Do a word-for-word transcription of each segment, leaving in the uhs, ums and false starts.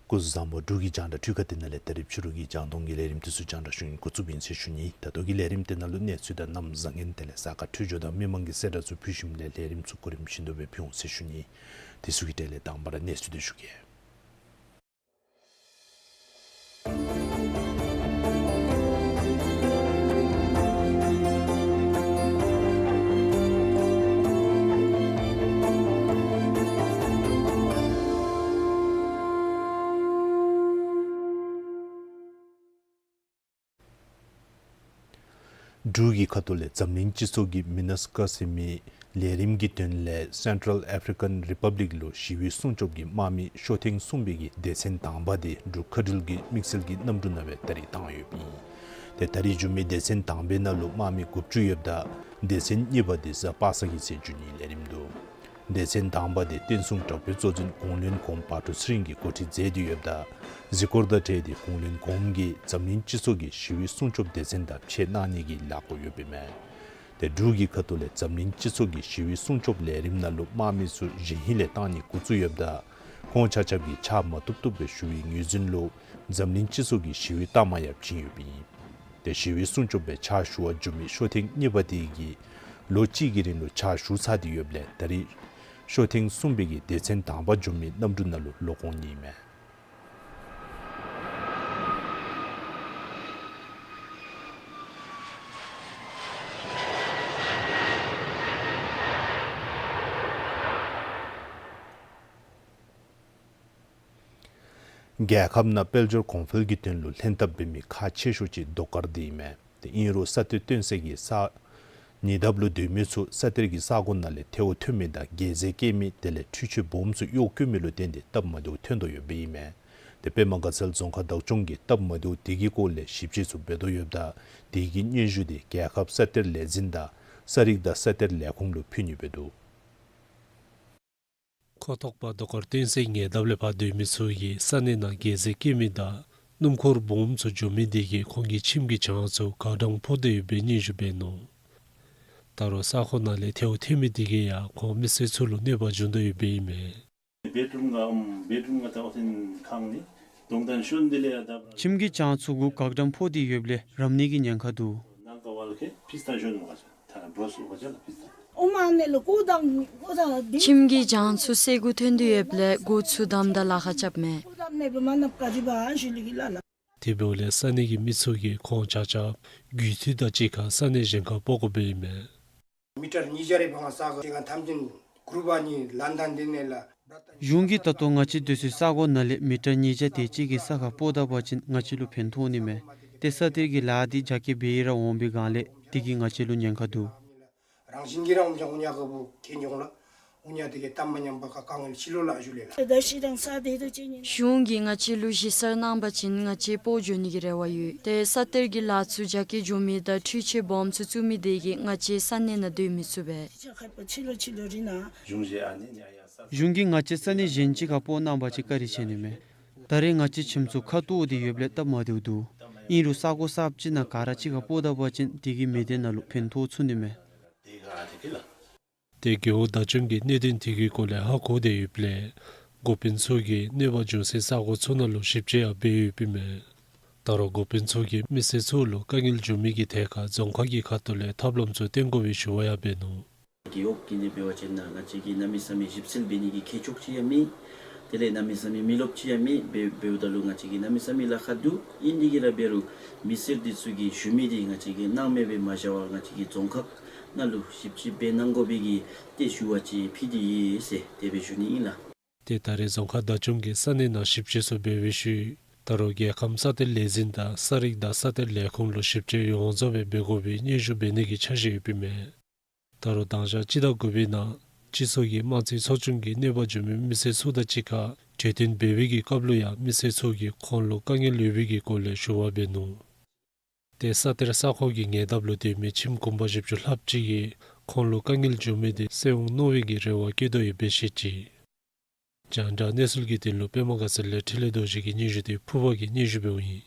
སྐུ་གཟུགས་བཟང་པོ། འབྲུག་གི་རྒྱང་བསྒྲགས་འཕྲུལ་ཁང་འདི་ནང་ལས་ད་རིས་ཕྱི་རུ་གི་རྒྱང་མཐོང་གི་ལས་རིམ་འདི་ཚུ་རྒྱང་བསྒྲགས་ཞུ་ནི་འགོ་བཙུགས་ཡི་ཟེར་ཞུ་ནི། ད་ལྟོ་གི་ལས་རིམ་འདི་ནང་ལུ་གནས་ཚུལ་དང་གནམ་བཟང་ངན་དེ་ལས་གཟའ་སྐར་འཕྲོད་སྦྱོར་དང་མི་མང་གི་གསལ་བསྒྲགས་ཚུ་ཕུལ་ཞིནམ་ལས་ལས་རིམ་ཚུ་གོ་རིམ་བཞིན་དུ་སྦེ་ཕུལ་འོང་ཟེར་ཞུ་ནི། དེ་ཚུ་གི་གྲས་ལས་དང་པ་ར་གནས་ཚུལ་འདི་ཞུ་གེ། འབྲུག་གི་ཁ་ཐུག་ལས་འཛམ་གླིང་སྤྱི་ཚོགས་ཀྱི་མི་ནཱས་ཀ་ཟེར་མི་ལས་རིམ་གྱི་དོན་ལས་སེན་ཊཱལ་ཨེཕ་རི་ཀཱན་རི་པབ་ལིཀ་ལུ་ཞི་བའི་སྲུང་སྐྱོབ་ཀྱི་དམག་མི་ཤོ་ཐེངས་གསུམ་པའི་གི་སྡེ་ཚན་དང་པ་དེ་འབྲུག་མཁའ་འགྲུལ་གྱི་དམིགས་བསལ་གྱི་གནམ་གྲུ་ནང་སྦེ་ད་རིས་བཏང་ཡོདཔ་ཨིན། ཏེ་ད་རིས་འབྱོན་མི་སྡེ་ཚན་དང་པའི་ནང་ལུ་དམག་མི་དགུ་བཅུ་ཡོདཔ་ད་སྡེ་ཚན་གཉིས་པ་དེ་གཟའ་པ་སངས་ཀྱི་ཚེ་འབྱོན་ནིའི་ལས་རིམ་འདུག། སྡེ་ཚན་དང་པ་དེ་བསྟན་སྲུང་དྲག་པོའི་གཙོ་འཛིན་གུང་བློན་གོངམ་བ་ཀྲུག་ཚེ་རིང་གིས་འགོ་ཁྲིད་མཛད་དེ་ཡོདཔ་ད་གཟིགས་སྐོར་དང་འབྲེལ་ཏེ་གུང་བློན་གོངམ་གིས་འཛམ་གླིང་སྤྱི་ཚོགས་ཀྱི་ཞི་བའི་སྲུང་སྐྱོབ་སྡེ་ཚན་དང་ཕྱད་གནང་ནི་གི་ལཱ་འགོ་ཡོདཔ་ཨིན་མས། ཏེ་འབྲུག་གི་ཁ་ཐུག་ལས་འཛམ་གླིང་སྤྱི་ཚོགས་ཀྱི་ཞི་བའི་སྲུང་སྐྱོབ་ལས་རིམ་ནང་ལུ་དམག་མི་ཚུ་གཞེས་ཧིང་ལས་གཏང་ནི་འགོ་བཙུགས་ཡོདཔ་ད་ཁོང་ཆ་ཁྱབ་ཀྱིས་ཕྱག་མ་བཏུབ་བཏུབ་སྦེ་ཞུ་བའི་ངོས་འཛིན་ལུ་འཛམ་གླིང་སྤྱི་ཚོགས་ཀྱི་ཞི་བའི་རྟགས་མ་ཡང་བྱིན་ཡོདཔ་ཨིན། ཏེ་ཞི་བའི་སྲུང་སྐྱོབ་སྦེ་ཕྱག་ཞུ་བར་འབྱོན་མི་ཤོ་ཐེངས་གཉིས་པ་དེ་གིས་ལོ་གཅིག་གི་རིང་ལུ་ཕྱག་ཞུ་ཚར་ཏེ་ཡོདཔ་ལས་ད་རིས་ཤོ་ཐེངས་གསུམ་པའི་གི་སྡེ་ཚན་དང་པ་འབྱོན་མི་གནམ་གྲུ་ནང་ལུ་ལོག་འོང་ནི་ཨིན་མས། རྒྱལ་ཁབ་ནང་དཔལ་འབྱོར་གོང་འཕེལ་གྱི་དོན་ལུ་ལྷན་ཐབས་འབད་མི་ཁག་ཆེ་ཤོས་ཅིག་རྡོ་དཀར་འདི་ཨིན་མས། ཏེ་ཨིན་རུང་ས་སྟོན་སྟོན་སའི་གི་ས་ཉེ་འདབས་ལུ་སྡོད་མི་ཚུ་ས་གཏེར་གྱི་ས་གོ་ནང་ལས་ཐལཝ་ཐོན་མི་དང་གྱལ་རྫས་བཀལ་མི་དེ་ལས་འཕྲུལ་ཆས་སྦོམ་ཚུ་གཡོག་བཀོལ་མི་ལུ་བརྟེན་ཏེ་སྟབས་མ་བདེཝ་ཐོན་དོ་ཡོདཔ་ཨིན་མས། ཏེ་པདྨ་དགའ་ཚལ་རྫོང་ཁག་བདག་སྐྱོང་གིས་སྟབས་མ་བདེཝ་དེ་གི་སྐོར་ལས་ཞིབ་དཔྱད་ཚུ་འབད་དོ་ཡོདཔ་ད་དེ་གི་སྙན་ཞུ་དེ་རྒྱལ་ཁབ་ས་གཏེར་ལས་འཛིན་དང་ས་རིག་དང་ས་གཏེར་ལས་ཁུངས་ལུ་ཕུལ་ནི་འབད་འདུག། ཁོ་ཐོག་པ་རྡོ་དཀར་སྟོན་སའི་ཉེ་འདབས་ལས་ཕར་སྡོད་མི་ཚུ་གིས་ས་གནས་ནང་གྱལ་རྫས་བཀལ་མི་དང་སྣུམ་འཁོར་སྦོམ་ཚུ་འགྱོ་མི་དེ་གིས་ཁོང་གི་ཁྱིམ་གྱི་གྱང་ཚུ་གག་སྦྲང་ཕོག་སྟེ་ཡོད་པའི་སྙན་ཞུ་འབད་ནུག། ད་རུང་ས་གོ་ནང་ལས་ཐལཝ་ཐོན་མི་དེ་གིས་ཡང་ཁོང་མི་སེར་ཚུ་ལུ་གནོད་པ་འབྱུང་དོ་ཡོདཔ་ཨིན་མས། ཁྱིམ་གྱི་གྱང་ཚུ་གུ་གག་སྦྲང་ཕོག་སྟེ་ཡོདཔ་ལས་རམ་ནི་གི་ཉེན་ཁ་འདུག། ཁྱིམ་གྱི་གྱང་ཚུ་སེར་གུ་ཐོན་ཏེ་ཡོདཔ་ལས་སྒོ་ཚུ་བསྡམ་ད་ལཱ་ཁག་རྐྱབ་མས། དེ་འབདཝ་ལས་ས་གནས་ཀྱི་མི་ཚུ་གིས་ཁོང་ཆ་ཁྱབ་རྒུད་འཐུས་དང་གཅིག་ཁར་ས་གནས་གཞན་ཁར་སྤོ་དགོཔ་ཨིན་མས། མི་ཊར་ཉིས་བརྒྱ་རེ་བང་ས་གོ་དེ་ག་ཐམས་ཅད་གུ་རུབ་ནི་ལཱ་འདི་ནང་ལས། གཞུང་གིས་ད་ལྟོ་ང་བཅས་སྡོད་སའི་ས་གོ་ནང་ལས་མི་ཊར་ཉིས་བརྒྱ་དེ་ཅིག་གི་ས་ཁར་སྤོ་ད་པ་ཅིན་ང་བཅས་ལུ་ཕན་ཐོགས་ནི་མས། ཏེ་ས་གཏེར་གྱི་ལཱ་འདི་རྒྱ་སྐྱེད་འབད་ཡི་ར་འོང་པའི་སྒང་ལས་དེ་གིས་ང་བཅས་ལུ་ཉེན་ཁ་འདུག། རང་བཞིན་གྱིས་རང་འོང་ཀྱང་འོང་ཡ་ག་བུ་ཁེ་འགྱོ་ལ། ཉ་དེ་གི་གཏམ་མ་ཉམས་པ་ག་གང་ལ་ཕྱི་ལོགས་ལ་ཞུ་ལེ་ལ། ད་ཤི་དང་ས་དེ་དུ་ཅི་ཉན། གཞུང་གིས་ང་བཅས་ལུ་གཞི་གསར་གནང་པ་ཅིན་ང་བཅས་སྤོ་འགྱོ་ནི་གི་རེ་བ་ཡོད། ཏེ་ས་གཏེར་གྱི་ལཱ་ཚུ་རྒྱ་སྐྱེད་འགྱོ་མི་དང་འཕྲུལ་ཆས་སྦོམ་ཚུ་བཙུགས་མི་དེ་གིས་ང་བཅས་ས་གནས་ནང་སྡོད་མི་ཚུགས་པས། ཕྱི་ལོགས་ཕྱི་ལོགས་རི་ན། གཞུང་གིས་ང་བཅས་ས་གནས་གཞན་ཅིག་ཁར་སྤོ་གནང་པ་ཅིན་བཀའ་དྲིན་ཆེ་ནི་མས། ད་རེས་ང་བཅས་ཁྱིམ་ཚུ་ཁ་ཏོ་སྟེ་ཡོདཔ་ལས་སྟབས་མ་བདེཝ་འདུག། ཨིན་རུང་ས་གོ་གསརཔ་ཅིག་ནང་ག་ར་གཅིག་ཁར་སྤོ་ད་པ་ཅིན་དེ་གིས་མི་སྡེ་ནང་ལུ་ཕན་ཐོགས་ཚུགས་ནི་མས། ཏེ་རྒེད་འོག་བདག་སྐྱོང་གིས་གནད་དོན་དེ་གི་སྐོར་ལས་ཧ་གོ་སྟེ་ཡོདཔ་ལས་འགོ་དཔོན་ཚུ་གིས་གནོད་པ་འབྱུང་སའི་ས་གོ་ཚུ་ནང་ལུ་ཞིབ་དཔྱད་ཡང་འབད་ཡོདཔ་ཨིན་མས། ད་རུང་འགོ་དཔོན་ཚུ་གིས་མི་སེར་ཚུ་ལུ་དཀའ་ངལ་འབྱུང་མི་གི་ཐད་ཁར་རྫོང་ཁག་གི་ཁ་ཐུག་ལས་ཐབས་ལམ་ཚུ་སྟོན་དགོ་པའི་ཞུ་བ་ཡང་འབད་ནུག། རྒེད་འོག་གི་ནང་འབད་བ་ཅིན་ང་བཅས་ཀྱིས་གནམ་མེད་ས་མེད་ཞིབ་འཚོལ་འབད་ནི་གི་མཁས་མཆོག་ཅིག་ཡང་མེད། དེ་ལས་གནམ་མེད་ས་མེད་མི་རློབས་ཅིག་ཡང་མེད། འབད་འབདཝ་ད་ལུ་ང་བཅས་ཀྱིས་གནམ་མེད་ས་མེད་ལཱ་ཁག་འདུག། ཨིན་དེ་གིས་ར་འབད་རུང་མི་སེར་འདི་ཚུ་གིས་ཞུ་མི་འདི་ང་བཅས་ཀྱིས་གནང་མེད་པར་མ་བཞག་པར་ང་བཅས་ཀྱི་རྫོང་ཁག་ནང་ལུ་ཞིབ་དཔྱད་འབད་གནང་དགོ་པའི་གི་ཏེ་ཞུ་བ་ཅིག་ཕུལ་ཏེ་ཡོད་ཟེར་དེ་སྦེ་ཞུ་ནི་ཨིན་ལགས། ཏེ་ད་རེས་རྫོང་ཁག་བདག་སྐྱོང་གིས་ས་གནས་ནང་ཞིབ་དཔྱད་ཚུ་འབད་བའི་ཤུལ་ད་རུང་རྒྱལ་ཁམས་ས་གཏེར་ལས་འཛིན་དང་ས་རིག་དང་ས་གཏེར་ལས་ཁུངས་ལུ་ཞིབ་དཔྱད་ཡོངས་རྫོགས་སྦེ་འབད་དགོ་པའི་སྙན་ཞུ་འབད་ནི་གི་འཆར་གཞི་ཡོདཔ་ཨིན་མས། ད་རུང་དང་ཞག་སྤྱི་ཟླ་དགུ་པའི་ནང་སྤྱི་ཚོགས་ཀྱི་དམངས་རྩིས་ཚོགས་ཆུང་གིས་གནོད་པ་འབྱུང་མི་མི་སེར་ཚུ་དང་གཅིག་ཁར་གྲོས་བསྟུན་འབད་བའི་གི་སྐབས་ལུ་ཡང་མི་སེར་ཚུ་གིས་ཁོང་ལུ་དཀའ་ངལ་ཡོད་པའི་གི་སྐོར་ལས་ཞུ་བ་འབད་ནུག། ཏེ་ས་གཏེར་ས་ཁོངས་ཀྱི་ཉེ་འདབས་ལུ་སྡོད་མི་ཁྱིམ་གུང་པ་བཞི་བཅུ་ལྷགཔ་ཅིག་གིས་ཁོང་ལུ་དཀའ་ངལ་འབྱུང་མི་དེ་སེལ་འོང་མནོ་བའི་གི་རེ་བ་བསྐྱེད་དོ་ཡོདཔ་སྦེ་བཤད་ཅི། རྒྱང་བསྒྲགས་གནས་ཚུལ་གྱི་དོན་ལུ་པདྨ་དགའ་ཚལ་ལས་འཕྲིན་ལས་རྡོ་རྗེ་གི་སྙན་ཞུ་དེ་ཕུར་པ་གིས་སྙན་ཞུ་འབདཝ་ཨིན།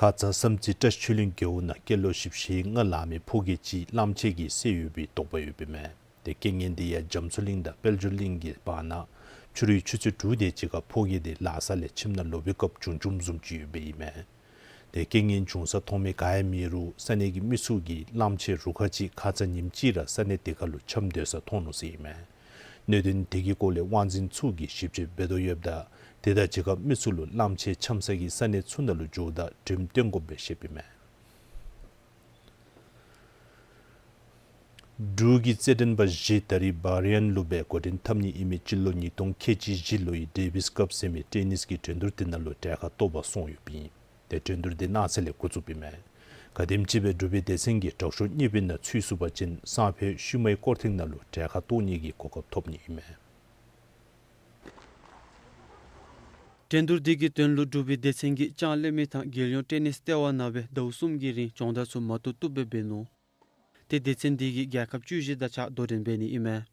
ཁ་ཙ་བསམ་རྩེ་བཀྲ་ཤིས་ཆོས་གླིང་རྒེད་འོག་ནང་སྐྱེས་ལོ་བཞི་བཅུ་ཞེ་ལྔ་ལང་མི་ཕོ་སྐྱེས་ཅིག་གླངམོ་ཆེ་གིས་བསད་ཡོད་པའི་དོགས་པ་ཡོདཔ་ཨིན་མས། ཏེ་རྐྱེན་ངན་དེ་ཡང་རྒྱ་མཚོ་གླིང་དང་དཔལ་འབྱོར་གླིང་གི་བར་ན་ཕྱི་རུའི་ཆུ་ཚོད་དྲུག་དེ་ཅིག་ཁར་ཕོ་སྐྱེས་དེ་ལཱ་ས་ལས་ཁྱིམ་ནང་ལོག་པའི་སྐབས་བྱུང་བྱུངམ་བཟུམ་ཅིག་ཡོདཔ་ཨིན་མས། ཏེ་རྐྱེན་ངན་བྱུང་ས་མཐོང་མི་ག་ཡང་མེད་རུང་ས་གནས་ཀྱི་མི་ཚུ་གིས་གླངམོ་ཆེ་རུ་ཁག་ཅིག་ཁ་ཙ་ཉིནམ་གཅིག་ར་ས་གནས་དེ་ཁར་ལུ་འཁྱམས་སྡོད་ས་མཐོང་ནུག་ཟེར་ཨིན་མས། གནད་དོན་དེ་གི་སྐོར་ལས་དབང་འཛིན་ཚུ་གིས་ཞིབ་དཔྱད་འབད་དོ་ཡོདཔ་ད་དེ་དང་གཅིག་ཁར་མི་ཚུ་ལུ་གླངམོ་ཆེ་འཁྱམས་ས་གི་ས་གནས་ཚུ་ནང་ལུ་འགྱོཝ་ད་འགྲེམས་སྟོན་དགོཔ་སྦེ་བཤདཔ་ཨིན་མས། འབྲུག་གི་རྩེད་འགྲན་པ་བཞི་ད་རིས་བཱ་རི་ཡཱན་ལུ་སྦེ་འགོ་འདྲེན་འཐབ་ནི་ཨིན་མི་སྤྱི་ལོ་ཉིས་སྟོང་ཁལ་གཅིག་བཞི་ལོའི་ཌེ་བིས་ཀབ་ཟེར་མི་ཊེ་ནིས་ཀྱི་འགྲན་བསྡུར་དེ་ནང་ལུ་གྲལ་ཁར་གཏོགས་པར་སོང་ཡོདཔ་ཨིན། ཏེ་འགྲན་བསྡུར་དེ་གནངས་ཚེ་ལས་འགོ་བཙུགསཔ་ཨིན་མས། ག་དེམ་ཅིག་སྦེ་འབྲུག་པའི་སྡེ་ཚན་གྱིས་དྲག་ཤོས་གཉིས་པའི་ནང་ཚུད་ཚུགས་པ་ཅིན་སང་ཕོད་ཤུལ་མའི་སྐོར་ཐེངས་ནང་ལུ་གྲལ་ཁར་གཏོགས་ནི་གི་གོ་སྐབས་ཐོབ་ནི་ཨིན་མས། འགྲན་བསྡུར་དེ་གི་དོན་ལུ་འབྲུག་པའི་སྡེ་ཚན་གྱིས་ལྕང་གླེ་མི་དང་རྒྱལ་ཡོངས་ཊེ་ནིས་ལྟེ་བ་ནང་སྦེ་ཟླཝ་གསུམ་གྱི་རིང་སྦྱོང་བརྡར་ཚུ་མ་ཏོག་ཏོ་སྦེ་འབད་ནུག། ཏེ་སྡེ་ཚན་དེ་གིས་རྒྱལ་ཁབ་བཅུ་བཞི་དང་གཅིག་ཁར་དོ་འགྲན་འབད་ནི་ཨིན་མས།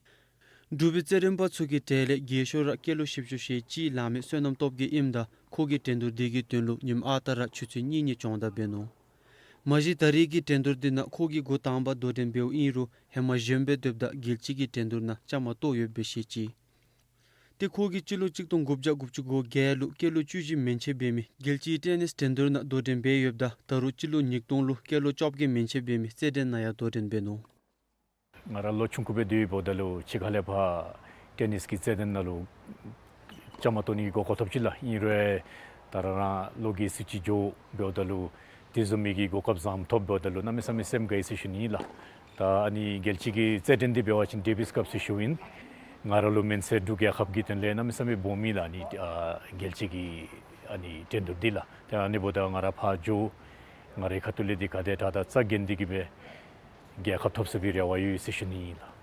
འབྲུག་པའི་རྩེད་འགྲན་པ་ཚུ་གི་གྲས་ལས་རྒས་ཤོས་ར་སྐྱེས་ལོ་བཞི་བཅུ་ཞེ་གཅིག་ལང་མི་བསོད་ནམས་སྟོབས་རྒྱས་ཨིནམ་ད་ཁོ་གིས་འགྲན་བསྡུར་དེ་གི་དོན་ལུ་ཉིནམ་ཨ་རྟག་ར་ཆུ་ཚོད་གཉིས་གཉིས་སྦྱོང་བརྡར་འབད་ནུག། མ་གཞི་ད་རིས་ཀྱི་འགྲན་བསྡུར་དེ་ནང་ཁོ་གིས་འགོ་དང་པ་དོ་འགྲན་འབདཝ་ཨིན་རུང་ཧེ་མ་གཞོནམ་སྦེ་སྡོདཔ་ད་རྒྱལ་སྤྱི་གི་འགྲན་བསྡུར་ནང་བཅའ་མར་གཏོགས་ཡོདཔ་སྦེ་བཤད་ཅི། ཏེ་ཁོ་གིས་སྤྱི་ལོ་གཅིག་སྟོང་དགུ་བརྒྱ་དགུ་བཅུ་གོ་བརྒྱད་ལུ་སྐྱེས་ལོ་བཅུ་བཞི་མན་ཆད་འབད་མི་རྒྱལ་སྤྱིའི་ཊེ་ནིས་འགྲན་བསྡུར་ནང་དོ་འགྲན་འབད་ཡོདཔ་ད་ད་རུང་སྤྱི་ལོ་ཉིས་སྟོང་ལུ་སྐྱེས་ལོ་བཅོ་བརྒྱད་མན་ཆད་འབད་མི་རྩེད་འགྲན་ནང་ཡང་དོ་འགྲན་འབད་ནུག། ང་ར་ལོ་ཆུང་ཀུ་སྦེ་སྡོད་པའི་བར་ན་ལུ་ཕྱི་ཁ་ལས་ཕར་ཊེ་ནིས་ཀྱི་རྩེད་འགྲན་ནང་ལུ་བཅའ་མར་གཏོགས་ནི་གི་གོ་སྐབས་ཐོབ་ཅི་ལགས། ཨིན་རུང་ད་ར་རང་ལོ་རྒས་སུ་ཅིག་འགྱོ་འབདཝ་ད་ལུ་དེ་བཟུམ་མའི་གི་གོ་སྐབས་བཟངམ་ཐོབ་འབདཝ་ད་ལུ་གནམ་མེད་ས་མེད་སེམས་དགའ་ཡི་ཟེར་ཞུ་ནི་ཨིན་ལགས། ད་ཨ་ནི་རྒྱལ་སྤྱི་གི་རྩེད་འགྲན་འདི་འབད་བ་ཅིན་ཌེ་བིས་ཀབ་ཟེར་ཞུཝ་ཨིན། ང་ར་ལུ་མེན་ཟེར་འབྲུག་རྒྱལ་ཁབ་ཀྱི་དོན་ལས་གནམ་མེད་ས་མེད་སྦོམ་ཨིན་ལགས། ཨ་ནི་ཨ་རྒྱལ་སྤྱི་གི་ཨ་ནི་འགྲན་བསྡུར་འདི་ལགས། ཏེ་ཨ་ནི་འབདཝ་ད་ང་ར་ཕར་འགྱོ་ང་རའི་ཁ་ཐུག་ལས་འདི་ག་དེ་དྲག་དྲག་རྩ་འགེངས་ཏེ་གི་སྦེ་རྒྱལ་ཁ་ཐོབ་ཚུགས་པའི་རེ་བ་ཡོད་ཟེར་ཞུ་ནི་ཨིན་ལགས།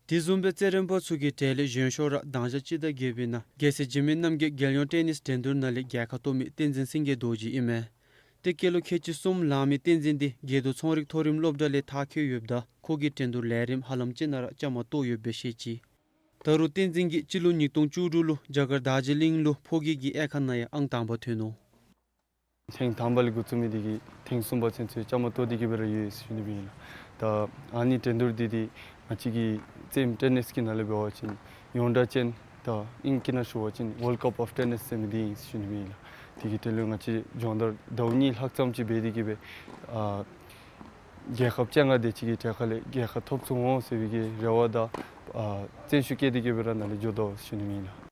དེ་བཟུམ་སྦེ་རྩེད་འགྲན་པ་ཚུ་གི་གྲས་ལས་གཞོན་ཤོས་ར་དང་ཞག་སྤྱི་ཟླ་བརྒྱད་པའི་ནང་རྒྱལ་སྲས་འཇིགས་མེད་རྣམ་རྒྱལ་རྒྱལ་ཡོངས་ཊེ་ནིས་འགྲན་བསྡུར་ནང་ལས་རྒྱལ་ཁ་ཐོབ་མི་བསྟན་འཛིན་སེང་གེ་རྡོ་རྗེ་ཨིན་མས། ཏེ་སྐྱེས་ལོ་ཁལ་གཅིག་གསུམ་ལང་མི་བསྟན་འཛིན་འདི་དགེ་འདུན་ཚོང་རིག་མཐོ་རིམ་སློབ་གྲྭ་ལས་མཐར་འཁྱོལ་ཡོདཔ་ད་ཁོ་གིས་འགྲན་བསྡུར་ལས་རིམ་ཧ་ལམ་ཅིག་ནང་ར་བཅའ་མར་གཏོགས་ཡོདཔ་སྦེ་བཤད་ཅི། ད་རུང་བསྟན་འཛིན་གྱིས་སྤྱི་ལོ་ཉིས་སྟོང་བཅུ་དྲུག་ལུ་རྒྱ་གར་དར་ཇི་ལིང་ལུ་ཕོ་སྐྱེས་ཀྱི་དབྱེ་ཁག་ནང་ཡང་ཨང་དང་པ་ཐོན་ནུག། ཐེངས་དང་པ་ལས་འགོ་བཙུགས་མི་དེ་གིས་ཐེངས་གསུམ་པ་ཚུན་ཚོད་བཅའ་མར་གཏོགས་ཏེ་གི་སྦེ་ར་ཡོད་ཟེར་ཞུ་ནི་སྦེ་ཨིན་ལགས། ད་ཨ་ནི་འགྲན་བསྡུར་འདི་འདི་ང་བཅས་ཀྱི་རྩེདམོ་ཊེ་ནིས་ཀྱི་ནང་ལས་འབད་བ་ཅིན་ཡོངས་གྲགས་ཅན་ད་ཨིང་སྐད་ནང་ཞུ་བ་ཅིན་ཝཱལཌ་ཀབ་ཨོཕ་ཊེ་ནིས་ཟེར་མི་འདི་ཨིན་ཟེར་ཞུ་ནི་སྦེ་ཨིན་ལགས། དེ་གི་དོན་ལུ་ང་བཅས་སྦྱོང་བརྡར་ཟླཝ་གཉིས་ལྷག་ཙམ་ཅིག་འབད་དེ་གི་སྦེ་ཨ་རྒྱལ་ཁབ་བཅོ་ལྔ་དེ་ཅིག་གི་གྲལ་ཁ་ལས་རྒྱལ་ཁ་ཐོབ་ཚུགས་འོང་ཟེར་བའི་གི་རེ་བ་དང་ཨ་བརྩོན་ཤུགས་བསྐྱེད་དེ་གི་སྦེ་ར་ནཱ་ལས་འགྱོ་དོ་ཟེར་ཞུ་ནི་སྦེ་ཨིན་ལགས།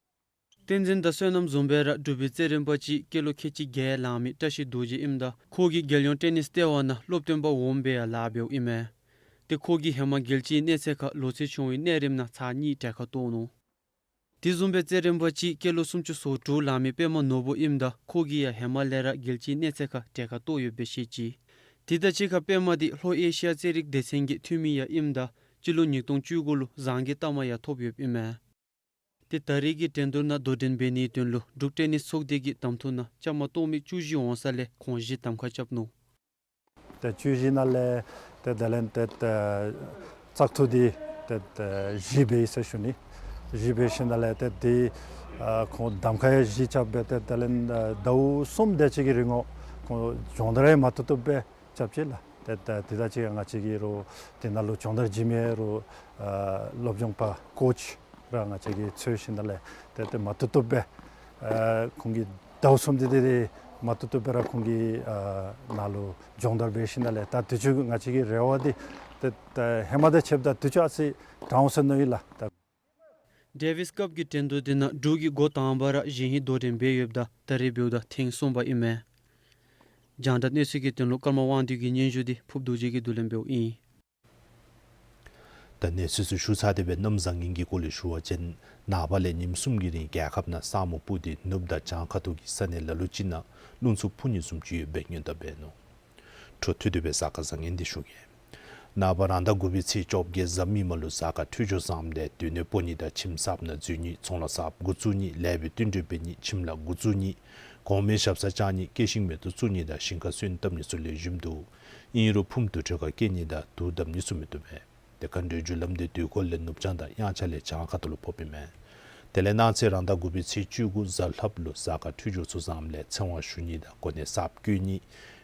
བསྟན་འཛིན་དང་བསོད་ནམས་བཟུམ་སྦེ་ར་འབྲུག་པའི་རྩེད་འགྲན་པ་ཅིག་སྐྱེས་ལོ་ཁལ་གཅིག་བརྒྱད་ལང་མི་བཀྲ་ཤིས་རྡོ་རྗེ་ཨིནམ་ད་ཁོ་གིས་རྒྱལ་ཡོངས་ཊེ་ནིས་ལྟེ་བ་ནང་སློབ་སྟོན་པ་འོགམ་སྦེ་ཡང་ལཱ་འབདཝ་ཨིན་མས། ཏེ་ཁོ་གིས་ཧེ་མ་རྒྱལ་སྤྱིའི་གནས་ཚད་ཁར་ལོ་ཚད་ཆུང་བའི་གནས་རིམ་ནང་ཚར་གཉིས་གྲལ་ཁར་གཏོགས་ནུག། དེ་བཟུམ་སྦེ་རྩེད་འགྲན་པ་ཅིག་སྐྱེས་ལོ་སུམ་ཅུ་སོ་དྲུག་ལང་མི་པདྨ་ནོར་བུ་ཨིནམ་ད་ཁོ་གིས་ཡང་ཧེ་མ་ལས་ར་རྒྱལ་སྤྱིའི་གནས་ཚད་ཁར་གྲལ་ཁར་གཏོགས་ཡོདཔ་སྦེ་བཤད་ཅི། དེ་དང་གཅིག་ཁར་པདྨ་འདི་ལྷོ་ཨེ་ཤི་ཡ་རྩེད་རིགས་སྡེ་ཚན་གྱི་འཐུས་མི་ཡང་ཨིནམ་ད་ སྤྱི་ལོ་ཉིས་སྟོང་བཅུ་དགུ་ལུ་བཟང་གི་རྟགས་མ་ཡང་ཐོབ་ཡོདཔ་ཨིན་མས། ཏེ་ད་རེས་ཀྱི་འགྲན་བསྡུར་ནང་དོ་འགྲན་འབད་ནིའི་དོན་ལུ་འབྲུག་ཊེ་ནིསི་ཚོགས་སྡེ་གི་གདམ་འཐུ་ནང་བཅའ་མར་གཏོགས་མི་བཅུ་བཞི་འོང་ས་ལས་ཁོང་བཞི་གདམ་ཁ་རྐྱབ་ནུག། ཏེ་བཅུ་བཞི་ནང་ལས་ཏེ་དེ་ལས་ཏེ་ཏེ་བཙག་འཐུ་འདི་ཏེ་ཏེ་བཞི་འབད་ཡི་ཟེར་ཞུ་ནི། བཞི་འབད་ཞིནམ་ལས་ཏེ་འདི་ཨ་ཁོང་གདམ་ཁ་ཡང་བཞི་རྐྱབ་སྦེ་ཏེ་དེ་ལས་ཨ་ཟླཝ་གསུམ་དེ་ཅིག་གི་རིང་ངོ་ཁོང་སྦྱོང་བརྡར་ཡང་མ་བཏུབ་བཏུབ་སྦེ་རྐྱབ་ཅི་ལགས། ཏེ་ཏེ་དེ་དང་གཅིག་ཁར་ང་བཅས་ཀྱི་རོགས་དེ་ནང་ལུ་སྦྱོང་བརྡར་བྱིན་མི་རོགས་ཨ་སློབ་སྦྱོང་པ་ཀོ་ཆི་ར་ང་བཅས་ཀྱིས་འཚོལ་ཞིནམ་ལས་ཏེ་ཏེ་མ་བཏུབ་བཏུབ་སྦེ་ཨ་ཁོང་གིས་ཟླཝ་གསུམ་འདི་ཏེ་ཏེ་མ་བཏུབ་བཏུབ་སྦེ་ར་ཁོང་གིས་ཨ་ནཱ་ལུ་སྦྱོང་བརྡར་འབད་ཞིནམ་ལས་ད་དུས་ཚོད་ང་བཅས་ཀྱི་རེ་བ་འདི་ཏེ་ཏེ་ཧེ་མ་དང་ཕྱདཔ་ད་དུས་ཚོད་ཨ་ཙི་དྲག་འོང་ཟེར་མནོ་ཡི་ལགས། ད་ཌེ་ཝིསི་ཀབ་ཀྱི་འགྲན་བསྡུར་འདི་ནང་འབྲུག་གིས་འགོ་དང་པ་ར་གཞན་ཧིང་དོ་འགྲན་འབད་ཡོདཔ་ད་ད་རེས་འབདཝ་ད་ཐེངས་གསུམ་པ་ཨིན་མས། རྒྱང་བསྒྲགས་གནས་ཚུལ་གྱི་དོན་ལུ་ཀརྨ་དབང་འདུས་ཀྱི་སྙན་ཞུ་འདི་ཕུརབ་རྡོ་རྗེ་གིས་བསྡུ་ལེན་འབདཝ་ཨིན། ད་གནས་ཚུལ་ཚུ་ཞུ་ཚར་ཏེ་སྦེ་གནམ་བཟང་ངན་གྱི་སྐོར་ལས་ཞུ་བ་ཅིན་ནངས་པ་ལས་ཉིནམ་གསུམ་གྱི་རིང་རྒྱལ་ཁབ་ནང་ས་སྨུག་སྤུབས་ཏེ་ནུབ་དང་བྱང་ཁ་ཐུག་གི་ས་གནས་ལ་ལུ་ཅིག་ནང་རླུང་འཚུབ་ཕུ་ཉིས་གསུམ་ཅིག་ཡོད་པའི་སྔོན་བརྡ་འབད་ནུག། འཕྲོ་མཐུད་དེ་སྦེ་གཟའ་སྐར་བཟང་ངན་འདི་ཞུ་གེ། ནངས་པ་རང་ཟླ་དགུ་པའི་ཚེས་བཅོ་བརྒྱད་གཟའ་མིག་དམར་ལུ་གཟའ་སྐར་འཕྲོད་སྦྱོར་བཟངམ་ལས་སྡོད་གནས་སྤོ་ནི་དང་ཁྱིམ་གསརཔ་ནང་འཛུལ་ནི་ཚོང་ལཱ་གསརཔ་འགོ་བཙུགས་ནི་ལས་པའི་བསྟུན་གྲོས་འབད་ནི་ཁྱིམ་ལཱ་འགོ་བཙུགས་ནི་གོང་མའི་ཞབས་སར་བཅར་ནི་སྐྱེད་ཤིང་མེ་ཏོག་བཙུགས་ནི་དང་ཞིང་ཁར་སོན་བཏབ་ནི་ཚུ་ལེགས་ཤོམ་འདུག། ཨིན་རུང་ཕུངམ་དུར་ཁྲོད་ཁར་སྐྱེལ་ནི་དང་དུག་བཏབ་ནི་ཚུ་མི་བཏུབ་པས། ཏེ་མཁའ་འགྲོའི་རྒྱུ་ལམ་འདི་དུས་འཁོར་ལས་ནུབ་བྱང་དང་དབྱངས་འཆར་ལས་བྱང་ཁ་ཐུག་ལུ་ཕོགཔ་ཨིན་མས། དེ་ལས་གནངས་ཚེ་རང་ཟླ་དགུ་པའི་ཚེས་བཅུ་དགུ་གཟའ་ལྷགཔ་ལུ་གཟའ་སྐར་འཕྲོད་སྦྱོར་ཚུ་བཟངམ་ལས་ཚེ་དབང་ཞུ་ནི་དང་གོ་གནས་གསརཔ་བསྐོ་ནི་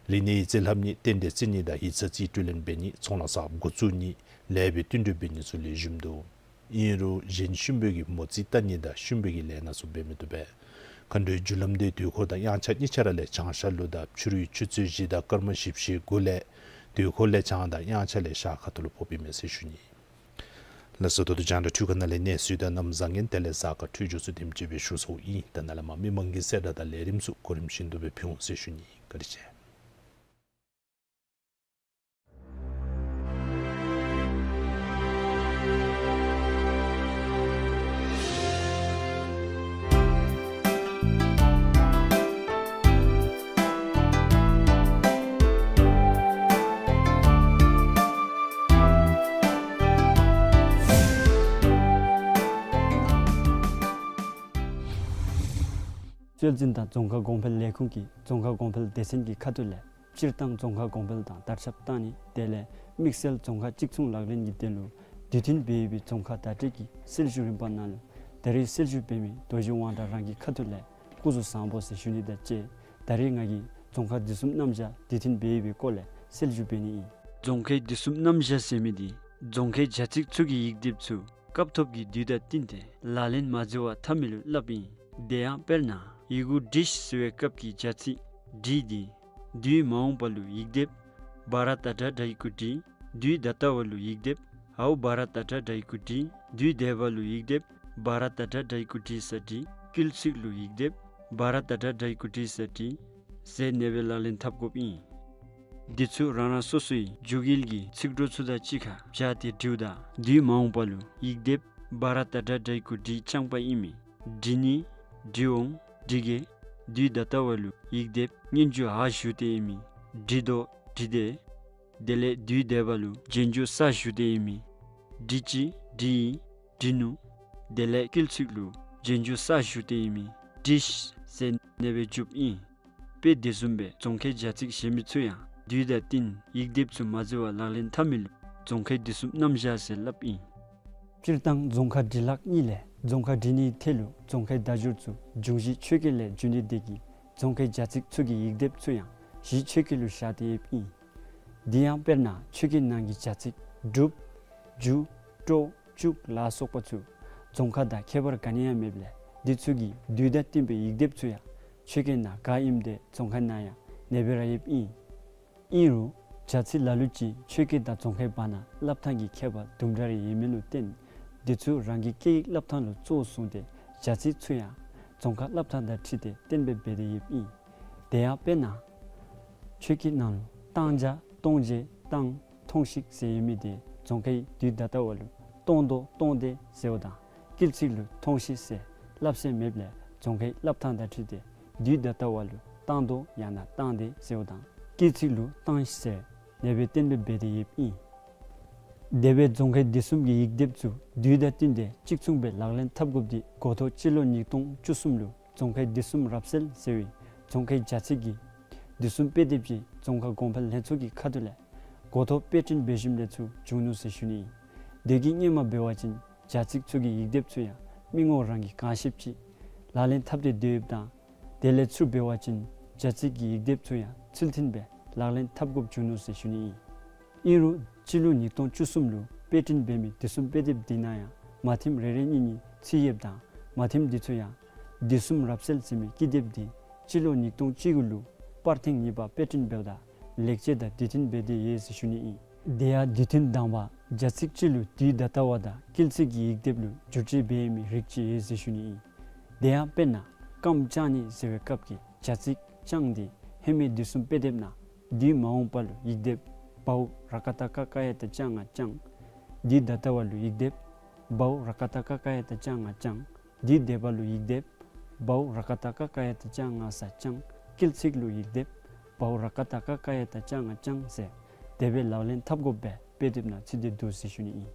རིག་གནས་ཡིག་རྩིས་ལྷབ་ནི་རྟེན་འབྲེལ་བརྩི་ནི་དང་ཡིག་ཚང་རྩིས་སྤྲོད་ལེན་འབད་ནི་ཚོང་ལཱ་གསརཔ་འགོ་བཙུགས་ནི་ལས་པའི་བསྟུན་གྲོས་འབད་ནི་ཚུ་ལེགས་ཤོམ་འདུག། ཨིན་རུང་གཞན་གཤིན་པོ་གི་མོ་རྩིས་བལྟ་ནི་དང་གཤིན་པོ་གི་ལས་སྣ་ཚུ་འབད་མི་བཏུབ་པས། མཁའ་འགྲོའི་རྒྱུ་ལམ་འདི་དུས་འཁོར་དང་དབྱངས་འཆར་གཉིས་ཆ་ར་ལས་བྱང་ཤར་ལུ་དང་ཕྱི་རུའི་ཆུ་ཚོད་བཞི་དང་སྐར་མ་བཞི་བཅུ་ཞེ་དགུ་ལས་དུས་འཁོར་ལས་བྱང་དང་དབྱངས་འཆར་ལས་ཤར་ཁ་ཐུག་ལུ་ཕོགཔ་ཨིན་མས་ཟེར་ཞུ་ནི། ལགས་སོ། ད་ལྟོ་རྒྱང་བསྒྲགས་འཕྲུལ་ཁང་ནང་ལས་གནས་ཚུལ་དང་གནམ་བཟང་ངན་དེ་ལས་གཟའ་སྐར་འཕྲོད་སྦྱོར་ཚུ་དེམ་ཅིག་སྦེ་ཞུ་ཚརཝ་ཨིན། ད་ནཱ་ལས་མར་མི་མང་གི་གསལ་བསྒྲགས་དང་ལས་རིམ་ཚུ་གོ་རིམ་བཞིན་དུ་སྦེ་ཕུལ་འོང་ཟེར་ཞུ་ནི། བཀའ་དྲིན་ཆེ། རྩོད་འཛིན་དང་རྫོང་ཁ་གོང་འཕེལ་ལས་ཁུངས་ཀྱིས་རྫོང་ཁ་གོང་འཕེལ་སྡེ་ཚན་གྱི་ཁ་ཐུག་ལས་སྤྱིར་བཏང་རྫོང་ཁ་གོང་འཕེལ་དང་དར་ཁྱབ་བཏང་ནི་དེ་ལས་དམིགས་བསལ་རྫོང་ཁ་གཅིག་མཚུངས་ལག་ལེན་གྱི་དོན་ལུ་དུས་མཐུན་འབད་བའི་རྫོང་ཁ་བརྡ་སྤྲོད་ཀྱི་སྲོལ་ཞུགས་རིམ་པ་ནང་ལུ་ད་རེས་སྲོལ་ཞུགས་འབད་མི་རྡོ་རྗེ་དབང་གྲགས་རང་གི་ཁ་ཐུག་ལས་སྐུ་གཟུགས་བཟང་པོ་ཟེར་ཞུ་ནི་དང་བཅས་ད་རེས་ང་གིས་རྫོང་ཁ་བསྡུ་གསུམ་རྣམ་གཞག་དུས་མཐུན་འབད་བའི་སྐོར་ལས་སྲོལ་ཞུགས་འབད་ནི་ཨིན། རྫོང་ཁའི་བསྡུ་གསུམ་རྣམ་གཞག་ཟེར་མི་འདི་རྫོང་ཁའི་བྱ་ཚིག་ཚུ་གི་ཡིག་སྡེབ་ཚུ་སྐབས་ཐོབ་ཀྱི་དུས་དང་བསྟུན་ཏེ་ལག་ལེན་མ་མཛད་པར་འཐབ་མི་ལུ་སླབ་ཨིན། དེ་ཡང་དཔེར་ན་ཡི་གུ་འབྲི་ཟེར་བའི་སྐབས་ཀྱི་བྱ་ཚིག་འབྲི་འདི་དུས་མ་འོངས་པ་ལུ་ཡིག་སྡེབ་བ་ར་ཏ་ཏྲ་དྲ་ཡི་གུ་འབྲི། དུས་ད་ལྟ་བ་ལུ་ཡིག་སྡེབ་འའོ་བ་ར་ཏ་ཏྲ་དྲ་ཡི་གུ་འབྲི། དུས་འདས་པ་ལུ་ཡིག་སྡེབ་བ་ར་ཏ་ཏྲ་དྲ་ཡི་གུ་འབྲི་ས་འབྲི། སྐུལ་ཚིག་ལུ་ཡིག་སྡེབ་བ་ར་ཏ་ཏྲ་དྲ་ཡི་གུ་འབྲི་ས་འབྲི་ཟེར་ཨ་ནེ་སྦེ་ལག་ལེན་འཐབ་དགོཔ་ཨིན། འདི་ཚུ་རང་རང་སོ་སོའི་འཇུག་ཡིག་གི་ཚིག་གྲོགས་ཚུ་དང་གཅིག་ཁར་སྦྱར་ཏེ་འབྲིཝ་ད་དུས་མ་འོངས་པ་ལུ་ཡིག་སྡེབ་བ་ར་ཏ་ཏྲ་དྲ་ཡི་གུ་འབྲི་རྐྱངམ་ཨིན་མས། འབྲི་ནི་འབྲི་འོང་འབྲི་གེ། དུས་ད་ལྟ་བ་ལུ་ཡིག་སྡེབ་སྙན་འཇུག་འ་ཞུ་སྟེ་ཨིན་མས། འབྲི་དོ་འབྲི་དེ། དེ་ལས་དུས་འདས་པ་ལུ་རྗེས་འཇུག་ས་ཞུ་སྟེ་ཨིན་མས། འབྲི་ཅི་འབྲི་ཡི་འབྲི་ནུག། དེ་ལས་སྐུལ་ཚིག་ལུ་རྗེས་འཇུག་ས་ཞུ་སྟེ་ཨིན་མས། འབྲི་ཤི་ཟེར་ཨ་ནེ་སྦེ་འཇུགཔ་ཨིན། དཔེ་དེ་བཟུམ་སྦེ་རྫོང་ཁའི་བྱ་ཚིག་གཞན་མི་ཚུ་ཡང་དུས་དང་བསྟུན་ཡིག་སྡེབ་ཚུ་མ་མཛད་པར་ལག་ལེན་འཐབ་མི་ལུ་རྫོང་ཁའི་བསྡུ་གསུམ་རྣམ་གཞག་ཟེར་སླབ་ཨིན། སྤྱིར་བཏང་རྫོང་ཁ་འབྲི་ལྷག་གཉིས་ལས་རྫོང་ཁ་འབྲི་ནིའི་ཐད་ལུ་རྫོང་ཁའི་བརྡ་སྦྱོར་ཚུ་འབྱུང་བཞི་ཆོས་སྐད་ལས་འབྱུང་ནི་དེ་གིས་རྫོང་ཁའི་བྱ་ཚིག་ཚུ་གི་ཡིག་སྡེབ་ཚུ་ཡང་བཞི་ཆོས་སྐད་ལུ་བཞག་སྟེ་ཡོདཔ་ཨིན། དེ་ཡང་དཔེར་ན་ཆོས་སྐད་ནང་གི་བྱ་ཚིག་སྒྲུབ་འཇུ་སྤྲོ་བཅུག་ལ་སོགས་པ་ཚུ་རྫོང་ཁ་དང་ཁྱད་པར་ག་ནི་ཡང་མེདཔ་ལས་འདི་ཚུ་གི་དུས་དང་བསྟུན་པའི་ཡིག་སྡེབ་ཚུ་ཡང་ཆོས་སྐད་ནང་ག་ཨིནམ་དེ་རྫོང་ཁ་ནང་ཡང་ཨ་ནེ་སྦེ་ར་ཡོདཔ་ཨིན། ཨིན་རུང་བྱ་ཚིག་ལ་ལུ་ཅིག་ཆོས་སྐད་དང་རྫོང་ཁའི་བར་ན་སླབ་ཐངས་ཀྱི་ཁྱད་པར་དུམ་གྲ་རེ་ཡོད་མི་ལུ་བརྟེན་འདི་ཚུ་རང་གི་སྐད་ཡིག་སླབ་ཐངས་ལུ་གཙོ་བོ་བཟུང་སྟེ་བྱ་ཚིག་ཚུ་ཡང་རྫོང་ཁ་སླབ་ཐངས་དང་འཁྲིལ་ཏེ་གཏན་འབེབས་འབད་དེ་ཡོདཔ་ཨིན། དེ་ཡང་དཔེར་ན་ཆོས་སྐད་ནང་ལུ་བཏང་བྱ་བཏོང་བྱེད་བཏང་ཐོང་ཤིག་ཟེར་ཡོད་མི་དེ་རྫོང་ཁའི་དུས་ད་ལྟ་བ་ལུ་བཏོང་དོ་བཏོང་དེ་ཟེརཝ་དང་སྐུལ་ཚིག་ལུ་ཐོང་ཤིག་ཟེར་སླབ་ས་མེདཔ་ལས་རྫོང་ཁའི་སླབ་ཐངས་དང་འཁྲིལ་ཏེ་དུས་ད་ལྟ་བ་ལུ་བཏང་དོ་ཡང་ན་བཏང་དེ་ཟེརཝ་དང་སྐུལ་ཚིག་ལུ་བཏང་ཤིག་ཟེར་ཨ་ནེ་སྦེ་གཏན་འབེབས་འབད་དེ་ཡོདཔ་ཨིན། དེ་སྦེ་རྫོང་ཁའི་དུས་གསུམ་གྱི་ཡིག་སྡེབ་ཚུ་དུས་དང་བསྟུན་ཏེ་གཅིག་མཚུངས་སྦེ་ལག་ལེན་འཐབ་དགོཔ་འདི་འགོ་ཐོག་སྤྱི་ལོ་ཉིས་སྟོང་བཅུ་གསུམ་ལུ་རྫོང་ཁའི་དུས་གསུམ་རབ་གསལ་ཟེར་བའི་རྫོང་ཁའི་བྱ་ཚིག་གི་དུས་གསུམ་དཔེ་དེབ་ཅིག་རྫོང་ཁ་གོང་འཕེལ་ལྷན་ཚོགས་ཀྱི་ཁ་ཐུག་ལས་འགོ་ཐོག་དཔེ་སྐྲུན་འབད་ཞིནམ་ལས་ཚུར་བྱུང་ནུག་ཟེར་ཞུ་ནི་ཨིན། དེ་གི་སྔོན་མ་འབད་བ་ཅིན་བྱ་ཚིག་ཚུ་གི་ཡིག་སྡེབ་ཚུ་ཡང་མི་ངོམ་རང་གིས་གང་ཤེསཔ་ཅིག་ལག་ལེན་འཐབ་སྟེ་སྡོད་ཡོདཔ་དང་དེ་ལས་ཚུར་འབད་བ་ཅིན་བྱ་ཚིག་གི་ཡིག་སྡེབ་ཚུ་ཡང་ཚུལ་མཐུན་སྦེ་ལག་ལེན་འཐབ་དགོཔ་བྱུང་ནུག་ཟེར་ཞུ་ནི་ཨིན། ཨིན་རུང་སྤྱི་ལོ་ཉིས་སྟོང་བཅུ་གསུམ་ལུ་དཔེ་སྐྲུན་འབད་མི་དུས་གསུམ་དཔེ་དེབ་འདི་ནང་ཡང་མ་ཐེམ་རེ་རེ་གཉིས་གཉིས་ཚུད་ཡོདཔ་དང་མ་ཐེམ་འདི་ཚུ་ཡང་དུས་གསུམ་རབ་གསལ་ཟེར་མི་ཀི་དེབ་འདི་སྤྱི་ལོ་ཉིས་སྟོང་བཅུ་དགུ་ལུ་པར་ཐེངས་གཉིས་པ་དཔེ་སྐྲུན་འབདཝ་ད་ལེགས་བཅོས་དང་དུས་མཐུན་འབད་དེ་ཡོད་ཟེར་ཞུ་ནི་ཨིན། དེ་ཡང་དུས་མཐུན་དང་པ་བྱ་ཚིག་སྤྱི་ལུ་དུས་ད་ལྟ་བ་དང་སྐུལ་ཚིག་གི་ཡིག་སྡེབ་ལུ་བསྒྱུར་བཅོས་འབད་མི་རིགས་ཅིག་ཡོད་ཟེར་ཞུ་ནི་ཨིན། དེ་ཡང་དཔེར་ན་རྐངམ་བརྐྱང་ནི་ཟེར་བའི་སྐབས་ཀྱི་བྱ་ཚིག་བརྐྱང་འདི་ཧེ་མའི་དུས་གསུམ་དཔེ་དེབ་ནང་དུས་མ་འོངས་པ་ལུ་ཡིག་སྡེབ་བའོ་ར་ཀ་བཏགས་རྐ་ཀ་ཡ་བཏགས་རྐྱ་ང་བརྐྱང་། དུས་ད་ལྟ་བ་ལུ་ཡིག་སྡེབ་བའོ་ར་ཀ་བཏགས་རྐ་ཀ་ཡ་བཏགས་རྐྱ་ང་བརྐྱང་། དུས་འདས་པ་ལུ་ཡིག་སྡེབ་བའོ་ར་ཀ་བཏགས་རྐ་ཀ་ཡ་བཏགས་རྐྱ་ང་ས་རྐྱང་། སྐུལ་ཚིག་ལུ་ཡིག་སྡེབ་བའོ་ར་ཀ་བཏགས་རྐ་ཀ་ཡ་བཏགས་རྐྱ་ང་རྐྱང་ཟེར་དེ་སྦེ་ལག་ལེན་འཐབ་དགོཔ་སྦེ་དཔེ་དེབ་ནང་ཚུད་དེ་འདུག་ཟེར་ཞུ་ནི་ཨིན།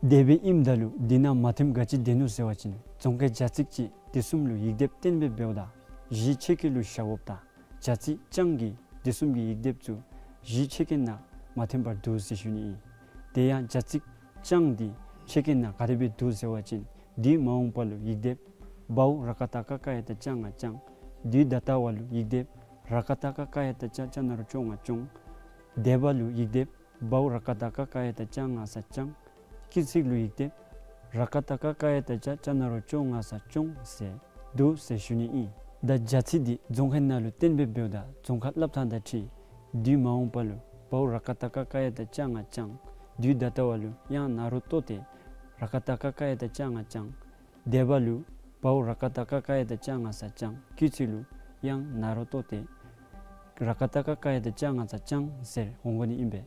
དེ་སྦེ་ཨིནམ་ད་ལུ་འདི་ནང་མ་ཐེམ་ག་ཅི་འདུག་ཟེར་བ་ཅིན་རྫོང་ཁའི་བྱ་ཚིག་ཅིག་དུས་གསུམ་ལུ་ཡིག་སྡེབ་གཏན་འབེབས་འབདཝ་ད་གཞི་ཆོས་སྐད་ལུ་བཞག་དགོཔ་དང་བྱ་ཚིག་བརྐྱང་གི་དུས་གསུམ་གྱི་ཡིག་སྡེབ་ཚུ་གཞི་ཆོས་སྐད་ནང་མ་ཐེམ་པར་འདུག་ཟེར་ཞུ་ནི་ཨིན། དེ་ཡང་བྱ་ཚིག་བརྐྱང་འདི་ཆོས་སྐད་ནང་ག་དེ་སྦེ་འདུག་ཟེར་བ་ཅིན་དུས་མ་འོངས་པ་ལུ་ཡིག་སྡེབ་བའོ་ར་ཀ་བཏགས་རྐ་ཀ་ཡ་བཏགས་རྐྱ་ང་བརྐྱང་། དུས་ད་ལྟ་བ་ལུ་ཡིག་སྡེབ་ར་ཀ་བཏགས་རྐ་ཀ་ཡ་བཏགས་རྐྱ་རྐྱ་ན་རོ་རྐྱོ་ང་རྐྱོང་། འདས་པ་ལུ་ཡིག་སྡེབ་བའོ་ར་ཀ་བཏགས་རྐ་ཀ་ཡ་བཏགས་རྐྱ་ང་ས་རྐྱང་། སྐུལ་ཚིག་ལུ་ཡིག་སྡེབ་ར་ཀ་བཏགས་རྐ་ཀ་ཡ་བཏགས་རྐྱ་རྐྱ་ན་རོ་རྐྱོ་ང་ས་རྐྱོང་ཟེར་འདུག་ཟེར་ཞུ་ནི་ཨིན། ད་བྱ་ཚིག་འདི་རྫོང་ཁའི་ནང་ལུ་གཏན་འབེབས་འབདཝ་ད་རྫོང་ཁ་སླབ་ཐངས་དང་འཁྲིལ་དུས་མ་འོངས་པ་ལུ་བའོ་ར་ཀ་བཏགས་རྐ་ཀ་ཡ་བཏགས་རྐྱ་ང་བརྐྱང་། དུས་ད་ལྟ་བ་ལུ་ཡང་ན་རོ་བཏོག་སྟེ་ར་ཀ་བཏགས་རྐ་ཀ་ཡ་བཏགས་རྐྱ་ང་བརྐྱང་། འདས་པ་ལུ་བའོ་ར་ཀ་བཏགས་རྐ་ཀ་ཡ་བཏགས་རྐྱ་ང་ས་རྐྱང་། སྐུལ་ཚིག་ལུ་ཡང་ན་རོ་བཏོག་སྟེ་ར་ཀ་བཏགས་རྐ་ཀ་ཡ་བཏགས་རྐྱ་ང་ས་རྐྱང་ཟེར་འོང་དགོ་ནི་ཨིན་པས།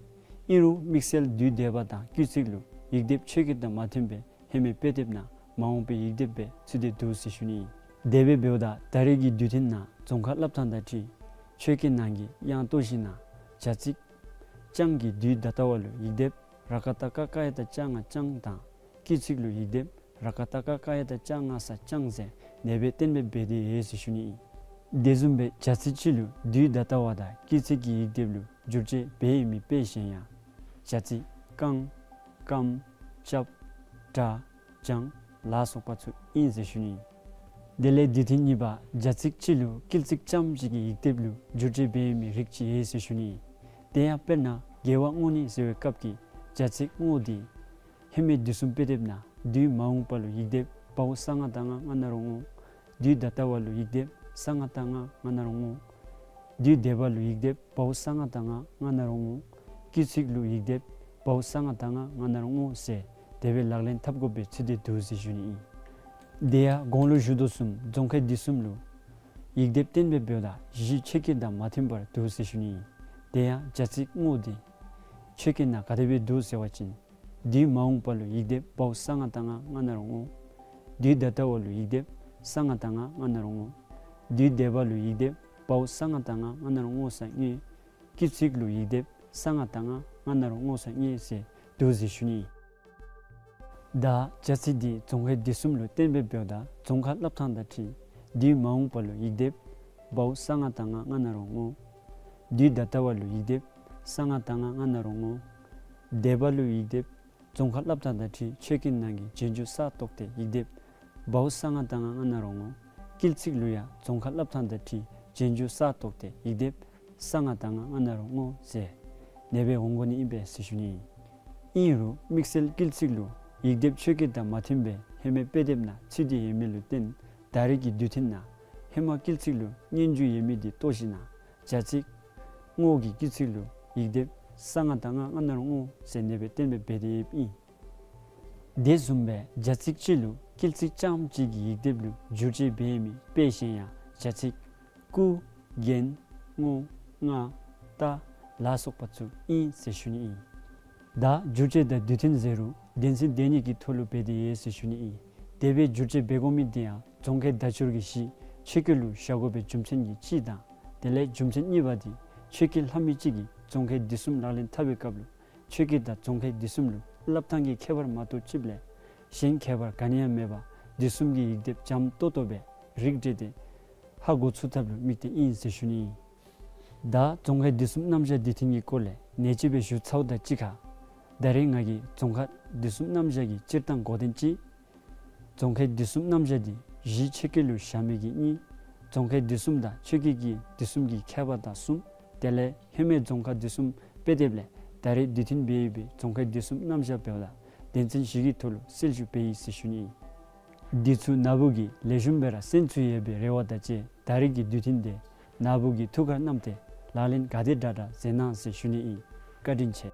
ཨིན་རུང་དམིགས་བསལ་དུས་འདས་པ་དང་སྐུལ་ཚིག་ལུ་ཡིག་སྡེབ་ཆོས་སྐད་དང་མ་མཐུན་པས་ཧེ་མའི་དཔེ་དེབ་ནང་མ་འོངས་པའི་ཡིག་སྡེབ་སྦེ་ཚུད་དེ་འདུག་ཟེར་ཞུ་ནི་ཨིན། དེ་སྦེ་འབདཝ་ད་ད་རེས་ཀྱི་དུས་མཐུན་ནང་རྫོང་ཁ་སླབ་ཐངས་དང་འཁྲིལ་ཆོས་སྐད་ནང་གི་དབྱངས་བཏོག་ཞིནམ་ན་བྱ་ཚིག་བརྐྱང་གི་དུས་ད་ལྟ་བ་ལུ་ཡིག་སྡེབ་ར་ཀ་བཏགས་རྐ་ཀ་ཡ་བཏགས་རྐྱ་ང་རྐྱང་དང་སྐུལ་ཚིག་ལུ་ཡིག་སྡེབ་ར་ཀ་བཏགས་རྐ་ཀ་ཡ་བཏགས་རྐྱ་ང་ས་རྐྱང་ཟེར་དེ་སྦེ་གཏན་འབེབས་འབད་དེ་ཡོད་ཟེར་ཞུ་ནི་ཨིན། དེ་བཟུམ་སྦེ་བྱ་ཚིག་ཅིག་ལུ་དུས་ད་ལྟ་བ་དང་སྐུལ་ཚིག་གི་ཡིག་སྡེབ་ལུ་བསྒྱུར་བཅོས་འབད་ཡོད་མི་དཔེ་གཞན་ཡང་བྱ་ཚིག་བཀང་། སྐམ། རྐྱབ། འདྲ། བྱང་ལ་སོགས་པ་ཚུ་ཨིན་ཟེར་ཞུ་ནི་ཨིན། དེ་ལས་དུས་མཐུན་གཉིས་པ་བྱ་ཚིག་ཅིག་ལུ་སྐུལ་ཚིག་རྐྱངམ་གཅིག་གི་ཡིག་སྡེབ་ལུ་བསྒྱུར་བཅོས་འབད་ཡོད་མི་རིགས་ཅིག་ཡོད་ཟེར་ཞུ་ནི་ཨིན། དེ་ཡང་དཔེར་ན་དགེ་བ་བསྔོ་ནི་ཟེར་བའི་སྐབས་ཀྱི་བྱ་ཚིག་བསྔོ་འདི་ཧེ་མའི་དུས་གསུམ་དཔེ་དེབ་ནང་དུས་མ་འོངས་པ་ལུ་ཡིག་སྡེབ་བའོ་ས་ང་བཏགས་རྔ་ང་ན་རོ་བསྔོ། དུས་ད་ལྟ་བ་ལུ་ཡིག་སྡེབ་ས་ང་བཏགས་རྔ་རྔ་ན་རོ་བསྔོ། དུས་འདས་པ་ལུ་ཡིག་སྡེབ་བའོ་ས་ང་བཏགས་རྔ་རྔ་ན་རོ་རྔོ། སྐུལ་ཚིག་ལུ་ཡིག་སྡེབ་བའོ་ས་ང་བཏགས་རྔ་རྔ་ན་རོ་བསྔོ་ཟེར་དེ་སྦེ་ལག་ལེན་འཐབ་དགོཔ་སྦེ་ཚུད་དེ་འདུག་ཟེར་ཞུ་ནི་ཨིན། དེ་ཡང་གོང་ལུ་ཞུ་དོ་བཟུམ་རྫོང་ཁའི་དུས་གསུམ་ལུ་ཡིག་སྡེབ་གཏན་འབེབས་འབདཝ་ད་གཞི་ཆོས་སྐད་དང་མ་མཐུན་པར་འདུག་ཟེར་ཞུ་ནི་ཨིན། དེ་ཡང་བྱ་ཚིག་བསྔོ་འདི་ཆོས་སྐད་ནང་ག་དེ་སྦེ་འདུག་ཟེར་བ་ཅིན་དུས་མ་འོངས་པ་ལུ་ཡིག་སྡེབ་བའོ་ས་ང་བཏགས་རྔ་རྔ་ན་རོ་རྔོ། དུས་ད་ལྟ་བ་ལུ་ཡིག་སྡེབ་ས་ང་བཏགས་རྔ་རྔ་ན་རོ་བསྔོ། དུས་འདས་པ་ལུ་ཡིག་སྡེབ་བའོ་ས་ང་བཏགས་རྔ་རྔ་ན་རོ་རྔོ་ས་བསྔོ། སྐུལ་ཚིག་ལུ་ཡིག་སྡེབ་ས་ང་བཏགས་རྔ་རྔ་ན་རོ་རྔོ་ས་བསྔོ་ཟེར་འདུག་ཟེར་ཞུ་ནི་ཨིན། ད་བྱ་ཚིག་འདི་རྫོང་ཁའི་དུས་གསུམ་ལུ་གཏན་འབེབས་འབདཝ་ད་རྫོང་ཁ་སླབ་ཐངས་དང་འཁྲིལ་དུས་མ་འོངས་པ་ལུ་ཡིག་སྡེབ་བའོ་ས་ང་བཏགས་རྔ་རྔ་ན་རོ་རྔོ། དུས་ད་ལྟ་བ་ལུ་ཡིག་སྡེབ་ས་ང་བཏགས་རྔ་རྔ་ན་རོ་རྔོ། འདས་པ་ལུ་ཡིག་སྡེབ་རྫོང་ཁ་སླབ་ཐངས་དང་འཁྲིལ་ཆོས་སྐད་ནང་གི་རྗེས་འཇུག་ས་བཏོག་སྟེ་ཡིག་སྡེབ་བའོ་ས་ང་བཏགས་རྔ་རྔ་ན་རོ་རྔོ། སྐུལ་ཚིག་ལུ་ཡང་རྫོང་ཁ་སླབ་ཐངས་དང་འཁྲིལ་རྗེས་འཇུག་ས་བཏོག་སྟེ་ཡིག་སྡེབ་ས་ང་བཏགས་རྔ་རྔ་ན་རོ་རྔོ་ཟེར་དེ་སྦེ་འོང་དགོ་ནི་ཨིན་པས་ཟེར་ཞུ་ནི་ཨིན། ཨིན་རུང་དམིགས་བསལ་སྐུལ་ཚིག་ལུ་ཡིག་སྡེབ་ཆོས་སྐད་དང་མ་མཐུན་པས་ཧེ་མའི་དཔེ་དེབ་ནང་ཚུད་དེ་ཡོད་མི་ལུ་བརྟེན་ད་རེས་ཀྱི་དུས་མཐུན་ནང་ཧེ་མ་སྐུལ་ཚིག་ལུ་སྙན་འཇུག་ཡོད་མི་འདི་བཏོག་ཞིནམ་ན་བྱ་ཚིག་བསྔོ་གི་སྐུལ་ཚིག་ལུ་ཡིག་སྡེབ་ས་ང་བཏགས་རྔ་རྔ་ན་རོ་རྔོ་ཟེར་དེ་སྦེ་གཏན་འབེབས་འབད་དེ་ཡོདཔ་ཨིན། དེ་བཟུམ་སྦེ་བྱ་ཚིག་ཅིག་ལུ་སྐུལ་ཚིག་རྐྱངམ་གཅིག་གི་ཡིག་སྡེབ་ལུ་བསྒྱུར་བཅོས་འབད་མི་དཔེ་གཞན་ཡང་བྱ་ཚིག་བསྐུ། རྒྱན། བསྔོ། བསྔགས། བལྟ་ལ་སོགས་པ་ཚུ་ཨིན་ཟེར་ཞུ་ནི་ཨིན། ད་བསྒྱུར་བཅོས་དང་དུས་མཐུན་ཟེར་རུང་དོན་ཚན་དེ་གཉིས་ཀྱི་ཐོག་ལུ་འབད་དེ་ཡོད་ཟེར་ཞུ་ནི་ཨིན། དེ་སྦེ་བསྒྱུར་བཅོས་འབད་དགོ་མི་དེ་ཡང་རྫོང་ཁའི་བརྡ་སྦྱོར་གྱི་གཞི་ཆོས་སྐད་ལུ་བཞག་དགོ་པའི་རྒྱུ་མཚན་གྱིས་གཅིག་དང་དེ་ལས་རྒྱུ་མཚན་གཉིས་པ་དེ་ཆོས་སྐད་ལྷབ་མི་གཅིག་གིས་རྫོང་ཁའི་དུས་གསུམ་ལག་ལེན་འཐབ་པའི་སྐབས་ལུ་ ཆོས་སྐད་དང་རྫོང་ཁའི་བསྡུས་གསུམ་ལུ་སླབ་ཐངས་ཀྱི་ཁྱད་པར་མ་གཏོགས་ཅིག་ལས་གཞན་ཁྱད་པར་ག་ནི་ཡང་མེད་པར་བསྡུས་གསུམ་གྱི་ཡིག་སྡེབ་འཇམ་ཏོང་ཏོ་སྦེ་རིགས་བསྒྲེས་ཏེ་ཧ་གོ་ཚུགས་ཐབས་ལུ་དམིགས་ཏེ་ཨིན་ཟེར་ཞུ་ནི་ཨིན། ད་རྫོང་ཁའི་བསྡུས་གསུམ་རྣམ་གཞག་འདི་ཐེངས་ཀྱི་སྐོར་ལས་ནེ་ཅིག་སྦེ་ཞུ་ཚརཝ་དང་གཅིག་ཁར་ད་རེས་ང་གིས་རྫོང་ཁ་བསྡུས་གསུམ་རྣམ་གཞག་གི་སྤྱིར་བཏང་གོ་དོན་ཅིག། རྫོང་ཁའི་བསྡུས་གསུམ་རྣམ་གཞག་འདི་གཞི་ཆོས་སྐད་ལུ་བཞག་མི་གི་གཉིས། རྫོང་ཁའི་བསྡུས་གསུམ་དང་ཆོས་སྐད་ཀྱི་བསྡུས་གསུམ་གྱི་ཁྱད་པར་དང་གསུམ། དེ་ལས་ཧེ་མའི་རྫོང་ཁ་བསྡུས་གསུམ་དཔེ་དེབ་ལས་ད་རེས་དུས་མཐུན་འབད་ཡོད་པའི་རྫོང་ཁའི་བསྡུས་གསུམ་རྣམ་གཞག་འབདཝ་ད་དོན་ཚན་བཞི་གི་ཐོག་ལུ་གསལ་ཞུ་འབད་ཡི་ཟེར་ཞུ་ནི་ཨིན། འདི་ཚུ་ན་བུ་གིས་ལེགས་ཤོམ་སྦེ་ར་གསན་ཚུགས་ཡོད་པའི་རེ་བ་དང་བཅས་ད་རེས་ཀྱི་དུས་མཐུན་འདི་ན་བུ་གི་ཐུགས་ཁར་བསྣམས་ཏེ་ལག་ལེན་ག་དེ་དྲག་དྲག་མཛད་གནང་ཟེར་ཞུ་ནི་ཨིན། བཀའ་དྲིན་ཆེ།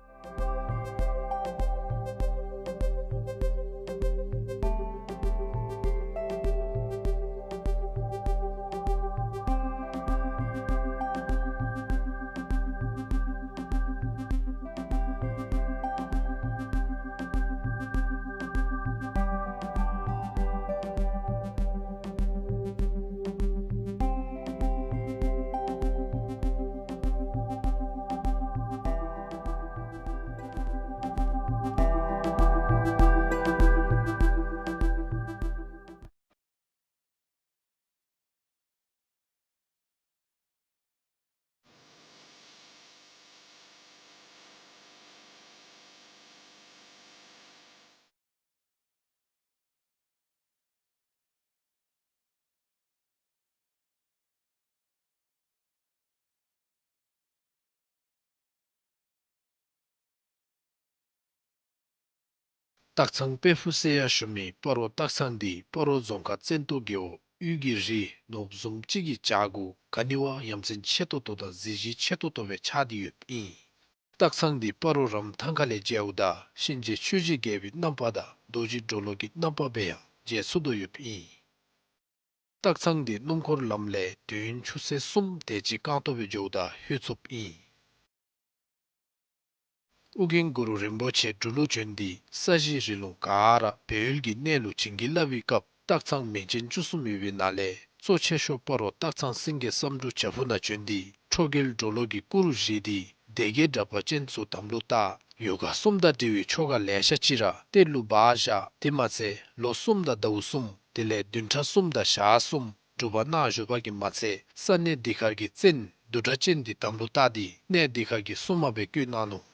སྟག་ཚང་དཔལ་ཕུག་ཟེར་ཡང་ཞུ་མི་སྤ་རོ་སྟག་ཚང་འདི་སྤ་རོ་རྫོང་ཁག་བཙན་ཏོ་རྒེད་འོག་དབུས་ཀྱི་རི་ནོར་བུ་བཟུམ་ཅིག་གི་བྱག་གུ་ག་ནི་བ་ཡ་མཚན་ཆེ་ཏོག་ཏོ་དང་གཟི་བརྗིད་ཆེ་ཏོག་ཏོ་སྦེ་ཆགས་ཏེ་ཡོདཔ་ཨིན། སྟག་ཚང་འདི་སྤ་རོ་རམ་ཐང་ཁ་ལས་མཇལཝ་ད་གཤིན་རྗེ་ཆོས་རྗེ་རྒྱལ་པོའི་རྣམ་པ་དང་རྡོ་རྗེ་གྲོ་ལོད་ཀྱི་རྣམ་པ་སྦེ་ཡང་མཇལ་ཚུགས་དོ་ཡོདཔ་ཨིན། སྟག་ཚང་འདི་སྣུམ་འཁོར་ལམ་ལས་དུས་ཡུན་ཆུ་ཚོད་གསུམ་དེ་ཅིག་རྐང་སྟོང་སྦེ་འགྱོཝ་ད་ལྷོད་ཚུགསཔ་ཨིན། ཨོ་རྒྱན་གུ་རུ་རིན་པོ་ཆེ་འབྲུག་ལུ་བྱོན་ཏེ་ས་གཞི་རི་ལུང་ག་ར་སྦས་ཡུལ་གྱི་གནས་ལུ་བྱིན་གྱིས་བརླབས་པའི་སྐབས་སྟག་ཚང་མིང་ཅན་བཅུ་གསུམ་ཡོད་པའི་ནང་ལས་གཙོ་ཆེ་ཤོས་སྤ་རོ་སྟག་ཚང་སེང་གེ་བསམ་འགྲུབ་བྱག་ཕུག་ནང་བྱོན་ཏེ་ཁྲོ་རྒྱལ་གྲོ་ལོད་ཀྱི་སྐུ་རུ་བཞེངས་ཏེ་སྡེ་བརྒྱད་དྲེགས་པ་ཅན་ཚུ་དམ་ལུ་བཏགས། ཡོ་ག་གསུམ་དང་འབྲེལ་བའི་ཆོ་ག་ལེ་ཤ་ཅིག་ར་གཏེར་ལུ་སྦ་བཞག། དེ་མ་ཚད་ལོ་གསུམ་དང་ཟླཝ་གསུམ་དེ་ལས་བདུན་ཕྲག་གསུམ་དང་ཞག་གསུམ་སྒྲུབ་པ་གནང་བཞུགས་པ་གིས་མ་ཚད་ས་གནས་འདི་ཁར་གྱི་བཙན་བདུད་སྒྲ་གཅན་འདི་དམ་ལུ་བཏགས་ཏེ་གནས་འདི་ཁར་གྱི་སྲུང་མ་སྦེ་བསྐོས་གནང་ནུག།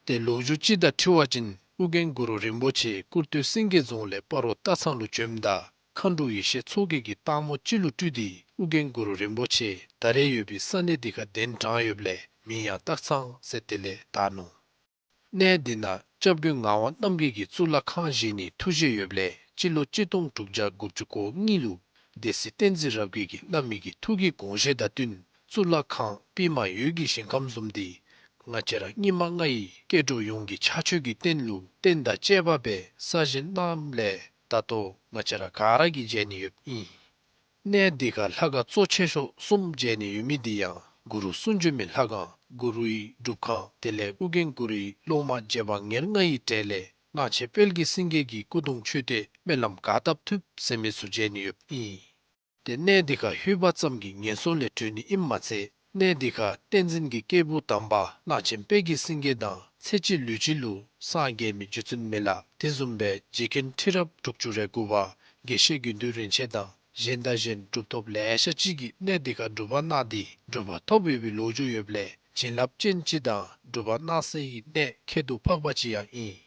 ཏེ་ལོ་རྒྱུས་ཅིག་དང་འཁྲིལ་བ་ཅིན་ཨོ་རྒྱན་གུ་རུ་རིན་པོ་ཆེ་ཀུར་སྟོད་སེང་གེ་རྫོང་ལས་སྤ་རོ་སྟག་ཚང་ལུ་བྱོནམ་ད་མཁའ་འགྲོ་ཡེ་ཤེས་མཚོ་རྒྱལ་གྱིས་སྟག་མོ་ཅིག་ལུ་སྤྲུལ་ཏེ་ཨོ་རྒྱན་གུ་རུ་རིན་པོ་ཆེ་ད་རེས་ཡོད་པའི་ས་གནས་འདི་ཁར་གདན་དྲངས་ཡོདཔ་ལས་མིང་ཡང་སྟག་ཚང་ཟེར་དེ་ལས་བཏགས་ནུག། གནས་འདི་ནང་སྐྱབས་མགོན་ངག་དབང་རྣམ་རྒྱལ་གྱིས་གཙུག་ལག་ཁང་བཞེངས་ནིའི་ཐུགས་བཞེད་ཡོདཔ་ལས་སྤྱི་ལོ་གཅིག་སྟོང་དྲུག་བརྒྱ་དགུ་བཅུ་གོ་གཉིས་ལུ་སྡེ་སྲིད་བསྟན་འཛིན་རབ་རྒྱས་ཀྱིས་བླ་མའི་གི་ཐུགས་ཀྱི་དགོངས་བཞེད་དང་བསྟུན་གཙུག་ལག་ཁང་པདྨ་འོད་ཀྱི་ཞིང་ཁམས་བཟུམ་འདི་ང་བཅས་ར་སྙིགས་མ་ལྔ་ཡི་སྐྱེ་འགྲོ་ཡོངས་ཀྱི་ཕྱག་མཆོད་ཀྱི་རྟེན་ལུ་རྟེན་དང་བཅས་པ་སྦེ་གསར་བཞེངས་གནངམ་ལས་ད་ལྟོ་ང་བཅས་ར་ག་ར་གིས་མཇལ་ནི་ཡོདཔ་ཨིན། གནས་འདི་ཁར་ལྷ་ཁང་གཙོ་ཆེ་ཤོས་གསུམ་མཇལ་ནི་ཡོད་མི་འདི་ཡང་གུ་རུ་གསུང་བྱོན་མའི་ལྷ་ཁང་གུ་རུའི་སྒྲུབ་ཁང་དེ་ལས་ཨོ་རྒྱན་གུ་རུའི་སློབ་མ་རྗེ་འབངས་ཉེར་ལྔ་ཡི་གྲས་ལས་གླང་ཆེན་དཔལ་གྱི་སེང་གེ་གི་སྐུ་གདུང་མཆོད་རྟེན་སྨོན་ལམ་ག་བཏབ་ཐུབ་ཟེར་མི་ཚུ་མཇལ་ནི་ཡོདཔ་ཨིན། ཏེ་གནས་འདི་ཁར་ལྷོད་པ་ཙམ་གྱིས་ངན་སོང་ལས་གྲོལ་ནི་ཨིནམ་མ་ཚད་གནས་འདི་ཁར་བསྟན་འཛིན་གྱི་སྐྱེས་བུ་དམ་པ་གླང་ཆེན་དཔལ་གྱི་སེང་གེ་དང་ཚེ་གཅིག་ལུས་གཅིག་ལུ་སངས་རྒྱས་མི་རྗེ་བཙུན་མི་ལ་དེ་བཟུམ་སྦེ་རྗེ་མཁན་ཁྲི་རབས་དྲུག་ཅུ་རེ་དགུ་པ་དགེ་བཤེས་དགེ་འདུན་རིན་ཆེན་དང་གཞན་དང་གཞན་གྲུབ་ཐོབ་ལེ་ཤ་ཅིག་གིས་གནས་འདི་ཁར་སྒྲུབ་པ་གནང་སྟེ་གྲུབ་པ་ཐོབ་ཡོད་པའི་ལོ་རྒྱུས་ཡོདཔ་ལས་བྱིན་རླབས་ཅན་ཅིག་དང་སྒྲུབ་པ་གནང་སའི་གནས་ཁྱད་དུ་འཕགས་པ་ཅིག་ཡང་ཨིན།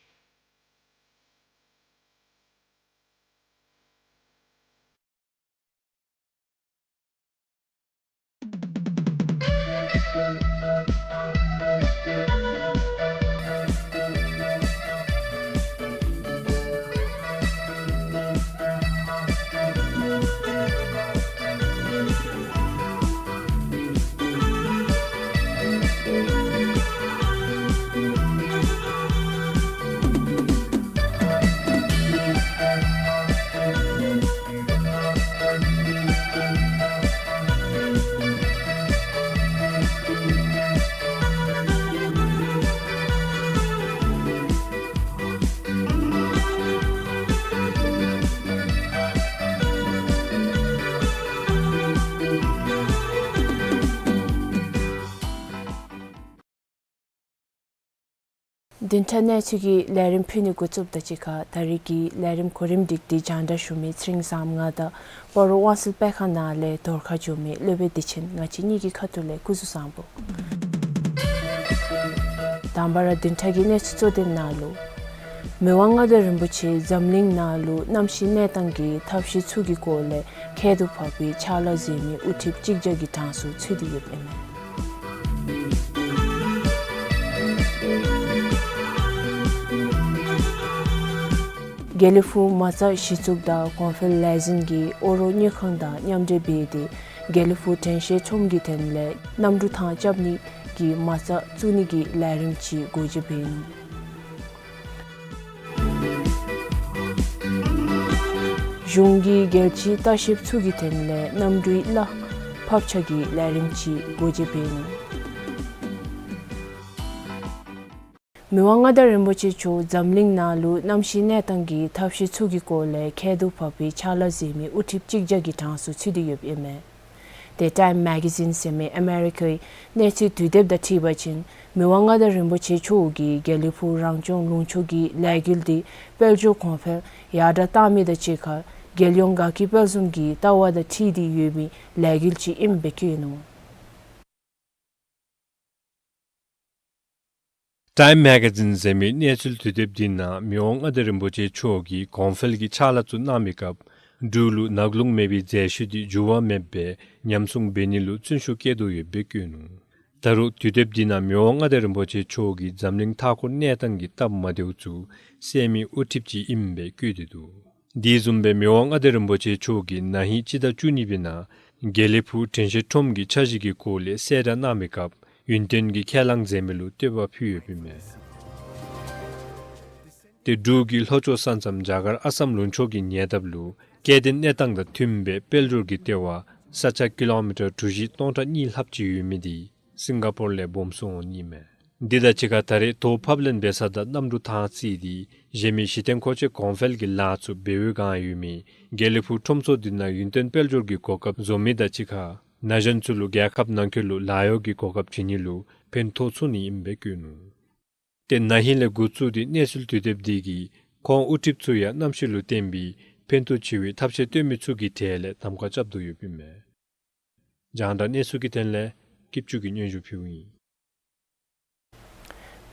བདུན་ཕྲག་གནས་ཚུལ་གྱི་ལས་རིམ་ཕུལ་ནི་འགོ་བཙུགསཔ་དང་གཅིག་ཁར་ད་རེས་ཀྱི་ལས་རིམ་གོ་རིམ་སྒྲིག་སྟེ་སྙན་ཞུ་མི་ཚེ་རིང་བཟངམོ་ང་དང་སྤ་རོ་དབང་གསལ་དཔེ་ཁང་ནང་ལས་རྫོང་ཁ་འགྱོ་མི་སློབ་དཔོན་བདེ་ཆེན་ང་བཅས་གཉིས་ཀྱི་ཁ་ཐུག་ལས་སྐུ་གཟུགས་བཟང་པོ། དང་པ་ར་བདུན་ཕྲག་གི་གནས་ཚུལ་གཙོ་དོན་ནང་ལུ། མི་དབང་མངའ་བདག་རིན་པོ་ཆེ་འཛམ་གླིང་ནང་ལུ་གནམ་གཤིས་གནས་སྟངས་ཀྱི་ཐབས་ཤེས་ཚུ་གི་སྐོར་ལས་ཁྱད་དུ་འཕགས་པའི་ཕྱག་ལཱ་མཛད་མི་དབུ་ཁྲིདཔ་གཅིག་བརྒྱ་གི་གྲངས་སུ་ཚུད་དེ་ཡོདཔ་ཨིན་མས། དགེ་ལེགས་ཕུག་མ་རྩ་གཞི་བཙུགས་དང་གོང་འཕེལ་ལས་འཛིན་གྱིས་ཨོ་རོག་དངུལ་ཁང་དང་མཉམ་འབྲེལ་འབད་དེ་དགེ་ལེགས་ཕུག་དྲན་ཤེས་ཁྲོམ་གྱི་དོན་ལས་གནམ་གྲུ་ཐང་རྐྱབ་ནི་གི་མ་རྩ་བཙུགས་ནི་གི་ལས་རིམ་ཅིག་སྒོ་འབྱེད་འབད་ནུག། གཞུང་གིས་རྒྱལ་སྤྱིའི་ལྟ་བཤལཔ་ཚུ་གི་དོན་ལས་གནམ་གྲུའི་གླ་ཕབ་ཆ་གི་ལས་རིམ་ཅིག་སྒོ་འབྱེད་འབད་ནུག། མི་དབང་མངའ་བདག་རིན་པོ་ཆེ་མཆོག་འཛམ་གླིང་ནང་ལུ་གནམ་གཤིས་གནས་སྟངས་ཀྱི་ཐབས་ཤེས་ཚུ་གི་སྐོར་ལས་ཁྱད་དུ་འཕགས་པའི་ཕྱག་ལཱ་མཛད་མི་དབུ་ཁྲིདཔ་གཅིག་བརྒྱ་གི་གྲངས་སུ་ཚུད་དེ་ཡོདཔ་ཨིན་མས། ཏེ་ཊའིམ་མེ་ག་ཛིན་ཟེར་མི་ཨ་མེ་རི་ཀའི་གནས་ཚུལ་དུས་དེབ་དང་འཁྲིལ་བ་ཅིན་མི་དབང་མངའ་བདག་རིན་པོ་ཆེ་མཆོག་གིས་དགེ་ལེགས་ཕུག་རང་སྐྱོང་ལུང་ཕྱོགས་ཀྱི་ལས་འགུལ་འདི་དཔལ་འབྱོར་གོང་འཕེལ་ཡར་དྲག་བཏང་མི་དང་གཅིག་ཁར་རྒྱལ་ཡོངས་དགའ་སྐྱིད་དཔལ་འཛོམས་ཀྱི་ལྟ་བ་དང་འཁྲིལ་ཏེ་ཡོད་མི་ལས་འགུལ་ཅིག་ཨིནམ་སྦེ་བཀོད་ནུག། ཊའིམ་མེ་ག་ཛིན་ཟེར་མི་གནས་ཚུལ་དུས་དེབ་འདི་ནང་མི་དབང་མངའ་བདག་རིན་པོ་ཆེ་མཆོག་གིས་གོང་འཕེལ་གྱི་ཕྱག་ལཱ་ཚུ་གནང་མི་སྐབས་འབྲུག་ལུ་ནག་རླུང་མེད་པའི་རྫས་ཤུལ་འདི་འགྱུར་བ་མེདཔ་སྦེ་ཉམས་སྲུང་འབད་ནི་ལུ་བརྩོན་ཤུགས་བསྐྱེད་དོ་ཡོདཔ་སྦེ་བཀོད་ནུག། ད་རུང་དུས་དེབ་འདི་ནང་མི་དབང་མངའ་བདག་རིན་པོ་ཆེ་མཆོག་གིས་འཛམ་གླིང་མཐའ་འཁོར་གནས་སྟངས་ཀྱི་སྟབས་མ་བདེཝ་ཚུ་སེལ་མི་དབུ་ཁྲིདཔ་ཅིག་ཨིནམ་སྦེ་བཀོད་དེ་འདུག། དེ་བཟུམ་སྦེ་མི་དབང་མངའ་བདག་རིན་པོ་ཆེ་མཆོག་གིས་ན་ཧིང་སྤྱི་ཟླ་བཅུ་གཉིས་པའི་ནང་དགེ་ལེགས་ཕུག་དྲན་ཤེས་ཁྲོམ་གྱི་འཆར་གཞི་གི་སྐོར་ལས་གསལ་བསྒྲགས་གནང་མི་སྐབས་ཡུན་བརྟན་གྱི་ཁས་བླངས་མཛད་མི་ལུ་བསྟོད་པ་ཕུལ་ཡོདཔ་ཨིན་མས། ཏེ་འབྲུག་གི་ལྷོ་ཕྱོགས་ས་མཚམས་རྒྱ་གར་ཨ་སམ་ལུང་ཕྱོགས་ཀྱི་ཉེ་འདབས་ལུ་སྐྱེ་ལྡན་གནས་སྟངས་དང་མཐུནམ་སྦེ་དཔལ་འབྱོར་གྱི་ལྟེ་བ་ས་ཆ་ཀི་ལོ་མི་ཊར་གྲུ་བཞི་སྟོང་ཕྲག་གཉིས་ལྷགཔ་ཅིག་ཡོད་མི་འདི་སིང་ག་པོར་ལས་སྦོམ་སུ་འོང་ནི་མས། འདི་དང་གཅིག་ཁར་ད་རེས་ཐོག་ཕབ་ལེན་འབད་ས་དང་གནམ་གྲུ་ཐང་རྩིས་ཏེ་གཞན་མི་གཞི་རྟེན་མཁོ་ཆས་གོང་འཕེལ་གྱི་ལཱ་ཚུ་འབད་བའི་བསྒང་ཡོད་མི་དགེ་ལེགས་ཕུག་ཁྲོམ་ཚོགས་འདི་ནང་ཡུན་བརྟན་དཔལ་འབྱོར་གྱི་གོ་སྐབས་བཟོ་མི་དང་གཅིག་ཁར་ན་གཞོན་ཚུ་ལུ་རྒྱལ་ཁབ་ནང་འཁོད་ལུ་ལཱ་གཡོག་གི་གོ་སྐབས་བྱིན་ནི་ལུ་ཕན་ཐོགས་ཚུགས་ནི་ཨིནམ་སྦེ་བཀོད་ནུག། ཏེ་ན་ཧིང་ལས་འགོ་བཙུགས་ཏེ་གནས་ཚུལ་དུས་དེབ་འདི་གིས་ཁོང་དབུ་ཁྲིདཔ་ཚུ་ཡང་གནམ་གཤིས་ལུ་བརྟེན་པའི་ཕན་ཐོགས་ཆེ་བའི་ཐབས་ཤེས་སྟོན་མི་ཚུ་གི་གྲས་ལས་གདམ་ཁ་རྐྱབ་དོ་ཡོདཔ་ཨིན་མས། རྒྱང་བསྒྲགས་གནས་ཚུལ་གྱི་དོན་ལས་སྐྱིད་ཆུ་གིས་སྙན་ཞུ་ཕུལཝ་ཨིན།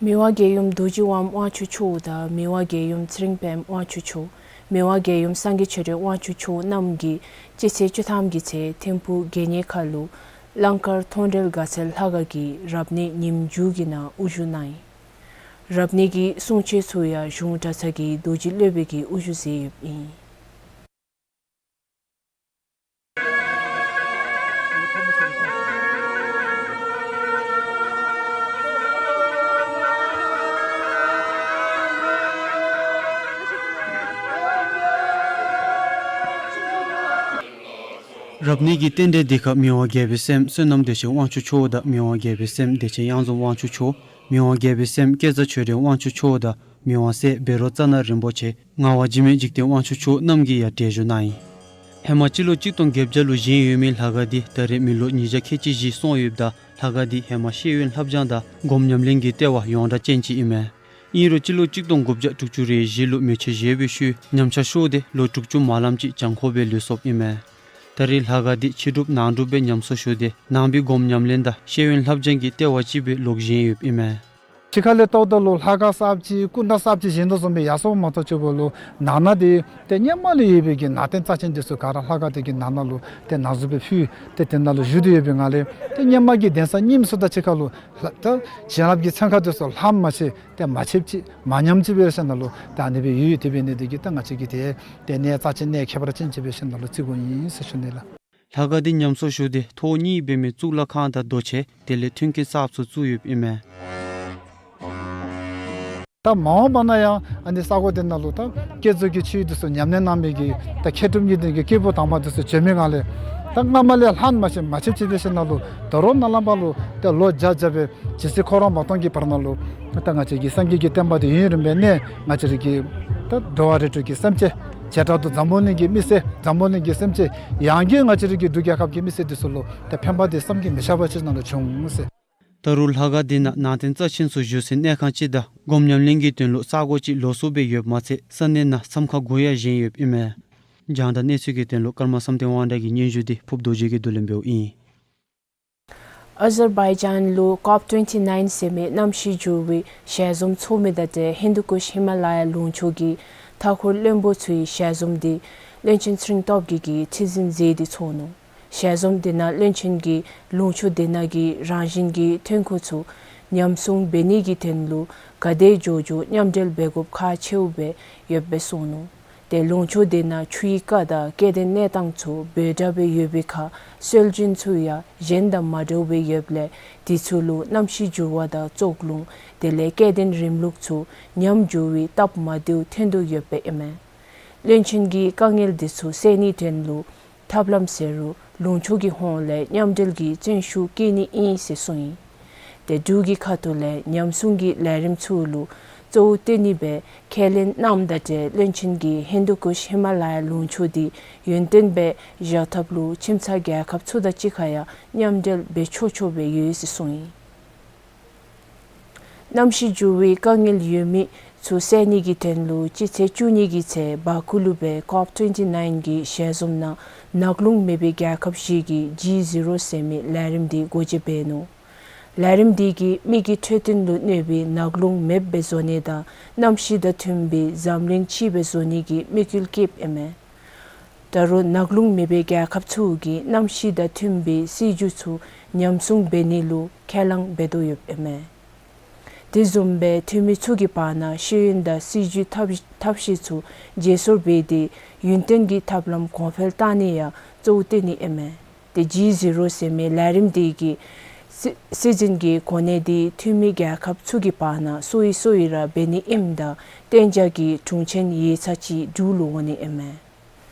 མི་དབང་རྒྱལ་ཡུམ་རྡོ་རྗེ་དབང་དབང་ཕྱུག་མཆོག་དང་མི་དབང་རྒྱལ་ཡུམ་ཚེ་རིང་དཔལམོ་དབང་ཕྱུག་མཆོག། མི་དབང་རྒྱལ་ཡུམ་སངས་རྒྱས་ཆོས་སྒྲོན་དབང་ཕྱུག་མཆོག་རྣམ་གཉིས་སྤྱི་ཚེས་བཅུ་ཐམ་གྱི་ཚེ་ཐིམ་ཕུག་དགེ་བསྙེན་ཁ་ལུ་གླང་དཀར་མཐོང་གྲོལ་དགའ་ཚལ་ལྷ་ཁང་གི་རབ་གནས་ཉིནམ་མཇུག་གི་ནང་དབུ་བཞུགས་གནང་ཡི། རབ་གནས་ཀྱི་གསུང་ཆོག་ཚུ་ཡང་གཞུང་གྲྭ་ཚང་གི་རྡོ་རྗེ་སློབ་དཔོན་གྱིས་དབུ་བཞུགས་མཛད་ཡོདཔ་ཨིན། རབ་གནས་ཀྱི་རྟེན་འབྲེལ་འདི་ཁར་མི་དབང་རྒྱལ་པོའི་སྲསམོ་བསོད་ནམས་བདེ་ཆེན་དབང་ཕྱུག་མཆོག་དང་མི་དབང་རྒྱལ་པོའི་སྲསམོ་བདེ་ཆེན་གཡང་འཛོམས་དབང་ཕྱུག་མཆོག། མི་དབང་རྒྱལ་པོའི་སྲསམོ་སྐལ་བཟང་ཆོས་སྒྲོན་དབང་ཕྱུག་མཆོག་དང་མི་དབང་སྲས་བཻ་རོ་ཙ་ན་རིན་པོ་ཆེ། ངག་དབང་འཇིགས་མེད་འཇིག་རྟེན་དབང་ཕྱུག་མཆོག་རྣམ་གཉིས་ཡང་གྲལ་བཞུགས་གནང་ཡི། ཧེ་མ་སྤྱི་ལོ་གཅིག་སྟོང་བརྒྱད་བརྒྱ་ལུ་བཞེངས་ཡོད་མི་ལྷ་ཁང་འདི་ད་རེས་མི་ལོ་ཉིས་བརྒྱ་ཁལ་གཅིག་བཞེས་སོང་ཡོདཔ་ད་ལྷ་ཁང་འདི་ཧེ་མ་ཤེས་ཡོན་ལྷབ་སྦྱང་དང་སྒོམ་ཉམས་ལེན་གྱི་ལྟེ་བ་ཡོངས་གྲགས་ཅན་ཅིག་ཨིན་མས། ཨིན་རུང་སྤྱི་ལོ་གཅིག་སྟོང་དགུ་བརྒྱ་དྲུག་ཅུ་རེ་བཞི་ལུ་མེ་མཆོད་བཞེས་པའི་ཤུལ་ཉམས་ཆག་ཤོར་ཏེ་ལོ་དྲུག་ཅུ་མ་ལངམ་ཅིག་གྱང་ཁོག་སྦེ་ལུས་སོཔ་ཨིན་མས། ད་རེས་ལྷ་ཁང་འདི་ཕྱི་སྒྲུབ་ནང་སྒྲུབ་སྦེ་ཉམས་གསོ་ཞུ་སྟེ་ནང་པའི་སྒོམ་ཉམས་ལེན་དང་ཤེས་ཡོན་ལྷབ་སྦྱང་གི་ལྟེ་བ་ཅིག་སྦེ་ལོག་བཞེངས་ཡོདཔ་ཨིན་མས། ཕྱི་ཁ་ལས་བལྟཝ་ད་ལུ་ལྷ་ཁང་གསརཔ་ཅིག་སྐུ་འདྲ་གསརཔ་ཅིག་བཞེངས་དོ་བཟུམ་སྦེ་ཡར་སོངམ་མ་གཏོགས་ཅིག་འབདཝ་ལུ་ནང་ན་འདི་ཏེ་སྔོན་མ་ལས་ཡོད་པའི་གི་ནང་རྟེན་རྩ་ཆེན་འདི་ཚུ་ག་ར་ལྷ་ཁང་འདི་གི་ནང་ན་ལུ་ཏེ་ནང་གཟུགས་སྦེ་ཕུལ་ཏེ་དེ་ནང་ལུ་བཞུགས་ཏེ་ཡོད་པའི་ངང་ལས་ཏེ་སྔོན་མ་གི་གདན་ས་རྙིངམ་ཚུ་དང་གཅིག་ཁར་ལུ་ལྷ་ད་བྱིན་རླབས་ཀྱི་ཚན་ཁ་འདི་ཚུ་ལྷངམ་མ་ཚད་ཏེ་མ་ཆདཔ་ཅིག་མ་ཉམསཔ་ཅིག་སྦེ་ར་ཞིནམ་ལས་ད་ཨ་ནི་སྦེ་ཡོད། དེ་འབད་ནི་འདི་གིས་ད་ང་བཅས་ཀྱིས་ཏེ་ཏེ་གནས་རྩ་ཆེན་གནས་ཁྱད་པར་ཅན་ཅིག་སྦེ་ཞིནམ་ལས་བརྩི་དགོཔ་ཨིན་ཟེར་ཞུ་ནི་ལགས། ལྷ་ཁང་འདི་ཉམས་གསོ་ཞུ་སྟེ་ཐོག་གཉིས་འབད་མི་གཙུག་ལག་ཁང་དང་རྡོ་གཅལ་དེ་ལས་མཐུན་རྐྱེན་གསརཔ་ཚུ་བཙུགས་ཡོདཔ་ཨིན་མས། ད་མ་འོངས་པ་ན་ཡང་ཨ་ནི་ས་གོ་འདི་ནང་ལུ་ད་བསྐྱེད་རྫོགས་ཀྱི་ཆོས་འདི་ཚུ་ཉམས་ལེན་གནང་མི་གི་ད་མཁས་གྲུབ་གཉིས་ལྡན་གྱི་སྐྱེས་བུ་དམ་པ་འདི་ཚུ་བྱོན་མི་ངང་ལས་ད་སྔ་མ་ལས་ལྷངམ་མ་ཚད་མ་ཆདཔ་ཅིག་སྦེ་ཞིནམ་ལས་ད་རུང་ནཱ་ལས་ཕར་ལུ་ད་ལོ་བརྒྱ་བརྒྱ་སྦེ་ཇི་སྲིད་འཁོར་བ་མ་སྟོངས་ཀྱི་བར་ན་ལུ་ད་ང་བཅས་ཀྱི་སངས་རྒྱས་ཀྱི་བསྟན་པ་འདི་ཡུན་རིངམོ་སྦེ་གནས། ང་བཅས་རའི་གི་ད་འགྲོ་བ་རིགས་དྲུག་གི་སེམས་ཅན་བྱེ་བྲག་ཏུ་འཛམ་བུ་གླིང་གི་མི་སེར་འཛམ་བུ་གླིང་གི་སེམས་ཅན་ཡང་སྒོས་ང་བཅས་རའི་གི་འབྲུག་རྒྱལ་ཁབ་ཀྱི་མི་སེར་འདི་ཚུ་ལུ་ད་ཕན་པ་འདི་བསམ་གྱིས་མི་ཁྱབ་པ་ཅིག་ནང་ལུ་བྱུང་ཟེར། ད་རུང་ལྷ་ཁང་འདི་ནང་ནང་རྟེན་རྩ་ཆེན་ཚུ་བཞུགས་སའི་གནས་ཁང་ཅིག་དང་སྒོམ་ཉམས་ལེན་གྱི་དོན་ལུ་ས་གོ་ཅིག་ལོགས་སུ་སྦེ་ཡོདཔ་མ་ཚད་ས་གནས་ནང་མཚམས་ཁང་དགུ་ཡང་བཞེངས་ཡོདཔ་ཨིན་མས། རྒྱང་བསྒྲགས་གནས་ཚུལ་གྱི་དོན་ལུ་ཀརྨ་བསམ་གཏན་དབང་གྲགས་ཀྱི་སྙན་ཞུ་འདི་ཕུབ་རྡོ་རྗེ་གིས་བསྡུ་ལེན་འབདཝ་ཨིན། ཨ་ཛར་བའི་ཇཱན་ལུ་ཀོབ་ཊུ་ཝེན་ཊི་ནའིན་ཟེར་མི་གནམ་གཤིས་འགྱུར་བའི་ཞལ་འཛོམས་ཚོགས་མི་དང་འབྲེལ་ཧིན་དུ་ཀུཤ་ཧི་མ་ལ་ཡ་ལུང་ཕྱོགས་ཀྱི་མཐའ་འཁོར་བློན་པོ་ཚུའི་ཞལ་འཛོམས་འདི་བློན་ཆེན་ཚེ་རིང་སྟོབས་རྒྱས་ཀྱིས་ཁྲི་འཛིན་མཛད་དེ་ཚོགས་ནུག། ཞལ་འཛོམས་འདི་ནང་བློན་ཆེན་གྱིས་ལུང་ཕྱོགས་འདི་ནང་གི་རང་བཞིན་གྱི་ཐོན་ཁུངས་ཚུ་ཉམས་སྲུང་འབད་ནི་གི་དོན་ལུ་ག་དེ་མགྱོགས་མགྱོགས་མཉམ་འབྲེལ་འབད་དགོཔ་ཁག་ཆེཝ་སྦེ་ཡོདཔ་སྦེ་གསུངས་ནུག། ཏེ་ལུང་ཕྱོགས་འདི་ནང་ཆུའི་རྐ་དང་སྐྱེ་ལྡན་གནས་སྟངས་ཚུ་འབོལ་དྲགས་སྦེ་ཡོད་པའི་ཁར་སྲོལ་རྒྱུན་ཚུ་ཡང་གཞན་དང་མ་འདྲཝ་སྦེ་ཡོདཔ་ལས་དེ་ཚུ་ལུ་གནམ་གཤིས་འགྱུར་བ་དང་བཙོག་རླུང་དེ་ལས་སྐྱེ་ལྡན་རིམས་ལུགས་ཚུ་ཉམས་འགྱུར་བའི་སྟབས་མ་བདེཝ་ཐོན་དོ་ཡོདཔ་ཨིན་མས། བློན་ཆེན་གྱིས་དཀའ་ངལ་འདི་ཚུ་སེལ་ནིའི་དོན་ལུ་ཐབས་ལམ་ཟེར་རུང་ལུང་ཕྱོགས་ཀྱི་ཧོངས་ལས་མཉམ་འབྲེལ་གྱི་བརྩོན་ཤུགས་བསྐྱེད་ནི་ཨིན་ཟེར་གསུངས་ཡི། ཏེ་འབྲུག་གི་ཁ་ཐུག་ལས་ཉམས་སྲུང་གི་ལས་རིམ་ཚུ་ལུ་གཙོ་བོ་བཏོན་ནི་སྦེ་ཁས་ལེན་གནངམ་དང་འབྲེལ་བློན་ཆེན་གྱིས་ཧིན་དུ་ཀུཤ་ཧི་མ་ལ་ཡ་ལུང་ཕྱོགས་འདི་ཡུན་བརྟན་སྦེ་བཞག་ཐབས་ལུ་ཁྱིམ་ཚང་རྒྱལ་ཁབ་ཚུ་དང་གཅིག་ཁར་ཡང་མཉམ་འབྲེལ་འབད་ཆོག་ཆོག་སྦེ་ཡོད་ཟེར་གསུངས་ཡི། གནམ་གཤིས་འགྱུར་བའི་དཀའ་ངལ་ཡོད་མི་ཚུ་སེལ་ནི་གི་དོན་ལུ་སྤྱི་ཚེས་བཅུ་གཉིས་ཀྱི་ཚེ་བཱ་ཀུ་ལུ་སྦེ་ཀོབ་ཊུ་ཝེན་ཊི་ནའིན་གྱི་ཞལ་འཛོམས་ནང་ནག་རླུང་མེད་པའི་རྒྱལ་ཁབ་བཞི་གིས་ཇི་ཟི་རོ་ཟེར་མི་ལས་རིམ་འདི་འགོ་འབྱེད་འབད་ནུག། ལས་རིམ་འདི་གིས་མི་གི་འཕྲོད་བསྟེན་ལུ་གནོད་པའི་ནག་རླུང་མེདཔ་སྦེ་བཟོ་ནི་དང་གནམ་གཤིས་དང་མཐུན་པའི་འཛམ་གླིང་གཅེས་པའི་བཟོ་ནི་གི་དམིགས་ཡུལ་བསྐྱེདཔ་ཨིན་མས། ད་རུང་ནག་རླུང་མེད་པའི་རྒྱལ་ཁབ་ཚུ་གིས་གནམ་གཤིས་དང་མཐུན་པའི་སྲིད་བྱུས་ཚུ་ཉམས་སྲུང་འབད་ནི་ལུ་ཁས་བླངས་འབད་དོ་ཡོདཔ་ཨིན་མས། དེ་བཟུམ་སྦེ་འཐུས་མི་ཚུ་གི་བར་ན་ཤེས་ཡོན་དང་སྲིད་བྱུས་ཐབས་ཐབས་ཤེས་ཚུ་བརྗེ་སོར་འབད་དེ་ཡུན་བརྟན་གྱི་ཐབས་ལམ་གོང་འཕེལ་བཏང་ནི་ཡང་གཙོ་བོ་བཏོན་ནི་ཨིན་མས། ཏེ་ཇི་ཟི་རོ་ཟེར་མི་ལས་རིམ་འདི་གིས་སྲི་སྲིད་འཛིན་གྱི་གོ་གནས་འདི་འཐུས་མི་རྒྱལ་ཁབ་ཚུ་གི་བར་ན་སོ་ཡི་སོ་ཡི་ར་འབད་ནི་ཨིནམ་ད་གཏན་འཇགས་ཀྱི་དྲུང་ཆེན་ཡིག་ཚང་ཅིག་འབྲུག་ལུ་འོང་ནི་ཨིན་མས།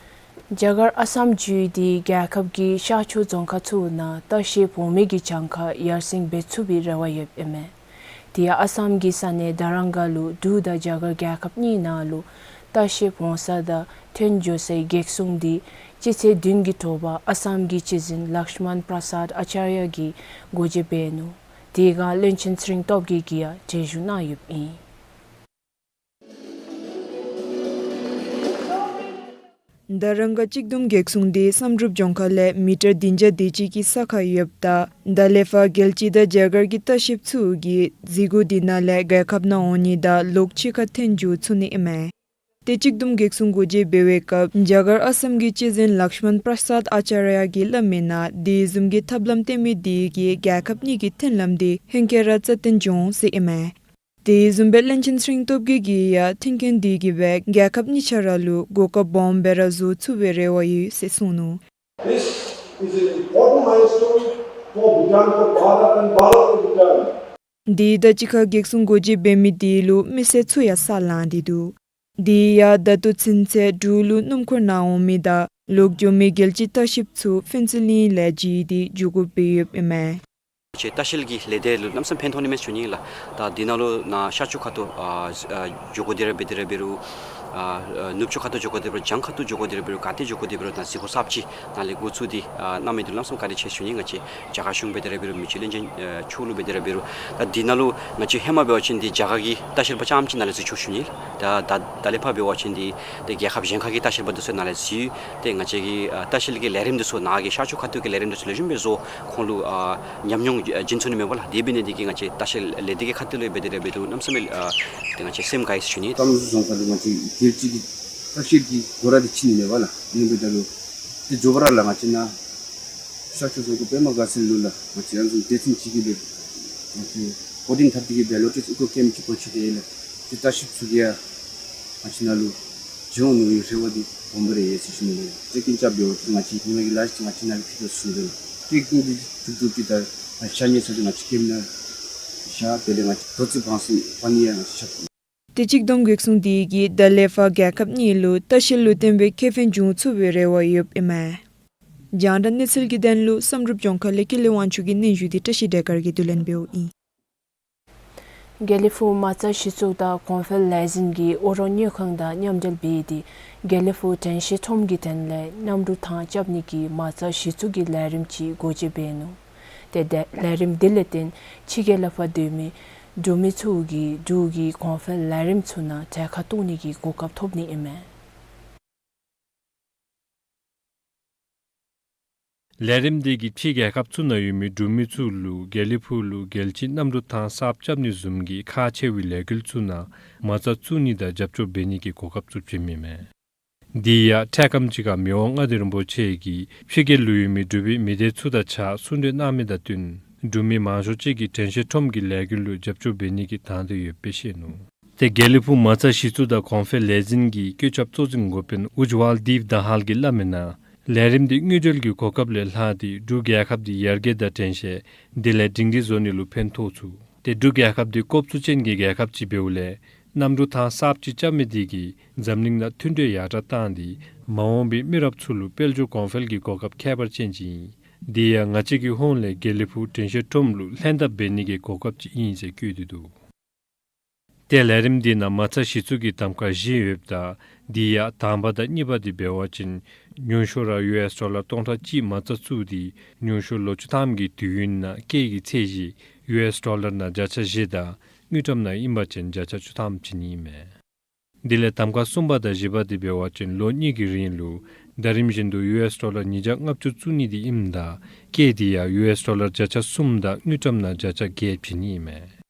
རྒྱ་གར་ཨ་སམ་བརྒྱུད་དེ་རྒྱལ་ཁབ་ཀྱི་ཤར་ཕྱོགས་རྫོང་ཁག་ཚུ་ནང་ལྟ་བཤལ་འོང་མི་གི་གྱངས་ཁ་ཡར་སེང་འབད་ཚུགས་པའི་རེ་བ་ཡོདཔ་ཨིན་མས། དེ་ཡང་ཨ་སམ་གྱི་ས་གནས་དར་རང་ག་ལུ་འབྲུག་དང་རྒྱ་གར་རྒྱལ་ཁབ་གཉིས་ནང་ལུ་ལྟ་བཤལ་འོང་ས་དང་ཐོན་འགྱོ་སའི་གེགས་སྲུང་འདི་སྤྱི་ཚེས་བདུན་གྱི་དྲོ་པ་ཨ་སམ་གྱི་སྤྱི་འཛིན་ལཀྵྨན་པྲ་སཱད་ཨ་ཅཱརྱ་གིས་འགོ་འབྱེད་འབད་ནུག། དེ་སྒང་བློན་ཆེན་ཚེ་རིང་སྟོབས་རྒྱས་ཀྱིས་ཡང་གྲལ་བཞུགས་གནང་ཡོདཔ་ཨིན། དར་རང་ག་གཅིག་བསྡོམས་གེགས་སྲུང་འདི་བསམ་གྲུབ་ལྗོངས་མཁར་ལས་མི་ཊར་བདུན་བརྒྱ་དེ་ཅིག་གི་ས་ཁར་ཡོདཔ་ད་ད་ལས་ཕར་རྒྱལ་སྤྱི་དང་རྒྱ་གར་གྱི་ལྟ་བཤལཔ་ཚུ་གིས་གཟིགས་སྒོ་འདི་ནང་ལས་རྒྱལ་ཁབ་ནང་འོང་ནི་དང་ལོག་ཕྱི་ཁར་ཐོན་འགྱོ་ཚུགས་ནི་ཨིན་མས། ཏེ་གཅིག་བསྡོམས་གེགས་སྲུང་འགོ་འབྱེད་འབད་བའི་སྐབས་རྒྱ་གར་ཨ་སམ་གྱི་སྤྱི་འཛིན་ལཀྵྨན་པྲ་སཱད་ཨ་ཅཱརྱ་གིས་སླབ་མིའི་ནང་དེ་བཟུམ་གྱི་ཐབས་ལམ་བཏོན་མི་འདི་གིས་རྒྱལ་ཁབ་གཉིས་ཀྱི་མཐུན་ལམ་འདི་ཧེང་སྐལ་ར་རྩ་བརྟན་འགྱོ་འོང་ཟེར་ཨིན་མས། དེ་བཟུམ་སྦེ་བློན་ཆེན་ཚེ་རིང་སྟོབས་རྒྱས་ཀྱིས་ཡང་མཐུན་རྐྱེན་འདི་གིས་སྦེ་རྒྱལ་ཁབ་གཉིས་ཆ་ར་ལུ་གོ་སྐབས་སྦོམ་སྦེ་ར་བཟོ་ཚུགས་པའི་རེ་བ་ཡོད་ཟེར་གསུངས་ནུག། This is an important milestone for Bhutan, for Bharat and Bharat for Bhutan. དེ་དང་གཅིག་ཁར་གེགས་སྲུང་འགོ་འབྱེད་འབད་མི་འདི་ལུ་མི་སེར་ཚུ་ཡང་ས་ལང་སྟེ་འདུག། དེ་ཡང་ད་ལྟོ་ཚུན་ཚོད་འབྲུག་ལུ་སྣུམ་འཁོར་ནང་འོང་མི་དང་ལོག་འགྱོ་མི་རྒྱལ་སྤྱིའི་ལྟ་བཤལཔ་ཚུ་ཕུན་ཚོགས་གླིང་ལས་བརྒྱུད་དེ་འགྱོ་དགོཔ་སྦེ་ཡོདཔ་ཨིན་མས། ཅིག་ལྟ་བཤལ་གྱི་ལས་སྡེ་ལུ་གནམ་མེད་ས་མེད་ཕན་ཐོགས་ནི་མས་ཞུ་ནི་ལགས། ད་འདི་ནང་ལུ་ནཱ་ཤར་ཕྱོགས་ཁ་ཐུག་ཨ་ཨ་འགྱོ་དགོ་དེ་ར་འབད་དེ་ར་འབད་རུང་ཨ་ཨ་ནུབ་ཕྱོགས་ཁ་ཐུག་འགྱོ་དགོ་དེ་འབད་རུང་བྱང་ཁ་ཐུག་འགྱོ་དགོ་དེ་ར་འབད་རུང་ག་ཏེ་འགྱོ་དགོ་དེ་འབད་རུང་ནཱ་གཟིགས་སྒོ་གསརཔ་ཅིག་ནཱ་ལས་འགོ་བཙུགས་ཏེ་ཨ་གནང་མི་འདི་ལུ་གནམ་མེད་ས་མེད་བཀའ་དྲིན་ཆེ་ཞུ་ནི། ང་བཅས་རྒྱ་གར་གཞུང་འབད་དེ་ར་འབད་རུང་མི་རྗེ་བློན་ཆེན་ཨ་མཆོག་ལུ་འབད་དེ་ར་འབད་རུང་ད་འདི་ནང་ལུ་ང་བཅས་ཧེ་མ་འབད་བ་ཅིན་འདི་རྒྱ་གར་གྱི་ལྟ་བཤལ་པ་རྐྱངམ་ཅིག་ནཱ་ལས་འཛུལ་ཆོག་ཞུ་ནི་ལགས། ད་ད་ད་ལས་ཕར་འབད་བ་ཅིན་འདི་ཏེ་རྒྱལ་ཁབ་གཞན་ཁ་གི་ལྟ་བཤལ་པ་འདི་ཚུ་ནཱ་ལས་འཛུལ་ཏེ་ང་བཅས་ཀྱི་ཨ་ལྟ་བཤལ་གྱི་ལས་རིམ་འདི་ཚུ་ནཱ་གི་ཤར་ཕྱོགས་ཁ་ཐུག་གི་ལས་རིམ་འདི་ཚུ་ལེགས་ཤོམ་སྦེ་བཟོ་ཁོང་ལུ་ཨ་ཉམས་མྱོང་ཨ་བྱིན་ཚུགས་ནི་མས་པ་ལགས། དེ་འབད་ནི་འདི་གིས་ང་བཅས་ལྟ་བཤལ་ལས་སྡེ་གི་ཁ་ཐུག་ལས་འབད་དེ་ར་འབད་རུང་གནམ་མེད་ས་མེད་ཨ་ཏེ་ང་བཅས་སེམས་དགའ་ཡི་ཟེར་ཞུ་ནི། ཀམ་རྫོང་ཁག་ལུ་ང་བཅས་རྒྱལ་སྤྱི་གི་ལྟ་བཤལ་གྱི་སྒོ་ར་འདི་ཕྱེ་ནི་མས་པ་ལགས། དེ་འབདཝ་ད་ལུ་ཏེ་མགྱོགས་པ་ར་ལགས་ང་བཅས་ནཱ་ཤར་ཕྱོགས་རྫོང་ཁག་པདྨ་དགའ་ཚལ་ལུ་ལགས་ང་བཅས་ཡང་ཟུང་སྡེ་ཚན་གཅིག་གིས་ལགས་ང་བཅས་བོ་ཊིང་འཐབ་སྟེ་གིས་སྦེ་ལོ་ཊིས་ཨི་ཀོ་ཀེམཔ་ཅིག་གོ་ཆོད་དེ་ལགས། ཏེ་ལྟ་བཤལཔ་ཚུ་གིས་ཡང་ང་བཅས་ནཱ་ལུ་བྱོན་ནིའི་རེ་བ་འདི་སྦོམ་སྦེ་ར་ཡོད་ཟེར་ཞུ་ནི་ལགས། ཏེ་ཀུན་ཅ་འབད་བ་ཅིན་ང་བཅས་ཉི་མ་གི་ལཱ་ཅིག་ང་བཅས་ནཱ་ལུ་ཕུལ་དོ་ཟེར་ཞུ་ནི་ལགས། ཏེ་ཀུན་འདི་ཐུགས་ཐུགས་ཀྱི་ད་ང་བཅས་ཤ་ཉེ་ཚུ་འདི་ང་བཅས་ཀེམཔ་ནང་བཞག་དེ་ལས་ང་བཅས་དོ་ཚིགས་བང་སོ་བང་ནི་ཡང་ང་བཅས་བཞག། ཏེ་གཅིག་བསྡོམས་གེགས་སྲུང་འདི་གིས་ད་ལས་ཕར་རྒྱལ་ཁབ་གཉིས་ལུ་ལྟ་བཤལ་ལུ་བརྟེན་པའི་ཁེ་ཕན་འབྱུང་ཚུགས་པའི་རེ་བ་ཡོདཔ་ཨིན་མས། རྒྱང་བསྒྲགས་གནས་ཚུལ་གྱི་དོན་ལུ་བསམ་གྲུབ་ལྗོངས་མཁར་ལས་ཀུན་ལེགས་དབང་ཕྱུག་གི་སྙན་ཞུ་འདི་བཀྲ་ཤིས་བདེ་དཀར་གྱིས་བསྡུ་ལེན་འབདཝ་ཨིན། དགེ་ལེགས་ཕུག་མ་རྩ་གཞི་བཙུགས་དང་གོང་འཕེལ་ལས་འཛིན་གྱིས་ཨོ་རོག་དངུལ་ཁང་དང་མཉམ་འབྲེལ་འབད་དེ་དགེ་ལེགས་ཕུག་དྲན་ཤེས་ཁྲོམ་གྱི་དོན་ལས་གནམ་གྲུ་ཐང་རྐྱབ་ནི་གི་མ་རྩ་གཞི་བཙུགས་ཀྱི་ལས་རིམ་ཅིག་འགོ་འབྱེད་འབད་ནུག། ཏེ་ལས་རིམ་འདི་ལས་བརྟེན་ཕྱི་རྒྱལ་ལུ་ཕར་སྡོད་མི་འབྲུག་མི་ཚུ་གིས་འབྲུག་གི་གོང་འཕེལ་ལས་རིམ་ཚུ་ནང་གྲལ་ཁར་གཏོགས་ནི་གི་གོ་སྐབས་ཐོབ་ནི་ཨིན་མས། ལས་རིམ་འདི་གིས་ཕྱི་རྒྱལ་ཁབ་ཚུ་ནང་ཡོད་མི་འབྲུག་མི་ཚུ་ལུ་དགེ་ལེགས་ཕུག་ལུ་རྒྱལ་སྤྱིའི་གནམ་གྲུ་ཐང་གསརཔ་རྐྱབ་ནི་བཟུམ་གྱི་ཁག་ཆེ་བའི་ལས་འགུལ་ཚུ་ནང་མ་རྩ་བཙུགས་ནི་དང་རྒྱབ་སྐྱོར་འབད་ནི་གི་གོ་སྐབས་ཚུ་བྱིནམ་ཨིན་མས། དེ་ཡང་འཕྲལ་ཁམས་ཅིག་ཁར་མི་དབང་མངའ་བདག་རིན་པོ་ཆེ་གིས་ཕྱི་རྒྱལ་ལུ་ཡོད་མི་འབྲུག་པའི་མི་སྡེ་ཚུ་དང་གཅིག་ཁར་གསུང་གྲོས་གནང་མི་དང་བསྟུན་འབྲུག་མི་མང་ཤོས་ཅིག་གིས་དྲན་ཤེས་ཁྲོམ་གྱི་ལས་འགུལ་ལུ་རྒྱབ་སྐྱོར་འབད་ནི་གི་དང་འདོད་ཡོདཔ་སྦེ་བཤད་ནུག། ཏེ་དགེ་ལེགས་ཕུག་མ་རྩ་གཞི་བཙུགས་དང་གོང་འཕེལ་ལས་འཛིན་གྱི་བཀོད་ཁྱབ་གཙོ་འཛིན་འགོ་དཔོན་ཨུཇ་ཝལ་དིབ་དྷ་ཧལ་གྱིས་སླབ་མིའི་ནང་ལས་རིམ་འདི་དངུལ་འབྲེལ་གྱི་གོ་སྐབས་ལས་ལྷག་སྟེ་འབྲུག་རྒྱལ་ཁབ་འདི་ཡར་རྒྱས་དང་དྲན་ཤེས་དེ་ལས་སྒྲིང་སྒྲི་བཟོ་ནི་ལུ་ཕན་ཐོགས་ཚུགས། ཏེ་འབྲུག་རྒྱལ་ཁབ་འདི་སྐོབ་ཚུགས་ཅན་གྱི་རྒྱལ་ཁབ་ཅིག་འབདཝ་ལས་གནམ་གྲུ་ཐང་གསརཔ་ཅིག་རྐྱབ་མི་འདི་གིས་འཛམ་གླིང་ནང་མཐུན་སྒྲིལ་ཡར་དྲག་བཏང་སྟེ་མ་འོངས་པའི་མི་རབས་ཚུ་ལུ་དཔལ་འབྱོར་གོང་འཕེལ་གྱི་གོ་སྐབས་ཁྱད་པར་ཅན་ཅིག་ཨིན། དེ་ཡང་ང་བཅས་ཀྱི་ཧོངས་ལས་དགེ་ལེགས་ཕུག་དྲན་ཤེས་ཁྲོམ་ལུ་ལྷན་ཐབས་འབད་ནི་གི་གོ་སྐབས་ཅིག་ཨིན་ཟེར་བཀོད་དེ་འདུག། ཏེ་ལས་རིམ་འདི་ནང་མ་རྩ་གཞི་བཙུགས་ཀྱི་གདམ་ཁ་བཞི་ཡོདཔ་ད་དེ་ཡང་དང་པ་དང་གཉིས་པ་འདི་འབད་བ་ཅིན་ཉུང་ཤོས་ར་ཡུ་ཨེསི་ཌོ་ལར་སྟོང་ཕྲག་གཅིག་མ་རྩ་བཙུགས་ཏེ་ཉུང་ཤོས་ལོ་བཅུ་ཐམ་གྱི་དུས་ཡུན་ནང་སྐྱེད་ཀྱི་ཚད་གཞི་ཡུ་ཨེསི་ཌོ་ལར་ནང་བརྒྱ་ཆ་བཞི་དང་དངུལ་ཀྲམ་ནང་ཨིན་པ་ཅིན་བརྒྱ་ཆ་བཅུ་ཐམ་བྱིན་ནི་ཨིན་མས། དེ་ལས་གདམ་ཁ་གསུམ་པ་དང་བཞི་པ་འདི་འབད་བ་ཅིན་ལོ་གཉིས་ཀྱི་རིང་ལུ་ད་རིམ་བཞིན་དུ་ཡུ་ཨེསི་ཌོ་ལར་ཉིས་བརྒྱ་ལྔ་བཅུ་བཙུགས་ནི་འདི་ཨིནམ་ད་སྐྱེད་འདི་ཡང་ཡུ་ཨེསི་ཌོ་ལར་བརྒྱ་ཆ་གསུམ་དང་དངུལ་ཀྲམ་ནང་བརྒྱ་ཆ་བརྒྱད་བྱིན་ནི་ཨིན་མས།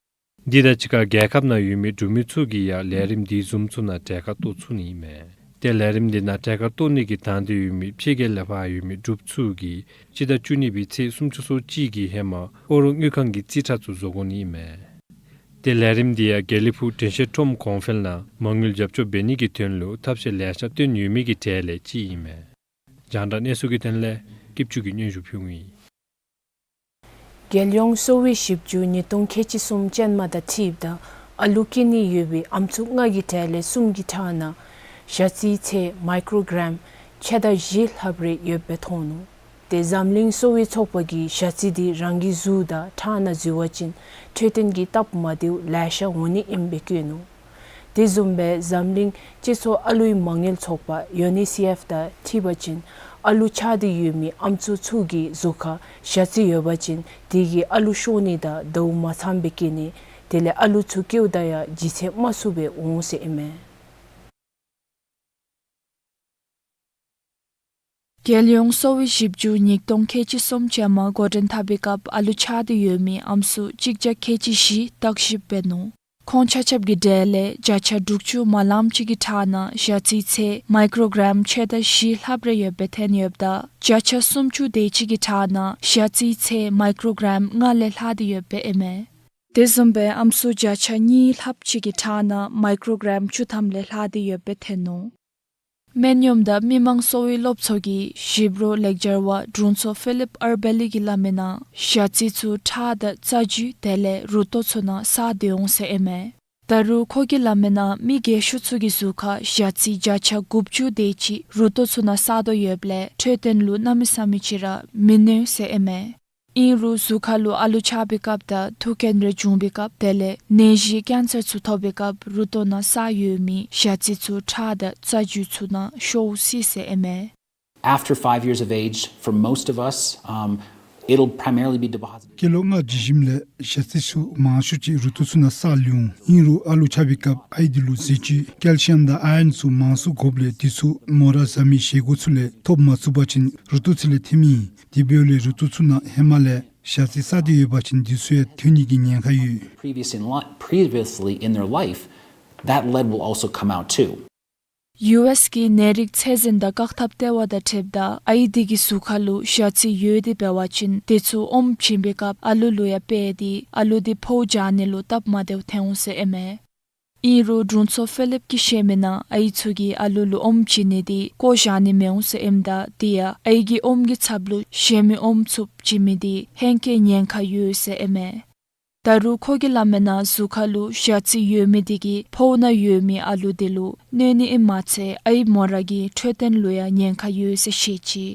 འདི་དང་གཅིག་ཁར་རྒྱལ་ཁབ་ནང་ཡོད་མི་འབྲུག་མི་ཚུ་གིས་ཡང་ལས་རིམ་འདི་བཟུམ་ཚུ་ནང་གྲལ་ཁར་གཏོགས་ཚུགས་ནི་ཨིན་མས། ཏེ་ལས་རིམ་འདི་ནང་གྲལ་ཁར་གཏོགས་ནི་གི་དང་འདོད་ཡོད་མི་ཕྱི་རྒྱལ་ལས་ཕར་ཡོད་མི་འབྲུགཔ་ཚུ་གིས་སྤྱི་ཟླ་བཅུ་གཉིས་པའི་ཚེས་སུམ་ཅུ་སོ་གཅིག་གི་ཧེ་མ་ཨོ་རོག་དངུལ་ཁང་གི་རྩིས་ཁྲ་ཚུ་བཟོ་དགོ་ནི་ཨིན་མས། ཏེ་ལས་རིམ་འདི་ཡང་དགེ་ལེགས་ཕུག་དྲན་ཤེས་ཁྲོམ་གོང་འཕེལ་ནང་མ་དངུལ་རྒྱབ་སྐྱོར་འབད་ནི་གི་དོན་ལུ་ཐབས་ཤེས་ལེ་ཤ་བཏོན་ཡོད་མི་གི་གྲས་ལས་གཅིག་ཨིན་མས། རྒྱང་བསྒྲགས་གནས་ཚུལ་གྱི་དོན་ལས་སྐྱིདཔ་ཆུ་གིས་སྙན་ཞུ་ཕུལཝ་ཨིན། རྒྱལ་ཡོངས་གསོ་བའི་ཞིབ་འཇུག་ཉིས་སྟོང་ཁལ་གཅིག་གསུམ་ཅན་མ་དང་འཁྲིལཝ་ད་ཨ་ལུ་སྐྱེ་ནི་ཡོད་པའི་ཨམ་སྲུ་ལྔ་གི་གྲས་ལས་གསུམ་གྱི་ཁྲག་ནང་ཞ་རྩིའི་ཚད་མའི་ཀྲོ་གྲམ་ཕྱེད་དང་བཞི་ལྷགཔ་རེ་ཡོདཔ་སྦེ་མཐོང་ནུག། ཏེ་འཛམ་གླིང་གསོ་བའི་ཚོགས་པ་གིས་ཞ་རྩི་འདི་རང་གི་གཟུགས་དང་ཁྲག་ནང་འཛུལ་བ་ཅིན་འཕྲོད་བསྟེན་གྱི་སྟབས་མ་བདེཝ་ལེ་ཤ་འོང་ནི་ཨིནམ་སྦེ་བཀོད་ནུག། དེ་བཟུམ་སྦེ་འཛམ་གླིང་སྤྱི་ཚོགས་ཨ་ལུའི་མ་དངུལ་ཚོགས་པ་ཡུ་ཨེན་ཨི་སི་ཨེཕ་དང་འཁྲིལ་བ་ཅིན་ཨ་ལུ་ཆགས་ཏེ་ཡོད་མི་ཨམ་སྲུ་ཚུ་གི་གཟུགས་ཁར་ཞ་རྩི་ཡོད་པ་ཅིན་དེ་གིས་ཨ་ལུ་ཤོར་ནི་དང་ཟླཝ་མ་ཚངམ་སྦེ་སྐྱེ་ནི་དེ་ལས་ཨ་ལུ་ཚུ་སྐྱེཝ་ད་ཡང་ལྗིད་ཚད་དམའ་སུ་སྦེ་འོང་ཟེར་ཨིན་མས། རྒྱལ་ཡོངས་གསོ་བའི་ཞིབ་འཇུག་ཉིས་སྟོང་ཁལ་གཅིག་གསུམ་ཅན་མ་འགོ་འདྲེན་འཐབ་པའི་སྐབས་ཨ་ལུ་ཆགས་ཏེ་ཡོད་མི་ཨམ་སྲུ་གཅིག་བརྒྱ་ཁལ་གཅིག་བཞི་བརྟག་ཞིབ་འབད་ནུག། ཁོང་ཆ་ཁྱབ་ཀྱི་གྲས་ལས་བརྒྱ་ཆ་དྲུག་ཅུ་མ་ལངམ་ཅིག་གི་ཁྲག་ནང་ཞ་རྩིའི་ཚད་མའི་ཀྲོ་གྲམ་ཕྱེད་དང་བཞི་ལྷགཔ་རེ་ཡོདཔ་སྦེ་ཐོན་ཡོདཔ་ད་བརྒྱ་ཆ་སུམ་ཅུ་དེ་ཅིག་གི་ཁྲག་ནང་ཞ་རྩིའི་ཚད་མའི་ཀྲོ་གྲམ་ལྔ་ལས་ལྷག་སྟེ་ཡོདཔ་སྦེ་ཨིན་མས། དེ་བཟུམ་སྦེ་ཨམ་སྲུ་བརྒྱ་ཆ་གཉིས་ལྷགཔ་ཅིག་གི་ཁྲག་ནང་མའི་ཀྲོ་གྲམ་བཅུ་ཐམ་ལས་ལྷག་སྟེ་ཡོདཔ་སྦེ་ཐོན་ནུག། སྨན་གཡོགམ་དང་མི་མང་གསོ་བའི་སློབ་ཚོགས་ཀྱི་ཞིབ་རོགས་ལེགས་སྦྱར་བ་དྲུང་འཚོ་ཕི་ལིབ་ཨར་བེ་ལི་གིས་སླབ་མིའི་ནང་ཞ་རྩི་ཚུ་ཁྲག་དང་རྩ་རྒྱུས་དེ་ལས་རུ་ཏོག་ཚུ་ནང་བསགས་ཏེ་འོང་ཟེར་ཨིན་མས། ད་རུང་ཁོ་གིས་སླབ་མིའི་ནང་མི་རྒས་ཤོས་ཚུ་གི་གཟུགས་ཁར་ཞ་རྩི་བརྒྱ་ཆ་དགུ་བཅུ་དེ་ཅིག་རུ་ཏོག་ཚུ་ནང་བསགས་དོ་ཡོདཔ་ལས་འཕྲོད་བསྟེན་ལུ་གནམ་མེད་ས་མེད་ཅིག་ར་མི་གནོད་ཟེར་ཨིན་མས། ཨིན་རུང་གཟུགས་ཁར་ལུ་ཨ་ལུ་ཆགས་པའི་སྐབས་དང་ཐུག་རྐྱེན་རེ་བྱུང་པའི་སྐབས་དེ་ལས་ནད་གཞི་ཀེན་སར་ཚུ་ཐོབ་པའི་སྐབས་རུ་ཏོག་ནང་བསགས་ཡོད་མི་ཞ་རྩི་ཚུ་ཁྲག་དང་རྩ་རྒྱུས་ཚུ་ནང་ཤོར་སྲིད་ཟེར་ཨིན་མས། After five years of age, for most of us, um, it'll primarily be deposited. སྐྱེས་ལོ་ལྔ་ལྡན་ཞིནམ་ལས་ཞ་རྩི་ཚུ་མང་ཤོས་ཅིག་རུ་ཏོག་ཚུ་ནང་བསགས་ལུས་འོང་། ཨིན་རུང་ཨ་ལུ་ཆགས་པའི་སྐབས་ཨའི་འདི་ལུ་ཟས་བཅུད་ཀེལ་ཤི་ཡམ་དང་ཨའི་རཱོན་ཚུ་མང་སུ་དགོཔ་ལས་དེ་ཚུ་མོ་ར་བཟའ་མི་བཞེས་སྒོ་ཚུ་ལས་ཐོབ་མ་ཚུགས་པ་ཅིན་རུ་ཏོག་ཚུ་ལས་ཐོནམ་ཨིན། དེ་འབདཝ་ལས་རུ་ཏོག་ཚུ་ནང་ཧེ་མ་ལས་ཞ་རྩི་བསགས་ཏེ་ཡོད་པ་ཅིན་དེ་ཚུ་ཡང་ཐོན་ནི་གི་ཉེན་ཁ་ཡོད། Previous in li-, previously in their life, that lead will also come out too. ཡུ་ཨེསི་གི་ནད་རིགས་ཚད་འཛིན་དང་བཀག་ཐབས་ལྟེ་བ་དང་འཁྲིལཝ་ད་ཨའི་འདི་གི་གཟུགས་ཁར་ལུ་ཞ་རྩི་ཡོད་དེ་འབད་བ་ཅིན་དེ་ཚུ་ཨོམ་བྱིན་པའི་སྐབས་ཨ་ལུ་ལུ་ཡང་སྤེལ་ཏེ་ཨ་ལུ་འདི་ཕོཝ་འཇག་ནི་ལུ་སྟབས་མ་བདེཝ་ཐོན་འོང་ཟེར་ཨིན་མས། ཨིན་རུང་དྲུང་འཚོ་ཕི་ལིབ་ཀྱིས་བཤད་མིའི་ནང་ཨའི་ཚུ་གིས་ཨ་ལུ་ལུ་ཨོམ་བྱིན་ནི་འདི་བཀོ་བཞག་ནི་མི་འོང་ཟེར་ཨིནམ་ད་དེ་ཡང་ཨའི་གི་ཨོམ་གྱི་ཚབ་ལུ་གཞན་མི་ཨོམ་ཚུ་བྱིན་མི་འདི་ཧེང་སྐལ་ཉེན་ཁ་ཡོད་ཟེར་ཨིན་མས། ད་རུང་ཁོ་གིས་སླབ་མིའི་ནང་གཟུགས་ཁར་ལུ་ཞ་རྩི་ཡོད་མི་འདི་གིས་ཕོཝ་ནང་ཡོད་མི་ཨ་ལུ་འདི་ལུ་གནོད་ནི་ཨིནམ་མ་ཚད་ཨའི་མོ་ར་གི་འཕྲོད་བསྟེན་ལུ་ཡང་ཉེན་ཁ་ཡོད་ཟེར་བཤད་ཅི།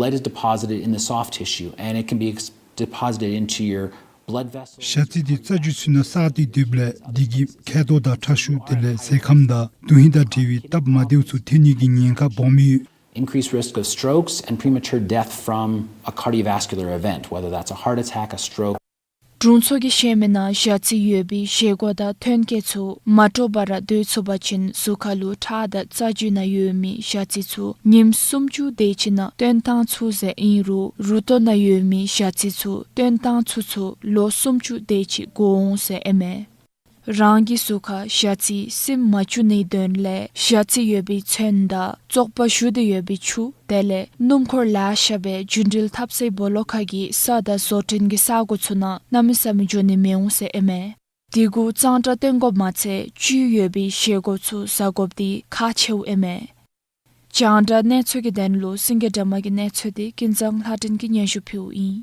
Lead is deposited in the soft tissue and it can be ex-, deposited into your blood vessels. ཞ་རྩི་འདི་རྩ་རྒྱུས་ཚུ་ནང་བསགས་ཏེ་སྡོདཔ་ལས་དེ་གིས་མཁལ་རྡོག་དང་ཁྲག་ཤུགས་དེ་ལས་ཟས་ཁམས་དང་དོན་ཧིང་དང་འབྲེལ་བའི་སྟབས་མ་བདེཝ་ཚུ་ཐོན་ནི་གི་ཉེན་ཁ་སྦོམ་ཡོད། increased risk of strokes and premature death from a cardiovascular event, whether that's a heart attack, a stroke. དྲུང་འཚོ་གིས་བཤད་མི་ནང་ཞ་རྩི་ཡོད་པའི་བཞེས་སྒོ་དང་ཐོན་སྐྱེད་ཚུ་མ་འདྲཝ་སྦེ་ར་སྡོད་ཚུགས་པ་ཅིན་གཟུགས་ཁར་ལུ་ཁྲག་དང་རྩ་རྒྱུས་ནང་ཡོད་མི་ཞ་རྩི་ཚུ་ཉིནམ་སུམ་ཅུ་དེ་ཅིག་ནང་བཏོན་བཏང་ཚུགས་ཟེར་ཨིན་རུང་རུ་ཏོག་ནང་ཡོད་མི་ཞ་རྩི་ཚུ་བཏོན་བཏང་ཚུགས་ཚུགས་ལོ་སུམ་ཅུ་དེ་ཅིག་འགོར་འོང་ཟེར་ཨིན་མས། རང་གི་གཟུགས་ཁར་ཞ་རྩི་སིམ་མ་བཅུག་ནིའི་དོན་ལས་ཞ་རྩི་ཡོད་པའི་ཚོན་དང་བཙོག་པ་བཞུར་ཏེ་ཡོད་པའི་ཆུ་དེ་ལས་སྣུམ་འཁོར་ལེ་ཤ་སྦེ་རྒྱུན་འགྲུལ་འཐབ་སའི་སྦོ་ལོགས་ཁ་གི་ས་དང་བཟོ་སྐྲུན་གྱི་ས་གོ་ཚུ་ནང་གནམ་མེད་ས་མེད་འགྱོ་ནི་མི་འོང་ཟེར་ཨིན་མས། དེ་གུ་གཙང་སྦྲ་བཏོན་དགོཔ་མ་ཚད་བཅུད་ཡོད་པའི་བཞེས་སྒོ་ཚུ་བཟའ་དགོཔ་འདི་ཁག་ཆེཝ་ཨིན་མས། རྒྱང་བསྒྲགས་གནས་ཚུལ་གྱི་དོན་ལུ་སེང་གེ་སྒྲོལ་མ་གི་གནས་ཚུལ་འདི་ཀུན་བཟང་ལྷ་སྒྲོན་གྱིས་སྙན་ཞུ་ཕུལཝ་ཨིན།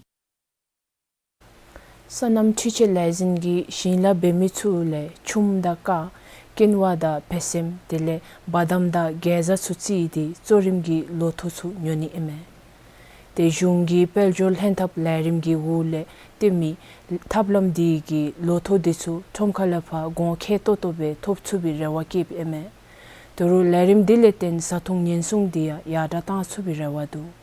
སོ་ནམ་འཕྲུལ་ཆས་ལས་འཛིན་གྱིས་ཞིང་ལཱ་འབད་མི་ཚུ་ལས་ཆུམ་དང་ཀ་ཀིན་ཝ་དང་བེ་སེམ་དེ་ལས་བ་དམ་དང་གེ་ཛ་ཚུ་བརྩིས་ཏེ་གཙོ་རིམ་གྱི་ལོ་ཐོག་ཚུ་ཉོ་ནི་ཨིན་མས། ཏེ་གཞུང་གི་དཔལ་འབྱོར་ལྷན་ཐབས་ལས་རིམ་གྱི་འོག་ལས་བཏོན་མི་ཐབས་ལམ་འདི་གིས་ལོ་ཐོག་འདི་ཚུ་ཁྲོམ་ཁ་ལས་ཕར་གོང་ཁེ་ཏོག་ཏོ་སྦེ་ཐོབ་ཚུགས་པའི་རེ་བ་བསྐྱེདཔ་ཨིན་མས། ད་རུང་ལས་རིམ་འདི་ལས་བརྟེན་བཟའ་འཐུང་ཉེན་སྲུང་འདི་ཡང་ཡར་དྲག་གཏང་ཚུགས་པའི་རེ་བ་འདུག།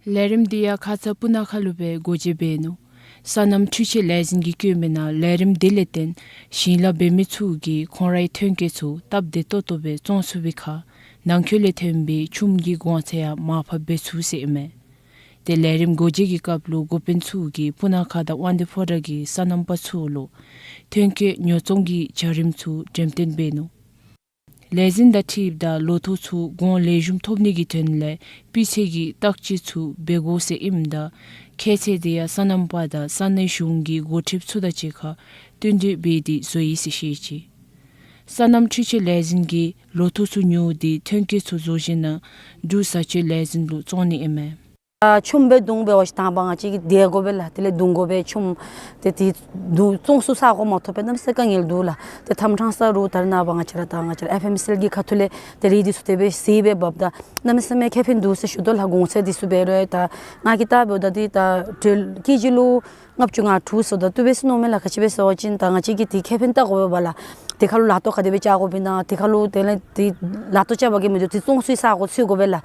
ལས་རིམ་འདི་ཡང་ཁ་ཙ་སྤུ་ན་ཁ་ལུ་སྦེ་སྒོ་འབྱེད་འབད་ནུག། སོ་ནམ་འཕྲུལ་ཆས་ལས་འཛིན་གྱིས་བཀོད་མི་ནང་ལས་རིམ་འདི་ལས་བརྟེན་ཞིང་ལཱ་འབད་མི་ཚུ་གིས་ཁོང་རའི་ཐོན་སྐྱེད་ཚུ་སྟབས་བདེ་ཏོག་ཏོ་སྦེ་བཙོང་ཚུགས་པའི་ཁར་ནང་འཁོད་ལས་ཐོན་པའི་ཆུམ་གྱི་གོང་ཚད་ཡང་མར་ཕབ་འབད་ཚུགས་ཟེར་ཨིན་མས། ཏེ་ལས་རིམ་སྒོ་འབྱེད་ཀྱི་སྐབས་ལུ་འགོ་དཔོན་ཚུ་གིས་སྤུ་ན་ཁ་དང་དབང་འདུས་ཕོ་བྲང་གི་སོ་ནམ་པ་ཚུ་ལུ་ཐོན་སྐྱེད་ཉོ་བཙོང་གི་བྱ་རིམ་ཚུ་འགྲེམས་སྟོན་འབད་ནུག། ལས་འཛིན་དང་འཁྲིལཝ་ད་ལོ་ཐོག་ཚུ་གོང་ལེགས་ཤོམ་ཐོབ་ནི་གི་དོན་ལས་སྤུས་ཚད་ཀྱི་བརྟག་དཔྱད་ཚུ་འབད་དགོ་ཟེར་ཨིནམ་ད་ཁྱད་ཚད་འདི་ཡང་སོ་ནམ་པ་དང་ས་གནས་གཞུང་གི་འགོ་ཁྲིདཔ་ཚུ་དང་གཅིག་ཁར་བསྟུན་གྲོས་འབད་དེ་བཟོ་ཡི་ཟེར་བཤད་ཅི། སོ་ནམ་འཕྲུལ་ཆས་ལས་འཛིན་གྱིས་ལོ་ཐོག་ཚུ་ཉོ་སྟེ་ཐོན་སྐྱེད་ཚུ་བཟོ་ཞིནམ་ལས་འབྲུག་བཟའ་སྤྱོད་ལས་འཛིན་ལུ་བཙོང་ནི་ཨིན་མས། ཨ་ཆུམ་སྦེ་བརྡུང་འབད་བ་ཅིན་དང་པ་ང་བཅས་ཀྱིས་འདེད་དགོ་པས་ལགས། དེ་ལས་བརྡུང་དགོ་པས། ཆུམ་དེ་དེ་བརྡུང་བཙོང་ཚུགས་ས་གོ་མ་ཐོབ་པས་གནམ་མེད་ས་མེད་དཀའ་ངལ་འདུག་ལགས། ཏེ་ཐམ་ཕྲང་ས་རུ་ད་རེས་ནངས་པ་ང་བཅས་ར་ད་ང་བཅས་ར་ཨེཕ་ཨེམ་སི་ཨེལ་གྱི་ཁ་ཐུག་ལས་ཏེ་རིགས་འདི་ཚུ་དེ་སྦེ་གཟིགས་སྦེ་འབགཔ་ད་གནམ་མེད་ས་མེད་ཁེ་ཕན་འདུག་ཟེར་ཞུ་དོ་ལགས། གོང་ཚད་འདི་ཚུ་འབད་རུང་ད་ང་གིས་བལྟཝ་ད་འདི་ད་ཊེ་ཀེ་ཇི་ལུ་ལྔ་བཅུ་ང་དྲུག་ཟེརཝ་ད་བཏུབ་པས་ཟེར་མནོཝ་མས་ལགས། ག་ཅི་སྦེ་ཟེར་བ་ཅིན་ད་ང་བཅས་ཀྱིས་དེ་ཁེ་ཕན་བལྟ་དགོ་པས་ལགས། དེ་ཁར་ལུ་ལག་ཐོགས་ག་དེ་སྦེ་རྐྱབ་དགོཔ་ཨིན་ན་དེ་ཁར་ལུ་དེ་ལས་དེ་ལག་ཐོགས་རྐྱབ་པ་གིས་མི་དོ། དེ་བཙོང་ཚུགས་ས་གོ་འཚོལ་དགོ་པས་ལགས།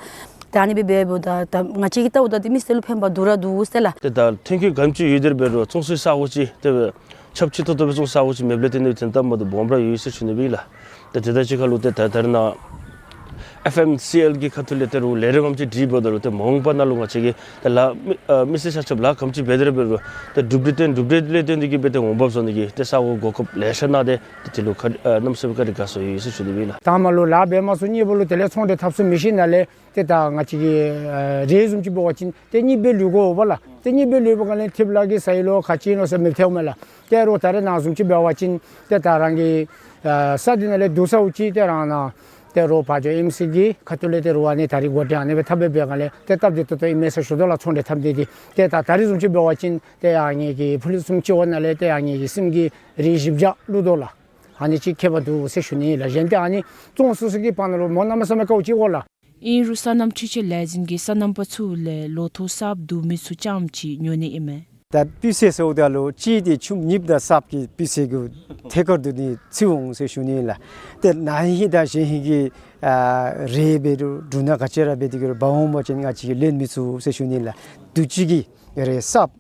ད་ཨ་ནི་སྦེ་འབདཝ་ད་ད་ང་བཅས་ཀྱིས་བལྟཝ་ད་དེ་མི་སེར་ལུ་ཕན་པ་འདུག་ར་འདུག་ཟེར་ལགས། ཏེ་ད་ཐོན་སྐྱེད་ག་དེམ་ཅིག་ཡོད་དེ་འབད་རུང་བཙོང་ཚུགས་ས་གོ་ཅིག་དེ་སྦེ་ཁྱབ་ཆེ་ཏོག་ཏོ་སྦེ་བཙོང་ས་གོ་ཅིག་མེདཔ་ལས་བརྟེན་ཏེ་དོན་དག་མ་འདུག་སྦོམ་ར་ཡོད་ཟེར་ཞུ་ནི་སྦེ་ལགས། ཏེ་དེ་དང་གཅིག་ཁར་ལུ་ཏེ་ད་ད་རེས་ནངས་ཨེཕ་ཨེམ་སི་ཨེལ་གྱི་ཁ་ཐུག་ལས་ཏེ་རུང་ལས་རིམ་ཨམ་ཅིག་སྒྲིག་འབདཝ་ད་ལུ་ཏེ་མ་འོངས་པ་ནང་ལུ་ང་བཅས་ཀྱིས་ཏེ་ལཱ་མི་ཨ་མི་སེར་ཆ་ཁྱབ་ལཱ་ག་དེམ་ཅིག་འབད་དེ་ར་འབད་རུང་ཏེ་གྲུབ་འབྲས་བཏོན་གྲུབ་འབྲས་ལས་བརྟེན་ཏེ་གིས་འབད་ཏེ་འོང་འབབ་བཟོ་ནི་གི་ཏེ་ས་གོ་གོ་སྐབས་ལེ་ཤ་གནང་སྟེ་ཏེ་དེ་ལུ་ཁ་ཨ་གནམ་མེད་ས་མེད་བཀའ་དྲིན་དགའ་ཚོར་ཡོད་ཟེར་ཞུ་ནི་སྦེ་ལགས། དང་པ་ལུ་ལཱ་འབད་མ་ཚུགས། གཉིས་པ་ལུ་དེ་ལས་ཚོང་འབྲེལ་འཐབ་ཚུགས་མི་ཤེས་ན་ལས་ཏེ་ད་ང་བཅས་ཀྱི་ཨ་རེ་བཟུམ་ཅིག་འབད་བ་ཅིན་ཏེ་གཉིས་པའི་ལུས་དགོ་པས་ལགས། ཏེ་གཉིས་པའི་ལུས་པའི་སྒང་ལས་ཐེབས་ལ་གི་ས་ཡི་ལོ་ཁ་ཅིག་ཨིན་ནོ་ཟེར་མི་ཐེབས་མས་ལགས། ཏེ་རོགས་ད་རེས་ནངས་བཟུམ་ཅིག་འབད་བ་ཅིན་ཏེ་ད་རང་གི་ཨ་ས་འདི་ནང་ལས་བསྡུ་ས་འུ་ཅིག་ཏེ་རང་ནང་ཏེ་རོགས་ཕར་འགྱོ་ཨེམ་སི་གི་ཁ་ཐུག་ལས་ཏེ་རོགས་ཨ་ནི་ད་རིས་འགོ་འདྲེན་ཨ་ནི་སྦེ་འཐབ་སྦེ་འབད་སྒང་ལས་ཏེ་སྟབས་བདེ་ཏོག་ཏོ་ཨིན་མས་ཟེར་ཞུ་དོ་ལགས། ཚོང་འབྲེལ་འཐབ་སྟེ་འདི་ཏེ་ད་ད་རིས་བཟུམ་ཅིག་འབད་བ་ཅིན་ཏེ་ཡང་ངེ་གི་ཕུལ་ཙམ་ཅིག་འབདཝ་ན་ལས་ཏེ་ཡང་ངེ་གི་སེམས་ཀྱི་རེ་བཞི་བརྒྱ་བླུག་དོ་ལགས། ཨ་ནི་ཅིག་ཁྱད་པར་འདུག་ཟེར་ཞུ་ནི་ལགས། གཞན་ཏེ་ཨ་ནི་བཙོང་ཚུགས་ས་གི་བར་ན་ལུ་མོ་གནམ་མེད་ས་མེད་དཀའཝ་ཅིག་འོང་ལགས། ཨིན་རུང་སོ་ནམ་འཕྲུལ་ཆས་ལས་འཛིན་གྱིས་སོ་ནམ་པ་ཚུ་ལས་ལོ་ཐོག་གསརཔ་བསྡུ་མི་ཚུ་རྐྱངམ་ཅིག་ཉོ་ནི་ཨིན་མས། ད་སྤུས་ཚད་ཟེརཝ་ད་ལུ་གཅིག་དེ་ཆུམ་གཉིསཔ་དང་གསརཔ་གི་སྤུས་ཚད་ཀྱི་ཐད་ཀར་དུ་ནི་ཚུད་འོང་ཟེར་ཞུ་ནི་ལགས། ཏེ་ན་ཧིང་དང་གཞེས་ཧིང་གི་ཨ་རེ་འབད་རུང་འབྲུ་སྣ་ག་ཅི་ར་འབད་དེ་གི་རུང་འབག་འོང་པ་ཅིན་ང་བཅས་ཀྱིས་ལེན་མི་ཚུགས་ཟེར་ཞུ་ནི་ལགས། དུས་ཅི་གི་རེ་གསརཔ་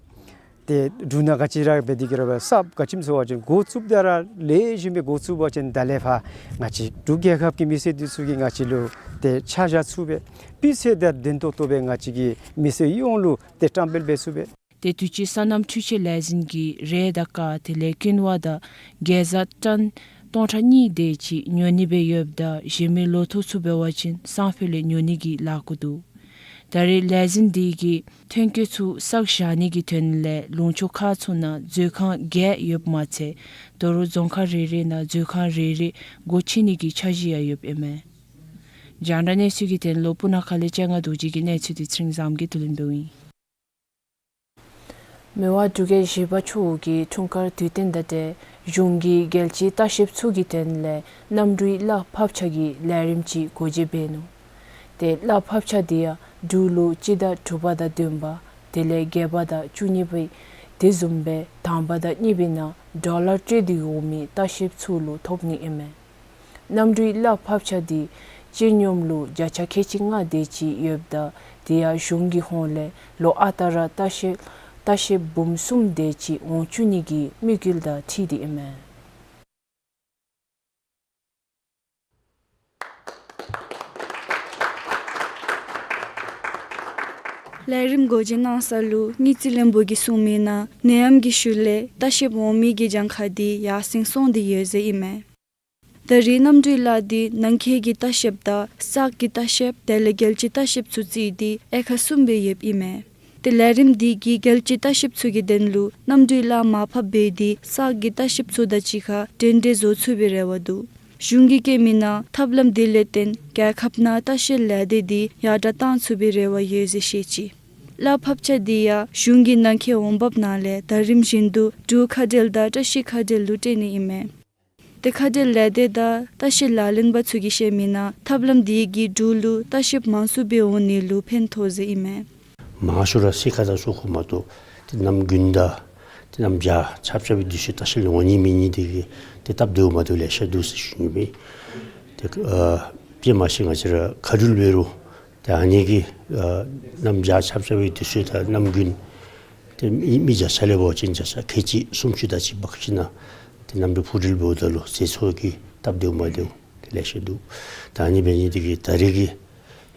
ཏེ་འབྲུ་སྣ་ག་ཅི་ར་འབད་དེ་གི་རུང་གསརཔ་ག་ཅི་སྨོ་ཟེར་བ་ཅིན་འགོ་བཙུགསཔ་ད་ར་ལེགས་ཤོམ་སྦེ་འགོ་བཙུགས་པ་ཅིན་ད་ལས་ཕར་ང་བཅས་འབྲུག་རྒྱལ་ཁབ་ཀྱི་མི་སེར་འདི་ཚུ་གིས་ང་བཅས་ལུ་ཏེ་ཆ་བཞག་ཚུགས་པས། སྤུས་ཚད་དང་ལྡན་ཏོག་ཏོ་སྦེ་ང་བཅས་ཀྱི་མི་སེར་ཡོངས་ལུ་ཏེ་བཀྲམ་སྤེལ་འབད་ཚུགས་པས། ཏེ་དུས་ཅི་སོ་ནམ་འཕྲུལ་ཆས་ལས་འཛིན་གྱིས་རེད་དང་ཀ་དེ་ལས་ཀིན་ཝ་དང་གེ་ཛ་ཊོན་སྟོང་ཕྲག་གཉིས་དེ་ཅིག་ཉོ་ནི་སྦེ་ཡོདཔ་ད་གཞན་མི་ལོ་ཐོག་ཚུ་འབད་བ་ཅིན་སང་ཕོད་ལས་ཉོ་ནི་གི་ལཱ་འགོ་འདུག། ད་རེས་ལས་འཛིན་འདི་གིས་ཐོན་སྐྱེད་ཚུ་བསགས་བཞག་ནི་གི་དོན་ལས་ལུང་ཕྱོགས་ཁག་ཚུ་ནང་མཛོད་ཁང་བརྒྱད་ཡོདཔ་མ་ཚད་ད་རུང་རྫོང་ཁག་རེ་རེ་ནང་མཛོད་ཁང་རེ་རེ་སྒོ་ཕྱེ་ནི་གི་འཆར་གཞི་ཡང་ཡོདཔ་ཨིན་མས། རྒྱང་བསྒྲགས་གནས་ཚུལ་གྱི་དོན་ལུ་སྤུ་ན་ཁ་ལས་སྤྱན་སྔ་རྡོ་རྗེ་གི་གནས་ཚུལ་འདི་ཚེ་རིང་བཟངམོ་གིས་བསྡུ་ལེན་འབདཝ་ཨིན། མི་དབང་འབྲུག་རྒྱལ་བཞི་པ་མཆོག་གི་འཁྲུངས་སྐར་དུས་སྟོན་དང་འབྲེལ་གཞུང་གི་རྒྱལ་སྤྱིའི་ལྟ་བཤལཔ་ཚུ་གི་དོན་ལས་གནམ་གྲུའི་གླ་ཕབ་ཆ་གི་ལས་རིམ་ཅིག་སྒོ་འབྱེད་འབད་ནུག། ཏེ་གླ་ཕབ་ཆ་འདི་ཡང་འབྲུག་ལོ་སྤྱི་ཟླ་དྲུག་པ་དང་བདུན་པ་དེ་ལས་བརྒྱད་པ་དང་བཅུ་གཉིས་པའི་ དེ་བཟུམ་སྦེ་དང་པ་དང་གཉིས་པའི་ནང་ཌོ་ལར་སྤྲོད་དེ་འོང་མི་ལྟ་བཤལཔ་ཚུ་ལུ་ཐོབ་ནི་ཨིན་མས། གནམ་གྲུའི་གླ་ཕབ་ཆ་འདི་སྤྱིར་སྙོམས་ལུ་བརྒྱ་ཆ་ཁལ་གཅིག་ལྔ་དེ་ཅིག་ཡོདཔ་ད་དེ་ཡང་གཞུང་གི་ཧོངས་ལས་ལོ་ཨ་རྟག་ར་ལྟ་བཤལ་ལྟ་བཤལཔ་འབུམ་གསུམ་དེ་ཅིག་འོང་བཅུག་ནི་གི་དམིགས་ཡུལ་དང་འཁྲིལ་ཏེ་ཨིན་མས། ལས་རིམ་འགོ་འབྱེད་གནང་ས་ལུ་དངུལ་རྩིས་བློན་པོ་གིས་གསུངས་མིའི་ནང་ནད་ཡམས་ཀྱི་ཤུལ་ལས་ལྟ་བཤལཔ་འོང་མི་གི་གྱངས་ཁ་འདི་ཡར་སེང་སོང་སྟེ་ཡོད་ཟེར་ཨིན་མས། ད་རེས་གནམ་གྲུའི་གླ་འདི་ནང་འཁོད་ཀྱི་ལྟ་བཤལཔ་དང་གསར་གྱི་ལྟ་བཤལཔ་དེ་ལས་རྒྱལ་སྤྱིའི་ལྟ་བཤལཔ་ཚུ་བརྩིས་ཏེ་དབྱེ་ཁག་གསུམ་སྦེ་ཡོདཔ་ཨིན་མས། ཏེ་ལས་རིམ་འདི་གིས་རྒྱལ་སྤྱིའི་ལྟ་བཤལཔ་ཚུ་གི་དོན་ལུ་གནམ་གྲུའི་གླ་མར་ཕབ་འབད་དེ་གསར་གྱི་ལྟ་བཤལཔ་ཚུ་དང་གཅིག་ཁར་འབྲེལ་འདྲིས་བཟོ་ཚུགས་པའི་རེ་བ་འདུག། གཞུང་གིས་བཀོད་མིའི་ནང་ཐབས་ལམ་འདི་ལས་བརྟེན་རྒྱལ་ཁབ་ནང་ལྟ་བཤལ་ལས་སྡེ་འདི་ཡར་དྲག་གཏང་ཚུགས་པའི་རེ་བ་ཡོད་ཟེར་བཤད་ཅི། གླ་ཕབ་ཆ་འདི་ཡང་གཞུང་གི་ནང་འཁོད་འོང་འབབ་ནང་ལས་ད་རིམ་བཞིན་དུ་འབྲུག་ཁ་བྲལ་དང་བཀྲ་ཤིས་ཁ་བྲལ་ལུ་སྤྲོད་ནི་ཨིན་མས། ཏེ་ཁ་བྲལ་ལས་སྡེ་དང་ལྟ་བཤལ་ལག་ལེན་པ་ཚུ་གིས་བཤད་མིའི་ནང་ཐབས་ལམ་འདི་གིས་འབྲུག་ལུ་ལྟ་བཤལཔ་མང་སུ་སྦེ་འོང་ནི་ལུ་ཕན་ཐོགས་ཟེར་ཨིན་མས། མང་ཤོས་ར་ཕྱི་ཁ་དང་ཚུ་ཁོ་མ་གཏོགས་ཏེ་གནམ་དགུན་དང་ཏེ་གནམ་བྱཱར་ཆརཔ་རྐྱབ་པའི་དུས་ཚོད་ལྟ་བཤལ་འོང་ནི་མེད་ནི་དེ་གིས་ཏེ་སྟབས་བདེཝ་མ་བདེཝ་ལེ་ཤ་འདུག་ཟེར་ཞུ་ནི་ཨིན་པས། ཏེ་ཨ་དཔེ་མ་སྲིད་ང་བཅས་ར་མཁའ་འགྲུལ་འབད་རུང་ཏེ་ཨ་ནི་གི་ཨ་གནམ་བྱཱར་ཆརཔ་རྐྱབ་པའི་དུས་ཚོད་དང་གནམ་དགུན་ཏེ་མི་མི་བརྒྱ་ཆ་ལས་འབད་བ་ཅིན་བརྒྱ་ཆ་ཁལ་གཅིག་སུམ་ཅུ་དེ་ཅིག་འབག་ཞིནམ་ཏེ་གནམ་གྲུ་འཕུར་འགྲུལ་འབདཝ་ད་ལུ་ཟས་ཚོགས་ཀྱི་སྟབས་བདེཝ་མ་བདེཝ་ཏེ་ལེ་ཤ་འདུག། ད་ཨ་ནི་འབད་ནི་དེ་གིས་ད་རེས་ཀྱི་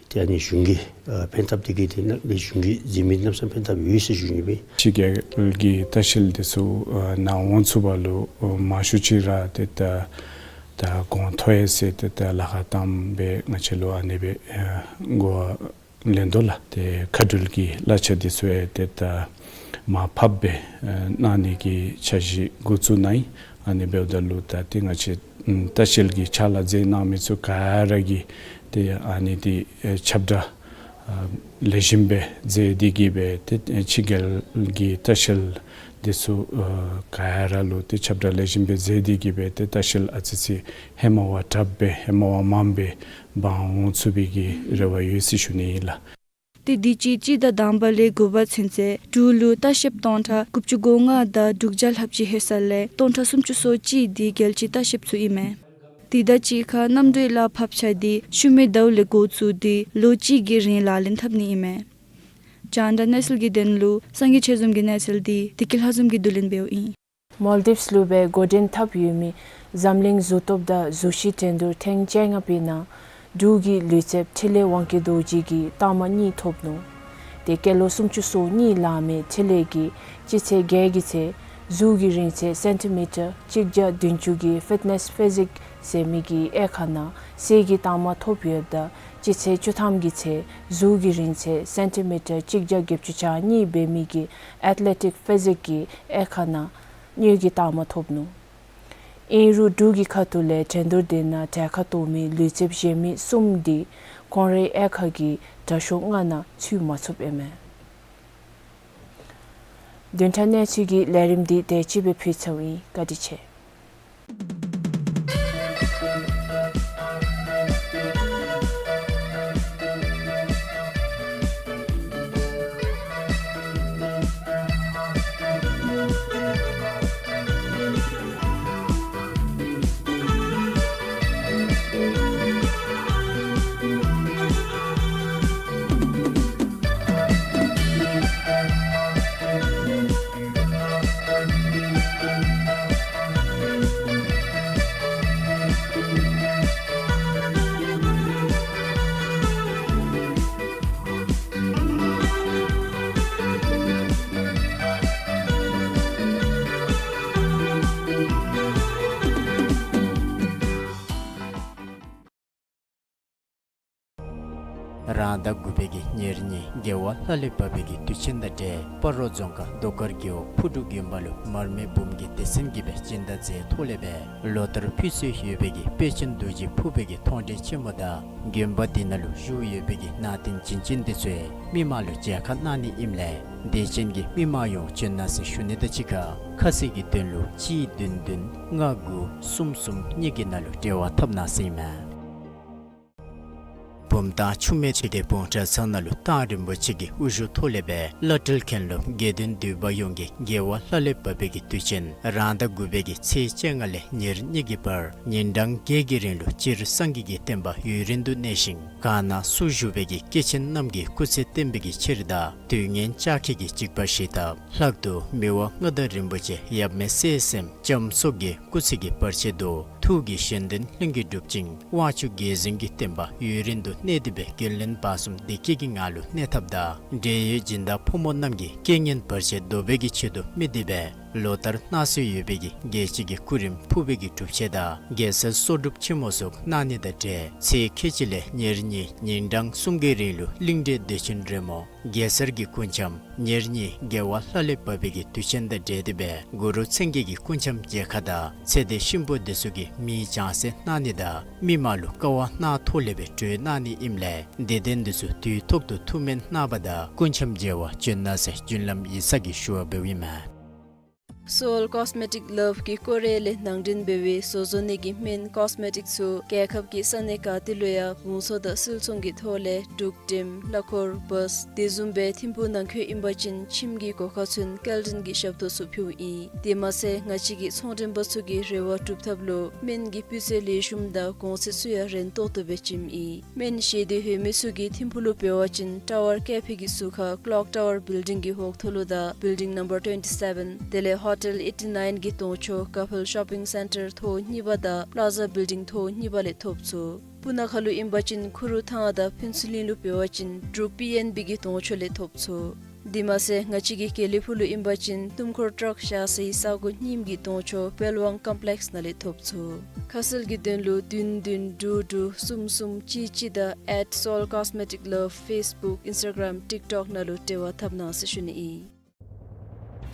ཏེ་ཨ་ནི་གཞུང་གི་ཨ་ཕན་ཐབས་དེ་གིས་ཏེ་ནཱ་ལས་གཞུང་གིས་མཛད་མི་གནམ་ས་ཕན་ཐབས་ཡོད་ཟེར་ཞུ་ནི་ཨིན་པས། ཕྱི་རྒྱལ་གྱི་ལྟ་བཤལ་དེ་ཚུ་ཨ་ནཱ་འོང་ཚུགས་པ་ལུ་ཨ་མང་ཤོས་ཅིག་ར་ཏེ་ད་ད་གོང་མཐོ་ཡི་ཟེར་ཏེ་ད་ལཱ་ཁག་བཏངམ་སྦེ་ང་བཅས་ལུ་ཨ་ནི་སྦེ་ཨ་གོ་བ་ལེན་དོ་ལགས། ཏེ་མཁའ་འགྲུལ་གྱི་གླ་ཆ་དེ་ཚུ་ཡང་ཏེ་ད་མར་ཕབ་སྦེ་ཨ་གནང་ནི་གི་འཆར་གཞི་འགོ་བཙུགས་གནང་ཡི། ཨ་ནི་འབདཝ་ད་ལུ་ད་ཏེ་ང་བཅས་ཨམ་ལྟ་བཤལ་གྱི་ཕྱག་ལཱ་མཛད་གནང་མི་ཚུ་ག་ར་གིས་ཏེ་ཨ་ནི་འདི་ཨེ་ཁྱབ་བསྒྲགས་ཨ་ལེགས་ཤོམ་སྦེ་མཛད་དེ་གིས་སྦེ་ཏེ་ཨེ་ཕྱི་རྒྱལ་གྱི་ལྟ་བཤལ་དེ་ཚུ་ཨ་ག་ར་ལུ་ཏེ་ཁྱབ་བསྒྲགས་ལེགས་ཤོམ་སྦེ་མཛད་དེ་གིས་སྦེ་ཏེ་ལྟ་བཤལ་ཨ་ཙི་ཅིག་ཧེ་མ་བ་དྲགཔ་སྦེ་ཧེ་མ་བ་མངམ་སྦེ་འབག་འོང་ཚུགས་པའི་གི་རེ་བ་ཡོད་ཟེར་ཞུ་ནི་ཨིན་ལགས། ཏེ་དུས་ཅི་སྤྱི་ཟླ་དང་པ་ལས་དགུ་པ་ཚུན་ཚོད་འབྲུག་ལུ་ལྟ་བཤལཔ་སྟོང་ཕྲག་དགུ་བཅུ་གོ་ལྔ་དང་དྲུག་བརྒྱ་ལྷགཔ་ཅིག་ལྷོད་ས་ལས་སྟོང་ཕྲག་སུམ་ཅུ་སོ་གཅིག་འདི་རྒྱལ་སྤྱིའི་ལྟ་བཤལཔ་ཚུ་ཨིན་མས། དེ་དང་གཅིག་ཁར་གནམ་གྲུའི་གླ་ཕབ་ཆ་འདི་ཤུལ་མའི་ཟླཝ་ལས་འགོ་བཙུགས་ཏེ་ལོ་གཅིག་གི་རིང་ལག་ལེན་འཐབ་ནི་ཨིན་མས། རྒྱང་བསྒྲགས་གནས་ཚུལ་གྱི་དོན་ལུ་སངས་རྒྱས་ཆོས་འཛོམས་ཀྱི་གནས་ཚུལ་འདི་བདེ་སྐྱིད་ལྷ་འཛོམས་ཀྱིས་བསྡུ་ལེན་འབདཝ་ཨིན། མོལ་དིབས་ལུ་སྦེ་འགོ་འདྲེན་འཐབ་ཡོད་མི་འཛམ་གླིང་གཟུགས་སྟོབས་དང་གཟུགས་གཞི་འགྲན་བསྡུར་ཐེངས་བཅོ་ལྔ་པའི་ནང་འབྲུག་གི་ལུས་རྩལཔ་འཕྲིན་ལས་དབང་སྐྱིད་རྡོ་རྗེ་གིས་རྟགས་མ་གཉིས་ཐོབ་ནུག། ཏེ་སྐྱེས་ལོ་སུམ་ཅུ་སོ་གཉིས་ལང་མི་འཕྲིན་ལས་ཀྱིས་སྤྱི་ཚེས་བརྒྱད་ཀྱི་ཚེ་གཟུགས་ཀྱི་རིང་ཚད་སེན་ཊི་མི་ཊར་གཅིག་བརྒྱ་བདུན་ཅུ་གི་ཕིཊ་ནེསི་ཕི་ཟིཀ་ཟེར་མི་གི་དབྱེ་ཁག་ནང་གསེར་གྱི་རྟགས་མ་ཐོབ་ཡོདཔ་ད་སྤྱི་ཚེས་བཅུ་ཐམ་གྱི་ཚེ་གཟུགས་ཀྱི་རིང་ཚད་སེན་ཊི་མི་ཊར་གཅིག་བརྒྱ་བརྒྱད་ཅུ་གྱ་གཉིས་འབད་མི་གི་ཨེཐ་ལེ་ཊིཀ་ཕི་ཟིཀ་གི་དབྱེ་ཁག་ནང་དངུལ་གྱི་རྟགས་མ་ཐོབ་ནུག། ཨིན་རུང་འབྲུག་གི་ཁ་ཐུག་ལས་འགྲན་བསྡུར་དེ་ནང་གྲལ་ཁར་གཏོགས་མི་ལུས་རྩལཔ་གཞན་མི་གསུམ་འདི་ཁོང་རའི་དབྱེ་ཁག་གི་དྲག་ཤོས་ལྔ་ནང་ཚུད་མ་ཚུགསཔ་ཨིན་མས། བདུན་ཕྲག་གནས་ཚུལ་གྱི་ལས་རིམ་འདི་དེ་ཅིག་སྦེ་ཕུལ་ཚརཝ་ཨིན། བཀའ་དྲིན་ཆེ། རང་ཟླ་དགུ་པའི་གི་ཉེར་གཉིས་རྒྱལ་བ་ལྷ་ལས་བབས་པའི་གི་དུས་ཆེན་དང་འབྲེལ་སྤ་རོ་རྫོང་ཁག་རྡོ་དཀར་རྒེད་འོག་ཕུ་འབྲུག་དགོན་པ་ལུ་མར་མེ་འབུམ་གྱི་སྡེ་ཚན་གྱིས་སྦེ་སྦྱིན་བདག་མཛད་ཐོག་ལས་སྦེ་ལོ་ལྟར་ཕུལ་སྲོལ་ཡོད་པའི་གི་དཔལ་ཆེན་རྡོ་རྗེ་ཕུར་པའི་གི་མཐོང་གྲོལ་ཆེན་མོ་དང་དགོན་པ་འདི་ནང་ལུ་བཞུགས་ཡོད་པའི་གི་གནང་རྟེན་བྱིན་ཅན་འདི་ཚུ་མི་མང་ལུ་མཇལ་ཁ་གནང་ནི་ཨིནམ་ལས་དད་ཅན་གྱི་མི་མང་ཡོངས་བྱོན་གནང་ཟེར་ཞུ་ནི་དང་གཅིག་ཁར་ཁ་གསལ་གྱི་དོན་ལུ་གཅིག་བདུན་བདུན་ལྔ་དགུ་གསུམ་གསུམ་གཉིས་ཀྱི་ནང་ལུ་འབྲེལ་བ་འཐབ་གནང་ཟེར་ཨིན་མས། བུམ་ཐང་ཆུ་སྨད་ཆོས་སྡེ་བོང་བྲ་ཚང་ནང་ལུ་ཐང་རིན་པོ་ཆེ་གི་དབུ་བཞུགས་ཐོག་ལས་སྦེ་བླ་སྤྲུལ་མཁན་སློབ་དགེ་འདུན་འདུས་པ་ཡོངས་ཀྱིས་རྒྱལ་བ་ལྷ་ལས་བབས་པའི་གི་དུས་ཆེན་རང་ཟླ་དགུ་པའི་གི་ཚེས་བཅོ་ལྔ་ལས་ཉེར་གཉིས་ཀྱི་བར་ཉིན་གྲངས་བརྒྱད་ཀྱི་རིང་ལུ་སྤྱིར་སངས་རྒྱས་ཀྱི་བསྟན་པ་ཡུན་རིང་དུ་གནས་ཤིང་གང་ན་སུ་བཞུགས་པའི་གི་སྐྱེས་ཆེན་རྣམས་ཀྱི་སྐུ་ཚེ་བརྟན་པའི་གི་ཕྱིར་དང་དུས་ངན་ལྕགས་ཁྱི་གི་འཇིགས་པ་ཞི་དགོཔ་ལྷག་ཏུ་མི་དབང་མངའ་བདག་རིན་པོ་ཆེ་ཡབ་མེས་སྲས་སྲསམོ་ལྕམ་སོགས་ཀྱི་སྐུ་ཚེ་གི་བར་ཆད་དུ་ཐུགས་ཀྱི་གཞན་དོན་ལྷུན་གྱིས་འགྲུབ་ཅིང་དབང་ཕྱུག་རྒྱལ་བཙུན་གྱི་བསྟན་པ་ཡུན་རིང་དུ་གནས་ཏེ་སྦེ་རྒྱུན་ལས་བར་གསུམ་བདེ་སྐྱིད་ཀྱི་ངང་ལུ་གནས་ཐབས་དང་འབྲེལ་ཡོད་སྦྱིན་བདག་ཕོ་མོ་རྣམས་ཀྱི་རྐྱེན་ངན་བར་ཆད་བཟློག་པའི་གི་ཆེད་དུ་དམིགས་ཏེ་སྦེ་ལོ་ལྟར་གནང་སྲོལ་ཡོད་པའི་གི་རྒྱལ་སྤྱི་གི་སྐུ་རིམ་ཕུར་པའི་གི་སྒྲུབ་ཆེན་དང་རྒྱལ་སྲས་གསོལ་སྒྲུབ་ཆེན་མོ་སོགས་གནང་ནི་དང་འབྲེལ་ཚེས་ཁལ་གཅིག་ལས་ཉེར་གཉིས་ཉིན་གྲངས་གསུམ་གྱི་རིང་ལུ་གླིང་འདྲེ་བདེ་ཆེན་རོལ་མོ་གེ་སར་གྱི་སྐུ་འཆམ། ཉེར་གཉིས་རྒྱལ་བ་ལྷ་ལས་བབས་པའི་གི་དུས་ཆེན་དང་འབྲེལ་ཏེ་སྦེ་གུ་རུ་མཚན་བརྒྱད་ཀྱི་སྐུ་འཆམ་མཇལ་ཁ་དང་ཚེ་འདས་གཤིན་པོ་འདི་ཚུ་གི་མིང་བྱང་གསལ་གནང་ནི་དང་མི་མང་ལུ་དཀའ་བ་གནང་ཐོག་ལས་སྦེ་གྲོལ་གནང་ནི་ཨིནམ་ལས་དད་ལྡན་འདི་ཚུ་དུས་ཐོག་ཏུ་ཐུགས་སྨོན་གནང་བ་དང་སྐུ་འཆམ་མཇལ་བར་བྱོན་གནང་ཟེར་རྒྱུན་ལམ་ཡིག་ཚང་གིས་ཞུ་བ་འབདཝ་ཨིན་མས། Seoul Cosmetic Love གི་སྐོར་ར་ལས་ནང་འདྲེན་འབད་བའི་བཟོ་བཟོ་ནི་གི་སྨན་ཀོས་མེ་ཊིཀ་ཚུ་རྒྱལ་ཁབ་ཀྱི་ས་གནས་ག་ཏེ་ལུ་ཡང་བང་མཛོད་དང་སིལ་ཚོང་གི་ཐོག་ལས་འབྲུག་འགྲེམ་གླ་འཁོར་བཱས་དེ་བཟུམ་སྦེ་ཐིམ་ཕུག་ནང་འཁོད་ཨིན་པ་ཅིན་ཁྱིམ་གྱི་སྒོ་ཁར་ཚུན་སྐྱེལ་འདྲེན་གྱི་ཞབས་ཏོག་ཚུ་ཕུལཝ་ཨིན། དེ་མ་ཚད་ང་བཅས་ཀྱི་ཚོང་འགྲེམས་པ་ཚུ་གི་རེ་བ་སྒྲུབ་ཐབས་ལུ་སྨན་གྱི་སྤུས་ཚད་ལེགས་ཤོམ་དང་གོང་ཚད་ཚུ་ཡང་རན་ཏོག་ཏོ་སྦེ་བྱིནམ་ཨིན། སྨན་བཞེས་འདོད་ཡོད་མི་ཚུ་གིས་ཐིམ་ཕུག་ལུ་འབད་བ་ཅིན་ཊ་ཝར་ཀེ་ཕེ་གི་ཟུར་ཁར་ཀློག་ཊ་ཝར་བིལ་ཌིང་གི་འོག་ཐོག་ལུ་དང་བིལ་ཌིང་ནམ་བར་ཊུ་ཝེན་ཊི་སེ་བེན་དེ་ལས་ཧོ་ཊེལ་ཨེ་ཊི་ནའིན་གི་གདོང་ཕྱོགས་ཀ་ཕེལ་ཤོ་པིང་སེན་ཊར་ཐོག་གཉིས་པ་དང་པླ་ཛ་བིལ་ཌིང་ཐོག་གཉིས་པ་ལས་ཐོབ་ཚུགས། སྤུ་ན་ཁ་ལུ་ཨིན་པ་ཅིན་ཁུ་རུ་ཐང་དང་ཕུན་ཚོགས་གླིང་ལུ་འབད་བ་ཅིན་འབྲུག་པི་ཨེན་བི་གི་གདོང་ཕྱོགས་ལས་ཐོབ་ཚུགས། དེ་མ་ཚད་ང་བཅས་ཀྱི་དགེ་ལེགས་ཕུག་ལུ་ཨིན་པ་ཅིན་ཏུམ་ཁོར་ཊརཀ་བཞག་སའི་ས་གོ་རྙིངམ་གི་གདོང་ཕྱོགས་པེལ་ཝང་ཀོམ་པི་ལེཀསི་ནང་ལས་ཐོབ་ཚུགས། ཁ་གསལ་གྱི་དོན་ལུ་བདུན་བདུན་དྲུག་དྲུག་གསུམ་གསུམ་གཅིག་གཅིག་དང་at Seoul Cosmetic Love Facebook Instagram TikTok ནང་ལུ་འབྲེལ་བ་འཐབ་གནང་ཟེར་ཞུ་ནི་ཨིན།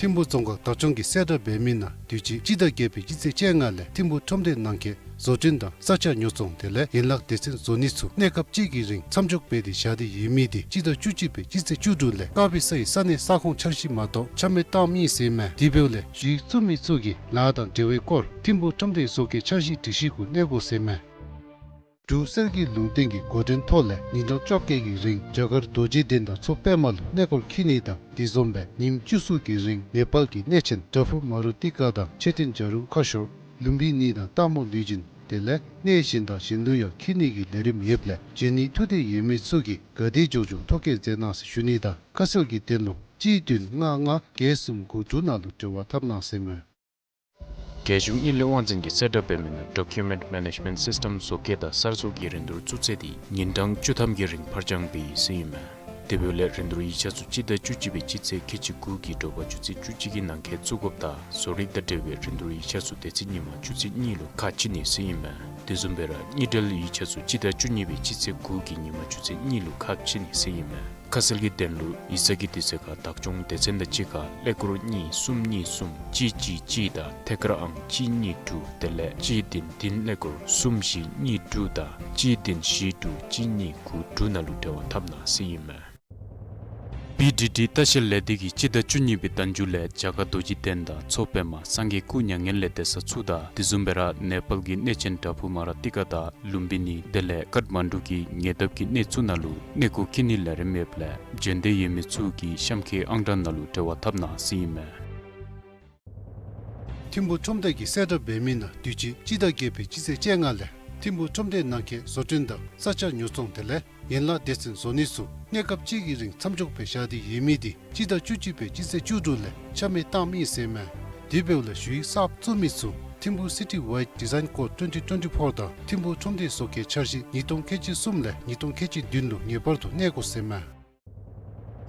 ཐིམ་ཕུག་རྫོང་ཁག་བདག་སྐྱོང་གིས་གསལ་བསྒྲགས་འབད་མི་ནང་དུས་ཅི་སྤྱི་ཟླ་བརྒྱད་པའི་སྤྱི་ཚེས་བཅོ་ལྔ་ལས་ཐིམ་ཕུག་ཁྲོམ་སྡེ་ནང་འཁོད་བཟོ་སྐྲུན་དང་ས་ཆ་ཉོ་ཚོང་དེ་ལས་ཡན་ལག་སྡེ་ཚན་བཟོ་ནི་ཚུ་གནས་སྐབས་གཅིག་གི་རིང་མཚམས་འཇོག་འབད་དེ་བཞག་སྟེ་ཡོད་མི་དེ་སྤྱི་ཟླ་བཅུ་གཅིག་པའི་སྤྱི་ཚེས་བཅུ་དྲུག་ལས་དཀར་སྦི་ས་ཡི་ས་གནས་ས་ཁོངས་འཆར་གཞི་མ་གཏོགས་ཆ་མེད་བཏང་མི་ཟེར་མས། དེ་འབདཝ་ལས་ཞུ་ཡིག་བཙུགས་མི་ཚུ་གིས་ལཱ་དང་འབྲེལ་བའི་སྐོར་ཐིམ་ཕུག་ཁྲོམ་སྡེའི་བཟོ་བཀོད་འཆར་གཞི་སྒྲིག་གཞི་གུ་གནས་དགོ་ཟེར་མས། འབྲུག་གསེར་གྱི་ལུང་བསྟན་གྱི་འགོ་འདྲེན་ཐོག་ལས་ཉིན་གྲངས་བཅོ་བརྒྱད་ཀྱི་རིང་རྒྱ་གར་རྡོ་རྗེ་གདན་དང་མཚོ་པདྨ་ལུ་གནས་སྐོར་འཁྱིད་ནི་དང་དེ་བཟུམ་སྦེ་ཉིནམ་བཅུ་གསུམ་གྱི་རིང་ནེ་པཱལ་གྱི་གནས་ཆེན་བྲག་ཕུག་མ་རུ་ཏི་ཀ་དང་མཆོད་རྟེན་བྱ་རུང་ཁ་ཤོར་ལུམ་བི་ནི་དང་སྟག་མོ་ལུས་སྦྱིན་དེ་ལས་གནས་གཞན་དང་གཞན་ལུ་ཡང་འཁྱིད་ནི་གི་ལས་རིམ་ཡོདཔ་ལས་འབྱོན་ནི་ཐུགས་འདོད་ཡོད་མི་ཚུ་གིས་ག་དེ་མགྱོགས་མགྱོགས་ཐོ་བཀོད་མཛད་གནང་ཟེར་ཞུ་ནི་དང་ཁ་གསལ་གྱི་དོན་ལུ་གཅིག་བདུན་ལྔ་ལྔ་བརྒྱད་གསུམ་དགུ་དྲུག་ནང་ལུ་འབྲེལ་བ་འཐབ་གནང་ཟེར་མས། རྒྱལ་གཞུང་དངུལ་ལས་དབང་འཛིན་གྱིས་གསལ་བསྒྲགས་འབད་མི་ནང་Document Management System བཟོ་བཀོད་དང་གསར་བཟོ་གི་རིན་བསྡུར་བཙུགས་ཚེས་དེ་ཉིན་གྲངས་བཅུ་ཐམ་གྱི་རིང་ཕར་འགྱངས་འབད་ཡི་ཟེར་ཨིན་མས། དེ་འབདཝ་ལས་རིན་བསྡུར་ཡིག་ཆ་ཚུ་སྤྱི་ཟླ་བཅུ་གཅིག་པའི་སྤྱི་ཚེས་ཁལ་གཅིག་དགུ་གི་དྲོ་པ་ཆུ་ཚོད་བཅུ་གཅིག་གི་ནང་འཁོད་བཙུགས་དགོཔ་དང་བཟོ་རིག་དང་འབྲེལ་བའི་རིན་བསྡུར་ཡིག་ཆ་ཚུ་དེ་ཚེ་ཉིན་མ་ཆུ་ཚོད་གཉིས་ལུ་ཁ་ཕྱེ་ནི་ཟེར་ཨིན་མས། དེ་བཟུམ་སྦེ་ར་དངུལ་འབྲེལ་ཡིག་ཆ་ཚུ་སྤྱི་ཟླ་བཅུ་གཉིས་པའི་སྤྱི་ཚེས་དགུ་གི་ཉིན་མ་ཆུ་ཚོད་གཉིས་ལུ་ཁ་ཕྱེ་ནི་ཟེར་ཨིན་མས། ཁ་གསལ་གྱི་དོན་ལུ་ཡིག་ཚང་གི་དུས་ཚོད་ཁར་བདག་སྐྱོང་སྡེ་ཚན་དང་གཅིག་ཁར་ཀླད་ཀོར་གཉིས་གསུམ་གཉིས་གསུམ་གཅིག་གཅིག་གཅིག་དང་ཐད་ཀར་ཨང་གཅིག་གཉིས་དྲུག་དེ་ལས་གཅིག་བདུན་བདུན་ཀླད་ཀོར་གསུམ་བཞི་གཉིས་དྲུག་དང་གཅིག་བདུན་བཞི་དྲུག་གཅིག་གཉིས་དགུ་དྲུག་ནང་ལུ་འབྲེལ་བ་འཐབ་གནང་ཟེར་ཨིན་མས། པི་ཌི་ཌི་ལྟ་བཤལ་ལས་སྡེ་གིས་སྤྱི་ཟླ་བཅུ་གཉིས་པའི་ཟླ་མཇུག་ལས་རྒྱ་གར་རྡོ་རྗེ་གདན་དང་མཚོ་པདྨ་སངས་རྒྱས་སྐུ་མྱ་ངན་ལས་འདས་ས་ཚུ་དང་དེ་བཟུམ་སྦེ་ར་ནེ་པཱལ་གྱི་གནས་ཆེན་བྲག་ཕུག་མ་ར་ཏི་ཀ་དང་ལུམ་བི་ནི་དེ་ལས་ཀཏ་མན་ཌུ་གི་ཉེ་འདབས་ཀྱི་གནས་ཚུ་ནང་ལུ་གནས་སྐོར་འཁྱིད་ནིའི་ལས་རིམ་ཡོདཔ་ལས་འབྱོན་འདོད་ཡོད་མི་ཚུ་གིས་གཤམ་འཁོད་ཨང་གྲངས་ནང་ལུ་འབྲེལ་བ་འཐབ་གནང་ཟེར་ཨིན་མས། ཐིམ་ཕུག་ཁྲོམ་སྡེ་གིས་གསལ་བསྒྲགས་འབད་མི་ནང་དུས་ཅི་སྤྱི་ཟླ་བརྒྱད་པའི་སྤྱི་ཚེས་བཅོ་ལྔ་ལས་ཐིམ་ཕུག་ཁྲོམ་སྡེ་ནང་འཁོད་བཟོ་སྐྲུན་དང་ས་ཆ་ཉོ་ཚོང་དེ་ལས་ཡན་ལག་སྡེ་ཚན་བཟོ་ནི་ཚུ་གནས་སྐབས་གཅིག་གི་རིང་མཚམས་འཇོག་འབད་བཞག་སྟེ་ཡོད་མི་དེ་སྤྱི་ཟླ་བཅུ་གཅིག་པའི་སྤྱི་ཚེས་བཅུ་དྲུག་ལས་ཆ་མེད་བཏང་མི་ཟེར་མས། དེ་འབདཝ་ལས་ཞུ་ཡིག་གསརཔ་བཙུགས་མི་ཚུ་ཐིམ་ཕུག་City Wide Design Code twenty twenty-four དང་ཐིམ་ཕུག་ཁྲོམ་སྡེའི་བཟོ་བཀོད་འཆར་གཞི་ཉིས་སྟོང་ཁལ་གཅིག་གསུམ་ལས་ཉིས་སྟོང་ཁལ་གཅིག་བདུན་ལུ་ངེས་པར་དུ་གནས་དགོ་ཟེར་མས།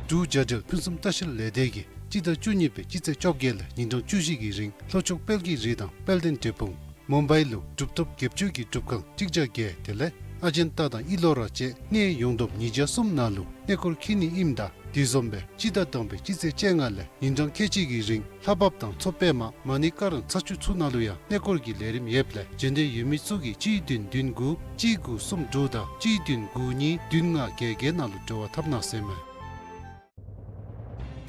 འབྲུག་རྒྱ་འབྲེལ་ཕུན་སུམ་ལྟ་བཤལ་ལས་སྡེ་གིས་སྤྱི་ཟླ་བཅུ་གཉིས་པའི་སྤྱི་ཚེས་བཅོ་བརྒྱད་ལས་ཉིན་གྲངས་བཅུ་བཞི་གི་རིང་ལྷོ་ཕྱོགས་དཔལ་གྱི་རི་དང་དཔལ་ལྡན་འབྲས་སྤུངས་མུམ་བའི་ལུ་གྲུབ་ཐོབ་སྒྱེད་བཅུ་གི་སྒྲུབ་ཁང་ཀྲིག་ཇ་བརྒྱད་དེ་ལས་ཨ་ཇན་ཏ་དང་ཨི་ལོ་ར་བཅས་གནས་ཡོངས་བསྡོམས་ཉིས་བརྒྱ་གསུམ་ནང་ལུ་གནས་སྐོར་འཁྱིད་ནི་ཨིནམ་ད་དེ་བཟུམ་སྦེ་སྤྱི་ཟླ་དང་པའི་སྤྱི་ཚེས་བཅོ་ལྔ་ལས་ཉིན་གྲངས་ཁལ་གཅིག་གི་རིང་ལྷ་བབས་དང་མཚོ་པདྨ་མ་ཎི་ཀ་རམ་ཚ་ཆུ་ཚུ་ནང་ལུ་ཡང་གནས་སྐོར་གྱི་ལས་རིམ་ཡོདཔ་ལས་འབྱོན་འདོད་ཡོད་མི་ཚུ་གིས་གཅིག་བདུན་བདུན་དགུ་གཅིག་དགུ་གསུམ་དྲུག་དང་གཅིག་བདུན་དགུ་གཉིས་བདུན་ལྔ་བརྒྱད་བརྒྱད་ནང་ལུ་འབྲེལ་བ་འཐབ་གནང་ཟེར་མས།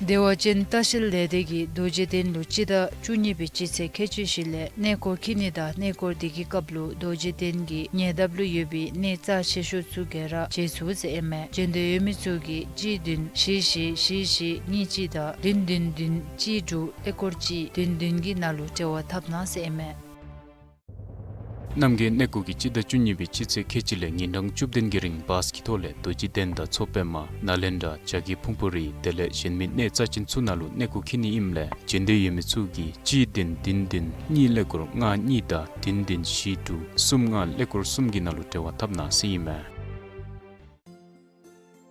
བདེ་བ་ཅན་ལྟ་བཤལ་ལས་སྡེ་གིས་རྡོ་རྗེ་གདན་ལུ་སྤྱི་ཟླ་བཅུ་གཉིས་པའི་སྤྱི་ཚེས་ཁལ་གཅིག་བཞི་ལས་གནས་སྐོར་འཁྱིད་ནི་དང་གནས་སྐོར་དེ་གི་སྐབས་ལུ་རྡོ་རྗེ་གདན་གྱི་ཉེ་འདབས་ལུ་ཡོད་པའི་གནས་རྩ་ཆེ་ཤོས་ཚུ་ག་ར་མཇལ་ཚུགས་ཟེར་ཨིན་མས། འབྱོན་འདོད་ཡོད་མི་ཚུ་གིས་གཅིག་བདུན་བཞི་བཞི་བཞི་བཞི་གཉིས་གཅིག་དང་བདུན་བདུན་བདུན་གཅིག་དྲུག་ཀླད་ཀོར་གཅིག་བདུན་བདུན་གྱི་ནང་ལུ་འབྲེལ་བ་འཐབ་གནང་ཟེར་ཨིན་མས། རྣམ་རྒྱལ་གནས་སྐོར་གྱིས་སྤྱི་ཟླ་བཅུ་གཉིས་པའི་སྤྱི་ཚེས་ཁལ་གཅིག་ལས་ཉིན་གྲངས་བཅུ་བདུན་གྱི་རིང་བཱས་ཀྱི་ཐོག་ལས་རྡོ་རྗེ་གདན་དང་མཚོ་པདྨ་ནཱ་ལེནྡྲ་བྱ་རྒོད་ཕུང་པོ་རི་དེ་ལས་གཞན་མི་གནས་རྩ་ཅན་ཚུ་ནང་ལུ་གནས་སྐོར་འཁྱིད་ནི་ཨིནམ་ལས་འབྱོན་འདོད་ཡོད་མི་ཚུ་གིས་གཅིག་བདུན་བདུན་བདུན་གཉིས་ཀླད་ཀོར་ལྔ་གཉིས་དང་བདུན་བདུན་བཞི་དྲུག་གསུམ་ལྔ་ཀླད་ཀོར་གསུམ་གྱི་ནང་ལུ་འབྲེལ་བ་འཐབ་གནང་ཟེར་ཨིན་མས།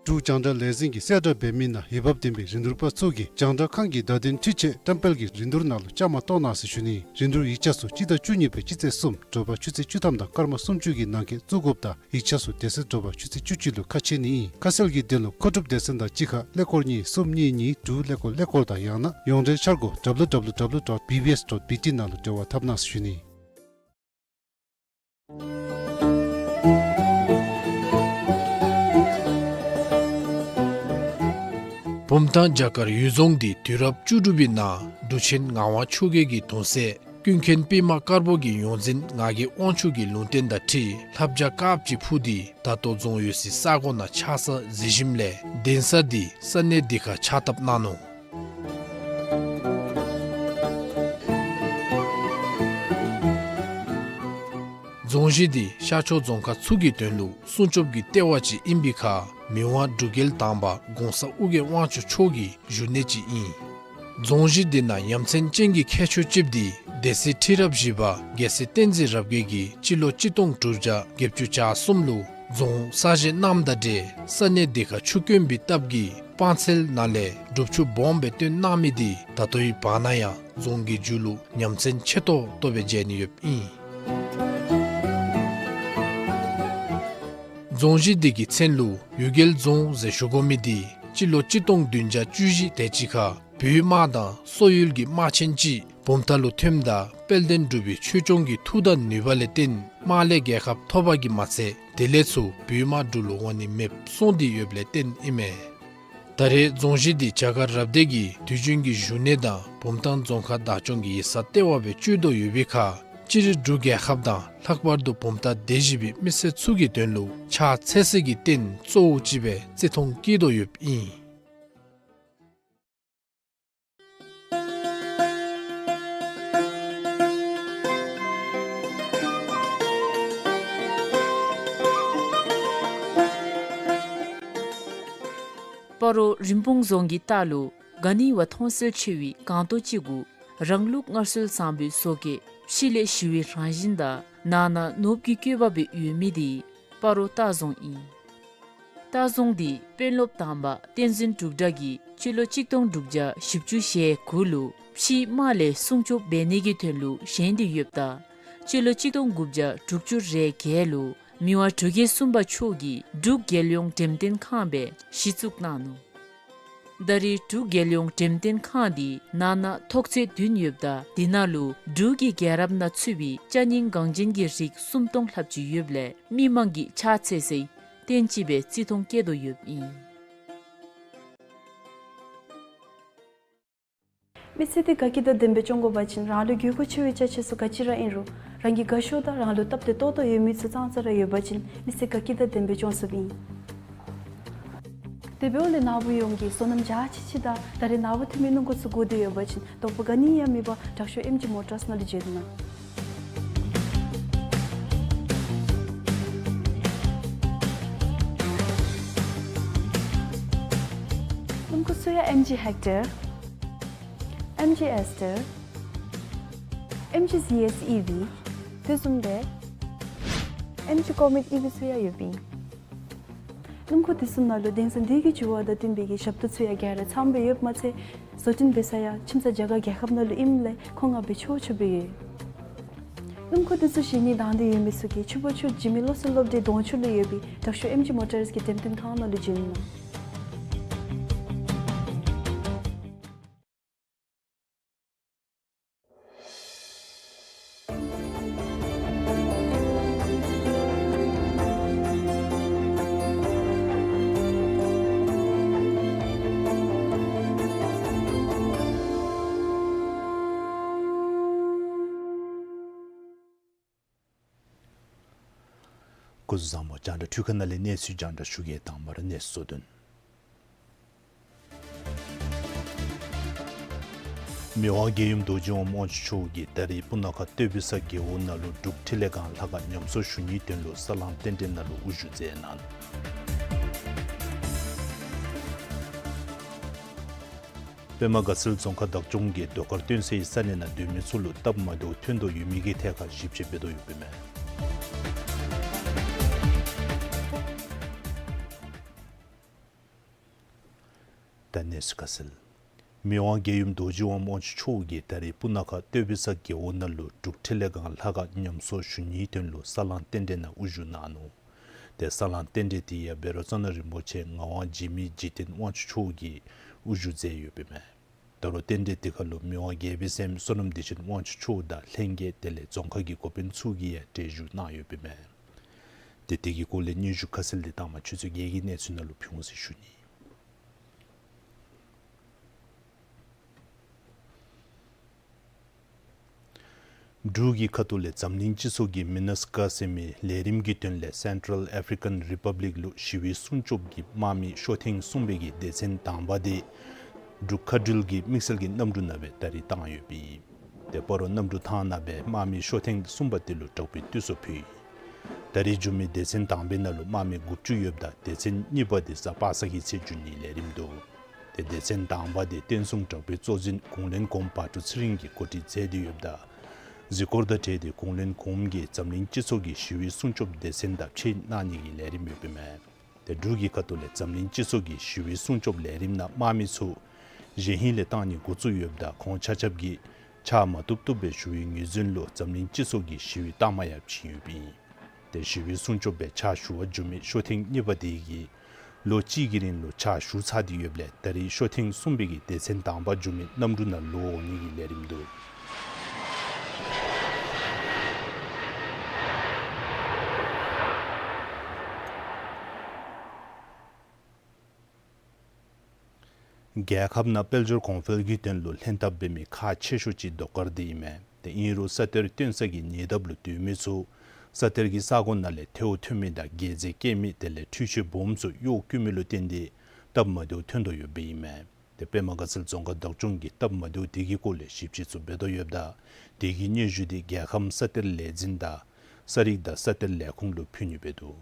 འབྲུག་རྒྱང་བསྒྲགས་ལས་འཛིན་གྱིས་གསལ་བསྒྲགས་འབད་མི་ནང་འོས་འབབ་ལྡན་པའི་རིན་བསྡུར་པ་ཚུ་གིས་རྒྱང་བསྒྲགས་ཁང་གི་བརྡ་དོན་འཕྲུལ་ཆས་བཀྲམ་སྤེལ་གྱི་རིན་བསྡུར་ནང་ལུ་བཅའ་མར་གཏོགས་གནང་ཟེར་ཞུ་ནི། རིན་བསྡུར་ཡིག་ཆ་ཚུ་སྤྱི་ཟླ་བཅུ་གཉིས་པའི་སྤྱི་ཚེས་གསུམ་དྲོ་པ་ཆུ་ཚོད་བཅུ་ཐམ་དང་སྐར་མ་སུམ་ཅུ་གི་ནང་འཁོད་བཙུགས་དགོཔ་དང་ཡིག་ཆ་ཚུ་དེ་ཚེ་དྲོ་པ་ཆུ་ཚོད་བཅུ་གཅིག་ལུ་ཁ་ཕྱེ་ནི་ཨིན། ཁ་གསལ་གྱི་དོན་ལུ་མཁོ་སྒྲུབ་སྡེ་ཚན་དང་གཅིག་ཁར་ཀླད་ཀོར་གཉིས་གསུམ་གཉིས་གཉིས་དྲུག་ཀླད་ཀོར་ཀླད་ཀོར་དང་ཡང་ན་ཡོངས་འབྲེལ་འཆར་སྒོ་W W W dot B B S dot B T ནང་ལུ་འབྲེལ་བ་འཐབ་གནང་ཟེར་ཞུ་ནི། བུམ་ཐང་བྱ་དཀར་གཡུལ་རྫོང་འདི་དུས་རབས་བཅུ་དྲུག་པའི་ནང་འབྲུག་ཆེན་ངག་དབང་ཆོས་རྒྱལ་གྱི་གདུང་སྲས་ཀུན་མཁྱེན་པདྨ་དཀར་པོ་གི་ཡོངས་འཛིན་ངག་གི་དབང་ཕྱུག་གི་ལུང་བསྟན་དང་འཁྲིལ་ལྷ་བྱ་དཀརཔོ་ཅིག་འཕུར་ཏེ་ད་ལྟོ་རྫོང་ཡོད་སའི་ས་གོ་ནང་ཆགས་ས་གཟིགས་ཞིནམ་ལས་གདན་ས་འདི་ས་གནས་འདི་ཁར་ཕྱག་བཏབ་གནང་ནུག། རྫོང་གཞི་འདི་ཤར་ཕྱོགས་རྫོང་ཁག་ཚུ་གི་དོན་ལུ་སྲུང་སྐྱོབ་ཀྱི་ལྟེ་བ་ཅིག་ཨིན་པའི་ཁར་མི་དབང་འབྲུག་རྒྱལ་དང་པ་གོང་ས་ཨོ་རྒྱན་དབང་ཕྱུག་མཆོག་གི་བཞུགས་གནས་ཅིག་ཨིན། རྫོང་གཞི་འདི་ནང་ཡ་མཚན་ཅན་གྱི་ཁྱད་ཆོས་ཅིག་འདི་སྡེ་སྲིད་ཁྲི་རབས་བཞི་པ་རྒྱལ་སྲས་བསྟན་འཛིན་རབ་རྒྱས་ཀྱིས་སྤྱི་ལོ་གཅིག་སྟོང་དྲུག་བརྒྱ་བརྒྱད་ཅུ་གྱ་གསུམ་ལུ་རྫོང་གསར་བཞེངས་གནངམ་དང་འབྲེལ་ས་གནས་འདི་ཁར་ཆུ་དཀོན་པའི་སྟབས་ཀྱིས་སྤང་ཚལ་ནང་ལས་སྒྲུབ་ཆུ་སྦོམ་སྦེ་བཏོན་གནང་མི་འདི་ད་ལྟོའི་བར་ན་ཡང་རྫོང་གི་མཇུག་ལུ་ཉམས་མཚར་ཆེ་ཏོག་ཏོ་སྦེ་མཇལ་ནི་ཡོདཔ་ཨིན། རྫོང་གཞི་འདི་གི་མཚན་ལུ་གཡུལ་རྒྱལ་རྫོང་ཟེར་ཞུ་དགོ་མི་འདི་སྤྱི་ལོ་གཅིག་སྟོང་བདུན་བརྒྱ་བཅུ་བཞི་དེ་ཅིག་ཁར་བོད་དམག་དང་སོག་ཡུལ་གྱི་དམག་ཆེན་ཅིག་བུམ་ཐང་ལུ་ཐོནམ་ད་དཔལ་ལྡན་འབྲུག་པའི་ཆོས་སྐྱོང་གི་མཐུ་དང་ནུས་པ་ལས་བརྟེན་དམག་ལས་རྒྱལ་ཁ་ཐོབ་པ་གིས་མ་ཚད་དེ་ལས་ཚུར་བོད་དམག་འབྲུག་ལུ་འོང་ནི་མེདཔ་སོང་སྟེ་ཡོདཔ་ལས་བརྟེན་ཨིན་མས། ད་རེས་རྫོང་གཞི་འདི་བྱ་དཀར་རབ་སྡེ་གི་དུས་རྒྱུན་གྱི་བཞུགས་གནས་དང་བུམ་ཐང་རྫོང་ཁག་བདག་སྐྱོང་གི་ཡིག་ཚང་ལྟེ་བ་སྦེ་སྤྱོད་དོ་ཡོད་པའི་ཁར་སྤྱིར་འབྲུག་རྒྱལ་ཁབ་དང་ལྷག་པར་དུ་བུམ་ཐང་སྡེ་བཞི་པའི་མི་སེར་ཚུ་གི་དོན་ལུ་ཕྱག་འཚལ་ས་གི་རྟེན་གཙོ་བོ་ཅིག་སྦེ་བརྩི་མཐོང་བསྐྱེད་དོ་ཡོདཔ་ཨིན། སྤ་རོ་རིན་སྤུངས་རྫོང་གི་ལྟག་ལུ་ག་ནི་བ་མཐོང་གསལ་ཆེ་བའི་སྒང་ཏོ་ཅིག་གུ་རང་ལུགས་སྔར་སྲོལ་བཟང་པོའི་བཟོ་བཀོད་ཕྱི་ལས་ཞི་བའི་རང་བཞིན་དང་ནང་ན་ནོར་བུ་གི་བཀོད་པ་སྦེ་ཡོད་མི་འདི་སྤ་རོ་ལྟ་རྫོང་ཨིན། ལྟ་རྫོང་འདི་དཔོན་སློབ་དང་པ་བསྟན་འཛིན་འབྲུག་གྲགས་ཀྱིས་སྤྱི་ལོ་གཅིག་སྟོང་དྲུག་བརྒྱ་བཞི་བཅུ་ཞེ་དགུ་ལུ་ཕྱིའི་དམག་ལས་སྲུང་སྐྱོབ་འབད་ནི་གི་དོན་ལུ་བཞེངས་ཏེ་ཡོདཔ་ད་སྤྱི་ལོ་གཅིག་སྟོང་དགུ་བརྒྱ་དྲུག་ཅུ་རེ་བརྒྱད་ལུ་མི་དབང་འབྲུག་རྒྱལ་གསུམ་པ་མཆོག་གིས་འབྲུག་རྒྱལ་ཡོངས་འགྲེམས་སྟོན་ཁང་སྦེ་གཞི་བཙུགས་གནང་ནུག། ད་རེས་འབྲུག་རྒྱལ་ཡོངས་འགྲེམས་སྟོན་ཁང་འདི་ནང་ན་ཐོག་ཚད་བདུན་ཡོདཔ་ད་འདི་ནང་ལུ་འབྲུག་གི་རྒྱལ་རབས་ནང་ཚུད་པའི་ཅ་རྙིང་འགངས་ཅན་གྱི་རིགས་སུམ་སྟོང་ལྷགཔ་ཅིག་ཡོདཔ་ལས་མི་མང་གིས་ཕྱག་འཚལ་སའི་རྟེན་ཅིག་སྦེ་བརྩི་མཐོང་བསྐྱེད་དོ་ཡོདཔ་ཨིན། མི་ཚེ་འདི་དགའ་སྐྱིད་དང་ལྡནམ་སྦེ་སྐྱོང་དགོ་པ་ཅིན་རང་ལུ་དགོས་མཁོ་ཆེ་བའི་ཅ་ཆས་ཚུ་ག་ཅི་ར་ཨིན་རུང་རང་གི་དགའ་ཤོས་དང་རང་ལུ་སྟབས་བདེ་ཏོག་ཏོ་ཡོད་མི་ཚུ་ཙང་ཙ་ར་ཡོད་པ་ཅིན་མི་ཚེ་དགའ་སྐྱིད་དང་ལྡནམ་སྦེ་སྐྱོང་ཚུགསཔ་ཨིན། དེ་འབདཝ་ལས་ནཱ་བུ་ཡོངས་ཀྱིས་བསོད་ནམས་རྒྱ་ཆེ་ཆེ་དང་ད་རེས་ནཱ་བུ་འཐུས་མི་སྣུམ་འཁོར་ཚུ་དགོ་སྟེ་ཡོད་པ་ཅིན་དོགས་པ་ག་ནི་ཡང་མེད་པར་དྲག་ཤོས་ཨེམ་ཇི་མོ་ཊརསི་ནང་ལུ་བྱོན་གནང་། སྣུམ་འཁོར་ཚུ་ཡང་ཨེམ་ཇི་ཧེག་ཊར། ཨེམ་ཇི་ཨེས་ཊར། ཨེམ་ཇི་ཟི་ཨེས་ཨི་ཝི། དེ་བཟུམ་སྦེ་ཨེམ་ཇི་ཀོ་མེཊ་ཨི་ཝི་ཚུ་ཡང་ཡོདཔ་ཨིན། སྣུམ་འཁོར་དེ་ཚུ་ནང་ལུ་གདན་ས་འདི་གི་བྱུར་བ་དང་བསྟུན་པའི་གི་ཞབས་ཏོག་ཚུ་ཡང་ག་ར་ཚངམ་སྦེ་ཡོདཔ་མ་ཚད་བཟོ་སྐྲུན་འབད་ས་ཡང་ཁྱིམ་ཚང་རྒྱ་གར་རྒྱལ་ཁབ་ནང་ལུ་ཨིནམ་ལས་མཁོ་མངགས་སྦེ་ཆོག་ཆོག་སྦེ་ཡོད། སྣུམ་འཁོར་དེ་ཚུ་བཞེས་ནི་དང་འདོད་ཡོད་མི་ཚུ་གིས་ཆུ་སྦ་ཆུ་འཇིགས་མེད་བློ་གསལ་སློབ་གྲྭའི་གདོང་ཕྱོགས་ལུ་ཡོད་པའི་དྲག་ཤོས་ཨེམ་ཇི་མོ་ཊརསི་གི་འགྲེམས་སྟོན་ཁང་ནང་ལུ་བྱོན་གནང་། སྐུ་གཟུགས་བཟང་པོ། རྒྱང་བསྒྲགས་འཕྲུལ་ཁང་ནང་ལས་གནས་ཚུལ་རྒྱང་བསྒྲགས་ཞུ་གེ། དང་པ་ར་གནས་ཚུལ་གཙོ་དོན། མི་དབང་རྒྱལ་ཡུམ་རྡོ་རྗེ་དབང་དབང་ཕྱུག་མཆོག་གིས་ད་རིས་སྤུ་ན་ཁ་སྟོད་པི་ས་རྒེད་འོག་ནང་ལུ་འབྲུག་འཕྲིན་ལས་ཁང་ལྷ་ཁང་ཉམས་གསོ་ཞུ་ནིའི་དོན་ལུ་ས་བསླང་རྟེན་འབྲེལ་ནང་ལུ་དབུ་བཞུགས་མཛད་གནང་ནུག། པདྨ་དགའ་ཚལ་རྫོང་ཁག་བདག་སྐྱོང་གིས་ཟློས་གར་སྟོན་སའི་ས་གནས་ནང་སྡོད་མི་ཚུ་ལུ་སྟབས་མ་བདེཝ་ཐོན་དོ་ཡོད་མི་གི་ཐད་ཁར་ཞིབ་དཔྱད་འབད་དོ་ཡོདཔ་ཨིན་མས། ད་གནས་ཚུལ་ཁ་གསལ། མི་དབང་རྒྱལ་ཡུམ་རྡོ་རྗེ་དབང་དབང་ཕྱུག་མཆོག་གིས་ད་རིས་སྤུ་ན་ཁ་སྟོད་པི་ས་རྒེད་འོག་ནང་ལུ་འབྲུག་འཕྲིན་ལས་ཁང་ལྷ་ཁང་ཉམས་གསོ་ཞུ་ནིའི་དོན་ལུ་ས་བསླང་རྟེན་འབྲེལ་ནང་དབུ་བཞུགས་གནང་ནུག། ཏེ་ས་བསླང་རྟེན་འབྲེལ་དེ་ཡང་བཻ་རོ་ཙ་ན་རིན་པོ་ཆེ་ངག་དབང་འཇིགས་མེད་འཇིག་རྟེན་དབང་ཕྱུག་མཆོག་གིས་དབུ་བཞུགས་མཛད་ཡོདཔ་ཨིན་མས། ད་རུང་རྟེན་འབྲེལ་དེ་ཁར་ལུ་མི་དབང་རྒྱལ་པོའི་སྲསམོ་བསོད་ནམས་བདེ་ཆེན་དབང་ཕྱུག་མཆོག་དང་ལྷན་རྒྱས་དེ་ལས་རྫོང་ཁག་གི་འགོ་དཔོན་ཚུ་གིས་ཡང་གྲལ་བཞུགས་གནང་ཡོདཔ་ཨིན་མས། ཏེ་དེ་གི་སྐོར་ལས་སྙན་ཞུ་ཁ་གསལ་དེ་དང་པ་ཆུ་ཚོད་བརྒྱད་ཀྱི་གནས་ཚུལ་ནང་ལུ་ཕུལ་འོང་ཟེར་ཞུ་ནི། འབྲུག་གི་ཁ་ཐུག་ལས་འཛམ་གླིང་སྤྱི་ཚོགས་ཀྱིས་མི་ནཱས་ཀ་ཟེར་མི་ལས་རིམ་གྱི་དོན་ལས་སེན་ཊཱལ་ཨེ་ཕི་རི་ཀཱན་རི་པཱབ་ལིཀ་ལུ་ཞི་བའི་སྲུང་སྐྱོབ་ཀྱི་དམག་མི་ཤོག་ཐེངས་གསུམ་པའི་གི་སྡེ་ཚན་དང་པ་དེ་འབྲུག་མཁའ་འགྲུལ་གྱི་དམིགས་བསལ་གྱི་གནམ་གྲུ་ནང་སྦེ་ད་རིས་བཏང་ཡོདཔ་ཨིན། ཏེ་སྤ་རོ་གནམ་གྲུ་ཐང་ནང་སྦེ་དམག་མི་ཤོག་ཐེངས་གསུམ་པ་དེ་ལུ་དྲག་པོའི་བཏུད་གསོ་ཕུལ་ཡི། ད་རིས་འབྱོན་མི་སྡེ་ཚན་དང་པའི་ནང་ལུ་དམག་མི་དགུ་བཅུ་ཡོདཔ་ད་སྡེ་ཚན་གཉིས་པ་དེ་གཟའ་པ་སངས་ཀྱི་ཚེ་འབྱོན་ནིའི་ལས་རིམ་འདུག། ཏེ་སྡེ་ཚན་དང་པ་དེ་བསྟན་སྲུང་དྲག་པོའི་གཙོ་འཛིན་གུང་བློན་གོངམ་བ་ཕྲུག་ཚེ་རིང་གིས་གོ་སྒྲིག་མཛད་དེ་ཡོདཔ་ད་གཟིགས་སྐོར་དང་འབྲེལ་ཏེ་གུང་བློན་གོངམ་གིས་འཛམ་གླིང་སྤྱི་ཚོགས་ཀྱི་ཞི་བའི་སྲུང་སྐྱོབ་སྡེ་ཚན་དང་ཕྱད་གནང་ནི་གི་ལས་རིམ་ཡོདཔ་ཨིན་མས། ཏེ་འབྲུག་གི་ཁ་ཐུག་ལས་འཛམ་གླིང་སྤྱི་ཚོགས་ཀྱི་ཞི་བའི་སྲུང་སྐྱོབ་ལས་རིམ་ནང་དམག་མི་ཚུ་གཞེས་ཧིང་ལས་གཏང་ནི་འགོ་བཙུགས་ཡོདཔ་ད་ཁོང་ཆ་ཁྱབ་ཀྱིས་ཕྱག་མ་བཏུབ་བཏུབ་སྦེ་ཞུ་བའི་ངོས་འཛིན་ལུ་འཛམ་གླིང་སྤྱི་ཚོགས་ཀྱི་ཞི་བའི་རྟགས་མ་ཡང་བྱིན་ཡོདཔ་ཨིན། ཏེ་ཞི་བའི་སྲུང་སྐྱོབ་སྦེ་ཕྱག་ཞུ་བར་འབྱོན་མི་ཤོག་ཐེངས་གཉིས་པ་དེ་གིས་ལོ་གཅིག་གི་རིང་ལུ་ཕྱག་ཞུ་ཚར་ཏེ་ཡོདཔ་ལས་ད་རིས་ཤོག་ཐེངས་གསུམ་པའི་གི་སྡེ་ཚན་དང་པ་འབྱོན་མི་གནམ་གྲུ་ནང་ལོག་འོང་ནི་གི་ལས་རིམ་འདུག། རྒྱལ་ཁབ་ནང་དཔལ་འབྱོར་གོང་འཕེལ་གྱི་དོན་ལུ་ལྷན་ཐབས་འབད་མི་ཁག་ཆེ་ཤོས་ཅིག་ཟློས་གར་འདི་ཨིན་མས། ཏེ་ཨིན་རུང་ས་གཏེར་བཏོན་ས་གི་ཉེ་འདབས་ལུ་སྡོད་མི་ཚུ་ས་གཏེར་གྱི་ས་གོ་ནང་ལས་ཐལཝ་ཐོན་མི་དང་རྒྱལ་རྩེ་སྐྱེལ་མི་དེ་ལས་འཕྲུལ་ཆས་སྦོམ་ཚུ་གཡོག་བཀོལ་མི་ལུ་བརྟེན་ཏེ་སྟབས་མ་བདེཝ་ཐོན་དོ་ཡོདཔ་ཨིན་མས། ཏེ་པདྨ་དགའ་ཚལ་རྫོང་ཁག་བདག་སྐྱོང་གིས་སྟབས་མ་བདེཝ་དེ་གི་སྐོར་ལས་ཞིབ་དཔྱད་ཚུ་འབད་དོ་ཡོདཔ་ད་དེ་གི་སྙན་ཞུ་དེ་རྒྱལ་ཁམས་ས་གཏེར་ལས་འཛིན་དང་ས་རིག་དང་ས་གཏེར་ལས་ཁུངས་ལུ་ཕུལ་ནི་འབད་དོ།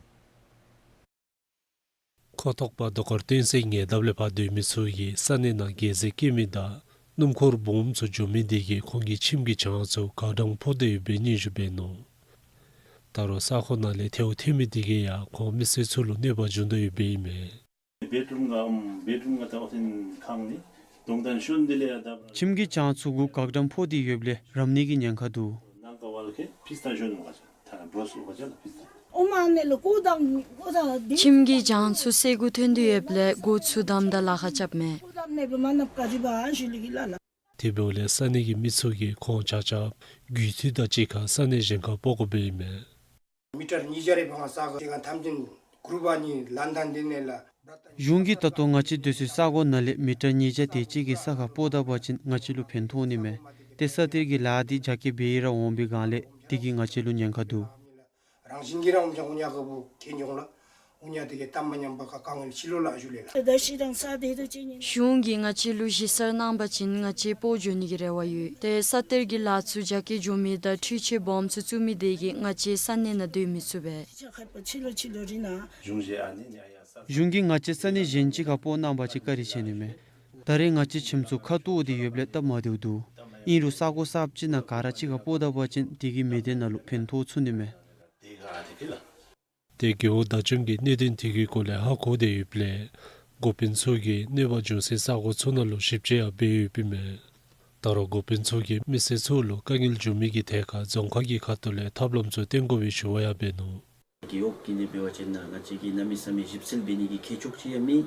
ཁོ་ཐོག་པ་ཟློས་གར་སྟོན་སའི་ཉེ་འདབས་ལས་ཕར་སྡོད་མི་ཚུ་གིས་ས་གནས་ནང་རྒྱལ་རྩེ་སྐྱེལ་མི་དང་སྣུམ་འཁོར་སྦོམ་ཚུ་འགྱོ་མི་དེ་གིས་ཁོང་གི་ཁྱིམ་གྱི་གྱང་ཚུ་གག་སྦྲང་ཕོག་སྟེ་ཡོད་པའི་སྙན་ཞུ་འབད་ནུག། ད་རུང་ས་གོ་ནང་ལས་ཐལཝ་ཐོན་མི་དེ་གིས་ཡང་ཁོང་མི་སེར་ཚུ་ལུ་གནོད་པ་འབྱུང་དོ་ཡོདཔ་ཨིན་མས། ཁྱིམ་གྱི་གྱང་ཚུ་གུ་གག་སྦྲང་ཕོག་སྟེ་ཡོདཔ་ལས་རམ་ནི་གི་ཉེན་ཁ་འདུག། ཁྱིམ་གྱི་གྱང་ཚུ་སེར་ཀུ་ཐོན་ཏེ་ཡོདཔ་ལས་སྒོ་ཚུ་བསྡམ་ད་ལཱ་ཁག་རྐྱབ་མས། དེ་འབདཝ་ལས་ས་གནས་ཀྱི་མི་ཚུ་གིས་ཁོང་ཆ་ཁྱབ་རྒུད་འཐུས་དང་གཅིག་ཁར་ས་གནས་གཞན་ཁར་སྤོ་དགོཔ་ཨིན་མས། གཞུང་གིས་ད་ལྟོ་ང་བཅས་སྡོད་སའི་ས་གོ་ནང་ལས་མི་ཊར་ཉིས་བརྒྱ་དེ་ཅིག་གི་ས་ཁར་སྤོ་ད་པ་ཅིན་ང་བཅས་ལུ་ཕན་ཐོགས་ནི་མས། ཏེ་ས་གཏེར་གྱི་ལཱ་འདི་རྒྱ་སྐྱེད་འབད་ར་འོང་པའི་སྒང་ལས་དེ་གིས་ང་བཅས་ལུ་ཉེན་ཁ་འདུག། གཞུང་གིས་ང་བཅས་ལུ་གཞི་རྩར་གནང་པ་ཅིན་ང་བཅས་སྤོ་འགྱོ་ནི་གི་རེ་བ་ཡོད། ཏེ་ས་གཏེར་གྱི་ལཱ་ཚུ་རྒྱ་སྐྱེད་འགྱོ་མི་དང་འཕྲུལ་ཆས་སྦོམ་ཚུ་བཙུགས་མི་དེ་གིས་ང་བཅས་ས་གནས་ནང་སྡོད་མི་ཚུགས་པས། གཞུང་གིས་ང་བཅས་ས་གནས་གཞན་ཅིག་ཁར་སྤོ་གནང་པ་ཅིན་བཀའ་དྲིན་ཆེ་ནི་མས། ད་རེས་ང་བཅས་ཁྱིམ་ཚུ་ཁ་ཐོག་སྟེ་ཡོདཔ་ལས་སྟབས་མ་བདེཝ་འདུག། ཨིན་རུང་ས་གོ་གསརཔ་ཅིག་ནང་ག་ར་གཅིག་ཁར་སྤོ་ད་པ་ཅིན་དེ་གིས་མི་སྡེ་ནང་ལུ་ཕན་ཐོགས་ཚུགས་ནི་མས། ཏེ་རྒེད་འོག་བདག་སྐྱོང་གིས་གནད་དོན་དེ་གི་སྐོར་ལས་ཧ་གོ་སྟེ་ཡོདཔ་ལས་འགོ་དཔོན་ཚུ་གིས་གནོད་པ་འབྱུང་སའི་ས་གོ་ཚུ་ནང་ལུ་ཞིབ་དཔྱད་ཡང་འབད་ཡོདཔ་ཨིན་མས། ད་རུང་འགོ་དཔོན་ཚུ་གིས་མི་སེར་ཚུ་ལུ་དཀའ་ངལ་འབྱུང་མི་གི་ཐད་ཁར་རྫོང་ཁག་གི་ཁ་ཐུག་ལས་ཐབས་ལམ་ཚུ་བཏོན་དགོ་པའི་ཞུ་བ་ཡང་འབད་ནུག། རྒེད་འོག་གི་ནང་འབད་བ་ཅིན་ང་བཅས་ཀྱིས་གནམ་མེད་ས་མེད་ཞིབ་འཚོལ་འབད་ནི་གི་མཁས་མཆོག་ཅིག་ཡང་མེད།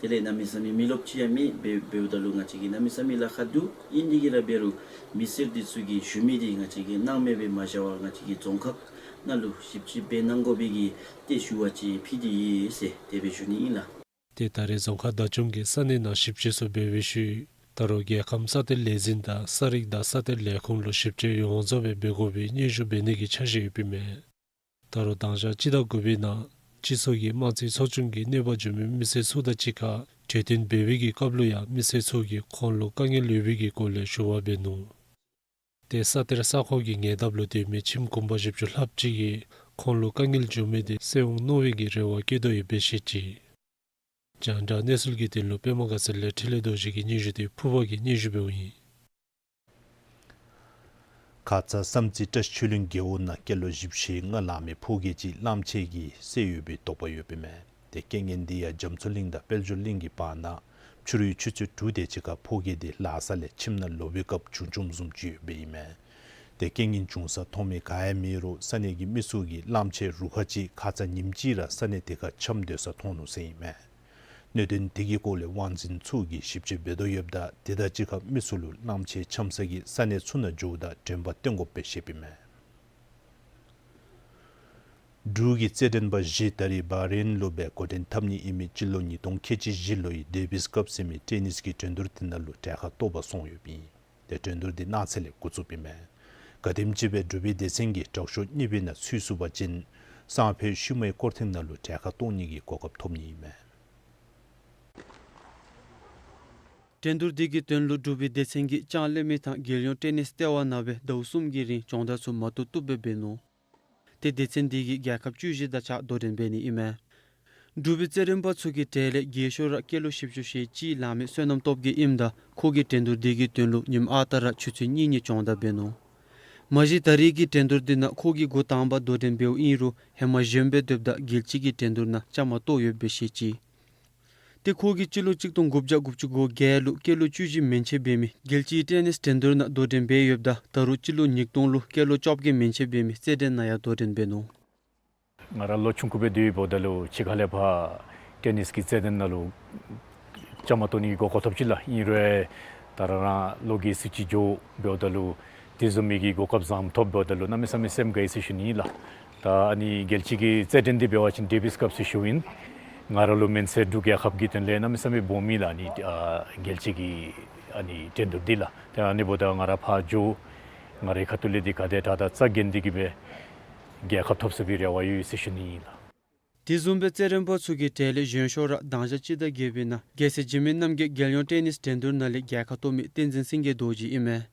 དེ་ལས་གནམ་མེད་ས་མེད་མི་རློབས་ཅིག་ཡང་མེད། འབད་འབདཝ་ད་ལུ་ང་བཅས་ཀྱིས་གནམ་མེད་ས་མེད་ལཱ་ཁག་འདུག། ཨིན་དེ་གིས་ར་འབད་རུང་མི་སེར་འདི་ཚུ་གིས་ཞུ་མི་འདི་ང་བཅས་ཀྱིས་གནང་མེད་པར་མ་བཞག་པར་ང་བཅས་ཀྱི་རྫོང་ཁག་ནང་ལུ་ཞིབ་དཔྱད་འབད་གནང་དགོ་པའི་གི་ཏེ་ཞུ་བ་ཅིག་ཕུལ་ཏེ་ཡོད་ཟེར་དེ་སྦེ་ཞུ་ནི་ཨིན་ལགས། ཏེ་ད་རེས་རྫོང་ཁག་བདག་སྐྱོང་གིས་ས་གནས་ནང་ཞིབ་དཔྱད་ཚུ་འབད་བའི་ཤུལ་ད་རུང་རྒྱལ་ཁམས་ས་གཏེར་ལས་འཛིན་དང་ས་རིག་དང་ས་གཏེར་ལས་ཁུངས་ལུ་ཞིབ་དཔྱད་ཡོངས་རྫོགས་སྦེ་འབད་དགོ་པའི་སྙན་ཞུ་འབད་ནི་གི་འཆར་གཞི་ཡོདཔ་ཨིན་མས། ད་རུང་དང་ཞག་སྤྱི་ཟླ་དགུ་པའི་ནང་སྤྱི་ཚོགས་ཀྱི་དམངས་རྩིས་ཚོགས་ཆུང་གིས་གནོད་པ་བྱུང་མི་མི་སེར་ཚུ་དང་གཅིག་ཁར་གྲོས་བསྟུན་འབད་བའི་གི་སྐབས་ལུ་ཡང་མི་སེར་ཚུ་གིས་ཁོང་ལུ་དཀའ་ངལ་ཡོད་པའི་གི་སྐོར་ལས་ཞུ་བ་འབད་ནུག། ཏེ་ས་གཏེར་ས་ཁོངས་ཀྱི་ཉེ་འདབས་ལུ་སྡོད་མི་ཁྱིམ་གུང་པ་བཞི་བཅུ་ལྷགཔ་ཅིག་གིས་ཁོང་ལུ་དཀའ་ངལ་བྱུང་མི་དེ་སེལ་འོང་མནོ་བའི་གི་རེ་བ་བསྐྱེད་དོ་ཡོདཔ་སྦེ་བཤད་ཅི། རྒྱང་བསྒྲགས་གནས་ཚུལ་གྱི་དོན་ལུ་པདྨ་དགའ་ཚལ་ལས་འཕྲིན་ལས་རྡོ་རྗེ་གི་སྙན་ཞུ་དེ་ཕུར་པ་གིས་སྙན་ཞུ་འབདཝ་ཨིན། ཁ་ཙ་བསམ་རྩེ་བཀྲ་ཤིས་ཆོས་གླིང་རྒེད་འོག་ནང་སྐྱེས་ལོ་བཞི་བཅུ་ཞེ་ལྔ་ལང་མི་ཕོ་སྐྱེས་ཅིག་གླངམོ་ཆེ་གིས་བསད་ཡོད་པའི་དོགས་པ་ཡོདཔ་ཨིན་མས། ཏེ་རྐྱེན་ངན་འདི་ཡང་རྒྱ་མཚོ་གླིང་དང་དཔལ་འབྱོར་གླིང་གི་བར་ན་ཕྱི་རུའི་ཆུ་ཚོད་དྲུག་དེ་ཅིག་ཁར་ཕོ་སྐྱེས་དེ་ལཱ་ས་ལས་ཁྱིམ་ནང་ལོག་པའི་སྐབས་བྱུང་བྱུངམ་བཟུམ་ཅིག་ཡོདཔ་ཨིན་མས། ཏེ་རྐྱེན་ངན་བྱུང་ས་མཐོང་མི་ག་ཡང་མེད་རུང་ས་གནས་ཀྱི་མི་ཚུ་གིས་གླངམོ་ཆེ་རུ་ཁག་ཅིག་ཁ་ཙ་ཉིནམ་གཅིག་ར་ས་གནས་དེ་ཁར་འཁྱམས་སྡོད་ས་མཐོང་ནུག་ཟེར་ཨིན་མས། གནད་དོན་དེ་གི་སྐོར་ལས་དབང་འཛིན་ཚུ་གིས་ཞིབ་དཔྱད་འབད་དོ་ཡོདཔ་ད་དེ་དང་གཅིག་ཁར་མི་ཚུ་ལུ་གླངམོ་ཆེ་འཁྱམས་ས་གི་ས་གནས་ཚུ་ནང་འགྱོཝ་ད་དྲན་པ་བཏོན་དགོཔ་སྦེ་བཤདཔ་ཨིན་མས། འབྲུག་གི་རྩེད་འགྲན་པ་བཞི་ད་རིས་བྷ་རེན་ལུ་སྦེ་འགོ་འདྲེན་འཐབ་ནི་ཨིན་མི་སྤྱི་ལོ་ཉིས་སྟོང་ཁལ་གཅིག་བཞི་ལོའི་ཌེ་བིས་ཀབ་ཟེར་མི་ཊེ་ནིས་ཀྱི་འགྲན་བསྡུར་དེ་ནང་ལུ་གྲལ་ཁར་གཏོགས་པར་སོང་ཡོདཔ་ཨིན། ཏེ་འགྲན་བསྡུར་དེ་གནངས་ཚེ་ལས་འགོ་བཙུགསཔ་ཨིན་མས། ག་དེམ་ཅིག་སྦེ་འབྲུག་པའི་སྡེ་ཚན་གྱིས་དྲག་ཤོས་གཉིས་པའི་ནང་ཚུད་ཚུགས་པ་ཅིན་སང་ཕོད་ཤུལ་མའི་སྐོར་ཐེངས་ནང་ལུ་གྲལ་ཁར་གཏོགས་ནི་གི་གོ་སྐབས་ཐོབ་ནི་ཨིན་མས། འགྲན་བསྡུར་དེ་གི་དོན་ལུ་འབྲུག་པའི་སྡེ་ཚན་གྱིས་ལྕང་གླེ་མི་དང་རྒྱལ་ཡོངས་ཊེ་ནིས་ལྟེ་བ་ནང་སྦེ་ཟླཝ་གསུམ་གྱི་རིང་སྦྱོང་བརྡར་ཚུ་མ་བཏུབ་བཏུབ་སྦེ་འབད་ནུག། ཏེ་སྡེ་ཚན་དེ་གིས་རྒྱལ་ཁབ་བཅུ་བཞི་དང་གཅིག་ཁར་དོ་འགྲན་འབད་ནི་ཨིན་མས། འབྲུག་པའི་རྩེད་འགྲན་པ་ཚུ་གི་གྲས་ལས་རྒས་ཤོས་ར་སྐྱེས་ལོ་བཞི་བཅུ་ཞེ་གཅིག་ལང་མི་བསོད་ནམས་སྟོབས་རྒྱས་ཨིནམ་ད་ཁོ་གིས་འགྲན་བསྡུར་དེ་གི་དོན་ལུ་ཉིནམ་ཨ་རྟག་ར་ཆུ་ཚོད་གཉིས་གཉིས་སྦྱོང་བརྡར་འབད་ནུག། མ་གཞི་ད་རིས་ཀྱི་འགྲན་བསྡུར་དེ་ནང་ཁོ་གིས་འགོ་དང་པ་དོ་འགྲན་འབདཝ་ཨིན་རུང་ཧེ་མ་གཞོནམ་སྦེ་སྡོདཔ་ད་རྒྱལ་སྤྱི་གི་འགྲན་བསྡུར་ནང་བཅའ་མར་གཏོགས་ཡོདཔ་སྦེ་བཤད་ཅི། ཏེ་ཁོ་གིས་སྤྱི་ལོ་གཅིག་སྟོང་དགུ་བརྒྱ་དགུ་བཅུ་གོ་བརྒྱད་ལུ་སྐྱེས་ལོ་བཅུ་བཞི་མན་ཆད་འབད་མི་རྒྱལ་སྤྱིའི་ཊེ་ནིས་འགྲན་བསྡུར་ནང་དོ་འགྲན་འབད་ཡོདཔ་ད་ད་རུང་སྤྱི་ལོ་ཉིས་སྟོང་ལུ་སྐྱེས་ལོ་བཅོ་བརྒྱད་མན་ཆད་འབད་མི་རྩེད་འགྲན་ནང་ཡང་དོ་འགྲན་འབད་ནུག། ང་ར་ལོ་ཆུང་ཀུ་སྦེ་སྡོད་པའི་སྒང་ལས་ཕྱི་ཁ་ལས་ཕར་ཊེ་ནིས་ཀྱི་རྩེད་འགྲན་ནང་ལུ་བཅའ་མར་གཏོགས་ནི་གི་གོ་སྐབས་ཐོབ་ཅི་ལགས། ཨིན་རུང་ད་རང་རང་ལོ་རྒས་སུ་ཅིག་འགྱོ་འབདཝ་ད་ལུ་དེ་བཟུམ་མའི་གི་གོ་སྐབས་བཟངམ་ཐོབ་འབདཝ་ད་ལུ་གནམ་མེད་ས་མེད་སེམས་དགའ་ཡི་ཟེར་ཞུ་ནི་ལགས། ད་ཨ་ནི་རྒྱལ་སྤྱི་གི་རྩེད་འགྲན་འདི་འབད་བ་ཅིན་ཌེ་བིས་ཀབ་ཟེར་ཞུཝ་ཨིན། ང་ར་ལུ་མེན་ཚེ་འབྲུག་རྒྱལ་ཁབ་ཀྱི་དོན་ལས་གནམ་མེད་ས་མེད་སྦོམ་ཨིན་ལགས། ཨ་ནི་ཨ་རྒྱལ་སྤྱི་གི་ཨ་ནི་འགྲན་བསྡུར་འདི་ལགས། ཏེ་ཨ་ནི་འབདཝ་ད་ང་ར་ཕར་འགྱོ་ང་རའི་ཁ་ཐུག་ལས་འདི་ག་དེ་དྲག་དྲག་རྩ་འགེངས་ཏེ་གི་སྦེ་རྒྱལ་ཁ་ཐོབ་ཚུགས་པའི་རེ་བ་ཡོད་ཟེར་ཞུ་ནི་ཨིན་ལགས། དེ་བཟུམ་སྦེ་རྩེད་འགྲན་པ་ཚུ་གི་གྲས་ལས་གཞོན་ཤོས་ར་དང་ཞག་སྤྱི་ཟླ་བརྒྱད་པའི་ནང་རྒྱལ་སྲས་འཇིགས་མེད་རྣམ་རྒྱལ་རྒྱལ་ཡོངས་ཊེ་ནིས་འགྲན་བསྡུར་ནང་ལས་རྒྱལ་ཁ་ཐོབ་མི་བསྟན་འཛིན་སེང་གེ་རྡོ་རྗེ་ཨིན་མས།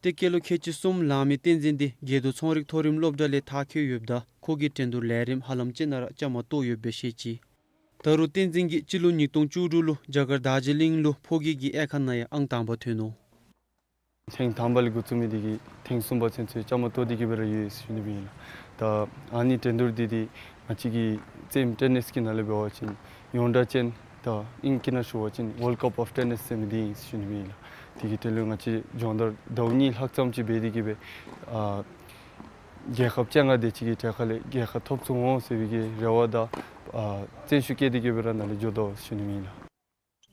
ཏེ་སྐྱེས་ལོ་ཁལ་གཅིག་གསུམ་ལང་མི་བསྟན་འཛིན་འདི་དགེ་འདུན་ཚོང་རིག་མཐོ་རིམ་སློབ་གྲྭ་ལས་མཐར་འཁྱོལ་ཡོདཔ་ད་ཁོ་གིས་འགྲན་བསྡུར་ལས་རིམ་ཧ་ལམ་ཅིག་ནང་ར་བཅའ་མར་གཏོགས་ཡོདཔ་སྦེ་བཤད་ཅི། ད་རུང་བསྟན་འཛིན་གྱིས་སྤྱི་ལོ་ཉིས་སྟོང་བཅུ་དྲུག་ལུ་རྒྱ་གར་དར་ཇི་ལིང་ལུ་ཕོ་སྐྱེས་ཀྱི་དབྱེ་ཁག་ནང་ཡང་ཨང་དང་པ་ཐོན་ནུག། ཐེངས་དང་པ་ལས་འགོ་བཙུགས་མི་དེ་གིས་ཐེངས་གསུམ་པ་ཚུན་ཚོད་བཅའ་མར་གཏོགས་ཏེ་གི་སྦེ་ར་ཡོད་ཟེར་ཞུ་ནི་སྦེ་ཨིན་ལགས། ད་ཨ་ནི་འགྲན་བསྡུར་འདི་འདི་ང་བཅས་ཀྱི་རྩེདམོ་ཊེ་ནིས་ཀྱི་ནང་ལས་འབད་བ་ཅིན་ཡོངས་གྲགས་ཅན་ད་ཨིང་སྐད་ནང་ཞུ་བ་ཅིན་ཝཱལཌ་ཀབ་ཨོཕ་ཊེ་ནིས་ཟེར་མི་འདི་ཨིན་ཟེར་ཞུ་ནི་སྦེ་ཨིན་ལགས། དེ་གི་དོན་ལུ་ང་བཅས་སྦྱོང་བརྡར་ཟླཝ་གཉིས་ལྷག་ཙམ་ཅིག་འབད་དེ་གི་སྦེ་ཨ་རྒྱལ་ཁབ་བཅོ་ལྔ་དེ་ཅིག་གི་གྲལ་ཁ་ལས་རྒྱལ་ཁ་ཐོབ་ཚུགས་འོང་ཟེར་བའི་གི་རེ་བ་དང་ཨ་བརྩོན་ཤུགས་བསྐྱེད་དེ་གི་སྦེ་ར་ནཱ་ལས་འགྱོ་དོ་ཟེར་ཞུ་ནི་སྦེ་ཨིན་ལགས།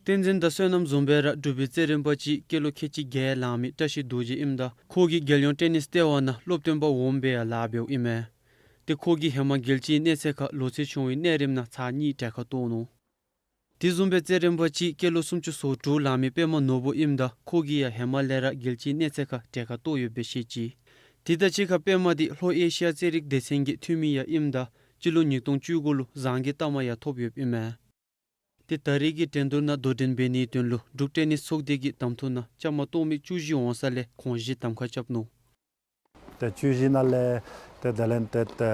བསྟན་འཛིན་དང་བསོད་ནམས་བཟུམ་སྦེ་ར་འབྲུག་པའི་རྩེད་འགྲན་པ་ཅིག་སྐྱེས་ལོ་ཁལ་གཅིག་བརྒྱད་ལང་མི་བཀྲ་ཤིས་རྡོ་རྗེ་ཨིནམ་ད་ཁོ་གིས་རྒྱལ་ཡོངས་ཊེ་ནིས་ལྟེ་བ་ནང་སློབ་སྟོན་པ་འོགམ་སྦེ་ཡང་ལཱ་འབདཝ་ཨིན་མས། ཏེ་ཁོ་གིས་ཧེ་མ་རྒྱལ་སྤྱིའི་གནས་ཚད་ཁར་ལོ་ཚད་ཆུང་བའི་གནས་རིམ་ནང་ཚར་གཉིས་གྲལ་ཁར་གཏོགས་ནུག། དེ་བཟུམ་སྦེ་རྩེད་འགྲན་པ་ཅིག་སྐྱེས་ལོ་སུམ་ཅུ་སོ་དྲུག་ལང་མི་པདྨ་ནོར་བུ་ཨིནམ་ད་ཁོ་གིས་ཡང་ཧེ་མ་ལས་ར་རྒྱལ་སྤྱིའི་གནས་ཚད་ཁར་གྲལ་ཁར་གཏོགས་ཡོདཔ་སྦེ་བཤད་ཅི། དེ་དང་གཅིག་ཁར་པདྨ་འདི་ལྷོ་ཨེ་ཤི་ཡ་རྩེད་རིགས་སྡེ་ཚན་གྱི་འཐུས་མི་ཡང་ཨིནམ་ད་སྤྱི་ལོ་ཉིས་སྟོང་བཅུ་དགུ་ལུ་ཟངས་ཀྱི་རྟགས་མ་ཡང་ཐོབ་ཡོདཔ་ཨིན་མས། ཏེ་ད་རེས་ཀྱི་འགྲན་བསྡུར་ནང་དོ་འགྲན་འབད་ནིའི་དོན་ལུ་འབྲུག་ཊེ་ནིས་ཚོགས་སྡེ་གིས་གདམ་འཐུ་ནང་བཅའ་མར་གཏོགས་མི་བཅུ་བཞི་འོང་ས་ལས་ཁོང་བཞི་གདམ་ཁ་རྐྱབ་ནུག། ཏེ་བཅུ་བཞི་ནང་ལས་ཏེ་དེ་ལས་ཏེ་ཏེ་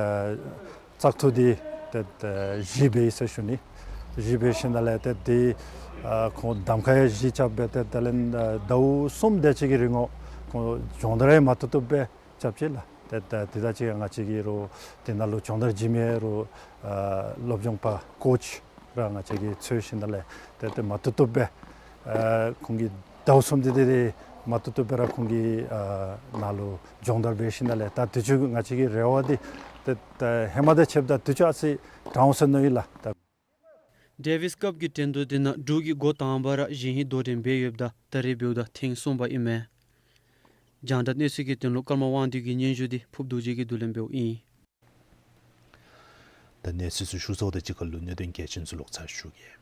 བཙག་འཐུ་འདི་ཏེ་ཏེ་བཞི་འབད་ཡི་ཟེར་ཞུ་ནི། བཞི་འབད་ཞིནམ་ལས་ཏེ་འདི་ཨ་ཁོང་གདམ་ཁ་ཡང་བཞི་རྐྱབ་སྦེ་ཏེ་དེ་ལས་ཨ་ཟླཝ་གསུམ་དེ་ཅིག་གི་རིང་ངོ་ཁོང་སྦྱོང་བརྡར་ཡང་མ་བཏུབ་བཏུབ་སྦེ་རྐྱབ་ཅི་ལགས། ཏེ་ཏེ་དེ་དང་གཅིག་ཁར་ང་བཅས་ཀྱི་རོགས་དེ་ནང་ལུ་སྦྱོང་བརྡར་བྱིན་མི་རོགས་ཨ་སློབ་སྦྱོང་པ་ཀོཆ་ར་ང་བཅས་ཀྱིས་འཚོལ་ཞིནམ་ལས་ཏེ་ཏེ་མ་བཏུབ་བཏུབ་སྦེ་ཨ་ཁོང་གིས་ཟླཝ་གསུམ་འདི་འདི་རེ་མ་བཏུབ་བཏུབ་སྦེ་ར་ཁོང་གིས་ཨ་ནཱ་ལུ་སྦྱོང་བརྡར་འབད་ཞིནམ་ལས་ད་དུས་ཅི་ང་བཅས་ཀྱི་རེ་བ་འདི་ཏེ་ཏེ་ཧེ་མ་དང་ཕྱདཔ་ད་དུས་ཅི་ཨ་ཙི་དྲག་འོང་ཟེར་མནོ་ཡི་ལགས། ད་ཌེ་ཝིས་ཀབ་ཀྱི་འགྲན་བསྡུར་འདི་ནང་འབྲུག་གིས་འགོ་དང་པ་ར་གཞེས་ཧིང་དོ་འགྲན་འབད་ཡོདཔ་ད་ད་རེས་འབདཝ་ད་ཐེངས་གསུམ་པ་ཨིན་མས། རྒྱང་བསྒྲགས་གནས་ཚུལ་གྱི་དོན་ལུ་ཀརྨ་དབང་འདུས་ཀྱི་སྙན་ཞུ་འདི་ཕུརཔ་རྡོ་རྗེ་གིས་བསྡུ་ལེན་འབདཝ་ཨིན། ད་གནས་ཚུལ་ཚུ་ཞུ་ཚརཝ་དང་གཅིག་ཁར་ལུ་གནད་དོན་གལ་ཆེན་ཚུ་ལོག་ཚར་ཞུ་གེ།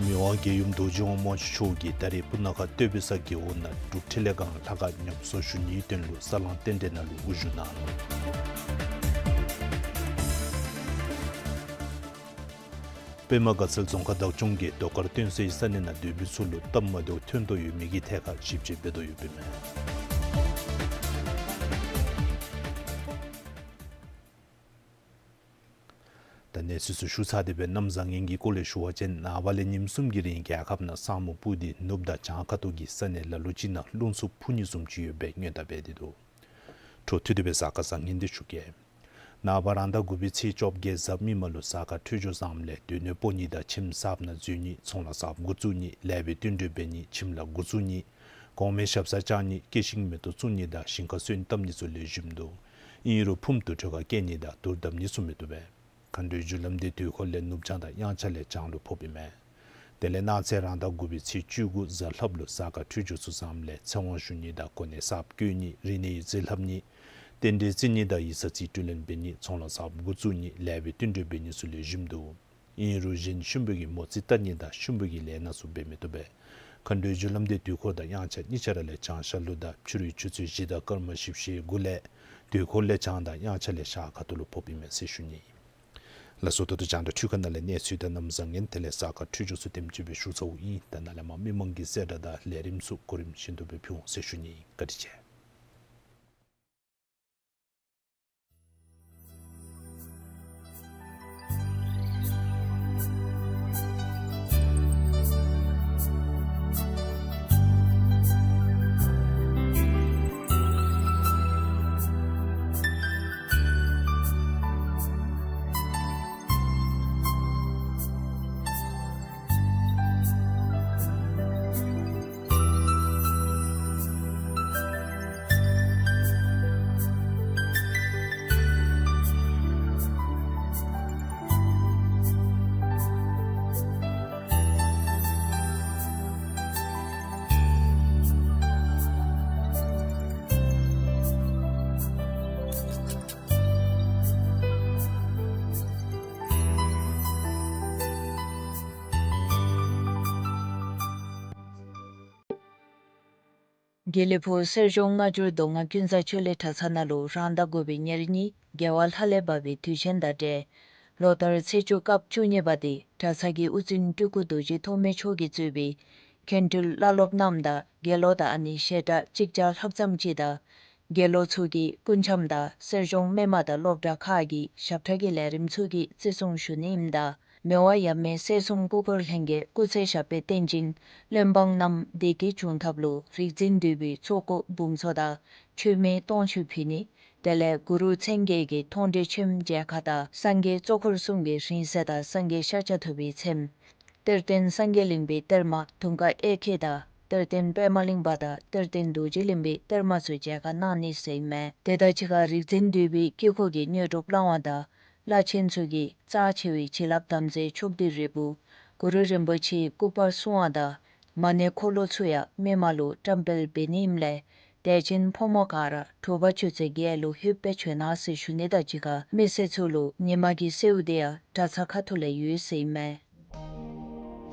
མི་དབང་རྒྱལ་ཡུམ་རྡོ་རྗེ་དབང་མོ་མཆོག་གིས་ད་རེས་སྤུ་ན་ཁ་སྟོད་པའི་ས་རྒེད་འོག་ནང་འབྲུག་འཕྲིན་ལས་ཁང་ལྷ་ཁང་ཉམས་གསོ་ཞུ་ནིའི་དོན་ལུ་ས་བསླང་རྟེན་འབྲེལ་ནང་ལུ་དབུ་བཞུགས་གནང་ནུག། པདྨ་དགའ་ཚལ་རྫོང་ཁག་བདག་སྐྱོང་གིས་ཟློས་གར་སྟོན་སའི་ས་གནས་ནང་སྡོད་པའི་ཚུ་ལུ་སྟབས་མ་བདེཝ་ཐོན་དོ་ཡོད་མི་གི་ཐད་ཁར་ཞིབ་དཔྱད་འབད་དོ་ཡོདཔ་ཨིན་མས། ད་གནས་ཚུལ་ཚུ་ཞུ་ཚར་ཏེ་སྦེ་གནམ་བཟང་ངན་གྱི་སྐོར་ལས་ཞུ་བ་ཅིན་ནངས་པ་ལས་ཉིནམ་གསུམ་གྱི་རིང་རྒྱལ་ཁབ་ནང་ས་སྨུག་སྤུབས་ཏེ་ནུབ་དང་བྱང་ཁ་ཐུག་གི་ས་གནས་ལ་ལུ་ཅིག་ནང་རླུང་འཚུབ་འཕུ་ནི་བཟུམ་ཅིག་ཡོད་པའི་སྔོན་བརྡ་འབད་དེ་འདུག། འཕྲོ་མཐུད་དེ་སྦེ་གཟའ་སྐར་བཟང་ངན་འདི་ཞུ་གེ། ནངས་པ་རང་ཟླ་དགུ་པའི་ཚེས་བཅོ་བརྒྱད་གཟའ་མིག་དམར་ལུ་གཟའ་སྐར་འཕྲོད་སྦྱོར་བཟངམ་ལས་སྡོད་གནས་སྤོ་ནི་དང་ཁྱིམ་གསརཔ་ནང་འཛུལ་ནི། ཚོང་ལཱ་གསརཔ་འགོ་བཙུགས་ནི། ལེགས་པའི་བསྟུན་གྲོས་འབད་ནི། ཁྱིམ་ལཱ་འགོ་བཙུགས་ནི། གོང་མའི་ཞབས་སར་བཅར་ནི། སྐྱེ་ཤིང་མེ་ཏོག་བཙུགས་ནི་དང་ཞིང་ཁར་སོན་བཏབ་ནི་ཚུ་ལེགས་ཤོམ་འདུག། ཨིན་རུང་ཕུངམ་དུར་ཁྲོད་ཁར་སྐྱེལ་ནི་དང་དུར་བརྡབ་ནི་ཚུ་མི་བཏུབ་པས། མཁའ་འགྲོའི་རྒྱུ་ལམ་འདི་དུས་འཁོར་ལས་ནུབ་བྱང་དང་དབྱངས་འཆར་ལས་བྱང་ལུ་ཕོགཔ་ཨིན་མས། དེ་ལས་གནངས་ཚེ་རང་ཟླ་དགུ་པའི་ཚེས་བཅུ་དགུ་གཟའ་ལྷགཔ་ལུ་གཟའ་སྐར་འཕྲོད་སྦྱོར་ཚུ་བཟངམ་ལས་ཚེ་དབང་ཞུ་ནི་དང་གོ་གནས་གསརཔ་བསྐོ་ནི། རིག་གནས་ཡིག་རྩིས་ལྷབ་ནི། རྟེན་འབྲེལ་བརྩི་ནི་དང་ཡིག་ཚང་རྩིས་སྤྲོད་ལེན་འབད་ནི། ཚོང་ལཱ་གསརཔ་འགོ་བཙུགས་ནི། ལེགས་པའི་བསྟུན་གྲོས་འབད་ནི་ཚུ་ལེགས་ཤོམ་འདུག། ཨིན་རུང་གཞན་གཤིན་པོ་གི་མོ་རྩིས་བལྟ་ནི་དང་གཤིན་པོ་གི་ལས་སྣ་ཚུ་འབད་མི་བཏུབ་པས། མཁའ་འགྲོའི་རྒྱུ་ལམ་འདི་དུས་འཁོར་དང་དབྱངས་འཆར་གཉིས་ཆ་ར་ལས་བྱང་ཤར་ལུ་དང་ཕྱི་རུའི་ཆུ་ཚོད་བཞི་དང་སྐར་མ་བཞི་བཅུ་ཞེ་དགུ་ལས་དུས་འཁོར་ལས་བྱང་དང་དབྱངས་འཆར་ལས་ཤར་ཁ་ཐུག་ལུ་ཕོགཔ་ཨིན་མས་ཟེར་ཞུ་ནི། ལགས་སོ། ད་ལྟོ་རྒྱང་བསྒྲགས་འཕྲུལ་ཁང་ནང་ལས་གནས་ཚུལ་དང་གནམ་བཟང་ངན་དེ་ལས་གཟའ་སྐར་འཕྲོད་སྦྱོར་ཚུ་དེམ་ཅིག་སྦེ་ཞུ་ཚརཝ་ཨིན། ད་ནཱ་ལས་མར་མི་མང་གི་གསལ་བསྒྲགས་དང་ལས་རིམ་ཚུ་གོ་རིམ་བཞིན་དུ་སྦེ་ཕུལ་འོང་ཟེར་ཞུ་ནི། བཀའ་དྲིན་ཆེ། དགེ་ལེགས་ཕུག་གསེར་གཞོང་སྔ་འགྱུར་མདོ་སྔགས་ཀུན་བཟང་ཆོས་གླིང་གྲྭ་ཚང་ནང་ལུ་རང་ཟླ་དགུ་པའི་ཉེར་གཉིས་རྒྱལ་བ་ལྷ་ལས་བབས་པའི་དུས་ཆེན་དང་འབྲེལ་ལོ་ལྟར་ཚེས་བཅུ་སྐབས་བཅུ་གཉིས་པ་འདི་གྲྭ་ཚང་གི་དབུ་འཛིན་སྤྲུལ་སྐུ་རྡོ་རྗེ་ཐོགས་མེད་མཆོག་གིས་གཙོས་པའི་མཁན་སྤྲུལ་བླ་སློབ་རྣམས་དང་དགེ་སློང་དང་ཨ་ནི་བཤད་གྲྭ་གཅིག་བརྒྱ་ལྷག་ཙམ་ཅིག་དང་དགེ་སློང་ཚུ་གིས་སྐུ་འཆམ་དང་གསེར་གཞོང་སྨིན་མ་དང་སློབ་གྲྭ་ཁག་གི་ཞབས་ཁྲ་གི་ལས་རིམ་ཚུ་གི་བརྩི་སྲུང་ཞུ་ནི་ཨིནམ་ད་མི་དབང་ཡབ་མེས་སྲས་གསུམ་སྐུ་འཁོར་ལྷན་རྒྱས་སྐུ་ཚེ་ཞབས་པད་བརྟན་ཅིང་བློན་འབངས་རྣམས་བདེ་སྐྱིད་འབྱུང་ཐབས་ལུ་རིག་འཛིན་འདུས་པའི་ཚོགས་སྐུ་འབུམ་ཚོགས་དང་མཆོད་མེ་སྟོང་མཆོད་ཕུལ་ནི། དེ་ལས་གུ་རུ་མཚན་བརྒྱད་ཀྱི་མཐོང་གྲོལ་ཆེམས་མཇལ་ཁ་དང་སངས་རྒྱས་གཙོ་འཁོར་གསུམ་གྱི་རིང་བསྲེལ་དང་སངས་རྒྱས་ཤཱཀྱ་ཐུབ་པའི་ཚེམས། གཏེར་སྟོན་སངས་རྒྱས་གླིང་པའི་གཏེར་མ་དུང་དཀར་གཡས་འཁྱིལ་དང་གཏེར་སྟོན་པདྨ་གླིང་པ་དང་གཏེར་སྟོན་རྡོ་རྗེ་གླིང་པའི་གཏེར་མ་ཚུ་མཇལ་ཁ་གནང་ནི་ཟེར་ཨིན་མས། དེ་དང་གཅིག་ཁར་རིག་འཛིན་འདུས་པའི་དཀྱིལ་འཁོར་གྱི་དངོས་གྲུབ་བླང་བ་དང་བླ་ཆེན་ཚུ་གིས་རྩ་ཆེ་བའི་བྱིན་རླབས་དམ་རྫས་མཆོག་སྡེ་རིལ་བུ་གུ་རུ་རིན་པོ་ཆེའི་སྐུ་པར་སྲུང་བ་དང་མ་ཎི་འཁོར་ལོ་ཚུ་ཡང་སྨིན་མ་ལུ་བཀྲམ་སྤེལ་འབད་ནི་ཨིནམ་ལས་དད་ཅན་ཕོ་མོ་ག་ར་དྲོ་པ་ཆུ་ཚོད་བརྒྱད་ལུ་ལྷོདཔ་སྦེ་བྱོན་གནང་ཟེར་ཞུ་ནི་དང་གཅིག་ཁར་མི་སེར་ཚུ་ལུ་ཉིན་མ་གི་གསོལཝ་འདི་ཡང་གྲྭ་ཚང་ཁ་ཐུག་ལས་ཡོད་ཟེར་ཨིན་མས།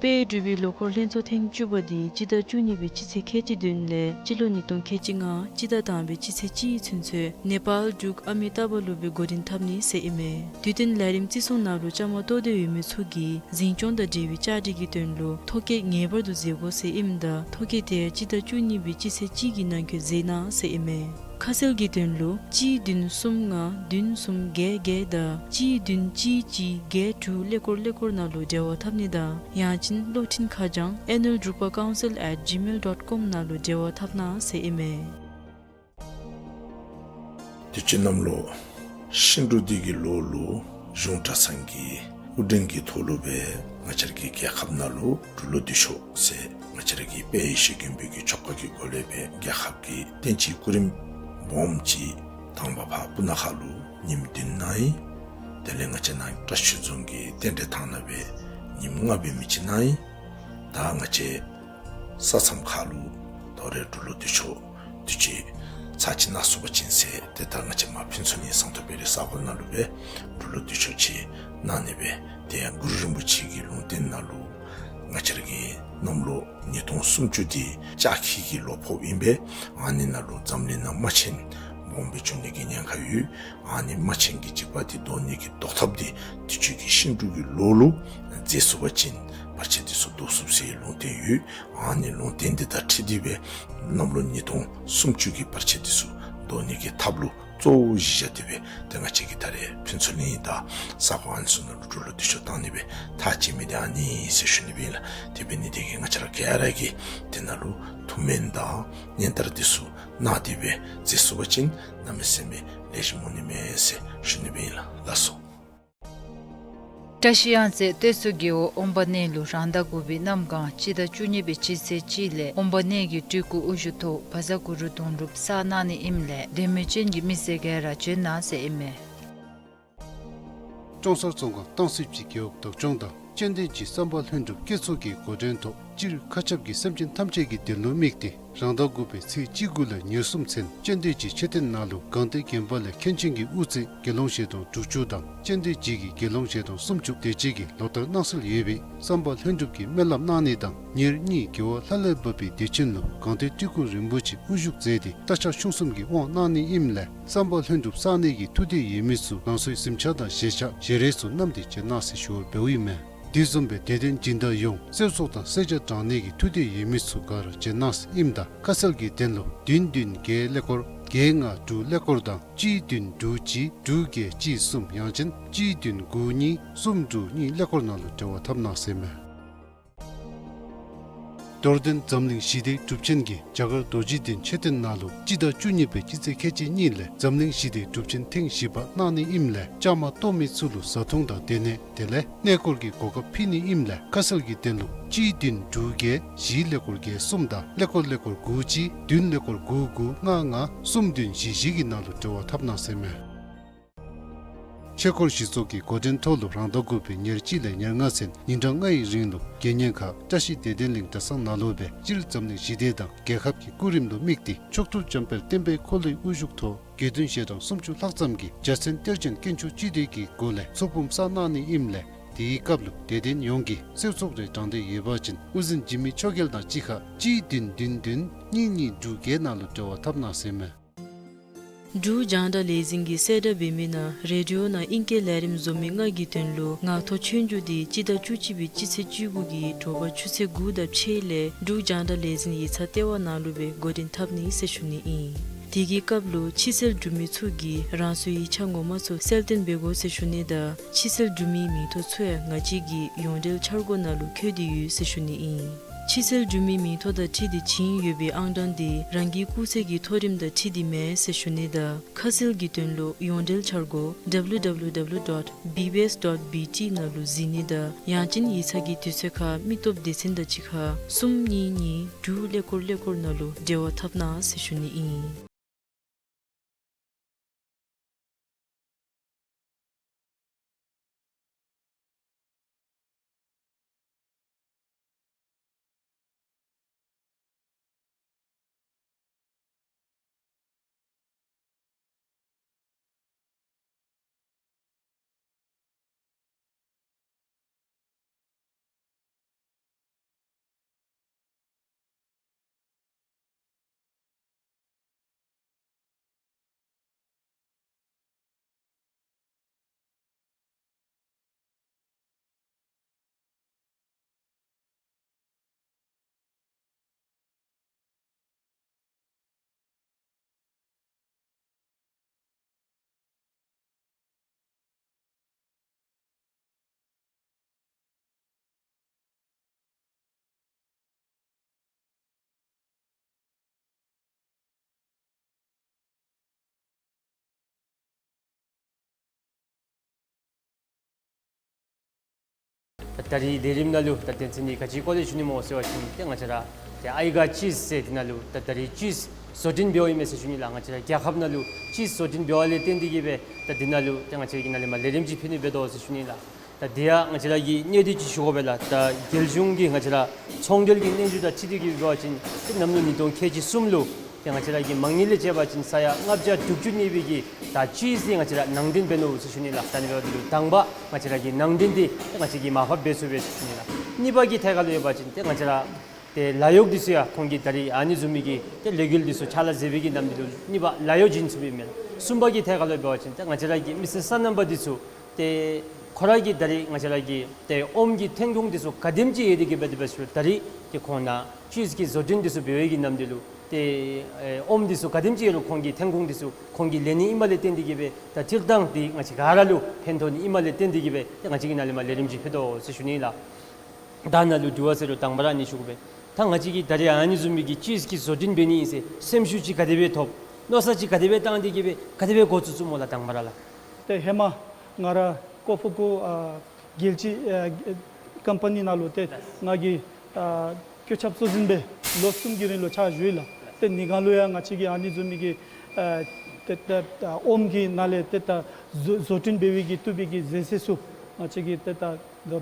དཔལ་འབྲུག་པའི་ལོ་འཁོར་ལྷན་ཚོགས་ཐེངས་བཅུ་པ་འདི་སྤྱི་ཟླ་བཅུ་གཉིས་པའི་སྤྱི་ཚེས་ཁལ་གཅིག་བདུན་ལས་སྤྱི་ལོ་ཉིས་སྟོང་ཁལ་གཅིག་ལྔ་སྤྱི་ཟླ་དང་པའི་སྤྱི་ཚེས་གཅིག་ཚུན་ཚོད་ནེ་པཱལ་འབྲུག་ཨ་མི་ཏཱ་བ་ལུ་སྦེ་འགོ་འདྲེན་འཐབ་ནི་ཟེར་ཨིན་མས། དུས་སྟོན་ལས་རིམ་བརྩི་སྲུང་ནང་ལུ་བཅའ་མར་གཏོགས་ཏེ་ཡོད་མི་ཚུ་གིས་འཛིན་སྐྱོང་དང་འབྲེལ་བའི་བཅའ་སྒྲིག་གི་དོན་ལུ་ཐོ་བཀོད་ངེས་པར་དུ་མཛད་དགོ་ཟེར་ཨིནམ་ད་ཐོ་བཀོད་དེ་ཡང་སྤྱི་ཟླ་བཅུ་གཉིས་པའི་སྤྱི་ཚེས་གཅིག་གི་ནང་འཁོད་མཛད་གནང་ཟེར་ཨིན་མས། ཁ་གསལ་གྱི་དོན་ལུ་གཅིག་བདུན་གསུམ་ལྔ་བདུན་གསུམ་བརྒྱད་བརྒྱད་དང་གཅིག་བདུན་གཅིག་གཅིག་བརྒྱད་དྲུག་ཀླད་ཀོར་ཀླད་ཀོར་ནང་ལུ་འབྲེལ་བ་འཐབ་ནི་དང་ཡང་ཅིན་གློག་འཕྲིན་ཁ་བྱང་ཨན་ནུལ་འབྲུག་པ་ཀའུན་སིལ་ཨེཊ་ཇི་མེལ་ཌོཊ་ཀོམ་ནང་ལུ་འབྲེལ་བ་འཐབ་གནང་ཟེར་ཨིན་མས། དུས་ཅི་གནམ་ལོ་ཤིང་འབྲུག་སྡེ་གི་ལོ་ལུ་གཞུང་གྲྭ་ཚང་གི་དབུ་འདྲེན་གྱི་ཐོག་ལུ་སྦེ་ང་བཅས་ར་གི་རྒྱལ་ཁབ་ནང་ལུ་འབྲུག་ལོ་འདི་ཤོག་ཟེར་ང་བཅས་ར་གི་དཔལ་ཡེ་ཤེས་མགོན་པོ་གི་ཆོ་ག་གི་སྒོ་ལས་སྦེ་རྒྱལ་ཁབ་ཀྱི་བསྟན་སྤྱིའི་སྐུ་རིམ་སྦོམ་ཅིག་དང་པ་ཕར་སྤུ་ན་ཁ་ལུ་ཉིནམ་བདུན་གནང་ཡི། དེ་ལས་ང་བཅས་ནཱ་བཀྲ་ཤིས་རྫོང་གི་རྟེན་འབྲེལ་ཐང་ནང་སྦེ་ཉིནམ་ལྔ་འབད་མི་ཅིག་གནང་ཡི། ད་ང་བཅས་ས་མཚམས་ཁ་ལུ་ད་རེས་འབྲུག་ལོ་འདི་ཤོག་དུས་ཅི་ཚར་གཅིག་གནང་ཚུགས་པ་ཅིན་ཟེར་ཏེ་ད་ང་བཅས་མར་ཕུན་ཚོགས་གླིང་ཟངས་མདོག་དཔལ་རི་ས་གོ་ནང་ལུ་སྦེ་འབྲུག་ལོ་འདི་ཤོག་ཅིག་གནང་ནི་སྦེ་དེ་ཡང་གུ་རུ་རིན་པོ་ཆེ་གི་ལུང་བསྟན་ནང་ལུ་ ང་བཅས་ར་གི་གནམ་ལོ་ཉིས་སྟོང་སུམ་ཅུ་འདི་ལྕགས་ཁྱི་གི་ལོ་ཕོགཔ་ཨིན་པས། ཨ་ནི་ནང་ལུ་འཛམ་གླིང་ནང་དམག་ཆེན་སྦོམ་སྦེ་འབྱུང་ནི་གི་ཉེན་ཁ་ཡོད། ཨ་ནི་དམག་ཆེན་གྱི་འཇིགས་པ་འདི་བཟློག་ནི་གི་བཟློག་ཐབས་འདི་དུས་ཅི་གི་ཤིང་འབྲུག་གི་ལོ་ལུ་མཛད་ཚུགས་པ་ཅིན་བར་ཆད་འདི་ཚུ་བཟློག་ཚུགས་ཟེར་ལུང་བསྟན་ཡོད། ཨ་ནི་ལུང་བསྟན་འདི་དང་འཁྲིལ་ཏེ་སྦེ་གནམ་ལོ་ཉིས་སྟོང་སུམ་ཅུ་གི་བར་ཆད་འདི་ཚུ་བཟློག་ནི་གི་ཐབས་ལུ་གཙོ་བོ་གཞི་བཞག་སྟེ་སྦེ་ཏེ་ང་བཅས་ཀྱིས་ད་རེས་ཕུན་ཚོགས་གླིང་དང་ས་གོ་ཨ་ནི་ཚུ་ནང་ལུ་འགྲོ་ལུགས་འདི་ཚུ་བཏང་ནི་སྦེ་ཐག་བཅད་མི་འདི་ཨ་ནི་ཨིན་ཟེར་ཞུ་ནི་སྦེ་ཨིན་ལགས། དེ་འབད་ནི་དེ་གིས་ང་བཅས་ར་ག་ར་གིས་དེ་ནང་ལུ་ཐུགས་སྨོན་དང་སྙན་དར་འདི་ཚུ་གནང་སྟེ་སྦེ་མཛད་ཚུགས་པ་ཅིན་གནམ་མེད་ས་མེད་ལེགས་ཤོམ་འོང་ནི་མས་ཟེར་ཞུ་ནི་སྦེ་ཨིན་ལགས། ལགས་སོ། བཀྲ་ཤིས་གཡང་རྩེ་གཏེར་མཛོད་རྒེད་འོག་ཨོམ་བྷ་ནེ་ལུ་རང་ཟླ་དགུ་པའི་གནམ་གང་སྤྱི་ཟླ་བཅུ་གཉིས་པའི་སྤྱི་ཚེས་གཅིག་ལས་ཨོམ་བྷ་ནེ་གི་སྤྲུལ་སྐུ་དབུ་བཞུགས་ཐོག་བཛྲ་གུ་རུ་དོན་གྲུབ་གསར་གནང་ནི་ཨིནམ་ལས་དད་མོས་ཅན་གྱི་མི་སེར་ག་ར་འབྱོན་གནང་ཟེར་ཨིན་མས། ཀྲོང་གསར་རྫོང་ཁག་སྟང་སིབ་ཀྱི་རྒེད་འོག་བདག་སྐྱོང་དང་སྤྱན་ལྡན་སྦྱིས་བསམ་པ་ལྷུན་གྲུབ་བཀོད་ཚོགས་ཀྱི་འགོ་འདྲེན་ཐོག་སྤྱིར་མཁའ་ཁྱབ་ཀྱི་སེམས་ཅན་ཐམས་ཅད་ཀྱི་དོན་ལུ་དམིགས་ཏེ་རང་ཟླ་དགུ་པའི་ཚེས་བཅུ་དགུ་ལས་ཉེར་གསུམ་ཚུན་སྤྱན་ལྡན་སྦྱིས་མཆོད་རྟེན་ནང་ལུ་སྒང་སྟེང་དགོན་པ་ལས་མཁན་ཆེན་གྱི་དབུ་རྩེ་དགེ་སློང་ཞལ་གདོང་དྲུག་ཅུ་དང་སྤྱན་ལྡན་སྦྱིས་ཀྱི་དགེ་སློང་ཞལ་གདོང་སུམ་ཅུ་དེ་ཅིག་གིས་ལོ་ལྟར་གནང་སྲོལ་ཡོད་པའི་བསམ་པ་ལྷུན་གྲུབ་ཀྱིས་སྨོན་ལམ་གནང་ནི་དང་ཉེར་གཉིས་རྒྱལ་བ་ལྷ་ལས་བབས་པའི་དུས་ཆེན་ལུ་སྒང་སྟེང་སྤྲུལ་སྐུ་རིན་པོ་ཆེ་དབུ་བཞུགས་མཛད་དེ་རྟ་ཕྱག་ཆུང་གསུམ་གྱི་དབང་གནང་ནི་ཨིནམ་ལས་བསམ་པ་ལྷུན་གྲུབ་གསར་གནས་ཀྱི་ཐུགས་འདོད་ཡོད་མི་ཚུ་རང་སོའི་གཟིམ་ཆས་དང་བཞེས་ཆས་ཞལ་རས་ཚུ་བསྣམས་ཏེ་འབྱོན་གནང་ཟེར་ཞུ་བ་འབདཝ་ཨིན་མས། དེ་བཟུམ་སྦེ་དད་ལྡན་སྦྱིན་བདག་ཡོངས་གསོལ་ཚོགས་དང་གསོལ་ཇ་དྲང་ནི་གི་ཐུགས་འདོད་ཡོད་མི་ཚུ་ག་ར་འབྱོན་གནང་ཟེར་ཨིནམ་ད་ཁ་གསལ་གྱི་དོན་ལུ་བདུན་བདུན་བརྒྱད་ཀླད་ཀོར་བརྒྱད་ལྔ་དྲུག་ཀླད་ཀོར་དང་གཅིག་བདུན་དྲུག་གཅིག་དྲུག་བརྒྱད་གཅིག་གསུམ་ཡང་ཅིན་གཅིག་བདུན་དགུ་གཉིས་གསུམ་དྲུག་གཉིས་ཀླད་ཀོར་ནང་ལུ་འབྲེལ་བ་འཐབ་གནང་ཟེར་མས། རྡོར་གདན་འཛམ་གླིང་ཞི་བདེའི་སྒྲུབ་ཆེན་གྱིས་རྒྱ་གར་རྡོ་རྗེ་གདན་མཆོད་རྟེན་ནང་ལུ་སྤྱི་ཟླ་བཅུ་གཉིས་པའི་སྤྱི་ཚེས་ཁལ་གཅིག་གཉིས་ལས་འཛམ་གླིང་ཞི་བདེའི་སྒྲུབ་ཆེན་ཐེངས་བཞི་པ་གནང་ནི་ཨིནམ་ལས་བཅའ་མར་གཏོགས་མི་ཚུ་ལུ་བཟའ་འཐུང་དང་སྡོད་གནས་དེ་ལས་གནས་སྐོར་གྱི་གོ་སྐབས་ཕུལ་ནི་ཨིནམ་ལས་ཁ་གསལ་གྱི་དོན་ལུ་གཅིག་བདུན་དྲུག་བརྒྱད་བཞི་ཀླད་ཀོར་བརྒྱད་གསུམ་དང་ཀླད་ཀོར་ཀླད་ཀོར་དགུ་གཅིག་བདུན་ཀླད་ཀོར་དགུ་དགུ་ལྔ་ལྔ་གསུམ་བདུན་བཞི་བཞི་གི་ནང་ལུ་འབྲེལ་བ་འཐབ་གནང་ཟེར་མས། ཆོས་འཁོར་གཞི་ཚོགས་ཀྱི་འགོ་འདྲེན་ཐོག་ལུ་རང་ཟླ་དགུ་པའི་ཉེར་གཅིག་ལས་ཉེར་ལྔ་ཚུན་ཉིན་གྲངས་ལྔ་ཡི་རིང་ལུ་དགེ་བསྙེན་ཁག་བཀྲ་ཤིས་བདེ་ལྡན་གླིང་གྲྭ་ཚང་ནང་ལུ་སྦེ་སྤྱིར་འཛམ་གླིང་ཞི་བདེ་དང་རྒྱལ་ཁབ་ཀྱི་སྐུ་རིམ་ལུ་དམིགས་ཏེ་མཆོག་ཐུབ་འཇམ་དཔལ་བསྟན་པའི་འཁོར་ལོའི་དབུ་བཞུགས་ཐོག་དགེ་འདུན་ཞལ་གྲངས་སུམ་ཅུ་ལྷག་ཙམ་གྱིས་འཇའ་ཚོན་གཏེར་ཅན་དཀོན་མཆོག་སྤྱི་འདུས་ཀྱི་སྒོ་ལས་ཚོགས་འབུམ་གསར་གནང་ནི་ཨིནམ་ལས་དེའི་སྐབས་ལུ་དད་ལྡན་ཡོངས་ཀྱིས་གསོལ་ཚོགས་རེ་དྲང་འདོད་ཡོད་པ་ཅིན་དབུ་འཛིན་འཇིགས་མེད་ཆོས་རྒྱལ་དང་གཅིག་ཁར་གཅིག་བདུན་བདུན་བདུན་གཉིས་གཉིས་དྲུག་བརྒྱད་ནང་ལུ་འབྲེལ་བ་འཐབ་གནང་ཟེར་མས། འབྲུག་རྒྱང་བསྒྲགས་ལས་འཛིན་གྱིས་གསལ་བསྒྲགས་འབད་མི་ནང་རེ་ཌིའོ་ནང་ཨིང་སྐད་ལས་རིམ་བཟོ་མི་ལྔ་གི་དོན་ལུ་ངག་ཐོག་ཆོས་རྒྱུགས་འདི་སྤྱི་ཟླ་བཅུ་གཅིག་པའི་སྤྱི་ཚེས་བཅུ་དགུ་གི་དྲོ་པ་ཆུ་ཚོད་དགུ་དང་ཕྱེད་ལས་འབྲུག་རྒྱང་བསྒྲགས་ལས་འཛིན་ཡིག་ཚང་ལྟེ་བ་ནང་ལུ་སྦེ་འགོ་འདྲེན་འཐབ་ནི་ཟེར་ཞུ་ནི་ཨིན། དེ་གི་སྐབས་ལུ་ཕྱི་སེལ་གྲུབ་མི་ཚུ་གིས་རང་སོའི་ཡིག་ཆ་ངོ་མ་ཚུ་གསལ་སྟོན་འབད་དགོ་ཟེར་ཞུ་ནི་དང་ཕྱི་སེལ་གྲུབ་མིའི་མིང་ཐོ་ཚུ་ཡང་ང་བཅས་ཀྱི་ཡོངས་འབྲེལ་འཆར་སྒོ་ནང་ལུ་བཀོད་དེ་ཡོད་ཟེར་ཞུ་ནི་ཨིན། ཕྱི་སེལ་གྲུབ་མིའི་མིང་ཐོ་དང་འཁྲིལ་ཏེ་བྱིན་ཡོད་པའི་ཨང་གྲངས་འདི་རང་གི་སྐུགས་ཚད་ཀྱི་མཐོ་རིམ་དང་འཁྲིལ་ཏེ་མེན་ཟེར་ཞུ་ནི་དང་ཁ་གསལ་གྱི་དོན་ལུ་ཡོངས་འབྲེལ་འཆར་སྒོ་W W W dot B B S dot B T ནང་ལུ་གཟིགས་ནི་དང་ཡང་ཅིན་ཡིག་ཚང་གི་དུས་ཚོད་ཁར་མི་སྟོབས་སྡེ་ཚན་དང་གཅིག་ཁར་གསུམ་གཉིས་གཉིས་དྲུག་ཀླད་ཀོར་ཀླད་ཀོར་ནང་ལུ་འབྲེལ་བ་འཐབ་གནང་ཟེར་ཞུ་ནི་ཨིན། ད་རིས་ལས་རིམ་ནང་ལུ་ད་དོན་ཚན་འདི་ག་ཅི་སྐོར་ལས་ཞུ་ནི་སྨོ་ཟེར་བ་ཅིན་ཏེ་ང་བཅས་ར་ཏེ་ཨའི་ག་ཅིས་ཟེར་འདི་ནང་ལུ་ད་ད་རིས་ཅིས་བཟོ་སྐྲུན་འབདཝ་ཨིན་མས་ཟེར་ཞུ་ནི་ལགས། ང་བཅས་ར་རྒྱལ་ཁབ་ནང་ལུ་ཅིས་བཟོ་སྐྲུན་འབདཝ་ལས་བརྟེན་ཏེ་གིས་སྦེ་ད་འདི་ནང་ལུ་ཏེ་ང་བཅས་ཀྱིས་ནཱ་ལས་མར་ལས་རིམ་ཅིག་ཕུལ་ནི་འབད་དོ་ཟེར་ཞུ་ནི་ལགས། ད་འདི་ཡང་ང་བཅས་ར་གི་གནད་དོན་ཅིག་ཞུ་དགོ་པས་ལགས། ད་རྒྱལ་གཞུང་གི་ང་བཅས་ར་ཚོང་འབྲེལ་གྱི་སྙན་ཞུ་དང་འཁྲིལ་ཏེ་གིས་འབད་བ་ཅིན་ཏེ་གནམ་ལོ་ཉིས་སྟོང་ཁལ་གཅིག་གསུམ་ལུ་ཏེ་ང་བཅས་ར་གི་མ་དངུལ་ལས་བྱས་པ་ཅིན་ས་ཡ་ལྔ་བརྒྱ་དྲུག་ཅུ་གནས་པའི་གི་ད་ཅིས་འདི་ང་བཅས་ར་ནང་འདྲེན་འབད་ནུག་ཟེར་ཞུ་ནི་ལགས། ད་ནི་འབདཝ་ད་ལུ་དང་པ་ང་བཅས་ར་གི་ནང་འདྲེན་འདི་ཏེ་ང་བཅས་ཀྱིས་མར་ཕབ་འབད་ཚུགས་པས་ཟེར་ཞུ་ནི་ལགས། གཉིས་པ་གི་ཐད་ཁར་ལུ་ཡོད་པ་ཅིན་ཏེ་ང་བཅས་ར་ཏེ་ལཱ་གཡོག་འདི་ཚུ་ཡང་ཁོང་གིས་ད་རིས་ཨ་ནི་བཟུམ་མའི་གི་ཏེ་ལས་འགུལ་འདི་ཚུ་ཕྱག་ལཱ་མཛད་པའི་གི་ནམ་དུས་ལུ་གཉིས་པ་ལཱ་གཡོག་བྱིན་ཚུགསཔ་ཨིན་མས་ལགས། གསུམ་པ་གི་ཐད་ཁར་ལུ་འབད་བ་ཅིན་ཏེ་ང་བཅས་ར་གི་མི་སེར་སོ་ནམ་པ་འདི་ཚུ་ཏེ་ཁོ་ར་གིས་ད་རིས་ང་བཅས་ར་གི་ཏེ་ཨོམ་གྱི་ཐོན་ཁུངས་འདི་ཚུ་ག་དེམ་ཅིག་ཡོད་དེ་གི་སྦེ་དེ་སྦེ་ཞུ་ད་རིས་ཏེ་ཁོང་ནཱ་ཅིསི་གི་བཟོ་སྐྲུན་འདི་ཚུ་འབད་བའི་གི་ནམ་དུས་ལུ་ཏེ་ཨེ་ཨོམ་འདི་ཚུ་ག་དེམ་ཅིག་ཡོད་རུང་ཁོང་གི་ཐོན་ཁུངས་འདི་ཚུ་ཁོང་གིས་ལེན་ནི་ཨིནམ་ལས་བརྟེན་ཏེ་གི་སྦེ་ད་སྤྱིར་བཏང་འདི་ང་བཅས་ག་ར་ལུ་ཕན་ཐོགས་ནི་ཨིནམ་ལས་བརྟེན་ཏེ་གི་སྦེ་ཏེ་ང་བཅས་ཀྱིས་ནཱ་ལས་མར་ལས་རིམ་ཅིག་ཕུལ་དོ་ཟེར་ཞུ་ནི་ལགས། ད་ནཱ་ལུ་དྲི་བ་ཟེར་རུང་དང་པ་ར་ཨ་ནི་ཞུ་དགོ་པས། ད་ང་བཅས་ཀྱིས་ད་རིས་ཨ་ནི་བཟུམ་མའི་གི་ཅིསི་གི་བཟོ་སྐྲུན་འབད་ནི་ཨིན་ཟེར་སེམས་ཤུགས་ཅིག་ག་དེ་སྦེ་ཐོབ། མནོ་བསམ་ཅིག་ག་དེ་སྦེ་བཏང་སྟེ་གི་སྦེ་ག་དེ་སྦེ་འགོ་བཙུགས་བཙུགསཔ་སྨོ་ལགས་དང་པ་ར་ལགས། ཏེ་ཧེ་མ་ང་ར་ཀོ་ཕུ་ཀུ་ཨ་རྒྱལ་སྤྱི་ཨ་ཀམ་པ་ནི་ནང་ལུ་ཏེ་ང་གིས་ཨ་བཀོད་ཁྱབ་གཙོ་འཛིན་སྦེ་ལོ་གསུམ་གྱི་རིང་ལུ་ཕྱག་ཞུ་ཡི་ལགས། ཏེ་ཉིན་གང་ལུ་ཡང་ང་བཅས་ཀྱིས་ཨ་ནི་བཟུམ་མའི་གི་ཨ་ཏེ་ད་ཨོམ་གྱི་ནང་ལས་ཏེ་ད་བཟོ་བཟོ་སྐྲུན་འབད་བའི་གི་བཏུབ་པའི་གི་ཟད་ཚད་ཚུ་ང་བཅས་ཀྱིས་ཏེ་ད་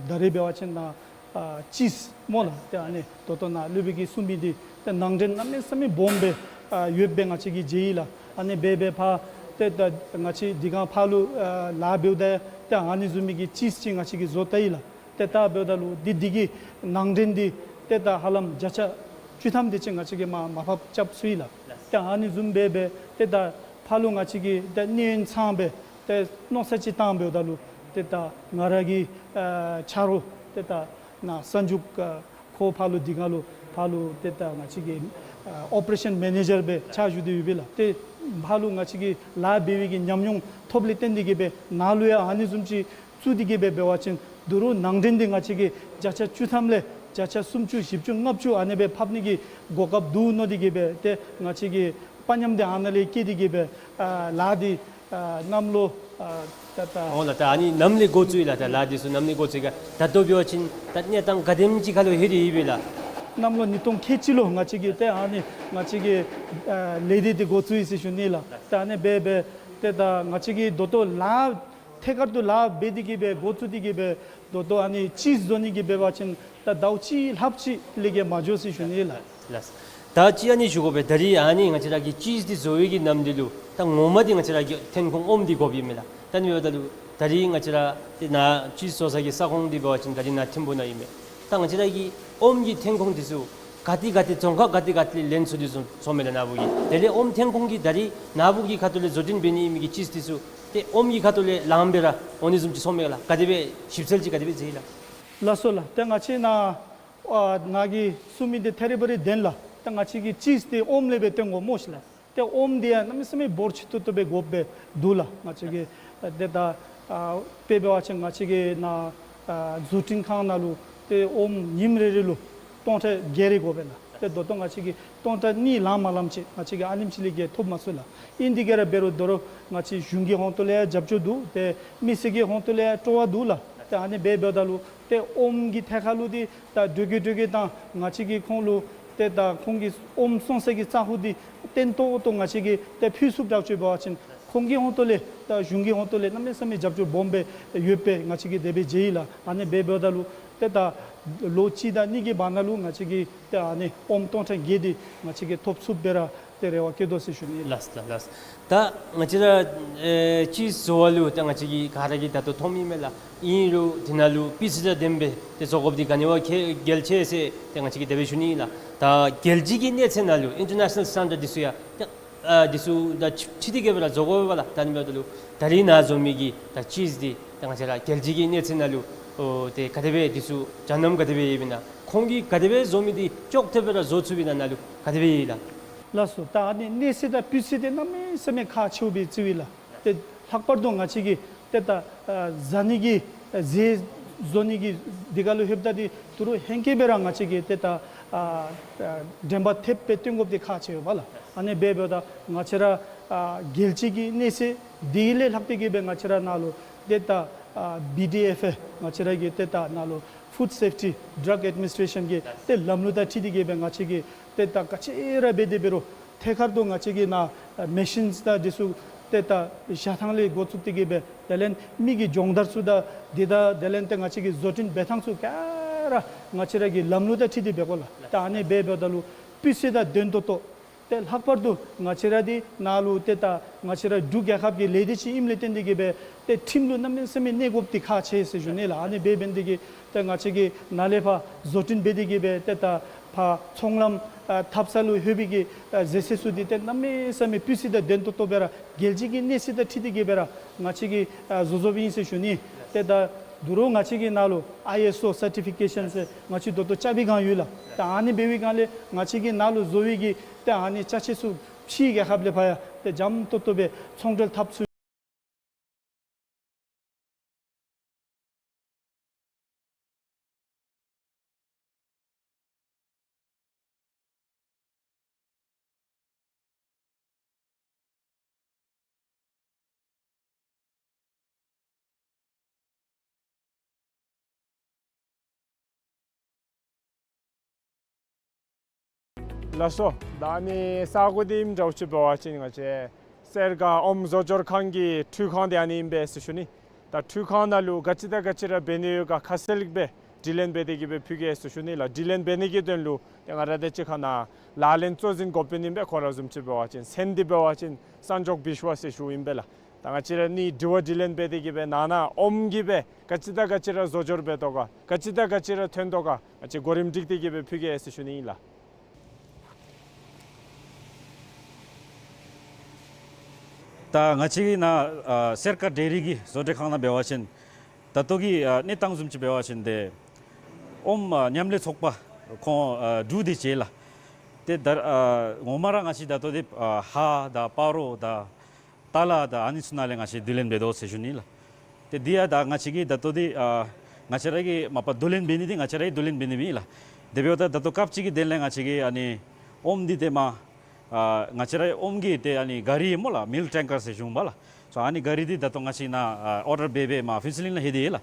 ད་རིས་འབད་བ་ཅིན་ནཱ་ཨ་ཅིསི་སྨོ་ལགས། ཏེ་ཨ་ནི་ད་ལྟོ་ནཱ་སློབ་དཔོན་གྱིས་གསུངས་མི་འདི་ཏེ་ནང་འདྲེན་གནམ་མེད་ས་མེད་སྦོམ་སྦེ་ཨ་ཡོདཔ་སྦེ་ང་བཅས་ཀྱིས་མཇལ་ཡི་ལགས། ཨ་ནི་སྦེ་སྦེ་ཕར་ཏེ་ད་ང་བཅས་འདི་ག་ཕར་ལུ་ཨ་ལཱ་འབདཝ་ད་ཏེ་ཨ་ནི་བཟུམ་མའི་གི་ཅིསི་ཅིག་ང་བཅས་ཀྱིས་བཟོ་བལྟ་ཡི་ལགས། ཏེ་ད་འབདཝ་ད་ལུ་འདི་འདི་གི་ནང་འདྲེན་འདི་ཏེ་ད་ཧ་ལམ་བརྒྱ་ཆ་བཅུ་ཐམ་དེ་ཅིག་ང་བཅས་ཀྱིས་མར་མར་ཕབ་རྐྱབ་ཚུགས་ཡི་ལགས། ཏེ་ཨ་ནི་བཟུམ་སྦེ་སྦེ་ཏེ་ད་ཕར་ལུ་ང་བཅས་ཀྱིས་ཏེ་གནས་ཡུན་ཚངམ་སྦེ་ཏེ་མནོ་བསམ་ཅིག་བཏངམ་འབདཝ་ད་ལུ་ཏེ་ད་ང་ར་གི་ཨ་ཆ་རོགས་ཏེ་ད་ནཱ་གསར་འཇུག་ཨ་ཁོ་ཕར་ལུ་འདི་ག་ལུ་ཕར་ལུ་ཏེ་ད་ང་བཅས་ཀྱི་ཨ་ཨོ་པ་རེ་ཤཱན་མེ་ནེ་ཇར་སྦེ་ཕྱག་ཞུ་སྟེ་ཡོད་པས་ལགས། ཏེ་ཕར་ལུ་ང་བཅས་ཀྱིས་ལཱ་འབད་བའི་གི་ཉམས་མྱོང་ཐོབ་ལས་བརྟེན་ཏེ་གི་སྦེ་ནཱ་ལུ་ཡང་ཨ་ནི་བཟུམ་ཅིག་བཙུགས་ཏེ་གི་སྦེ་འབད་བ་ཅིན་ད་རུང་ནང་འདྲེན་འདི་ང་བཅས་ཀྱིས་བརྒྱ་ཆ་བཅུ་ཐམ་ལས་བརྒྱ་ཆ་སུམ་ཅུ་བཞི་བཅུ་ལྔ་བཅུ་ཨ་ནི་སྦེ་ཕབ་ནི་གི་གོ་སྐབས་འདུག་མནོ་སྟེ་གི་སྦེ་ཏེ་ང་བཅས་ཀྱི་དཔའ་ཉམས་འདི་ཨ་ནཱ་ལས་སྐྱེས་ཏེ་གི་སྦེ་ཨ་ལཱ་འདི་ཨ་གནམ་ལོ་ཨ་ད་ད་འོང་ལགས། ད་ཨ་ནི་ནམ་ལས་འགོ་བཙུགས་ཡི་ལགས། ད་ལཱ་འདི་ཚུ་ནམ་ལས་འགོ་བཙུགས་ཡི་ག། ད་ལྟོ་འབད་བ་ཅིན་ད་གནས་སྟངས་ག་དེམ་ཅིག་ཁར་ལུ་ལྷོད་དེ་ཡོད་པས་ལགས། གནམ་ལོ་ཉིས་སྟོང་ཁལ་གཅིག་ལུ་ང་བཅས་ཀྱིས་ཏེ་ཨ་ནི་ང་བཅས་ཀྱི་ཨ་ལས་སྡེ་འདི་འགོ་བཙུགས་ཡི་ཟེར་ཞུ་ནི་ལགས། ད་ཨ་ནི་སྦེ་སྦེ་ཏེ་ད་ང་བཅས་ཀྱིས་ད་ལྟོ་ལཱ་ཐད་ཀར་དུ་ལཱ་འབད་དེ་གི་སྦེ་འགོ་བཙུགས་ཏེ་གི་སྦེ་ད་ལྟོ་ཨ་ནི་ཅིསི་བཟོ་ནི་གི་འབད་བ་ཅིན་ད་ཟླཝ་གཅིག་ལྷགཔ་ཅིག་ལས་བརྒལ་མ་འགྱོ་ཟེར་ཞུ་ནི་ལགས། ལགས། ད་ཅི་ཨ་ནི་ཞུ་དགོ་པས། ད་རིས་ཨ་ནི་ང་བཅས་ར་གིས་ཅིསི་འདི་བཟོ་བའི་གི་ནམ་དུས་ལུ་ད་ངོ་མ་འདི་ང་བཅས་ར་གི་ཐོན་ཁུངས་ཨོམ་འདི་དགོཔ་ཨིན་མས་ལགས། ད་ཨ་ནི་འབདཝ་ད་ལུ་ད་རིས་ང་བཅས་ར་ཏེ་ནཱ་ཅིསི་བཟོ་ས་གི་ས་ཁོངས་འདི་འབད་བ་ཅིན་ད་རིས་ནཱ་ཐིམ་ཕུ་ནང་ཨིན་མས། ད་ང་བཅས་ར་གི་ཨོམ་གྱི་ཐོན་ཁུངས་འདི་ཚུ་ག་ཏེ་ག་ཏེ་རྫོང་ཁག་ག་ཏེ་ག་ཏེ་ལས་ལེན་ཚུགས་ཏེ་སོང་སོངམ་མས་ལགས་ནཱ་བུ་གིས། དེ་ལས་ཨོམ་ཐོན་ཁུངས་ཀྱི་ད་རིས་ནཱ་བུ་གི་ཁ་ཐུག་ལས་བཟོ་སྐྲུན་འབད་ནི་ཨིན་མི་གི་ཅིསི་འདི་ཚུ་ཏེ་ཨོམ་གྱི་ཁ་ཐུག་ལས་ལངམ་སྦེ་ར་འོང་ནི་བཟུམ་ཅིག་སོངམ་མས་ལགས། ག་དེ་སྦེ་ཞིབ་འཚོལ་ཅིག་ག་དེ་སྦེ་མཛད་ཡི་ལགས། ལགས་སོ་ལགས། ཏེ་ང་བཅས་ནཱ་ཨ་ནཱ་གིས་གསུངས་མི་འདི་ཐད་རི་བ་རི་བདེན་ལགས། ཏེ་ང་བཅས་ཀྱིས་ཅིསི་འདི་ཨོམ་ལས་སྦེ་བཏོན་དགོ་སྨོ་ཤིག་ལགས། ཏེ་ཨོམ་འདི་ཡང་གནམ་མེད་ས་མེད་འབོར་ཆེ་ཏོག་ཏོ་སྦེ་དགོཔ་སྦེ་འདུག་ལགས། ང་བཅས་ཀྱི་ཨ་ཏེ་ད་ཨ་དཔེ་འབད་བ་ཅིན་ང་བཅས་ཀྱི་ནཱ་ཨ་བཟོ་སྐྲུན་ཁང་ནང་ལུ་ཏེ་ཨོམ་ཉིནམ་རེ་རེ་ལུ་སྟོང་ཕྲག་བརྒྱད་རེ་དགོ་པས་ལགས། ཏེ་ད་ལྟོ་ང་བཅས་ཀྱིས་སྟོང་ཕྲག་གཉིས་ལང་མ་ལངམ་ཅིག་ང་བཅས་ཀྱིས་ཨ་ནེམ་ཅིག་ལས་བརྒལ་ཐོབ་མ་ཚུགས་ལགས། ཨིན་དེ་ག་ར་འབད་རུང་ད་རུང་ང་བཅས་གཞུང་གི་ཧོང་ཏོ་ལས་ཡང་རྒྱབ་སྐྱོར་འདུག། ཏེ་མི་སེར་གྱི་ཧོང་ཏོ་ལས་ཡང་སྤྲོ་བ་འདུག་ལགས། ཏེ་ཨ་ནི་སྦེ་འབདཝ་ད་ལུ་ཏེ་ཨོམ་གྱི་ཐད་ཁར་ལུ་འདི་ད་འགྲོས་ཀྱིས་འགྲོས་ཀྱིས་ད་ང་བཅས་ཀྱིས་ཁོང་ལུ་ཏེ་ད་ཁོང་གི་ཨོམ་བཙོང་ས་གི་ཙ་ཁུ་འདི་བརྟན་ཏོག་ཏོ་ང་བཅས་ཀྱིས་ཏེ་ཕུལ་ཚུགསཔ་དྲག་ཅིག་འབད་བ་ཅིན་ཁོང་གི་ཧོང་ཏོ་ལས་ད་གཞུང་གི་ཧོང་ཏོ་ལས་གནམ་མེད་ས་མེད་རྒྱབ་སྐྱོར་སྦོམ་སྦེ་ཡོདཔ་སྦེ་ང་བཅས་ཀྱིས་དེ་སྦེ་མཇལ་ཡི་ལགས། ཨ་ནི་སྦེ་འབདཝ་ད་ལུ་ཏེ་ད་ལོ་གཅིག་དང་གཉིས་ཀྱི་བར་ན་ལུ་ང་བཅས་ཀྱིས་ཏེ་ཨ་ནི་ཨོམ་སྟོང་ཕྲག་བརྒྱད་འདི་ང་བཅས་ཀྱིས་ཐོབ་ཚུགསཔ་སྦེ་ར་ཏེ་རེ་བ་བསྐྱེད་དོ་ཟེར་ཞུ་ནི་ལགས། ལགས་ལགས་ལགས། ད་ང་བཅས་ར་ཨེ་ཅིསི་བཟོ་བ་ལུ་ད་ང་བཅས་ཀྱིས་ག་ར་གིས་ད་ལྟོ་མཐོངམ་ཨིན་མས་ལགས། ཨིན་རུང་དེ་ནང་ལུ་སྤུས་ཚད་དང་ལྡནམ་སྦེ་ཏེ་བཟོ་དགོཔ་འདི་ག་ནི་བ་གལ་གལ་ཆེ་ཟེར་ཏེ་ང་བཅས་ཀྱིས་དེ་སྦེ་ཞུ་ནི་ཨིན་ལགས། ད་རྒྱལ་སྤྱི་གི་གནས་ཚད་ནང་ལུ་ཨིན་ཊར་ནེ་ཤ་ནཱ་ཤ་ནཱལ་སི་ཊེན་ཌརཌ་འདི་ཚུ་ཡང་ཏེ་ཨ་འདི་ཚུ་དང་འཁྲིལ་ཏེ་གི་སྦེ་ར་བཟོ་དགོ་པས་ལགས། ད་ཨ་ནི་འབདཝ་ད་ལུ་ད་རིས་ནཱ་བཟོ་མི་གི་ད་ཅིསི་འདི་ད་ང་བཅས་ར་རྒྱལ་སྤྱི་གི་གནས་ཚད་ནང་ལུ་ཨོ་ཏེ་ག་དེ་སྦེ་འདི་ཚུ་སྦྱང་གནམ་ག་དེ་སྦེ་ཡོདཔ་ཨིན་ན། ཁོང་གིས་ག་དེ་སྦེ་བཟོ་མི་འདི་ཅོག་འཐདཔ་སྦེ་ར་བཟོ་ཚུགསཔ་ཨིན་ན་ནཱ་ལུ་ག་དེ་སྦེ་ཡོད་ལགས། ལགས་སོ། ད་ཨ་ནི་གནས་ཚད་དང་སྤུས་ཚད་འདི་གནམ་མེད་ས་མེད་ཁག་ཆེཝ་སྦེ་བརྩིཝ་ཨིན་ལགས། ཏེ་ལྷག་པར་དུ་ང་བཅས་ཀྱིས་ཏེ་ད་ཨ་བཟའ་ནི་གི་ཨ་ཟས་བཟོ་ནི་གི་འདི་ག་ལུ་ལྷོདཔ་ད་འདི་ད་རུང་ཧེང་སྐལ་སྦེ་ར་ང་བཅས་ཀྱིས་ཏེ་ད་ཨ་ཨ་དྲན་པ་ཐེབས་སྦེ་བཏོན་དགོཔ་འདི་ཁག་ཆེ་བས་ལགས། ཨ་ནི་སྦེ་འབདཝ་ད་ང་བཅས་ར་ཨ་རྒྱལ་སྤྱི་གི་གནས་ཚད་འདི་ལས་ལྷག་སྟེ་གི་སྦེ་ང་བཅས་ར་ནཱ་ལུ་ཏེ་ད་ཨ་བི་ཌི་ཨེཕ་ཨེ་ང་བཅས་ར་གི་ཏེ་ད་ནཱ་ལུ་ཕུཌ་སེཕ་ཊི་ཌྲག་ཨེཌ་མི་ནིས་ཊེ་རེ་ཤཱན་གྱི་ཏེ་ལམ་ལུགས་དང་འཁྲིལ་ཏེ་གི་སྦེ་ང་བཅས་ཀྱིས་ཏེ་ད་ག་ཅི་ར་འབད་དེ་འབད་རུང་ཐད་ཀར་དུ་ང་བཅས་ཀྱིས་ནཱ་ཨ་མེ་ཤིནསི་དང་འདི་ཚུ་ཏེ་ད་བཞག་ཐངས་ལས་འགོ་བཙུགས་ཏེ་གི་སྦེ་དེ་ལས་མི་གི་སྦྱོང་བརྡར་ཚུ་དང་འདི་དང་དེ་ལས་ཏེ་ང་བཅས་ཀྱི་བཟོ་སྐྲུན་འབད་ཐངས་ཚུ་ག་ར་ང་བཅས་ར་གི་ལམ་ལུགས་དང་འཁྲིལ་ཏེ་འབད་དགོ་ལགས། ད་ཨ་ནི་སྦེ་འབདཝ་ད་ལུ་སྤུས་ཚད་དང་ལྡན་ཏོག་ཏོ་ ཏེ་ལྷག་པར་དུ་ང་བཅས་ར་འདི་ནང་ལུ་ཏེ་ད་ང་བཅས་ར་འབྲུག་རྒྱལ་ཁབ་ཀྱི་ལས་སྡེ་ཅིག་ཨིནམ་ལས་བརྟེན་ཏེ་གིས་སྦེ་ཏེ་ཁྲིམས་ལུ་གནམ་མེད་ས་མེད་གནས་དགོཔ་འདི་ཁག་ཆེ་ཟེར་ཞུ་ནི་ལགས། ཨ་ནི་འབད་འབད་ནི་དེ་གིས་ཏེ་ང་བཅས་ཀྱིས་ནཱ་ལས་ཕར་བཟོ་སྐྲུན་འབད་དེ་གིས་སྦེ་ཏེ་ད་ཕར་ཚོང་ལམ་ཨ་འཐབ་ས་ལུ་ལྷོད་པའི་གི་ཨ་ཟད་ཚད་ཚུ་འདི་ཏེ་གནམ་མེད་ས་མེད་སྤུས་ཚད་དང་ལྡན་ཏོག་ཏོ་སྦེ་ར་རྒྱལ་སྤྱི་གི་གནས་ཚད་དང་འཁྲིལ་ཏེ་གིས་སྦེ་ར་ང་བཅས་ཀྱིས་ཨ་བཟོ་བཟོཝ་ཨིན་ཟེར་ཞུ་ནི། ཏེ་ད་དོ་རུང་ང་བཅས་ཀྱི་ནང་ལུ་ཨའི་ཨེསི་ཨོ་སར་ཊི་ཕི་ཀེ་ཤཱན་ཟེར་ང་བཅས་ད་ལྟོ་ཅ་བི་སྒང་ཡོད་ལགས། ད་ཨ་ནི་འབད་བའི་སྒང་ལས་ང་བཅས་ཀྱི་ནང་ལུ་བཟོ་བའི་གི་ཏེ་ཨ་ནི་ཅ་ཆས་ཚུ་ཕྱི་རྒྱལ་ཁབ་ལས་ཕར་ཡང་ཏེ་འཇམ་ཏོག་ཏོ་སྦེ་ཚོང་འབྲེལ་འཐབ་ཚུགས། ལགས་སོ། ད་ཨ་ནི་ས་གོ་འདི་ཨིནམ་འདྲཝ་ཅིག་འབད་བ་ཅིན་ང་བཅས་སེར་སྒང་ཨོམ་བཟོ་སྦྱོར་ཁང་གི་འཕྲུལ་ཁང་འདི་ཨ་ནི་ཨིན་པས་ཟེར་ཞུ་ནི། ད་འཕྲུལ་ཁང་ནང་ལུ་ག་ཅི་དང་ག་ཅི་ར་འབད་ནི་ཡོད་ག་ཁ་གསལ་སྦེ་དྲི་ལན་འབད་དེ་གིས་སྦེ་ཕུལ་གེ་ཟེར་ཞུ་ནི་ལགས། དྲི་ལན་འབད་ནི་གི་དོན་ལུ་ཏེ་ང་ར་དང་གཅིག་ཁར་ནཱ་ལག་ལེན་གཙོ་འཛིན་འགོ་དཔོན་ཨིན་པས། ཁོ་ར་བཟུམ་ཅིག་འབད་བ་ཅིན་མཚན་འདི་འབད་བ་ཅིན་སན་ཇོག་བིཤ་ཝ་ཟེར་ཞུཝ་ཨིན་པས་ལགས། ད་ང་བཅས་ར་ནི་དྲི་བ་དྲི་ལན་འབད་དེ་གིས་སྦེ་ནང་ན་ཨོམ་གྱིས་སྦེ་ག་ཅི་དང་ག་ཅི་ར་བཟོ་སྦྱོར་འབད་དོ་ག་ག་ཅི་དང་ག་ཅི་ར་ཐོན་དོ་ག་ང་བཅས་གོ་རིམ་སྒྲིག་སྟེ་གིས་སྦེ་ཕུལ་གེ་ཟེར་ཞུ་ནི་ཨིན་ལགས། ད་ང་བཅས་ཀྱི་ནཱ་ཨ་སེར་སྒང་ཌེ་རི་གི་བཟོ་གྲྭ་ཁང་ནང་འབད་བ་ཅིན་ད་ལྟོ་གི་ཨ་གནས་སྟངས་བཟུམ་ཅིག་འབད་བ་ཅིན་ཏེ་ཨོམ་ཨ་མཉམ་ལས་ཚོགས་པ་ཁོང་ཨ་དྲུག་དེ་ཅིག་ལགས། ཏེ་ད་ཨ་ངོ་མ་ར་ང་བཅས་ད་ལྟོ་འདི་ཨ་ཧཱ་དང་སྤ་རོ་དང་ཏ་ལ་དང་ཨ་ནི་ཚུ་ནང་ལས་ང་བཅས་བསྡུ་ལེན་འབད་དོ་ཟེར་ཞུ་ནི་ལགས། ཏེ་འདི་ཡང་ད་ང་བཅས་ཀྱིས་ད་ལྟོ་འདི་ཨ་ང་བཅས་ར་གིས་མ་པ་བསྡུ་ལེན་འབད་ནི་འདི་ང་བཅས་ར་གིས་བསྡུ་ལེན་འབད་ནི་མེན་ལགས། དེ་འབདཝ་ད་ད་ལྟོ་སྐབས་ཅིག་གི་དོན་ལས་ང་བཅས་ཀྱིས་ཨ་ནི་ཨོམ་འདི་ཏེ་མ་ཨ་ང་བཅས་ར་ཨོམ་གྱི་ཏེ་ཨ་ནི་ག་རི་སྨོ་ལགས། མིལཀ་ཊེང་ཀར་ཟེར་ཞུཝ་མས་ལགས། སོ་ཨ་ནི་ག་རི་འདི་ད་ལྟོ་ང་བཅས་ནཱ་ཨ་ཨོར་ཌར་འབད་འབད་མར་ཕུན་ཚོགས་གླིང་ལུ་ལྷོད་དེ་ཡོད་ལགས།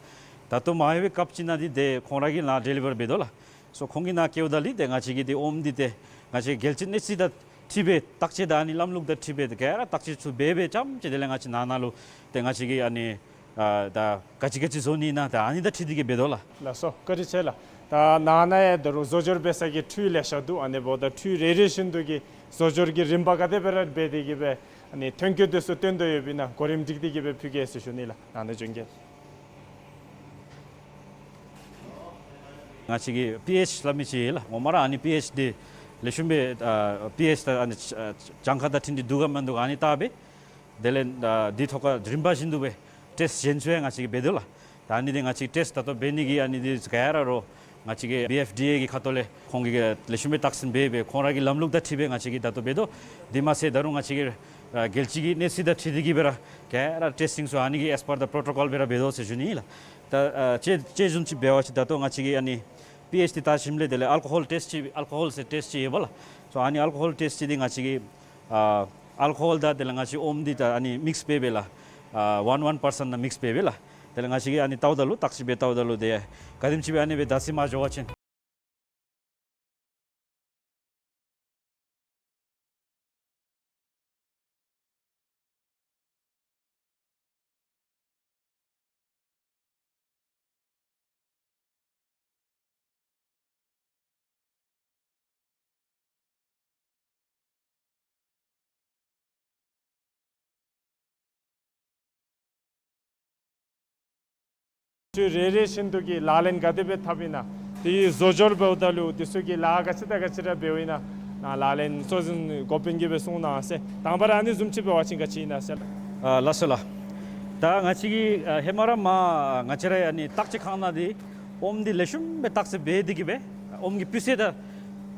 ད་ལྟོ་མ་ལྷོད་པའི་སྐབས་ཅིག་ནང་འདི་ཏེ་ཁོང་ར་གིས་ནཱ་ཌེ་ལི་བར་འབད་དོ་ལགས། སོ་ཁོང་གིས་ནཱ་བསྐྱལཝ་ད་ལུ་ཏེ་ང་བཅས་ཀྱིས་ཏེ་ཨོམ་འདི་ཏེ་ང་བཅས་རྒྱལ་སྤྱི་གནས་ཚད་དང་འཁྲིལ་སྦེ་བརྟག་དཔྱད་དང་ཨ་ནི་ལམ་ལུགས་དང་འཁྲིལ་སྦེ་ཏེ་ག་ར་བརྟག་དཔྱད་ཚུ་འབད་འབད་རྐྱངམ་ཅིག་དེ་ལས་ང་བཅས་ནང་ན་ལུ་ཏེ་ང་བཅས་ཀྱིས་ཨ་ནི་ཨ་ད་ག་ཅི་ག་ཅི་བཟོ་ནི་ཨིན་ན་ད་ཨ་ནི་དང་འཁྲིལ་ཏེ་གིས་འབད་དོ་ལགས། ལགས་སོ། བཀའ་དྲིན་ཆེ་ལགས། ད་ནང་ན་ཡང་ད་རུང་བཟོ་སྦྱོར་འབད་ས་གི་འཕྲུལ་ལེ་ཤ་འདུག། ཨ་ནི་འབདཝ་ད་འཕྲུལ་རེ་རེ་བཞིན་དུ་གི་བཟོ་སྦྱོར་གྱི་རིམ་པ་ག་དེ་སྦེ་ར་འབད་དེ་གིས་སྦེ་ཨ་ནི་ཐོན་སྐྱེད་དེ་ཚུ་བཏོན་དོ་ཡོདཔ་ཨིན་ན་གོ་རིམ་སྒྲིག་སྟེ་གིས་སྦེ་ཕུལ་གེ་ཟེར་ཞུ་ནི་ལགས། ནང་ན་བྱོན་གེ། ང་བཅས་ཀྱི་པི་ཨེཆ་སླབ་མི་ཅིག་ཡོད་ལགས། ངོ་མ་ར་ཨ་ནི་པི་ཨེཆ་འདི་ལེགས་ཤོམ་སྦེ་ཨ་པི་ཨེཆ་ད་ཨ་ནི་ཨ་གྱངས་ཁ་དང་འཁྲིལ་ཏེ་འདུག་ག་མིན་འདུག་ག་ཨ་ནི་བལྟ་སྦེ་དེ་ལས་ཨ་འདི་ཐོག་ཁར་རིམ་པ་བཞིན་དུ་སྦེ་ཊེསཊ་གཞན་ཚུ་ཡང་ང་བཅས་ཀྱིས་འབད་དོ་ལགས། ད་ཨ་ནི་འདི་ང་བཅས་ཊེསཊ་ད་ལྟོ་འབད་ནི་གི་ཨ་ནི་འདི་ག་ར་རོགས་ང་བཅས་ཀྱི་བི་ཨེཕ་ཌི་ཨེ་གི་ཁ་ཐུག་ལས་ཁོང་གིས་ལེགས་ཤོམ་སྦེ་བརྟག་ཞིབ་འབད་འབད་ཁོང་ར་གི་ལམ་ལུགས་དང་འཁྲིལ་སྦེ་ང་བཅས་ཀྱིས་ད་ལྟོ་འབད་དོ། དེ་མ་ཚད་ད་རུང་ང་བཅས་ཀྱིས་ཨ་རྒྱལ་སྤྱི་གི་གནས་ཚད་དང་འཁྲིལ་ཏེ་གིས་སྦེ་ར་ག་ར་ཊེསི་ཊིང་ཚུ་ཨ་ནི་གི་ཨེས་པར་དི་པོརོ་ཊོ་ཀོལ་སྦེ་ར་འབད་དོ་ཟེར་ཞུ་ནི་ལགས། ད་ཨ་དཔྱེ་དཔྱེ་བཟུམ་ཅིག་འབད་བ་ཅིན་ད་ལྟོ་ང་བཅས་ཀྱིས་ཨ་ནི་པི་ཨེཆ་འདི་བལྟ་ཞིནམ་ལས་དེ་ལས་ཨལ་ཀོ་ཧོལ་ཊེསཊ་ཅིག་ཨལ་ཀོ་ཧོལ་ཟེར་ཊེསཊ་ཅིག་ཡོད་པ་ལགས། སོ་ཨ་ནི་ཨལ་ཀོ་ཧོལ་ཊེསཊ་ཅིག་འདི་ང་བཅས་ཀྱིས་ཨ་ཨལ་ཀོ་ཧོལ་དང་དེ་ལས་ང་བཅས་ཨོམ་འདི་ད་ཨ་ནི་མིགསི་འབད་འབད་ལགས། ཨ་ཝན་ཝན་པར་སེནཊ་ནང་མིགསི་འབད་འབད་ལགས། དེ་ལས་ང་བཅས་ཀྱིས་ཨ་ནི་བལྟཝ་ད་ལུ་བརྟག་ཞིབ་འབད་བལྟཝ་ད་ལུ་དེ་ག་དེམ་ཅིག་སྦེ་ཨ་ནི་སྦེ་བརྡ་ཚིག་མ་འགྱོ་བ་ཅིན། ཚུ་རེ་རེ་བཞིན་དུ་གི་ལག་ལེན་ག་དེ་སྦེ་འཐབ་ཨིན་ན། དེ་བཟོ་སྦྱོར་འབདཝ་ད་ལུ་དེ་ཚུ་གི་ལཱ་ག་ཅི་དང་ག་ཅི་ར་འབདཝ་ཨིན་ན། ནཱ་ལག་ལེན་གཙོ་འཛིན་འགོ་དཔོན་གྱིས་སྦེ་གསུང་གནང་ཟེར། དང་པ་ར་ཨ་ནི་བཟུམ་ཅིག་འབད་བ་ཅིན་ག་ཅི་ཨིན་ན་ཟེར། ཨ་ལགས་སོ་ལགས། ད་ང་བཅས་ཀྱིས་ཨ་ཧེ་མ་ར་མར་ང་བཅས་ར་ཨ་ནི་བརྟག་དཔྱད་ཁང་ནང་འདི་ཨོམ་འདི་ལེགས་ཤོམ་སྦེ་བརྟག་དཔྱད་འབད་དེ་གིས་སྦེ་ཨོམ་གྱི་སྤུས་ཚད་དང་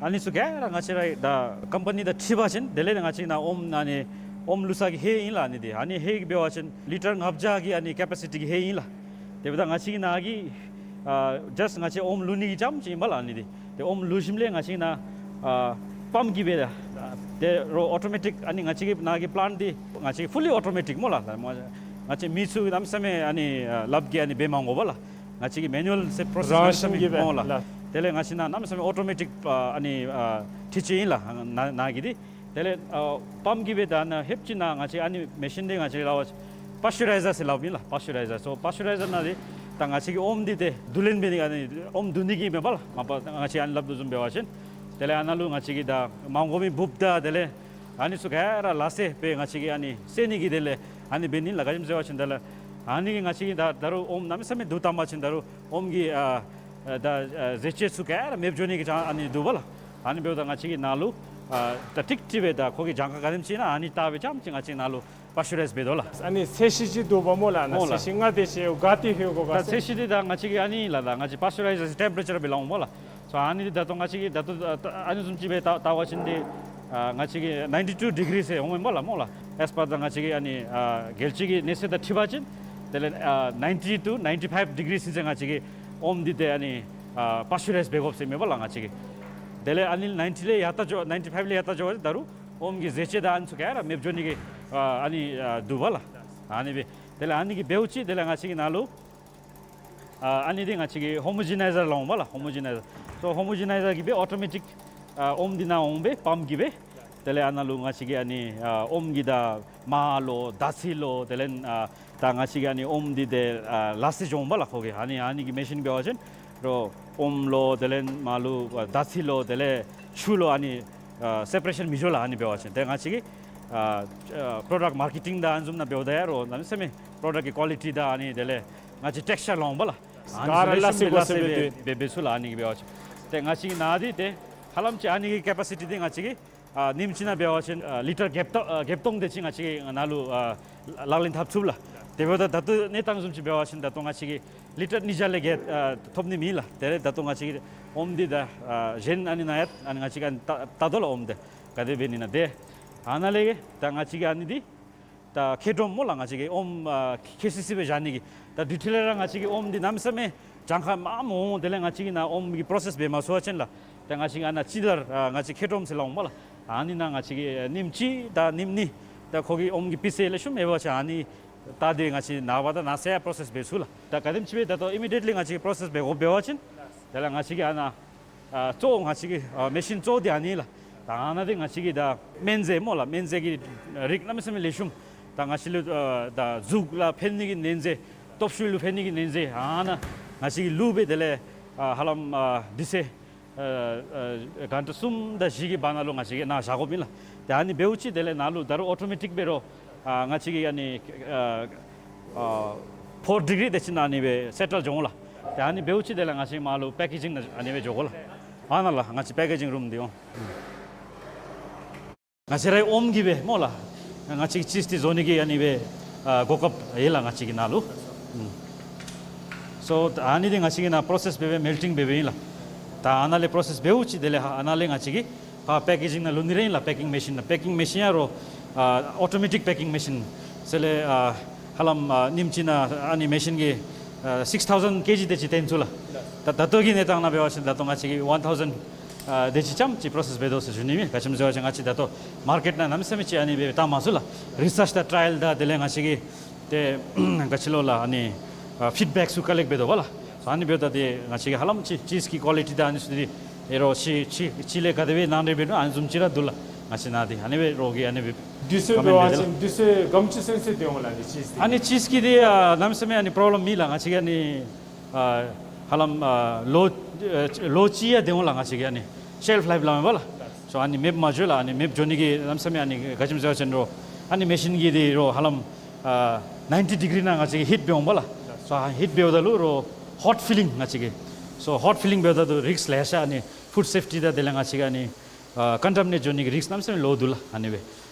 ཨ་ནི་ཚུ་ག་ར་ང་བཅས་ར་ད་ཀམ་པ་ནི་དང་འཁྲིལ་བ་ཅིན་དེ་ལས་ང་བཅས་ནཱ་ཨོམ་ཨ་ནི་ཨོམ་བླུག་ས་གི་ཧེ་ཨིན་ལགས། ཨ་ནི་འདི་ཨ་ནི་ཧེ་གིས་འབད་བ་ཅིན་ལི་ཊར་ལྔ་བརྒྱ་གི་ཨ་ནི་ཀེ་པ་སི་ཊི་གི་ཧེ་ཨིན་ལགས། དེ་འབདཝ་ད་ང་བཅས་ཀྱི་ནཱ་གི་ཨ་ཇཱསཊ་ང་བཅས་ཨོམ་བླུག་ནི་གི་རྐྱངམ་ཅིག་ཨིན་པས་ལགས། ཨ་ནི་འདི་ཏེ་ཨོམ་བླུག་ཞིནམ་ལས་ང་བཅས་ཀྱི་ནཱ་ཨ་པམཔ་གིས་སྦེ་ད་དེ་རོགས་ཨོ་ཊོ་མེ་ཊིཀ་ཨ་ནི་ང་བཅས་ཀྱི་ནཱ་གི་པི་ལེནཊ་འདི་ང་བཅས་ཀྱི་ཕུ་ལི་ཨོ་ཊོ་མེ་ཊིཀ་སྨོ་ལགས། ང་བཅས་མི་ཚུ་གནམ་མེད་ས་མེད་ཨ་ནི་ཨ་ལགཔ་གིས་ཨ་ནི་འབད་མ་དགོ་པས་ལགས། ང་བཅས་ཀྱི་མེ་ནུ་ཨལ་ཟེར་པོ་རོ་སེསི་རང་བཞིན་གྱིས་སྦེ་འོང་ལགས། ལགས། དེ་ལས་ང་བཅས་ནཱ་གནམ་མེད་ས་མེད་ཨོ་ཊོ་མེ་ཊིཀ་ཨ་ཨ་ནི་ཨ་འཕྲུལ་ཆས་ཨིན་ལགས། ནཱ་ནཱ་གི་འདི་དེ་ལས་ཨ་པམཔ་གིས་སྦེ་ད་ནཱ་ཧེབ་ཅིག་ནཱ་ང་བཅས་ཨ་ནི་མེ་ཤིན་འདི་ང་བཅས་སླབ་པ་པཱས་ཅུ་རའི་ཛར་ཟེར་སླབ་ཨིན་ལགས། པཱས་ཅུ་རའི་ཛར། སོ་པཱས་ཅུ་རའི་ཛར་ནང་འདི་ད་ང་བཅས་ཀྱི་ཨོམ་འདི་ཏེ་བསྡུ་ལེན་འབད་ནི་ཨ་ནི་ཨོམ་བསྡུ་ནི་གི་མེན་པས་ལགས། མ་པ་ང་བཅས་ཨ་ནི་སླབ་དོ་བཟུམ་འབད་བ་ཅིན་ དེ་ལས་ཨ་ནཱ་ལུ་ང་བཅས་ཀྱིས་ད་མ་དགོ་མི་འབུཔ་དང་དེ་ལས་ཨ་ནི་ཚུ་ག་ར་ལ་སེ་སྦེ་ང་བཅས་ཀྱིས་ཨ་ནི་བསལ་ནི་གི་དེ་ལས་ཨ་ནི་འབད་ནི་ལགས། ག་ཅི་སྨོ་ཟེར་བ་ཅིན་དེ་ལས་ཨ་ནི་གིས་ང་བཅས་ཀྱིས་ད་ད་རུང་ཨོམ་གནམ་མེད་ས་མེད་འདུ་བཏང་པ་ཅིན་ད་རུང་ཨོམ་གྱི་ཨ་ཨ་ད་ཨ་རྫས་ཆས་ཚུ་ག་ར་མེདཔ་འགྱོ་ནི་གི་ཅང་ཨ་ནི་འདུག་པ་ལགས། ཨ་ནི་འབདཝ་ད་ང་བཅས་ཀྱིས་ནཱ་ལུ་ཨ་ད་ཀྲིག་ཀྲི་སྦེ་ད་ཁོ་གི་གྱངས་ཁ་ག་དེམ་ཅིག་ཨིན་ན་ཨ་ནི་བལྟ་སྦེ་རྐྱངམ་ཅིག་ང་བཅས་ནཱ་ལུ་པཱས་ཅུ་རའིཛ་འབད་དོ་ལགས། ཨ་ནི་ཚད་གཞི་ཅིག་འདུག་པ་སྨོ་ལགས། ཨ་ནཱ་སྨོ་ལགས། ཚད་གཞི་ལྔ་དེ་ཅིག་ག་ཏེ་ལྷོད་དགོ་ག་ད་ཟེར། ཚད་གཞི་འདི་ད་ང་བཅས་ཀྱིས་ཨ་ནི་ལགས་ད་ང་བཅས་པཱས་ཅུ་རའིཛ་ཊེམ་པེ་རེ་ཅར་སྦེ་སླབ་འོང་སྨོ་ལགས། སོ་ཨ་ནི་འདི་ད་ལྟོ་ང་བཅས་ཀྱིས་ད་ལྟོ་ཨ་ཨ་ནི་བཟུམ་ཅིག་སྦེ་བལྟ་བལྟ་བ་ཅིན་འདི་ཨ་ང་བཅས་ཀྱིས་ནའིན་ཊི་ཊུ་ཌི་གི་རི་ཟེར་འོང་སྨོ་ལགས་སྨོ་ལགས། ཨེས་པར་ད་ང་བཅས་ཀྱི་ཨ་ནི་ཨ་རྒྱལ་སྤྱི་གི་གནས་ཚད་དང་འཁྲིལ་བ་ཅིན་དེ་ལས་ཨ་ནའིན་ཊི་ཊུ་ནའིན་ཊི་ཕའིབ་ཌི་གི་རི་ཟིན་ཚེ་ང་བཅས་ཀྱིས་ཨོམ་འདི་ཏེ་ཨ་ནི་ཨ་པཱས་ཅུ་རའིཛ་འབད་དགོཔ་ཟེར་མས་པ་ལགས་ང་བཅས་ཀྱིས། དེ་ལས་ཨ་ནི་ནའིན་ཊི་ལས་ཡར་ལྟ་འགྱོ་ནའིན་ཊི་ཕའིབ་ལས་ཡར་ལྟ་འགྱོ་བ་ཅིན་ད་རུང་ཨོམ་གྱི་རྫས་ཆས་དང་ཨ་ནི་ཚུ་ག་ར་མེདཔ་འགྱོ་ནི་གི་ཨ་ཨ་ནི་ཨ་འདུག་པ་ལགས། ཨ་ནི་སྦེ་དེ་ལས་ཨ་ནི་གིས་འབདཝ་ཅིག་དེ་ལས་ང་བཅས་ཀྱིས་ནཱ་ལུ་ཨ་ཨ་ནི་འདི་ང་བཅས་ཀྱིས་ཧོ་མོ་ཇི་ནའི་ཛར་སླབ་འོང་པ་ལགས། ཧོ་མོ་ཇི་ནའི་ཛར། སོ་ཧོ་མོ་ཇི་ནའི་ཛར་གྱིས་སྦེ་ཨོ་ཊོ་མེ་ཊིག་ཨ་ཨོམ་འདི་ནཱ་འོང་སྦེ་པམཔ་གིས་སྦེ་དེ་ལས་ཨ་ནཱ་ལུ་ང་བཅས་ཀྱིས་ཨ་ནི་ཨ་ཨོམ་གྱི་ད་མར་ལོ་དར་ཚིལ་ལོ་དེ་ལས་ཨ་ད་ང་བཅས་ཀྱིས་ཨ་ནི་ཨོམ་འདི་ཏེ་ཨ་ལ་སེ་འགྱོ་འོང་པ་ལགས་ཁོ་གིས། ཨ་ནི་ཨ་ནི་གི་མེ་ཤིན་འབད་བ་ཅིན་རོགས་ཨོམ་ལོ་དེ་ལས་མར་ལུ་ཨ་དར་ཚིལ་ལོ་དེ་ལས་ཆུ་ལོ་ཨ་ནི་ཨ་སེ་པ་རེ་ཤཱན་མི་འགྱོ་ལགས། ཨ་ནི་འབད་བ་ཅིན་ཏེ་ང་བཅས་ཀྱིས་ཨ་ཨ་པྲོ་ཌག་མར་ཀེ་ཊིང་དང་ཨ་ནི་བཟུམ་ནང་འབདཝ་ད་ཡང་རོགས་གནམ་མེད་ས་མེད་པྲོ་ཌག་གི་ཀོ་ལི་ཊི་དང་ཨ་ནི་དེ་ལས་ང་བཅས་ཊེགས་ཅར་སླབ་འོང་པ་ལགས། ཨ་ནི་ག་ར་ཚུ་ལེགས་ལ་ཤོམ་སྦེ་ལ་སེ་སྦེ་ལ་སེ་སྦེ་འབད་འབད་ཚུགས་ལགས། ཨ་ནི་གིས་འབད་བ་ཅིན་ཏེ་ང་བཅས་ཀྱིས་ནཱ་འདི་ཏེ་ཧ་ལམ་ཅིག་ཨ་ནི་གི་ཀེ་པ་སི་ཊི་འདི་ང་བཅས་ཀྱིས་ཨ་ཉིནམ་གཅིག་ནང་འབད་བ་ཅིན་ཨ་ལི་ཊར་བརྒྱད་སྟོང་ཨ་བརྒྱད་སྟོང་དེ་ཅིག་ང་བཅས་ཀྱིས་ནཱ་ལུ་ཨ་ལག་ལེན་འཐབ་ཚུགས་ལགས། དེ་འབདཝ་ད་ད་ལྟོ་གནས་སྟངས་བཟུམ་ཅིག་འབད་བ་ཅིན་ད་ལྟོ་ང་བཅས་ཀྱིས་ལི་ཊར་ཉིས་བརྒྱ་ལས་བརྒལ་ཨ་ཐོབ་ནི་མེད་ལགས། དེ་ལས་ད་ལྟོ་ང་བཅས་ཀྱིས་ཨོམ་འདི་ད་ཨ་གཞན་ཨ་ནི་ནང་ཡང་ཨ་ནི་ང་བཅས་ཀྱིས་ཨ་ནི་བལྟ་བལྟ་དོ་ལགས། ཨོམ་འདི་ག་དེ་འབད་ནི་ན་ཏེ་ཨ་ནཱ་ལས་ད་ང་བཅས་ཀྱིས་ཨ་ནི་འདི་ད་ཁེ་ཌོམ་སྨོ་ལགས། ང་བཅས་ཀྱིས་ཨོམ་ཨ་ཁེ་སི་སི་སྦེ་བཞག་ནི་གི་ད་དེ་འཕྲོ་ལས་ར་ང་བཅས་ཀྱིས་ཨོམ་འདི་གནམ་མེད་ས་མེད་གྱངས་ཁ་མངམ་འོང་། དེ་ལས་ང་བཅས་ཀྱིས་ནཱ་ཨོམ་གྱི་པྲོ་སེསི་འབད་མ་ཚུགས་པ་ཅིན་ལགས། ད་ང་བཅས་ཀྱིས་ཨ་ནཱ་ཅི་དར་ཨ་ང་བཅས་ཁེ་ཌོམ་ཟེར་སླབ་འོང་པ་ལགས། ཨ་ནི་ནང་ང་བཅས་ཀྱིས་ཉིནམ་གཅིག་དང་ཉིནམ་གཉིས་ད་ཁོ་གི་ཨོམ་གྱི་སྤུས་ཚད་ལེགས་ཤོམ་ཡོད་པ་ཅིན་ཨ་ནི་ད་འདི་ང་བཅས་ནངས་པ་དང་གནངས་ཚེ་ཡང་པྲོ་སེསི་འབད་ཚུགས་ལགས། ད་ག་དེམ་ཅིག་སྦེ་ད་ལྟོ་ཨི་མི་ཌི་ཡེཊ་ལི་ང་བཅས་ཀྱིས་པྲོ་སེསི་འབད་དགོཔ་འབད་བ་ཅིན་དེ་ལས་ང་བཅས་ཀྱིས་ཨ་ནཱ་ཨ་གཙོ་བོ་ང་བཅས་ཀྱི་ཨ་མེ་ཤིན་གཙོ་བོ་འདི་ཨ་ནི་ལགས། ད་ཨ་ནཱ་འདི་ང་བཅས་ཀྱི་ད་སྨན་རྫས་སྨོ་ལགས། སྨན་རྫས་ཀྱི་རིགས་གནམ་མེད་ས་མེད་ལེགས་ཤོམ། ད་ང་བཅས་ལུ་ཨ་ད་གཟུགས་ལུ་ཕན་ནི་གི་སྨན་རྫས་སྟོབས་ཤུགས་ལུ་ཕན་ནི་གི་སྨན་རྫས་ཨ་ནཱ་ང་བཅས་ཀྱིས་བླུགས་སྦེ་དེ་ལས་ཨ་ཧ་ལམ་ཨ་དུས་ཚོད་ཨ་ཨ་གྷན་ཊ་གསུམ་དང་བཞི་གི་བར་ན་ལུ་ང་བཅས་ཀྱིས་ནཱ་བཞག་དགོཔ་ཨིན་ལགས། ཏེ་ཨ་ནི་འབདཝ་ཅིག་དེ་ལས་ནཱ་ལུ་ད་རུང་ཨོ་ཊོ་མེ་ཊིག་འབད་རུང་ཨ་ང་བཅས་ཀྱིས་ཨ་ནི་ཨ་ཨ་ཕོར་ཌི་གི་རི་དེ་ཅིག་ནང་ཨ་ནི་སྦེ་སེ་ཊལ་འགྱོ་འོང་ལགས། ཏེ་ཨ་ནི་འབདཝ་ཅིག་དེ་ལས་ང་བཅས་མར་ལུ་པེ་ཀེ་ཇིང་ནང་ཨ་ནི་སྦེ་འགྱོ་དགོ་ལགས། ཨ་ནཱ་ལགས་ང་བཅས་པེ་ཀེ་ཇིང་རུམ་འདི་འོང་། ང་བཅས་རའི་ཨོམ་གྱིས་སྦེ་སྨོ་ལགས། ང་བཅས་ཀྱིས་ཅིསི་འདི་བཟོ་ནི་གི་ཨ་ནི་སྦེ་ཨ་གོ་སྐབས་ཡོད་ལགས་ང་བཅས་ཀྱི་ནང་ལུ། ཨུམ། སོ་ཨ་ནི་འདི་ང་བཅས་ཀྱིས་ནཱ་པྲོ་སེསི་འབད་སྦེ་མེལ་ཊིང་འབད་སྦེ་ཨིན་ལགས། ད་ཨ་ནཱ་ལས་པྲོ་སེསི་འབདཝ་ཅིག་དེ་ལས་ཨ་ནཱ་ལས་ང་བཅས་ཀྱིས་ཕར་པེ་ཀེ་ཇིང་ནང་བླུག་ནི་ར་ཨིན་ལགས། པེ་ཀིང་མེ་ཤིན་ནང་པེ་ཀིང་མེ་ཤིན་ཡང་རོགས་ཨ་ཨོ་ཊོ་མེ་ཊིག་པེ་ཀིང་མེ་ཤིན་ཟེར་ལས་ཨ་ཧ་ལམ་ཨ་ཉིནམ་གཅིག་ནང་ཨ་ནི་མེ་ཤིན་གྱིས་ཨ་སིགསི་ཐའུ་ཟེན་ཀེ་ཇི་དེ་ཅིག་བཏོན་ཚུགས་ལགས། ད་ད་ལྟོ་གི་གནས་སྟངས་ནང་འབད་བ་ཅིན་ད་ལྟོ་ང་བཅས་ཀྱིས་ཝན་ཐའུ་ཟེན་ཨ་དེ་ཅིག་ཙམ་ཅིག་པྲོ་སེསི་འབད་དོ་ཟེར་ཞུ་ནི་ཨིན། ག་ཅི་སྨོ་ཟེར་བ་ཅིན་ང་བཅས་ད་ལྟོ་མར་ཀེཊ་ནང་གནམ་མེད་ས་མེད་ཅིག་ཨ་ནི་སྦེ་བཏང་མ་ཚུགས་ལགས། རི་སརཆ་དང་ཊ་རའི་ཡལ་དང་དེ་ལས་ང་བཅས་ཀྱིས་ཏེ་ག་ཅི་ལོ་ལགས་ཨ་ནི་ཨ་ཕིཌ་བེཀ་ཚུ་ཀ་ལེཀཊ་འབད་དོ་བ་ལགས། ཨ་ནི་འབདཝ་ད་ཏེ་ང་བཅས་ཀྱིས་ཧ་ལམ་ཅིག་ཅིསི་གི་ཀོ་ལི་ཊི་དང་ཨ་ནི་ཚུ་འདི་ཨེ་རོགས་ཅིག་ཅིག་ཅིག་ལས་ག་དེ་སྦེ་ནང་འདྲེན་འབད་ནུག་ཨ་ནི་བཟུམ་ཅིག་ར་འདུག་ལགས། ང་བཅས་ནཱ་འདི་ཨ་ནི་སྦེ་རོགས་ཀྱིས་ཨ་ནི་སྦེ་དུས་ཚོད་འབད་བ་ཅིན་དུས་ཚོད་ག་དེམ་ཅིག་ཚུན་ཚོད་སྡོད་འོང་ལགས་ཨ་ནི་ཅིསི་འདི། ཨ་ནི་ཅིསི་གི་འདི་ཨ་གནམ་མེད་ས་མེད་ཨ་ནི་པོརོབ་ལེམ་མེད་ལགས། ང་བཅས་ཀྱིས་ཨ་ནི་ཨ་ཧ་ལམ་ཨ་ལོ་ཨ་ལོ་གཅིག་ཡང་སྡོད་འོང་ལགས། ང་བཅས་ཀྱིས་ཨ་ནི་ཤེལཕ་ལའིཕ་སླབ་མས་པ་ལགས། སོ་ཨ་ནི་མེདཔ་མ་འགྱོ་ལགས། ཨ་ནི་མེདཔ་འགྱོ་ནི་གི་གནམ་མེད་ས་མེད་ཨ་ནི་ག་ཅི་སྨོ་ཟེར་བ་ཅིན་རོགས་ཨ་ནི་མེ་ཤིན་གྱིས་འདི་རོགས་ཧ་ལམ་ཨ་ནའིན་ཊི་ཌི་གི་རི་ནང་ང་བཅས་ཀྱིས་ཧིཊ་འབད་འོང་པ་ལགས། སོ་ཨ་ཧིཊ་འབདཝ་ད་ལུ་རོགས་ཧོཊ་ཕི་ལིང་ང་བཅས་ཀྱིས་སོ་ཧོཊ་ཕི་ལིང་འབདཝ་ད་ལུ་རིསཀ་ལེ་ཤ་ཨ་ནི་ཕུཌ་སེཕ་ཊི་དང་དེ་ལས་ང་བཅས་ཀྱིས་ཨ་ནི་ཨ་ཀོན་ཊ་མི་ནེཊ་འགྱོ་ནི་གི་རིསཀ་གནམ་མེད་ས་མེད་ལོ་འདུག་ལགས། ཨ་ནི་སྦེ་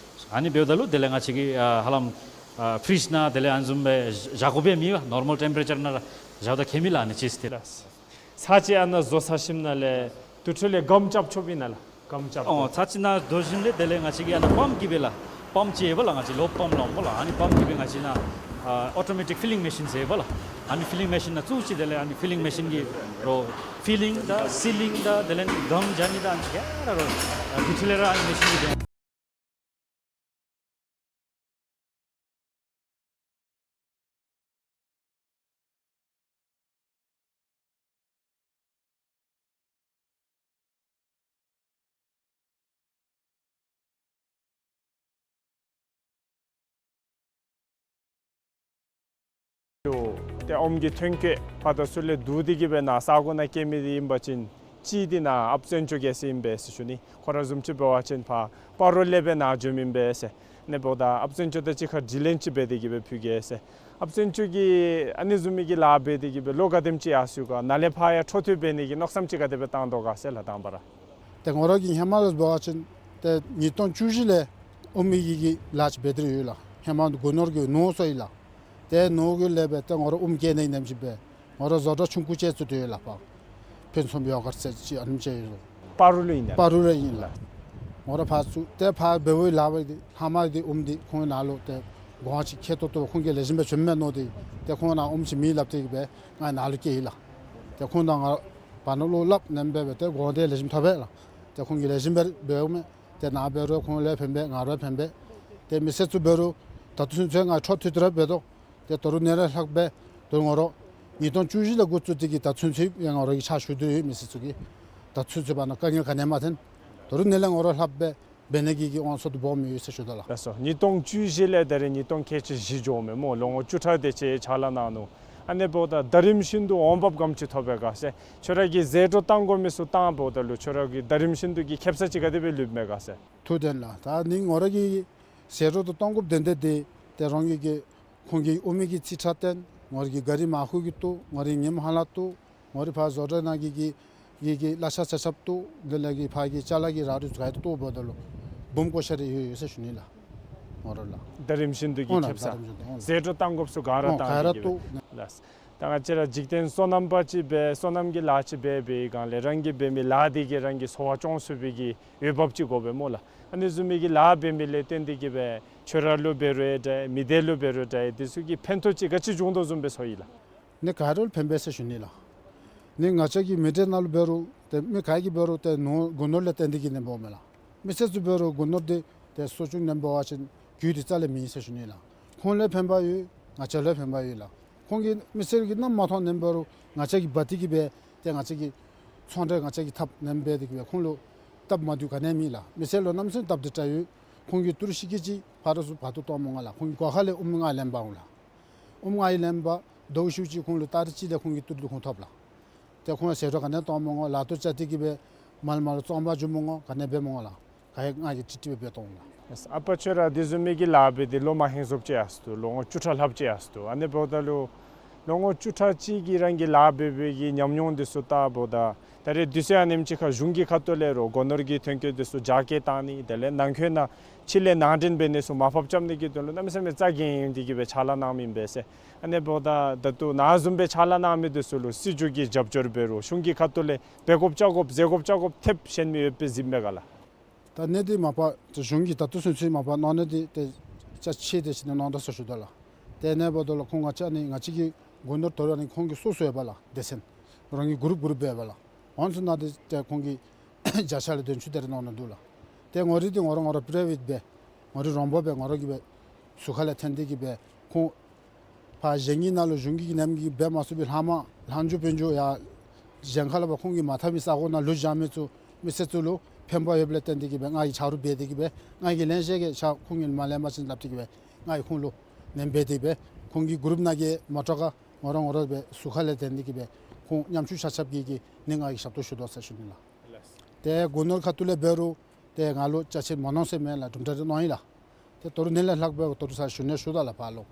ཨ་ནི་འབདཝ་ད་ལུ་དེ་ལས་ང་བཅས་ཀྱིས་ཨ་ཧ་ལམ་ཨ་ཕི་རིཇ་ནང་དེ་ལས་ཨ་ནི་བཟུམ་སྦེ་བཞག་དགོཔ་ཡང་མེད་པ། ནོར་མཱལ་ཊེམ་པེ་རེ་ཅར་ནང་ར་བཞགཔ་ད་ཁྱད་མེད་ལགས་ཨ་ནི་ཅིསི་འདི། ལགས། ཚར་གཅིག་ཨ་ནཱ་བཟོ་ཚར་ཞིནམ་ལས་དེ་འཕྲོ་ལས་སྒམ་རྐྱབ་ཆོགཔ་ཨིན་ན་ལགས། སྒམ་རྐྱབ། ཨོ་ཚར་གཅིག་ནཱ་བཟོ་ཞིནམ་ལས་དེ་ལས་ང་བཅས་ཀྱིས་ཨ་ནཱ་པམཔ་གིས་སྦེ་ལགས། པམཔ་ཅིག་ཡོད་པ་ལགས། ང་བཅས་ལོབ་པམཔ་སླབ་འོང་པ་ལགས། ཨ་ནི་པམཔ་གིས་སྦེ་ང་བཅས་ནཱ་ཨ་ཨོ་ཊོ་མེ་ཊིག་ཕི་ལིང་མེ་ཤིན་ཟེར་ཡོད་པ་ལགས། ཨ་ནི་ཕི་ལིང་མེ་ཤིན་ནང་བཙུགས་ཅི། དེ་ལས་ཨ་ནི་ཕི་ལིང་མེ་ཤིན་གྱིས་རོགས་ཕི་ལིང་དང་སི་ལིང་དང་དེ་ལས་གམ་རྐྱབ་ནི་དང་ཨ་ནི་ག་ར་རོགས་ཨ་དེ་འཕྲོ་ལས་ར་ཨ་ནི་མེ་ཤིན་གྱིས་སྦེ། ཏེ་ཨོམ་གྱི་ཐོན་སྐྱེད་ཕར་དང་ཚུར་ལས་བསྡུ་སྟེ་གིས་སྦེ་ནཱ་ས་གོ་ནང་སྐྱེལ་མི་འདི་ཨིན་པ་ཅིན་ གཅིག་འདི་ནཱ་ཨཔ་བཙན་སྐྱོག་རྒྱལ་མཚན་ཨིན་པས་ཟེར་ཞུ་ནི། ཁོ་ར་བཟུམ་ཅིག་འབད་བ་ཅིན་ཕར་སྤ་རོ་ལས་སྦེ་ནཱ་འབྱོནམ་ཨིན་པས་ཟེར། ཨ་ནི་འབདཝ་ད་ཨཔ་བཙན་སྐྱོག་དང་གཅིག་ཁར་དྲི་ལན་ཅིག་འབད་དེ་གི་སྦེ་ཕུལ་གེ་ཟེར། ཨཔ་བཙན་སྐྱོག་གིས་ཨ་ནི་བཟུམ་མའི་གི་ལཱ་འབད་དེ་གི་སྦེ་ལོ་ག་དེམ་ཅིག་ཡར་སོང་ག། ནཱ་ལས་ཕར་ཡང་འཕྲོ་མཐུད་འབད་ནི་གི་མནོ་བསམ་ཅིག་ག་དེ་སྦེ་བཏང་དོ་ག་ཟེར་ལགས་དང་པ་ར། ཏེ་ངོ་ར་གི་ཧེ་མ་ལས་འབད་བ་ཅིན་ཏེ་ཉིས་སྟོང་བཅུ་བཞི་ལས་ཨོམ་གྱི་གི་ལཱ་ཅིག་འབད་དེ་ར་ཡོད་ལགས། ཧེ་མ་སྒོ་ནོར་གྱི་ནོར་སོང་ཡི་ལགས། ཏེ་ནོར་གྱི་ལས་སྦེ་ཏེ་ངོ་ར་ཨོམ་སྐྱེ་ནི་ནེམ་ཅིག་སྦེ་ངོ་ར་བཟོ་གྲྭ་ཆུང་ཀུ་ཅིག་བཙུགས་ཏེ་ཡོད་ལགས། ཕར་ཕུན་སུམ་ཡོ་གར་ཟེར་ཅིག་ཨ་ནེམ་ཅིག་ཡོད་ལགས། སྤ་རོ་ལུ་ཨིན་ན། སྤ་རོ་ལུ་ཨིན་ལགས། ངོ་ར་ཕར་ཚུར་ཏེ་ཕར་འབདཝ་ལས་འབད་དེ་ཧེ་མ་འདི་ཨོམ་འདི་ཁོང་ནཱ་ལུ་ཏེ་གོང་ཅིག་ཁེ་ཏོག་ཏོ་ཁོང་གིས་ལེགས་ཤོམ་སྦེ་བྱིནམ་མས་མནོ་སྟེ་ཏེ་ཁོང་ནཱ་ཨོམ་ཅིག་མེད་སླབ་སྟེ་གི་སྦེ་ང་ནཱ་ལུ་བསྐྱལ་ཡི་ལགས། ཏེ་ཁོང་དང་ང་བར་ན་བློ་སླབ་ནེམ་སྦེ་སྦེ་ཏེ་གོང་འདི་ལེགས་ཤོམ་ཐོབ་པས་ལགས། ཏེ་ཁོང་གིས་ལེགས་ཤོམ་སྦེ་འབདཝ་མས། ཏེ་ནཱ་འབད་རུང་ཁོང་ལུ་ཕན་པས་ང་ར་ཕན་པས། ཏེ་མི་སེར་ཚུ་འབད་རུང་ད་ལྟོ་ཚུན་ཚོད་ང་འཕྲོ་མཐུད་དེ་ར་འབད་དོ། ཏེ་ད་རུང་ཨ་ནི་ལས་ལྷག་སྦེ་ད་རུང་ངོ་ར་ཉིས་སྟོང་བཅུ་བཞི་ལས་འགོ་བཙུགས་ཏེ་གི་ད་ཚུན་ཚོད་ཡང་ངོ་ར་གིས་ཕྱག་ཞུ་དོ་ཡོད་མི་སེར་ཚུ་གིས། ད་ཚུན་ཚོད་བར་ན་དཀའ་ངལ་ག་ནི་ཡང་མ་ཐོན། ད་རུང་ཨ་ནི་ལས་ངོ་ར་ལྷག་སྦེ་འབད་ནི་གི་གི་དབང་ཚད་དུ་སྦོམ་ཡོད་ཟེར་ཞུ་དོ་ལགས། ལགས་སོ། ཉིས་སྟོང་བཅུ་བཞི་ལས་ད་རེས་ཉིས་སྟོང་ཁལ་གཅིག་བཞི་འགྱོཝ་མས་སྨོ། ལོ་ངོ་བཅུ་ཕྲག་དེ་ཅིག་ཕྱག་ལཱ་གནང་ནུག། ཨ་ནི་འབདཝ་ད་ད་རིམ་བཞིན་དུ་འོང་འབབ་ག་དེམ་ཅིག་ཐོབ་པས་ག་ཟེར། ཁྱོད་ར་གིས་ཟད་འགྲོ་བཏང་དགོ་མི་ཚུ་བཏང་འབདཝ་ད་ལུ་ཁྱོད་ར་གིས་ད་རིམ་བཞིན་དུ་གི་ཁེ་སང་ཅིག་ག་དེ་སྦེ་ལུསཔ་མས་ག་ཟེར། ཐུགས་བདེན་ལགས། ད་ཨ་ནི་ངོ་ར་གིས་ཟད་འགྲོ་ད་གཏང་དགོཔ་དོན་དག་འདི་ཏེ་རང་གི་གི་ཁོང་གི་ཨོམ་གི་རྩིས་ཁྲ་བཏོན། ངོ་ར་གི་ག་རི་མར་ཁུ་གི་བཏོག། ངོ་ར་གི་ཉིམ་ཧ་ལ་བཏོག། ངོ་ར་ཕར་བཟོ་གྲྭ་ནང་གི་གི་གི་གི་གླ་ཆ་ཆ་ཁྱབ་བཏོག། དེ་ལས་གི་ཕར་གི་ཅ་ལ་གི་ར་རུ་ག་ཡི་བཏོག་འབདཝ་ད་ལུ་འབུམ་བརྒྱ་ཤར་རེ་ཡོད་ཡོད་ཟེར་ཞུ་ནི་ལགས། ངོ་ར་ལགས། ད་རིམ་བཞིན་དུ་གི་ཨོ་ལགས། ཁེ་སང་ད་རིམ་བཞིན་དུ་ཨོ་ལགས། ཟད་འགྲོ་བཏང་དགོཔ་ཚུ་ག་ར་ཨོ་ག་ར་བཏང་སྟེ་གི་བཏོག་ལགས། ད་ང་བཅས་ར་འཇིག་རྟེན་སོ་ནམ་པ་ཅིག་སྦེ་སོ་ནམ་གྱི་ལཱ་ཅིག་འབད་བའི་སྒང་ལས་རང་གིས་འབད་མི་ལཱ་འདི་གིས་རང་གི་འཚོ་བ་སྐྱོང་ཚུགས་པའི་གི་འོས་འབབ་ཅིག་དགོ་པས་སྨོ་ལགས། ཨ་ནི་བཟུམ་མའི་གི་ལཱ་འབད་མི་ལས་བརྟེན་ཏེ་གི་སྦེ་ཁྱོད་ར་ལུ་འབད་རུང་འདྲ་མི་སྡེ་ལུ་འབད་རུང་འདྲ་དེ་ཚུ་གི་ཕན་ཐོགས་ཅིག་ག་ཅི་བྱུང་དོ་བཟུམ་སྦེ་ཚོར་ཡི་ལགས། ཨ་ནི་ག་ར་ལུ་ཕན་པས་ཟེར་ཞུ་ནི་ལགས། ཨ་ནི་ང་བཅས་ཀྱི་མི་སྡེ་ནང་ལུ་འབད་རུང་ཏེ་མི་ག་གིས་འབད་རུང་ཏེ་ནོར་སྒོ་ནོར་ལས་བརྟེན་ཏེ་གི་ཨ་ནི་འབདཝ་མས་ལགས། མི་སེར་ཚུ་འབད་རུང་སྒོ་ནོར་འདི་ཏེ་གསོ་སྐྱོང་ཨ་ནི་འབད་བ་ཅིན་རྒྱུ་འདི་རྩ་ལས་མེད་ཟེར་ཞུ་ནི་ལགས། ཁོང་ལུ་ཕན་པ་ཡོད། ང་བཅས་ལུ་ཕན་པ་ཡོད་ལགས། ཁོང་གིས་མི་སེར་གྱིས་གནམ་མེད་ས་མེད་མཐོང་ཨ་ནི་འབད་རུང་ང་བཅས་ཀྱིས་འབག་སྟེ་གི་སྦེ་ཏེ་ང་བཅས་ཀྱི་ཚོང་འབྲེལ་ང་བཅས་ཀྱིས་འཐབ་ཨ་ནི་འབད་དེ་གི་སྦེ་ཁོང་ལུ་སྟབས་མ་བདེཝ་ག་ནི་ཡང་མེད་ལགས། མི་སེར་ལུ་གནམ་མེད་ས་མེད་སྟབས་བདེ་དྲགས་ཡོད། ཁོང་གིས་ཏི་རུ་ཤི་ཀི་ཅིག་ཕར་རུ་ཚུར་འབག་སྟེ་གཏང་མི་དགོ་ལགས། ཁོང་གི་སྒོ་ཁ་ལས་ཨོམ་ང་ལེན་འབག་འོང་ལགས། ཨོམ་ང་ཡང་ལེན་འབག། ཟླཝ་ཤུལ་ཅིག་ཁོང་ལུ་ཏ་རིག་གཅིག་ལས་ཁོང་གི་ཏི་རུ་འདི་ཁོང་ཐོབ་ལགས། ཏེ་ཁོང་ཟད་འགྲོ་ག་ནི་ཡང་གཏང་མི་དགོ། ལཱ་ཐོག་བཅར་ཏེ་གི་སྦེ་མར་མར་ལུ་བཙོང་པར་འགྱོ་མི་དགོ། ག་ནི་ཡང་འབད་མི་དགོ་ལགས། ག་ཡང་ང་གིས་ཀྲིག་ཀྲི་སྦེ་འབད་གཏང་འོང་ལགས། ཨ་པ་ཁྱོད་ར་དེ་བཟུམ་མའི་གི་ལཱ་འབད་དེ་ལོ་མ་ཧེང་སོངམ་ཅིག་ཡར་སོང་། ལོ་ངོ་བཅུ་ཕྲག་ལྷགཔ་ཅིག་ཡར་སོང་། ཨ་ནི་འབདཝ་ད་ལུ་ལོ་ངོ་བཅུ་ཕྲག་གཅིག་གི་རང་གི་ལཱ་འབད་བའི་གི་ཉམས་མྱོང་འདི་ཚུ་བལྟཝ་ད་ད་རེས་དུས་ཚོད་ཨ་ནེམ་ཅིག་ཁར་གཞུང་གི་ཁ་ཐུག་ལས་རུང་སྒོ་ནོར་གྱི་ཐོན་སྐྱེད་འདི་ཚུ་རྒྱ་སྐྱེད་བཏང་ནི་དེ་ལས་ནང་འཁོད་ནང་ཕྱི་ལས་ནང་འདྲེན་འབད་ནི་ཚུ་མར་ཕབ་རྐྱབ་ནི་གི་དོན་ལུ་གནམ་མེད་ས་མེད་རྩ་འགེངས་ཏེ་གི་སྦེ་ཕྱག་ལཱ་གནངམ་ཨིན་པས་ཟེར། ཨ་ནི་འབདཝ་ད་ད་ལྟོ་ནཱ་བཟུམ་སྦེ་ཕྱག་ལཱ་གནང་མི་འདི་ཚུ་ལུ་སྲིད་བྱུས་ཀྱི་རྒྱབ་སྐྱོར་འབད་རུང་གཞུང་གི་ཁ་ཐུག་ལས་འབད་དགོཔ་བཅའ་དགོཔ་ཟེར་དགོཔ་བཅའ་དགོཔ་ཐེབས་ཤེས་མི་ཡོད་པས་གཟིགསཔ་མས་ག་ལགས། ད་ཨ་ནི་འདི་མ་པ་ཏེ་གཞུང་གིས་ད་ལྟོ་ཚུན་ཚོད་མ་པ་གནང་ནི་འདི་ཏེ་ཅ་ཆས་དེ་ཅིག་ནི་གནང་དོ་ཟེར་ཞུ་དོ་ལགས། ཏེ་ཨ་ནི་འབདཝ་ད་ལུ་ཁོང་ང་བཅས་ནི་ང་བཅས་ཀྱི་སྒོ་ནོར་དོ་རུང་ཨ་ནི་ཁོང་གི་སོ་སོ་ཡོད་པ་ལགས། སྡེ་ཚན་རང་གི་གུ་རུབ་གུ་རུབ་ཡོད་པ་ལགས། ཨ་ནི་ཚུ་ནང་འདི་ཏེ་ཁོང་གིས་བརྒྱ་ཆ་ལས་བདུན་ཅུ་དེ་རེ་གནང་ནི་འདུག་ལགས། ཏེ་ངོ་རིས་འདི་ངོ་ར་ངོ་ར་པི་རའི་ཝེཊ་སྦེ་ངོ་རིས་རོང་པོ་སྦེ་ངོ་ར་གིས་སྦེ་ཟུར་ཁ་ལས་འཐེན་ཏེ་གི་སྦེ་ཁོང་ཕར་གཞན་གྱི་ནང་ལུ་གཞུང་གི་ནེམ་གི་འབད་མ་ཚུགས་པའི་ལྷག་མ་ལྷག་འགྱོ་དཔོན་འགྱོ་ཡར་གཞན་ཁ་ལས་ཕར་ཁོང་གིས་མ་འཐབ་མི་ས་གོ་ནང་ལུ་བཞག་མི་ཚུ་མི་སེར་ཚུ་ལུ་ཕན་པ་ཡོདཔ་ལས་བརྟེན་ཏེ་གི་སྦེ་ང་གིས་ཆ་རོགས་འབད་དེ་གི་སྦེ་ང་གིས་ལེན་ཤེས་གི་ཆ་ཁོང་གིས་མ་ལེན་པ་ཅིན་སླབ་སྟེ་གི་སྦེ་ང་གིས་ཁོང་ལུ་ནེམ་འབད་དེ་སྦེ་ཁོང་གི་གུ་རུབ་ནང་གི་མོ་ཊ་ཁར་ངོ་ར་ངོ་ར་སྦེ་ཟུར་ཁ་ལས་འཐེན་ཏེ་གི་སྦེ་ཁོང་ཉམ་ཆུང་ཆ་ཁྱབ་ཀྱི་གི་ནི་ང་གིས་ཞབས་ཏོག་ཞུ་དོ་ཟེར་ཞུ་ནི་ལགས། ཏེ་སྒོ་ནོར་ཁ་ཐུག་ལས་འབད་རུང་ཏེ་ང་ལུ་ཅ་ཆས་མ་གནང་ཟེར་མེད་ལགས། གྲུབ་འབྲས་རེ་གནང་ཡི་ལགས། ཏེ་ད་རུང་ཨ་ནི་ལས་ལྷག་སྦེ་ད་རུང་ཚར་ཞུ་ནི་ཞུ་དོ་ལགས་ཕར་ལུ།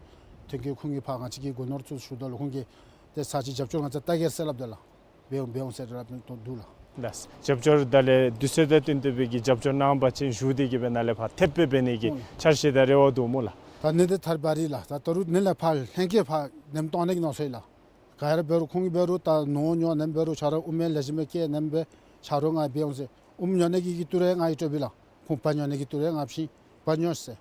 ཐོན་སྐྱེད་ཁོང་གིས་ཕར་ང་བཅས་ཀྱི་སྒོ་ནོར་ཚུ་ཞུ་དོ་ལགས། ཁོང་གིས་ཏེ་ཚར་ཅིག་རྒྱབ་སྐྱོར་ང་བཅས་བལྟ་གེ་ཟེར་སླབ་དོ་ལགས། འབད་འོང་འབད་འོང་ཟེར་ར་འབད་དོ་འདུག་ལགས། ལགས། རྒྱབ་སྐྱོར་ད་ལས་དུས་ཚོད་དང་བསྟུན་ཏེ་སྦེ་གི་རྒྱབ་སྐྱོར་གནང་བ་ཅིན་ཞུ་སྟེ་གི་སྦེ་ནཱ་ལས་ཕར་ཐེབས་སྦེ་འབད་ནི་གི་ཨོ་འཆར་གཞི་དང་རེ་བ་འདུག་སྨོ་ལགས། ད་ཨ་ནི་འདི་ཐར་བ་རི་ལགས། ད་ད་རུང་ཨ་ནི་ལས་ཕར་ལྷན་རྒྱས་ཕར་ནེམ་གཏང་ནི་གི་མནོ་སོང་ཡི་ལགས། ག་ར་འབད་རུང་ཁོང་གིས་འབད་རུང་ད་ནོར་ཉོ་ནེམ་འབད་རུང་ཆ་རོགས་ཨོམ་ཡང་ལེགས་ཤོམ་སྦེ་སྐྱེ་ནེམ་སྦེ་ཆ་རོགས་ང་འབད་འོང་ཟེར། ཨོམ་ཉོ་ནི་གི་གི་ཏི་རུ་ཡང་ང་གིས་སྤྲོད་པས་ལགས། ཁོང་བལ་ཉོ་ནི་གི་ཏི་རུ་ཡང་ང་བྱིན། བལ་ཉོ་ཟེར།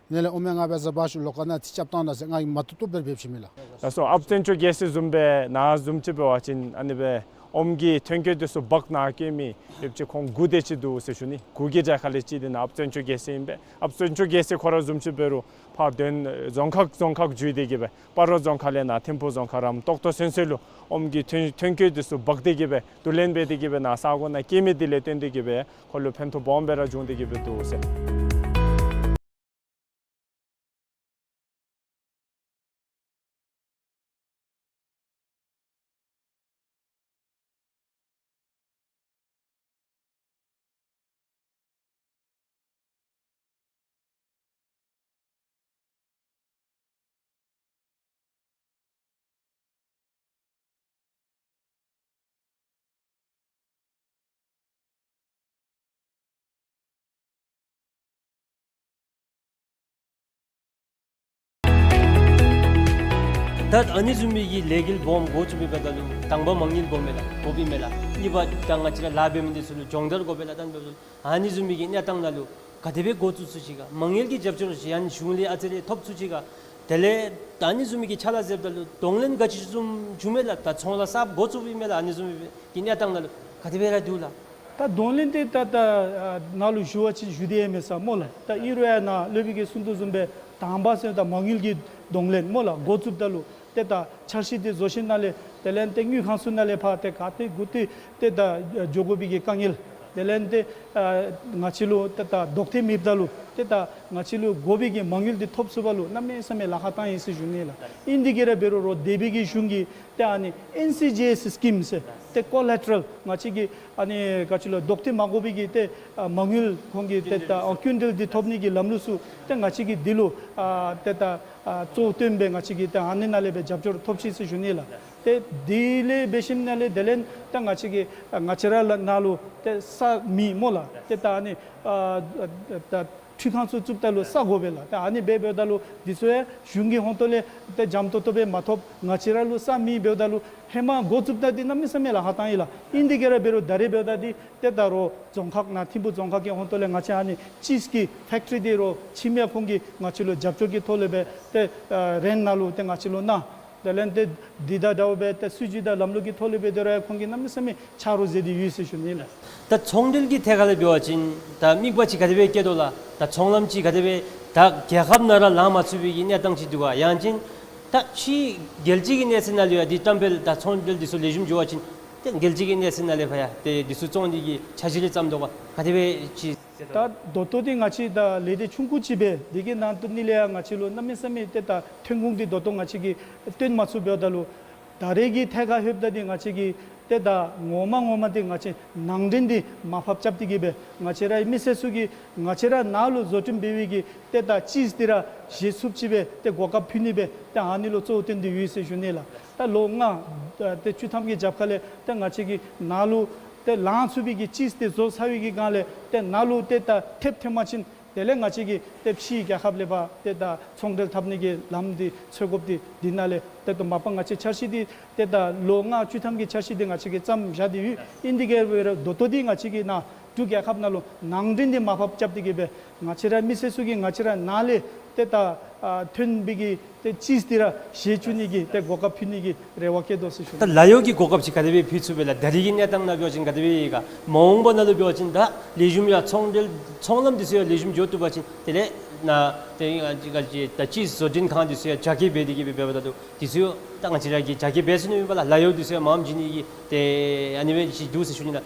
ཨ་ནི་ལས་ཨོམ་ཡང་ང་འབད་ཟ་བ་ཤུ་ལོག་ཁ་ནང་ཏེ་རྐྱབ་བཏང་ད་ཟེར་ང་གིས་མ་བཏུབ་བཏུབ་སྦེ་འབད་བྱིན་མས་ལགས། ལགས་སོ། ཨཔ་བཙན་སྐྱོག་རྒྱལ་མཚན་བཟུམ་སྦེ་ནཱ་བཟུམ་ཅིག་འབད་བ་ཅིན་ཨ་ནི་སྦེ་ཨོམ་གྱི་ཐོན་སྐྱེད་འདི་ཚུ་འབག་ནཱ་བསྐྱལ་མི་ཡོདཔ་ཅིག་ཁོང་དགུ་དེ་ཅིག་འདུག་ཟེར་ཞུ་ནི། དགུ་གི་གྲས་ཁ་ལས་གཅིག་འདི་ནཱ་ཨཔ་བཙན་སྐྱོག་རྒྱལ་མཚན་ཨིན་པས། ཨཔ་བཙན་སྐྱོག་རྒྱལ་མཚན་ཁོ་ར་བཟུམ་ཅིག་འབད་རུང་ཕར་དོན་རྫོང་ཁག་རྫོང་ཁག་བརྒྱུད་དེ་གི་སྦེ་སྤ་རོ་རྫོང་ཁག་ལས་ནཱ་ཐིམ་ཕུ་རྫོང་ཁག་རམ་ཏོག་ཏོ་ཚུན་ཚོད་ལུ་ཨོམ་གྱི་ཐོན་ཐོན་སྐྱེད་འདི་ཚུ་འབག་སྟེ་གི་སྦེ་བསྡུ་ལེན་འབད་དེ་གི་སྦེ་ནཱ་ས་གོ་ནང་བསྐྱལ་མི་འདི་ལས་བརྟེན་ཏེ་གི་སྦེ་ཁོ་ལུ་ཕན་ཐོགས་སྦོམ་སྦེ་ར་བྱུང་སྟེ་གི་སྦེ་འདུག་ཟེར། ད་ཨ་ནི་བཟུམ་མའི་གི་ལས་འགུལ་སྦོམ་འགོ་བཙུགས་པའི་སྐབས་ལུ་དང་པ་མ་དངུལ་དགོཔ་མས་ལགས། དགོཔ་ཨིན་མས་ལགས། གཉིས་པ་ད་ང་བཅས་ར་ལཱ་འབད་མི་འདི་ཚུ་ལུ་སྦྱོང་བརྡར་དགོ་པས་ལགས། ད་ཨ་ནི་བཟུམ་མའི་གི་གནས་སྟངས་ནང་ལུ་ག་དེ་སྦེ་འགོ་བཙུགས་ཚུགས་ཅི་ག། མ་དངུལ་གྱི་རྒྱབ་སྐྱོར་ཅིག་ཡང་གཞུང་ལས་ཨ་ཙི་རེ་ཐོབ་ཚུགས་ཅི་ག། དེ་ལས་ད་ཨ་ནི་བཟུམ་མའི་གི་ཕྱག་ལཱ་མཛདཔ་ད་ལུ་གདོང་ལེན་ག་ཅི་བཟུམ་བྱུང་མས་ལགས། ད་ཚོང་ལཱ་གསརཔ་འགོ་བཙུགསཔ་ཨིན་མས་ལགས། ཨ་ནི་བཟུམ་མའི་གི་གནས་སྟངས་ནང་ལུ་ག་དེ་སྦེ་ར་འདུག་ལགས། ད་གདོང་ལེན་འདི་ད་ད་ཨ་ནཱ་ལུ་ཞུ་བ་ཅིན་ཞུ་སྟེ་ཡང་མེད་ས་སྨོ་ལགས། ད་ཨིན་རུང་ཡང་ནཱ་སློབ་དཔོན་གྱིས་གསུང་དོ་བཟུམ་སྦེ་དང་པ་ཟེར་ད་མ་དངུལ་གྱི་གདོང་ལེན་སྨོ་ལགས། འགོ་བཙུགསཔ་ད་ལུ་ཏེ་ད་འཆར་གཞི་འདི་བཟོ་ཞིནམ་ལས་དེ་ལས་ཏེ་དངུལ་ཁང་ཚུ་ནང་ལས་ཕར་ཏེ་ག་ཏེ་གུ་ཏེ་ཏེ་ད་འགྱོ་དགོ་པའི་གི་དཀའ་ངལ། དེ་ལས་ཏེ་ཨ་ང་བཅས་ལུ་ཏེ་ད་ལྡོག་ཐེབས་མེདཔ་ད་ལུ་ཏེ་ད་ང་བཅས་ལུ་དགོ་པའི་གི་མ་དངུལ་འདི་ཐོབ་ཚུགས་པ་ལུ་གནམ་མེད་ས་མེད་ལཱ་ཁག་བཏང་ཡི་ཟེར་ཞུ་ནི་ལགས། ཨིན་དེ་གིས་ར་འབད་རུང་རོགས་འདས་པའི་གི་གཞུང་གིས་ཏེ་ཨ་ནི་ཨེན་སི་ཇི་ཨེསི་སི་ཀིམ་ཟེར་ཏེ་ཀོ་ལེ་ཊ་རཱལ་ང་བཅས་ཀྱིས་ཨ་ནི་ག་ཅི་ལོ་ལྡོག་ཐེབས་མ་དགོ་པའི་གི་ཏེ་ཨ་མ་དངུལ་ཁོང་གིས་ཏེ་ད་ཨ་ཀུན་ཊལ་འདི་ཐོབ་ནི་གི་ལམ་ལུགས་ཚུ་ཏེ་ང་བཅས་ཀྱིས་འདི་ལུ་ཨ་ཏེ་ད་ཨ་གཙོ་བོ་བཏོན་སྦེ་ང་བཅས་ཀྱིས་ཏེ་ཨ་ནི་ནང་ལས་སྦེ་རྒྱབ་སྐྱོར་ཐོབ་ཅི་ཟེར་ཞུ་ནི་ལགས། ཏེ་དེ་ལས་འབད་ཞིནམ་ལས་དེ་ལས་ད་ང་བཅས་ཀྱིས་ཨ་ང་བཅས་ར་ལ་ནཱ་ལུ་ཏེ་ས་མེད་སྨོ་ལགས། ཏེ་ད་ཨ་ནི་ཨ་ད་ཁྲུས་ཁང་ཚུ་བཙུགསཔ་ད་ལུ་ས་དགོ་པས་ལགས། ཏེ་ཨ་ནི་སྦེ་འབདཝ་ད་ལུ་འདི་ཚུ་ཡང་གཞུང་གི་ཧོང་ཏོ་ལས་ཏེ་འཇམ་ཏོང་ཏོ་སྦེ་མ་ཐོབ། ང་བཅས་ར་ལུ་ས་མེད་འབདཝ་ད་ལུ་ཧེ་མ་འགོ་བཙུགསཔ་ད་འདི་གནམ་མེད་ས་མེད་ལཱ་ཁག་བཏང་ཡི་ལགས། ཨིན་དེ་གིས་ར་འབད་རུང་ད་རེས་འབདཝ་ད་འདི་ཏེ་ད་རོགས་རྫོང་ཁག་ནཱ་ཐིམ་ཕུ་རྫོང་ཁག་གི་ཧོང་ཏོ་ལས་ང་བཅས་ཨ་ནི་ཅིསི་གི་ཕེཀ་ཊི་རི་འདི་རོགས་ཁྱིམ་ཡང་ཁོང་གིས་ང་བཅས་ལུ་རྒྱབ་སྐྱོར་གྱི་ཐོག་ལས་སྦེ་ཏེ་ཨ་རེནཊ་ནང་ལུ་ཏེ་ང་བཅས་ལུ་གནང་། དེ་ལས་ཏེ་འདི་དང་འདྲཝ་སྦེ་ཏེ་སྲིད་བྱུས་དང་ལམ་ལུགས་ཀྱི་ཐོག་ལས་སྦེ་དེ་ར་ཁོང་གིས་གནམ་མེད་ས་མེད་ཆ་རོགས་མཛད་དེ་ཡོད་ཟེར་ཞུ་ནི་ལགས། ད་ཚོང་འབྲེལ་གྱི་ཐད་ཁར་ལས་འབད་བ་ཅིན་ད་དམིགས་པ་ཅིག་ག་དེ་སྦེ་བསྐྱེད་དོ་ལགས། ད་ཚོང་ལམ་ཅིག་ག་དེ་སྦེ་ད་རྒྱལ་ཁབ་ནང་ར་ལང་མ་ཚུགས་པའི་གི་གནས་སྟངས་ཅིག་འདུག་ག། ཡང་ཅིན་ད་ཕྱི་རྒྱལ་སྤྱི་གི་གནས་ཚད་ནང་ལུ་ཡང་འདི་བཀྲམ་སྤེལ་ད་ཚོང་འབྲེལ་འདི་ཚུ་ལེགས་ཤོམ་འགྱོ་བ་ཅིན་ཏེ་རྒྱལ་སྤྱི་གི་གནས་ཚད་ནང་ལས་ཕར་ཡང་ཏེ་འདི་ཚུ་བཙོང་ནི་གི་འཆར་གཞི་རེ་བརྩམས་དོ་ག། ག་དེ་སྦེ་ཅིག། ད་ད་ལྟོ་འདི་ང་བཅས་ད་ལས་སྡེ་ཆུང་ཀུ་ཅིག་སྦེ་འདི་གི་ནང་དུ་ནི་ལས་ཡང་ང་བཅས་ལུ་གནམ་མེད་ས་མེད་ཏེ་ད་ཐོན་ཁུངས་འདི་ད་ལྟོ་ང་བཅས་ཀྱིས་བཏོན་མ་ཚུགས་འབདཝ་ད་ལུ་ད་རེས་ཀྱི་ཐད་ཁར་ལྷོདཔ་ད་འདི་ང་བཅས་ཀྱིས་ཏེ་ད་ངོ་མ་ངོ་མ་འདི་ང་བཅས་ནང་འདྲེན་འདི་མར་ཕབ་རྐྱབ་སྟེ་གི་སྦེ་ང་བཅས་རའི་མི་སེར་ཚུ་གིས་ང་བཅས་ར་ནཱ་ལུ་བཟོ་སྐྲུན་འབད་བའི་གི་ཏེ་ད་ཅིསི་འདི་ར་བཞེས་ཚུགསཔ་ཅིག་སྦེ་ཏེ་གོ་སྐབས་ཕུལ་ནི་སྦེ་ཏེ་ཨ་ནི་ལུ་གཙོ་བོ་བཏོན་ཏེ་ཡོད་ཟེར་ཞུ་ནི་ལགས། ད་ལོ་ལྔ་ཏེ་བཅུ་ཐམ་གྱི་རྒྱབ་ཁ་ལས་ཏེ་ང་བཅས་ཀྱིས་ནཱ་ལུ་ཏེ་ལང་ཚུགས་པའི་གི་ཅིསི་འདི་བཟོ་ཚར་བའི་གི་སྒང་ལས་ཏེ་ནཱ་ལུ་ཏེ་ད་ཐེབས་ཐེབས་པ་ཅིན་དེ་ལས་ང་བཅས་ཀྱིས་ཏེ་ཕྱི་རྒྱལ་ཁབ་ལས་ཕར་ཏེ་ད་ཚོང་འབྲེལ་འཐབ་ནི་གི་ལམ་འདི་འཚོལ་དགོཔ་འདི་འདི་ནང་ལས་ཏེ་ད་མ་པ་ང་བཅས་འཆར་གཞི་འདི་ཏེ་ད་ལོ་ལྔ་བཅུ་ཐམ་གྱི་འཆར་གཞི་འདི་ང་བཅས་ཀྱིས་བརྩམས་བཞག་སྟེ་ཡོད། ཨིན་དེ་གིས་ར་འབད་རུང་ད་ལྟོ་འདི་ང་བཅས་ཀྱིས་ནཱ་འབྲུག་རྒྱལ་ཁབ་ནང་ལུ་ནང་འདྲེན་འདི་མར་ཕབ་རྐྱབ་སྟེ་གི་སྦེ་ང་བཅས་ར་མི་སེར་ཚུ་གིས་ང་བཅས་ར་ནཱ་ལས་ཏེ་ད་ཨ་ཐོན་པའི་གི་ཏེ་ཅིསི་འདི་ར་བཞེས་བཅུག་ནི་གི་ཏེ་གོ་སྐབས་ཕུལ་ནི་གི་རེ་བ་བསྐྱེད་དོ་ཟེར་ཞུ། ད་ལཱ་གཡོག་གི་གོ་སྐབས་ཅིག་ག་དེ་སྦེ་ཕུལ་ཚུགས་པས་ལགས། ད་རེས་ཀྱི་གནས་སྟངས་ནང་འབད་བ་ཅིན་ག་དེ་སྦེ་ཡོད་ག། མ་འོངས་པ་ནང་ལུ་འབད་བ་ཅིན་ད་ལེགས་ཤོམ་ཡང་ཚོང་འབྲེལ་ཚོང་ལམ་འདི་ཚུ་ཡང་ལེགས་ཤོམ་འགྱོ་བཏུབ་པ་ཅིན་དེ་ལས་ནཱ་ཏེ་ཨ་ཅིག་ག་ཅིག་ད་ཅིསི་བཟོ་སྐྲུན་ཁང་འདི་ཚུ་ཡང་རྒྱ་སྐྱེད་འབད་དེ་གི་སྦེ་འབདཝ་ད་ལུ་འདི་ཚུ་ཡང་ད་ང་བཅས་ར་གིས་རྒྱ་སྐྱེད་འབད་ཚུགས་ནི་མས་པ་ལགས། ལཱ་གཡོག་འདི་ཚུ་ཡང་མངམ་བྱིན་ནི་གི་ཏེ་ཨ་ནི་སྦེ་ཅིག་འདུག་ཟེར་ཞུ་ནི་ལགས།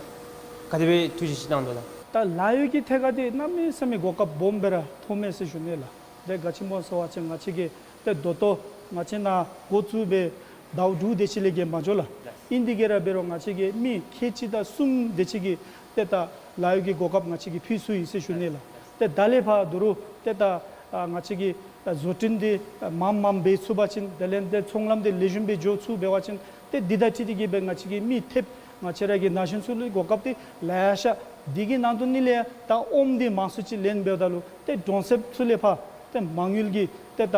ག་དེ་སྦེ་ཐུགས་བཞེད་ཅིག་གནང་དོ་ལགས། ད་ལཱ་གཡོག་གི་ཐད་ཁར་འདི་གནམ་མེད་ས་མེད་གོ་སྐབས་སྦོམ་སྦེ་ར་ཐོབ་མས་ཟེར་ཞུ་ནི་ལགས། ཏེ་ག་ཅི་སྨོ་ཟེར་བ་ཅིན་ང་བཅས་ཀྱིས་ཏེ་ད་ལྟོ་ང་བཅས་ནཱ་འགོ་བཙུགས་སྦེ་ཟླཝ་དྲུག་དེ་ཅིག་ལས་བརྒལ་མ་འགྱོ་ལགས། ཨིན་དེ་གིས་ར་འབད་རུང་ང་བཅས་ཀྱིས་མི་ཁལ་གཅིག་དང་གསུམ་དེ་ཅིག་གི་ཏེ་ད་ལཱ་གཡོག་གི་གོ་སྐབས་ང་བཅས་ཀྱིས་ཕུལ་ཚུགས་ཡི་ཟེར་ཞུ་ནི་ལགས། ཏེ་ད་ལས་ཕར་ད་རུང་ཏེ་ད་ཨ་ང་བཅས་ཀྱིས་ཨ་བཟོ་སྐྲུན་འདི་ཨ་མངམ་མངམ་འབད་ཚུགས་པ་ཅིན་དེ་ལས་ཏེ་ཚོང་ལམ་འདི་ལེགས་ཤོམ་སྦེ་འགྱོ་ཚུགས་འབད་བ་ཅིན་ཏེ་འདི་དང་འཁྲིལ་ཏེ་གི་སྦེ་ང་བཅས་ཀྱིས་མི་ཐེབས་ང་བཅས་ར་གི་ན་གཞོན་ཚུ་ལུ་གོ་སྐབས་འདི་ལེ་ཤ། འདི་གི་ནང་དུ་ནི་ལས་ཡང་ད་ཨོམ་འདི་མང་སུ་ཅིག་ལེན་འབདཝ་ད་ལུ་ཏེ་གྲོང་གསེབ་ཚུ་ལས་ཕར་ཏེ་མ་དངུལ་གྱི་ཏེ་ད་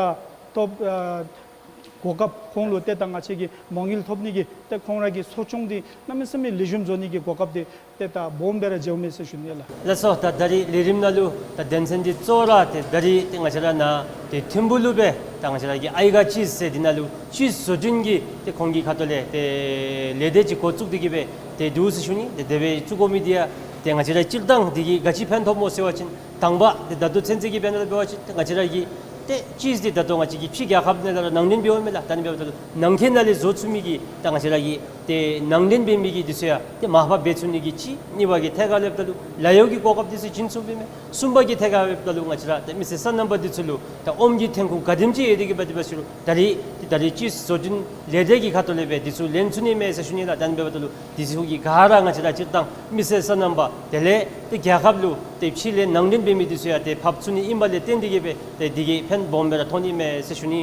ཐོབ་ཨ་གོ་སྐབས་ཁོང་ལུ་ཏེ་ད་ང་བཅས་ཀྱིས་མ་དངུལ་ཐོབ་ནི་གི་ཏེ་ཁོང་ར་གི་གསོ་སྐྱོང་འདི་གནམ་མེད་ས་མེད་ལེགས་ཤོམ་བཟོ་ནི་གི་གོ་སྐབས་འདི་ཏེ་ད་སྦོམ་སྦེ་ར་འགྱོཝ་མས་ཟེར་ཞུ་ནི་ལགས། ལགས་སོ། ད་ད་རིས་ལས་རིམ་ནང་ལུ་ད་དོན་ཚན་འདི་གཙོ་བོ་ར་ཏེ་ད་རིས་ཏེ་ང་བཅས་ར་ནཱ་ཏེ་ཐིམ་ཕུ་ལུ་སྦེ་ད་ང་བཅས་ར་གི་ཨའི་ག་ཅིསི་ཟེར་འདི་ནང་ལུ་ཅིསི་བཟོ་སྐྲུན་གྱི་ཏེ་ཁོང་གི་ཁ་ཐུག་ལས་ཏེ་ལས་སྡེ་ཅིག་འགོ་བཙུགས་ཏེ་གི་སྦེ་ཏེ་འདུག་ཟེར་ཞུ་ནི། ཏེ་དེ་སྦེ་བཙུགས་དགོ་མི་འདི་ཡང་ཏེ་ང་བཅས་ར་སྤྱིར་བཏང་འདི་གིས་ག་ཅི་ཕན་ཐོགས་སྨོ་ཟེར་བ་ཅིན་དང་པ་ཏེ་ད་ལྟོ་ཚུན་ཚོད་ཀྱི་དཔེ་ནང་ལུ་འབད་བ་ཅིན་ཏེ་ང་བཅས་ར་གི་ཏེ་ཅིསི་འདི་ད་ལྟོ་ང་བཅས་ཀྱིས་ཕྱི་རྒྱལ་ཁབ་ནང་ལས་ར་ནང་འདྲེན་འབདཝ་མས་ལགས། ད་ནི་འབདཝ་ད་ལུ་ནང་འཁོད་ནང་ལས་བཟོ་ཚུགས་མི་གི་ད་ང་བཅས་ར་གི་ཏེ་ནང་འདྲེན་འབད་མི་གི་འདི་ཚུ་ཡང་ཏེ་མར་ཕབ་འབད་ཚུགས་ནི་གི་གཅིག། གཉིས་པ་གི་ཐད་ཁར་ལྷོདཔ་ད་ལུ་ལཱ་གཡོག་གི་གོ་སྐབས་འདི་ཚུ་བྱིན་ཚུགསཔ་ཨིན་མས། གསུམ་པ་གི་ཐད་ཁར་ལྷོདཔ་ད་ལུ་ང་བཅས་ར་ཏེ་མི་སེར་སོ་ནམ་པ་འདི་ཚུ་ལུ་ད་ཨོམ་གྱི་ཐོན་ཁུངས་ག་དེམ་ཅིག་ཡོད་དེ་གི་འབད་དེ་འབད་ཟེར་རུང་ད་རིས་ཏེ་ད་རིས་ཅིསི་བཟོ་སྐྲུན་ལས་སྡེ་གི་ཁ་ཐུག་ལས་སྦེ་འདི་ཚུ་ལེན་ཚུགས་ནི་མས་ཟེར་ཞུ་ནི་ལགས། ད་ནི་འབདཝ་ད་ལུ་འདི་ཚུ་གི་ག་ར་ང་བཅས་ར་སྤྱིར་བཏང་མི་སེར་སོ་ནམ་པ་དེ་ལས་ཏེ་རྒྱལ་ཁབ་ལུ་ཏེ་ཕྱི་ལས་ནང་འདྲེན་འབད་མི་འདི་ཚུ་ཡང་ཏེ་ཕབ་ཚུགས་ནི་ཨིན་པ་ལས་བརྟེན་ཏེ་གི་སྦེ་ཏེ་འདི་གིས་ཕན་སྦོམ་སྦེ་ར་ཐོགས་ནི་མས་ཟེར་ཞུ་ནི།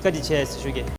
བཀའ་དྲིན་ཆེ་ཟེར་ཞུ་གེ།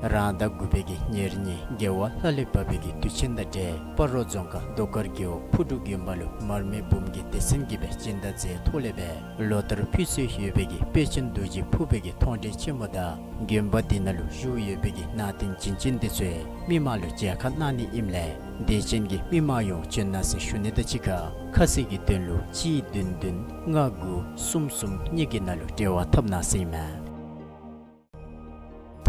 རང་ཟླ་དགུ་པའི་གི་ཉེར་གཉིས་རྒྱལ་བ་ལྷ་ལས་བབས་པའི་གི་དུས་ཆེན་དང་འབྲེལ་སྤ་རོ་རྫོང་ཁག་རྡོ་དཀར་རྒེད་འོག་ཕུ་འབྲུག་དགོན་པ་ལུ་མར་མེ་འབུམ་གྱི་སྡེ་ཚན་གྱིས་སྦེ་སྦྱིན་བདག་མཛད་ཐོག་ལས་སྦེ་ལོ་ལྟར་ཕུལ་སྲོལ་ཡོད་པའི་གི་དཔལ་ཆེན་རྡོ་རྗེ་ཕུར་པའི་གི་མཐོང་གྲོལ་ཆེན་མོ་དང་དགོན་པ་འདི་ནང་ལུ་བཞུགས་ཡོད་པའི་གི་གནང་རྟེན་བྱིན་ཅན་འདི་ཚུ་མི་མང་ལུ་མཇལ་ཁ་གནང་ནི་ཨིནམ་ལས་དད་ཅན་གྱི་མི་མང་ཡོངས་བྱོན་གནང་ཟེར་ཞུ་ནི་དང་གཅིག་ཁར་ཁ་གསལ་གྱི་དོན་ལུ་གཅིག་བདུན་བདུན་ལྔ་དགུ་གསུམ་གསུམ་གཉིས་ཀྱི་ནང་ལུ་འབྲེལ་བ་འཐབ་གནང་ཟེར་ཨིན་མས།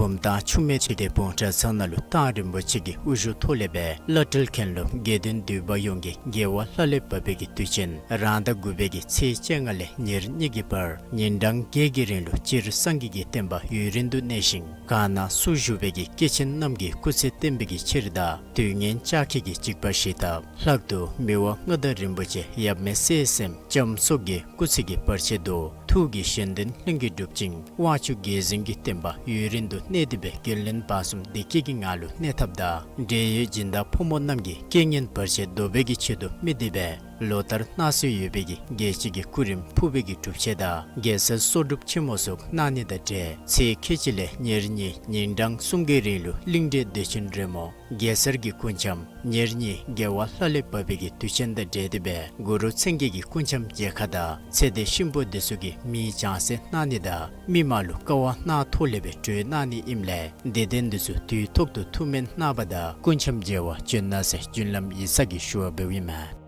བུམ་ཐང་ཆུ་སྨད་ཆོས་སྡེ་བོན་གྲྭ་ཚང་ནང་ལུ་ཐང་རིན་པོ་ཆེ་གི་དབུ་བཞུགས་ཐོག་ལས་སྦེ་བླ་སྤྲུལ་མཁན་སློབ་དགེ་འདུན་འདུས་པ་ཡོངས་ཀྱིས་རྒྱལ་བ་ལྷ་ལས་བབས་པའི་གི་དུས་ཆེན་རང་ཟླ་དགུ་པའི་གི་ཚེས་བཅོ་ལྔ་ལས་ཉེར་གཉིས་ཀྱི་བར་ཉིན་གྲངས་བརྒྱད་ཀྱི་རིང་ལུ་སྤྱིར་སངས་རྒྱས་ཀྱི་བསྟན་པ་ཡུན་རིང་དུ་གནས་ཤིང་གང་ན་སུ་བཞུགས་པའི་གི་སྐྱེས་ཆེན་རྣམས་ཀྱི་སྐུ་ཚེ་བརྟན་པའི་གི་ཕྱིར་དང་དུས་ངན་ལྕགས་ཁྱི་གི་འཇིགས་པ་ཞི་ཐབས་ལྷག་ཏུ་མི་དབང་མངའ་བདག་རིན་པོ་ཆེ་ཡབ་མེས་སྲས་སྲསམོ་ལྕམ་སོགས་ཀྱི་སྐུ་ཚེ་གི་བར་ཆད་དུ་ཐུགས་ཀྱི་བཞེད་དོན་ལྷུན་གྱིས་འགྲུབ་ཅིང་དབང་ཕྱུག་རྒྱལ་བཟང་གི་བསྟན་པ་ཡུན་རིང་དུ་གནས་ཏེ་སྦེ་རྒྱུན་ལྡན་བར་གསུམ་བདེ་སྐྱིད་ཀྱི་ངང་ལུ་གནས་ཐབས་དང་འབྲེལ་ཡོད་སྦྱིན་བདག་ཕོ་མོ་རྣམས་ཀྱི་རྐྱེན་ངན་བར་ཆད་བཟློག་པའི་གི་ཆེད་དུ་དམིགས་ཏེ་སྦེ་ལོ་ལྟར་གནང་སྲོལ་ཡོད་པའི་གི་རྒྱལ་སྤྱི་གི་སྐུ་རིམ་ཕུར་པའི་གི་སྒྲུབ་ཆེན་དང་གེ་སར་གསོལ་སྒྲུབ་ཆེན་མོ་སོགས་གནང་ནི་དང་འབྲེལ་ཚེས་ཁལ་གཅིག་ལས་ཉེར་གཉིས་ཉིན་གྲངས་གསུམ་གྱི་རིང་ལུ་གླིང་འདྲེ་བདེ་ཆེན་རོལ་མོ་གེ་སར་གྱི་སྐུ་འཆམ་ཉེར་གཉིས་རྒྱལ་བ་ལྷ་ལས་བབས་པའི་གི་དུས་ཆེན་དང་འབྲེལ་ཏེ་སྦེ་གུ་རུ་མཚན་བརྒྱད་ཀྱི་སྐུ་འཆམ་མཇལ་ཁ་དང་ཚེ་འདས་གཤིན་པོ་འདི་ཚུ་གི་མིང་བྱང་གསལ་གནང་ནི་དང་མི་མང་ལུ་སྐལ་བ་གནང་ཐོག་ལས་སྦེ་གྲོལ་གནང་ནི་ཨིནམ་ལས་དད་ལྡན་འདི་ཚུ་དུས་ཐོག་ཏུ་ཐུགས་སྨོན་གནང་བ་དང་སྐུ་འཆམ་མཇལ་བར་བྱོན་གནང་ཟེར་རྒྱུན་ལམ་ཡིག་ཚང་གིས་ཞུ་བ་འབདཝ་ཨིན་མས།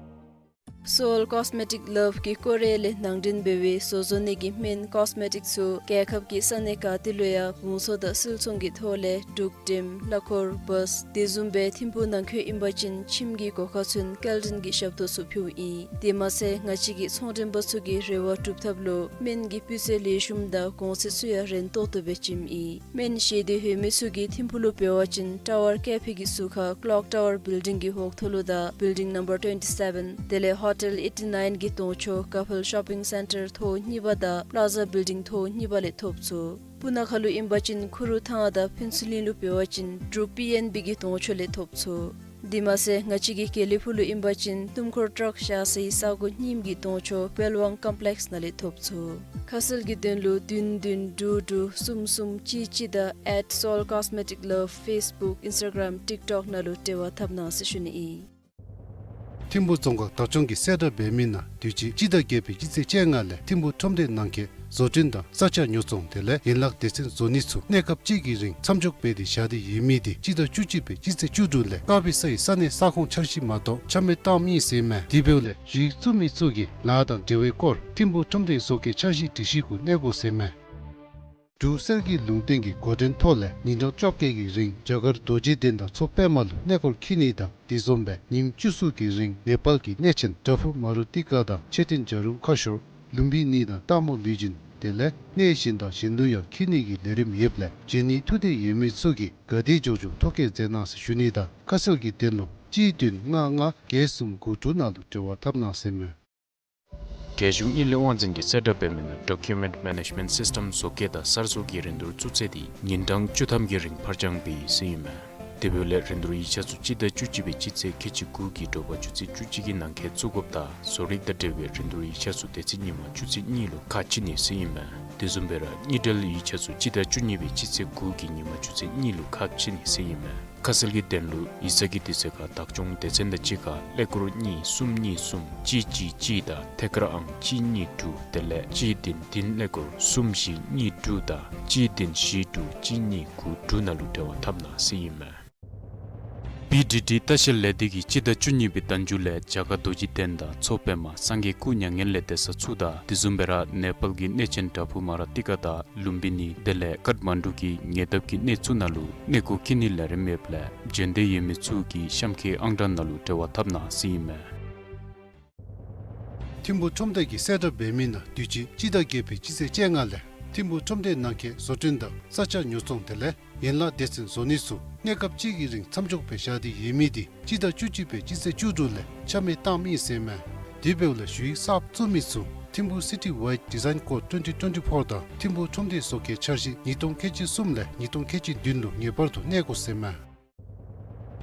Seoul Cosmetic Love གིས་ཀོ་རི་ཡ་ལས་ནང་འདྲེན་འབད་བའི་བཟོ་བཟོ་ནི་གི་སྨན་ཀོས་མེ་ཊིག་ཚུ་རྒྱལ་ཁབ་ཀྱི་ས་གནས་ག་ཏེ་ལུ་ཡང་བང་སོ་དང་སིལ་ཚོང་གི་ཐོག་ལས་འབྲུག་ཊེམ་གླ་འཁོར་བཱས་དེ་བཟུམ་སྦེ་ཐིམ་ཕུག་ནང་འཁོད་ཨིན་པ་ཅིན་ཁྱིམ་གྱི་སྒོ་ཁར་ཚུན་སྐྱེལ་འདྲེན་གྱི་ཞབས་ཏོག་ཚུ་ཕུལཝ་ཨིན། དེ་མ་ཚད་ང་བཅས་ཀྱི་ཚོང་མགྲོན་པ་ཚུ་གི་རེ་བ་སྒྲུབ་ཐབས་ལུ་སྨན་གྱི་སྤུས་ཚད་ལེགས་ཤོམ་དང་གོང་ཚད་ཚུ་ཡང་རན་ཏོག་ཏོ་སྦེ་བྱིནམ་ཨིན། སྨན་བཞེས་འདོད་ཡོད་མི་ཚུ་གིས་ཐིམ་ཕུག་ལུ་འབད་བ་ཅིན་ཊ་ཝར་ཀེ་ཕི་གི་ཟུར་ཁར་ཀློག་ཊ་ཝར་བིལ་ཌིང་གི་འོག་ཐོག་ལུ་དང་བིལ་ཌིང་ནམ་བར་ཊུ་ཝེན་ཊི་སེ་བེན་དེ་ལས་ཧོ་ཊེལ་ཨེ་ཊི་ནའིན་གི་གདོང་ཕྱོགས་ཀ་ཕཱལ་ཤོ་པིང་སེན་ཊར་ཐོག་གཉིས་པ་དང་པླ་ཛ་བིལ་ཌིང་ཐོག་གཉིས་པ་ལས་ཐོབ་ཚུགས། སྤུ་ན་ཁ་ལུ་ཨིན་པ་ཅིན་ཁུ་རུ་ཐང་དང་ཕུན་ཚོགས་གླིང་ལུ་འབད་བ་ཅིན་འབྲུག་པི་ཨེན་བི་གི་གདོང་ཕྱོགས་ལས་ཐོབ་ཚུགས། དེ་མ་ཚད་ང་བཅས་ཀྱི་དགེ་ལེགས་ཕུག་ལུ་ཨིན་པ་ཅིན་ཏུམ་ཁོར་ཊག་བཞག་སའི་ས་གོ་རྙིངམ་གི་གདོང་ཕྱོགས་པེལ་ཝང་ཀོམ་པི་ལེགས་ནང་ལས་ཐོབ་ཚུགས། ཁ་གསལ་གྱི་དོན་ལུ་བདུན་བདུན་དྲུག་དྲུག་གསུམ་གསུམ་གཅིག་གཅིག་དང་ཨེཊ་སོལ་ཀོས་མེ་ཊིག་ལབ་ཕེསི་བུཀ་ཨིནསི་ཊ་གརམ་ཊིཀ་ཊོཀ་ནང་ལུ་འབྲེལ་བ་འཐབ་གནང་ཟེར་ཞུ་ནི་ཨིན། ཐིམ་ཕུག་རྫོང་ཁག་བདག་སྐྱོང་གིས་གསལ་བསྒྲགས་འབད་མི་ནང་དུས་ཅི་སྤྱི་ཟླ་བརྒྱད་པའི་སྤྱི་ཚེས་བཅོ་ལྔ་ལས་ཐིམ་ཕུག་ཁྲོམ་སྡེ་ནང་འཁོད་བཟོ་སྐྲུན་དང་ས་ཆ་ཉོ་ཚོང་དེ་ལས་ཡན་ལག་སྡེ་ཚན་བཟོ་ནི་ཚུ་གནས་སྐབས་གཅིག་གི་རིང་མཚམས་འཇོག་འབད་དེ་བཞག་སྟེ་ཡོད་མི་དེ་སྤྱི་ཟླ་བཅུ་གཅིག་པའི་སྤྱི་ཚེས་བཅུ་དྲུག་ལས་དཀར་སྦི་ས་ཡི་ས་གནས་ས་ཁོངས་འཆར་གཞི་མ་གཏོགས་ཆ་མེད་བཏངམ་ཨིན་ཟེར་མས། དེ་འབདཝ་ལས་ཞུ་ཡིག་བཙུགས་མི་ཚུ་གིས་ལཱ་དང་འབྲེལ་བའི་སྐོར་ཐིམ་ཕུག་ཁྲོམ་སྡེའི་བཟོ་བཀོད་འཆར་གཞི་སྒྲིག་གཞི་གུ་གནས་དགོ་ཟེར་མས། འབྲུག་གསེར་གྱི་ལུང་བསྟན་གྱི་འགོ་འདྲེན་ཐོག་ལས་ཉིན་གྲངས་བཅོ་བརྒྱད་ཀྱི་རིང་རྒྱ་གར་རྡོ་རྗེ་གདན་དང་མཚོ་པདྨ་ལུ་གནས་སྐོར་འཁྱིད་ནི་དང་དེ་བཟུམ་སྦེ་ཉིནམ་བཅུ་གསུམ་གྱི་རིང་ནེ་པཱལ་གྱི་གནས་ཆེན་བྲག་ཕུག་མ་རུ་ཏི་ཀ་དང་མཆོད་རྟེན་བྱ་རུང་ཁ་ཤོར་ལུམ་བི་ནི་དང་སྟག་མོ་ལུས་སྦྱིན་དེ་ལས་གནས་གཞན་དང་གཞན་ལུ་ཡང་འཁྱིད་ནི་གི་ལས་རིམ་ཡོདཔ་ལས་འབྱོན་ནི་ཐུགས་འདོད་ཡོད་མི་ཚུ་གིས་ག་དེ་མགྱོགས་མགྱོགས་ཐོ་བཀོད་མཛད་གནང་ཟེར་ཞུ་ནི་དང་ཁ་གསལ་གྱི་དོན་ལུ་གཅིག་བདུན་ལྔ་ལྔ་བརྒྱད་གསུམ་དགུ་དྲུག་ནང་ལུ་འབྲེལ་བ་འཐབ་གནང་ཟེར་མས། རྒྱལ་གཞུང་དངུལ་ལས་དབང་འཛིན་གྱིས་གསལ་བསྒྲགས་འབད་མི་ནང་ཌོ་ཀུ་མེནཊ་མེ་ནེཇ་མེནཊ་སིསི་ཊེམ་བཟོ་བཀོད་དང་གསར་བཟོ་གི་རིན་བསྡུར་བཙུགས་ཚེས་དེ་ཉིན་གྲངས་བཅུ་ཐམ་གྱི་རིང་ཕར་འགྱངས་འབད་ཡི་ཟེར་ཨིན་མས། དེ་འབདཝ་ལས་རིན་བསྡུར་ཡིག་ཆ་ཚུ་སྤྱི་ཟླ་བཅུ་གཅིག་པའི་སྤྱི་ཚེས་ཁལ་གཅིག་དགུ་གི་དྲོ་པ་ཆུ་ཚོད་བཅུ་གཅིག་གི་ནང་འཁོད་བཙུགས་དགོཔ་དང་བཟོ་རིག་དང་འབྲེལ་བའི་རིན་བསྡུར་ཡིག་ཆ་ཚུ་དེ་ཚེ་ཉིན་མ་ཆུ་ཚོད་གཉིས་ལུ་ཁ་ཕྱེ་ནི་ཟེར་ཨིན་མས། དེ་བཟུམ་སྦེ་ར་དངུལ་འབྲེལ་ཡིག་ཆ་ཚུ་སྤྱི་ཟླ་བཅུ་གཉིས་པའི་སྤྱི་ཚེས་དགུ་གི་ཉིན་མ་ཆུ་ཚོད་གཉིས་ལུ་ཁ་ཕྱེ་ནི་ཟེར་ཨིན་མས། ཁ་གསལ་གྱི་དོན་ལུ་ཡིག་ཚང་གི་དུས་ཚོད་ཁར་བདག་སྐྱོང་སྡེ་ཚན་དང་གཅིག་ཁར་ཀླད་ཀོར་གཉིས་གསུམ་གཉིས་གསུམ་གཅིག་གཅིག་གཅིག་དང་ཐད་ཀར་ཨང་གཅིག་གཉིས་དྲུག་དེ་ལས་གཅིག་བདུན་བདུན་ཀླད་ཀོར་གསུམ་བཞི་གཉིས་དྲུག་དང་གཅིག་བདུན་བཞི་དྲུག་གཅིག་གཉིས་དགུ་དྲུག་ནང་ལུ་འབྲེལ་བ་འཐབ་གནང་ཟེར་ཨིན་མས། བི་ཌི་ཌི་ལྟ་བཤལ་ལས་སྡེ་གིས་སྤྱི་ཟླ་བཅུ་གཉིས་པའི་ཟླ་མཇུག་ལས་རྒྱ་གར་རྡོ་རྗེ་གདན་དང་མཚོ་པདྨ་སངས་རྒྱས་སྐུ་མྱ་ངན་ལས་འདས་ས་ཚུ་དང་དེ་བཟུམ་སྦེ་ར་ནེ་པཱལ་གྱི་གནས་ཆེན་བྲག་ཕུག་མ་ར་ཏི་ཀ་དང་ལུམ་བི་ནི་དེ་ལས་ཀཏ་མན་ཌུ་གི་ཉེ་འདབས་ཀྱི་གནས་ཚུ་ནང་ལུ་གནས་སྐོར་འཁྱིད་ནིའི་ལས་རིམ་ཡོདཔ་ལས་འབྱོན་འདོད་ཡོད་མི་ཚུ་གིས་གཤམ་འཁོད་ཨང་གྲངས་ནང་ལུ་འབྲེལ་བ་འཐབ་གནང་ཟེར་ཨིན་མས། ཐིམ་ཕུག་ཁྲོམ་སྡེ་གིས་གསལ་བསྒྲགས་འབད་མི་ནང་དུས་ཅི་སྤྱི་ཟླ་བརྒྱད་པའི་སྤྱི་ཚེས་བཅོ་ལྔ་ལས་ཐིམ་ཕུག་ཁྲོམ་སྡེ་ནང་འཁོད་བཟོ་སྐྲུན་དང་ས་ཆ་ཉོ་ཚོང་དེ་ལས་ཡན་ལག་སྡེ་ཚན་བཟོ་ནི་ཚུ་གནས་སྐབས་གཅིག་གི་རིང་མཚམས་འཇོག་འབད་བཞག་སྟེ་ཡོད་མི་དེ་སྤྱི་ཟླ་བཅུ་གཅིག་པའི་སྤྱི་ཚེས་བཅུ་དྲུག་ལས་ཆ་མེད་བཏངམ་ཨིན་ཟེར་མས། དེ་འབདཝ་ལས་ཞུ་ཡིག་གསརཔ་བཙུགས་མི་ཚུ་Thimphung City Wide Design Code twenty twenty-four དང་ཐིམ་ཕུག་ཁྲོམ་སྡེའི་བཟོ་བཀོད་འཆར་གཞི་ཉིས་སྟོང་ཁལ་གཅིག་གསུམ་ལས་ཉིས་སྟོང་ཁལ་གཅིག་བདུན་ལུ་ངེས་པར་དུ་གནས་དགོ་ཟེར་མས།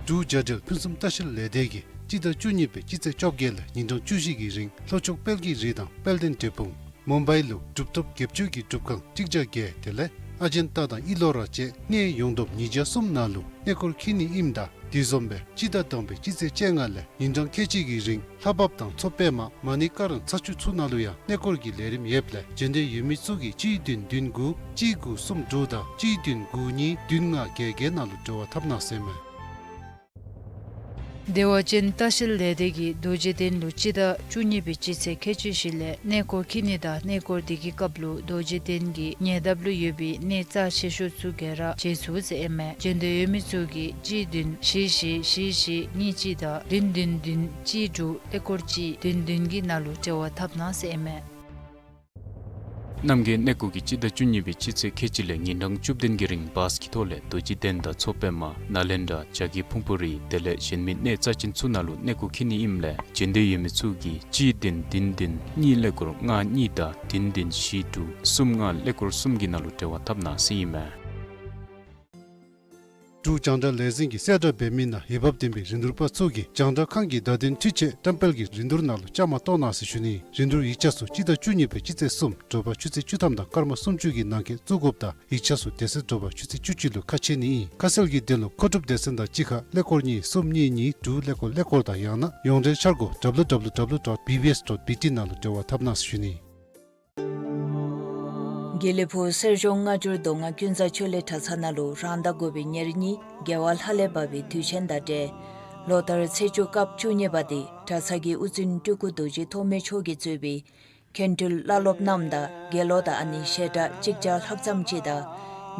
འབྲུག་རྒྱ་འབྲེལ་ཕུན་སུམ་ལྟ་བཤལ་ལས་སྡེ་གིས་སྤྱི་ཟླ་བཅུ་གཉིས་པའི་སྤྱི་ཚེས་བཅོ་བརྒྱད་ལས་ཉིན་གྲངས་བཅུ་བཞི་གི་རིང་ལྷོ་ཕྱོགས་དཔལ་གྱི་རི་དང་དཔལ་ལྡན་འབྲས་སྤུངས་མུམ་བའི་ལུ་གྲུབ་ཐོབ་སྒྱེད་བཅུ་གི་སྒྲུབ་ཁང་གཅིག་བརྒྱ་བརྒྱད་དེ་ལས་ ཨ་ཇན་ཏ་དང་ཨི་ལོ་ར་བཅས་གནས་ཡོངས་བསྡོམས་ཉིས་བརྒྱ་གསུམ་ནང་ལུ་གནས་སྐོར་འཁྱིད་ནི་ཨིནམ་ད་དེ་བཟུམ་སྦེ་སྤྱི་ཟླ་དང་པའི་སྤྱི་ཚེས་བཅོ་ལྔ་ལས་ཉིན་གྲངས་ཁལ་གཅིག་གི་རིང་ལྷ་བབས་དང་མཚོ་པདྨ་མ་ཎི་ཀ་ར་ཚ་ཆུ་ཚུ་ནང་ལུ་ཡང་གནས་སྐོར་གྱི་ལས་རིམ་ཡོདཔ་ལས་འབྱོན་འདོད་ཡོད་མི་ཚུ་གིས་གཅིག་བདུན་བདུན་དགུ་གཅིག་དགུ་གསུམ་དྲུག་དང་གཅིག་བདུན་དགུ་གཉིས་བདུན་ལྔ་བརྒྱད་བརྒྱད་ནང་ལུ་འབྲེལ་བ་འཐབ་གནང་ཟེར་ཨིན་མས། བདེ་བ་ཅན་ལྟ་བཤལ་ལས་སྡེ་གིས་རྡོ་རྗེ་གདན་ལུ་སྤྱི་ཟླ་བཅུ་གཉིས་པའི་སྤྱི་ཚེས་ཁལ་གཅིག་བཞི་ལས་གནས་སྐོར་འཁྱིད་ནི་དང་གནས་སྐོར་དེ་གི་སྐབས་ལུ་རྡོ་རྗེ་གདན་གྱི་ཉེ་འདབས་ལུ་ཡོད་པའི་གནས་རྩ་ཆེ་ཤོས་ཚུ་ག་ར་མཇལ་ཚུགས་ཟེར་ཨིན་མས། འབྱོན་འདོད་ཡོད་མི་ཚུ་གིས་གཅིག་བདུན་བཞི་བཞི་བཞི་བཞི་གཉིས་གཅིག་དང་བདུན་བདུན་བདུན་གཅིག་དྲུག་ཀླད་ཀོར་གཅིག་བདུན་བདུན་གྱི་ནང་ལུ་འབྲེལ་བ་འཐབ་གནང་ཟེར་ཨིན་མས། རྣམ་རྒྱལ་གནས་སྐོར་གྱིས་སྤྱི་ཟླ་བཅུ་གཉིས་པའི་སྤྱི་ཚེས་ཁལ་གཅིག་ལས་ཉིན་གྲངས་བཅུ་བདུན་གྱི་རིང་བཱས་ཀྱི་ཐོག་ལས་རྡོ་རྗེ་གདན་དང་མཚོ་པདྨ་ནཱ་ལེནྡྲ་བྱ་རྒོད་ཕུང་པོ་རི་དེ་ལས་གཞན་མི་གནས་རྩ་ཆེན་ཚུ་ནང་ལུ་གནས་སྐོར་འཁྱིད་ནི་ཨིནམ་ལས་འབྱོན་འདོད་ཡོད་མི་ཚུ་གིས་གཅིག་བདུན་བདུན་བདུན་གཉིས་ཀླད་ཀོར་ལྔ་གཉིས་དང་བདུན་བདུན་བཞི་དྲུག་གསུམ་ལྔ་ཀླད་ཀོར་གསུམ་གྱི་ནང་ལུ་འབྲེལ་བ་འཐབ་གནང་ཟེར་ཨིན་མས། འབྲུག་རྒྱང་བསྒྲགས་ལས་འཛིན་གྱིས་གསལ་བསྒྲགས་འབད་མི་ནང་འོས་འབབ་ལྡན་པའི་རིན་བསྡུར་པ་ཚུ་གིས་རྒྱང་བསྒྲགས་ཁང་གི་བརྡ་དོན་འཕྲུལ་ཆས་བཀྲམ་སྤེལ་གྱི་རིན་བསྡུར་ནང་ལུ་བཅའ་མར་གཏོགས་གནང་ཟེར་ཞུ་ནི། རིན་བསྡུར་ཡིག་ཆ་ཚུ་སྤྱི་ཟླ་བཅུ་གཉིས་པའི་སྤྱི་ཚེས་གསུམ་དྲོ་པ་ཆུ་ཚོད་བཅུ་ཐམ་དང་སྐར་མ་སུམ་ཅུ་གི་ནང་འཁོད་བཙུགས་དགོཔ་དང་ཡིག་ཆ་ཚུ་དེ་ཚེ་དྲོ་པ་ཆུ་ཚོད་བཅུ་གཅིག་ལུ་ཁ་ཕྱེ་ནི་ཨིན། ཁ་གསལ་གྱི་དོན་ལུ་མཁོ་སྒྲུབ་སྡེ་ཚན་དང་གཅིག་ཁར་ཀླད་ཀོར་གཉིས་གསུམ་གཉིས་གཉིས་དྲུག་ཀླད་ཀོར་ཀླད་ཀོར་དང་ཡང་ན་ཡོངས་འབྲེལ་འཆར་སྒོ་W W W dot B B S dot B T ནང་ལུ་འབྲེལ་བ་འཐབ་གནང་ཟེར་ཞུ་ནི། དགེ་ལེགས་ཕུག་གསེར་གཞོང་སྔ་འགྱུར་མདོ་སྔགས་ཀུན་བཟང་ཆོས་གླིང་གྲྭ་ཚང་ནང་ལུ་རང་ཟླ་དགུ་པའི་ཉེར་གཉིས་རྒྱལ་བ་ལྷ་ལས་བབས་པའི་དུས་ཆེན་དང་འབྲེལ་ལོ་ལྟར་ཚེས་བཅུ་སྐབས་བཅུ་གཉིས་པ་དེ་གྲྭ་ཚང་གི་དབུ་འཛིན་སྤྲུལ་སྐུ་རྡོ་རྗེ་ཐོགས་མེད་མཆོག་གིས་གཙོས་པའི་མཁན་སྤྲུལ་བླ་སློབ་རྣམས་དང་དགེ་སློང་དང་ཨ་ནི་ཞལ་གྲངས་གཅིག་བརྒྱ་ལྷག་ཙམ་ཅིག་དང་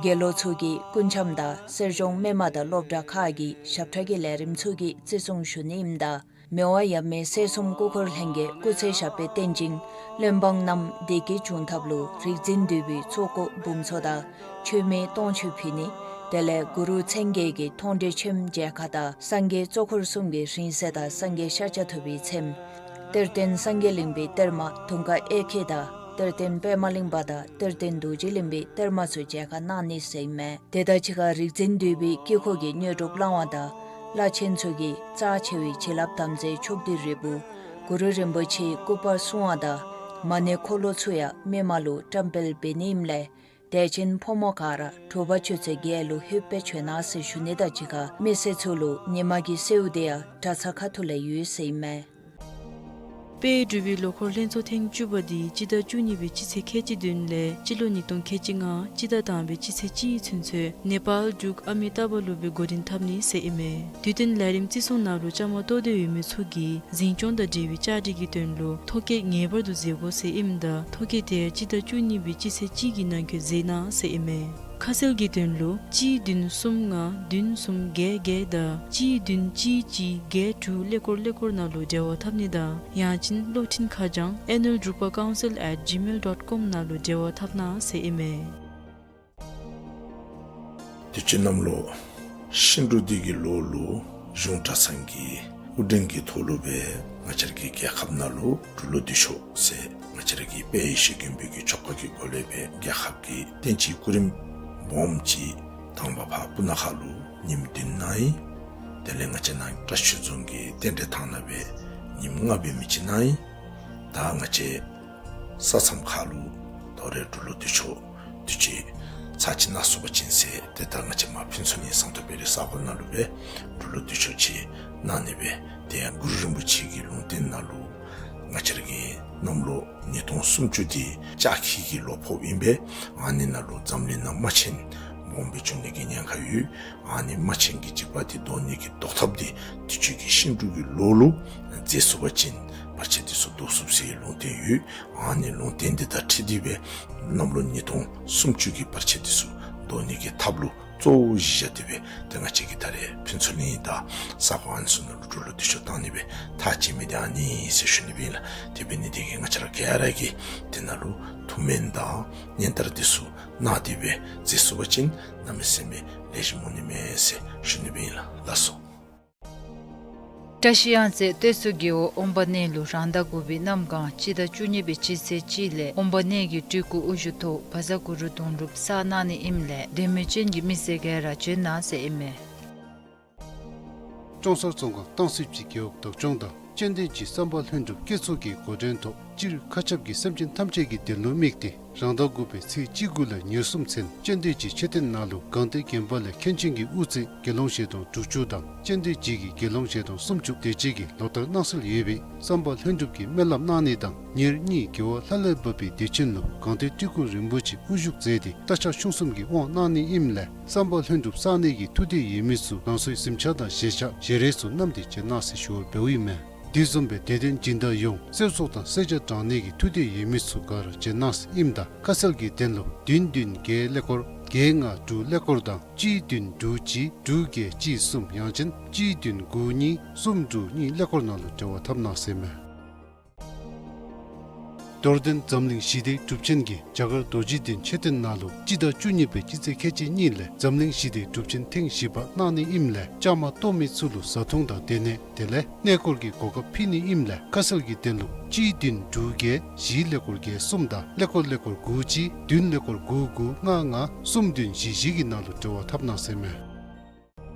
དགེ་སློང་ཚུ་གིས་སྐུ་འཆམ་དང་གསེར་གཞོང་སྨོན་མ་དང་སློབ་གྲྭ་ཁག་གི་ཞབས་ཁྲ་གི་ལས་རིམ་ཚུ་གི་བརྩི་སྲུང་ཞུ་ནི་ཨིནམ་ད་མི་དབང་ཡབ་མེས་སྲས་གསུམ་སྐུ་འཁོར་ལྷན་རྒྱས་སྐུ་ཚེ་ཞབས་པད་བརྟན་ཅིང་བློན་འབངས་རྣམས་བདེ་སྐྱིད་འབྱུང་ཐབས་ལུ་རིག་འཛིན་འདུས་པའི་ཚོགས་སྐུ་འབུམ་ཚོགས་དང་མཆོད་མེ་སྟོང་མཆོད་ཕུལ་ནི། དེ་ལས་གུ་རུ་མཚན་བརྒྱད་ཀྱི་མཐོང་གྲོལ་ཆེམས་མཇལ་ཁ་དང་སངས་རྒྱས་གཙོ་འཁོར་གསུམ་གྱི་རིང་བསྲེལ་དང་སངས་རྒྱས་ཤཱཀྱ་ཐུབ་པའི་ཚེམས། གཏེར་སྟོན་སངས་རྒྱས་གླིང་པའི་གཏེར་མ་དུང་དཀར་གཡས་འཁྱིལ་དང་གཏེར་སྟོན་པདྨ་གླིང་པ་དང་གཏེར་སྟོན་རྡོ་རྗེ་གླིང་པའི་གཏེར་མ་ཚུ་མཇལ་ཁ་གནང་ནི་ཟེར་ཨིན་མས། དེ་དང་གཅིག་ཁར་རིག་འཛིན་འདུས་པའི་དཀྱིལ་འཁོར་གྱི་དངོས་གྲུབ་བླང་བ་དང་བླ་ཆེན་ཚུ་གིས་རྩ་ཆེ་བའི་བྱིན་རླབས་དམ་རྫས་ཕྱོགས་བསྡུས་རིལ་བུ་གུ་རུ་རིན་པོ་ཆེའི་སྐུ་པར་སྲུང་བ་དང་མ་ཎི་འཁོར་ལོ་ཚུ་ཡང་མི་མང་ལུ་བཀྲམ་སྤེལ་འབད་ནི་ཨིནམ་ལས་དད་ཅན་ཕོ་མོ་ག་ར་དྲོ་པ་ཆུ་ཚོད་བརྒྱད་ལུ་ལྷོདཔ་སྦེ་བྱོན་གནང་ཟེར་ཞུ་ནི་དང་གཅིག་ཁར་མི་སེར་ཚུ་ལུ་ཉིན་མ་གི་གསོལཝ་དེ་ཡང་གྲྭ་ཚང་ཁ་ཐུག་ལས་ཡོད་ཟེར་ཨིན་མས། དཔལ་འབྲུག་པའི་ལོ་འཁོར་ལྷན་ཚོགས་ཐེངས་བཅུ་པ་དེ་སྤྱི་ཟླ་བཅུ་གཉིས་པའི་སྤྱི་ཚེས་ཁལ་གཅིག་བདུན་ལས་སྤྱི་ལོ་ཉིས་སྟོང་ཁལ་གཅིག་ལྔ་སྤྱི་ཟླ་དང་པའི་སྤྱི་ཚེས་གཅིག་ཚུན་ཚོད་ནེ་པཱལ་འབྲུག་ཨ་མི་ཏཱ་བ་ལུ་སྦེ་འགོ་འདྲེན་འཐབ་ནི་ཟེར་ཨིན་མས། དུས་སྟོན་ལས་རིམ་བརྩི་སྲུང་ནང་ལུ་བཅའ་མར་གཏོགས་འདོད་ཡོད་མི་ཚུ་གིས་འཛིན་སྐྱོང་དང་འབྲེལ་བའི་བཅའ་སྒྲིག་གི་དོན་ལུ་ཐོ་བཀོད་ངེས་པར་དུ་མཛད་དགོ་ཟེར་ཨིནམ་ད་ཐོ་བཀོད་དེ་སྤྱི་ཟླ་བཅུ་གཉིས་པའི་སྤྱི་ཚེས་གཅིག་གི་ནང་འཁོད་མཛད་གནང་ཟེར་ཨིན་མས། ཁ་གསལ་གྱི་དོན་ལུ་གཅིག་བདུན་གསུམ་ལྔ་བདུན་གསུམ་བརྒྱད་བརྒྱད་དང་གཅིག་བདུན་གཅིག་གཅིག་བརྒྱད་དྲུག་ཀླད་ཀོར་ཀླད་ཀོར་ནང་ལུ་འབྲེལ་བ་འཐབ་ནི་དང་ཡང་ཅིན་གློག་འཕྲིན་ཁ་བྱང་ཨེ་ནུ་ཨེལ་འབྲུག་པ་ཀའུན་སིལ་ཨེཊ་ཇི་མེལ་ཌོཊ་ཀོམ་ནང་ལུ་འབྲེལ་བ་འཐབ་གནང་ཟེར་ཨིན་མས། དུས་ཅི་གནམ་ལོ་ཤིང་འབྲུག་འདི་གི་ལོ་ལུ་གཞུང་གྲྭ་ཚང་གི་དབུ་འདྲེན་གྱི་ཐོག་ལུ་སྦེ་ང་བཅས་ར་གི་རྒྱལ་ཁབ་ནང་ལུ་འབྲུག་ལོ་འདི་ཚུ་ཟེར་ང་བཅས་ར་གི་དཔལ་ཡེ་ཤེས་མགོན་པོ་གི་ཆོ་ག་གི་སྒོ་ལས་སྦེ་རྒྱལ་ཁབ་ཀྱི་བསྟན་སྤྱིའི་སྐུ་རིམ་སྦོམ་ཅིག་དང་པ་ཕར་སྤུ་ན་ཁ་ལུ་ཉིནམ་བདུན་གནང་ཡི། དེ་ལས་ང་བཅས་ནཱ་བཀྲ་ཤིས་རྫོང་གི་རྟེན་འབྲེལ་ཐང་ནང་སྦེ་ཉིནམ་ལྔ་འབད་མི་ཅིག་གནང་ཡི། ད་ང་བཅས་ས་མཚམས་ཁ་ལུ་དོ་རུང་འབྲུག་ལོ་འདི་ཚུ་དུས་ཅི་ཚར་གཅིག་གནང་ཚུགས་པ་ཅིན་ཟེར་ཏེ་ད་ང་བཅས་མར་ཕུན་ཚོགས་གླིང་ཟངས་མདོག་དཔལ་རི་ས་གོ་ནང་ལུ་སྦེ་འབྲུག་ལོ་འདི་ཚུ་ཅིག་གནང་ནི་སྦེ་ཏེ་ཡང་གུ་རུ་རིན་པོ་ཆེ་གི་ལུང་བསྟན་ནང་ལུ་ང་བཅས་ར་གི་གནམ་ལོ་ཉིས་སྟོང་སུམ་ཅུ་འདི་ལྕགས་ཁྱི་གི་ལོ་ཕོགཔ་ཨིན་པས། ཨ་ནི་ནང་ལུ་འཛམ་གླིང་ནང་དམག་ཆེན་སྦོམ་སྦེ་བྱུང་ནི་གི་ཉེན་ཁ་ཡོད། ཨ་ནི་དམག་ཆེན་གྱི་འཇིགས་པ་འདི་བཟློག་ནི་གི་བཟློག་ཐབས་འདི་དུས་ཅི་གི་ཤིང་འབྲུག་གི་ལོ་ལུ་མཛད་ཚུགས་པ་ཅིན་བར་ཆད་འདི་ཚུ་བཟློག་ཚུགས་ཟེར་ལུང་བསྟན་ཡོད། ཨ་ནི་ལུང་བསྟན་འདི་དང་འཁྲིལ་ཏེ་སྦེ་གནམ་ལོ་ཉིས་སྟོང་སུམ་ཅུ་གི་བར་ཆད་འདི་ཚུ་བཟློག་ནི་གི་ཐབས་ལུ་གཙོ་བོ་གཞི་བཞག་སྟེ་སྦེ་ཏེ་ང་བཅས་ཀྱིས་ད་རེས་ཕུན་ཚོགས་གླིང་དང་ས་གོ་ཨ་ནི་ཚུ་ནང་ལུ་འབྲུག་ལོ་འདི་ཚུ་བཏང་ནི་སྦེ་ཐག་བཅད་མི་འདི་ཨ་ནི་ཟེར་ཞུ་ནི་སྦེ་ཨིན་ལགས། དེ་འབད་ནི་འདི་གིས་ང་བཅས་ར་ག་ར་གིས་དེ་ནང་ལུ་ཐུགས་སྨོན་དང་སྙན་དར་འདི་ཚུ་གནང་སྟེ་སྦེ་མཛད་ཚུགས་པ་ཅིན་གནམ་མེད་ས་མེད་ལེགས་ཤོམ་འོང་ནི་མས་ཟེར་ཞུ་ནི་སྦེ་ཨིན་ལགས། ལགས་སོ། བཀྲ་ཤིས་གཡང་རྩེ་སྟོད་མཚོ་རྒེད་འོག་ཨོམ་བ་གནས་ལུ་རང་ཟླ་དགུ་པའི་གནམ་གང་སྤྱི་ཟླ་བཅུ་གཉིས་པའི་སྤྱི་ཚེས་གཅིག་ལས་ཨོམ་བ་གནས་ཀྱི་སྤྲུལ་སྐུ་དབུ་བཞུགས་ཐོག་བཛྲ་གུ་རུ་དོན་གྲུབ་གསར་གནང་ནི་ཨིནམ་ལས་འབྲེལ་མོལ་ཅན་གྱི་མི་སེར་ག་ར་བྱོན་གནང་ཟེར་ཨིན་མས། ཀྲོང་གསར་རྫོང་ཁག་སྟང་སི་སྦྱིས་རྒེད་འོག་བདག་སྐྱོང་དང་དཔྱད་འདེམས་ཀྱི་བསམ་པ་ལྷུན་གྲུབ་བསྐྱེད་ཚོགས་ཀྱི་འགོ་འདྲེན་ཐོག་སྤྱིར་མཁའ་ཁྱབ་ཀྱི་སེམས་ཅན་ཐམས་ཅད་ཀྱི་དོན་ལུ་དམིགས་ཏེ་ རང་ཟླ་དགུ་པའི་ཚེས་བཅུ་དགུ་ལས་ཉེར་གསུམ་ཚུན་སྤྱན་ལྡན་སྦྱིས་མཆོད་རྟེན་ནང་ལུ་སྒང་སྟེང་དགོན་པ་ལས་མཁན་ཆེན་གྱི་དབུ་རྩེ་དགེ་སློང་ཞལ་གདོང་དྲུག་ཅུ་དང་སྤྱན་ལྡན་སྦྱིས་ཀྱི་དགེ་སློང་ཞལ་གདོང་སུམ་ཅུ་དེ་ཅིག་གིས་ལོ་ལྟར་གནང་སྲོལ་ཡོད་པའི་བསམ་པ་ལྷུན་གྲུབ་ཀྱིས་སྨོན་ལམ་གནང་ནི་དང་ཉེར་གཉིས་རྒྱལ་བ་ལྷ་ལས་བབས་པའི་བདེ་ཆེན་ལུ་སྒང་སྟེང་སྤྲུལ་སྐུ་རིན་པོ་ཆེ་དབུ་བཞུགས་མཛད་དེ་རྟ་ཕྱག་ཆུང་གསུམ་གྱི་དབང་གནང་ནི་ཨིནམ་ལས་བསམ་པ་ལྷུན་གྲུབ་བསགས་ནི་གི་ཐུགས་འདོད་ཡོད་མི་ཚུ་རང་སོའི་གཟིམ་ཆ་དང་བཞེས་ཆ་ཞལ་རས་ཚུ་བསྣམས་ཏེ་བྱོན་གནང་ཟེར་ཞུ་བ་འབདཝ་ཨིན་མས། དེ་བཟུམ་སྦེ་དད་ལྡན་སྦྱིན་བདག་ཡོངས་གསེར་ཚོགས་དང་གསེར་ཆ་དྲང་ནི་གི་ཐུགས་འདོད་ཡོད་མི་ཚུ་ག་ར་བྱོན་གནང་ཟེར་ཨིནམ་ད་ཁ་གསལ་གྱི་དོན་ལུ་བདུན་བདུན་བརྒྱད་ཀླད་ཀོར་བརྒྱད་ལྔ་དྲུག་ཀླད་ཀོར་དང་གཅིག་བདུན་དྲུག་གཅིག་དྲུག་བརྒྱད་གཅིག་གསུམ་ཡང་ཅིན་གཅིག་བདུན་དགུ་གཉིས་གསུམ་དྲུག་གཉིས་ཀླད་ཀོར་ནང་ལུ་འབྲེལ་བ་འཐབ་གནང་ཟེར་མས། རྡོར་གདན་འཛམ་གླིང་ཞི་བདེའི་སྒྲུབ་ཆེན་གྱིས་རྒྱ་གར་རྡོ་རྗེ་གདན་མཆོད་རྟེན་ནང་ལུ་སྤྱི་ཟླ་བཅུ་གཉིས་པའི་སྤྱི་ཚེས་ཁལ་གཅིག་གཉིས་ལས་འཛམ་གླིང་ཞི་བདེའི་སྒྲུབ་ཆེན་ཐེངས་བཞི་པ་གནང་ནི་ཨིནམ་ལས་བཅའ་མར་གཏོགས་མི་ཚུ་ལུ་བཟའ་འཐུང་དང་སྡོད་གནས་དེ་ལས་གནས་སྐོར་གྱི་གོ་སྐབས་ཕུལ་ནི་ཨིནམ་ལས་ཁ་གསལ་གྱི་དོན་ལུ་གཅིག་བདུན་དྲུག་བརྒྱད་བཞི་ཀླད་ཀོར་བརྒྱད་གསུམ་དང་ཀླད་ཀོར་ཀླད་ཀོར་དགུ་གཅིག་བདུན་ཀླད་ཀོར་དགུ་དགུ་ལྔ་ལྔ་གསུམ་བདུན་བཞི་བཞི་གི་ནང་ལུ་འབྲེལ་བ་འཐབ་གནང་ཟེར་མས།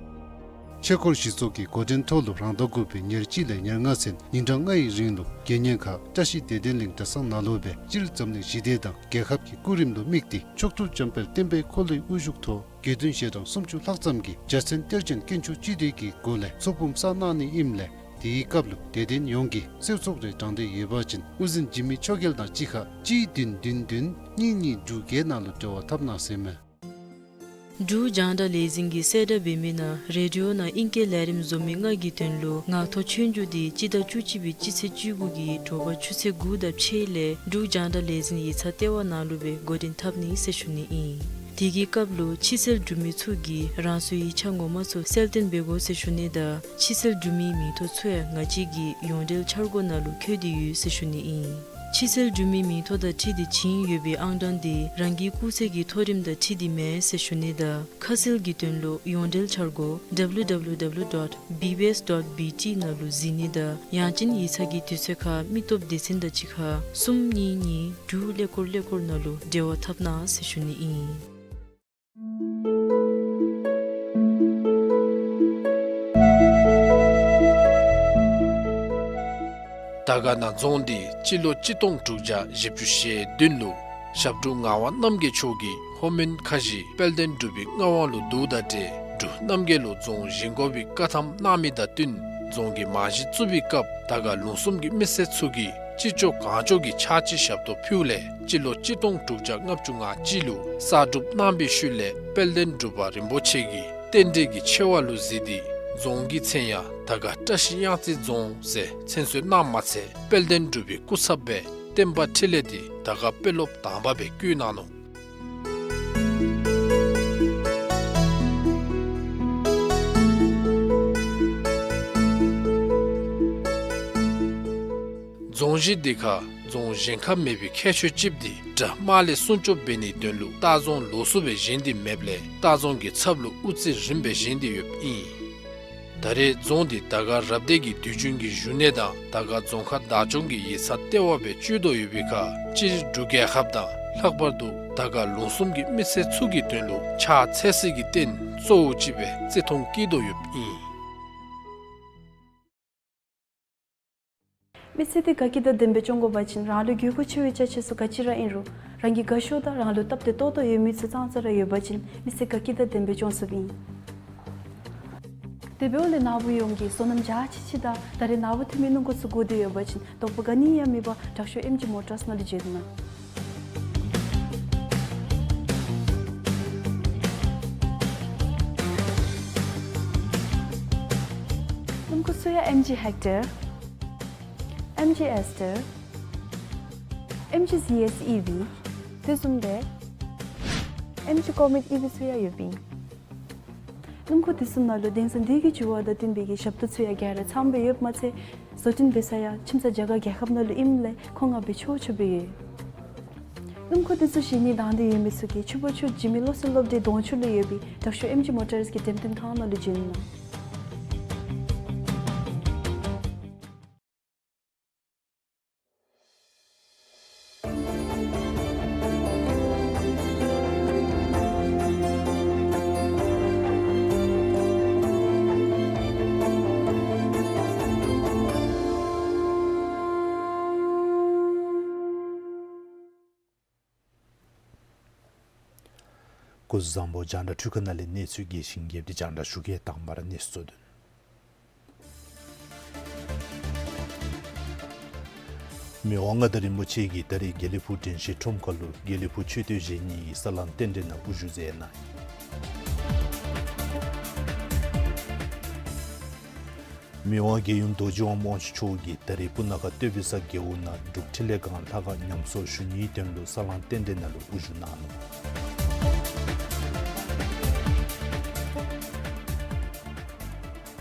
ཆོས་འཁོར་གཞི་ཚོགས་ཀྱི་འགོ་འདྲེན་ཐོག་ལུ་རང་ཟླ་དགུ་པའི་ཉེར་གཅིག་ལས་ཉེར་ལྔ་ཚུན་ཉིན་གྲངས་ལྔའི་རིང་ལུ་དགེ་བསྙེན་ཁག་བཀྲ་ཤིས་བདེ་ལྡན་གླིང་གྲྭ་ཚང་ནང་ལུ་སྦེ་སྤྱིར་འཛམ་གླིང་ཞི་བདེ་དང་རྒྱལ་ཁབ་ཀྱི་སྐུ་རིམ་ལུ་དམིགས་ཏེ་མཆོག་སྤྲུལ་འཇམ་དཔལ་བསྟན་པའི་འཁོར་ལོའི་དབུ་བཞུགས་ཐོག་དགེ་འདུན་ཞལ་གྲངས་སུམ་ཅུ་ལྷག་ཙམ་གྱིས་འཇའ་ཚོན་གཏེར་ཅན་དཀོན་མཆོག་སྤྱི་འདུས་ཀྱི་སྒོ་ལས་ཚོགས་འབུམ་བསགས་གནང་ནི་ཨིནམ་ལས་དེའི་སྐབས་ལུ་དད་ལྡན་ཡོངས་ཀྱིས་གསེར་ཚོགས་རེ་དྲང་འདོད་ཡོད་པ་ཅིན་དབུ་འཛིན་འཇིགས་མེད་ཆོས་རྒྱལ་དང་གཅིག་ཁར་གཅིག་བདུན་བདུན་བདུན་གཉིས་གཉིས་དྲུག་བརྒྱད་ནང་ལུ་འབྲེལ་བ་འཐབ་གནང་ཟེར་མས། འབྲུག་རྒྱང་བསྒྲགས་ལས་འཛིན་གྱིས་གསལ་བསྒྲགས་འབད་མི་ནང་རེ་ཌི་ཡོ་ནང་ཨིང་སྐད་ལས་རིམ་བཟོ་མི་ལྔ་གི་དོན་ལུ་ངག་ཐོག་ཆོས་རྒྱུགས་དེ་སྤྱི་ཟླ་བཅུ་གཅིག་པའི་སྤྱི་ཚེས་བཅུ་དགུ་གི་དྲོ་པ་ཆུ་ཚོད་དགུ་དང་ཕྱེད་ལས་འབྲུག་རྒྱང་བསྒྲགས་ལས་འཛིན་ཡིག་ཚང་ལྟེ་བ་ནང་ལུ་སྦེ་འགོ་འདྲེན་འཐབ་ནི་ཟེར་ཞུ་ནི་ཨིན། དེ་གི་སྐབས་ལུ་ཕྱི་སེལ་འབྲུག་མི་ཚུ་གིས་རང་སོའི་ཡིག་ཆ་ངོ་མ་ཚུ་གསལ་སྟོན་འབད་དགོ་ཟེར་ཞུ་ནི་དང་ཕྱི་སེལ་འབྲུག་མིའི་མིང་ཐོ་ཚུ་ཡང་ང་བཅས་ཀྱི་ཡོངས་འབྲེལ་འཆར་སྒོ་ནང་ལུ་བཀོད་དེ་ཡོད་ཟེར་ཞུ་ནི་ཨིན། ཕྱི་སེལ་འབྲུག་མིའི་མིང་ཐོ་དང་འཁྲིལ་ཏེ་བྱིན་ཡོད་པའི་ཨང་གྲངས་དེ་རང་གི་སྐུགས་ཚད་ཀྱི་མཐོ་རིམ་དང་འཁྲིལ་ཏེ་མེན་ཟེར་ཞུ་ནི་དང་ཁ་གསལ་གྱི་དོན་ལུ་ཡོངས་འབྲེལ་འཆར་སྒོ་W W W dot B B S dot B T ནང་ལུ་གཟིགས་ནི་དང་ཡང་ཅིན་ཡིག་ཚང་གི་དུས་ཚོད་ཁར་མི་སྟོབས་སྡེ་ཚན་དང་གཅིག་ཁར་གསུམ་གཉིས་གཉིས་དྲུག་ཀླད་ཀོར་ཀླད་ཀོར་ནང་ལུ་འབྲེལ་བ་འཐབ་གནང་ཟེར་ཞུ་ནི་ཨིན། དར་དཀར་ན་རྫོང་འདི་སྤྱི་ལོ་གཅིག་སྟོང་དྲུག་བརྒྱ་བཞི་བཅུ་ཞེ་བདུན་ལུ་ཞབས་དྲུང་ངག་དབང་རྣམ་རྒྱལ་མཆོག་གིས་ལྷོ་མོན་ཁ་བཞི་དཔལ་ལྡན་འབྲུག་པའི་མངའ་དབང་ལུ་བསྡུཝ་དང་འབྲེལ་འབྲུག་རྣམ་རྒྱལ་ལུ་རྫོང་བཞེངས་དགོ་པའི་བཀའ་ཐམ་གནང་མི་དང་བསྟུན་རྫོང་གི་རྨང་གཞི་བཙུགས་པའི་སྐབས་དར་དཀར་ལུང་གསུམ་གྱི་མི་སེར་ཚུ་གིས་ཅི་ལྕོགས་གང་ལྕོགས་ཀྱི་ཕྱག་ཕྱི་ཞབས་ཏོག་ཕུལཝ་ལས་སྤྱི་ལོ་གཅིག་སྟོང་དྲུག་བརྒྱ་ལྔ་བཅུ་ང་གཅིག་ལུ་གསར་སྒྲུབ་གནང་པའི་ཤུལ་ལས་དཔལ་ལྡན་འབྲུག་པ་རིན་པོ་ཆེ་གིས་རྟེན་འབྲེལ་གྱི་ཆེ་བ་ལུ་གཟིགས་ཏེ་རྫོང་གི་མཚན་ཡང་དར་དཀར་བཀྲ་ཤིས་གཡང་རྩེ་རྫོང་ཟེར་མཚན་གསོལ་གནངམ་མ་ཚད་དཔལ་ལྡན་འབྲུག་པའི་སྐུ་ཚབ་སྦེ་བསྟན་པ་འཕྲིན་ལས་འདི་དར་དཀར་དཔོན་སློབ་དང་པ་སྦེ་བསྐོ་གནང་ནུག། རྫོང་གཞི་འདི་ཁར་རྫོང་བཞེངས་ཁ་མེད་པའི་ཁྱད་ཆོས་ཅིག་འདི་དགྲ་དམག་ལས་སྲུང་སྐྱོབ་འབད་ནིའི་དོན་ལུ་ལྟ་རྫོང་ལོགས་སུ་སྦེ་བཞེངས་ཏེ་མེདཔ་ལས་ལྟ་རྫོང་གི་ཚབ་ལུ་དབུ་རྩེ་རིམ་སྦེ་བཞེངས་ཏེ་ཡོདཔ་ཨིན། ད་རེས་རྫོང་འདི་དར་དཀར་རབ་སྡེ་གི་དུས་རྒྱུན་གྱི་བཞུགས་གནས་དང་དར་དཀར་རྫོང་ཁག་བདག་སྐྱོང་གི་ཡིག་ཚང་ལྟེ་བ་སྦེ་སྤྱོད་དོ་ཡོད་པའི་ཁར་སྤྱིར་འབྲུག་རྒྱལ་ཁབ་དང་ལྷག་པར་དུ་དར་དཀར་ལུང་གསུམ་གྱི་མི་སེར་ཚུ་གི་དོན་ལུ་ཕྱག་འཚལ་སའི་རྟེན་གཙོ་བོ་ཅིག་སྦེ་བརྩི་མཐོང་བསྐྱེད་དོ་ཡོདཔ་ཨིན། མི་ཚེ་འདི་དགའ་སྐྱིད་དང་ལྡནམ་སྦེ་སྐྱོང་དགོ་པ་ཅིན་རང་ལུ་དགོས་མཁོ་ཆེ་བའི་ཅ་ཆས་ཚུ་ག་ཅི་ར་ཨིན་རུང་རང་གིས་དགའ་ཤོས་དང་རང་ལུ་སྟབས་བདེ་ཏོག་ཏོ་ཡོད་མི་ཚུ་ཙང་ཙ་ར་ཡོད་པ་ཅིན་མི་ཚེ་དགའ་སྐྱིད་དང་ལྡནམ་སྦེ་སྐྱོང་ཚུགསཔ་ཨིན། དེ་འབདཝ་ལས་ནཱ་བུ་ཡོངས་ཀྱིས་བསོད་ནམས་བྱ་ཆི་ཆི་དང་ད་རེས་ནཱ་བུ་འཐུས་མི་སྣུམ་འཁོར་ཚུ་དགོ་དོ་ཡོད་པ་ཅིན་དོགས་པ་ག་ནི་ཡང་མེད་པར་དྲག་ཤོས་ཨེམ་ཇི་མོ་ཊརས་ནང་ལུ་བྱོན་གནང་། སྣུམ་འཁོར་ཚུ་ཡང་ཨེམ་ཇི་ཧེག་ཊར། ཨེམ་ཇི་ཨེས་ཊར། ཨེམ་ཇི་ཟི་ཨེས་ཨི་ཝི། དེ་བཟུམ་སྦེ་ཨེམ་ཇི་ཀོ་མེཊ་ཨི་ཝི་ཚུ་ཡང་ཡོདཔ་ཨིན། སྣུམ་འཁོར་དེ་ཚུ་ནང་ལུ་དེང་སང་འདི་གི་འགྱུར་བ་དང་བསྟུན་པའི་གི་ཞབས་ཏོག་ཚུ་ཡང་ག་ར་ཚངམ་སྦེ་ཡོདཔ་མ་ཚད་བཟོ་སྐྲུན་འབད་ས་ཡང་ཁྱིམ་ཚང་རྒྱ་གར་རྒྱལ་ཁབ་ནང་ལུ་ཨིནམ་ལས་མཁོ་མངགས་འབད་ཆོག་ཆོགཔ་སྦེ་ཡོད། སྣུམ་འཁོར་དེ་ཚུ་བཞེས་ནི་དང་འདོད་ཡོད་མི་ཚུ་གིས་ཕྱུག་པོ་ཆུ་འཇིགས་མེད་བློ་གསལ་སློབ་གྲྭའི་གདོང་ཕྱོགས་ལུ་ཡོད་པའི་དྲག་ཤོས་ཨེམ་ཇི་མོ་ཊརས་ཀྱི་འགྲེམས་སྟོན་ཁང་ནང་ལུ་བྱོན་གནང་། སྐུ་གཟུགས་བཟང་པོ། རྒྱང་བསྒྲགས་འཕྲུལ་ཁང་ནང་ལས་གནས་ཚུལ་རྒྱས་ཤིང་རྒྱས་པ་འདི་རྒྱང་བསྒྲགས་ཞུ་གེ། དང་པ་ར་གནས་ཚུལ་གཙོ་དོན། མི་དབང་མངའ་བདག་རིན་པོ་ཆེ་གིས་ད་རིས་དགེ་ལེགས་ཕུག་དྲན་ཤེས་ཁྲོམ་ཁ་ལུ་དགེ་ལེགས་ཕུག་མཆོད་རྟེན་བཞེངས་ནི་གི་ས་ལང་རྟེན་འབྲེལ་ནང་དབུ་བཞུགས་མཛད་གནང་ཡི། མི་དབང་རྒྱལ་ཡུམ་རྡོ་རྗེ་དབང་དབང་ཕྱུག་མཆོག་གིས་ད་རིས་སྤུ་ན་ཁ་སྟོད་པའི་ས་རྒེད་འོག་ནང་འབྲུག་འཕྲིན་ལས་སྒང་ལྷ་ཁང་ཉམས་གསོ་ཞུ་ནིའི་དོན་ལུ་ས་ལང་རྟེན་འབྲེལ་ནང་ལུ་དབུ་བཞུགས་གནང་ནུག།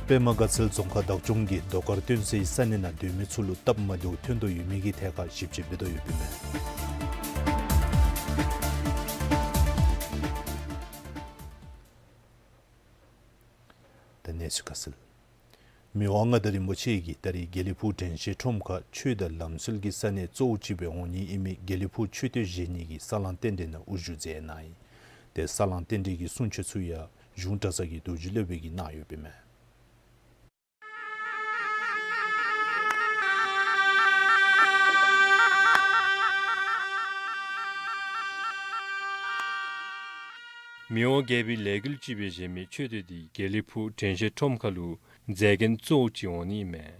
པདྨ་དགའ་ཚལ་རྫོང་ཁག་བདག་སྐྱོང་གིས་ཟློས་གར་སྟོན་སའི་ས་གནས་ནང་སྡོད་མི་ཚུ་ལུ་སྟབས་མ་བདེཝ་ཐོན་དོ་ཡོད་མི་གི་ཐད་ཁར་ཞིབ་དཔྱད་འབད་དོ་ཡོདཔ་ཨིན་མས། ད་གནས་ཚུལ་ཁ་གསལ། མི་དབང་མངའ་བདག་རིན་པོ་ཆེ་གིས་ད་རིས་དགེ་ལེགས་ཕུག་དྲན་ཤེས་ཁྲོམ་ཁ་ཆོས་དང་ལམ་སྲོལ་གྱི་ས་གནས་གཙོ་བོ་ཅིག་སྦེ་འོང་ནི་ཨིན་མི་དགེ་ལེགས་ཕུག་མཆོད་རྟེན་བཞེངས་ནི་གི་ས་ལང་རྟེན་འབྲེལ་ནང་དབུ་བཞུགས་མཛད་གནང་ཡི། དེ་ས་ལང་རྟེན་འབྲེལ་གྱི་གསུང་ཆོག་ཚུ་ཡང་གཞུང་གྲྭ་ཚང་གི་རྡོ་རྗེ་སློབ་དཔོན་གྱིས་གནང་ཡོདཔ་ཨིན་མས། མི་དབང་རྒྱལ་པོའི་ལས་འགུལ་ཅིག་སྦེ་བཞེངས་མི་མཆོད་རྟེན་འདི་དགེ་ལེགས་ཕུག་དྲན་ཤེས་ཁྲོམ་ཁ་ལུ་མཛད་འགན་གཙོ་བོ་ཅིག་འོང་ནི་ཨིན་མས།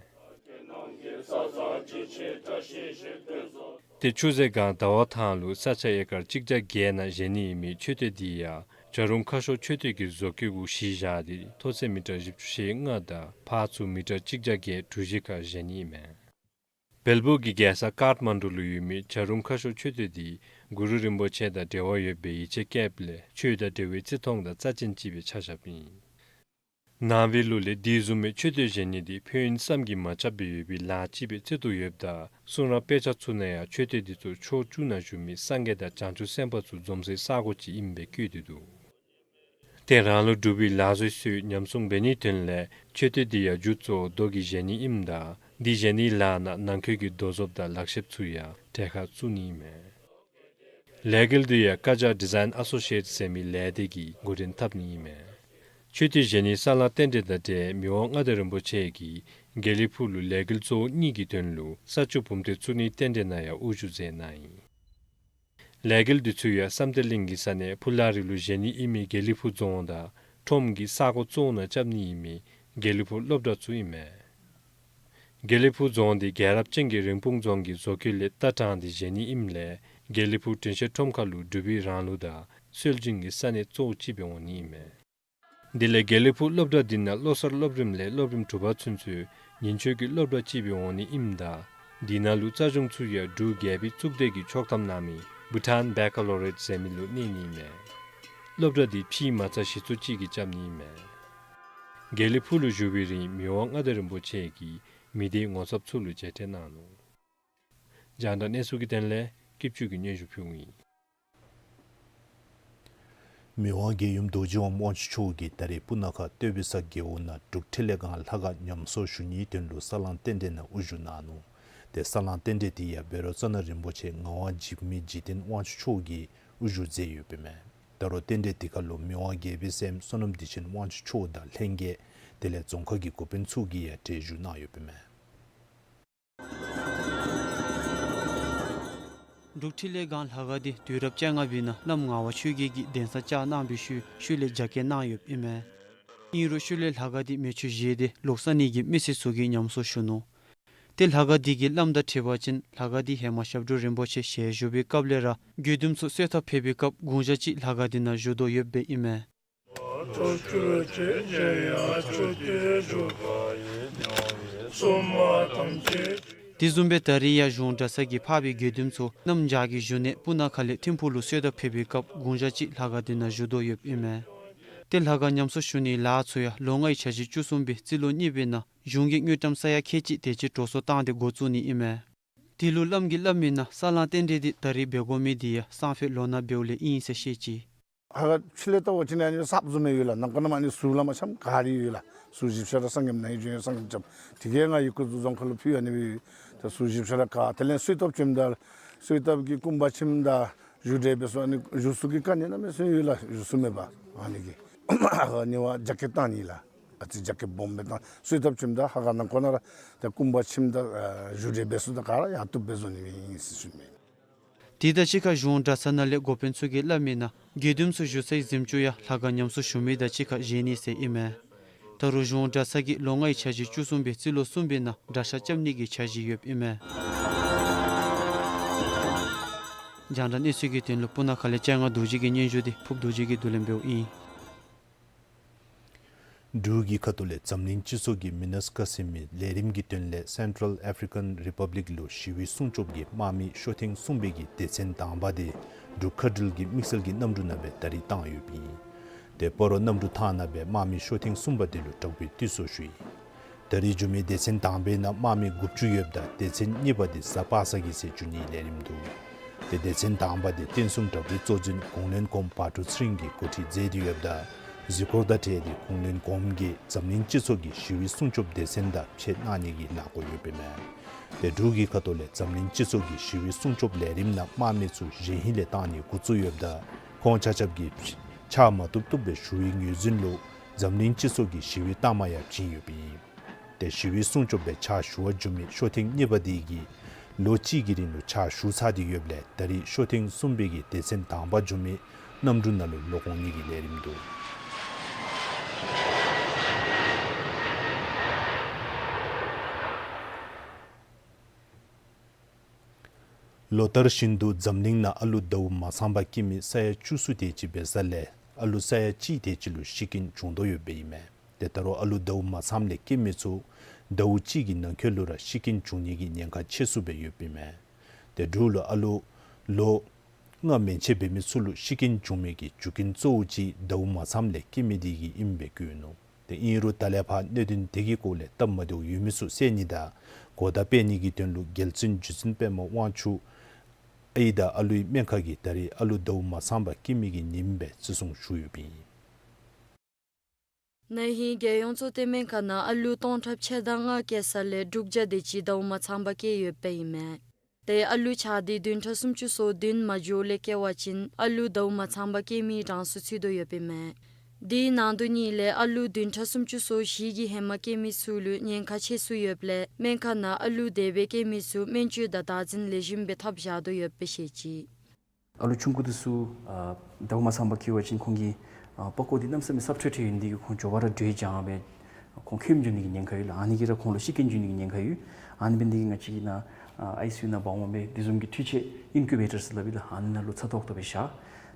ཏེ་ཆུ་ཚོད་སྒང་ཟླ་བ་ཐང་ལུ་ས་ཆ་ཨེ་ཀར་གཅིག་བརྒྱ་བརྒྱད་ནང་བཞེངས་ནི་ཨིན་མི་མཆོད་རྟེན་འདི་ཡང་བྱ་རུང་ཁ་ཤོར་མཆོད་རྟེན་གྱི་བཟོ་བཀོད་གུ་གཞི་བཞག་སྟེ་མཐོ་ཚད་མི་ཊར་བཞི་བཅུ་ཞེ་ལྔ་དང་འཕར་ཚུགས་མི་ཊར་གཅིག་བརྒྱ་བརྒྱད་གྲུ་བཞི་ཁར་བཞེངས་ནི་ཨིན་མས། བལ་པོ་གི་རྒྱལ་ས་ཀཱཐ་མན་ཌུ་ལུ་ཡོད་མི་བྱ་རུང་ཁ་ཤོར་མཆོད་རྟེན་འདི་གུ་རུ་རིན་པོ་ཆེ་དང་འབྲེལ་བ་ཡོད་པའི་ཡིད་ཆེས་བསྐྱེདཔ་ལས་ཆོས་དང་འབྲེལ་བའི་བརྩི་མཐོང་དང་རྩ་ཅན་ཅིག་སྦེ་ཆ་བཞགཔ་ཨིན། ནང་པའི་ལུགས་ལས་འདི་བཟུམ་མའི་མཆོད་རྟེན་བཞེངས་ནི་འདི་ཕན་ཡོན་བསམ་གྱིས་མ་ཁྱབ་པའི་ཡོད་པའི་ལཱ་ཅིག་སྦེ་བརྩི་དོ་ཡོདཔ་ད་གསུང་རབ་དཔེ་ཆ་ཚུ་ནང་ཡང་མཆོད་རྟེན་འདི་ཚུ་ཕྱོགས་བཅུ་ན་བཞུགས་མི་སངས་རྒྱས་དང་བྱང་ཆུབ་སེམས་དཔའ་ཚུ་འཛོམས་སའི་ས་གོ་ཅིག་ཨིནམ་སྦེ་བཀོད་དེ་འདུག། དེ་རང་ལུགས་སྒྲུབ་པའི་ལག་བཟོའི་སྲོལ་ཉམས་སྲུང་འབད་ནིའི་དོན་ལས་མཆོད་རྟེན་འདི་ཡང་མཇུག་གཙོ་བོ་རྡོ་གིས་བཞེངས་ནི་ཨིནམ་ད་འདི་བཞེངས་ནིའི་ལཱ་ནང་ནང་འཁོད་ཀྱི་རྡོ་བཟོཔ་དང་ལག་ཤེསཔ་ཚུ་ཡང་གྲལ་ཁར་བཙུགས་ནི་ཨིན་མས། ལས་འགུལ་འདི་ཡང་ཀ་ཇ་ཌི་ཛའིན་ཨ་སོ་ཤི་ཨེཊ་ཟེར་མི་ལས་སྡེ་གིས་འགོ་འདྲེན་འཐབ་ནི་ཨིན་མས། མཆོད་རྟེན་བཞེངས་ནིའི་ས་ལང་རྟེན་འབྲེལ་དང་འབྲེལ་མི་དབང་མངའ་བདག་རིན་པོ་ཆེ་གིས་དགེ་ལེགས་ཕུག་ལུ་ལས་འགུལ་གཙོ་བོ་གཉིས་ཀྱི་དོན་ལུ་ས་ཆུ་བུམ་ཐེལ་བཙུགས་ནིའི་རྟེན་འབྲེལ་ནང་ཡང་དབུ་བཞུགས་མཛད་གནང་ཡི། ལས་འགུལ་འདི་ཚུ་ཡང་བསམ་གཏན་གླིང་གི་ས་གནས་ཕུ་ལ་རི་ལུ་བཞེངས་ནི་ཨིན་མི་དགེ་ལེགས་ཕུག་རྫོང་དང་ཁྲོམ་གྱི་ས་གོ་གཙོ་བོ་ནང་རྐྱབ་ནི་ཨིན་མི་དགེ་ལེགས་ཕུག་སློབ་གྲྭ་ཚུ་ཨིན་མས། དགེ་ལེགས་ཕུག་རྫོང་འདི་རྒྱལ་རབས་ཅན་གྱི་རིན་སྤུངས་རྫོང་གི་བཟོ་བཀོད་ལས་ལྟ་དྲངས་ཏེ་བཞེངས་ནི་ཨིནམ་ལས་དགེ་ལེགས་ཕུག་དྲན་ཤེས་ཁྲོམ་ཁ་ལུ་འབྲུག་པའི་རང་ལུགས་དང་སྲོལ་རྒྱུན་གྱི་ས་གནས་གཙོ་བོ་ཅིག་སྦེ་འོང་ནི་ཨིན་མས། དེ་ལས་དགེ་ལེགས་ཕུག་སློབ་གྲྭ་འདི་ནང་བློ་གསར་སློབ་རིམ་ལས་སློབ་རིམ་དྲུག་པ་ཚུན་ཚོད་ཉིན་ཆོས་ཀྱི་སློབ་གྲྭ་ཅིག་སྦེ་འོང་ནི་ཨིནམ་ད་འདི་ནང་ལུ་རྩ་གཞུང་ཚུ་ཡང་འབྲུག་རྒྱལ་པོའི་གཙུག་སྡེ་གིས་ཆོག་ཐམ་གནང་མི་བྷུ་ཊཱན་བེ་ཀ་ལོ་རི་ཡེཊ་ཟེར་མི་ལུ་གནས་ནི་ཨིན་མས། སློབ་གྲྭ་འདི་ཕྱིའི་མ་རྩ་གཞི་བཙུགས་ཅིག་གིས་རྐྱབ་ནི་ཨིན་མས། དགེ་ལེགས་ཕུག་ལུ་བཞུགས་པའི་རིང་མི་དབང་མངའ་བདག་རིན་པོ་ཆེ་གིས་མི་སྡེའི་ངོ་ཚབ་ཚུ་ལུ་མཇལ་འཕྲད་གནང་ནུག། རྒྱང་བསྒྲགས་གནས་ཚུལ་གྱི་དོན་ལས་སྐྱིད་ཆུ་གིས་སྙན་ཞུ་ཕུལཝ་ཨིན། མི་དབང་རྒྱལ་ཡུམ་རྡོ་རྗེ་དབང་དབང་ཕྱུག་མཆོག་གིས་ད་རིས་སྤུ་ན་ཁ་སྟོད་པའི་ས་རྒེད་འོག་ནང་འབྲུག་འཕྲིན་ལས་སྒང་ལྷ་ཁང་ཉམས་གསོ་ཞུ་ནིའི་དོན་ལུ་ས་ལང་རྟེན་འབྲེལ་ནང་དབུ་བཞུགས་གནང་ནུག། དེ་ས་ལང་རྟེན་འབྲེལ་དེ་ཡང་བཻ་རོ་ཙ་ན་རིན་པོ་ཆེ་ངག་དབང་འཇིགས་མེད་འཇིག་རྟེན་དབང་ཕྱུག་མཆོག་གིས་དབུ་བཞུགས་མཛད་ཡོདཔ་ཨིན་མས། ད་རུང་རྟེན་འབྲེལ་དེ་ཁར་ལུ་མི་དབང་རྒྱལ་པོའི་སྲསམོ་བསོད་ནམས་བདེ་ཆེན་དབང་ཕྱུག་མཆོག་དང་ལྷན་རྒྱས་དེ་ལས་རྫོང་ཁག་གི་འགོ་དཔོན་ཚུ་གིས་ཡང་གྲལ་བཞུགས་གནང་ཡོདཔ་ཨིན་མས། འབྲུག་འཕྲིན་ལས་སྒང་ལྷ་ཁང་འདི་དུས་རབས་བཅོ་ལྔ་པའི་ནང་བླམ་ངག་དབང་ཆོས་རྒྱལ་གྱིས་གདན་ས་བཅགས་གནང་བའི་ཤུལ་ཤུལ་ལས་རྒྱ་བསྐྱེད་གནང་ཡོདཔ་ཨིན་མས། ཨིན་རུང་ཤུལ་ལས་ལྷ་ཁང་འདི་མེ་མཆོད་བཞེས་ཏེ་ལོག་ས་གནས་ཀྱི་མི་སེར་ཚུ་གིས་ཉམས་གསོ་ཞུ་ནུག། ཏེ་ལྷ་ཁང་འདི་གི་བླམ་དང་འཁྲིལ་བ་ཅིན་ལྷ་ཁང་འདི་ཧེ་མ་ཞབས་དྲུང་རིན་པོ་ཆེ་ཞལ་བཞུགས་པའི་སྐབས་ལས་ར་དགེ་འདུན་ཚུ་གསོལ་ཐབ་ཕེབས་པའི་སྐབས་དགུང་ཞག་གཅིག་ལྷ་ཁང་འདི་ནང་བཞུགས་དོ་ཡོདཔ་ཨིན་མས། དེ་བཟུམ་སྦེ་ད་རིས་ཡང་གཞུང་གྲྭ་ཚང་གི་འཕགས་པའི་དགེ་འདུན་ཚུ་གནམ་བྱཱར་གྱི་བཞུགས་གནས་སྤུ་ན་ཁ་ལས་ཐིམ་ཕུག་ལུ་གསོལ་ཐབ་ཕེབས་པའི་སྐབས་དགུང་ཞག་གཅིག་ལྷ་ཁང་འདི་ནང་བཞུགས་དོ་ཡོདཔ་ཨིན་མས། ཏེ་ལྷ་ཁང་ཉམས་གསོ་ཞུ་ནིའི་ལཱ་ཚུ་ཡང་ལོ་ལྔའི་བྱ་བཞིན་བཅུ་གསུམ་པའི་རྩིས་ལོ་གཉིས་པའི་ནང་གཞུང་གི་དངུལ་ཀྲམ་ས་ཡ་ཁལ་གཅིག་དེ་ཅིག་འགྲོ་སོང་བཏང་སྟེ་འགོ་བཙུགས་ནི་ཨིན་མས། དེ་ལུ་བླམ་གིས་སླབ་མིའི་ནང་ས་ལང་རྟེན་འབྲེལ་འདི་ད་རིས་འབད་དགོ་མི་འདི་ཡང་སང་ཕོད་ལོ་ན་བལྟཝ་ལས་ཨིན་ཟེར་བཤད་ཅི། ཧ་ག་ཕྱི་ལས་བལྟ་བ་ཅིན་ཨ་ནི་གསརཔ་བཟུམ་སྦེ་ཡོད་ལགས། ནང་ཁོག་ནང་ཨ་ནི་ཟུར་ལས་མར་ཙམ་ག་ར་ཡོད་ལགས། ཟུར་བཞི་ཆ་ར་སངས་རྒྱས་ནང་ཡོད་སངས་རྒྱས་ཙམ། དེ་གིས་ང་ཡི་གུ་ཟུར་རྫོང་ཁ་ལུ་ཕུལ་ཨ་ནི་སྦེ་ད་ཟུར་བཞི་ཆ་ར་ག་དེ་ལས་གསོལ་ཐབ་ཁྱིམ་དང་གསོལ་ཐབ་ཀྱི་སྐུ་འབག་ཁྱིམ་དང་བཞུགས་གྲལ་འབད་ས་ཨ་ནི་བཞུགས་ས་གི་དཀའ་ངལ་གནམ་མེད་ས་མེད་ཡོད་ལགས། བཞུགས་ས་མེད་པར་ཨ་ནི་གི་ཨ་ནི་བ་རྒྱ་བསྐྱེད་བཏང་ནི་ལགས། ཨ་ཙི་རྒྱ་བསྐྱེད་སྦོམ་སྦེ་བཏང་། གསོལ་ཐབ་ཁྱིམ་དང་ཧ་ག་ནང་ཁོག་ནང་ར་ད་སྐུ་འབག་ཁྱིམ་དང་བཞུགས་གྲལ་འབད་ས་དང་ག་ར་ཡང་བཏུབ་སྦེ་བཟོ་ནི་ཨིན་ཟེར་ཞུ་ནི། དེ་དང་གཅིག་ཁར་གཞུང་གྲྭ་ཚང་ནང་ལས་འགོ་དཔོན་ཚུ་གིས་སླབ་མི་ནང་དགེ་འདུནམ་ཚུ་བཞུགས་སའི་གཟིམ་ཅུང་ཡང་ལྷ་ཁང་ཉམས་གསོ་ཞུ་མི་དང་གཅིག་ཁར་བཞེངས་ནི་ཟེར་ཨིན་མས། ད་རུང་གཞུང་གྲྭ་ཚང་གིས་ལོ་ལྔའི་འཆར་གཞི་བཅུ་གསུམ་པའི་རྩིས་ལོ་གསུམ་པའི་ནང་གྲྭ་ཤག་རྐྱབ་ནི་གི་འཆར་གཞི་ཡོདཔ་ཨིན་མས། རྒྱང་བསྒྲགས་གནས་ཚུལ་གྱི་དོན་ལུ་སྤུ་ན་ཁ་ལས་སྤྱན་སྔ་རྡོ་རྗེ་གི་སྙན་ཞུ་འདི་ཕུབ་རྡོ་རྗེ་གིས་བསྡུ་ལེན་འབདཝ་ཨིན། འབྲུག་གི་ཁ་ཐུག་ལས་འཛམ་གླིང་སྤྱི་ཚོགས་ཀྱི་མི་ནས་ཀ་ཟེར་མི་ལས་རིམ་གྱི་དོན་ལས་སེན་ཊཱལ་ཨེ་ཕི་རི་ཀན་རི་པབ་ལིཀ་ལུ་ཞི་བའི་སྲུང་སྐྱོབ་ཀྱི་དམག་མི་ཤོ་ཐེངས་གསུམ་པའི་གི་སྡེ་ཚན་དང་པ་དེ་འབྲུག་མཁའ་འགྲུལ་གྱི་དམིགས་བསལ་གྱི་གནམ་གྲུ་ནང་སྦེ་ད་རིས་བཏང་ཡོདཔ་ཨིན། དེ་སྤ་རོ་གནམ་གྲུ་ཐང་ནང་སྦེ་དམག་མི་ཤོ་ཐེངས་གསུམ་པ་དེ་ལུ་དྲག་པོའི་འདུད་གསོལ་ཞུ་ཡི། ད་རིས་འགྱོ་མི་སྡེ་ཚན་དང་པའི་ནང་དམག་མི་དགུ་བཅུ་ཡོདཔ་ད་སྡེ་ཚན་གཉིས་པ་དེ་གཟའ་པ་སངས་ཀྱི་ཚེ་འགྱོ་ནིའི་ལས་རིམ་འདུག། དེ་སྡེ་ཚན་དང་པ་དེ་བསྟན་སྲུང་དྲག་པོའི་གཙོ་འཛིན་གུང་བློན་གོངམ་བ་ཕྲུག་ཚེ་རིང་གིས་འགོ་ཁྲིད་མཛད་དེ་ཡོདཔ་ད་གཟིགས་སྐོར་དང་འབྲེལ་ཏེ་གུང་བློན་གོངམ་གིས་འཛམ་གླིང་སྤྱི་ཚོགས་ཀྱི་ཞི་བའི་སྲུང་སྐྱོབ་སྡེ་ཚན་དང་ཕྱད་གནང་ནི་གི་གནང་བཀོད་ཡོདཔ་ཨིན་མས། དེ་འབྲུག་གི་ཁ་ཐུག་ལས་འཛམ་གླིང་སྤྱི་ཚོགས་ཀྱི་ཞི་བའི་སྲུང་སྐྱོབ་ལས་རིམ་ནང་དམག་མི་ཚུ་གཞན་ཧིང་ལས་བཏང་ནི་འགོ་བཙུགས་ཡོདཔ་ད་ཁོང་ཆ་ཁྱབ་ཀྱིས་ཕྱག་མ་བཏུབ་བཏུབ་སྦེ་ཞུ་བའི་ངོས་འཛིན་ལུ་འཛམ་གླིང་སྤྱི་ཚོགས་ཀྱི་ཞི་བའི་རྟགས་མ་ཡང་བྱིན་ཡོདཔ་ཨིན། དེ་ཞི་བའི་སྲུང་སྐྱོབ་སྦེ་ཕྱག་ཞུ་བར་འགྱོ་མི་ཤོ་ཐེངས་གཉིས་པ་དེ་གིས་ལོ་གཅིག་གི་རིང་ལུ་ཕྱག་ཞུ་ཚར་ཏེ་ཡོདཔ་ལས་ད་རིས་ཤོ་ཐེངས་གསུམ་པའི་གི་སྡེ་ཚན་དང་པ་འགྱོ་མི་གནམ་གྲུ་ནང་ལུ་ལོག་འོང་ནི་གི་ལས་རིམ་འདུག། ལོ་ལྟར་བཞིན་དུ་འཛམ་གླིང་ནང་ཨ་ལུ་ཟླཝ་མ་ཚངམ་སྐྱེ་མི་ས་ཡ་བཅུ་གསུམ་དེ་ཅིག་འབད་ས་ལས་ཨ་ལུ་ས་ཡ་གཅིག་དེ་ཅིག་ལུ་ཤི་རྐྱེན་བྱུང་དོ་ཡོདཔ་ཨིན་མས། དེ་ད་རུང་ཨ་ལུ་ཟླཝ་མ་ཚངམ་ལས་སྐྱེ་མི་ཚུ་ཟླཝ་གཅིག་གི་ནང་འཁོད་ལུ་ར་ཤི་རྐྱེན་བྱུང་ནི་གི་ཉེན་ཁ་ཆེ་སུ་སྦེ་ཡོདཔ་ཨིན་མས། དེ་འབྲུག་ལུ་ཨ་ལུ་ལོ་ལྔ་མན་ཆད་འབད་མི་ཚུ་ལུ་ཤི་རྐྱེན་བྱུང་མི་གི་རྒྱུ་རྐྱེན་གཙོ་བོ་ཅིག་ཟླཝ་མ་ཚངམ་ལས་སྐྱེ་མི་དེ་གིས་ཨིནམ་སྦེ་བཀོད་ནུག། དེ་ཨིན་རུང་ད་ལས་ཕར་གནད་དོན་དེ་གི་སྐོར་ལས་སྟབས་མ་བདེཝ་ཡོད་མི་ཚུ་བསལ་ནི་དང་གོ་བརྡ་སྤེལ་ནི་གི་དོན་ལུ་རྒྱལ་བཙུན་རྗེ་བཙུན་པདྨ་དབང་ཕྱུག་ཨའི་དང་ཨ་ལུའི་སྨན་ཁང་གིས་ད་རིས་ཨ་ལུ་ཟླཝ་མ་ཚངམ་སྐྱེ་མི་གི་ཉིནམ་སྦེ་བརྩི་སྲུང་ཞུ་ཡོདཔ་ཨིན། ན་ཧིང་རྒྱལ་ཡོངས་གཙོ་བསྟེན་སྨན་ཁང་ནང་ཨ་ལུ་སྟོང་ཕྲག་ཕྱེད་དང་ལྔ་སྐྱེས་ས་ལས་དྲུག་བརྒྱ་དེ་ཅིག་ཟླཝ་མ་ཚངམ་སྐྱེས་ཡོདཔ་ཨིན་མས། དེ་ཨ་ལུ་ཆགས་འདི་བདུན་ཕྲག་སུམ་ཅུ་སོ་བདུན་མ་འགྱོཝ་ལས་སྐྱེ་བ་ཅིན་ཨ་ལུ་ཟླཝ་མ་ཚངམ་སྐྱེ་མིའི་གྲངས་སུ་ཚུད་དོ་ཡོདཔ་ཨིན་མས། དེའི་ནང་དོན་ཉིད་ལས་ཨ་ལུ་བདུན་ཕྲག་སུམ་ཅུ་སོ་བཞི་གི་ཧེ་མ་སྐྱེ་མི་ཚུ་ལུ་ཉེན་ཁ་ཆེ་སུ་ཡོདཔ་ལས་སྨན་ཁང་ནང་ཨ་ལུ་དེ་སྦེ་སྐྱེ་མི་ཚུ་སྨན་བཅོས་དང་བདག་འཛིན་ལེགས་ཤོམ་སྦེ་འཐབ་བཞག་དོ་ཡོདཔ་སྦེ་བཤད་ཅི། ཨ་ལུ་ཆུང་ཀུ་འདི་ཚུ་ཨ་ཟླཝ་མ་ཚངམ་སྐྱེ་བ་ཅིན་ཁོང་གི་ཨ་པགས་ཀོ་འདི་གནམ་མེད་ས་མེད་སྲབ་ཁྲོ་ཁྲོ་ཨིན། དེ་གིས་ཁོང་མགྱོགས་པ་ར་དྲོད་འཇམ་སྦེ་ཁོང་ཁེམ་འགྱོ་ནི་གི་ཉེན་ཁ་ཡོད་ལགས། ཨ་ནི་གིས་ར་ཁོང་ལུ་ཤི་རྐྱེན་འབྱུང་ནི་གི་ཉེན་ཁ་ཡོད། ཨ་ནི་འབད་ནི་དེ་གིས་ང་བཅས་ཀྱིས་ནཱ་ཨ་ཨའི་སི་ཡུ་ནང་འབག་འོང་སྦེ་དེ་བཟུམ་གྱི་འཕྲུལ་ཆས་ཨིན་ཀུ་བེ་ཊར་ཟེར་སླབ་ཨིན་ལགས། ཨ་ནི་ནང་ལུ་ཚ་ཏོག་ཏོ་སྦེ་བཞག།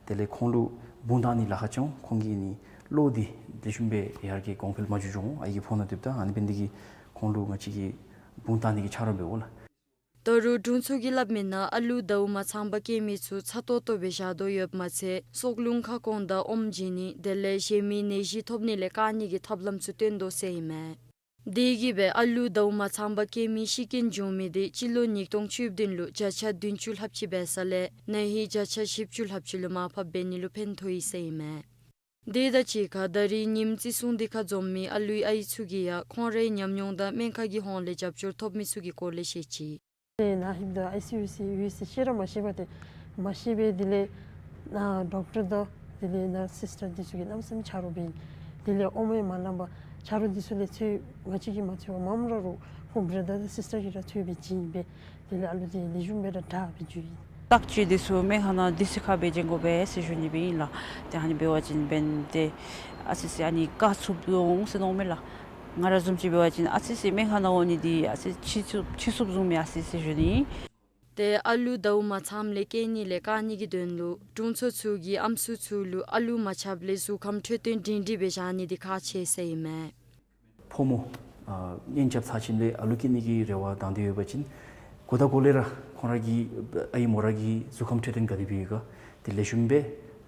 དེ་ལས་ཁོང་ལུ་བུང་བཏང་ནི་ལཱ་ཁག་ཅིག་འོང་། ཁོང་གི་ནི་གློ་འདི་ལེགས་ཤོམ་སྦེ་ཡར་གྱི་གོང་འཕེལ་མ་འགྱོ་འགྱོཝ་འོང་། ཨའི་གི་ཕོཝ་ནང་འདུགཔ་ད། ཨ་ནི་འབད་ནི་དེ་གིས་ཁོང་ལུ་ང་བཅས་ཀྱིས་བུང་བཏང་ནི་གི་ཆ་རོགས་འབདཝ་ལགས། ད་རུང་དྲུང་འཚོ་གིས་སླབ་མི་ནང་ཨ་ལུ་ཟླཝ་མ་ཚངམ་སྐྱེ་མི་ཚུ་ཚ་ཏོག་ཏོ་སྦེ་བཞག་དོ་ཡོདཔ་མ་ཚད་སྲོག་རླུང་ཁ་སྐོང་དང་ཨོམ་བྱིན་ནི་དེ་ལས་གཞན་མི་ནད་གཞི་ཐོབ་ནི་ལས་བཀག་ནི་གི་ཐབས་ལམ་ཚུ་སྟོན་དོ་ཟེར་ཨིན་མས། དེ་གིས་སྦེ་ཨ་ལུ་ཟླཝ་མ་ཚངམ་སྐྱེ་མི་ཤི་རྐྱེན་འབྱུང་མི་དེ་སྤྱི་ལོ་ཉིས་སྟོང་བཅུ་བདུན་ལུ་བརྒྱ་ཆ་བདུན་ཅུ་ལྷགཔ་ཅིག་འབད་ས་ལས་ན་ཧིང་བརྒྱ་ཆ་བཞི་བཅུ་ལྷགཔ་ཅིག་ལུ་མར་ཕབ་འབད་ནི་ལུ་ཕན་ཐོགས་ཡི་ཟེར་ཨིན་མས། དེ་དང་གཅིག་ཁར་ད་རིས་ཉིནམ་བརྩི་སྲུང་འདི་ཁར་འཛོམས་མི་ཨ་ལུའི་ཨའི་ཚུ་གིས་ཡང་ཁོང་རའི་ཉམས་མྱོང་དང་སྨན་ཁང་གི་ཧོངས་ལས་རྒྱབ་སྐྱོར་ཐོབ་མི་ཚུ་གི་སྐོར་ལས་བཤད་ཅི། དེ་ནཱ་ལྷོདཔ་ད་ཨའི་སི་ཡུ་ཟེར་ཡོད་ཟེར་ཤེས་ར་མ་ཤེས་པར་ཏེ་མ་ཤེས་པས། དེ་ལས་ནཱ་ཌོག་ཊར་དང་དེ་ལས་ནཱ་སིསི་ཊར་འདི་ཚུ་གིས་གནམ་མེད་ས་མེད་ཆ་རོགས་འབད་ཡི། དེ་ལས་ཨོམ་ཡང་མ་ལངམ་པར་ཆ་རོགས་འདི་ཚུ་ལས་འཚོལ། ང་བཅས་ཀྱིས་མ་འཚོལ་བར་མངམ་ར་རོགས་ཁོང་བར་དར་དང་སིསི་ཊར་གྱིས་ར་འཚོལ་སྦེ་བྱིན་ཡི་པས། དེ་ལས་ཨ་ལུ་དེ་ལེགས་ཤོམ་སྦེ་ར་དྲག་སྦེ་འགྱོ་ཡི། བརྟག་དཔྱད་འདི་ཚུ་སྨན་ཁང་ནང་དུས་ཅི་ཁར་འབད་བྱིན་དགོ་པས་ཟེར་ཞུ་ནི་སྦེ་ཨིན་ལགས། ཏེ་ཨ་ནི་འབད་བ་ཅིན་འབདན་ཏེ་ཨ་ཙི་ཅིག་ཨ་ནི་བཀག་ཚུགསཔ་འོང་ཟེར་མནོཝ་མས་ལགས། ང་ར་བཟུམ་ཅིག་འབད་བ་ཅིན་ཨ་ཙི་ཅིག་སྨན་ཁང་ནང་འོང་ནི་འདི་ཨ་ཙི་ཅིག་འཕྱི་ཚུགསཔ་འཕྱི་ཚུགསཔ་བཟུམ་མས་ཨ་ཙི་ཅིག་ཟེར་ཞུ་ནི། ཏེ་ཨ་ལུ་ཟླཝ་མ་ཚངམ་ལས་སྐྱེ་ནི་ལས་བཀག་ནི་གི་དོན་ལུ་དྲུང་འཚོ་ཚུ་གིས་ཨམ་སྲུ་ཚུ་ལུ་ཨ་ལུ་མ་ཆགསཔ་ལས་གཟུགས་ཁམས་འཕྲོད་བསྟེན་སྒྲིང་སྒྲིང་སྦེ་བཞག་ནི་འདི་ཁག་ཆེ་ཟེར་ཨིན་མས། ཕོ་མོ་ཨ་གཉེན་རྐྱབ་ཚར་ཞིནམ་ལས་ཨ་ལུ་སྐྱེ་ནི་གི་རེ་བ་དང་འདོད་ཡོད་པ་ཅིན་གོ་ད་གོ་ལས་ར་ཁོང་ར་གི་ཨའི་མོ་ར་གི་གཟུགས་ཁམས་འཕྲོད་བསྟེན་ག་དེ་སྦེ་ཡོད་ག་དེ་ལེགས་ཤོམ་སྦེ་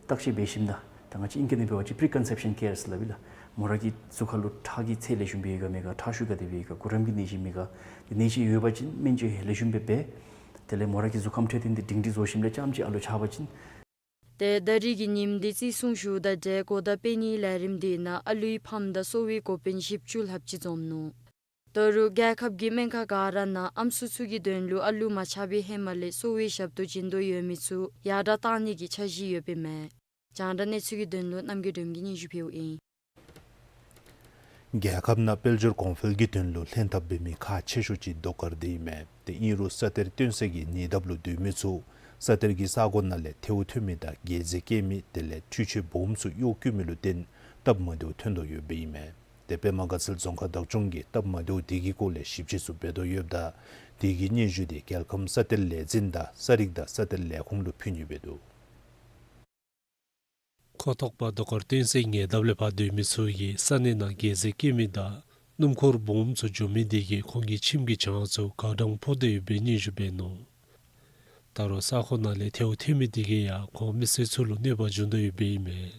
བརྟག་དཔྱད་འབད་ཞིནམ་ད་ད་ང་བཅས་ཨིང་སྐད་ནང་འབད་བ་ཅིན་པི་རི་ཀོན་སེབ་ཤན་ཀེར་ཟེར་སླབ་ཨིན་ལགས། མོ་ར་གི་གཟུགས་ཁར་ལུ་ཁྲག་གི་ཚད་ལེགས་ཤོམ་སྦེ་ཡོད་ག་མེད་ག་ཁྲག་ཤུགས་ག་དེ་སྦེ་ཡོད་ག་གུ་རམ་གྱི་ནད་གཞི་མེད་ག་དེ་ནད་གཞི་ཡོད་པ་ཅིན་སྨན་བཅོས་ལེགས་ཤོམ་སྦེ་འབད། དེ་ལས་མོ་ར་གི་གཟུགས་ཁམས་འཕྲོད་བསྟེན་འདི་སྒྲིང་སྒྲིང་བཟོ་ཞིནམ་ལས་རྐྱངམ་ཅིག་ཨ་ལུ་ཆགས་པ་ཅིན། ཏེ་ད་རིས་ཀྱི་ཉིནམ་འདི་བརྩི་སྲུང་ཞུཝ་ད་འབྲེལ་གོ་བརྡ་སྤེལ་ནིའི་ལས་རིམ་འདི་ནང་ཨ་ལུའི་ཕམ་དང་གསོ་བའི་འགོ་དཔོན་བཞི་བཅུ་ལྷགཔ་ཅིག་འཛོམས་ནུག། ད་རུང་རྒྱལ་ཁབ་ཀྱི་སྨན་ཁང་ག་ར་ནང་ཨམ་སྲུ་ཚུ་གི་དོན་ལུ་ཨ་ལུ་མ་ཆགས་པའི་ཧེ་མ་ལས་གསོ་བའི་ཞབས་ཏོག་བྱིན་དོ་ཡོད་མི་ཚུ་ཡར་དྲགས་གཏང་ནི་གི་འཆར་གཞི་ཡོདཔ་ཨིན་མས། རྒྱང་བསྒྲགས་གནས་ཚུལ་གྱི་དོན་ལུ་རྣམ་རྒྱལ་སྒྲོལ་མ་གིས་སྙན་ཞུ་ཕུལཝ་ཨིན། རྒྱལ་ཁབ་ནང་དཔལ་འབྱོར་གོང་འཕེལ་གྱི་དོན་ལུ་ལྷན་ཐབས་འབད་མི་ཁག་ཆེ་ཤོས་ཅིག་ཟློས་གར་འདི་ཨིན་མས། དེ་ཨིན་རུང་ས་གཏེར་སྟོན་ས་གི་ཉེ་འདབས་ལུ་སྡོད་མི་ཚུ་ ས་གཏེར་གྱི་ས་གོ་ནང་ལས་ཐལཝ་ཐོན་མི་དང་རྒྱལ་རྩེད་སྐྱེལ་མི་དེ་ལས་འཕྲུལ་ཆས་སྦོམ་ཚུ་གཡོག་བཀོལ་མི་ལུ་བརྟེན་སྟབས་མ་བདེཝ་ཐོན་དོ་ཡོདཔ་ཨིན་མས། ཏེ་པདྨ་དགའ་ཚལ་རྫོང་ཁག་བདག་སྐྱོང་གིས་སྟབས་མ་བདེཝ་དེ་གི་སྐོར་ལས་ཞིབ་དཔྱད་ཚུ་འབད་དོ་ཡོདཔ་ད་དེ་གི་སྙན་ཞུ་དེ་རྒྱལ་ཁམས་ས་གཏེར་ལས་འཛིན་དང་ས་རིག་དང་ས་གཏེར་ལས་ཁུངས་ལུ་ཕུལ་ནི་སྦེ་འདུག། ཁོ་ཐོག་པ་ཟློས་གར་སྟོན་སའི་ཉེ་འདབས་ལས་ཕར་སྡོད་མི་ཚུ་གིས་ས་གནས་ནང་རྒྱལ་རྩེད་སྐྱེལ་མི་དང་སྣུམ་འཁོར་སྦོམ་ཚུ་འགྱོ་མི་དེ་གིས་ཁོང་གི་ཁྱིམ་གྱི་གྱང་ཚུ་གག་སྦྲང་ཕོག་སྟེ་ཡོད་པའི་སྙན་ཞུ་འབད་ནུག། ད་རུང་ས་གོ་ནང་ལས་ཐལཝ་ཐོན་མི་དེ་གིས་ཡང་ཁོང་མི་སེར་ཚུ་ལུ་གནོད་པ་འབྱུང་དོ་ཡོདཔ་ཨིན་མས།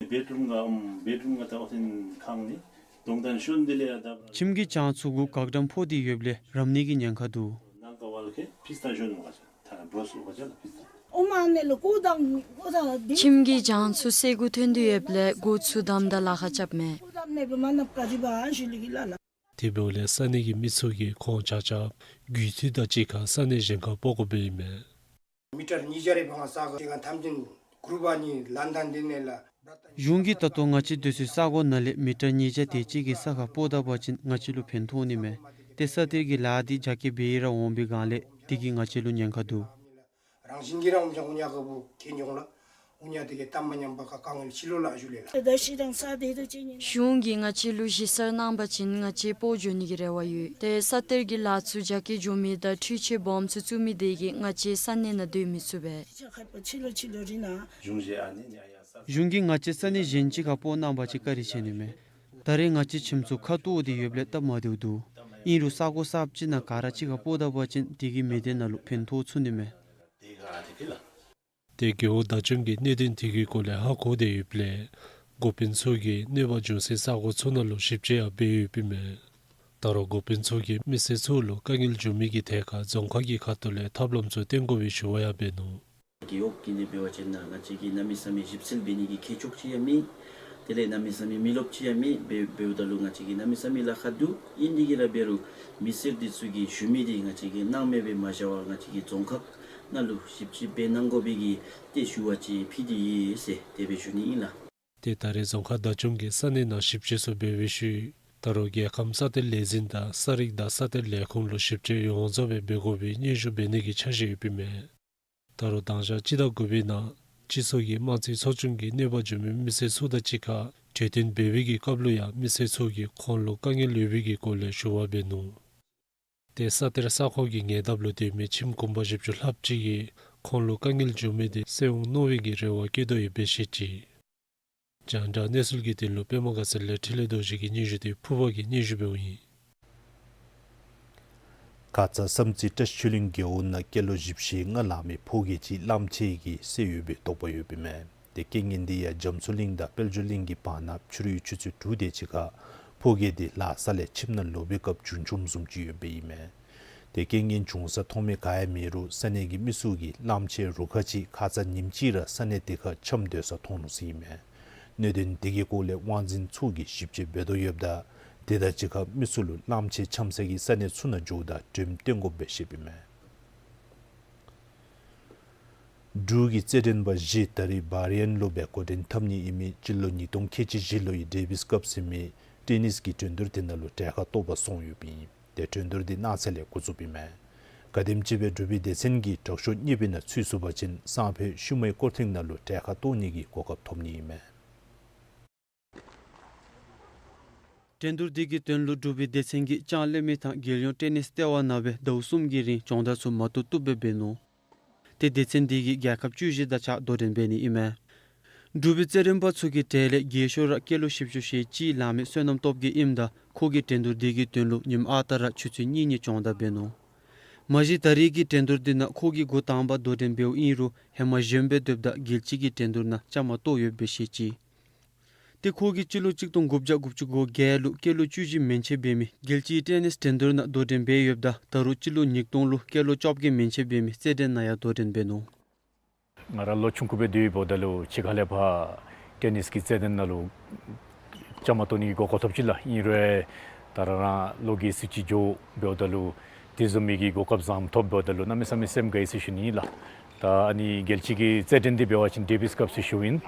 བེཌ་རུམ་ག་ཨམ་བེཌ་རུམ་ག་ད་ཨོ་ཐེན་ཁང་ནི་གདོང་ཐང་ཤོན་དེ་ལས་ཡ་ད་ཁྱིམ་གྱི་གྱང་ཚུ་གུ་གག་སྦྲང་ཕོག་སྟེ་ཡོདཔ་ལས་རམ་ནི་གི་ཉེན་ཁ་འདུག། ནང་ག་ཝལ་ཁེ་ཕིས་ཏ་ཤོན་མ་ག་ཆ་ཐ་ར་བོས་ལུ་ག་ཆ་ལ་ཕིས་ཏ། ཨོ་མ་ནེ་ལོ་ཀོ་དང་ཀོ་དང་དེ། ཁྱིམ་གྱི་གྱང་ཚུ་སེར་གུ་ཐོན་ཏེ་ཡོདཔ་ལས་སྒོ་ཚུ་བསྡམ་ད་ལཱ་ཁག་རྐྱབ་མས། ཀོ་དང་ནེ་བ་མ་ནབ་ཀ་དི་བ་ཨན་ཞུ་ལི་གི་ལ་ལ། དེ་འབདཝ་ལས་ས་གནས་ཀྱི་མི་ཚུ་གིས་ཁོང་ཆ་ཁྱབ་རྒུད་འཐུས་དང་གཅིག་ཁར་ས་གནས་གཞན་ཁར་སྤོ་དགོཔ་ཨིན་མས། མི་ཊར་ཉིས་བརྒྱ་རེ་བང་ས་ག་དེ་ག་ཐམས་ཅད་གུ་རུབ་ནི་ལན་ཐང་དེ་ནེ་ལ། གཞུང་གིས་ད་ལྟོ་ང་བཅས་སྡོད་སའི་ས་གོ་ནང་ལས་མི་ཊར་ཉིས་བརྒྱ་དེ་ཅིག་གི་ས་ཁར་སྤོ་ད་པ་ཅིན་ང་བཅས་ལུ་ཕན་ཐོགས་ནི་མས། ཏེ་ས་གཏེར་གྱི་ལཱ་འདི་རྒྱ་སྐྱེད་འབད་ཡི་ར་འོང་པའི་སྒང་ལས་དེ་གིས་ང་བཅས་ལུ་ཉེན་ཁ་འདུག། རང་བཞིན་གྱིས་ར་འོང་ཅང་འུ་ཉ་ག་བུ་ཁེ་འགྱོང་ལ། འུ་ཉ་དེ་གི་གཏམ་མ་ཉམས་པ་ག་དཀའ་ངལ་ཕྱི་ལོགས་ལ་ཞུ་ལེ་ལ། ད་ཤི་དང་ས་དེ་དུ་ཅི་ཉན། གཞུང་གིས་ང་བཅས་ལུ་གཞི་གསར་གནང་པ་ཅིན་ང་བཅས་སྤོ་འགྱོ་ནི་གི་རེ་བ་ཡོད། ཏེ་ས་གཏེར་གྱི་ལཱ་ཚུ་རྒྱ་སྐྱེད་འགྱོ་མི་དང་འཕྲུལ་ཆས་སྦོམ་ཚུ་བཙུགས་མི་དེ་གིས་ང་བཅས་ས་གནས་ནང་སྡོད་མི་ཚུགས་པས། ཕྱི་ལོགས་ཕྱི་ལོགས་རི་ན། གཞུང་གིས་ང་བཅས་ས་གནས་གཞན་ཅིག་ཁར་སྤོ་གནང་པ་ཅིན་བཀའ་དྲིན་ཆེ་ནི་མས། ད་རེས་ང་བཅས་ཁྱིམ་ཚུ་ཁ་ཐོག་སྟེ་ཡོདཔ་ལས་སྟབས་མ་བདེཝ་འདུག། ཨིན་རུང་ས་གོ་གསརཔ་ཅིག་ནང་ག་ར་གཅིག་ཁར་སྤོ་ད་པ་ཅིན་དེ་གིས་མི་སྡེ་ནང་ལུ་ཕན་ཐོགས་ཚུགས་ནི་མས། ཏེ་རྒེད་འོག་བདག་སྐྱོང་གིས་གནད་དོན་དེ་གི་སྐོར་ལས་ཧ་གོ་སྟེ་ཡོདཔ་ལས་འགོ་དཔོན་ཚུ་གིས་གནོད་པ་འབྱུང་སའི་ས་གོ་ཚུ་ནང་ལུ་ཞིབ་དཔྱད་ཡང་འབད་ཡོདཔ་ཨིན་མས། ད་རུང་འགོ་དཔོན་ཚུ་གིས་མི་སེར་ཚུ་ལུ་དཀའ་ངལ་འབྱུང་མི་གི་ཐད་ཁར་རྫོང་ཁག་གི་ཁ་ཐུག་ལས་ཐབས་ལམ་ཚུ་བཏོན་དགོ་པའི་ཞུ་བ་ཡང་འབད་ནུག། རྒེད་འོག་གི་ནི་འབད་བ་ཅིན་ང་བཅས་ཀྱིས་གནམ་མེད་ས་མེད་ཞིབ་འཚོལ་འབད་ནི་གི་མཁས་མཆོག་ཅིག་ཡང་མེད། དེ་ལས་གནམ་མེད་ས་མེད་མི་རློབས་ཅིག་ཡང་མེད། འབད་འབདཝ་ད་ལུ་ང་བཅས་ཀྱིས་གནམ་མེད་ས་མེད་ལཱ་ཁག་འདུག། ཨིན་དེ་གིས་ར་འབད་རུང་མི་སེར་འདི་ཚུ་གིས་ཞུ་མི་འདི་ང་བཅས་ཀྱིས་གནང་མེད་པའི་མ་བཞག་པར་ང་བཅས་ཀྱི་རྫོང་ཁག་ནང་ལུ་ཞིབ་དཔྱད་འབད་གནང་དགོ་པའི་གི་ཏེ་ཞུ་བ་ཅིག་ཕུལ་ཏེ་ཡོད་ཟེར་དེ་སྦེ་ཞུ་ནི་ཨིན་ལགས། ཏེ་ད་རེས་རྫོང་ཁག་བདག་སྐྱོང་གིས་ས་གནས་ནང་ཞིབ་དཔྱད་ཚུ་འབད་བའི་ཤུལ་ད་རུང་རྒྱལ་ཁམས་ས་གཏེར་ལས་འཛིན་དང་ས་རིག་དང་ས་གཏེར་ལས་ཁུངས་ལུ་ཞིབ་དཔྱད་ཡོངས་རྫོགས་སྦེ་འབད་དགོ་པའི་སྙན་ཞུ་འབད་ནི་གི་འཆར་གཞི་ཡོདཔ་ཨིན་མས། ད་རུང་དང་ཞག་སྤྱི་ཟླ་དགུ་པའི་ནང་སྤྱི་ཚོགས་ཀྱི་དམངས་རྩིས་ཚོགས་ཆུང་གིས་གནོད་པ་འབྱུང་མི་མི་སེར་ཚུ་དང་གཅིག་ཁར་གྲོས་བསྟུན་འབད་བའི་གི་སྐབས་ལུ་ཡང་མི་སེར་ཚུ་གིས་ཁོང་ལུ་དཀའ་ངལ་ཡོད་པའི་གི་སྐོར་ལས་ཞུ་བ་འབད་ནུག། ཏེ་ས་གཏེར་ས་ཁོངས་ཀྱི་ཉེ་འདབས་ལུ་སྡོད་མི་ཁྱིམ་གུང་པ་བཞི་བཅུ་ལྷགཔ་ཅིག་གིས་ཁོང་ལུ་དཀའ་ངལ་འབྱུང་མི་དེ་སེལ་འོང་མནོ་བའི་གི་རེ་བ་བསྐྱེད་དོ་ཡོདཔ་སྦེ་བཤད་ཅི། རྒྱང་བསྒྲགས་གནས་ཚུལ་གྱི་དོན་ལུ་པདྨ་དགའ་ཚལ་ལས་འཕྲིན་ལས་རྡོ་རྗེ་གི་སྙན་ཞུ་དེ་ཕུར་པ་གིས་སྙན་ཞུ་འབདཝ་ཨིན། ཁ་ཙ་བསམ་རྩེ་བཀྲ་ཤིས་ཆོས་གླིང་རྒེད་འོག་ནང་སྐྱེས་ལོ་བཞི་བཅུ་ཞེ་ལྔ་ལང་མི་ཕོ་སྐྱེས་ཅིག་གླངམོ་ཆེ་གིས་བསད་ཡོད་པའི་དོགས་པ་ཡོདཔ་ཨིན་མས། ཏེ་རྐྱེན་ངན་འདི་ཡང་རྒྱ་མཚོ་གླིང་དང་དཔལ་འབྱོར་གླིང་གི་བར་ན་ཕྱི་རུའི་ཆུ་ཚོད་དྲུག་དེ་ཅིག་ཁར་ཕོ་སྐྱེས་འདི་ལཱ་ས་ལས་ཁྱིམ་ནང་ལོག་པའི་སྐབས་བྱུང་བྱུངམ་བཟུམ་ཅིག་ཡོདཔ་ཨིན་མས། ཏེ་རྐྱེན་ངན་བྱུང་ས་མཐོང་མི་ག་ཡང་མེད་རུང་ས་གནས་ཀྱི་མི་ཚུ་གིས་གླངམོ་ཆེ་རུ་ཁག་ཅིག་ཁ་ཙ་ཉིནམ་གཅིག་ར་ས་གནས་དེ་ཁར་འཁྱམས་སྡོད་ས་མཐོང་ནུག་ཟེར་ཨིན་མས། གནད་དོན་དེ་གི་སྐོར་ལས་དབང་འཛིན་ཚུ་གིས་ཞིབ་དཔྱད་འབད་དོ་ཡོདཔ་ད་དེ་དང་གཅིག་ཁར་མི་ཚུ་ལུ་གླངམོ་ཆེ་འཁྱམས་ས་གི་ས་གནས་ཚུ་ནང་འགྱོཝ་ད་དྲནམ་བཏོན་དགོཔ་སྦེ་བཤདཔ་ཨིན་མས། འབྲུག་གི་རྩེད་འགྲན་པ་བཞི་ད་རིས་བཱ་རི་ཡཱན་ལུ་སྦེ་འགོ་འདྲེན་འཐབ་ནི་ཨིན་མི་སྤྱི་ལོ་ཉིས་སྟོང་ཁལ་གཅིག་བཞི་ལོའི་ཌེ་བིས་ཀབ་ཟེར་མི་ཊེ་ནིས་ཀྱི་འགྲན་བསྡུར་དེ་ནང་ལུ་གྲལ་ཁར་གཏོགས་པར་སོང་ཡོདཔ་ཨིན། ཏེ་འགྲན་བསྡུར་འདི་གནངས་ཚེ་ལས་འགོ་བཙུགསཔ་ཨིན་མས། ག་དེམ་ཅིག་སྦེ་འབྲུག་པའི་སྡེ་ཚན་གྱིས་དྲག་ཤོས་གཉིས་པའི་ནང་ཚུད་ཚུགས་པ་ཅིན་སང་ཕོད་ཤུལ་མའི་སྐོར་ཐེངས་ནང་ལུ་གྲལ་ཁར་གཏོགས་ནི་གི་གོ་སྐབས་ཐོབ་ནི་ཨིན་མས། འགྲན་བསྡུར་འདི་གི་དོན་ལུ་འབྲུག་པའི་སྡེ་ཚན་གྱིས་ལྕང་གླེ་མི་དང་རྒྱལ་ཡོངས་ཊེ་ནིས་ལྟེ་བ་ནང་སྦེ་ཟླཝ་གསུམ་གྱི་རིང་སྦྱོང་བརྡར་ཚུ་མ་ཏོག་ཏོ་སྦེ་འབད་ནུག། ཏེ་སྡེ་ཚན་འདི་གིས་རྒྱལ་ཁབ་བཅུ་བཞི་དང་གཅིག་ཁར་དོ་འགྲན་འབད་ནི་ཨིན་མས། འབྲུག་པའི་རྩེད་འགྲན་པ་ཚུ་གི་གྲས་ལས་རྒས་ཤོས་ར་སྐྱེས་ལོ་བཞི་བཅུ་ཞེ་གཅིག་ལང་མི་བསོད་ནམས་སྟོབས་རྒྱས་ཨིནམ་ད་ཁོ་གིས་འགྲན་བསྡུར་འདི་གི་དོན་ལུ་ཉིནམ་ཨ་རྟག་ར་ཆུ་ཚོད་གཉིས་གཉིས་སྦྱོང་བརྡར་འབད་ནུག། མ་གཞི་ད་རིས་ཀྱི་འགྲན་བསྡུར་འདི་ནང་ཁོ་གིས་འགོ་དང་པ་དོ་འགྲན་འབདཝ་ཨིན་རུང་ཧེ་མ་གཞོནམ་སྦེ་སྡོདཔ་ད་རྒྱལ་སྤྱི་གི་འགྲན་བསྡུར་ནང་བཅའ་མར་གཏོགས་ཡོདཔ་སྦེ་བཤད་ཅི། ཏེ་ཁོ་གིས་སྤྱི་ལོ་གཅིག་སྟོང་དགུ་བརྒྱ་དགུ་བཅུ་གོ་བརྒྱད་ལུ་སྐྱེས་ལོ་བཅུ་བཞི་མན་ཆད་འབད་མི་རྒྱལ་སྤྱིའི་ཊེ་ནིས་འགྲན་བསྡུར་ནང་དོ་འགྲན་འབད་ཡོདཔ་ད་ད་རུང་སྤྱི་ལོ་ཉིས་སྟོང་ལུ་སྐྱེས་ལོ་བཅོ་བརྒྱད་མན་ཆད་འབད་མི་རྩེད་འགྲན་ནང་ཡང་དོ་འགྲན་འབད་ནུག། ང་ར་ལོ་ཆུང་ཀུ་སྦེ་སྡོད་པའི་སྒང་ལུ་ཕྱི་ཁ་ལས་ཕར་ཊེ་ནིས་ཀྱི་རྩེད་འགྲན་ནང་ལུ་བཅའ་མར་གཏོགས་ནི་གི་གོ་སྐབས་ཐོབ་ཅི་ལགས། ཨིན་རུང་ད་རང་རང་ལོ་རྒས་སུ་ཅིག་འགྱོ་འབདཝ་ད་ལུ་དེ་བཟུམ་མའི་གི་གོ་སྐབས་བཟངམ་ཐོབ་འབདཝ་ད་ལུ་གནམ་མེད་ས་མེད་སེམས་དགའ་ཡི་ཟེར་ཞུ་ནི་ལགས། ད་ཨ་ནི་རྒྱལ་སྤྱི་གི་རྩེད་འགྲན་འདི་འབད་བ་ཅིན་ཌེ་བིས་ཀབ་ཟེར་ཞུཝ་ཨིན།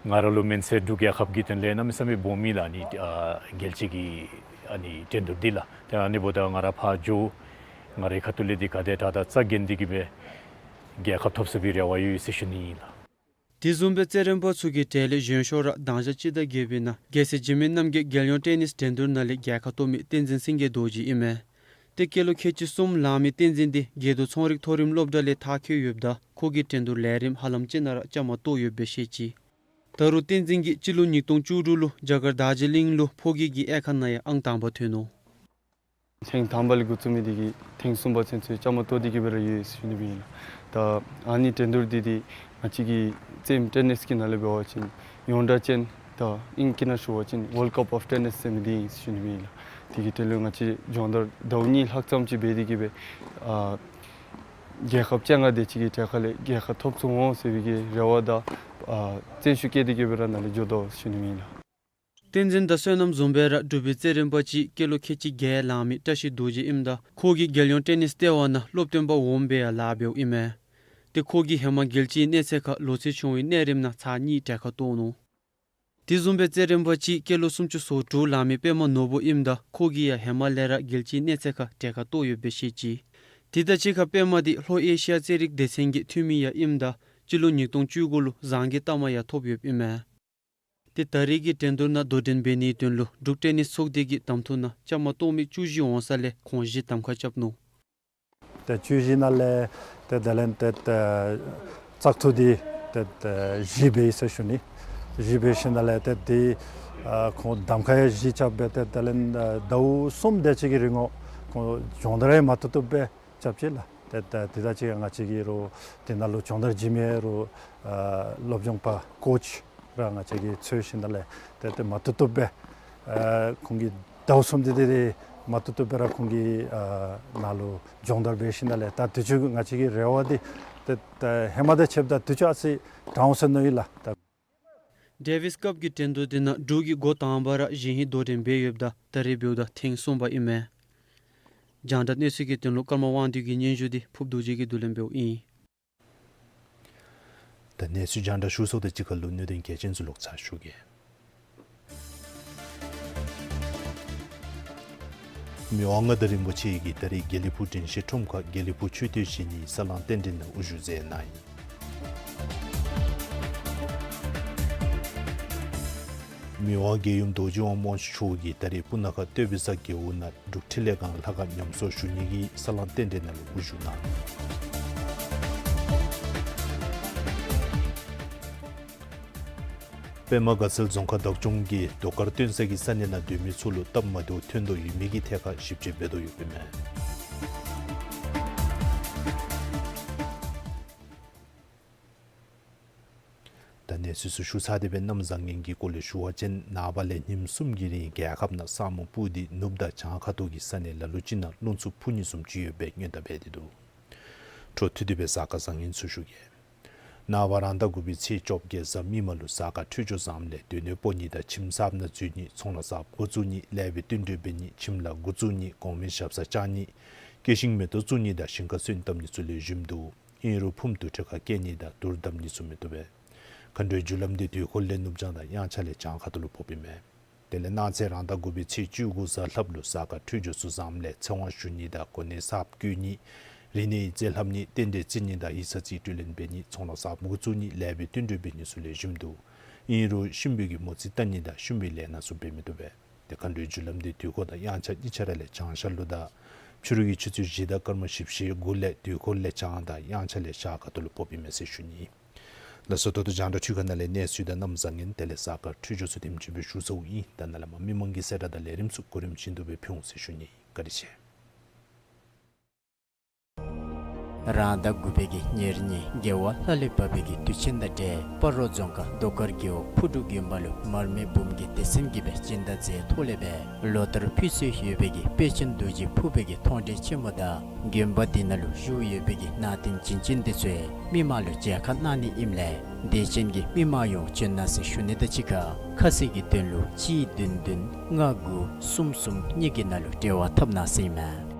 ང་ར་ལུ་མེན་ཚེ་འབྲུག་རྒྱལ་ཁབ་ཀྱི་དོན་ལས་གནམ་མེད་ས་མེད་སྦོམ་ཨིན་ལགས། ཨ་ནི་ཨ་རྒྱལ་སྤྱི་གི་ཨ་ནི་འགྲན་བསྡུར་འདི་ལགས། ཏེ་ཨ་ནི་འབདཝ་ད་ང་ར་ཕར་འགྱོ་ང་རའི་ཁ་ཐུག་ལས་འདི་ག་དེ་དྲག་དྲག་རྩ་འགེངས་ཏེ་གི་སྦེ་ རྒྱལ་ཁ་ཐོབ་ཚུགས་པའི་རེ་བ་ཡོད་ཟེར་ཞུ་ནི་ཨིན་ལགས། དེ་བཟུམ་སྦེ་རྩེད་རིམ་པ་ཚུ་གི་གྲས་ལས་གཞོན་ཤོས་ར་གདངས་ཞག་སྤྱི་ཟླ་བརྒྱད་པའི་ནང་རྒྱལ་སྲས་འཇིགས་མེད་རྣམ་རྒྱལ་རྒྱལ་ཡོངས་ཊེ་ནིས་འགྲན་བསྡུར་ནང་ལས་རྒྱལ་ཁ་ཐོབ་མི་བསྟན་འཛིན་སེང་གེ་རྡོ་རྗེ་ཨིན་མས། ཏེ་སྐྱེས་ལོ་ཁལ་གཅིག་གསུམ་ལང་མི་བསྟན་འཛིན་འདི་དགེ་འདུན་ཚོང་རིག་མཐོ་རིམ་སློབ་གྲྭ་ལས་མཐར་འཁྱོལ་ཡོདཔ་ད་ཁོ་གིས་འགྲན་བསྡུར་ལས་རིམ་ཧ་ལམ་ཅིག་ནང་ར་བཅའ་མར་གཏོགས་ཡོད་པའི་ཤེས་ཅི། ད་རུང་བསྟན་འཛིན་གྱིས་སྤྱི་ལོ་ཉིས་སྟོང་བཅུ་དྲུག་ལུ་རྒྱ་གར་དར་ཇི་ལིང་ལུ་ཕོ་སྐྱེས་ཀྱི་དབྱེ་ཁག་ནང་ཡང་ཨང་དང་པ་ཐོན་ནུག། ཐེངས་དང་པ་ལས་འགོ་བཙུགས་མི་འདི་གིས་ཐེངས་གསུམ་པ་ཚུན་ཚོད་བཅའ་མར་གཏོགས་ཏེ་གི་སྦེ་ར་ཡོད་ཟེར་ཞུ་ནི་སྦེ་ཨིན་ལགས། ད་ཨ་ནི་འགྲན་བསྡུར་འདི་འདི་ང་བཅས་ཀྱི་རྩེདམོ་ཊེ་ནིས་ཀྱི་ནང་ལས་འབད་བ་ཅིན་ཡོངས་གྲགས་ཅན། ད་ཨིང་སྐད་ནང་ཞུ་བ་ཅིན་World Cup of Tennis ཟེར་མི་འདི་ཨིན་ཟེར་ཞུ་ནི་སྦེ་ཨིན་ལགས། དེ་གི་དོན་ལུ་ང་བཅས་སྦྱོང་བརྡར་ཟླཝ་གཉིས་ལྷག་ཙམ་ཅིག་འབད་དེ་གི་སྦེ་ཨ་རྒྱལ་ཁབ་བཅོ་ལྔ་དེ་ཅིག་གི་གྲལ་ཁ་ལས་རྒྱལ་ཁ་ཐོབ་ཚུགས་འོང་ཟེར་བའི་གི་རེ་བ་དང་ཨ་བརྩོན་ཤུགས་བསྐྱེད་དེ་གི་སྦེ་ར་ནཱ་ལས་འགྱོ་དོ་ཟེར་ཞུ་ནི་སྦེ་ཨིན་ལགས། བསྟན་འཛིན་དང་བསོད་ནམས་བཟུམ་སྦེ་ར་འབྲུག་པའི་རྩེད་རིམ་པ་ཅིག་སྐྱེས་ལོ་ཁལ་གཅིག་བརྒྱད་ལང་མི་བཀྲ་ཤིས་རྡོ་རྗེ་ཨིནམ་ད་ཁོ་གིས་རྒྱལ་ཡོངས་ཊེ་ནིས་ལྟེ་བ་ནང་སློབ་སྟོན་པ་འོགམ་སྦེ་ཡང་ལཱ་འབདཝ་ཨིན་མས། ཏེ་ཁོ་གིས་ཧེ་མ་རྒྱལ་སྤྱིའི་གནས་ཚད་ཁར་ལོ་ཚད་ཆུང་བའི་གནས་རིམ་ནང་ཚར་གཉིས་གྲལ་ཁར་གཏོགས་ནུག། དེ་བཟུམ་སྦེ་རྩེད་རིམ་པ་ཅིག་སྐྱེས་ལོ་སུམ་ཅུ་སོ་དྲུག་ལང་མི་པདྨ་ནོར་བུ་ཨིནམ་ད་ཁོ་གིས་ཡང་ཧེ་མ་ལས་ར་རྒྱལ་སྤྱིའི་གནས་ཚད་ཁར་གྲལ་ཁར་གཏོགས་ཡོད་པའི་ཤེས་ཅི། དེ་དང་གཅིག་ཁར་པདྨ་འདི་ལྷོ་ཨེ་ཤི་ཡ་རྩེད་རིགས་སྡེ་ཚན་གྱི་འཐུས་མི་ཡང་ཨིནམ་ད་སྤྱི་ལོ་ཉིས་སྟོང་བཅུ་དགུ་ལུ་གཟེངས་རྒྱས་རྟགས་མ་ཡང་ཐོབ་ཡོདཔ་ཨིན་མས། ཏེ་ད་རེས་ཀྱི་འགྲན་བསྡུར་ནང་དོ་འགྲན་འབད་ནིའི་དོན་ལུ་འབྲུག་ཊེ་ནིས་ཚོགས་སྡེ་གི་གདམ་འཐུ་ནང་བཅའ་མར་གཏོགས་མི་བཅུ་བཞི་འོང་ས་ལས་ཁོང་བཞི་གདམ་ཁ་རྐྱབ་ནུག། ཏེ་བཅུ་བཞི་ནང་ལས་ཏེ་དེ་ལས་ཏེ་ཏེ་བཙག་འཐུ་འདི་ཏེ་ཏེ་བཞི་འབད་ཡི་ཟེར་ཞུ་ནི། བཞི་འབད་ཞིནམ་ལས་ཏེ་འདི་ཨ་ཁོང་གདམ་ཁ་ཡང་བཞི་རྐྱབ་སྦེ་ཏེ་དེ་ལས་ཨ་ཟླཝ་གསུམ་དེ་ཅིག་གི་རིང་ལུ་ཁོང་སྦྱོང་བརྡར་ཡང་མ་བཏུབ་བཏུབ་སྦེ་རྐྱབ་ཅི་ལགས། ཏེ་ཏེ་དེ་དང་གཅིག་ཁར་ང་བཅས་ཀྱིས་རུང་དེ་ནང་ལུ་སྦྱོང་བརྡར་བྱིན་མི་རུང་ཨ་སློབ་སྦྱོང་པ་ཀོཆ་ར་ང་བཅས་ཀྱིས་འཚོལ་ཞིནམ་ལས་ཏེ་ཏེ་མ་བཏུབ་བཏུབ་སྦེ་ཨ་ཁོང་གིས་ཟླཝ་གསུམ་དེ་དེ་དེ་མ་བཏུབ་བཏུབ་སྦེ་ར་ཁོང་གིས་ཨ་ནཱ་ལུ་སྦྱོང་བརྡར་འབད་ཞིནམ་ལས་ད་དུས་ཅི་ང་བཅས་ཀྱི་རེ་བ་འདི་ཏེ་ཏེ་ཧེ་མ་དང་ཕྱདཔ་ད་དུས་ཅི་ཨ་ཙི་དྲག་འོང་ཟེར་མནོ་ཡི་ལགས། ད་ཌེ་ཝིས་ཀབ་ཀྱི་འགྲན་བསྡུར་འདི་ནང་འབྲུག་གིས་འགོ་དང་པ་ར་གཞེས་ཧིང་དོ་འགྲན་འབད་ཡོདཔ་ད་ད་རེས་འབདཝ་ད་ཐེངས་གསུམ་པ་ཨིན་མས། རྒྱང་བསྒྲགས་གནས་ཚུལ་གྱི་དོན་ལུ་ཀརྨ་དབང་འདུས་ཀྱི་སྙན་ཞུ་འདི་ཕུབ་རྡོ་རྗེ་གིས་བསྡུ་ལེན་འབདཝ་ཨིན། ད་གནས་ཚུལ་རྒྱང་བསྒྲགས་ཞུ་ཚརཝ་དང་གཅིག་ཁར་ལུ་གནད་དོན་གལ་ཆེན་ཚུ་ལོག་ཚར་ཞུ་གེ། མི་དབང་མངའ་བདག་རིན་པོ་ཆེ་གིས་ད་རེས་དགེ་ལེགས་ཕུག་དྲན་ཤེས་ཁྲོམ་ཁར་དགེ་ལེགས་ཕུག་ཆོས་སྡེ་བཞི་གཉིས་ས་བསླང་རྟེན་འབྲེལ་ནང་དབུ་བཞུགས་མཛད་གནང་ཡི། མི་དབང་རྒྱལ་ཡུམ་རྡོ་རྗེ་དབང་མོ་མཆོག་གིས་ད་རེས་སྤུ་ན་ཁ་སྟོད་པའི་གཟའ་རྒེད་འོག་ནང་འབྲུག་འཕྲིན་ལས་ཁང་ལྷ་ཁང་ཉམས་གསོ་ཞུ་ནི་གི་ས་བསླང་རྟེན་འབྲེལ་ནང་ལུ་དབུ་བཞུགས་གནང་། པདྨ་དགའ་ཚལ་རྫོང་ཁག་བདག་སྐྱོང་གིས་ཟློས་གར་སྟོན་ས་གི་ས་གནས་ནང་སྡོད་མི་ཚུ་ལུ་སྟབས་མ་བདེཝ་ཐོན་དོ་ཡོད་མེད་ཀྱི་ཐད་ཁར་ཞིབ་དཔྱད་འབད་དོ་ཡོདཔ་ཨིན་མས། ད་གནས་ཚུལ་ཚུ་ཞུ་ཚར་ཏེ་སྦེ་གནམ་བཟང་ངན་གྱི་སྐོར་ལས་ཞུ་བ་ཅིན་ནངས་པ་ལས་ཉིནམ་གསུམ་གྱི་རིང་རྒྱལ་ཁབ་ནང་ས་སྨུག་སྤུབས་ཏེ་ནུབ་དང་བྱང་ཁ་ཐུག་གི་ས་གནས་ལ་ལུ་ཅིག་ནང་རླུང་འཚུབ་འཕུ་ནི་བཟུམ་ཅིག་ཡོད་པའི་སྔོན་བརྡ་འབད་དེ་འདུག། འཕྲོ་མཐུད་དེ་སྦེ་གཟའ་སྐར་བཟང་ངན་ཚུ་ཞུ་གེ། ནངས་པ་རང་ཟླ་དགུ་པའི་ཚེས་བཅོ་བརྒྱད་གཟའ་མིག་དམར་ལུ་གཟའ་སྐར་འཕྲོད་སྦྱོར་བཟངམ་ལས་སྡེ་སྣོད་སྤོ་ནི་དང་ཁྱིམ་གསརཔ་ནང་འཛུལ་ནི་ཚོང་ལཱ་གསརཔ་འགོ་བཙུགས་ནི་ལེགས་པའི་བསྟུན་གྲོས་འབད་ནི་ཁྱིམ་ལཱ་འགོ་བཙུགས་ནི་གོང་མའི་ཞབས་སར་བཅར་ནི་སྐྱེ་ཤིང་མེ་ཏོག་བཙུགས་ནི་དང་ཞིང་ཁར་སོན་བཏབ་ནི་ཚུ་ལེགས་ཤོམ་འདུག། ཨིན་རུང་ཕུངམ་དུར་ཁྲོད་ཁར་སྐྱེལ་ནི་དང་དུར་བསྡམ་ནི་ཚུ་མི་བཏུབ་པས། མཁའ་འགྲོའི་རྒྱུ་ལམ་འདི་དུས་འཁོར་ལས་ནུབ་བྱང་དང་དབྱངས་འཆར་ལས་བྱང་ཁ་ཐུག་ལུ་ཕོགཔ་ཨིན་མས། དེ་ལས་གནངས་ཚེ་རང་ཟླ་དགུ་པའི་ཚེས་བཅུ་དགུ་གཟའ་ལྷགཔ་ལུ་གཟའ་སྐར་འཕྲོད་སྦྱོར་ཚུ་བཟངམ་ལས་ཚེ་དབང་ཞུ་ནི་དང་གོ་གནས་གསརཔ་བསྐོ་ནི་རིག་གནས་ཡིག་རྩིས་ལྷབ་ནི་རྟེན་འབྲེལ་བརྩི་ནི་དང་ཡིག་ཚང་རྩིས་སྤྲོད་ལེན་འབད་ནི་ཚོང་ལཱ་གསརཔ་འགོ་བཙུགས་ནི་ལེགས་པའི་བསྟུན་གྲོས་འབད་ནི་ཚུ་ལེགས་ཤོམ་འདུག། ཨིན་རུང་གཤིན་པོའི་གི་མོ་རྩིས་བལྟ་ནི་དང་གཤིན་པོའི་ལས་སྣ་ཚུ་འབད་མི་བཏུབ་པས། དེ་མཁའ་འགྲོའི་རྒྱུ་ལམ་འདི་དུས་འཁོར་དང་དབྱངས་འཆར་གཉིས་ཆ་ར་ལས་བྱང་ཤར་ལུ་དང་ཕྱི་རུ་གི་ཆུ་ཚོད་བཞི་དང་སྐར་མ་བཞི་བཅུ་ཞེ་དགུ་ལས་དུས་འཁོར་ལས་བྱང་དང་དབྱངས་འཆར་ལས་ཤར་ཁ་ཐུག་ལུ་ཕོགཔ་ཨིན་མས་ཟེར་ཞུ་ནི། ལགས་སོ། ད་ལྟོ་རྒྱང་བསྒྲགས་འཕྲུལ་ཁང་ནང་ལས་གནས་ཚུལ་དང་གནམ་བཟང་ངན་དེ་ལས་གཟའ་སྐར་འཕྲོད་སྦྱོར་ཚུ་དེམ་ཅིག་སྦེ་ཞུ་ཚརཝ་ཨིན། ད་ནཱ་ལས་མར་མི་མང་གི་གསལ་བསྒྲགས་དང་ལས་རིམ་ཚུ་གོ་རིམ་བཞིན་དུ་སྦེ་ཕུལ་འོང་ཟེར་ཞུ་ནི། བཀའ་དྲིན་ཆེ། རང་ཟླ་དགུ་པའི་གི་ཉེར་གཉིས་རྒྱལ་བ་ལྷ་ལས་བབས་པའི་གི་དུས་ཆེན་དང་འབྲེལ་སྤ་རོ་རྫོང་ཁག་རྡོ་དཀར་རྒེད་འོག་ཕུ་འབྲུག་དགོན་པ་ལུ་མར་མེ་འབུམ་གྱི་སྡེ་ཚན་གྱིས་སྦེ་སྦྱིན་བདག་མཛད་ཐོག་ལས་སྦེ་ལོ་ལྟར་ཕུལ་སྲོལ་ཡོད་པའི་གི་དཔལ་ཆེན་རྡོ་རྗེ་ཕུར་པའི་གི་མཐོང་གྲོལ་ཆེན་མོ་དང་དགོན་པ་འདི་ནང་ལུ་བཞུགས་ཡོད་པའི་གི་གནང་རྟེན་བྱིན་ཅན་འདི་ཚུ་མི་མང་ལུ་མཇལ་ཁ་གནང་ནི་ཨིནམ་ལས་དད་ཅན་གྱི་མི་མང་ཡོངས་བྱོན་གནང་ཟེར་ཞུ་ནི་དང་གཅིག་ཁར་ཁ་གསལ་གྱི་དོན་ལུ་གཅིག་བདུན་བདུན་ལྔ་དགུ་གསུམ་གསུམ་གཉིས་ཀྱི་ནང་ལུ་འབྲེལ་བ་འཐབ་གནང་ཟེར་ཨིན་མས།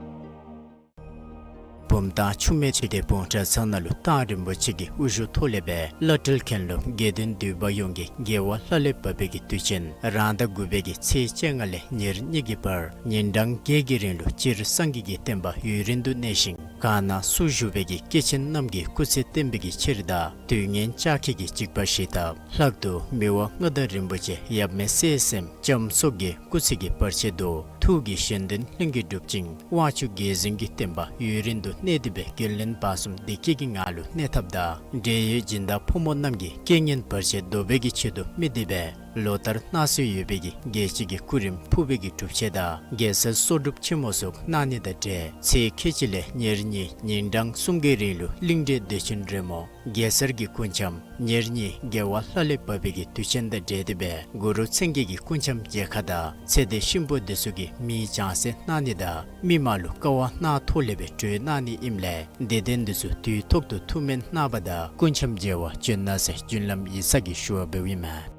བུམ་ཐང་ཆུ་སྨད་ཆོས་སྡེ་བོན་ཁྲ་ཚང་ནང་ལུ་གཏང་རིན་པོ་ཆེ་གི་དབུ་བཞུགས་ཐོག་ལས་སྦེ་བླ་སྤྲུལ་མཁན་སློབ་དགེ་འདུན་འདུས་པ་ཡོངས་ཀྱིས་རྒྱལ་བ་ལྷ་ལས་བབས་པའི་གི་དུས་ཆེན་རང་ཟླ་དགུ་པའི་གི་ཚེས་བཅོ་ལྔ་ལས་ཉེར་གཉིས་ཀྱི་བར་ཉིན་གྲངས་བརྒྱད་ཀྱི་རིང་ལུ་སྤྱིར་སངས་རྒྱས་ཀྱི་བསྟན་པ་ཡུན་རིང་དུ་གནས་ཤིང་ ག་ན་སུ་བཞུགས་པའི་གི་སྐྱེས་ཆེན་རྣམས་ཀྱི་སྐུ་ཚེ་བརྟན་པའི་གི་ཕྱིར་དང་དུས་ངན་ལྕགས་ཁྱི་གི་འཇིགས་པ་ཞི་ཐབས། ལྷག་ཏུ་མི་དབང་མངའ་བདག་རིན་པོ་ཆེ་ཡབ་མེས་སྲས་སྲསམོ་ལྕམ་སོགས་ཀྱི་སྐུ་ཚེ་གི་བར་ཆད་དུ་ཐུགས་ཀྱི་བཞེད་དོན་ལྷུན་གྱིས་གྲུབ་ཅིང་དབང་ཕྱུག་རྒྱལ་བཙུན་གྱི་བསྟན་པ་ཡུན་རིང་དུ་གནས་ཏེ་འབད་རྒྱུན་ལས་བར་གསུམ་བདེ་སྐྱིད་ཀྱི་ངང་ལུ་གནས་ཐབས་དང་འབྲེལ་ཡོད་སྦྱིན་བདག་ཕོ་མོ་རྣམས་ཀྱི་རྐྱེན་ངན་བར་ཆད་བཟློག་པའི་གི་ཆེད་དུ་དམིགས་ཏེ་འབད་ལོ་ལྟར་གནང་སྲོལ་ཡོད་པའི་གི་རྒྱལ་སྤྱི་གི་སྐུ་རིམ་ཕུར་པའི་གི་སྒྲུབ་ཆེན་དང་རྒྱལ་སྲས་གསོལ་སྒྲུབ་ཆེན་མོ་སོགས་གནང་ནི་དང་འབྲེལ་ཚེས་ཁལ་གཅིག་ལས་ཉེར་གཉིས་ཉིན་གྲངས་གསུམ་གྱི་རིང་ལུ་གླིང་འདྲེ་འདོད་ཆེན་རོལ་མོ་གེ་སར་གྱི་སྐུ་འཆམ། ཉེར་གཉིས་རྒྱལ་བ་ལྷ་ལས་བབས་པའི་གི་དུས་ཆེན་དང་འབྲེལ་ཏེ་འབད་གུ་རུ་མཚན་བརྒྱད་ཀྱི་སྐུ་འཆམ་མཇལ་ཁ་དང་ཚེ་འདས་གཤིན་པོ་འདི་ཚུ་གི་མིང་བྱང་གསལ་གནང་ནི་དང་མི་མང་ལུ་དཀའ་བ་གནང་ཐོག་ལས་འབད་གྲོལ་གནང་ནི་ཨིནམ་ལས་དད་ལྡན་འདི་ཚུ་དུས་ཐོག་ཏུ་ཐུགས་སྨོན་གནང་བ་དང་སྐུ་འཆམ་མཇལ་བར་བྱོན་གནང་ཟེར་རྒྱུན་ལམ་ཡིག་ཚང་གིས་ཞུ་བ་འབདཝ་ཨིན་མས།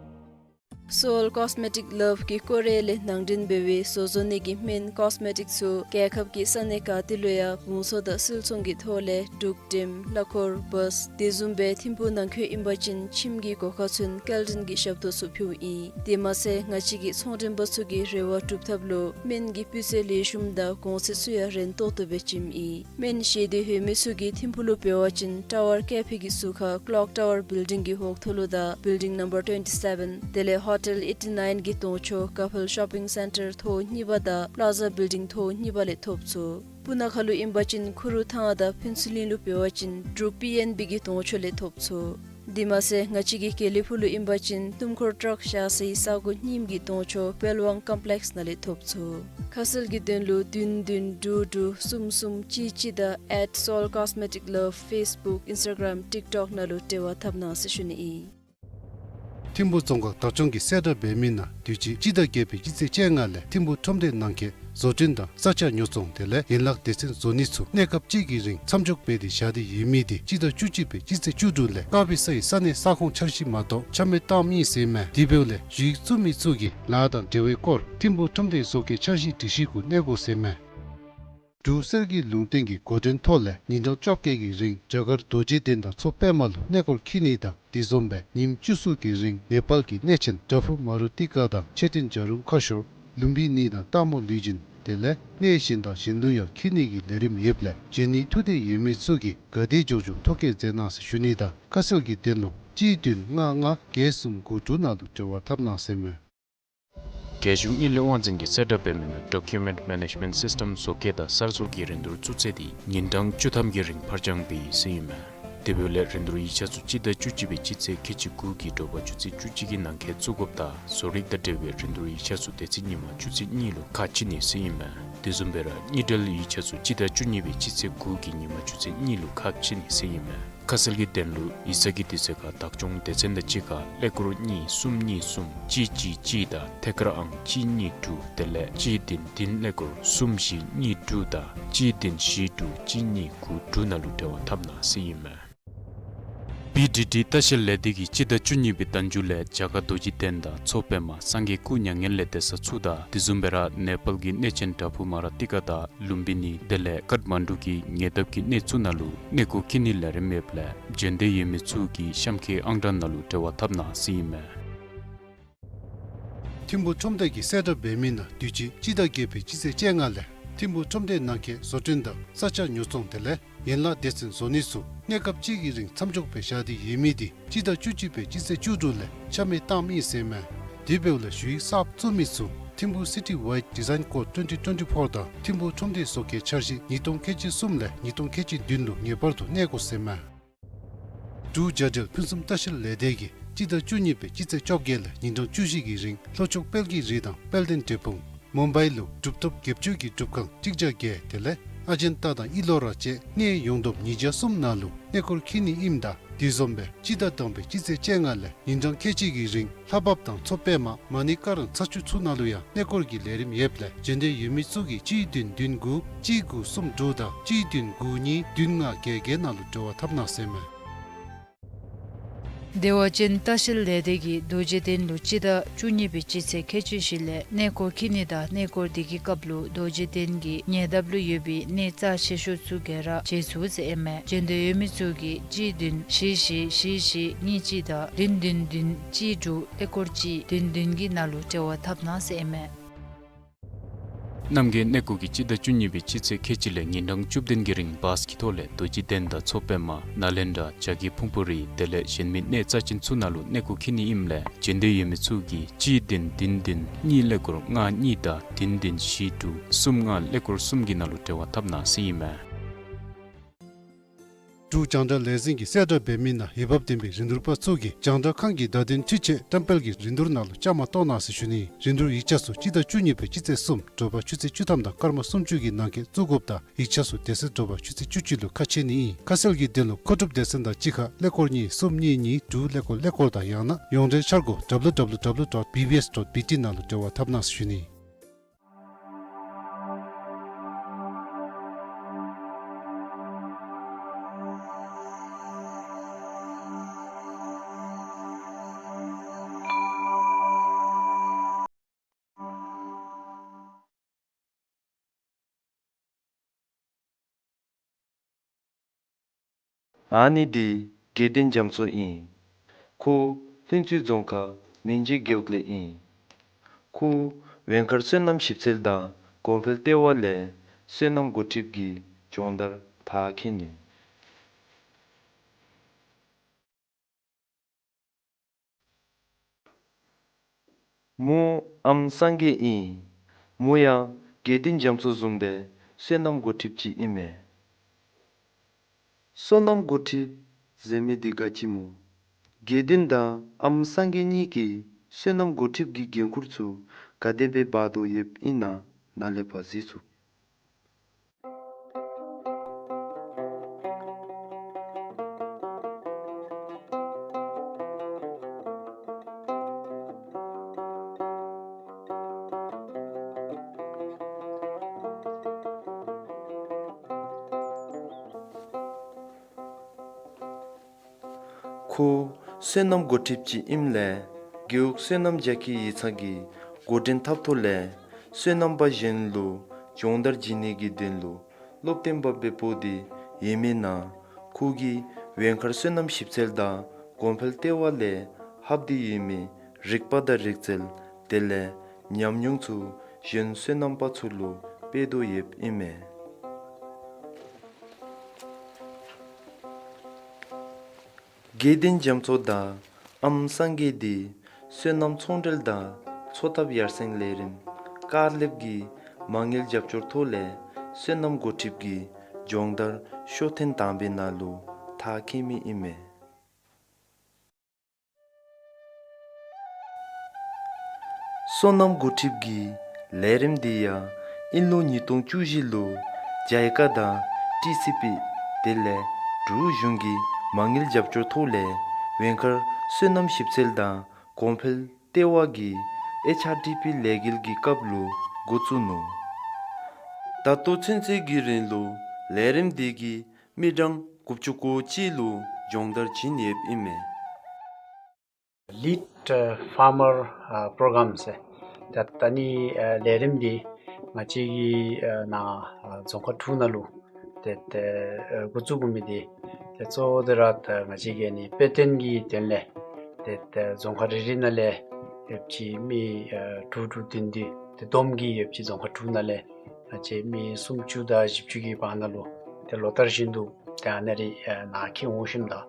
Seoul Cosmetic Love གིས་ཀོ་རི་ཡ་ལས་ནང་འདྲེན་འབད་བའི་བཟོ་བཟོ་ནི་གི་སྨན་ཀོས་མེ་ཊིག་ཚུ་རྒྱལ་ཁབ་ཀྱི་ས་གནས་ག་ཏེ་ལུ་ཡང་བུང་བཟོ་དང་སིལ་ཚོང་གི་ཐོག་ལས་འབྲུག་འགྲེམ་གླ་འཁོར་བཱས་དེ་བཟུམ་སྦེ་ཐིམ་ཕུག་ནང་འཁོད་ཨིན་པ་ཅིན་ཁྱིམ་གྱི་སྒོ་ཁར་ཚུན་སྐྱེལ་འདྲེན་གྱི་ཞབས་ཏོག་ཚུ་ཕུལཝ་ཨིན། དེ་མ་ཚད་ང་བཅས་ཀྱི་ཚོང་འགྲེམས་པ་ཚུ་གི་རེ་བ་སྒྲུབ་ཐབས་ལུ་སྨན་གྱི་སྤུས་ཚད་ལེགས་ཤོམ་དང་གོང་ཚད་ཚུ་ཡང་རན་ཏོག་ཏོ་སྦེ་བྱིནམ་ཨིན། སྨན་བཞེས་འདོད་ཡོད་མི་ཚུ་གིས་ཐིམ་ཕུག་ལུ་འབད་བ་ཅིན་ཊ་ཝར་ཀེ་ཕེ་གི་ཟུར་ཁར་ཀློག་ཊ་ཝར་བིལ་ཌིང་གི་འོག་ཐོག་ལུ་དང་བིལ་ཌིང་ནམ་བར་ཊུ་ཝེན་ཊི་སེ་བེན་དེ་ལས་ཧོ་ཊེལ་ཨེ་ཊི་ནའིན་གྱི་གདོང་ཕྱོགས་ཀ་ཕེལ་ཤོ་པིང་སེན་ཊར་ཐོག་གཉིས་པ་དང་པླ་ཛ་བིལ་ཌིང་ཐོག་གཉིས་པ་ལས་ཐོབ་ཚུགས། སྤུ་ན་ཁ་ལུ་ཨིན་པ་ཅིན་ཁུ་རུ་ཐང་དང་ཕུན་ཚོགས་གླིང་ལུ་འབད་བ་ཅིན་འབྲུག་པི་ཨེན་བི་གི་གདོང་ཕྱོགས་ལས་ཐོབ་ཚུགས། དེ་མ་ཚད་ང་བཅས་ཀྱི་དགེ་ལེགས་ཕུག་ལུ་ཨིན་པ་ཅིན་ཏུམ་ཁོར་ཊརཀ་བཞག་སའི་ས་གོ་རྙིངམ་གི་གདོང་ཕྱོགས་དཔལ་དབང་ཀོམ་པི་ལེཀསི་ནང་ལས་ཐོབ་ཚུགས། ཁ་གསལ་གྱི་དོན་ལུ་བདུན་བདུན་དྲུག་དྲུག་གསུམ་གསུམ་གཅིག་གཅིག་དང་at Seoul Cosmetic Love Facebook Instagram TikTok ནང་ལུ་འབྲེལ་བ་འཐབ་གནང་ཟེར་ཞུ་ནི་ཨིན། ཐིམ་ཕུག་རྫོང་ཁག་བདག་སྐྱོང་གིས་གསལ་བསྒྲགས་འབད་མི་ནང་དུས་ཅི་སྤྱི་ཟླ་བརྒྱད་པའི་སྤྱི་ཚེས་བཅོ་ལྔ་ལས་ཐིམ་ཕུག་ཁྲོམ་སྡེ་ནང་འཁོད་བཟོ་སྐྲུན་དང་ས་ཆ་ཉོ་ཚོང་དེ་ལས་ཡན་ལག་སྡེ་ཚན་བཟོ་ནི་ཚུ་གནས་སྐབས་གཅིག་གི་རིང་མཚམས་འཇོག་འབད་དེ་བཞག་སྟེ་ཡོད་མི་དེ་སྤྱི་ཟླ་བཅུ་གཅིག་པའི་སྤྱི་ཚེས་བཅུ་དྲུག་ལས་ཀ་པི་སའི་ས་གནས་ས་ཁོངས་འཆར་གཞི་མ་གཏོགས་ཆ་མེད་བཏངམ་ཨིན་ཟེར་མས། དེ་འབདཝ་ལས་ཞུ་ཡིག་བཙུགས་མི་ཚུ་གིས་ལཱ་དང་འབྲེལ་བའི་སྐོར་ཐིམ་ཕུག་ཁྲོམ་སྡེའི་བཟོ་བཀོད་འཆར་གཞི་སྒྲིག་གཞི་གུ་གནས་དགོ་ཟེར་མས། འབྲུག་གསེར་གྱི་ལུང་བསྟན་གྱི་འགོ་འདྲེན་ཐོག་ལས་ཉིན་གྲངས་བཅོ་བརྒྱད་ཀྱི་རིང་རྒྱ་གར་རྡོ་རྗེ་གདན་དང་མཚོ་པདྨ་ལུ་གནས་སྐོར་འཁྱིད་ནི་དང་དེ་བཟུམ་སྦེ་ཉིནམ་བཅུ་གསུམ་གྱི་རིང་ནེ་པཱལ་གྱི་གནས་ཆེན་བྲག་ཕུག་མ་རུ་ཏི་ཀ་དང་མཆོད་རྟེན་བྱ་རུང་ཁ་ཤོར་ལུམ་བི་ནི་དང་སྟག་མོ་ལུས་སྦྱིན་དེ་ལས་གནས་གཞན་དང་གཞན་ལུ་ཡང་འཁྱིད་ནི་གི་ལས་རིམ་ཡོདཔ་ལས་འབྱོན་ནི་ཐུགས་འདོད་ཡོད་མི་ཚུ་གིས་ག་དེ་མགྱོགས་མགྱོགས་ཐོ་བཀོད་མཛད་གནང་ཟེར་ཞུ་ནི་དང་ཁ་གསལ་གྱི་དོན་ལུ་གཅིག་བདུན་ལྔ་ལྔ་བརྒྱད་གསུམ་དགུ་དྲུག་ནང་ལུ་འབྲེལ་བ་འཐབ་གནང་ཟེར་མས། རྒྱལ་གཞུང་དངུལ་ལས་དབང་འཛིན་གྱིས་གསལ་བསྒྲགས་འབད་མི་ནང་Document Management System བཟོ་བཀོད་དང་གསར་བཟོ་གི་རིན་བསྡུར་བཙུགས་ཚེས་དེ་ཉིན་གྲངས་བཅུ་ཐམ་གྱི་རིང་ཕར་འགྱངས་འབད་ཡི་ཟེར་ཨིན་མས། དེ་འབདཝ་ལས་རིན་བསྡུར་ཡིག་ཆ་ཚུ་སྤྱི་ཟླ་བཅུ་གཅིག་པའི་སྤྱི་ཚེས་ཁལ་གཅིག་དགུ་གི་དྲོ་པ་ཆུ་ཚོད་བཅུ་གཅིག་གི་ནང་འཁོད་བཙུགས་དགོཔ་དང་བཟོ་རིག་དང་འབྲེལ་བའི་རིན་བསྡུར་ཡིག་ཆ་ཚུ་དེ་ཚེ་ཉིན་མ་ཆུ་ཚོད་གཉིས་ལུ་ཁ་ཕྱེ་ནི་ཟེར་ཨིན་མས། དེ་བཟུམ་སྦེ་ར་དངུལ་འབྲེལ་ཡིག་ཆ་ཚུ་སྤྱི་ཟླ་བཅུ་གཉིས་པའི་སྤྱི་ཚེས་དགུ་གི་ཉིན་མ་ཆུ་ཚོད་གཉིས་ལུ་ཁ་ཕྱེ་ནི་ཟེར་ཨིན་མས། ཁ་གསལ་གྱི་དོན་ལུ་ཡིག་ཚང་གི་དུས་ཚོད་ཁར་བདག་སྐྱོང་སྡེ་ཚན་དང་གཅིག་ཁར་ཀླད་ཀོར་གཉིས་གསུམ་གཉིས་གསུམ་གཅིག་གཅིག་གཅིག་དང་ཐད་ཀར་ཨང་གཅིག་གཉིས་དྲུག་དེ་ལས་གཅིག་བདུན་བདུན་ཀླད་ཀོར་གསུམ་བཞི་གཉིས་དྲུག་དང་གཅིག་བདུན་བཞི་དྲུག་གཅིག་གཉིས་དགུ་དྲུག་ནང་ལུ་འབྲེལ་བ་འཐབ་གནང་ཟེར་ཨིན་མས། པི་ཌི་ཌི་ལྟ་བཤལ་ལས་སྡེ་གིས་སྤྱི་ཟླ་བཅུ་གཉིས་པའི་ཟླ་མཇུག་ལས་རྒྱ་གར་རྡོ་རྗེ་གདན་དང་མཚོ་པདྨ་སངས་རྒྱས་སྐུ་མྱ་ངན་ལས་འདས་ས་ཚུ་དང་དེ་བཟུམ་སྦེ་ར་ནེ་པཱལ་གྱི་གནས་ཆེན་བྲག་ཕུག་མ་ར་ཏི་ཀ་དང་ལུམ་བི་ནི་དེ་ལས་ཀཊ་མན་ཌུ་གི་ཉེ་འདབས་ཀྱི་གནས་ཚུ་ནང་ལུ་གནས་སྐོར་འཁྱིད་ནིའི་ལས་རིམ་ཡོདཔ་ལས་འབྱོན་འདོད་ཡོད་མི་ཚུ་གིས་གཤམ་འཁོད་ཨང་གྲངས་ནང་ལུ་འབྲེལ་བ་འཐབ་གནང་ཟེར་ཨིན་མས། ཐིམ་ཕུག་ཁྲོམ་སྡེ་གིས་གསལ་བསྒྲགས་འབད་མི་ནང་དུས་ཅི་སྤྱི་ཟླ་བརྒྱད་པའི་སྤྱི་ཚེས་བཅོ་ལྔ་ལས་ཐིམ་ཕུག་ཁྲོམ་སྡེ་ནང་འཁོད་བཟོ་སྐྲུན་དང་ས་ཆ་ཉོ་ཚོང་དེ་ལས་ཡན་ལག་སྡེ་ཚན་བཟོ་ནི་ཚུ་གནས་སྐབས་གཅིག་གི་རིང་མཚམས་འཇོག་འབད་བཞག་སྟེ་ཡོད་མི་དེ་སྤྱི་ཟླ་བཅུ་གཅིག་པའི་སྤྱི་ཚེས་བཅུ་དྲུག་ལས་ཆ་མེད་བཏངམ་ཨིན་ཟེར་མས། དེ་འབདཝ་ལས་ཞུ་ཡིག་གསརཔ་བཙུགས་མི་ཚུ་ཐིམ་ཕུག་City Wide Design Code twenty twenty-four དང་ཐིམ་ཕུག་ཁྲོམ་སྡེའི་བཟོ་བཀོད་འཆར་གཞི་ཉིས་སྟོང་ཁལ་གཅིག་གསུམ་ལས་ཉིས་སྟོང་ཁལ་གཅིག་བདུན་ལུ་ངེས་པར་དུ་གནས་དགོ་ཟེར་མས། འབྲུག་རྒྱ་འབྲེལ་ཕུན་སུམ་ལྟ་བཤལ་ལས་སྡེ་གིས་སྤྱི་ཟླ་བཅུ་གཉིས་པའི་སྤྱི་ཚེས་བཅོ་བརྒྱད་ལས་ཉིན་གྲངས་བཅུ་བཞི་གི་རིང་ལྷོ་ཕྱོགས་དཔལ་གྱི་རི་དང་དཔལ་ལྡན་འབྲས་སྤུངས་མུམ་བའི་ལུ་གྲུབ་ཐོབ་བརྒྱད་ཅུ་གི་སྒྲུབ་ཁང་གཅིག་བརྒྱ་བརྒྱད་དེ་ལས་ཨ་ཇན་ཏ་དང་ཨི་ལོ་ར་བཅས་གནས་ཡོངས་བསྡོམས་ཉིས་བརྒྱ་གསུམ་ནང་ལུ་གནས་སྐོར་འཁྱིད་ནི་ཨིནམ་ད་དེ་བཟུམ་སྦེ་སྤྱི་ཟླ་དང་པའི་སྤྱི་ཚེས་བཅོ་ལྔ་ལས་ཉིན་གྲངས་ཁལ་གཅིག་གི་རིང་ལྷ་བབས་དང་མཚོ་པདྨ་མ་ཎི་ཀ་ར་ཚ་ཆུ་ཚུ་ནང་ལུ་ཡང་གནས་སྐོར་གྱི་ལས་རིམ་ཡོདཔ་ལས་འབྱོན་འདོད་ཡོད་མི་ཚུ་གིས་གཅིག་བདུན་བདུན་དགུ་གཅིག་དགུ་གསུམ་དྲུག་དང་གཅིག་བདུན་དགུ་གཉིས་བདུན་ལྔ་བརྒྱད་བརྒྱད་ནང་ལུ་འབྲེལ་བ་འཐབ་གནང་ཟེར་མས། བདེ་བ་ཅན་ལྟ་བཤལ་ལས་སྡེ་གིས་རྡོ་རྗེ་གདན་ལུ་སྤྱི་ཟླ་བཅུ་གཉིས་པའི་སྤྱི་ཚེས་ཁལ་གཅིག་བཞི་ལས་གནས་སྐོར་འཁྱིད་ནི་དང་གནས་སྐོར་དེ་གི་སྐབས་ལུ་རྡོ་རྗེ་གདན་གྱི་ཉེ་འདབས་ལུ་ཡོད་པའི་གནས་རྩ་ཆེ་ཤོས་ཚུ་ག་ར་མཇལ་ཚུགས་ཟེར་ཨིན་མས། འབྱོན་འདོད་ཡོད་མི་ཚུ་གིས་གཅིག་བདུན་བཞི་བཞི་བཞི་བཞི་གཉིས་གཅིག་དང་བདུན་བདུན་བདུན་གཅིག་དྲུག་ཀླད་ཀོར་གཅིག་བདུན་བདུན་གྱི་ནང་ལུ་འབྲེལ་བ་འཐབ་གནང་ཟེར་ཨིན་མས། རྣམ་རྒྱལ་གནས་སྐོར་གྱིས་སྤྱི་ཟླ་བཅུ་གཉིས་པའི་སྤྱི་ཚེས་ཁལ་གཅིག་ལས་ཉིན་གྲངས་བཅུ་བདུན་གྱི་རིང་བཱས་ཀྱི་ཐོག་ལས་རྡོ་རྗེ་གདན་དང་མཚོ་པདྨ་ནཱ་ལེནྡྲ་བྱ་རྒོད་ཕུང་པོ་རི་དེ་ལས་གཞན་མི་གནས་རྩ་ཅན་ཚུ་ནང་ལུ་གནས་སྐོར་འཁྱིད་ནི་ཨིནམ་ལས་བྱོན་འདོད་ཡོད་མི་ཚུ་གིས་གཅིག་བདུན་བདུན་བདུན་གཉིས་ཀླད་ཀོར་ལྔ་གཉིས་དང་བདུན་བདུན་བཞི་དྲུག་གསུམ་ལྔ་ཀླད་ཀོར་གསུམ་གྱི་ནང་ལུ་འབྲེལ་བ་འཐབ་གནང་ཟེར་ཨིན་མས། འབྲུག་རྒྱང་བསྒྲགས་ལས་འཛིན་གྱིས་གསལ་བསྒྲགས་འབད་མི་ནང་འོས་འབབ་ལྡན་པའི་རིན་བསྡུར་པ་ཚུ་གིས་རྒྱང་བསྒྲགས་ཁང་གི་བརྡ་དོན་འཕྲུལ་ཆས་བཀྲམ་སྤེལ་གྱི་རིན་བསྡུར་ནང་ལུ་བཅའ་མར་གཏོགས་གནང་ཟེར་ཞུ་ནི། རིན་བསྡུར་ཡིག་ཆ་ཚུ་སྤྱི་ཟླ་བཅུ་གཉིས་པའི་སྤྱི་ཚེས་གསུམ་དྲོ་པ་ཆུ་ཚོད་བཅུ་ཐམ་དང་སྐར་མ་སུམ་ཅུ་གི་ནང་འཁོད་བཙུགས་དགོཔ་དང་ཡིག་ཆ་ཚུ་དེ་ཚེ་དྲོ་པ་ཆུ་ཚོད་བཅུ་གཅིག་ལུ་ཁ་ཕྱེ་ནི་ཨིན། ཁ་གསལ་གྱི་དོན་ལུ་མཁོ་སྒྲུབ་སྡེ་ཚན་དང་གཅིག་ཁར་ཀླད་ཀོར་གཉིས་གསུམ་གཉིས་གཉིས་དྲུག་ཀླད་ཀོར་ཀླད་ཀོར་དང་ཡང་ན་ཡོངས་འབྲེལ་འཆར་སྒོ་W W W dot B B S dot B T ནང་ལུ་འབྲེལ་བ་འཐབ་གནང་ཟེར་ཞུ་ནི། ཨ་ནི་འདི་དགེ་ལྡན་རྒྱ་མཚོ་ཨིན། ཁོ་ལྷུན་རྩེ་རྫོང་ཁག་མིང་རྗེ་རྒེད་འོག་ལས་ཨིན། ཁོ་ཝེང་མཁར་སོ་ནམ་ཞིབ་འཚོལ་དང་གོང་འཕེལ་ལྟེ་བ་ལས་སོ་ནམ་འགོ་ཁྲིདཔ་གི་སྦྱོང་བརྡར་ཕར་འཁྱིད་ནི། མོ་ཨམ་སངས་རྒྱས་ཨིན། མོ་ཡང་དགེ་ལྡན་རྒྱ་མཚོ་བཟུམ་སྦེ་སོ་ནམ་འགོ་ཁྲིདཔ་ཅིག་ཨིན་མས། སོ་ནམ་འགོ་ཁྲིདཔ་ཟེར་མི་འདི་ག་ཅི་སྨོ། དགེ་ལྡན་དང་ཨམ་སངས་རྒྱས་གཉིས་ཀྱིས་སོ་ནམ་འགོ་ཁྲིདཔ་གི་འགན་ཁུར་ཚུ་ག་དེ་སྦེ་འབག་དོ་ཡོདཔ་ཨིན་ན་ནཱ་ལས་ཕར་གཟིགས་ཚུགས། ཁོ་སོ་ནམ་འགོ་ཁྲིདཔ་ཅིག་ཨིནམ་ལས་རྒེད་འོག་སོ་ནམ་རྒྱ་སྐྱེད་ཡིག་ཚང་གི་འགོ་འདྲེན་འཐབ་ཐོག་ལས་སོ་ནམ་པ་གཞན་ལུ་སྦྱོང་བརྡར་བྱིན་ནི་གི་དོན་ལུ་སློབ་སྟོན་པ་སྦེ་འབོ་སྟེ་ཡོད་མི་ནང་ཁོ་གིས་ཝེང་མཁར་སོ་ནམ་ཞིབ་འཚོལ་དང་གོང་འཕེལ་ལྟེ་བ་ལས་ལྷབ་སྟེ་ཡོད་མི་རིག་པ་དང་རིག་རྩལ་དེ་ལས་ཉམས་མྱོང་ཚུ་གཞན་སོ་ནམ་པ་ཚུ་ལུ་སྤེལ་དོ་ཡོདཔ་ཨིན་མས། དགེ་ལྡན་རྒྱ་མཚོ་དང་ཨམ་སངས་རྒྱས་འདི་སོ་ནམ་ཚོང་འབྲེལ་དང་འཚོ་ཐབས་ཡར་སེང་ལས་རིམ་ཀར་ལེབ་ཀྱི་མ་དངུལ་རྒྱབ་སྐྱོར་ཐོག་ལས་སོ་ནམ་འགོ་ཁྲིདཔ་གི་སྦྱོང་བརྡར་ཤོག་ཐེངས་དང་པའི་ནང་ལུ་མཐར་འཁྱོལ་མི་ཨིན་མས། སོ་ནམ་འགོ་ཁྲིདཔ་གི་ལས་རིམ་འདི་ཡང་དབྱིན་ལོ་ཉིས་སྟོང་བཅུ་བཞི་ལུ་ཇའི་ཀ་དང་ཊི་སི་པི་དེ་ལས་འབྲུག་གཞུང་གི་མ་དངུལ་རྒྱབ་སྐྱོར་ཐོག་ལས་ཝེང་མཁར་སོ་ནམ་ཞིབ་འཚོལ་དང་གོང་འཕེལ་ལྟེ་བ་གིས་ཨེཆ་ཨར་ཌི་པི་ལས་འགུལ་གྱི་སྐབས་ལུ་འགོ་བཙུགས་ནུག། ད་ལྟོ་ཚུན་ཚོད་ཀྱི་རིང་ལུ་ལས་རིམ་འདི་གིས་མི་གྲངས་དགུ་བཅུ་གོ་གཅིག་ལུ་སྦྱོང་བརྡར་བྱིན་ཡོདཔ་ཨིན་མས། ལིཌ་ཕཱར་མར་པོ་རོ་གརམ་ཟེར་ད་ད་ནི་ལས་རིམ་འདི་ང་བཅས་ཀྱི་ནཱ་རྫོང་ཁག་དྲུག་ནང་ལུ་ཏེ་ཏེ་འགོ་བཙུགས་དགོ་མི་འདི་ཏེ་གཙོ་བོ་དེ་ར་ད་ང་བཅས་ཀྱི་ནི་དཔེ་སྟོན་གྱི་དོན་ལས་ཏེ་ཏེ་རྫོང་ཁག་རེ་རེ་ནང་ལས་ཡོད་པ་ཅིན་མི་དྲུག་དྲུག་བདུན་བདུན་ཏེ་བསྡོམས་ཀྱིས་ཡོད་པ་ཅིན་རྫོང་ཁག་དྲུག་ནང་ལས་ང་བཅས་མི་སུམ་ཅུ་དང་བཞི་བཅུ་གི་བར་ན་ལུ་ཏེ་ལོ་ལྟར་བཞིན་དུ་ཏེ་ཨ་ནཱ་ར་ནཱ་འཁྱིད་འོང་ཞིནམ་ད་ང་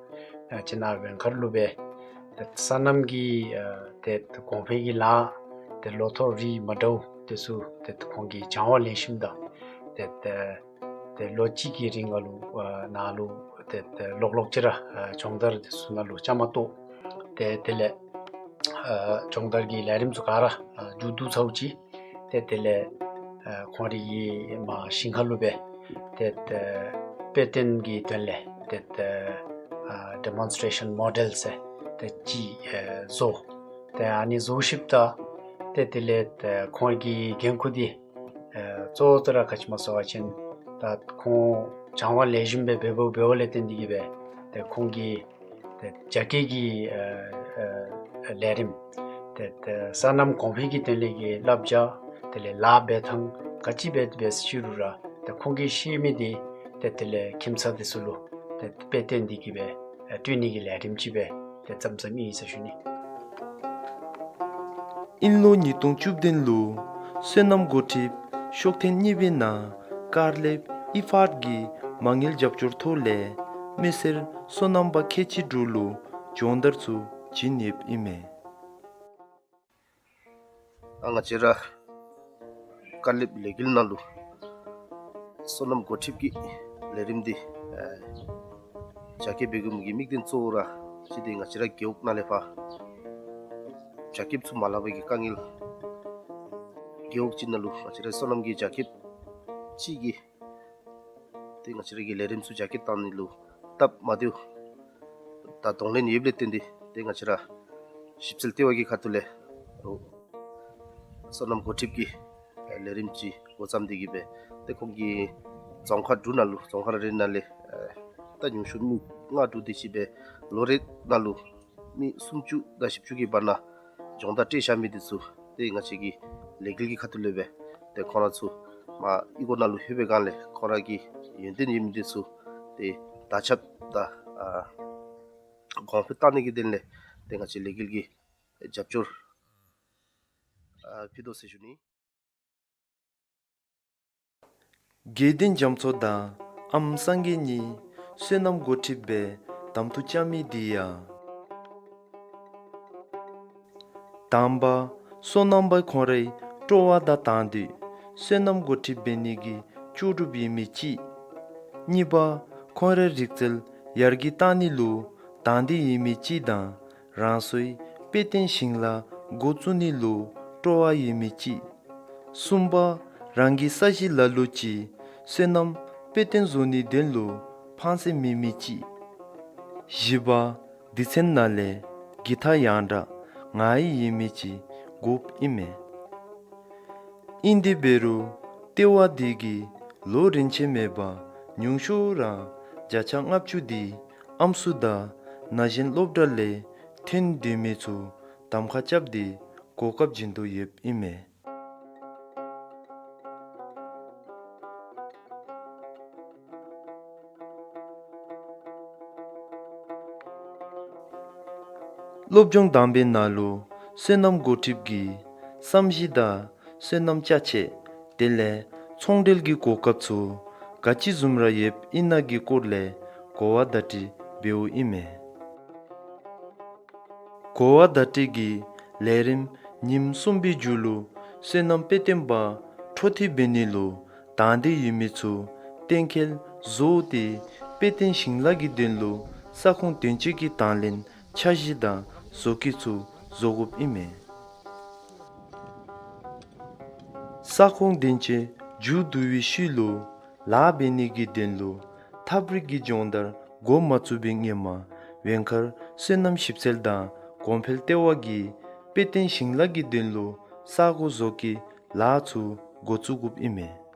བཅས་ནཱ་ཝེང་མཁར་ལུ་སྦེ་ཏེ་སོ་ནམ་གྱི་ཏེ་གོང་འཕེལ་གྱི་ལཱ་ཏེ་ལོ་ཐོག་རིགས་མ་འདྲཝ་དེ་ཚུ་ཏེ་ཁོང་གིས་སྦྱང་བ་ལེན་ཞིནམ་ད་ཏེ་ཏེ་ཏེ་ལོ་གཅིག་གི་རིང་ལུ་ནཱ་ལུ་ཏེ་ཏེ་ལོག་ལོག་ཅིག་ར་སྦྱོང་བརྡར་དེ་ཚུ་ནང་ལུ་བཅའ་མར་གཏོགས། ཏེ་དེ་ལས་སྦྱོང་བརྡར་གྱི་ལས་རིམ་ཚུ་ག་ར་མཇུག་བསྡུ་ཚརཝ་ཅིག་ཏེ་དེ་ལས་ཁོང་རའི་གི་མར་ཞིང་ཁ་ལུ་སྦེ་ཏེ་ཏེ་དཔེ་སྟོན་གྱི་དོན་ལས་ཏེ་ཏེ་ཌེ་མོན་སི་ཊེ་ཤཱན་མོ་ཌེལ་ཟེར་ཏེ་ཅིག་བཟོ། ཏེ་ཨ་ནི་བཟོ་ཞིནམ་ད་ཏེ་དེ་ལས་ཏེ་ཁོང་གི་འགན་ཁུར་འདི་གཙོ་བོ་དེ་ར་ག་ཅི་སྨོ་ཟེར་བ་ཅིན་ད་ཁོང་སྦྱང་བ་ལེགས་ཤོམ་སྦེ་འབད་འབདཝ་ལས་བརྟེན་ཏེ་གིས་སྦེ་ཏེ་ཁོང་གིས་ཏེ་རྒྱ་སྐྱེད་ཀྱི་ལས་རིམ་ཏེ་ཏེ་སོ་ནམ་གོང་འཕེལ་གྱི་དོན་ལས་ཀྱི་བསླབ་བྱ་དེ་ལས་ལཱ་འབད་ཐངས་ག་ཅི་འབད་འབད་ཅི་རུང་ར་ཏེ་ཁོང་གིས་ཤེས་མི་འདི་ཏེ་དེ་ལས་ཁྱིམ་ཚང་དེ་ཚུ་ལུ་ཏེ་དཔེ་སྟོན་ཏེ་གིས་སྦེ་སྤྲོད་ནི་གི་ལས་རིམ་ཅིག་སྦེ་ཏེ་བརྩམས་བརྩམསཔ་ཨིན་ཟེར་ཞུ་ནི། དབྱིན་ལོ་ཉིས་སྟོང་བཅུ་བདུན་ལུ་སོ་ནམ་འགོ་ཁྲིདཔ་ ཤོག་ཐེངས་གཉིས་པའི་ནང་དཀར་ལེབ་ཨི་ཕཱརཊ་ཀྱི་མ་དངུལ་རྒྱབ་སྐྱོར་ཐོག་ལས་མི་སེར་སོ་ནམ་པ་ཁལ་གཅིག་དྲུག་ལུ་སྦྱོང་བརྡར་ཚུ་བྱིན་ཡོདཔ་ཨིན་མས། ཨ་ང་བཅས་ར་དཀར་ལེབ་ལས་འགུལ་ནང་ལུ་སོ་ནམ་འགོ་ཁྲིདཔ་གི་ལས་རིམ་འདི་ཨེ་རྒྱ་སྐྱེད་འབད་དགོ་མི་གི་དམིགས་དོན་གཙོ་བོ་ར་ཅིག་འདི་ང་བཅས་ར་རྒེད་འོག་ནང་ལས་ཕར་རྒྱ་སྐྱེད་ཚུ་མ་ལྷབ་པའི་གི་དཀའ་ངལ། རྒེད་འོག་ཅིག་ནང་ལུ་ང་བཅས་ར་སོ་ནམ་གྱི་རྒྱ་སྐྱེད་ཅིག་གིས་ཏེ་ང་བཅས་ར་གི་ལས་རིམ་ཚུ་རྒྱ་སྐྱེད་བཏང་ནི་ལུ་སྟབས་མ་བདེཝ་དང་གདོང་ལེན་ཡོདཔ་ལས་བརྟེན་ཏེ་ཏེ་ང་བཅས་ར་ཞིབ་འཚོལ་ལྟེ་བ་གི་ཁ་ཐུག་ལས་སོ་ནམ་འགོ་ཁྲིདཔ་གི་ལས་རིམ་ཅིག་འགོ་བརྩམས་ཏེ་གིས་སྦེ་ཏེ་ཁོང་གིས་རྫོང་ཁག་དྲུག་ནང་ལུ་རྫོང་ཁག་རེ་རེ་ནང་ལས་ད་ཉུང་ཤོས་མི་ལྔ་དྲུག་དེ་ཅིག་སྦེ་ལོ་རེ་ནང་ལུ་མི་སུམ་ཅུ་དང་བཞི་བཅུ་གི་བར་ན་སྦྱོང་བརྡར་སྤྲོད་བཞག་མི་འདི་ཚུ་ཏེ་ང་བཅས་ཀྱི་ལས་འགུལ་གྱི་ཁ་ཐུག་ལས་སྦེ་ཏེ་ཁོང་ར་ཚུ་མར་ཨི་སྒོ་ནང་ལུ་ལྷོད་པའི་སྒང་ལས་ཁོང་ར་གི་ཡོན་ཏན་ཡོད་མི་འདི་ཚུ་ཏེ་དར་ཁྱབ་དང་ཨ་གོང་འཕེལ་བཏང་ནི་གི་དོན་ལས་ཏེ་ང་བཅས་ལས་འགུལ་གྱི་རྒྱབ་སྐྱོར་ཨ་ཕུལ་དོ་ཟེར་ཞུ་ནི། དགེ་འདུན་རྒྱ་མཚོ་དང་ཨམ་སངས་རྒྱས་གཉིས་སོ་ནམ་འགོ་ཁྲིདཔ་སྦེ་གདམ་འཐུ་བཅའ་མི་འདི་ཡང་དང་པ་སོ་ནམ་པ་ཁོང་རའི་སྤྲོ་བ་དང་དང་འདོད་སོ་ནམ་འགོ་ཁྲིདཔ་འབད་ནི་གི་ལྕོགས་གྲུབ་ཡོད་མི་ཅིག། གཉིས་པ་ཁོང་རའི་རིག་རྩལ་ཡར་རྒྱས་བཏང་ནི་ལུ་དང་འདོད་ཡོད་མི་ཅིག་དང་རང་སོའི་དཔེ་སྟོན་ཞིང་ལཱ་འགོ་བཙུགས་ནི་ལུ་སྤྲོ་བ་ཡོད་མི་ཅིག། གསུམ་པ་རང་གི་ས་གཞི་ལ་ལུ་ཅིག་སོ་ནམ་དཔེ་སྟོན་བཟོ་ནིའི་དོན་ལུ་ཕངས་སེམས་མེད་མི་ཅིག། བཞི་པ་སྡེ་ཚན་ནང་ལས་གི་ཐ་ཡང་དྲག་ངར་ཡིད་ཡོད་མི་ཅིག་དགོཔ་ཨིན་མས། ཨིན་དེ་འབད་རུང་ལྟེ་བ་འདི་གིས་ལོ་རིན་ཆེན་མེད་པར་ཉུང་ཤོས་ར་བརྒྱ་ཆ་ལྔ་བཅུ་འདི་ཨམ་སྲུ་དང་ན་གཞོན་སློབ་གྲྭ་ལས་ཐོན་སྡོད་མི་ཚུ་གདམ་ཁ་རྐྱབ་སྟེ་གོ་སྐབས་བྱིན་དོ་ཡོདཔ་ཨིན་མས། སློབ་སྦྱོང་དང་པའི་ནང་ལུ་སོ་ནམ་འགོ་ཁྲིདཔ་གི་བསམ་གཞི་དང་སོ་ནམ་ཅ་ཆས་དེ་ལས་ཚོང་འབྲེལ་གྱི་གོ་སྐབས་ཚུ་ག་ཅི་བཟུམ་ར་ཡོདཔ་ཨིན་ན་གི་སྐོར་ལས་གོ་བ་བརྡ་སྤྲོད་འབདཝ་ཨིན་མས། གོ་བ་བརྡ་སྤྲོད་ཀྱི་ལས་རིམ་ཉིནམ་གསུམ་པའི་མཇུག་ལུ་སོ་ནམ་དཔེ་སྟོན་པ་འཕྲོ་མཐུད་འབད་ནི་ལུ་དང་འདོད་ཡོད་མི་ཚུ་གཏན་འཁེལ་བཟོ་སྟེ་དཔེ་སྟོན་ཞིང་ལཱ་གི་དོན་ལུ་ས་ཁོངས་དོན་གཅོད་ཀྱི་དང་ལེན་འཆར་གཞི་དང་བཟོ་བཀོད་ཚུ་བཟོ་དགོཔ་ཨིན་མས། ས་ཁོངས་དོན་གཅོད་མཇུག་བསྡུ་བའི་ཤུལ་ལུ་ལཱ་འབད་ནི་གི་དོན་ལུ་ཐབ་རིག་གི་སྦྱོང་བརྡར་འགོ་མ་བཙུགས་པའི་སྔོན་མ་ཝེང་མཁར་སོ་ནམ་ཞིབ་འཚོལ་དང་གོང་འཕེལ་ལྟེ་བ་གིས་དཔེ་སྟོན་ཞིང་ལཱ་གི་དོན་ལུ་ས་སྒོ་བཟོ་བཀོད་ལཱ་ཚུ་འགོ་བཙུགས་དགོཔ་ཨིན་མས།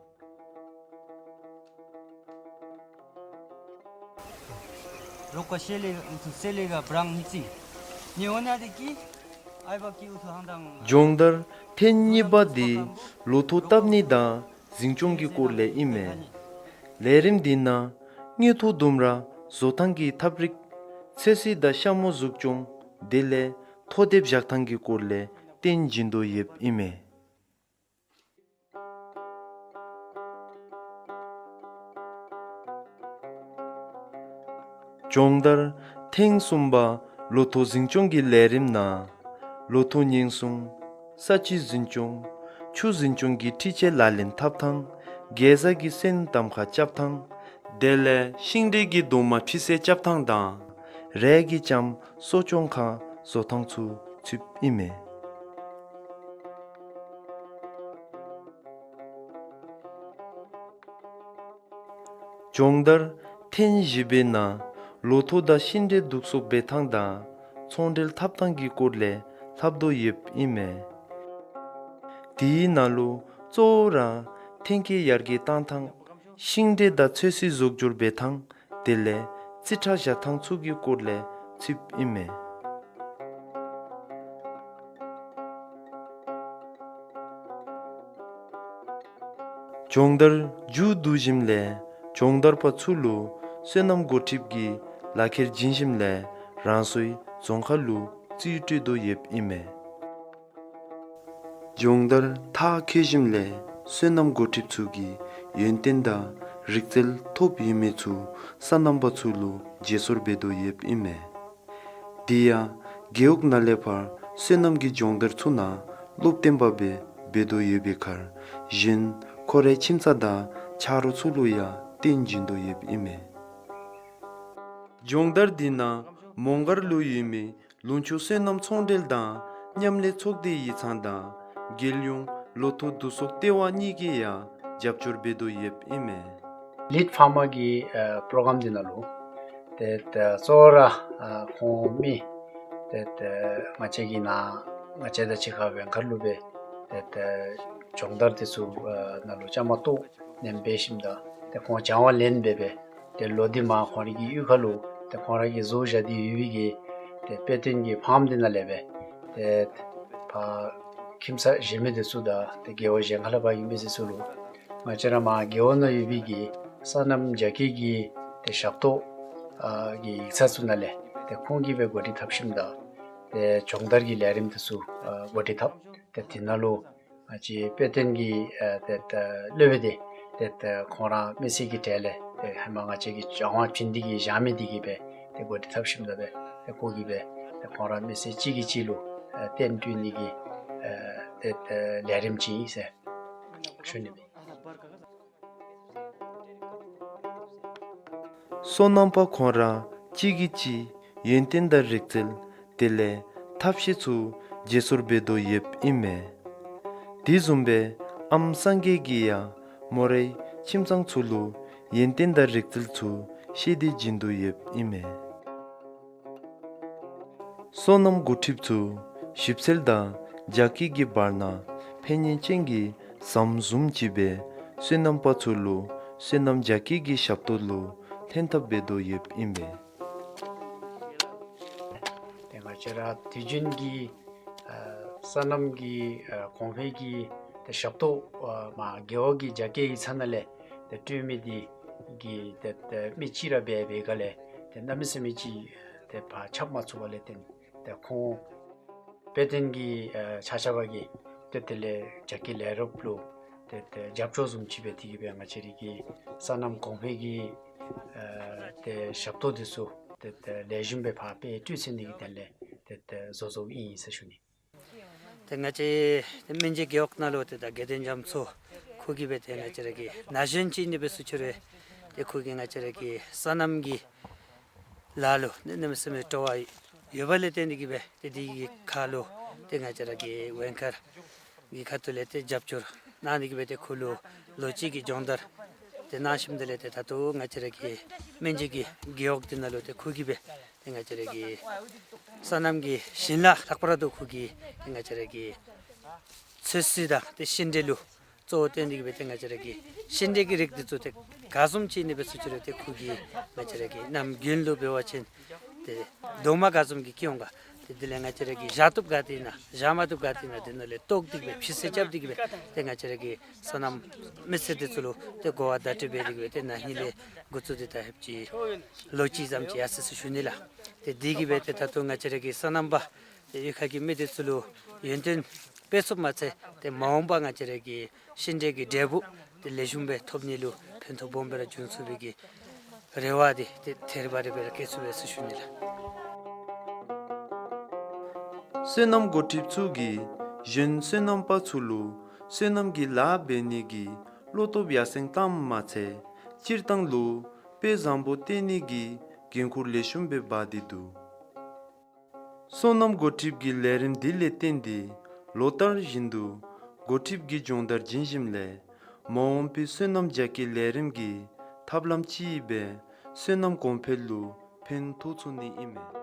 སྦྱོང་བརྡར་ཐེངས་གཉིས་པ་འདི་ལོ་ཐོག་བཏབ་ནི་དང་འཛིན་སྐྱོང་གི་སྐོར་ལས་ཨིན་མས། ལས་རིམ་འདི་ནང་དངུལ་ཐོག་ལྡུམ་ར་བཟོ་ཐངས་ཀྱི་ཐབ་རིག་ཚོད་བསྲེ་དང་ཤ་མོ་གཟུགས་སྐྱོང་དེ་ལས་ཐོག་འདེབས་བཞག་ཐངས་ཀྱི་སྐོར་ལས་སྟོན་བྱིན་དོ་ཡོདཔ་ཨིན་མས། སྦྱོང་བརྡར་ཐེངས་གསུམ་པ་ལོ་ཐོག་འཛིན་སྐྱོང་གི་ལས་རིམ་ནང་ལོ་ཐོག་ཉེན་སྲུང་ས་བཅུད་འཛིན་སྐྱོང་ཆུ་འཛིན་སྐྱོང་གི་འཕྲུལ་ཆས་ལག་ལེན་འཐབ་ཐངས་གེ་ཛ་གི་སོན་གདམ་ཁ་རྐྱབ་ཐངས་དེ་ལས་ཤིང་འབྲས་ཀྱི་རྡོག་མ་ཕྱི་སེལ་རྐྱབ་ཐངས་དང་རས་ཀྱི་ལྕངམ་གསོ་སྐྱོང་ཁང་བཟོ་ཐངས་ཚུ་ཚུདཔ་ཨིན་མས། སྦྱོང་བརྡར་ཐེངས་བཞི་པའི་ནང་ལོ་ཐོག་དང་ཤིང་འབྲས་བདུག་གསོག་འབད་ཐངས་དང་ཚོང་འབྲེལ་འཐབ་ཐངས་ཀྱི་སྐོར་ལས་ལྷབ་དོ་ཡོདཔ་ཨིན་མས། དེའི་ནང་ལུ་གཙོ་བོ་ར་ཐོན་སྐྱེད་ཡར་རྒྱས་བཏང་ཐངས་ཤིང་འབྲས་དང་ཚོད་བསྲེ་གཟུགས་སྦྱོར་འབད་ཐངས་དེ་ལས་རྩིས་ཁྲ་བཞག་ཐངས་ཚུ་གི་སྐོར་ལས་ཚུདཔ་ཨིན་མས། སྦྱོང་བརྡར་མཇུག་བསྡུ་ཞིནམ་ལས་སྦྱོང་བརྡར་པ་ཚུ་ལུ་སོ་ནམ་འགོ་ཁྲིདཔ་གིས་ལག་ཁྱེར་བྱིན་ཞིནམ་ལས་རང་སོའི་རྫོང་ཁག་ལུ་རྩིས་སྤྲོད་དོ་ཡོདཔ་ཨིན་མས། སྦྱོང་བརྡར་མཐར་འཁྱོལ་ཞིནམ་ལས་ སོ་ནམ་འགོ་ཁྲིདཔ་ཚུ་གིས་ཡོན་ཏན་དང་རིག་རྩལ་ཐོབ་ཡོད་མི་ཚུ་སོ་ནམ་པ་ཚུ་ལུ་བརྗེ་སོར་འབད་དོ་ཡོདཔ་ཨིན་མས། དེ་ཡང་རྒེད་འོག་ནང་ལས་ཕར་སོ་ནམ་གྱི་སྦྱོང་བརྡར་ཚུ་ནང་སློབ་སྟོན་པ་སྦེ་འབད་དོ་ཡོད་པའི་ཁར་གཞན་ཁོ་རའི་ཁྱིམ་ཚང་དང་ཆ་རོགས་ཚུ་ལུ་ཡང་སྟོན་བྱིན་དོ་ཡོདཔ་ཨིན་མས། སྦྱོང་བརྡར་འདི་ནང་མོང་སྒར་ལུ་ཡོད་མི་ལུང་ཕྱོགས་སོ་ནམ་ཚོང་འབྲེལ་དང་མཉམ་ལས་ཚོགས་སྡེ་ཡིག་ཚང་དང་རྒྱལ་ཡོངས་ལོ་ཐོག་བསྡུ་གསོག་ལྟེ་བ་གཉིས་ཀྱིས་ཡང་རྒྱབ་སྐྱོར་འབད་དོ་ཡོདཔ་ཨིན་མས། ལིཌ་ཕཱར་མར་གྱི་ཨ་པྲོ་གརམ་འདི་ནང་ལུ་ཏེ་ད་གཙོ་བོ་ར་ཨ་ཁོང་མི་ཏེ་ད་ང་བཅས་ཀྱི་ནཱ་ང་བཅས་དང་གཅིག་ཁར་ཝེང་མཁར་ལུ་སྦེ་ཏེ་ད་སྦྱོང་བརྡར་འདི་ཚུ་ཨ་ནང་ལུ་བཅའ་མར་གཏོགས་ནེམ་འབད་ཞིནམ་ད་ཏེ་ཁོང་སྦྱང་བ་ལེན་འབད་སྦེ་ཏེ་ལོག་སྟེ་མར་ཁོང་རའི་གི་གཡུས་ཁ་ལུ་ཏེ་ཁོང་ར་གིས་བཟོ་བཞག་སྟེ་ཡོད་པའི་གི་ཏེ་དཔེ་སྟོན་གྱི་ཕཱརམ་འདི་ནང་ལས་སྦེ་ཏེ་ཕར་ཁྱིམ་ཚང་གཞན་མི་འདི་ཚུ་དང་ཏེ་རྒེད་འོག་གཞན་ཁ་ལས་ཕར་ཡོད་མི་འདི་ཚུ་ལུ་ང་བཅས་ར་མར་རྒེད་འོག་ནང་ཡོད་པའི་གི་སོ་ནམ་རྒྱ་སྐྱེད་ཀྱི་ཏེ་ཞབས་ཏོག་ཨ་གི་ཡིག་ཚང་ཚུ་ནང་ལས་ཏེ་ཁོང་གིས་སྦེ་འགོ་ཁྲིད་འཐབ་ཞིནམ་ད་ཏེ་སྦྱོང་བརྡར་གྱི་ལས་རིམ་འདི་ཚུ་ཨ་འགོ་ཁྲིད་འཐབ། ཏེ་འདི་ནང་ལུ་ང་བཅས་དཔེ་སྟོན་གྱི་ཨ་ཏེ་ད་སློབ་དཔོན་འདི་ཏེ་ད་ཁོང་ར་མི་སེར་གྱི་གྲས་ལས་ཏེ་ཧེ་མ་ང་བཅས་ཀྱི་སྦྱང་བ་བྱིན་འདི་གིས་བཞག་མི་འདི་གིས་སྦེ་ཏེ་འགོ་ཁྲིད་འཐབ་ཞིནམ་ད་སྦེ་ཏེ་ཁོ་གིས་སྦེ་ཏེ་ཁོང་ར་མི་སེར་གཅིག་གིས་གཅིག་ལུ་ཨ་རྟེན་སྤྲོད་ནི་གི་ཨ་ཏེ་ད་ལས་རིམ་ཅིག་ཨིན་ཟེར་ཞུ་ནི་ཨིན། སོ་ནམ་པ་ཁོང་ར་གཅིག་གིས་གཅིག་ཡོན་ཏན་དང་རིག་རྩལ་དེ་ལས་ཐབས་ཤེས་ཚུ་བརྗེ་སོར་འབད་དོ་ཡོདཔ་ཨིན་མས། དེ་བཟུམ་སྦེ་ཨམ་སངས་རྒྱས་ཀྱིས་ཡང་མོ་རའི་ཁྱིམ་ཚང་ཚུ་ལུ་ཡོན་ཏན་དང་རིག་རྩལ་ཚུ་ཤེས་ཏེ་བྱིན་དོ་ཡོདཔ་ཨིན་མས། སོ་ནམ་འགོ་ཁྲིདཔ་ཚུ་ཞིབ་འཚོལ་དང་རྒྱ་སྐྱེད་ཀྱི་བར་ན་ཕན་ཡོན་ཅན་གྱི་ཟམ་བཟུམ་ཅིག་སྦེ་སོ་ནམ་པ་ཚུ་ལུ་སོ་ནམ་རྒྱ་སྐྱེད་ཀྱི་ཞབས་ཏོག་ལུ་ལྷན་ཐབས་འབད་དོ་ཡོདཔ་ཨིན་པས། ཏེ་ང་བཅས་ར་དུས་རྒྱུན་གྱི་ཨ་སོ་ནམ་གྱི་ཨ་གོང་འཕེལ་གྱི་ཏེ་ཞབས་ཏོག་ཨ་མར་རྒེད་འོག་གི་རྒྱ་སྐྱེད་ཡིག་ཚང་ནང་ལས་ཏེ་སྤྲོད་མི་འདི་གིས་ཏེ་ཏེ་མི་གཅིག་ར་འབད་བའི་སྒང་ལས་ཏེ་གནམ་མེད་ས་མེད་ཅིག་ཏེ་ཕར་ཁྱབ་མ་ཚུགས་པ་ལས་བརྟེན་ཏེ་ཁོང་དཔེ་སྟོན་གྱི་ཨ་ཆ་ཁྱབ་ཀྱིས་ཏེ་དེ་ལས་རྒྱ་སྐྱེད་ལས་རོགསཔ་ལུ་ཏེ་ཏེ་རྒྱབ་སྐྱོར་བཟུམ་ཅིག་སྦེ་དེ་གིས་སྦེ་ང་བཅས་རའི་གི་སོ་ནམ་གོང་འཕེལ་གྱི་ཨ་ཏེ་ཞབས་ཏོག་འདི་ཚུ་ཏེ་ཏེ་ལེགས་ཤོམ་སྦེ་ཕར་སྤེལ་སྤྲོད་ཚུགས་ནི་གི་དོན་ལས་ཏེ་ཏེ་བཟོ་བཟོཝ་ཨིན་ཟེར་ཞུ་ནི། ཏེ་ང་བཅས་ཏེ་སྨན་རྗེས་རྒེད་འོག་ནང་ལུ་ཏེ་ད་དགེ་འདུན་རྒྱ་མཚོ་ཁོ་གིས་སྦེ་ཏེ་ང་བཅས་ར་གི་ན་གཞོན་ཅིག་ཨིན་ནི་སྦེ་ཚུ་ཁྱོད་ར་ཏེ་ཁོ་གིས་ང་བཅས་ར་གི་སོ་ནམ་གྱི་ལཱ་ལུ་གནམ་མེད་ས་མེད་སྤྲོ་བ་ཡོད་པ་ལས་བརྟེན་ཏེ་གིས་སྦེ་ཏེ་འདི་གི་ཁར་ལུ་ཏེ་ང་བཅས་ར་གི་ཝེང་མཁར་གྱི་ཁ་ཐུག་ལས་ཏེ་རྒྱབ་སྐྱོར་གནང་ནི་གིས་སྦེ་ཏེ་ཁོ་ལུ་ལོ་གཅིག་གི་སྦྱོང་བརྡར་ཏེ་གནང་ཞིནམ་དེ་ལས་ཏེ་ད་ལྟོ་ང་བཅས་ར་གི་སྨན་རྗེས་ཀྱི་རྒེད་འོག་འདི་ནང་ལུ་ཏེ་ཁོ་གིས་སྦེ་ཏེ་ང་བཅས་ར་གི་སོ་ནམ་གྱི་ཞིང་ལཱ་ལྷག་པར་དུ་ཁོ་གིས་ཏེ་ང་བཅས་ར་གི་ཚོད་བསྲེ་དང་ཏེ་ཤིང་འབྲས་ལུ་གཙོ་བོ་བཏོན་ཏེ་གིས་སྦེ་ཏེ་ང་བཅས་ར་གི་ཤིང་འབྲས་ཀྱི་རིགས་འདི་ཚུ་ཏེ་ག་བཟུམ་ཅིག་ཨིན་ནི་སྦེ་ཚུ་ཁྱོད་ར་ཏེ་ཁོ་གིས་ང་བཅས་ར་གི་གནམ་དགུན་ལུ་འབད་བ་ཅིན་ཏེ་རྡོག་མ་ག་བཟུམ་ཅིག་སྐྱེ་འོང་ག། ཏེ་དེ་ལས་ང་བཅས་ར་གིས་བཞག་བཏུབ་ག་ཏེ་ཨིན་ན་བཞག་མ་བཏུབ་ག་ཏེ་ཨིན་ན་དེ་ནང་ལས་བཏོག་སྟེ་གིས་སྦེ་ཕྱི་སེལ་རྐྱབ་སྟེ་གིས་སྦེ་ཏེ་ང་བཅས་ར་གི་སོ་ནམ་མི་སེར་འདི་ཚུ་ལུ་ཏེ་གོ་བ་བརྡ་སྤྲོད་འབད་དེ་གིས་སྦེ་ཏེ་ན་ཧིང་ལས་འགོ་བཙུགས་ཏེ་ད་ཧེབ་ཅིག་ལོ་གཅིག་ཙམ་ཅིག་ཡར་སོ་ཡི་ཟེར་ཞུ་ནི་ལགས། ཏེ་དེ་གིས་སྦེ་ཏེ་ད་ལྟོ་ང་བཅས་ར་གི་སོ་ནམ་པ་ཏེ་གཡུས་ཁ་གི་མི་འདི་ཚུ་ལུ་ཡོན་ཏན་སྤེལ་ཚུགསཔ་མ་ཚད་ཏེ་མ་འོངས་པ་ང་བཅས་ར་གི་ཤིང་འབྲས་ཀྱི་འབྲས་བུ་ཏེ་ལེགས་ཤོམ་སྦེ་ཐོབ་ནི་ལུ་ཕན་ཐོགས་སྦོམ་སྦེ་ར་འབྱུང་ཚུགས་པའི་གི་རེ་བ་འདི་ཏེ་ཐེར་བ་རེ་སྦེ་ར་བསྐྱེད་ཚུགས་པས་ཟེར་ཞུ་ནི་ལགས། སོ་ནམ་འགོ་ཁྲིདཔ་ཚུ་གིས་གཞོན་སོ་ནམ་པ་ཚུ་ལུ་སོ་ནམ་གྱི་ལཱ་འབད་ནི་གི་བློ་སྟོབས་ཡར་སེང་བཏངམ་མ་ཚད་སྤྱིར་བཏང་ལུ་དཔེ་བཟང་པོ་སྟོན་ནི་གི་འགན་ཁུར་ལེགས་ཤོམ་སྦེ་འབག་སྟེ་འདུག། སོ་ནམ་འགོ་ཁྲིདཔ་ཀྱི་ལས་རིམ་འདི་ལས་བརྟེན་ཏེ་ལོ་ལྟར་བཞིན་དུ་འགོ་ཁྲིདཔ་ཀྱི་སྦྱོང་བརྡར་བྱིན་ཞིནམ་ལས་མ་འོངས་པའི་སོ་ནམ་རྒྱ་སྐྱེད་ལས་རིམ་གྱི་ཐབས་ལམ་ཅིག་སྦེ་སོ་ནམ་གོང་འཕེལ་ལུ་ཕན་ཐོགས་ཚུགས་ནི་ཨིན་མས།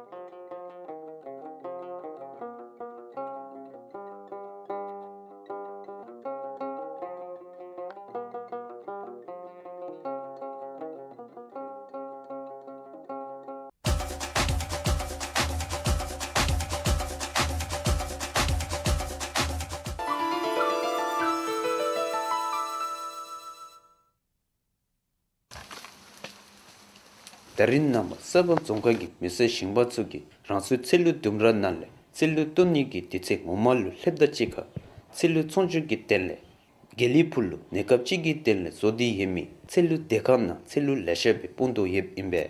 ད་རིས་ནངས་པ་ས་སྦ་རྫོང་ཁག་གི་མི་སེར་ཞིང་པ་ཚུ་གིས་རང་སོའི་ཚལ་ལུ་ལྡུམ་ར་ནང་ལས་ཚལ་ལུ་བཏོན་ནི་གི་དུས་ཚོད་ངོ་མ་ལུ་ལྷོདཔ་དང་གཅིག་ཁར་ཚལ་ལུ་ཚོང་བྱེད་ཀྱི་དོན་ལས་ དགེ་ལེགས་ཕུག་ལུ་གནས་སྐབས་ཅིག་གི་དོན་ལས་བཟོ་སྟེ་ཡོད་མི་ཚལ་ལུ་སྡོད་ཁང་ནང་ཚལ་ལུ་ལེ་ཤ་སྦེ་སྤུངས་དོ་ཡོདཔ་ཨིན་པས།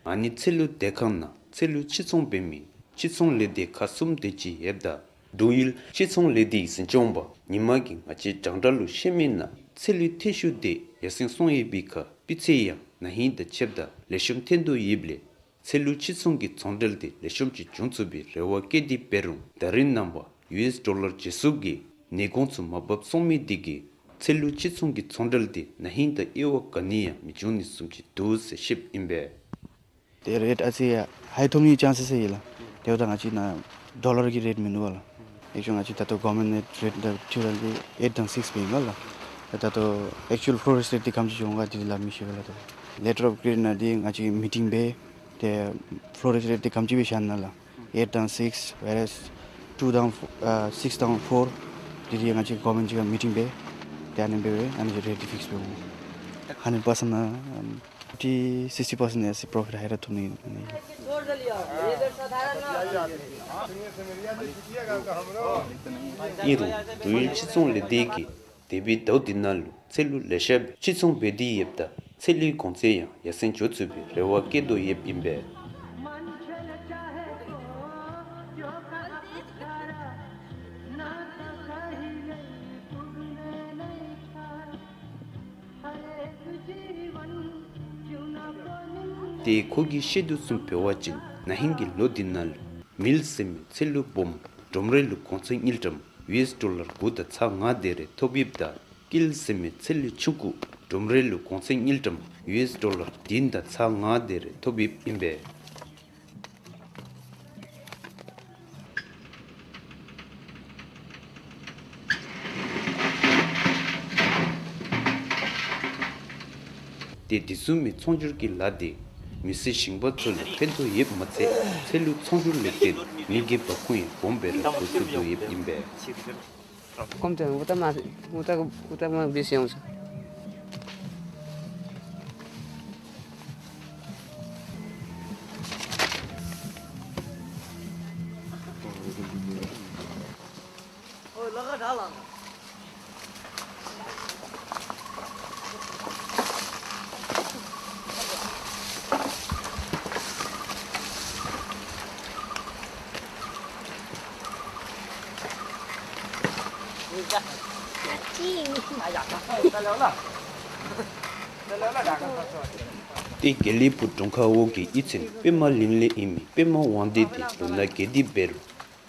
ཨ་ནི་ཚལ་ལུ་སྡོད་ཁང་ནང་ཚལ་ལུ་ཕྱིར་ཚོང་འབད་མི་ཕྱིར་ཚོང་ལས་སྡེ་ཁག་གསུམ་དེ་ཅིག་ཡོདཔ་ད་འབྲུག་ཡུལ་ཕྱིར་ཚོང་ལས་སྡེའི་འཛིན་སྐྱོང་པ་ཉི་མ་གིས་ང་བཅས་རྒྱང་བསྒྲགས་ལུ་བཤད་མི་ནང་ཚལ་ལུའི་ཐོན་ཤུགས་དེ་ཡར་སེང་སོང་ཡོད་པའི་ཁར་སྤུས་ཚད་ཡང་ན་ཧིང་དང་ཕྱདཔ་ད་ལེགས་ཤོམ་ཐོན་དོ་ཡོདཔ་ལས་ཚལ་ལུ་ཕྱིར་ཚོང་གི་ཚོང་འབྲེལ་དེ་ལེགས་ཤོམ་ཅིག་འབྱུང་ཚུགས་པའི་རེ་བ་བསྐྱེད་དེ་འབད་རུང་ད་རིས་ནངས་པ་ཡུ་ཨེསི་ཌོ་ལར་རྗེས་སུབ་ཀྱིས་ཉིན་གུང་ཚུ་མར་བབས་སོང་མི་དེ་གིས་ཚལ་ལུ་ཕྱིར་ཚོང་གི་ཚོང་འབྲེལ་དེ་ན་ཧིང་དང་དབྱེ་བ་ག་ནི་ཡང་མི་འབྱུང་ནི་བཟུམ་ཅིག་འདུག་ཟེར་བཤདཔ་ཨིན་པས། དེ་རེཊ་ཨ་ཙི་ཧའི་ཐོབ་ནིའི་ཅཱནསི་ཡོད་ལགས། དེ་འབདཝ་ད་ང་བཅས་ནཱ་ཌོ་ལར་གྱི་རེཊ་མིན་འདུག་པ་ལགས། ཨེག་ཅུ་ལི་ང་བཅས་ད་ལྟོ་གོ་ཝར་མེནཊ་རེཊ་དང་ཕྱདཔ་ད་ཨེཊ་དང་སིགསི་སྦེ་ཨིན་པ་ལགས། ད་ལྟོ་ཨེག་ཅུ་ཨལ་ཕློ་རེསཊ་རེཊ་དེ་ག་དེམ་ཅིག་འོང་ག་དེ་དེ་སླབ་མི་ཤེས་པ་ལགས། ད་ལེ་ཊར་ཨོཕ་ཀེ་རེཊ་ནང་དེ་ང་བཅས་མི་ཊིང་འབད་དེ་ཕློ་རེསཊ་རེཊ་དེ་ག་དེམ་ཅིག་སྦེ་བཞག་ནུག་ལགས། ཨེཊ་དང་སིགསི་ཝེར་ཨེས་ཊུ་དང་ཨ་སིགསི་དང་ཕོར་དེ་དེ་ང་བཅས་གོ་ཝར་མེནཊ་ཅིག་ཁར་མི་ཊིང་འབད་དེ་ཨ་ནི་འབད་བའི་ཨ་ནི་རེཊ་དེ་ཕིགསི་འབད་འོང་། ཧན་ཌེཊ་པར་སེནཊ་ནང་ཕིཕ་ཊི་སིགསི་ཊི་པར་སེནཊ་ཨེ་སི་པོ་རོ་ཕིཊ་ཧའི་ར་ཐོབ་ནི་ཨིན། ཨིན་རུང་འབྲུག་ཡུལ་ཕྱིར་ཚོང་ལས་སྡེ་གིས་འདས་པའི་ཟླཝ་འདི་ནང་ལུ་ཚལ་ལུ་ལེ་ཤ་སྦེ་ཕྱིར་ཚོང་འབད་དེ་ཡོདཔ་ད་ཚལ་ལུའི་གོང་ཚད་ཡང་ཡར་སེང་འགྱོ་ཚུགས་པའི་རེ་བ་བསྐྱེད་དོ་ཡོདཔ་ཨིན་པས། ཏེ་ཁོ་གིས་བཤད་དོ་བཟུམ་འབད་བ་ཅིན་ན་ཧིང་གི་ལོ་འདི་ནང་ལུ་མིལ་ཟེར་མི་ཚལ་ལུ་སྦོམ་འབྲོམ་རེ་ལུ་གོང་ཚད་དངུལ་ཀྲམ་ཡུ་ཨེསི་ཌོ་ལར་དགུ་དང་ཚག་ལྔ་དེ་རེ་ཐོབ་ཡོདཔ་ད་ཀིལ་ཟེར་མི་ཚལ་ལུ་ཆུང་ཀུ་འབྲོམ་རེ་ལུ་གོང་ཚད་དངུལ་ཀྲམ་ཡུ་ཨེསི་ཌོ་ལར་བདུན་དང་ཚག་ལྔ་དེ་རེ་ཐོབ་ཡོདཔ་ཨིན་པས། ཏེ་དེ་བཟུམ་མའི་ཚོང་སྒྱུར་གྱི་ལཱ་དེ་མི་སེར་ཞིང་པ་ཚུ་ལུ་ཕན་ཐོགས་ཡོདཔ་མ་ཚད་ཚལ་ལུ་ཚོང་སྒྱུར་ལས་བརྟེན་མི་གི་འབབ་ཁུངས་ཡང་སྦོམ་སྦེ་ར་བཟོ་ཚུགས་དོ་ཡོདཔ་ཨིན་པས། ཀོམ་ཏེ་ཨུ་ཏ་མ་ཨུ་ཏ་ཨུ་ཏ་མ་བིས་ཡོང་ཟེར། ཏེ་དགེ་ལེགས་ཕུག་དྲུང་ཁག་འོག་གི་གཡུས་ཚན་པདྨ་གླིང་ལས་ཨིན་མི་པདྨ་དབང་འདུས་དེ་ལོ་ན་རྒས་ཏེ་འབད་རུང་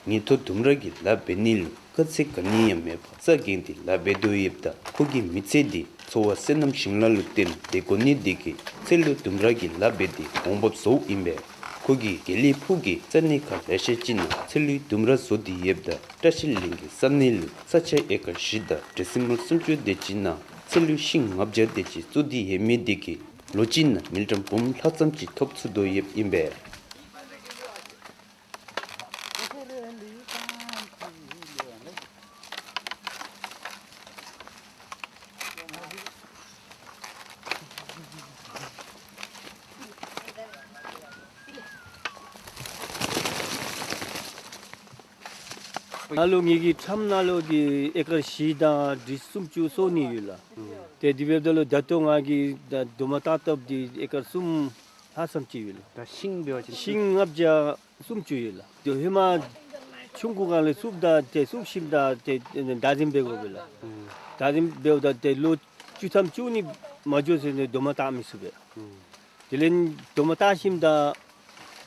ཉིན་ཐོ་ལྡུམ་ར་གི་ལཱ་འབད་ནི་ལུ་དཀའ་ཚེགས་ག་ནི་ཡང་མེད་པར་རྩ་འགེངས་ཏེ་ལཱ་འབད་དོ་ཡོདཔ་ད་ཁོ་གི་མི་ཚེ་འདི་འཚོ་བ་བསོད་ནམས་ཞིང་ལཱ་ལུ་བརྟེན་སྡོད་དགོ་ནི་དེ་གིས་ཚལ་ལུ་ལྡུམ་ར་གི་ལཱ་འབད་དེ་འོང་འབབ་བཟོཝ་ཨིན་པས། ཁོ་གིས་དགེ་ལེགས་ཕུག་གི་ས་གནས་ཁག་ལེ་ཤ་ཅིག་ནང་ཚལ་ལུའི་ལྡུམ་ར་བཟོ་སྟེ་ཡོདཔ་ད་བཀྲ་ཤིས་གླིང་གི་ས་གནས་ལུ་ས་ཆ་ཨེ་ཀར་བཞི་དང་ཌེ་སི་མལ་སུམ་ཅུ་དེ་ཅིག་ནང་ཚལ་ལུ་ཤིང་ལྔ་བརྒྱ་དེ་ཅིག་བཙུགས་ཏེ་ཡོད་མི་དེ་གིས་ལོ་གཅིག་ནང་མིལ་ཀྲམ་འབུམ་ལྷག་ཙམ་ཅིག་ཐོབ་ཚུགས་དོ་ཡོདཔ་ཨིན་པས། ནཱ་ལུ་ངེ་གི་ཁྲམ་ནང་ལུ་འདི་ཨེ་ཀར་བཞི་དང་ཌི་སུམ་ཅུ་སོ་གཉིས་ཡོད་ལགས། ཏེ་དེ་འབདཝ་ད་ལུ་ད་ལྟོ་ང་གིས་ད་རྡོག་མ་བཏགས་བཏགསཔ་འདི་ཨེ་ཀར་གསུམ་ལྷག་ཙམ་ཅིག་ཡོད་ལགས། ད་ཤིང་འབད་བ་ཅིན་ཤིང་ལྔ་བརྒྱ་སུམ་ཅུ་ཡོད་ལགས། ཏེ་ཧེ་མ་ཆུང་ཀུ་སྒང་ལས་བཙུགསཔ་ད་ཏེ་བཙུགས་ཞིནམ་ད་ཏེ་བདག་འཛིན་འབད་དགོ་པས་ལགས། བདག་འཛིན་འབདཝ་ད་ཏེ་ལོ་བཅུ་ཐམ་བཅུ་གཉིས་མ་འགྱོ་ཚུན་ནི་རྡོག་མ་བཏགས་མི་ཚུགས་པས། དེ་ལས་རྡོག་མ་བཏགས་ཞིནམ་ད་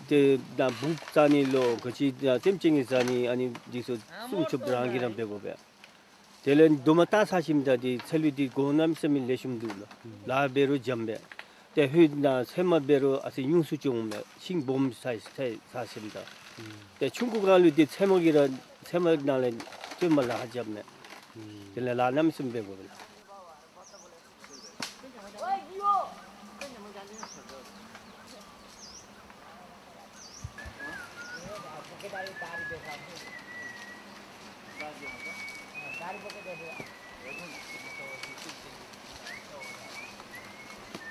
ཏེ་ད་འབུཔ་བཙག་ནི་ལོ་ག་ཅི་ད་སེམས་ཅན་གྱིས་བཟའ་ནི་ཨ་ནི་འདི་ཚུ་སྲུང་སྐྱོབ་རང་གིས་ར་འབད་དགོ་པས། དེ་ལས་རྡོག་མ་བཏགས་ཚར་ཞིནམ་ད་ཏེ་ཚལ་ལུ་འདི་སྒོ་གནམ་མེད་ས་མེད་ལེགས་ཤོམ་འདུག་ལགས། ལཱ་འབད་རུང་འཇམ་པས། ཏེ་ཧོད་ནང་ཚལ་མ་འབད་རུང་ཨ་ཙི་ཉུང་སུ་བྱུང་མས། ཤིང་སྦོམ་ཚར་ཚར་ཚར་ཞིནམ་ད། ཏེ་ཆུང་ཀུ་སྒང་ལུ་ཏེ་ཚལ་མ་གིས་ར་ཚལ་མ་ནང་ལས་བཙུགས་མ་ལཱ་འཇམ་མས། དེ་ལས་ལཱ་གནམ་མེད་ས་མེད་འབད་དགོ་པས་ལགས།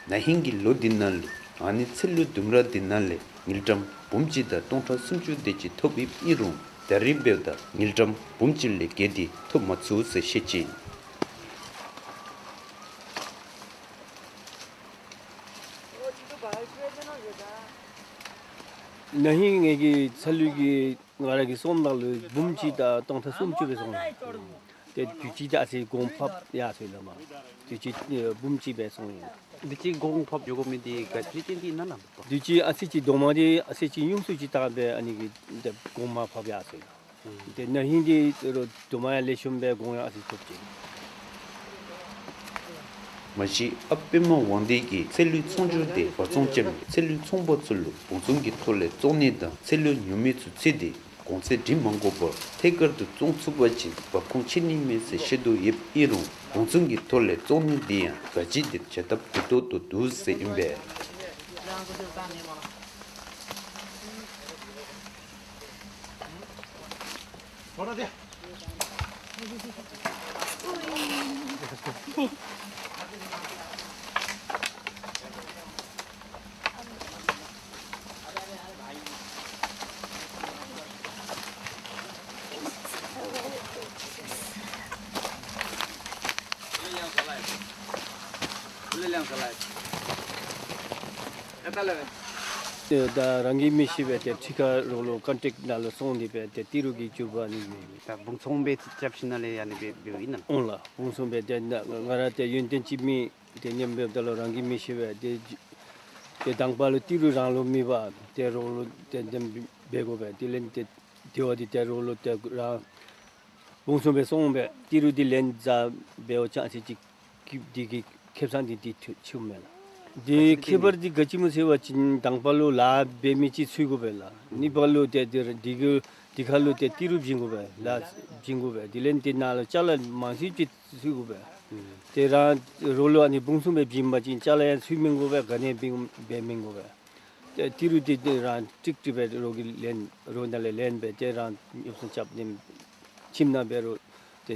ན་ཧིང་གི་ལོ་འདི་ནང་ལུ་ཨ་ནི་ཚལ་ལུ་ལྡུམ་ར་འདི་ནང་ལས་དངུལ་ཀྲམ་འབུམ་གཅིག་དང་སྟོང་ཕྲག་སུམ་ཅུ་དེ་ཅིག་ཐོབ་ཡོདཔ་ཨིན་རུང་ད་རིས་འབདཝ་ད་དངུལ་ཀྲམ་འབུམ་གཅིག་ལས་བརྒལ་ཏེ་ཐོབ་མ་ཚུགས་ཟེར་བཤད་ཅི། ན་ཧིང་ངེ་གི་ཚལ་ལུ་གི་ང་ར་གིས་སོངམ་ད་ལུ་འབུམ་གཅིག་དང་སྟོང་ཕྲག་སུམ་ཅུ་སྦེ་སོང་། ཏེ་དུས་ཅི་ད་ཨ་ཙི་གོང་འཕེལ་ཡར་སོ་ཡི་ལགས་མ། དུས་ཅི་ཨེ་འབུམ་གཅིག་སྦེ་སོང་ཡི། དུས་ཅི་གོང་འཕེལ་འགྱོ་དགོ་མི་འདི་ག་ཅི་བརྟེན་ཏེ་ཨིན་ན་ལགས། དུས་ཅི་ཨ་ཙི་ཅིག་རྡོག་མ་འདི་ཨ་ཙི་ཅིག་ཉུང་སུ་ཅིག་བཏང་སྦེ་ཨ་ནི་གིས་ཏེ་གོང་མར་འཕེལ་ཡར་སོ་ཡི། ཏེ་ན་ཧིང་འདི་རོགས་རྡོག་མ་ཡང་ལེགས་ཤོམ་སྦེ་གོང་ཡང་ཨ་ཙི་ཐོབ་ཅི། མ་གཞི་ཨཔ་པདྨ་དབང་འདུས་ཀྱིས་ཚལ་ལུའི་ཚོང་སྒྱུར་དེ་འབག་བཙོང་རྐྱབ་མི་ཚལ་ལུའི་ཚོང་པ་ཚུ་ལུ་བང་བཙོང་གི་ཐོག་ལས་བཙོང་ནི་དང་ཚལ་ལུ་ཉོ་མི་ཚུ་འཚོལ་ཏེ་གོང་ཚད་སྒྲིག་མ་དགོ་པར་ཐད་ཀར་དུ་བཙོང་ཚུགས་པ་ཅིན་འབབ་ཁུངས་ཆེ་ནི་མས་ཟེར་བཤད་དོ་ཡོདཔ་ཨིན་རུང་བང་བཙོང་གི་ཐོག་ལས་བཙོང་ནི་འདི་ཡང་ག་ཅི་དེ་བྱ་ཐབས་གུ་ཏོག་ཏོ་འདུག་ཟེར་ཨིན་པས། ད་རང་གིས་མི་ཤེས་པས། ཏེ་ཕྱི་ཁར་རོགས་ལུ་ཀོན་ཊེཀ་ནང་ལུ་སོང་སྟེ་སྦེ་ཏེ་ཏི་རུ་གི་འགྱུར་བ་ནི་མེད། ད་བང་བཙོང་སྦེ་རྐྱབ་ཞིནམ་ལས་ཨ་ནི་སྦེ་འབདཝ་ཨིན་ན། འོང་ལགས། བང་བཙོང་སྦེ་ཏེ་ང་ར་ཏེ་ཡོན་ཏན་ཅིག་མེད། ཏེ་ཉམས་འབདཝ་ད་ལུ་རང་གིས་མི་ཤེས་པས། ཏེ་ཏེ་དང་པ་ལུ་ཏི་རུ་རང་ལུ་མེད་པར་ཏེ་རོགས་ལུ་ཏེ་དེམ་འབད་དགོ་པས། དེ་ལས་ཏེ་དེ་བ་འདི་ཏེ་རོགས་ལུ་ཏེ་རང་བང་བཙོང་སྦེ་སོང་སྦེ་ཏི་རུ་འདི་ལེན་བཟའ་འབདཝ་ཅིན་ཨ་ཙི་ཅིག་ཁེབ་འདི་གི་ཁེབ་ས་འདི་འདི་ཐུ་ཆུ་མེན་ལགས། འདི་ཁེ་པར་འདི་ག་ཅི་སྨོ་ཟེར་བ་ཅིན་དང་པ་ལུ་ལཱ་འབད་མི་ཅིག་འཚོལ་དགོ་པས་ལགས། གཉིས་པ་ལུ་ཏེ་འདི་འདི་གི་འདི་ཁར་ལུ་ཏེ་ཏི་རུ་བྱིན་དགོ་པས། ལཱ་བྱིན་དགོ་པས། དེ་ལས་འདི་ནང་ལུ་ཅ་ལ་མང་སུ་ཅིག་འཚོལ་དགོ་པས། ཏེ་རང་རོགས་ལུ་ཨ་ནི་བང་བཙོང་སྦེ་བྱིན་པ་ཅིན་ཅ་ལ་ཡང་འཚོལ་མི་དགོ་པས། ག་ནི་འབད་འབད་མི་དགོ་པས། ཏེ་ཏི་རུ་འདི་ཏེ་རང་ཀྲིག་ཀྲི་སྦེ་རོགས་ཀྱིས་ལེན་རོགས་ནང་ལས་ལེན་སྦེ་ཏེ་རང་ཉོ་སོང་རྐྱབ་ནི་ཁྱིམ་ནང་འབད་རུང་ཏེ་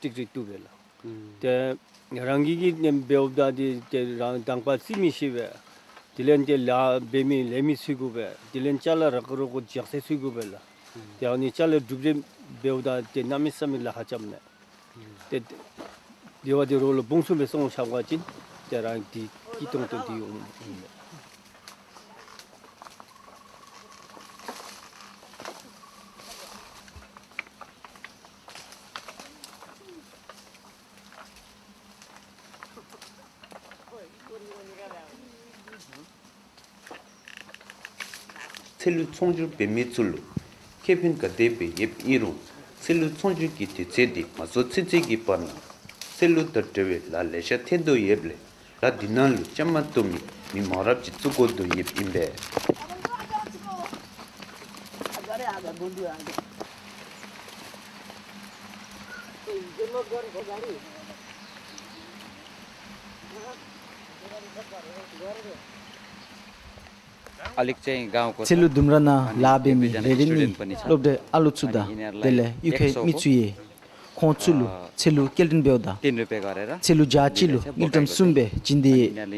ཀྲིག་ཀྲི་བཏུབ་པས་ལགས། ཨུམ། ཏེ་རང་གིས་གིས་ནེམ་འབདཝ་ད་འདི་ཏེ་རང་དང་པ་རྩིས་མི་ཤེས་པས། དེ་ལས་ཏེ་ལཱ་འབད་མི་ལས་མི་འཚོལ་དགོ་པས། དེ་ལས་ཅ་ལ་རག་རོག་གོ་ཇག་སེ་འཚོལ་དགོ་པས་ལགས། ཨུམ། ཏེ་ཨ་ནི་ཅ་ལ་སྒྲུབ་རེ་འབདཝ་ད་ཏེ་གནམ་མེད་ས་མེད་ལཱ་ཁག་རྐྱབ་མས། ཏེ་དེ་བ་འདི་རོགས་ལུ་བང་བཙོང་སྦེ་སོང་ཆ་བ་ཅིན་ཏེ་རང་འདི་སྐྱིད་ཏོང་ཏོ་འདི་འོང་འོང་མས། ཚལ་ལུ་ཚོང་སྒྱུར་འབད་མི་ཚུ་ལུ་ཁེ་ཕན་ག་དེ་སྦེ་ཡོདཔ་ཨིན་རུང་ཚལ་ལུ་ཚོང་སྒྱུར་གྱི་དུས་ཚོད་འདི་མ་རྫོགས་ཚུན་ཚོད་ཀྱི་བར་ན་ཚལ་ལུ་དང་འབྲེལ་བའི་ལཱ་ལེ་ཤ་ཐོན་དོ་ཡོདཔ་ལས་ལཱ་འདི་ནང་ལུ་བཅའ་མར་གཏོགས་མི་མི་མང་རབས་ཅིག་བཙུགས་དགོ་དོ་ཡོདཔ་ཨིན་པས། ཚལ་ལུ་ལྡུམ་ར་ནང་ལཱ་འབད་མི་རེ་རེ་ནི་སློབ་གྲྭའི་ཨ་ལོ་ཚུ་དང་དེ་ལས་གཡུས་ཁའི་མི་ཚུ་ཡང་ཁོང་ཚུ་ལུ་ཚལ་ལུ་སྐྱེལ་འདྲེན་འབདཝ་ད་ཚལ་ལུ་ཇ་གཅིག་ལུ་དངུལ་ཀྲམ་གསུམ་སྦེ་བྱིན་ཏེ་ཡོད།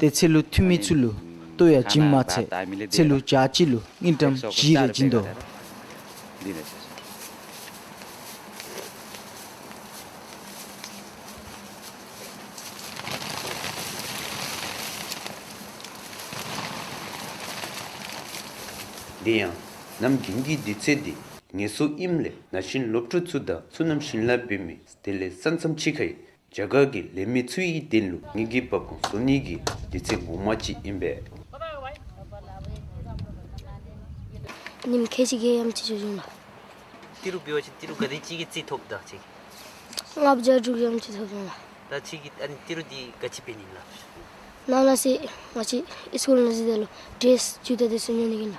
ཏེ་ཚལ་ལུ་འཐུ་མི་ཚུ་ལུ་ལྟོ་ཡང་བྱིན་མ་ཚད་ཚལ་ལུ་ཇ་གཅིག་ལུ་དངུལ་ཀྲམ་བཞི་རེ་བྱིན་དོ། དེ་ཡང་གནམ་དགུན་གྱི་དུས་ཚོད་འདི་ངལ་གསོ་ཨིནམ་ལས་ན་གཞོན་སློབ་ཕྲུག་ཚུ་དང་ཚུ་ནམ་ཞིང་ལཱ་འབད་མི་དེ་ལས་ས་མཚམས་ཕྱི་ཁའི་རྒྱ་གར་གྱི་ལས་མི་ཚུ་ཡི་དོན་ལུ་དངུལ་གྱི་འབབ་ཁུངས་བཟོ་ནི་གི་དུས་ཚོད་ངོ་མ་ཅིག་ཨིན་པས། ཉིནམ་ཁལ་གཅིག་གི་ཡམ་ཅིག་འགྱོ་འགྱོཝ་ཨིན་ལགས། ཏི་རུ་འབད་བ་ཅིན་ཏི་རུ་ག་དེ་ཅིག་གི་རྩིས་ཐོབ་ད་ཅིག། ལྔ་བརྒྱ་དྲུག་བརྒྱ་ཡམ་ཅིག་ཐོབ་འགྱོཝ་ཨིན་ལགས། ད་ཅིག་གི་ཨ་ནི་ཏི་རུ་འདི་ག་ཅི་འབད་ནི་ལགས། ནང་ན་ཟེར་ང་བཅས་སི་ཀུལ་ནང་ཟེར་དོ་ལོ་ཌེ་རེསི་ཇུ་ཏ་དེ་ཚུ་ཉོ་ནི་གི་ཨིན་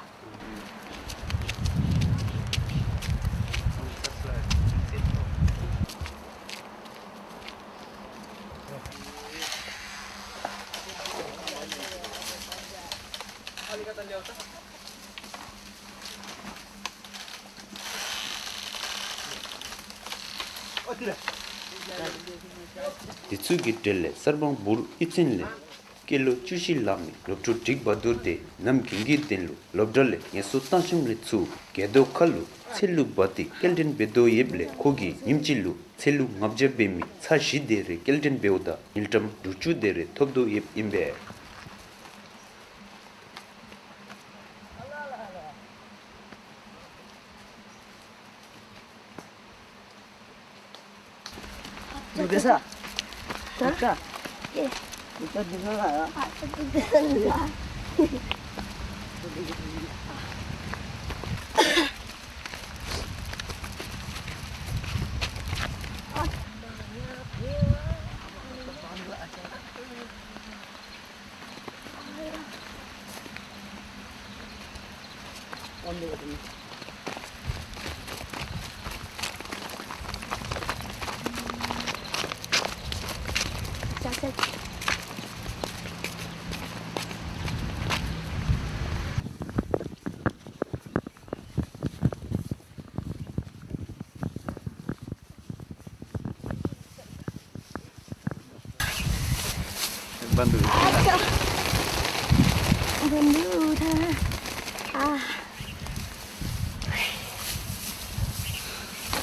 ལགས། དེ་ཚུ་གི་གྲས་ལས་གསར་སྤང་འབུར་གཡུས་ཚན་ལས་སྐྱེས་ལོ་བཅུ་བཞི་ལང་མི་སློབ་ཕྲུག་འགྲིག་བ་དུར་དེ་ནམ་རྒྱུན་གྱི་དོན་ལུ་སློབ་གྲྭ་ལས་ངལ་གསོ་བཏང་ཞིནམ་ལས་ཚུར་རྒྱལ་ཐོག་ཁ་ལུ་ཚལ་ལུ་འབག་སྟེ་སྐྱེལ་འདྲེན་འབད་དོ་ཡོདཔ་ལས་ཁོ་གིས་ཉིནམ་གཅིག་ལུ་ཚལ་ལུ་ལྔ་བརྒྱ་འབད་མི་ཚར་བཞི་དེ་རེ་སྐྱེལ་འདྲེན་འབདཝ་ད་དངུལ་ཀྲམ་དྲུག་ཅུ་དེ་རེ་ཐོབ་དོ་ཡོདཔ་ཨིན་པས།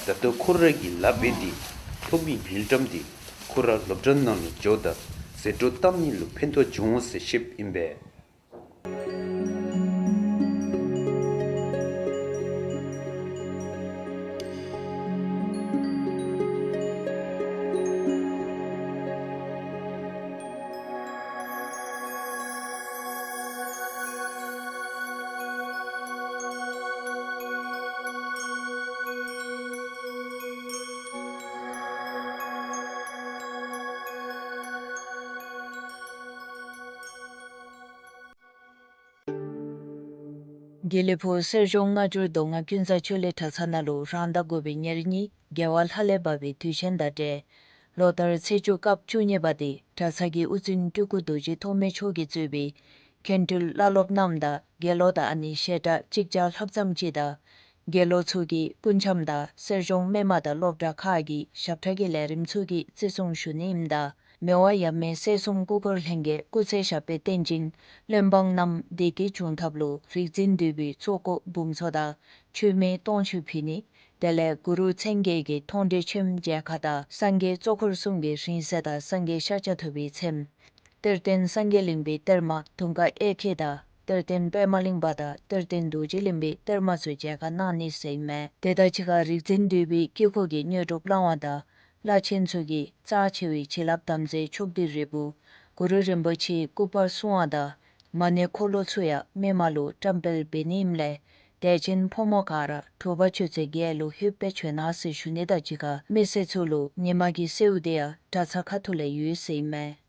ད་ལྟོ་ཁོ་ར་གིས་ལཱ་འབད་དེ་ཐོབ་མི་དངུལ་ཀྲམ་དེ་ཁོ་ར་སློབ་གྲྭ་ནང་ལུ་འགྱོཝ་ད་ཟད་འགྲོ་བཏང་ནི་ལུ་ཕན་ཐོགས་འབྱུང་འོང་ཟེར་བཤདཔ་ཨིན་པས། དགེ་ལེགས་ཕུག་གསེར་གཞོང་སྔ་འགྱུར་མདོ་སྔགས་ཀུན་བཟང་ཆོས་གླིང་གྲྭ་ཚང་ནང་ལུ་རང་ཟླ་དགུ་པའི་ཉེར་གཉིས་རྒྱལ་བ་ལྷ་ལས་བབས་པའི་དུས་ཆེན་དང་འབྲེལ་ལོ་ལྟར་ཚེས་བཅུ་སྐབས་བཅུ་གཉིས་པ་དེ་གྲྭ་ཚང་གི་དབུ་འཛིན་སྤྲུལ་སྐུ་རྡོ་རྗེ་ཐོགས་མེད་མཆོག་གིས་གཙོས་པའི་མཁན་སྤྲུལ་བླ་སློབ་རྣམས་དང་དགེ་སློང་དང་ཨ་ནི་བཤད་གྲྭ་གཅིག་བརྒྱ་ལྷག་ཙམ་ཅིག་དང་དགེ་སློང་ཚུ་གིས་སྐུ་འཆམ་དང་གསེར་གཞོང་སྨོན་མ་དང་སློབ་གྲྭ་ཁག་གི་ཞབས་ཁྲ་གི་ལས་རིམ་ཚུ་གི་བརྩི་སྲུང་ཞུ་ནི་ཨིནམ་ད་མི་དབང་ཡབ་མེས་སྲས་གསུམ་སྐུ་འཁོར་ལྷན་རྒྱས་སྐུ་ཚེ་ཞབས་པད་བརྟན་ཅིང་བློན་འབངས་རྣམས་བདེ་སྐྱིད་འབྱུང་ཐབས་ལུ་རིག་འཛིན་འདུས་པའི་གཙོ་བོ་འབུམ་ཚོགས་དང་མཆོད་མེ་སྟོང་མཆོད་ཕུལ་ནི། དེ་ལས་གུ་རུ་མཚན་བརྒྱད་ཀྱི་མཐོང་གྲོལ་ཆེམ་མཇལ་ཁ་དང་སངས་རྒྱས་གཙོ་འཁོར་གསུམ་གྱི་རིང་བསྲེལ་དང་སངས་རྒྱས་ཤཱཀྱ་ཐུབ་པའི་ཚེམས། གཏེར་སྟོན་སངས་རྒྱས་གླིང་པའི་གཏེར་མ་དུང་དཀར་གཡས་འཁྱིལ་དང་གཏེར་སྟོན་པདྨ་གླིང་པ་དང་གཏེར་སྟོན་རྡོ་རྗེ་གླིང་པའི་གཏེར་མ་ཚུ་མཇལ་ཁ་གནང་ནི་ཟེར་ཨིན་མས། དེ་དང་གཅིག་ཁར་རིག་འཛིན་འདུས་པའི་དཀྱིལ་འཁོར་གྱི་དངོས་གྲུབ་བླང་བ་དང་བླ་ཆེན་ཚུ་གིས་རྩ་ཆེ་བའི་བྱིན་རླབས་དམ་རྫས་མཆོག་སྡེ་རིལ་བུ་གུ་རུ་རིན་པོ་ཆེའི་སྐུ་པར་བསྲུང་བ་དང་མ་ཎི་འཁོར་ལོ་ཚུ་ཡང་སྨོན་མ་ལུ་བཀྲམ་སྤེལ་འབད་ནི་ཨིནམ་ལས་དད་ཅན་ཕོ་མོ་ག་ར་དྲོ་པ་ཆུ་ཚོད་བརྒྱད་ལུ་ལྷོདཔ་སྦེ་བྱོན་གནང་ཟེར་ཞུ་ནི་དང་གཅིག་ཁར་མི་སེར་ཚུ་ལུ་ཉིན་མ་གི་གསོལཝ་དེ་ཡང་གྲྭ་ཚང་ཁ་ཐུག་ལས་ཡོད་ཟེར་ཨིན་མས།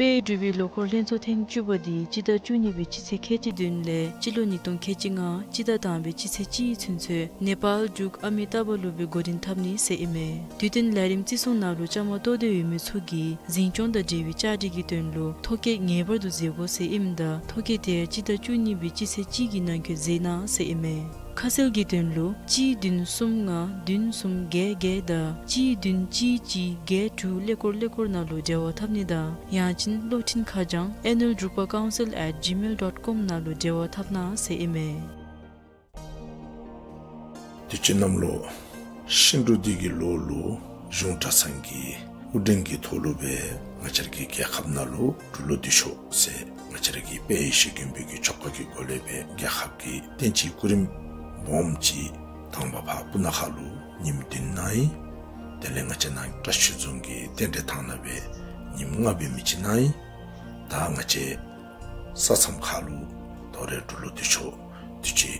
དཔལ་འབྲུག་པའི་ལོ་འཁོར་ལྷན་ཚོགས་ཐེངས་བཅུ་པ་འདི་སྤྱི་ཟླ་བཅུ་གཉིས་པའི་སྤྱི་ཚེས་ཁལ་གཅིག་བདུན་ལས་སྤྱི་ལོ་ཉིས་སྟོང་ཁལ་གཅིག་ལྔ་སྤྱི་ཟླ་དང་པའི་སྤྱི་ཚེས་གཅིག་ཚུན་ཚོད་ནེ་པཱལ་འབྲུག་ཨ་མི་ཏཱ་བ་སློབ་དཔོན་འགོ་འདྲེན་འཐབ་ནི་ཟེར་ཨིན་མས། དུས་སྟོན་ལས་རིམ་བརྩི་སྲུང་ནང་ལུ་བཅའ་མར་གཏོགས་ཏེ་ཡོད་མི་ཚུ་གིས་འཛིན་སྐྱོང་དང་འབྲེལ་བའི་བཅའ་སྒྲིག་གི་དོན་ལུ་ཐོ་བཀོད་ངེས་པར་དུ་མཛད་དགོ་ཟེར་ཨིནམ་ད་ཐོ་བཀོད་དེ་སྤྱི་ཟླ་བཅུ་གཉིས་པའི་སྤྱི་ཚེས་གཅིག་གི་ནང་འཁོད་མཛད་གནང་ཟེར་ཨིན་མས། ཁ་གསལ་གྱི་དོན་ལུ་གཅིག་བདུན་གསུམ་ལྔ་བདུན་གསུམ་བརྒྱད་བརྒྱད་དང་གཅིག་བདུན་གཅིག་གཅིག་བརྒྱད་དྲུག་ཀླད་ཀོར་ཀླད་ཀོར་ནང་ལུ་འབྲེལ་བ་འཐབ་ནི་དང་ཡང་ཅིན་གློག་འཕྲིན་ཁ་བྱང་ཨན་ནུ་ཨེལ་འབྲུག་པ་ཀའུན་སིལ་ཨེཊ་ཇི་མེལ་ཌོཊ་ཀོམ་ནང་ལུ་འབྲེལ་བ་འཐབ་གནང་ཟེར་ཨིན་མས། དུས་ཅི་གནམ་ལོ་ཤིང་འབྲུག་འདི་གི་ལོ་ལུ་གཞུང་གྲྭ་ཚང་གི་དབུ་འགན་གྱི་ཐོག་ལུ་སྦེ་ང་བཅས་ར་གི་རྒྱལ་ཁབ་ནང་ལུ་འབྲུག་ལོ་འདི་ཤོག་ཟེར་ང་བཅས་ར་གི་དཔལ་ཡེ་ཤེས་མགོན་པོ་གི་ཆོ་ག་གི་སྒོ་ལས་སྦེ་རྒྱལ་ཁབ་ཀྱི་བསྟན་སྤྱིའི་སྐུ་རིམ་སྦོམ་ཅིག་དང་པ་ཕར་སྤུ་ན་ཁ་ལུ་ཉིནམ་བདུན་གནང་ཡི། དེ་ལས་ང་བཅས་ནཱ་བཀྲ་ཤིས་རྫོང་གི་རྟེན་འབྲེལ་ཐང་ནང་སྦེ་ཉིནམ་ལྔ་འབད་མི་ཅིག་གནང་ཡི། ད་ང་བཅས་ས་མཚམས་ཁ་ལུ་དོ་རུང་འབྲུག་ལོ་འདི་ཤོག་དུས་ཅི་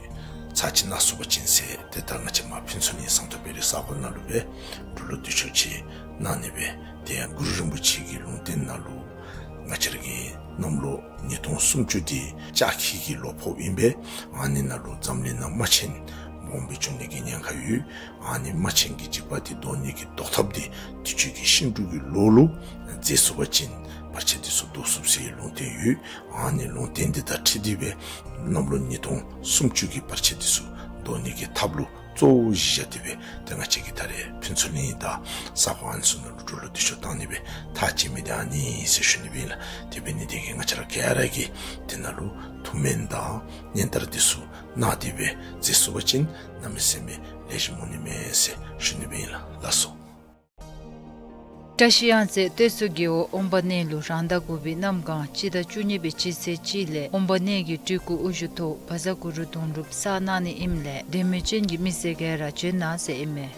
ཚར་གཅིག་གནང་ཚུགས་པ་ཅིན་ཟེར་ཏེ་ད་ང་བཅས་མར་ཕུན་ཚོགས་གླིང་ཟངས་མདོག་དཔལ་རི་ས་གོ་ནང་ལུ་སྦེ་འབྲུག་ལོ་འདི་ཤོག་ཅིག་གནང་ནི་སྦེ་དེ་ཡང་གུ་རུ་རིན་པོ་ཆེ་གི་ལུང་བསྟན་ནང་ལུ་ང་བཅས་ར་གི་གནམ་ལོ་ཉིས་སྟོང་སུམ་ཅུ་འདི་ལྕགས་ཁྱི་གི་ལོ་ཕོགཔ་ཨིན་པས། ཨ་ནི་ནང་ལུ་འཛམ་གླིང་ནང་དམག་ཆེན་སྦོམ་སྦེ་འབྱུང་ནི་གི་ཉེན་ཁ་ཡོད། ཨ་ནི་དམག་ཆེན་གྱི་འཇིགས་པ་འདི་བཟློག་ནི་གི་བཟློག་ཐབས་འདི་དུས་ཅི་གི་ཤིང་འབྲུག་གི་ལོ་ལུ་མཛད་ཚུགས་པ་ཅིན་བར་ཆད་འདི་ཚུ་བཟློག་ཚུགས་ཟེར་ལུང་བསྟན་ཡོད། ཨ་ནི་ལུང་བསྟན་འདི་དང་འཁྲིལ་ཏེ་སྦེ་གནམ་ལོ་ཉིས་སྟོང་སུམ་ཅུ་གི་བར་ཆད་འདི་ཚུ་བཟློག་ནི་གི་ཐབས་ལུ་ གཙོ་བོ་བཞག་སྟེ་སྦེ་ཏེ་ང་བཅས་ཀྱིས་ད་རེས་ཕུན་ཚོགས་གླིང་དང་ས་གོ་ཨན་སུ་ནང་ལུ་འགྲོ་ལུགས་འདི་ཚུ་བཏང་ནི་སྦེ་ཐག་བཅད་མི་འདི་ཨ་ནི་ཟེར་ཞུ་ནི་སྦེ་ཨིན་ལགས། དེ་འབད་ནི་དེ་གིས་ང་བཅས་ར་ག་ར་གིས་དེ་ནང་ལུ་ཐུགས་སྨོན་དང་སྙན་དར་འདི་ཚུ་གནང་སྟེ་སྦེ་མཛད་ཚུགས་པ་ཅིན་གནམ་མེད་ས་མེད་ལེགས་ཤོམ་འོང་ནི་མས་ཟེར་ཞུ་ནི་སྦེ་ཨིན་ལགས། ལགས་སོ། བཀྲ་ཤིས་གཡང་རྩེ་སྟོད་མཚོ་རྒེད་འོག་ཨོམ་བ་སྣེ་ལུ་རང་ཟླ་དགུ་པའི་གནམ་གང་སྤྱི་ཟླ་བཅུ་གཉིས་པའི་སྤྱི་ཚེས་གཅིག་ལས་ཨོམ་བ་སྣེ་གི་སྤྲུལ་སྐུ་དབུ་བཞུགས་ཐོག་བཛྲ་གུ་རུ་དུང་སྒྲུབ་བསགས་གནང་ནི་ཨིནམ་ལས་དད་མོས་ཅན་གྱི་མི་སེར་ག་ར་བྱོན་གནང་ཟེར་ཨིན་མས།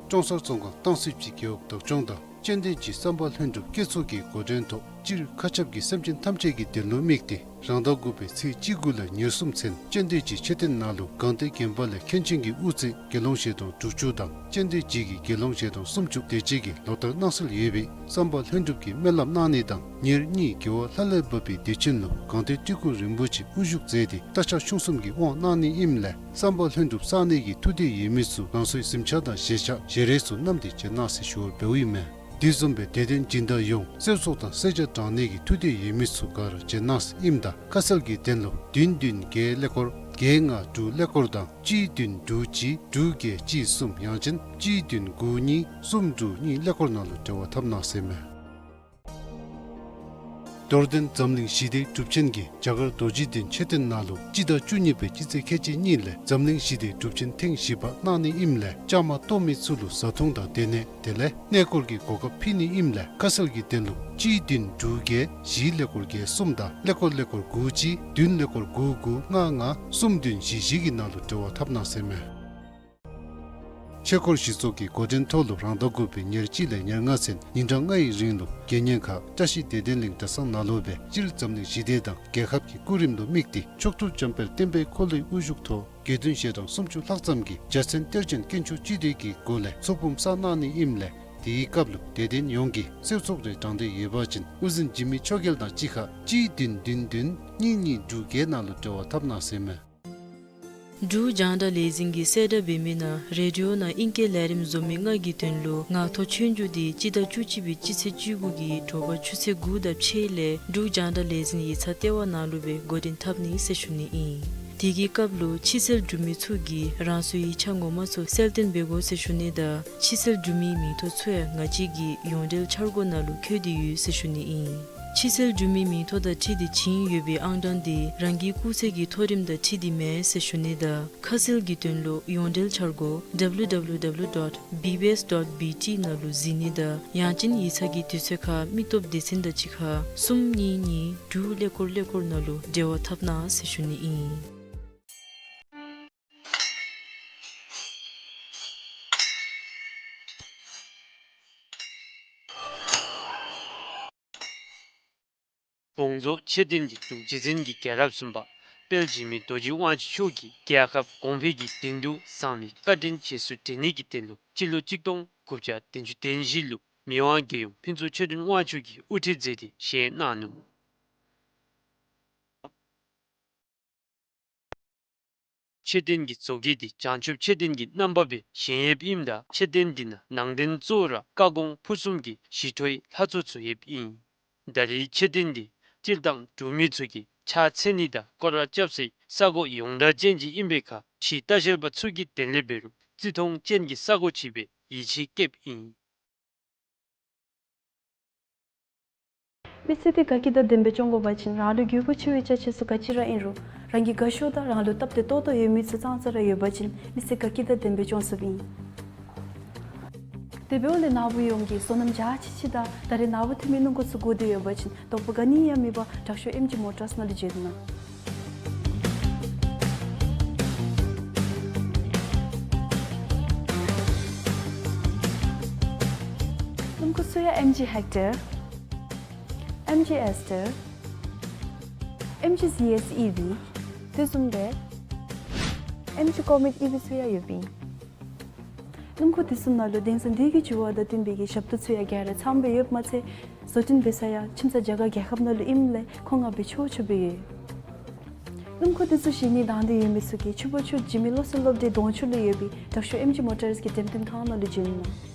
ཀྲོང་གསར་རྫོང་ཁག་སྟང་སི་སྤྱི་རྒེད་འོག་བདག་སྐྱོང་དང་སྤྱན་འདྲེན་སྤྱི་བསམ་པ་ལྷུན་གྲུབ་བཀོད་ཚོགས་ཀྱི་འགོ་འདྲེན་ཐོག་སྤྱིར་མཁའ་ཁྱབ་ཀྱི་སེམས་ཅན་ཐམས་ཅད་ཀྱི་དོན་ལུ་དམིགས་ཏེ་རང་ཟླ་དགུ་པའི་ཚེས་བཅུ་དགུ་ལས་ཉེར་གསུམ་ཚུན་སྤྱན་འདྲེན་སྤྱི་མཆོད་རྟེན་ནང་ལུ་སྒང་སྟེང་དགོན་པ་ལས་མཁན་ཆེན་གྱི་དབུ་རྩེ་དགེ་སློང་ཞལ་གདོང་དྲུག་ཅུ་དང་སྤྱན་འདྲེན་སྤྱི་གི་དགེ་སློང་ཞལ་གདོང་སུམ་ཅུ་དེ་ཅིག་གིས་ལོ་ལྟར་གནང་སྲོལ་ཡོད་པའི་བསམ་པ་ལྷུན་གྲུབ་ཀྱིས་སྨོན་ལམ་གནང་ནི་དང་ཉེར་གཉིས་རྒེད་འོག་ལྷ་ལས་བབས་པའི་དུས་ཆེན་ལུ་སྒང་སྟེང་སྤྲུལ་སྐུ་རིན་པོ་ཆེ་དབུ་བཞུགས་མཛད་དེ་རྟ་ཕྱག་ཆུང་གསུམ་གྱི་དབང་གནང་ནི་ཨིནམ་ལས་བསམ་པ་ལྷུན་གྲུབ་བསགས་གནང་གི་ཐུགས་འདོད་ཡོད་མི་ཚུ་རང་སོའི་གཟིམ་ཆས་དང་བཞེས་ཆས་ཞལ་རས་ཚུ་བསྣམས་ཏེ་བྱོན་གནང་ཟེར་ཞུ་བར་འབདཝ་ཨིན་མས། དེ་བཟུམ་སྦེ་དད་ལྡན་སྦྱིན་བདག་ཡོངས་གསེར་ཚོགས་དང་གསེར་ཆས་དྲང་གནས་ཀྱི་ཐུགས་འདོད་ཡོད་མི་ཚུ་ག་ར་བྱོན་གནང་ཟེར་ཨིནམ་ད་ཁ་གསལ་གྱི་དོན་ལུ་བདུན་བདུན་བརྒྱད་ཀླད་ཀོར་བརྒྱད་ལྔ་དྲུག་ཀླད་ཀོར་དང་གཅིག་བདུན་དྲུག་གཅིག་དྲུག་བརྒྱད་གཅིག་གསུམ་ཡང་ཅིན་གཅིག་བདུན་དགུ་གཉིས་གསུམ་དྲུག་གཉིས་ཀླད་ཀོར་ནང་ལུ་འབྲེལ་བ་འཐབ་གནང་ཟེར་མས། རྡོར་གདན་འཛམ་གླིང་ཞི་བདེའི་སྒྲུབ་ཆེན་གྱི་རྒྱ་གར་རྡོ་རྗེ་གདན་མཆོད་རྟེན་ནང་ལུ་སྤྱི་ཟླ་བཅུ་གཉིས་པའི་སྤྱི་ཚེས་ཁལ་གཅིག་གཉིས་ལས་འཛམ་གླིང་ཞི་བདེའི་སྒྲུབ་ཆེན་ཐེངས་བཞི་པ་གནང་ནི་ཨིནམ་ལས་བཅའ་མར་གཏོགས་མི་ཚུ་ལུ་བཟའ་འཐུང་དང་སྡོད་གནས་དེ་ལས་གནས་སྐོར་གྱི་གོ་སྐབས་ཕུལ་ནི་ཨིནམ་ལས་ཁ་གསལ་གྱི་དོན་ལུ་གཅིག་བདུན་དྲུག་བརྒྱད་བཞི་ཀླད་ཀོར་བརྒྱད་གསུམ་དང་ཀླད་ཀོར་ཀླད་ཀོར་དགུ་གཅིག་བདུན་ཀླད་ཀོར་དགུ་དགུ་ལྔ་ལྔ་གསུམ་བདུན་བཞི་བཞི་གི་ནང་ལུ་འབྲེལ་བ་འཐབ་གནང་ཟེར་མས། ཆོས་འཁོར་གཞི་ཚོགས་ཀྱི་འགོ་འདྲེན་ཐོག་ལུ་རང་ཟླ་དགུ་པའི་ཉེར་གཅིག་ལས་ཉེར་ལྔ་ཚུན་ཉིན་གྲངས་ལྔའི་རིང་ལུ་དགེ་བསྙེན་ཁག་བཀྲ་ཤིས་བདེ་ལྡན་གླིང་གྲྭ་ཚང་ནང་ལུ་སྦེ་སྤྱིར་འཛམ་གླིང་ཞི་བདེ་དང་རྒྱལ་ཁབ་ཀྱི་སྐུ་རིམ་ལུ་དམིགས་ཏེ་མཆོག་སྤྲུལ་འཇམ་དཔལ་བསྟན་པའི་འཁོར་ལོའི་དབུ་བཞུགས་ཐོག་དགེ་འདུན་ཞལ་གྲངས་སུམ་ཅུ་ལྷག་ཙམ་གྱིས་རྒྱལ་མཚན་གཏེར་ཆེན་དཀོན་མཆོག་སྤྱི་འདུས་ཀྱི་སྒོ་ལས་ཚོགས་འབུམ་བསགས་གནང་ནི་ཨིནམ་ལས་དེའི་སྐབས་ལུ་དད་ལྡན་ཡོངས་ཀྱིས་གསེར་ཚོགས་རེ་དྲང་འདོད་ཡོད་པ་ཅིན་དབུ་འཛིན་འཇིགས་མེད་ཆོས་རྒྱལ་དང་གཅིག་ཁར་གཅིག་བདུན་བདུན་བདུན་གཉིས་གཉིས་དྲུག་བརྒྱད་ནང་ལུ་འབྲེལ་བ་འཐབ་གནང་ཟེར་མས། འབྲུག་རྒྱང་བསྒྲགས་ལས་འཛིན་གྱིས་གསལ་བསྒྲགས་འབད་མི་ནང་རེ་ཌི་ཡོ་ནང་ཨིང་སྐད་ལས་རིམ་བཟོ་མི་ལྔ་གི་དོན་ལུ་ངག་ཐོག་ཆོས་རྒྱུགས་འདི་སྤྱི་ཟླ་བཅུ་གཅིག་པའི་སྤྱི་ཚེས་བཅུ་དགུ་གི་དྲོ་པ་ཆུ་ཚོད་དགུ་དང་ཕྱེད་ལས་འབྲུག་རྒྱང་བསྒྲགས་ལས་འཛིན་ཡིག་ཚང་ལྟེ་བ་ནང་ལུ་སྦེ་འགོ་འདྲེན་འཐབ་ནི་ཟེར་ཞུ་ནི་ཨིན། དེ་གི་སྐབས་ལུ་ཕྱི་གསལ་འབྲུག་མི་ཚུ་གིས་རང་སོའི་ཡིག་ཆ་ངོ་མ་ཚུ་གསལ་སྟོན་འབད་དགོ་ཟེར་ཞུ་ནི་དང་ཕྱི་གསལ་འབྲུག་མིའི་མིང་ཐོ་ཚུ་ཡང་ང་བཅས་ཀྱི་ཡོངས་འབྲེལ་འཆར་སྒོ་ནང་ལུ་བཀོད་དེ་ཡོད་ཟེར་ཞུ་ནི་ཨིན། ཕྱི་གསལ་འབྲུག་མིའི་མིང་ཐོ་དང་འཁྲིལ་ཏེ་བྱིན་ཡོད་པའི་ཨང་གྲངས་འདི་རང་གི་སྐུགས་ཚད་ཀྱི་མཐོ་རིམ་དང་འཁྲིལ་ཏེ་མེན་ཟེར་ཞུ་ནི་དང་ཁ་གསལ་གྱི་དོན་ལུ་ཡོངས་འབྲེལ་འཆར་སྒོ་W W W dot B B S dot B T ནང་ལུ་གཟིགས་ནི་དང་ཡང་ཅིན་ཡིག་ཚང་གི་དུས་ཚོད་ཁར་མི་སྟོབས་སྡེ་ཚན་དང་གཅིག་ཁར་གསུམ་གཉིས་གཉིས་དྲུག་ཀླད་ཀོར་ཀླད་ཀོར་ནང་ལུ་འབྲེལ་བ་འཐབ་གནང་ཟེར་ཞུ་ནི་ཨིན། བོངས་རྫོགས་མཆོད་རྟེན་གྱི་འབྲུག་རྗེ་བཙུན་གྱི་རྒྱལ་རབས་གསུམ་པ་དཔལ་འཇིགས་མེད་རྡོ་རྗེ་དབང་ཕྱུག་མཆོག་གིས་རྒྱལ་ཁབ་གོང་འཕེལ་གྱི་དོན་དུ་བསམ་པའི་བཀའ་དྲིན་རྗེས་སུ་དྲན་ནི་གི་དོན་ལུ་སྤྱི་ལོ་གཅིག་སྟོང་དགུ་བརྒྱ་བདུན་ཅུ་དོན་བཞི་ལུ་མི་དབང་རྒྱལ་ཡུམ་ཕུན་ཚོགས་ཆོས་སྒྲོན་དབང་ཕྱུག་གིས་དབུ་ཁྲིད་མཛད་དེ་བཞེངས་གནང་ནུག། མཆོད་རྟེན་གྱི་བཟོ་བཀོད་འདི་བྱང་ཆུབ་མཆོད་རྟེན་གྱི་རྣམ་པ་སྦེ་བཞེངས་ཡོདཔ་ཨིནམ་ད་མཆོད་རྟེན་འདི་ནང་ནང་རྟེན་གཙོ་བོ་ར་བཀའ་དགོངས་ཕུར་གསུམ་གྱི་ཞི་ཁྲོའི་ལྷ་ཚོགས་ཚུ་ཡོདཔ་ཨིན། ད་རེས་མཆོད་རྟེན་འདི་སྤྱིར་བཏང་འབྲུག་མི་ཚུ་གིས་ཕྱག་འཚལ་ནི་དང་སྐོར་ར་རྐྱབ་སའི་ས་གོ་ཡོངས་གྲགས་ཅན་ཅིག་ཨིན་པའི་ཁར་ཕྱི་ལྟ་བཤལ་པ་ཚུ་གི་དོན་ལས་འབད་རུང་བརྩི་མཐོང་ཅན་གྱི་ས་གོ་ཅིག་སྦེ་ཡིད་ཆེས་བསྐྱེདཔ་ཨིན། མི་ཚེ་འདི་དགའ་སྐྱིད་དང་ལྡན་པའི་སྐྱོང་དགོ་པ་ཅིན་རང་ལུ་དགོས་མཁོ་ཆེ་བའི་ཅ་ཆས་ཚུ་ག་ཅི་ར་ཨིན་རུང་རང་གི་དགའ་ཤོས་དང་རང་ལུ་སྟབས་བདེ་ཏོག་ཏོ་ཡོད་མི་ཚུ་ཙང་ཙ་ར་ཡོད་པ་ཅིན་མི་ཚེ་དགའ་སྐྱིད་དང་ལྡན་པའི་སྐྱོང་ཚུགསཔ་ཨིན། དེ་འབདཝ་ལས་ནཱ་བུ་ཡོངས་ཀྱིས་བསོད་ནམས་རྒྱ་ཆེ་ཆེ་དང་ད་རེས་ནཱ་བུ་འཐུས་མི་སྣུམ་འཁོར་ཚུ་དགོ་འདོད་ཡོད་པ་ཅིན་དོགས་པ་ག་ནི་ཡང་མེད་པར་དྲག་ཤོས་ཨེམ་ཇི་མོ་ཊརས་ནང་ལུ་བྱོན་གནང་། སྣུམ་འཁོར་ཚུ་ཡང་ཨེམ་ཇི་ཧེག་ཊར། ཨེམ་ཇི་ཨེས་ཊར། ཨེམ་ཇི་ཟི་ཨེས་ཨི་ཝི། དེ་བཟུམ་སྦེ་ཨེམ་ཇི་ཀོ་མེཊ་ཨི་ཝི་ཚུ་ཡང་ཡོདཔ་ཨིན། སྣུམ་འཁོར་དེ་ཚུ་ནང་ལུ་དེང་སང་འདི་གི་འགྱུར་བ་དང་བསྟུན་པའི་གི་ཞབས་ཏོག་ཚུ་ཡང་ག་ར་ཚངམ་སྦེ་ཡོདཔ་མ་ཚད་བཟོ་སྐྲུན་འབད་ས་ཡང་ཁྱིམ་ཚང་རྒྱ་གར་རྒྱལ་ཁབ་ནང་ལུ་ཨིནམ་ལས་མཁོ་མངགས་འབད་ཆོག་ཆོག་སྦེ་ཡོད། སྣུམ་འཁོར་དེ་ཚུ་བཞེས་ནི་དང་འདོད་ཡོད་མི་ཚུ་གིས་ཆུ་སྦུག་ཆུ་འཇིགས་མེད་བློ་གསལ་སློབ་གྲྭའི་གདོང་ཕྱོགས་ལུ་ཡོད་པའི་དྲག་ཤོས་ཨེམ་ཇི་མོ་ཊརས་ཀྱི་འགྲེམས་སྟོན་ཁང་ནང་ལུ་བྱོན་གནང་།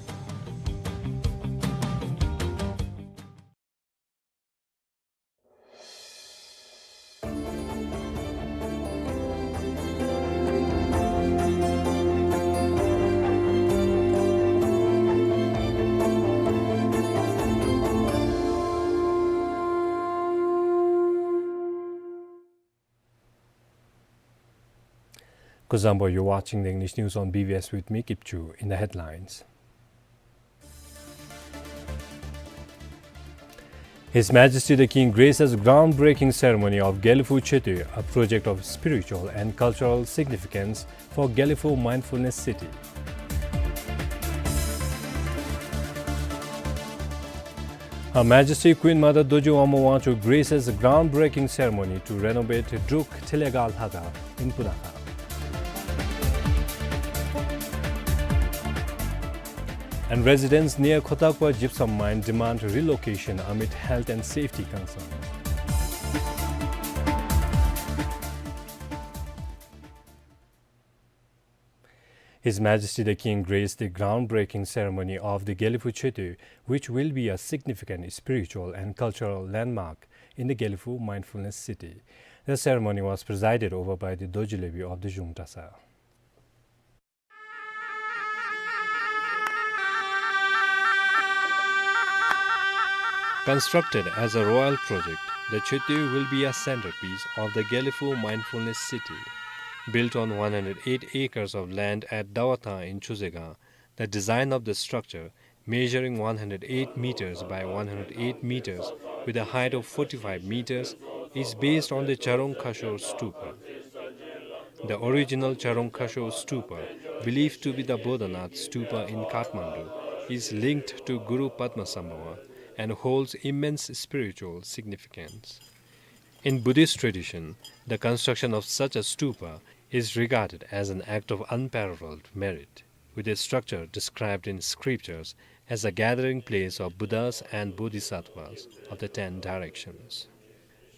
Kuzuzangpo, you're watching the English news on B B S with me, Kipchu. In the headlines, His Majesty the King graces groundbreaking ceremony of Gelephu Choetue, a project of spiritual and cultural significance for Gelephu Mindfulness City. Her Majesty Queen Mother Dorji Wangmo Wangchuck graces groundbreaking ceremony to renovate Druk Thilaga Lhakhang in Punakha. And residents near Khotakwa Gypsum Mine demand relocation amid health and safety concern. His Majesty the King graced the groundbreaking ceremony of the Gelephu Choetue, which will be a significant spiritual and cultural landmark in the Gelephu Mindfulness City. The ceremony was presided over by the Dorji Lebi of the Zhung Dratshang. Constructed as a royal project, the Choetue will be a centerpiece of the Gelephu Mindfulness City. Built on one hundred eight acres of land at Dawathang in Chozehgang, the design of the structure, measuring one hundred eight meters by one hundred eight meters with a height of forty-five meters, is based on the Charong Khashog Stupa. The original Charong Khashog Stupa, believed to be the Bodhanath Stupa in Kathmandu, is linked to Guru Padmasambhava and holds immense spiritual significance. In Buddhist tradition, the construction of such a stupa is regarded as an act of unparalleled merit, with a structure described in scriptures as a gathering place of Buddhas and Bodhisattvas of the ten directions.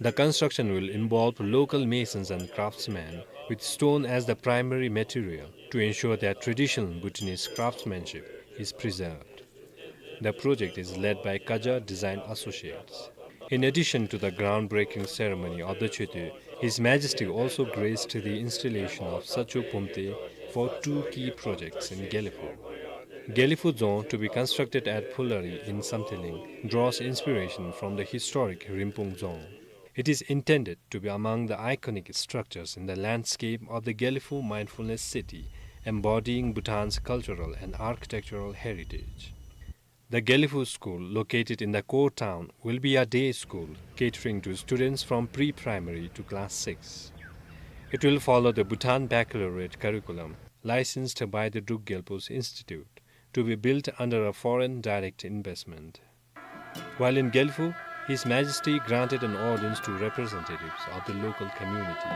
The construction will involve local masons and craftsmen, with stone as the primary material, to ensure that traditional Bhutanese craftsmanship is preserved. The project is led by Kaja Design Associates. In addition to the groundbreaking ceremony of the Choetue, His Majesty also graced the installation of Sacho Phomte for two key projects in Gelephu. Gelephu Dzong, to be constructed at Phulari in Samthiling, draws inspiration from the historic Rinpung Dzong. It is intended to be among the iconic structures in the landscape of the Gelephu Mindfulness City, embodying Bhutan's cultural and architectural heritage. The Gelephu School, located in the core town, will be a day school catering to students from pre-primary to class six. It will follow the Bhutan Baccalaureate curriculum, licensed by the Druk Gyalpo's Institute, to be built under a foreign direct investment. While in Gelephu, His Majesty granted an audience to representatives of the local community.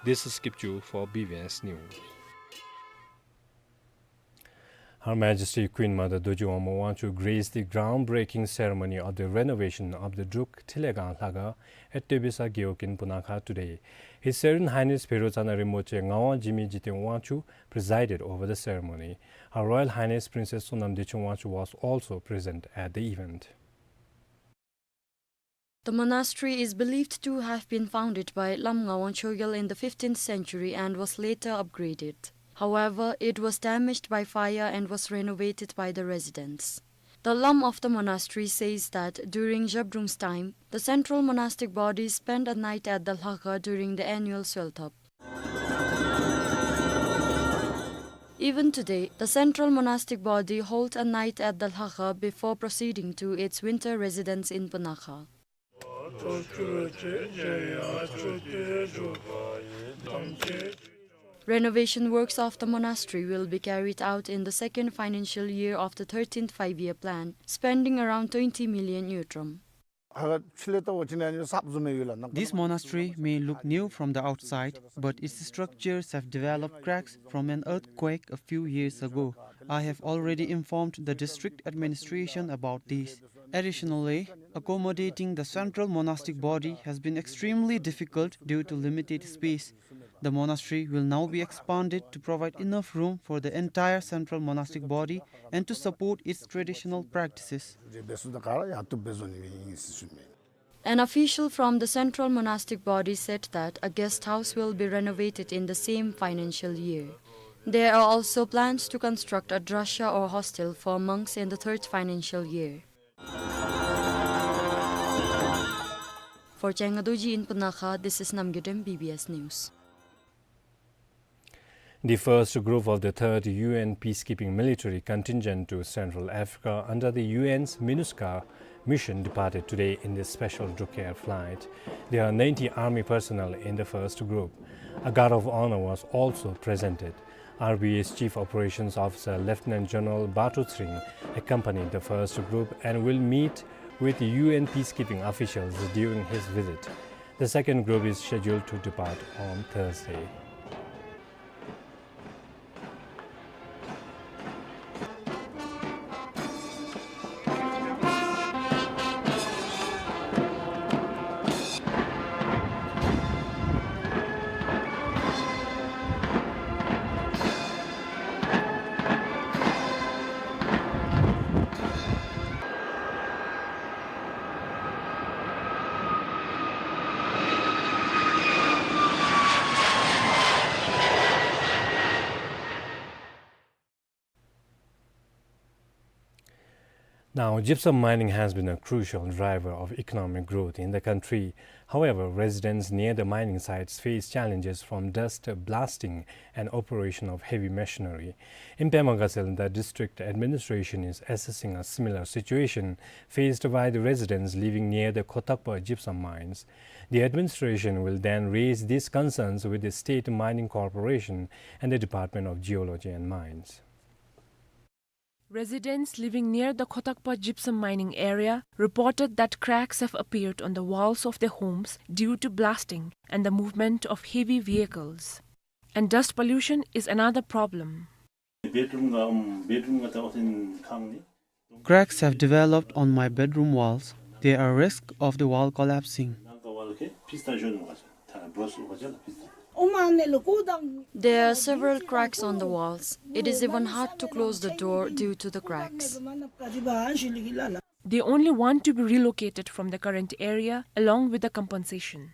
This is Kipchu for B B S News. Her Majesty Queen Mother Dorji Wangmo Wangchuck graced the groundbreaking ceremony of the renovation of the Druk Thilaga Lhakhang at Tebesa Gewog in Punakha today. His Serene Highness Pherozana Rinpoche Ngawang Jigme Jigten Wangchuck presided over the ceremony. Her Royal Highness Princess Sonam Dechung Wangchuck was also present at the event. The monastery is believed to have been founded by Lam Ngawang Chogyal in the fifteenth century and was later upgraded. However, it was damaged by fire and was renovated by the residents. The Lam of the monastery says that during Zhabdrung's time, the central monastic body spent a night at the Lhakhang during the annual Swelthop. Even today, the central monastic body holds a night at the Lhakhang before proceeding to its winter residence in Punakha. Renovation works of the monastery will be carried out in the second financial year of the thirteenth five-year plan, spending around twenty million ngultrum. This monastery may look new from the outside, but its structures have developed cracks from an earthquake a few years ago. I have already informed the district administration about this. Additionally, accommodating the central monastic body has been extremely difficult due to limited space. The monastery will now be expanded to provide enough room for the entire central monastic body and to support its traditional practices. An official from the central monastic body said that a guest house will be renovated in the same financial year. There are also plans to construct a drasha or hostel for monks in the third financial year. For Changa Dorji in Punakha, this is Namgay Dem, B B S News. The first group of the third U N peacekeeping military contingent to Central Africa under the U N's MINUSCA mission departed today in this special Druk Air flight. There are ninety army personnel in the first group. A guard of honor was also presented. R B A's Chief Operations Officer Lieutenant General Batu Tshering accompanied the first group and will meet with U N peacekeeping officials during his visit. The second group is scheduled to depart on Thursday. Now, gypsum mining has been a crucial driver of economic growth in the country. However, residents near the mining sites face challenges from dust, blasting, and operation of heavy machinery. In Pema Gatshel, the district administration is assessing a similar situation faced by the residents living near the Khotakpa gypsum mines. The administration will then raise these concerns with the State Mining Corporation and the Department of Geology and Mines. Residents living near the Khotakpa gypsum mining area reported that cracks have appeared on the walls of their homes due to blasting and the movement of heavy vehicles. And dust pollution is another problem. Bedroom ga, um, bedroom ga ta oten khang ni. Cracks have developed on my bedroom walls. There are risks of the wall collapsing. There are several cracks on the walls. It is even hard to close the door due to the cracks. They only want to be relocated from the current area along with the compensation.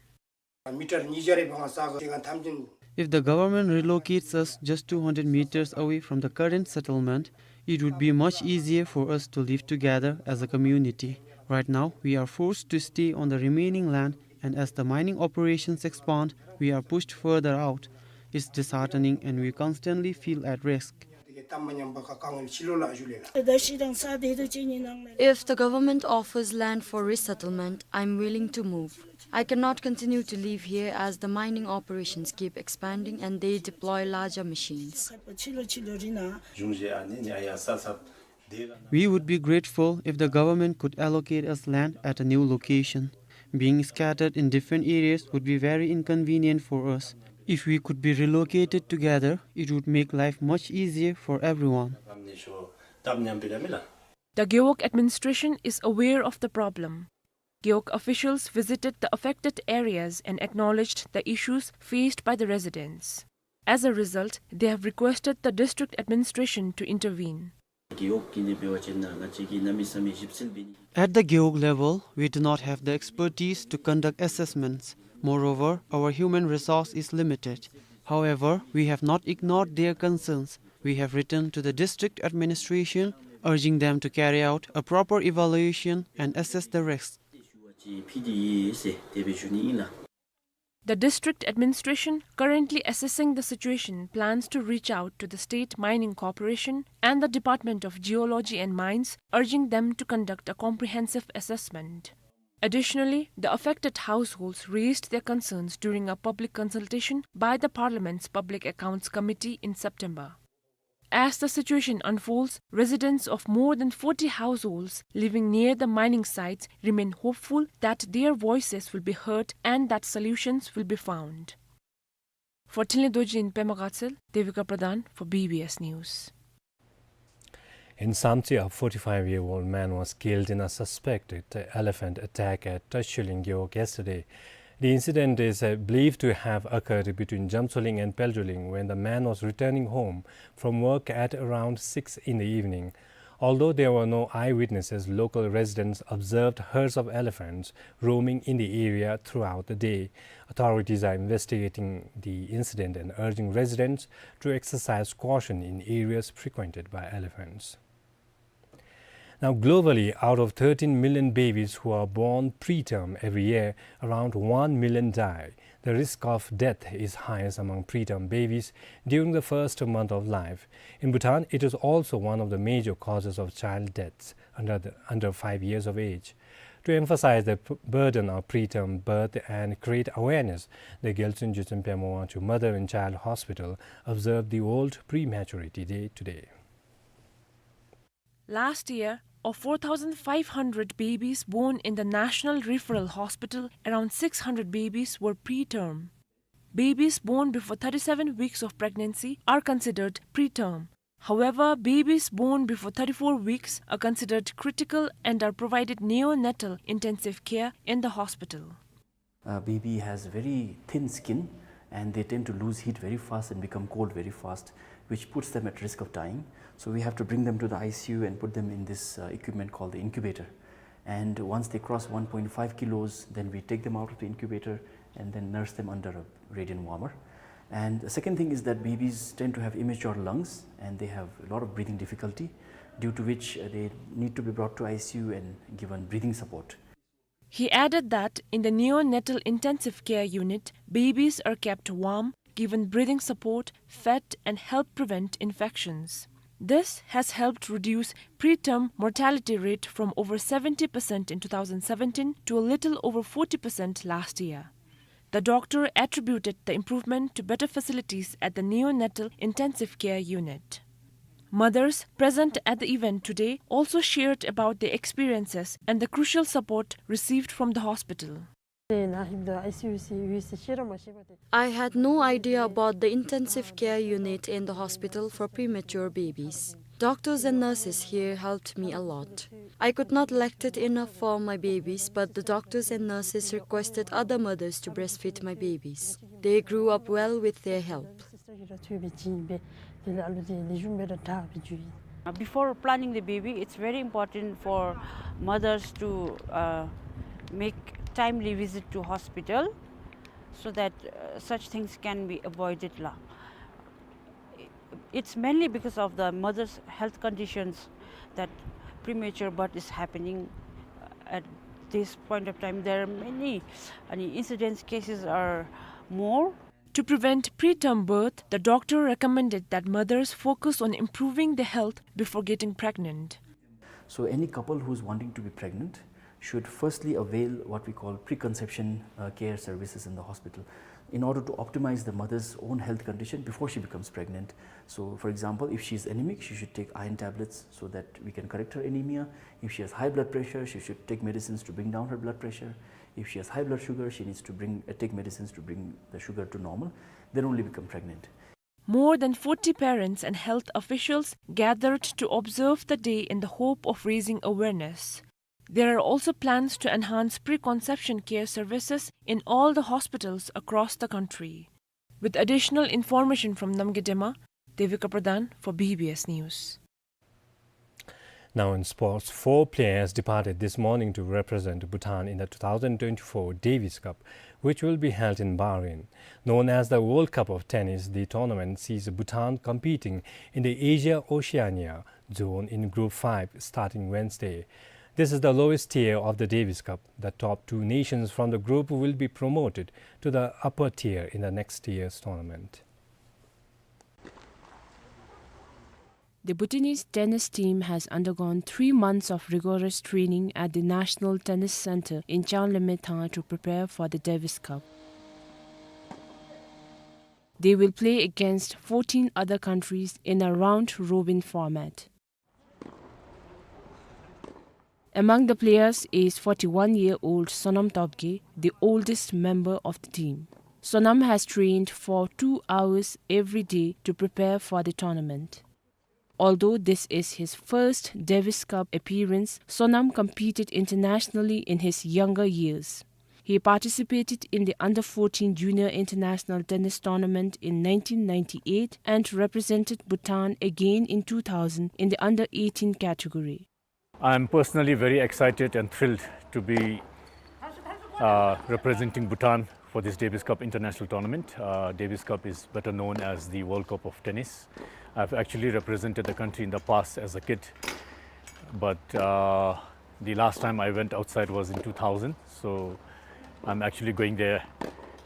If the government relocates us just two hundred meters away from the current settlement, it would be much easier for us to live together as a community. Right now, we are forced to stay on the remaining land, and as the mining operations expand, we are pushed further out. It's disheartening, and we constantly feel at risk. If the government offers land for resettlement, I'm willing to move. I cannot continue to live here as the mining operations keep expanding and they deploy larger machines. We would be grateful if the government could allocate us land at a new location. Being scattered in different areas would be very inconvenient for us. If we could be relocated together, it would make life much easier for everyone. The Gewog administration is aware of the problem. Gewog officials visited the affected areas and acknowledged the issues faced by the residents. As a result, they have requested the district administration to intervene. At the Gewog level, we do not have the expertise to conduct assessments. Moreover, our human resource is limited. However, we have not ignored their concerns. We have written to the district administration, urging them to carry out a proper evaluation and assess the risks. The district administration, currently assessing the situation, plans to reach out to the State Mining Corporation and the Department of Geology and Mines, urging them to conduct a comprehensive assessment. Additionally, the affected households raised their concerns during a public consultation by the Parliament's Public Accounts Committee in September. As the situation unfolds, residents of more than forty households living near the mining sites remain hopeful that their voices will be heard and that solutions will be found. For Thinley Dorji in Pema Gatshel, Devika Pradhan for B B S News. In Samtse, a forty-five-year-old man was killed in a suspected elephant attack at Tashilin Gewog yesterday. The incident is, uh, believed to have occurred between Jamtsoling and Peltsoling when the man was returning home from work at around six in the evening. Although there were no eyewitnesses, local residents observed herds of elephants roaming in the area throughout the day. Authorities are investigating the incident and urging residents to exercise caution in areas frequented by elephants. Now, globally, out of thirteen million babies who are born preterm every year, around one million die. The risk of death is highest among preterm babies during the first month of life. In Bhutan, it is also one of the major causes of child deaths under the, under five years of age. To emphasize the p-, burden of preterm birth and create awareness, the Gyaltsuen Jotsen Pema Wangchuk Mother and Child Hospital observed the World Prematurity Day today. Last year, of four thousand five hundred babies born in the National Referral Hospital, around six hundred babies were preterm. Babies born before thirty-seven weeks of pregnancy are considered preterm. However, babies born before thirty-four weeks are considered critical and are provided neonatal intensive care in the hospital. A baby has very thin skin and they tend to lose heat very fast and become cold very fast, which puts them at risk of dying. So we have to bring them to the I C U and put them in this, uh, equipment called the incubator. And once they cross one point five kilos, then we take them out of the incubator and then nurse them under a radiant warmer. And the second thing is that babies tend to have immature lungs and they have a lot of breathing difficulty, due to which, uh, they need to be brought to I C U and given breathing support. He added that in the neonatal intensive care unit, babies are kept warm, given breathing support, fed, and help prevent infections. This has helped reduce preterm mortality rate from over seventy percent in two thousand seventeen to a little over forty percent last year. The doctor attributed the improvement to better facilities at the neonatal intensive care unit. Mothers present at the event today also shared about their experiences and the crucial support received from the hospital. I had no idea about the intensive care unit in the hospital for premature babies. Doctors and nurses here helped me a lot. I could not lactate enough for my babies, but the doctors and nurses requested other mothers to breastfeed my babies. They grew up well with their help. Uh, before planning the baby, it's very important for mothers to, uh, make timely visit to hospital so that, uh, such things can be avoided la. It's mainly because of the mother's health conditions that premature birth is happening, uh, at this point of time. There are many, uh, incidence cases are more. To prevent preterm birth, the doctor recommended that mothers focus on improving their health before getting pregnant. So any couple who's wanting to be pregnant should firstly avail what we call preconception, uh, care services in the hospital in order to optimize the mother's own health condition before she becomes pregnant. So, for example, if she's anemic, she should take iron tablets so that we can correct her anemia. If she has high blood pressure, she should take medicines to bring down her blood pressure. If she has high blood sugar, she needs to bring, uh, take medicines to bring the sugar to normal, then only become pregnant. More than forty parents and health officials gathered to observe the day in the hope of raising awareness. There are also plans to enhance preconception care services in all the hospitals across the country. With additional information from Namgay Dema, Devika Pradhan for B B S News. Now in sports, four players departed this morning to represent Bhutan in the two thousand twenty-four Davis Cup, which will be held in Bahrain. Known as the World Cup of Tennis, the tournament sees Bhutan competing in the Asia-Oceania zone in Group five starting Wednesday. This is the lowest tier of the Davis Cup. The top two nations from the group will be promoted to the upper tier in the next year's tournament. The Bhutanese tennis team has undergone three months of rigorous training at the National Tennis Center in Changlimethang to prepare for the Davis Cup. They will play against fourteen other countries in a round-robin format. Among the players is forty-one-year-old Sonam Topgay, the oldest member of the team. Sonam has trained for two hours every day to prepare for the tournament. Although this is his first Davis Cup appearance, Sonam competed internationally in his younger years. He participated in the under fourteen Junior International Tennis Tournament in nineteen ninety-eight and represented Bhutan again in two thousand in the under eighteen category. I'm personally very excited and thrilled to be, uh, representing Bhutan for this Davis Cup International Tournament. Uh, Davis Cup is better known as the World Cup of Tennis. I've actually represented the country in the past as a kid, but, uh, the last time I went outside was in two thousand. So I'm actually going there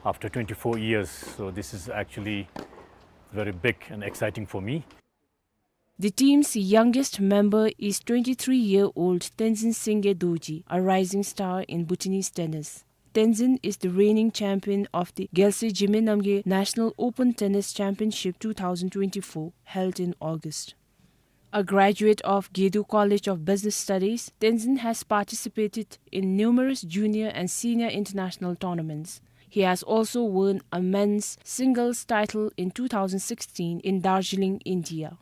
after twenty-four years. So this is actually very big and exciting for me. The team's youngest member is twenty-three-year-old Tenzin Singye Dorji, a rising star in Bhutanese tennis. Tenzin is the reigning champion of the Gyalse Jigme Namgay National Open Tennis Championship two thousand twenty-four, held in August. A graduate of Gedu College of Business Studies, Tenzin has participated in numerous junior and senior international tournaments. He has also won a men's singles title in two thousand sixteen in Darjeeling, India.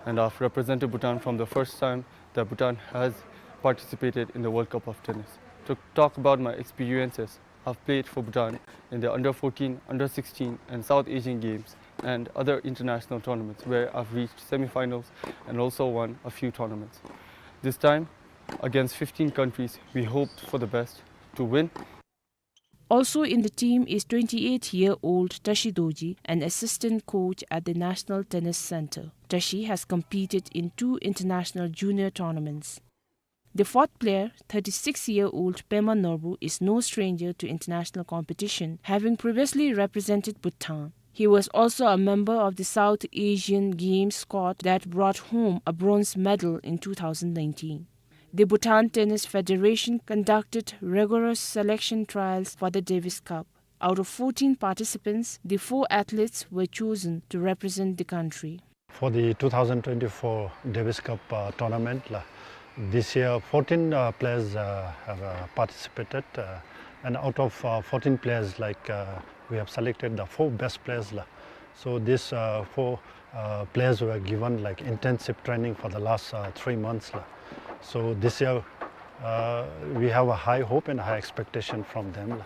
And I've represented Bhutan from the first time that Bhutan has participated in the World Cup of Tennis. To talk about my experiences, I've played for Bhutan in the under fourteen, under sixteen, and South Asian Games and other international tournaments where I've reached semi-finals and also won a few tournaments. This time, against fifteen countries, we hoped for the best to win. Also in the team is twenty-eight-year-old Tashi Dorji, an assistant coach at the National Tennis Center. Tashi has competed in two international junior tournaments. The fourth player, thirty-six-year-old Pema Norbu, is no stranger to international competition, having previously represented Bhutan. He was also a member of the South Asian Games squad that brought home a bronze medal in two thousand nineteen. The Bhutan Tennis Federation conducted rigorous selection trials for the Davis Cup. Out of fourteen participants, the four athletes were chosen to represent the country. For the two thousand twenty-four Davis Cup, uh, tournament, la, this year fourteen, uh, players, uh, have, uh, participated, uh, and out of, uh, fourteen players, like, uh, we have selected the four best players, la. So these, uh, four, uh, players were given, like, intensive training for the last, uh, three months, la. So this year, uh, we have a high hope and high expectation from them, la.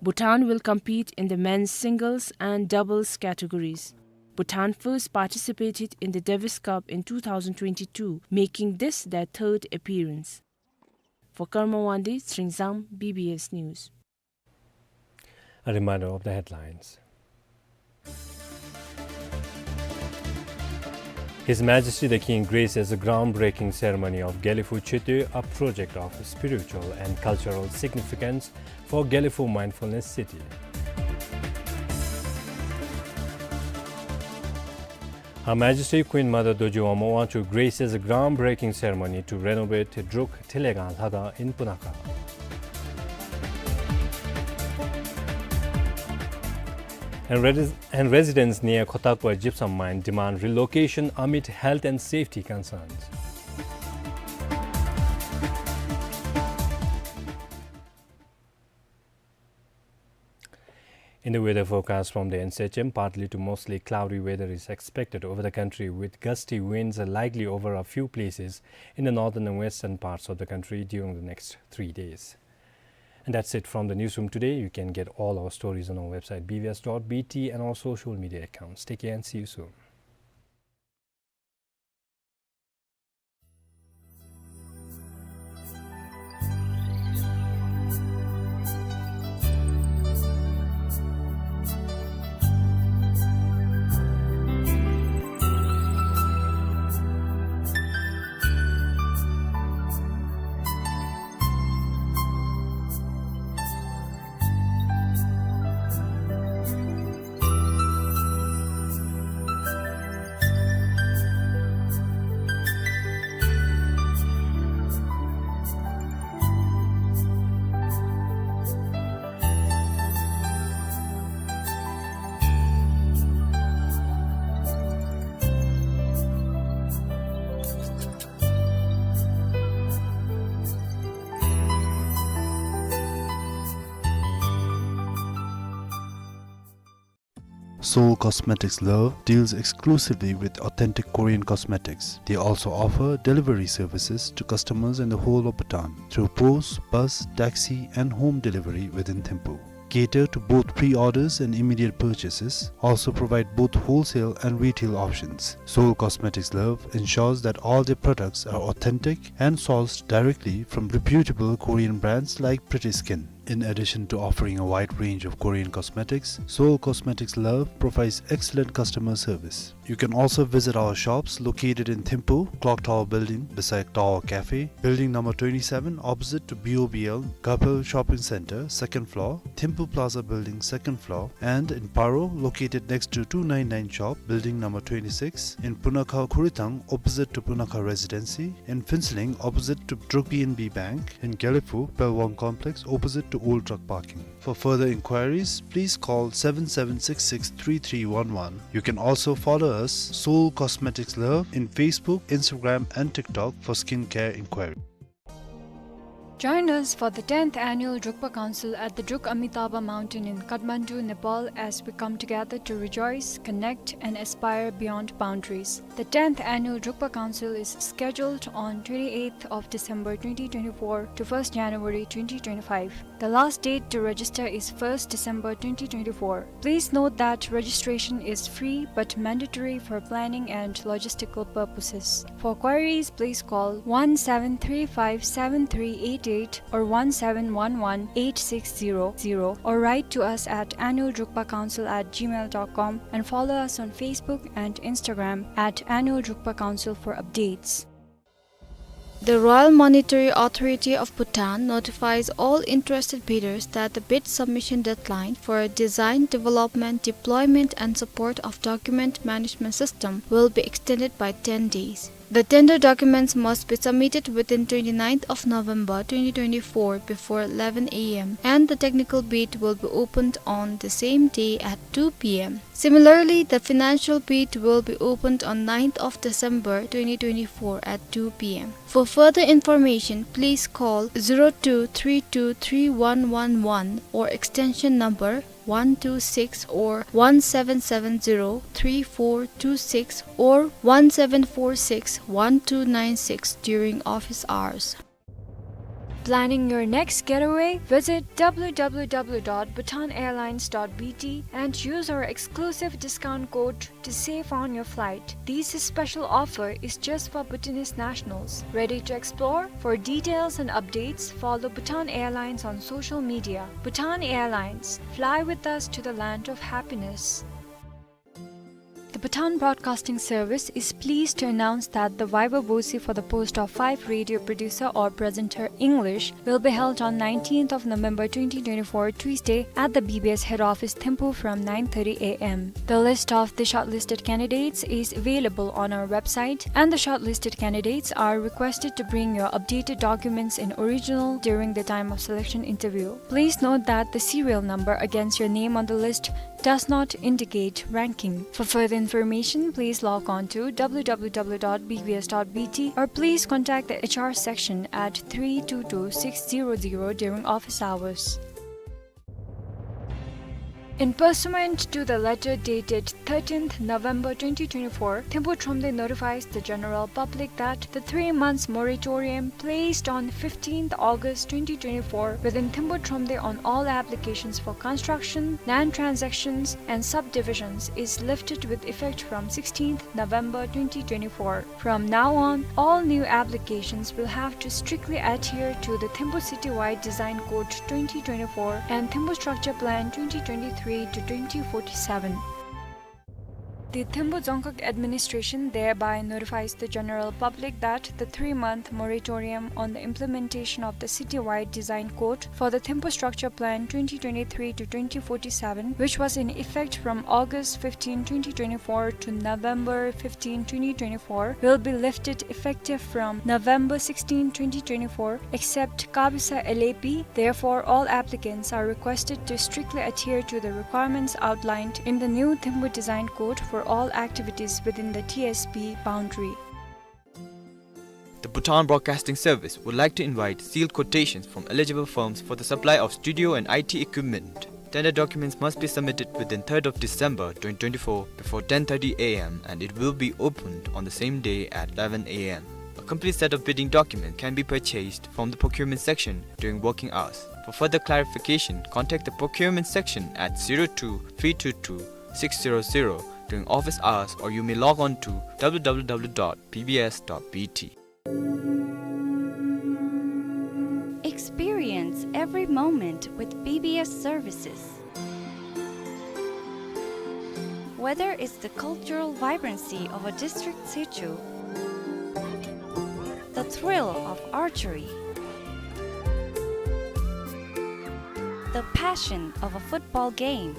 Bhutan will compete in the men's singles and doubles categories. Bhutan first participated in the Davis Cup in two thousand twenty-two, making this their third appearance. For Karma Wangdi, Sringzam, B B S News. A reminder of the headlines. His Majesty the King graces a groundbreaking ceremony of Gelephu Chötö, a project of spiritual and cultural significance for Gelephu Mindfulness City. Her Majesty Queen Mother Dorji Wangmo Wangchuck graces a groundbreaking ceremony to renovate Druk Thilegang Lhakang in Punakha. And, res- and residents near Khotakbar gypsum mine demand relocation amid health and safety concerns. In the weather forecast from the N C H M, partly to mostly cloudy weather is expected over the country, with gusty winds likely over a few places in the northern and western parts of the country during the next three days. And that's it from the newsroom today. You can get all our stories on our website, B V S dot B T, and our social media accounts. Take care and see you soon. Seoul Cosmetics Love deals exclusively with authentic Korean cosmetics. They also offer delivery services to customers in the whole of Bhutan through post, bus, taxi, and home delivery within Thimphu. Cater to both pre-orders and immediate purchases. Also provide both wholesale and retail options. Seoul Cosmetics Love ensures that all their products are authentic and sourced directly from reputable Korean brands like Pretty Skin. In addition to offering a wide range of Korean cosmetics, Seoul Cosmetics Love provides excellent customer service. You can also visit our shops located in Thimphu, Clock Tower Building beside Tower Cafe, Building number twenty-seven opposite to B O B L, Gapel Shopping Center, second floor, Thimphu Plaza Building, second floor, and in Paro, located next to two nine nine shop, Building number twenty-six, in Punakha Khurithang, opposite to Punakha Residency, in Phuentsholing, opposite to Druk P N B Bank, in Gelephu, Pelwang Complex, opposite to Old Truck Parking. For further inquiries, please call seven seven six six three three one one. You can also follow us, Seoul Cosmetics Love, in Facebook, Instagram, and TikTok for skincare inquiry. Join us for the tenth Annual Drukpa Council at the Druk Amitabha Mountain in Kathmandu, Nepal, as we come together to rejoice, connect, and aspire beyond boundaries. The tenth Annual Drukpa Council is scheduled on twenty-eighth of December twenty twenty-four to first January twenty twenty-five. The last date to register is first December twenty twenty-four. Please note that registration is free but mandatory for planning and logistical purposes. For queries, please call one seven three five seven three eight eight or one seven one one eight six zero zero, or write to us at annual drukpa council at gmail dot com and follow us on Facebook and Instagram at Annual Drukpa Council for updates. The Royal Monetary Authority of Bhutan notifies all interested bidders that the bid submission deadline for a design, development, deployment and support of document management system will be extended by ten days. The tender documents must be submitted within twenty-ninth of November twenty twenty-four before eleven A M, and the technical bid will be opened on the same day at two P M. Similarly, the financial bid will be opened on ninth of December twenty twenty-four at two P M. For further information, please call zero two three two three one one one or extension number one two six or one seven seven zero three four two six or one seven four six one two nine six during office hours. Planning your next getaway? Visit W W W dot bhutan airlines dot B T and use our exclusive discount code to save on your flight. This special offer is just for Bhutanese nationals. Ready to explore? For details and updates, follow Bhutan Airlines on social media. Bhutan Airlines, fly with us to the land of happiness. The Bhutan Broadcasting Service is pleased to announce that the viva voce for the post of five radio producer or presenter English will be held on nineteenth of November twenty twenty-four, Tuesday, at the B B S head office, Thimphu, from nine thirty A M. The list of the shortlisted candidates is available on our website, and the shortlisted candidates are requested to bring your updated documents in original during the time of selection interview. Please note that the serial number against your name on the list does not indicate ranking. For further information, please log on to W W W dot B B S dot B T or please contact the H R section at three two two six zero zero during office hours. In pursuant to the letter dated thirteenth November twenty twenty-four, Thimphu Thromde notifies the general public that the three months moratorium placed on fifteenth August twenty twenty-four within Thimphu Thromde on all applications for construction, land transactions, and subdivisions is lifted with effect from sixteenth November twenty twenty-four. From now on, all new applications will have to strictly adhere to the Thimphu Citywide Design Code twenty twenty-four and Thimphu Structure Plan twenty twenty-three to twenty forty-seven. The Thimphu Dzongkhag Administration thereby notifies the general public that the three-month moratorium on the implementation of the Citywide Design Code for the Thimphu Structure Plan twenty twenty-three to twenty forty-seven, which was in effect from August fifteenth, twenty twenty-four to November fifteenth, twenty twenty-four, will be lifted effective from November sixteenth, twenty twenty-four, except Kabisa L A P. Therefore, all applicants are requested to strictly adhere to the requirements outlined in the new Thimphu Design Code for all activities within the T S B boundary. The Bhutan Broadcasting Service would like to invite sealed quotations from eligible firms for the supply of studio and I T equipment. Tender documents must be submitted within third of December twenty twenty-four before ten thirty A M and it will be opened on the same day at eleven A M. A complete set of bidding documents can be purchased from the procurement section during working hours. For further clarification, contact the procurement section at zero two three two two six zero zero during office hours, or you may log on to W W W dot B B S dot B T. Experience every moment with B B S services. Whether it's the cultural vibrancy of a district situ, the thrill of archery, the passion of a football game,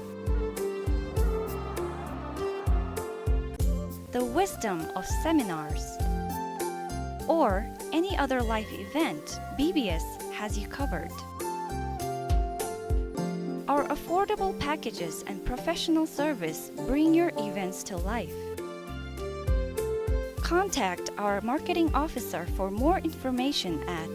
the wisdom of seminars, or any other life event, B B S has you covered. Our affordable packages and professional service bring your events to life. Contact our marketing officer for more information at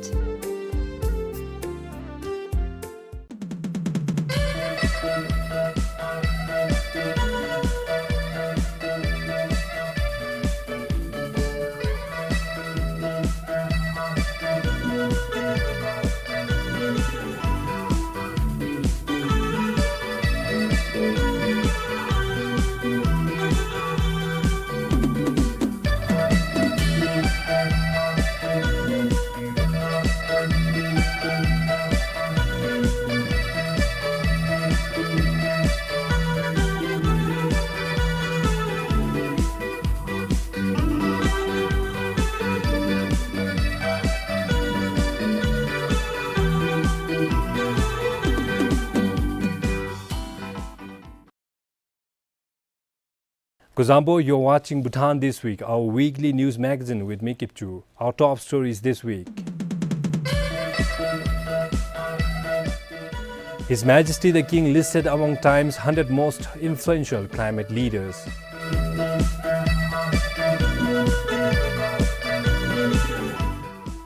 Kuzuzangpo, you're watching Bhutan This Week, our weekly news magazine with me, Kipchu. Our top stories this week. His Majesty the King listed among Time's hundred most influential climate leaders.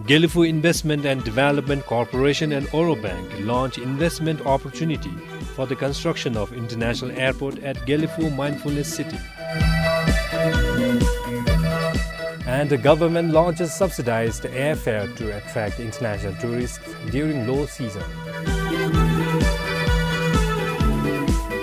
Gelephu Investment and Development Corporation and Oro Bank launch investment opportunity for the construction of International Airport at Gelephu Mindfulness City. And the government launches subsidized airfare to attract international tourists during low season.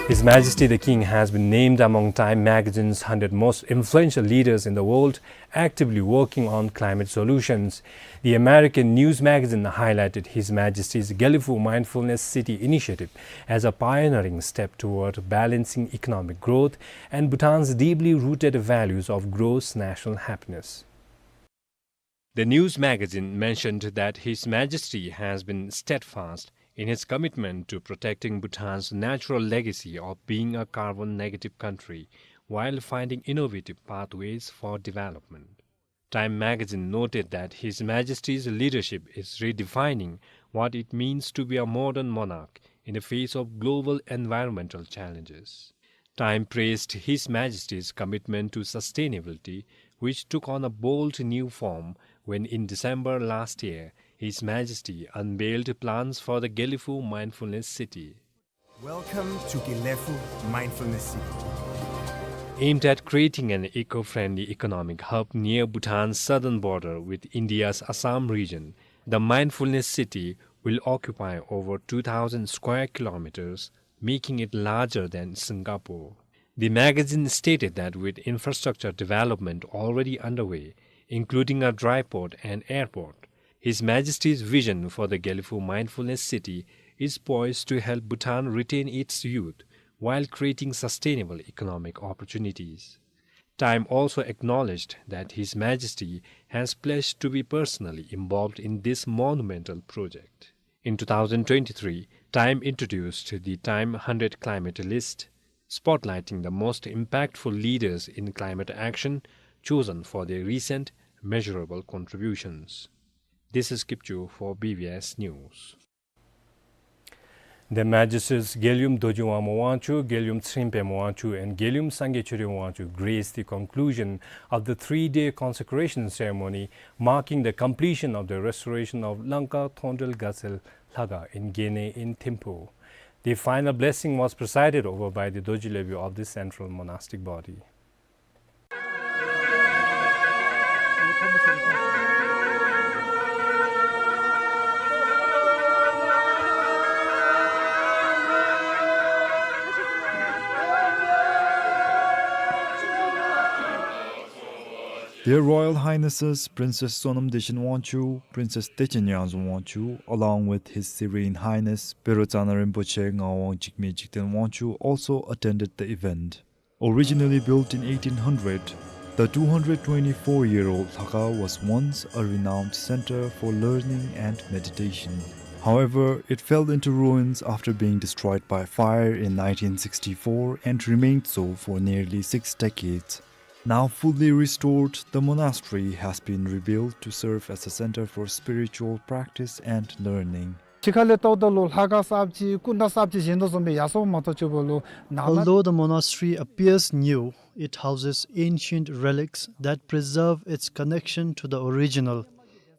His Majesty the King has been named among Time magazine's hundred most influential leaders in the world actively working on climate solutions. The American news magazine highlighted His Majesty's Gelephu Mindfulness City initiative as a pioneering step toward balancing economic growth and Bhutan's deeply rooted values of gross national happiness. The news magazine mentioned that His Majesty has been steadfast in his commitment to protecting Bhutan's natural legacy of being a carbon-negative country while finding innovative pathways for development. Time magazine noted that His Majesty's leadership is redefining what it means to be a modern monarch in the face of global environmental challenges. Time praised His Majesty's commitment to sustainability, which took on a bold new form when, in December last year, His Majesty unveiled plans for the Gelephu Mindfulness City. Welcome to Gelephu Mindfulness City. Aimed at creating an eco-friendly economic hub near Bhutan's southern border with India's Assam region, the Mindfulness City will occupy over two thousand square kilometers, making it larger than Singapore. The magazine stated that with infrastructure development already underway, including a dry port and airport, His Majesty's vision for the Gelephu Mindfulness City is poised to help Bhutan retain its youth while creating sustainable economic opportunities. Time also acknowledged that His Majesty has pledged to be personally involved in this monumental project. In two thousand twenty-three, Time introduced the Time hundred Climate List, spotlighting the most impactful leaders in climate action chosen for their recent measurable contributions. This is Kipchu for B B S News. Their Majesties Geilum Dorji Wangmo Wangchuck, Geilum Tshering Pemo Wangchuck, and Geilum Sangay Choden Wangchuck graced the conclusion of the three-day consecration ceremony marking the completion of the restoration of Langkha Thongdel Gatsel Lhakha in Gene in Thimphu. The final blessing was presided over by the Dorji Lobyu of the Central Monastic Body. Their Royal Highnesses Princess Sonam Dechen Wangchuck, Princess Dechen Nyangzung Wangchuck, along with His Serene Highness Pero Tsana Rinpoche Ngawang Jigme Jigten Wangchuck, also attended the event. Originally built in eighteen hundred, the two hundred twenty-four-year-old Lhakha was once a renowned center for learning and meditation. However, it fell into ruins after being destroyed by fire in nineteen sixty-four and remained so for nearly six decades. Now fully restored, the monastery has been rebuilt to serve as a center for spiritual practice and learning. ཕྱི་ཁ་ལས་བལྟཝ་ད་ལུ་ལྷ་ཁང་གསརཔ་ཅིག་སྐུ་འདྲ་གསརཔ་ཅིག་བཞེངས་དོ་བཟུམ་སྦེ་ཡར་སོངམ་མ་གཏོགས་ཅིག་པོ་ལུ་ནང་ན། Although the monastery appears new, it houses ancient relics that preserve its connection to the original,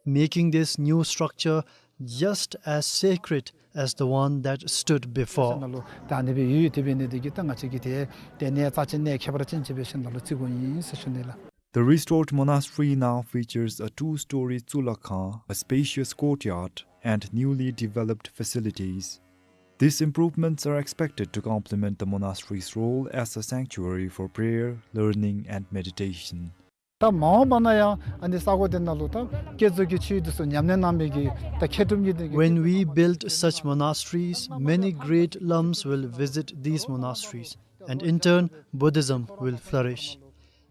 making this new structure just as sacred as the one that stood before. ནང་ལུ་ད་ཨ་ནི་སྦེ་ཡོད་ཡོད་དེ་འབད་ནི་དེ་གིས་ད་ང་བཅས་ཀྱིས་ཏེ་དེ་གནས་རྩ་ཆེན་གནས་ཁྱད་པར་ཅན་ཅིག་སྦེ་ཞིནམ་ལས་བརྩི་དགོཔ་ཨིན་ཟེར་ཞུ་ནི་ལགས། The restored monastery now features a two-story Tsulakkhang, a spacious courtyard, and newly developed facilities. These improvements are expected to complement the monastery's role as a sanctuary for prayer, learning, and meditation. ད་མ་འོངས་པ་ན་ཡང་ཨ་ནི་ས་གོ་དེ་ནང་ལུ་ད་བསྐྱེད་རྫོགས་ཀྱི་ཆོས་འདི་ཚུ་ཉམས་ལེན་གནང་མི་གི་ད་མཁས་གྲུབ་གཉིས་ལྡན་གྱི། When we build such monasteries, many great lumps will visit these monasteries, and in turn, Buddhism will flourish.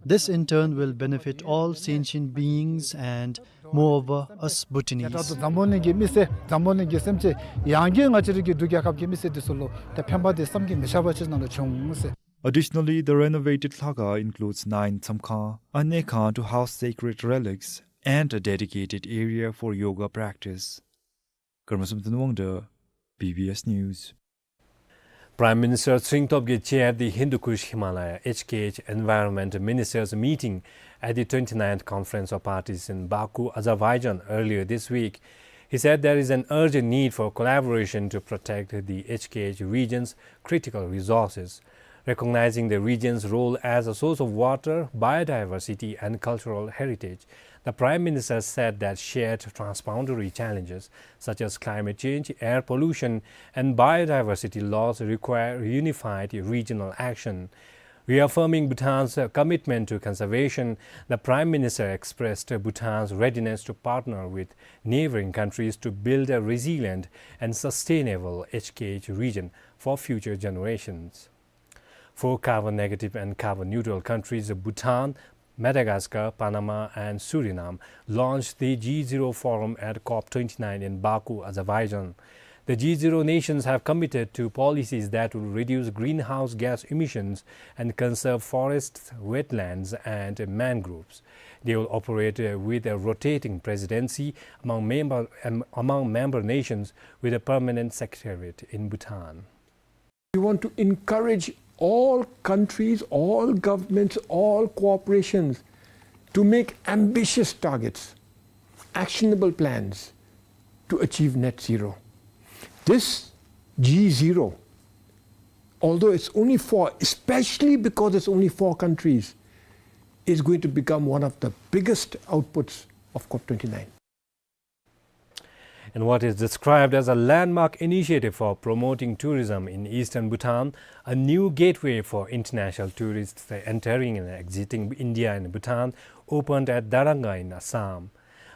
This in turn will benefit all sentient beings and, moreover, us Bhutanese. ད་འཛམ་བུ་གླིང་གི་མི་སེར་འཛམ་བུ་གླིང་གི་སེམས་ཅན་ཡང་ན་ང་བཅས་རའི་གི་འབྲུག་རྒྱལ་ཁབ་ཀྱི་མི་སེར་འདི་ཚུ་ལུ་ད་ཕན་པ་དེ་བསམ་གྱིས་མི་ཁྱབ་པ་ཅིག་ནང་ལུ་འབྱུང་ཟེར། Additionally, the renovated Lhakha includes nine Tsamkhang, a Nekhan to house sacred relics, and a dedicated area for yoga practice. Karma Samten Wangda, B B S News. Prime Minister Tshering Tobgay chaired the Hindu Kush Himalaya, H K H, Environment Ministers meeting at the twenty-ninth Conference of Parties in Baku, Azerbaijan earlier this week. He said there is an urgent need for collaboration to protect the H K H region's critical resources, recognizing the region's role as a source of water, biodiversity, and cultural heritage. The Prime Minister said that shared transboundary challenges such as climate change, air pollution, and biodiversity loss require unified regional action. Reaffirming Bhutan's commitment to conservation, the Prime Minister expressed Bhutan's readiness to partner with neighboring countries to build a resilient and sustainable H K H region for future generations. Four carbon negative and carbon neutral countries, Bhutan, Madagascar, Panama, and Suriname, launched the G zero Forum at COP twenty-nine in Baku, Azerbaijan. The G zero nations have committed to policies that will reduce greenhouse gas emissions and conserve forests, wetlands, and mangroves. They will operate, uh, with a rotating presidency among member, um, among member nations with a permanent secretariat in Bhutan. We want to encourage all countries, all governments, all corporations to make ambitious targets, actionable plans to achieve net zero. This G zero, although it's only four, especially because it's only four countries, is going to become one of the biggest outputs of COP twenty-nine. In what is described as a landmark initiative for promoting tourism in eastern Bhutan, a new gateway for international tourists entering and exiting India and Bhutan opened at Darranga in Assam.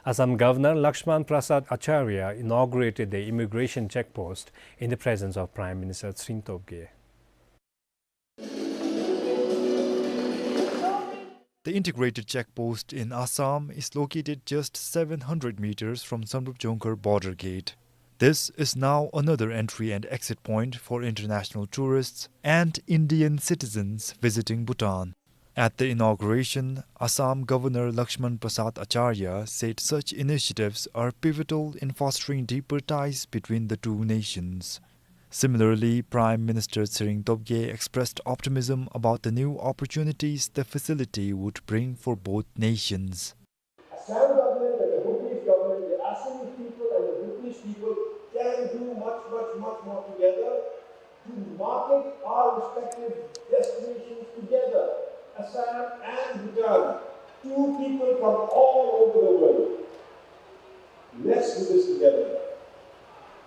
Assam Governor Lakshman Prasad Acharya inaugurated the immigration check post in the presence of Prime Minister Tshering Tobgay. The integrated check post in Assam is located just seven hundred meters from Samdrup Jongkhar border gate. This is now another entry and exit point for international tourists and Indian citizens visiting Bhutan. At the inauguration, Assam Governor Lakshman Prasad Acharya said such initiatives are pivotal in fostering deeper ties between the two nations. Similarly, Prime Minister Tshering Tobgay expressed optimism about the new opportunities the facility would bring for both nations. Assam government and the Bhutanese government, the Assamese people and the Bhutanese people can do much, much, much more together. Respective destinations together, Assam and Bhutan, two people from all over the world. Let's do this together.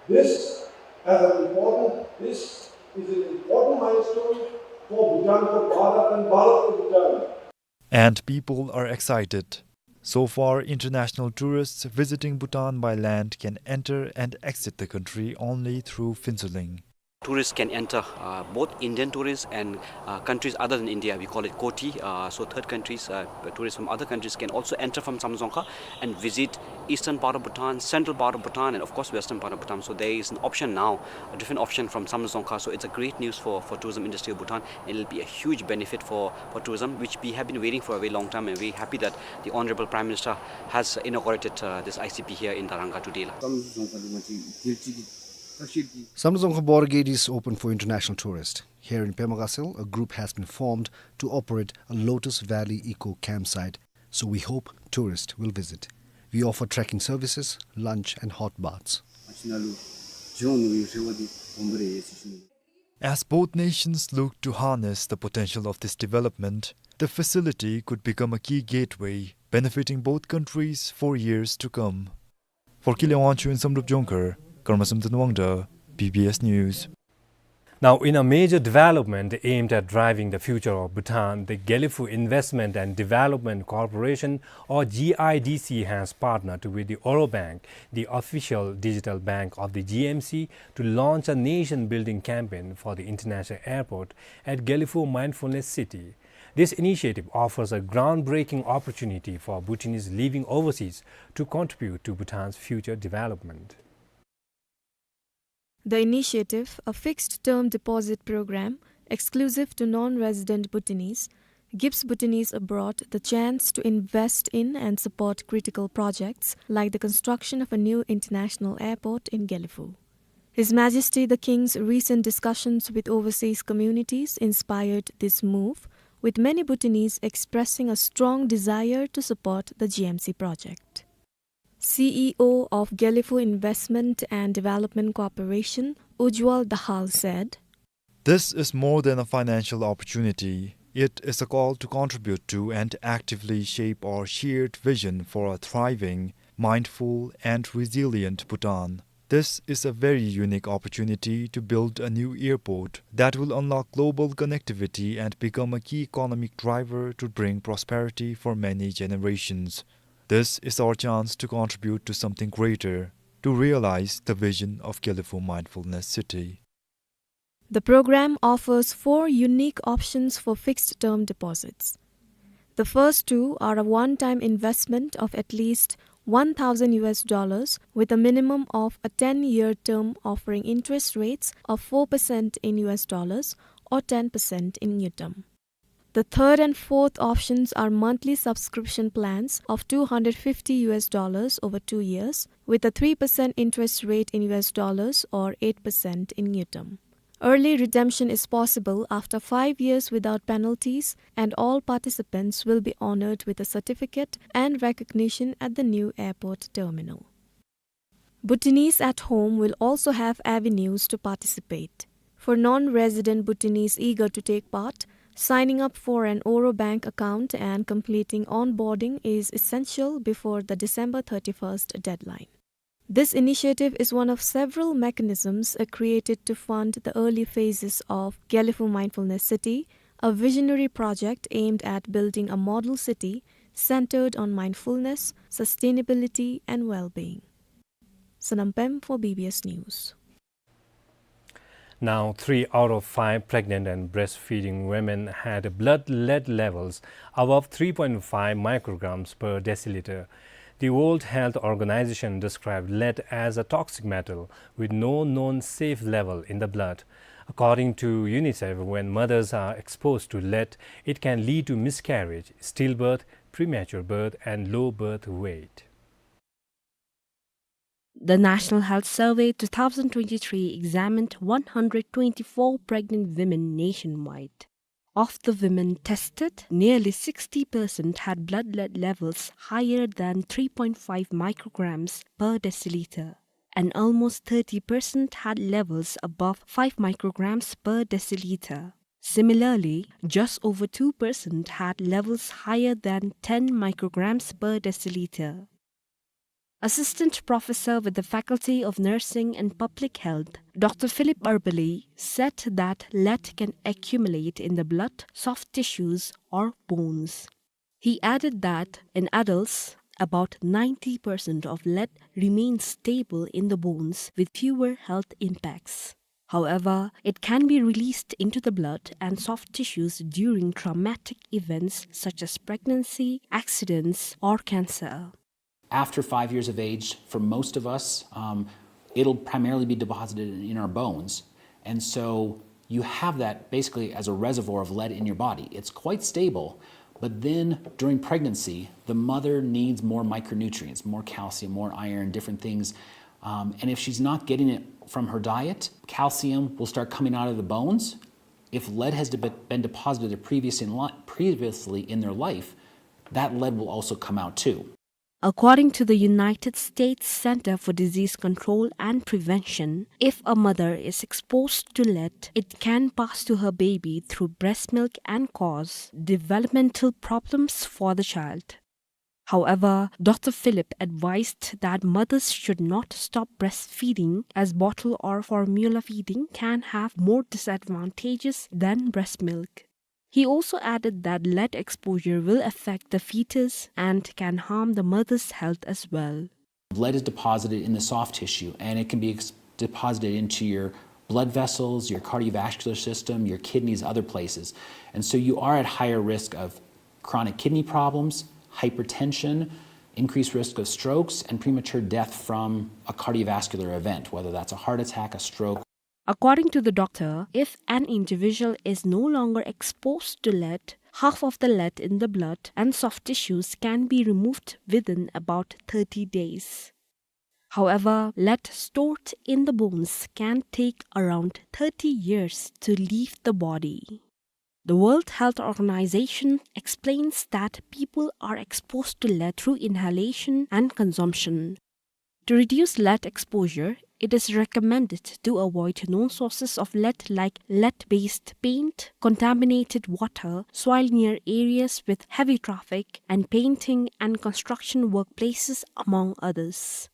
This is an important, this is an important milestone for Bhutan, for Bharat, and Bharat for Bhutan. And people are excited. So far, international tourists visiting Bhutan by land can enter and exit the country only through Phuentsholing. Tourists can enter, uh, both Indian tourists and, uh, countries other than India. We call it COTI. Uh, so third countries, uh, tourists from other countries can also enter from Samdrup Dzongkha and visit eastern part of Bhutan, central part of Bhutan, and of course western part of Bhutan. So there is an option now, a different option from Samdrup Dzongkha. So it's a great news for, for tourism industry of Bhutan, and it'll be a huge benefit for, for tourism, which we have been waiting for a very long time, and very happy that the Honorable Prime Minister has inaugurated, uh, this I C P here in Darhanga today. Samdrup Dzongkha border gate is open for international tourists. Here in Pema Gatshel, a group has been formed to operate a Lotus Valley Eco Campsite, so we hope tourists will visit. We offer trekking services, lunch and hot baths. As both nations look to harness the potential of this development, the facility could become a key gateway benefiting both countries for years to come. For Keeley Wangchuk in Samdrup Dzongkhar, Karma Samten Wangda, B B S News. Now, in a major development aimed at driving the future of Bhutan, the Gelephu Investment and Development Corporation, or G I D C, has partnered with the Oro Bank, the official digital bank of the G M C, to launch a nation-building campaign for the international airport at Gelephu Mindfulness City. This initiative offers a groundbreaking opportunity for Bhutanese living overseas to contribute to Bhutan's future development. The initiative, a fixed-term deposit program exclusive to non-resident Bhutanese, gives Bhutanese abroad the chance to invest in and support critical projects like the construction of a new international airport in Gelephu. His Majesty the King's recent discussions with overseas communities inspired this move, with many Bhutanese expressing a strong desire to support the G M C project. C E O of Gelephu Investment and Development Corporation, Ujwal Dahal, said, "This is more than a financial opportunity. It is a call to contribute to and actively shape our shared vision for a thriving, mindful, and resilient Bhutan. This is a very unique opportunity to build a new airport that will unlock global connectivity and become a key economic driver to bring prosperity for many generations. This is our chance to contribute to something greater, to realize the vision of Gelephu Mindfulness City." The program offers four unique options for fixed-term deposits. The first two are a one-time investment of at least one thousand U S dollars with a minimum of a ten-year term offering interest rates of four percent in U S dollars or ten percent in ngultrum. The third and fourth options are monthly subscription plans of two hundred fifty U S dollars over two years, with a three percent interest rate in U S dollars or eight percent in ngultrum. Early redemption is possible after five years without penalties, and all participants will be honored with a certificate and recognition at the new airport terminal. Bhutanese at home will also have avenues to participate. For non-resident Bhutanese eager to take part, signing up for an Oro Bank account and completing onboarding is essential before the December thirty-first deadline. This initiative is one of several mechanisms, uh, created to fund the early phases of Gelephu Mindfulness City, a visionary project aimed at building a model city centered on mindfulness, sustainability, and well-being. Sonam Pem for B B S News. Now, three out of five pregnant and breastfeeding women had blood lead levels above three point five micrograms per deciliter. The World Health Organization described lead as a toxic metal with no known safe level in the blood. According to UNICEF, when mothers are exposed to lead, it can lead to miscarriage, stillbirth, premature birth, and low birth weight. The National Health Survey two thousand twenty-three examined one hundred twenty-four pregnant women nationwide. Of the women tested, nearly sixty percent had blood lead levels higher than three point five micrograms per deciliter, and almost thirty percent had levels above five micrograms per deciliter. Similarly, just over two percent had levels higher than ten micrograms per deciliter. Assistant professor with the Faculty of Nursing and Public Health, Doctor Philip Arbali, said that lead can accumulate in the blood, soft tissues, or bones. He added that in adults, about ninety percent of lead remains stable in the bones with fewer health impacts. However, it can be released into the blood and soft tissues during traumatic events such as pregnancy, accidents, or cancer. After five years of age, for most of us, um, it'll primarily be deposited in, in our bones. And so you have that basically as a reservoir of lead in your body. It's quite stable, but then during pregnancy, the mother needs more micronutrients, more calcium, more iron, different things. Um, and if she's not getting it from her diet, calcium will start coming out of the bones. If lead has de-, been deposited previous in li-, previously in their life, that lead will also come out too. According to the United States Center for Disease Control and Prevention, if a mother is exposed to lead, it can pass to her baby through breast milk and cause developmental problems for the child. However, Doctor Philip advised that mothers should not stop breastfeeding, as bottle or formula feeding can have more disadvantages than breast milk. He also added that lead exposure will affect the fetus and can harm the mother's health as well. Lead is deposited in the soft tissue, and it can be ex-, deposited into your blood vessels, your cardiovascular system, your kidneys, other places. And so you are at higher risk of chronic kidney problems, hypertension, increased risk of strokes, and premature death from a cardiovascular event, whether that's a heart attack, a stroke. According to the doctor, if an individual is no longer exposed to lead, half of the lead in the blood and soft tissues can be removed within about thirty days. However, lead stored in the bones can take around thirty years to leave the body. The World Health Organization explains that people are exposed to lead through inhalation and consumption. To reduce lead exposure, it is recommended to avoid known sources of lead like lead-based paint, contaminated water, soil near areas with heavy traffic, and painting and construction workplaces, among others.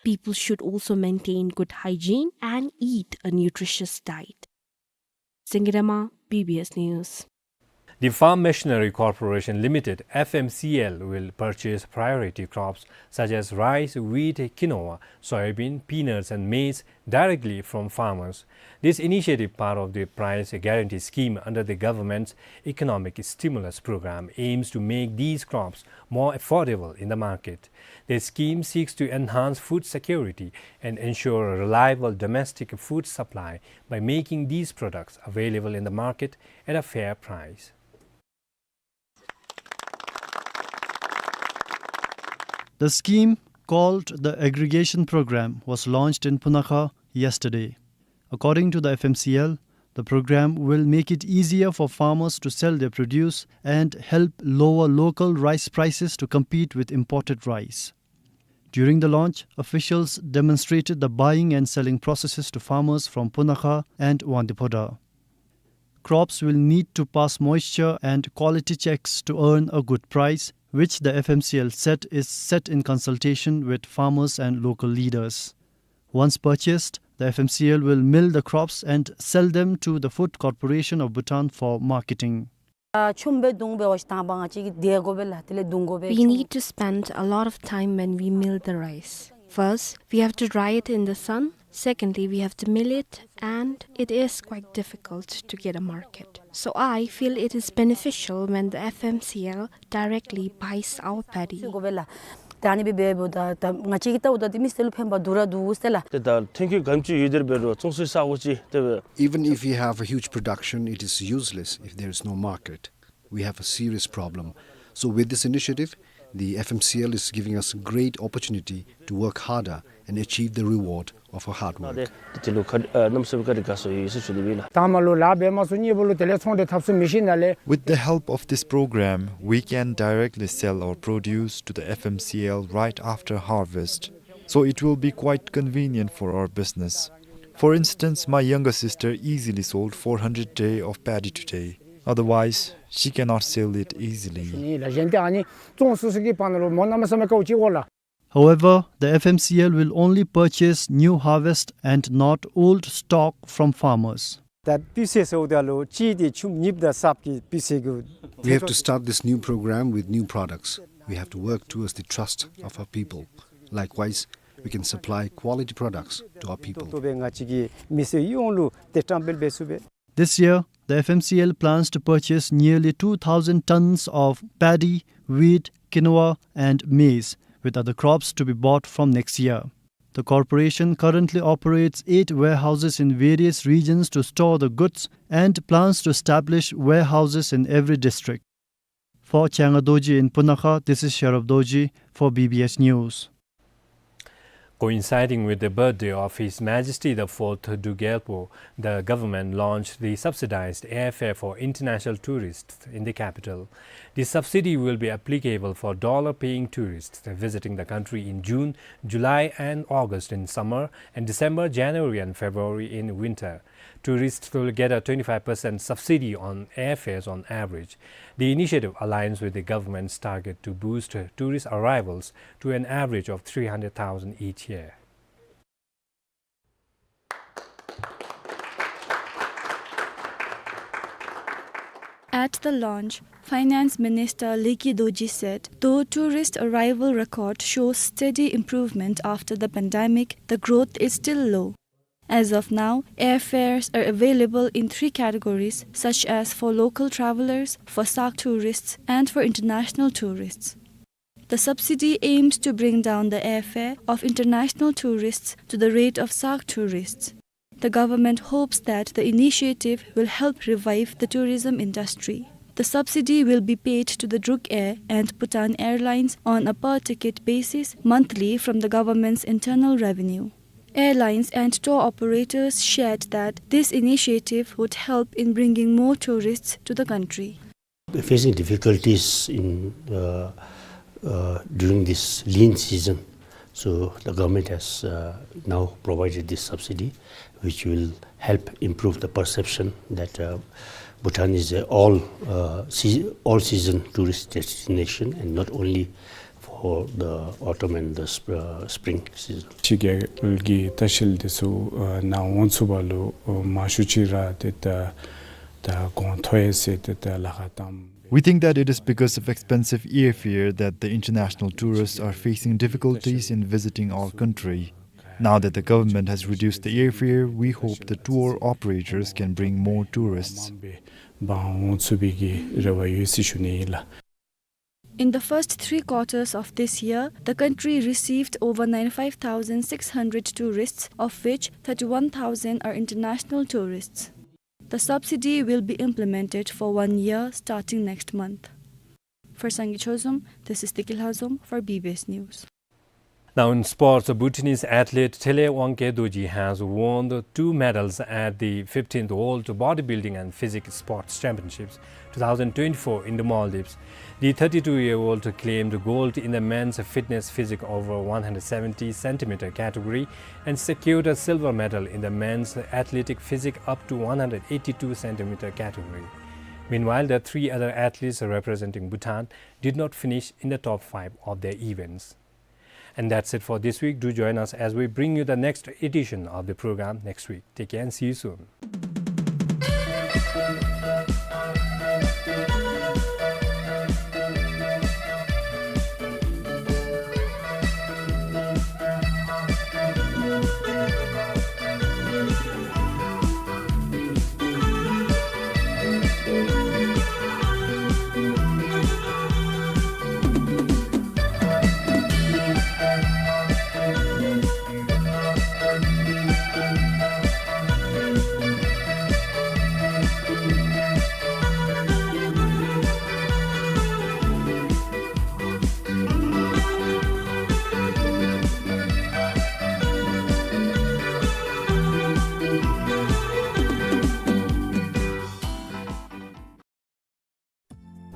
People should also maintain good hygiene and eat a nutritious diet. Singirama, B B S News. The Farm Machinery Corporation Limited, F M C L, will purchase priority crops such as rice, wheat, quinoa, soybean, peanuts, and maize directly from farmers. This initiative, part of the price guarantee scheme under the government's economic stimulus program, aims to make these crops more affordable in the market. The scheme seeks to enhance food security and ensure a reliable domestic food supply by making these products available in the market at a fair price. The scheme, called the Aggregation Program, was launched in Punakha yesterday. According to the F M C L, the program will make it easier for farmers to sell their produce and help lower local rice prices to compete with imported rice. During the launch, officials demonstrated the buying and selling processes to farmers from Punakha and Wangdue Phodrang. Crops will need to pass moisture and quality checks to earn a good price, which the F M C L said is set in consultation with farmers and local leaders. Once purchased, the F M C L will mill the crops and sell them to the Food Corporation of Bhutan for marketing. ཨ་ཆུམ་སྦེ་བརྡུང་སྦེ་འོ་ཞིནམ་ད་ང་བཅས་ཀྱིས་འདེད་དགོ་པས་ལགས། དེ་ལས་བརྡུང་དགོ་པས། We need to spend a lot of time when we mill the rice. First, we have to dry it in the sun. Secondly, we have to mill it, and it is quite difficult to get a market. So I feel it is beneficial when the F M C L directly buys our paddy. ད་ཨ་ནི་སྦེ་འབདཝ་ད་ད་ང་བཅས་ཀྱིས་བལྟཝ་ད་འདི་མི་སེར་ལུ་ཕན་པ་འདུག་ར་འདུག་ཟེར་ལགས། ཏེ་ད་ཐོན་སྐྱེད་ག་དེམ་ཅིག་ཡོད་དེ་འབད་རུང་ཚོང་སོའི་ས་གོ་ཅིག་ཏེ་སྦེ། Even if you have a huge production, it is useless if there is no market. We have a serious problem. So with this initiative, the F M C L is giving us great opportunity to work harder and achieve the reward of our hard work. ད་དེ་ལུ་ཁ་ཨ་གནམ་མེད་ས་མེད་བཀའ་དྲིན་དགའ་ཚོར་ཡོད་ཟེར་ཞུ་ནི་ཨིན་ལགས། ད་མ་ལུ་ལཱ་འབད་མ་ཚུགས་ནི་འབདཝ་ལུ་དེ་ལས་ཚོང་འབྲེལ་འཐབ་ཚུགས་མི་ཤེས་ན་ལས། With the help of this program, we can directly sell our produce to the F M C L right after harvest. So it will be quite convenient for our business. For instance, my younger sister easily sold four hundred tray of paddy today. Otherwise, she cannot sell it easily. However, the F M C L will only purchase new harvest and not old stock from farmers. ད་སྤུས་ཚད་ཟེརཝ་ད་ལུ་གཅིག་འདི་ཆུ་མྱུར་དང་གསརཔ་གི་སྤུས་ཚད་གུ། We have to start this new program with new products. We have to work towards the trust of our people. Likewise, we can supply quality products to our people. ཏོག་ཏོ་སྦེ་ང་བཅས་ཀྱི་མི་སེར་ཡོངས་ལུ་ཏེ་བཀྲམ་སྤེལ་འབད་ཚུགས་པས། This year, the F M C L plans to purchase nearly two thousand tons of paddy, wheat, quinoa, and maize, with other crops to be bought from next year. The corporation currently operates eight warehouses in various regions to store the goods and plans to establish warehouses in every district. For Changa Dorji in Punakha, this is Sharaf Dorji for B B S News. Coinciding with the birthday of His Majesty the Fourth Druk Gyalpo, the government launched the subsidized airfare for international tourists in the capital. The subsidy will be applicable for dollar-paying tourists visiting the country in June, July and August in summer, and December, January and February in winter. Tourists will get a twenty-five percent subsidy on airfares on average. The initiative aligns with the government's target to boost tourist arrivals to an average of three hundred thousand each year. At the launch, Finance Minister Leki Dorji said, though tourist arrival record shows steady improvement after the pandemic, the growth is still low. As of now, airfares are available in three categories, such as for local travelers, for SAARC tourists, and for international tourists. The subsidy aims to bring down the airfare of international tourists to the rate of SAARC tourists. The government hopes that the initiative will help revive the tourism industry. The subsidy will be paid to the Druk Air and Bhutan Airlines on a per-ticket basis monthly from the government's internal revenue. Airlines and tour operators shared that this initiative would help in bringing more tourists to the country. Facing difficulties in, uh, uh, during this lean season, so the government has, uh, now provided this subsidy, which will help improve the perception that, uh, Bhutan is a all, uh, sea-, all-season tourist destination and not only for the autumn and the sp-, uh, spring season. ཕྱི་རྒྱལ་གྱི་ལྟ་བཤལ་འདི་ཚུ་ཨ་ནཱ་འོང་ཚུགས་པ་ལུ་ཨ་མང་ཤོས་ཅིག་ར་ཏེ་ད་ད་གོང་མཐོ་ཡི་ཟེར་ཏེ་ད་ལཱ་ཁག་བཏངམ། We think that it is because of expensive airfare that the international tourists are facing difficulties in visiting our country. Now that the government has reduced the airfare, we hope the tour operators can bring more tourists. འབག་འོང་ཚུགས་པའི་གི་རེ་བ་ཡོད་ཟེར་ཞུ་ནི་ཨིན་ལགས། In the first three quarters of this year, the country received over ninety-five thousand six hundred tourists, of which thirty-one thousand are international tourists. The subsidy will be implemented for one year starting next month. For Sangay Chozom, this is Tiki Lhazom for B B S News. Now in sports, Bhutanese athlete Tele Wangke Dorji has won the two medals at the fifteenth World Bodybuilding and Physique Sports Championships two thousand twenty-four in the Maldives. The thirty-two-year-old claimed gold in the men's fitness physique over one hundred seventy centimeter category and secured a silver medal in the men's athletic physique up to one hundred eighty-two centimeter category. Meanwhile, the three other athletes representing Bhutan did not finish in the top five of their events. And that's it for this week. Do join us as we bring you the next edition of the program next week. Take care and see you soon.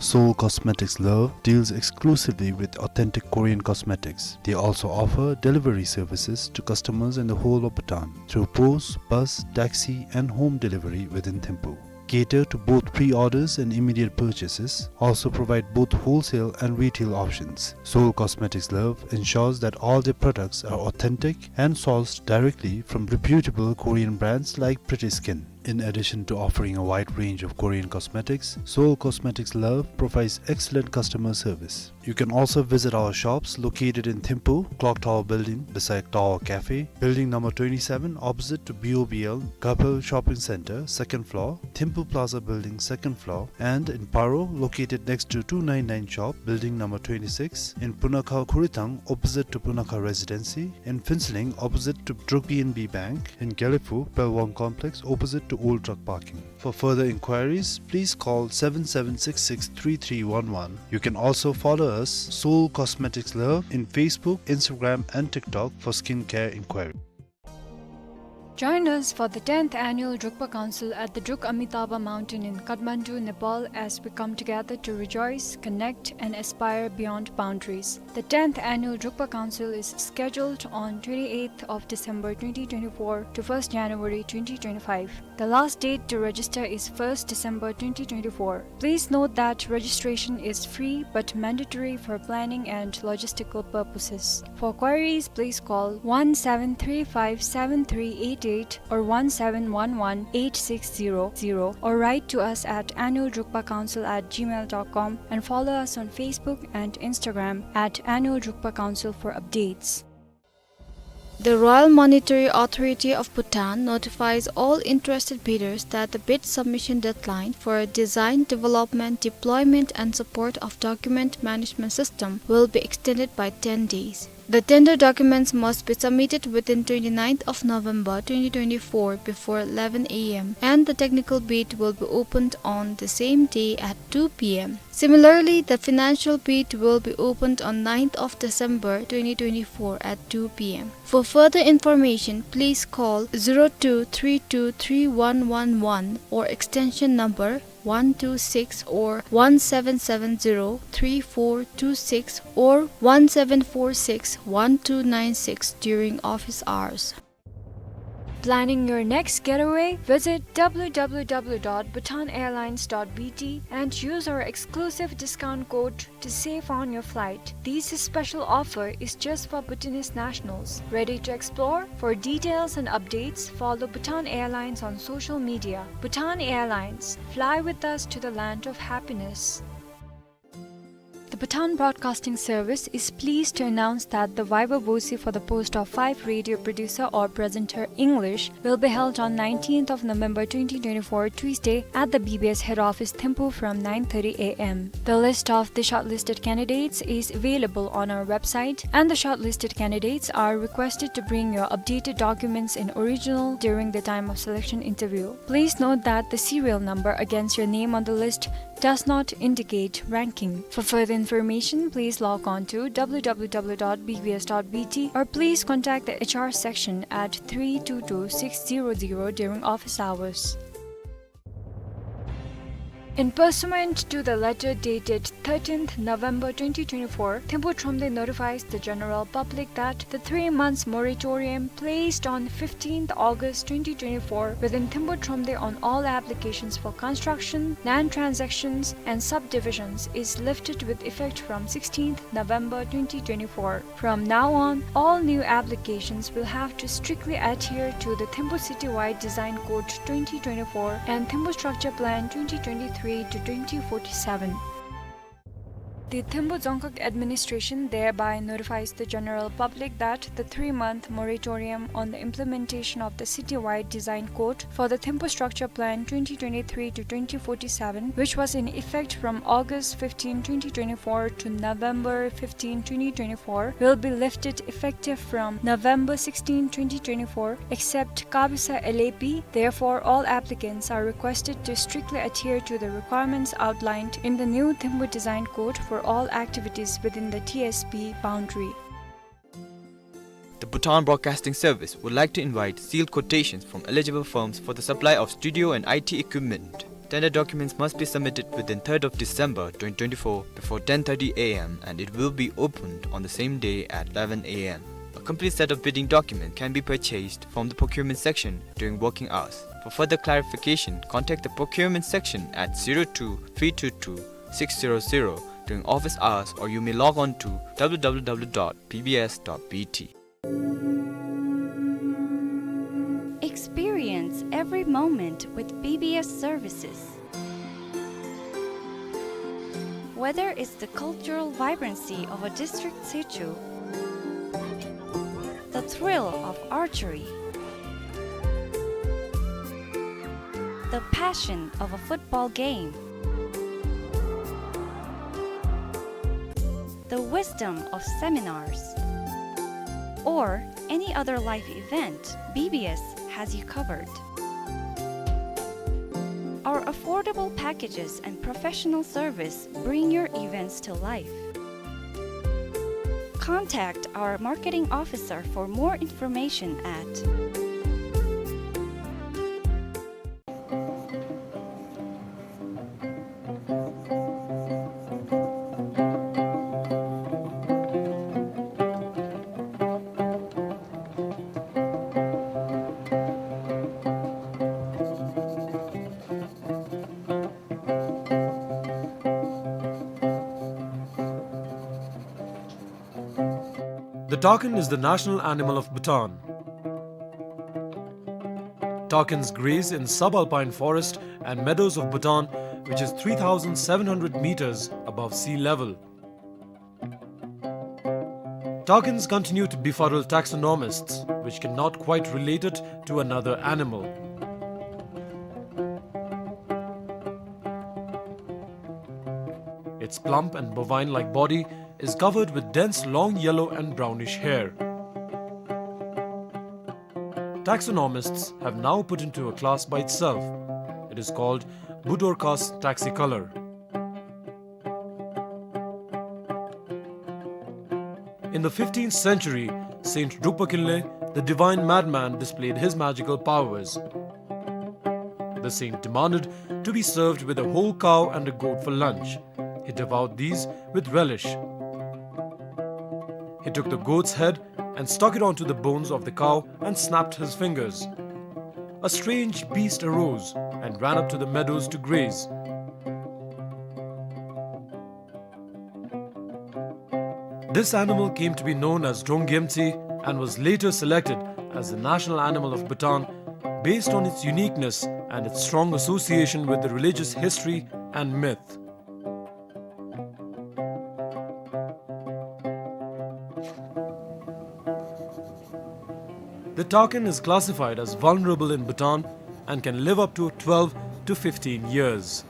Seoul Cosmetics Love deals exclusively with authentic Korean cosmetics. They also offer delivery services to customers in the whole of Bhutan through post, bus, taxi, and home delivery within Thimphu. Cater to both pre-orders and immediate purchases, also provide both wholesale and retail options. Seoul Cosmetics Love ensures that all their products are authentic and sourced directly from reputable Korean brands like Pretty Skin. In addition to offering a wide range of Korean cosmetics, Seoul Cosmetics Love provides excellent customer service. You can also visit our shops located in Thimphu, Clock Tower Building beside Tower Cafe, Building number twenty-seven opposite to B O B L, Gapel Shopping Center, second floor, Thimphu Plaza Building, second floor, and in Paro, located next to two nine nine shop, Building number twenty-six, in Punakha Khurithang, opposite to Punakha Residency, in Phuentsholing, opposite to Druk B N B Bank, in Gelephu, Pelwang Complex, opposite to old truck parking. For further inquiries, please call seven seven six six three three one one. You can also follow us, Seoul Cosmetics Love, in Facebook, Instagram, and TikTok for skincare inquiry. Join us for the tenth Annual Drukpa Council at the Druk Amitabha Mountain in Kathmandu, Nepal, as we come together to rejoice, connect, and aspire beyond boundaries. The tenth Annual Drukpa Council is scheduled on twenty-eighth of December twenty twenty-four to first January twenty twenty-five. The last date to register is first December twenty twenty-four. Please note that registration is free but mandatory for planning and logistical purposes. For queries, please call one seven three five seven three eight eight or one seven one one eight six zero zero, or write to us at annual drukpa council at gmail dot com and follow us on Facebook and Instagram at Annual Drukpa Council for updates. The Royal Monetary Authority of Bhutan notifies all interested bidders that the bid submission deadline for a design, development, deployment and support of document management system will be extended by ten days. The tender documents must be submitted within twenty-ninth of November twenty twenty-four before eleven A M, and the technical bid will be opened on the same day at two P M. Similarly, the financial bid will be opened on ninth of December twenty twenty-four at two P M. For further information, please call zero two three two three one one one or extension number one two six or one seven seven zero three four two six or one seven four six one two nine six during office hours. Planning your next getaway? Visit W W W dot bhutan airlines dot B T and use our exclusive discount code to save on your flight. This special offer is just for Bhutanese nationals. Ready to explore? For details and updates, follow Bhutan Airlines on social media. Bhutan Airlines, fly with us to the land of happiness. The Bhutan Broadcasting Service is pleased to announce that the viva voce for the post of five radio producer or presenter English will be held on nineteenth of November twenty twenty-four, Tuesday, at the B B S head office, Thimphu, from nine thirty A M. The list of the shortlisted candidates is available on our website, and the shortlisted candidates are requested to bring your updated documents in original during the time of selection interview. Please note that the serial number against your name on the list does not indicate ranking. For further information, please log on to W W W dot B B S dot B T or please contact the H R section at three two two six zero zero during office hours. In pursuant to the letter dated thirteenth November twenty twenty-four, Thimphu Thromde notifies the general public that the three months moratorium placed on fifteenth August twenty twenty-four within Thimphu Thromde on all applications for construction, land transactions, and subdivisions is lifted with effect from sixteenth November twenty twenty-four. From now on, all new applications will have to strictly adhere to the Thimphu Citywide Design Code twenty twenty-four and Thimphu Structure Plan twenty twenty-three to twenty forty-seven. The Thimphu Dzongkhag Administration thereby notifies the general public that the three-month moratorium on the implementation of the Citywide Design Code for the Thimphu Structure Plan twenty twenty-three to twenty forty-seven, which was in effect from August fifteenth, twenty twenty-four to November fifteenth, twenty twenty-four, will be lifted effective from November sixteenth, twenty twenty-four, except Kabisa L A P. Therefore, all applicants are requested to strictly adhere to the requirements outlined in the new Thimphu Design Code for all activities within the T S P boundary. The Bhutan Broadcasting Service would like to invite sealed quotations from eligible firms for the supply of studio and I T equipment. Tender documents must be submitted within third of December twenty twenty-four before ten thirty a m and it will be opened on the same day at eleven a m. A complete set of bidding documents can be purchased from the procurement section during working hours. For further clarification, contact the procurement section at zero two three two two six zero zero during office hours, or you may log on to w w w dot b b s dot b t. Experience every moment with B B S services. Whether it's the cultural vibrancy of a district situ, the thrill of archery, the passion of a football game, the wisdom of seminars, or any other life event, B B S has you covered. Our affordable packages and professional service bring your events to life. Contact our marketing officer for more information at The takin is the national animal of Bhutan. Takins graze in subalpine forest and meadows of Bhutan, which is three thousand seven hundred meters above sea level. Takins continue to befuddle taxonomists, which cannot quite relate it to another animal. Its plump and bovine-like body is covered with dense long yellow and brownish hair. Taxonomists have now put into a class by itself. It is called Budorcas taxicolor. In the fifteenth century, Saint Drukpa Kinley, the divine madman, displayed his magical powers. The saint demanded to be served with a whole cow and a goat for lunch. He devoured these with relish. He took the goat's head and stuck it onto the bones of the cow and snapped his fingers. A strange beast arose and ran up to the meadows to graze. This animal came to be known as Drong Gyemtse and was later selected as the national animal of Bhutan based on its uniqueness and its strong association with the religious history and myth. The takin is classified as vulnerable in Bhutan and can live up to twelve to fifteen years.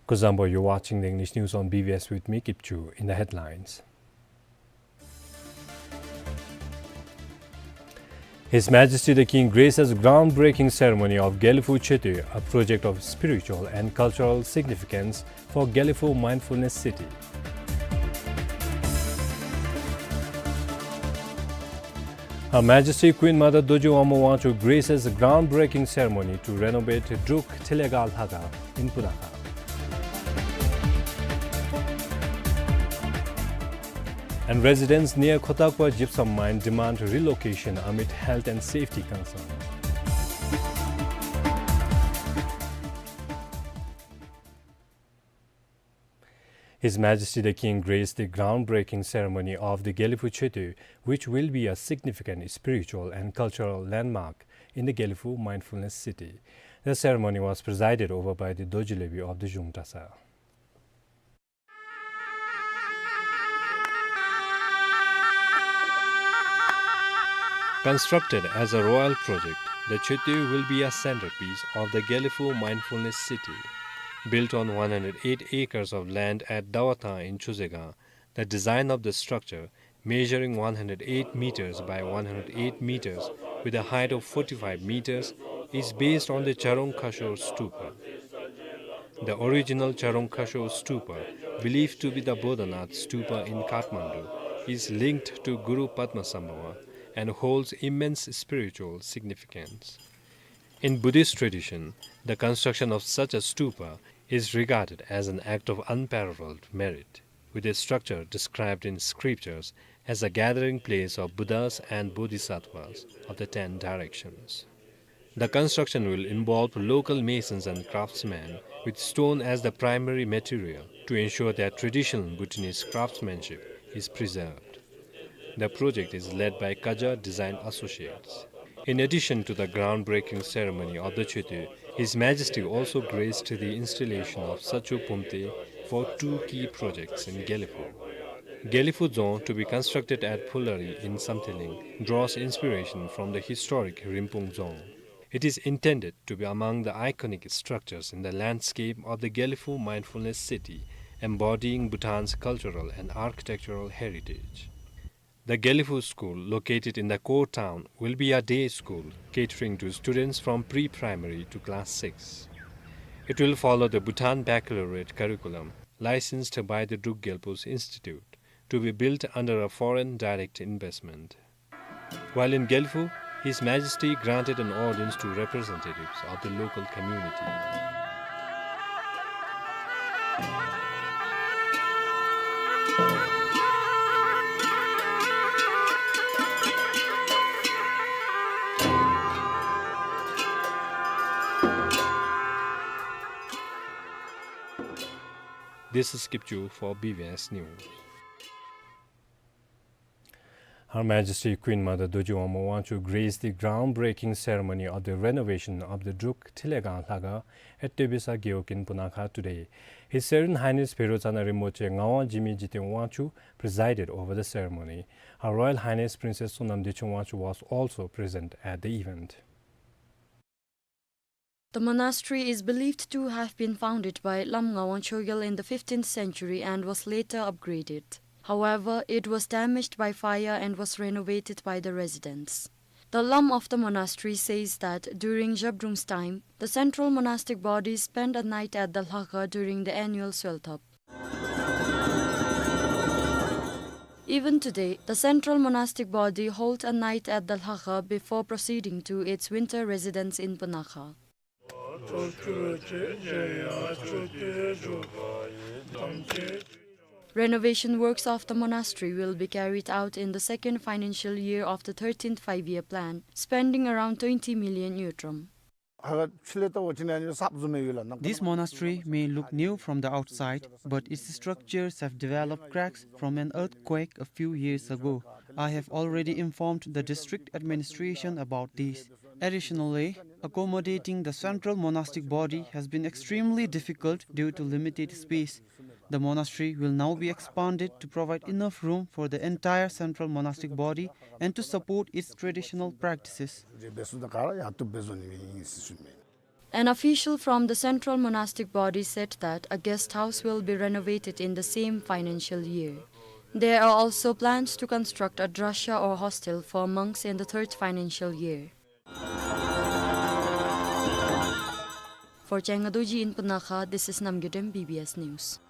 Kuzuzangpo, you're watching the English news on B B S with me, Kipchu. In the headlines, His Majesty the King graces groundbreaking ceremony of Gelephu Choetue, a project of spiritual and cultural significance for Gelephu Mindfulness City. Her Majesty Queen Mother Dorji Wangmo Wangchuck graces groundbreaking ceremony to renovate Druk Thilaga Lhakha in Punakha. And residents near Khotakpa Gypsum Mine demand relocation amid health and safety concern. His Majesty the King graced the groundbreaking ceremony of the Gelephu Choetue, which will be a significant spiritual and cultural landmark in the Gelephu Mindfulness City. The ceremony was presided over by the Dorji Lebi of the Zhung Dratshang. Constructed as a royal project, the Choetue will be a centerpiece of the Gelephu Mindfulness City. Built on one hundred eight acres of land at Dawathang in Chozegang, the design of the structure, measuring one hundred eight meters by one hundred eight meters with a height of forty-five meters, is based on the Charong Khashog Stupa. The original Charong Khashog Stupa, believed to be the Bodhanath Stupa in Kathmandu, is linked to Guru Padmasambhava and holds immense spiritual significance. In Buddhist tradition, the construction of such a stupa is regarded as an act of unparalleled merit, with a structure described in scriptures as a gathering place of Buddhas and Bodhisattvas of the ten directions. The construction will involve local masons and craftsmen, with stone as the primary material, to ensure that traditional Bhutanese craftsmanship is preserved. The project is led by Kaja Design Associates. In addition to the groundbreaking ceremony of the Choetue, His Majesty also graced the installation of Sacho Phomte for two key projects in Gelephu. Gelephu Dzong, to be constructed at Phulari in Samthiling, draws inspiration from the historic Rinpung Dzong. It is intended to be among the iconic structures in the landscape of the Gelephu Mindfulness City, embodying Bhutan's cultural and architectural heritage. The Gelephu School, located in the core town, will be a day school catering to students from pre-primary to class six. It will follow the Bhutan Baccalaureate curriculum, licensed by the Druk Gyalpo's Institute, to be built under a foreign direct investment. While in Gelephu, His Majesty granted an audience to representatives of the local community. This is Kipchu for B B S News. Her Majesty Queen Mother Dorji Wangmo Wangchuck graced the groundbreaking ceremony of the renovation of the Druk Thilaga Lhakha at Tebesa Gewog in Punakha today. His Serene Highness Bhero Tsana Rinpoche Ngawang Jigme Jigten Wangchuck presided over the ceremony. Her Royal Highness Princess Sonam Dechung Wangchuck was also present at the event. The monastery is believed to have been founded by Lam Ngawang Chogyal in the fifteenth century and was later upgraded. However, it was damaged by fire and was renovated by the residents. The Lam of the monastery says that during Zhabdrung's time, the central monastic body spent a night at the Lhakha during the annual Swelthap. Even today, the central monastic body holds a night at the Lhakha before proceeding to its winter residence in Punakha. Renovation works of the monastery will be carried out in the second financial year of the thirteenth five-year plan, spending around twenty million ngultrum. This monastery may look new from the outside, but its structures have developed cracks from an earthquake a few years ago. I have already informed the district administration about this. Additionally, accommodating the central monastic body has been extremely difficult due to limited space. The monastery will now be expanded to provide enough room for the entire central monastic body and to support its traditional practices. An official from the central monastic body said that a guest house will be renovated in the same financial year. There are also plans to construct a drasha or hostel for monks in the third financial year. For Changa Dorji in Punakha, this is Namgay Dem, B B S News.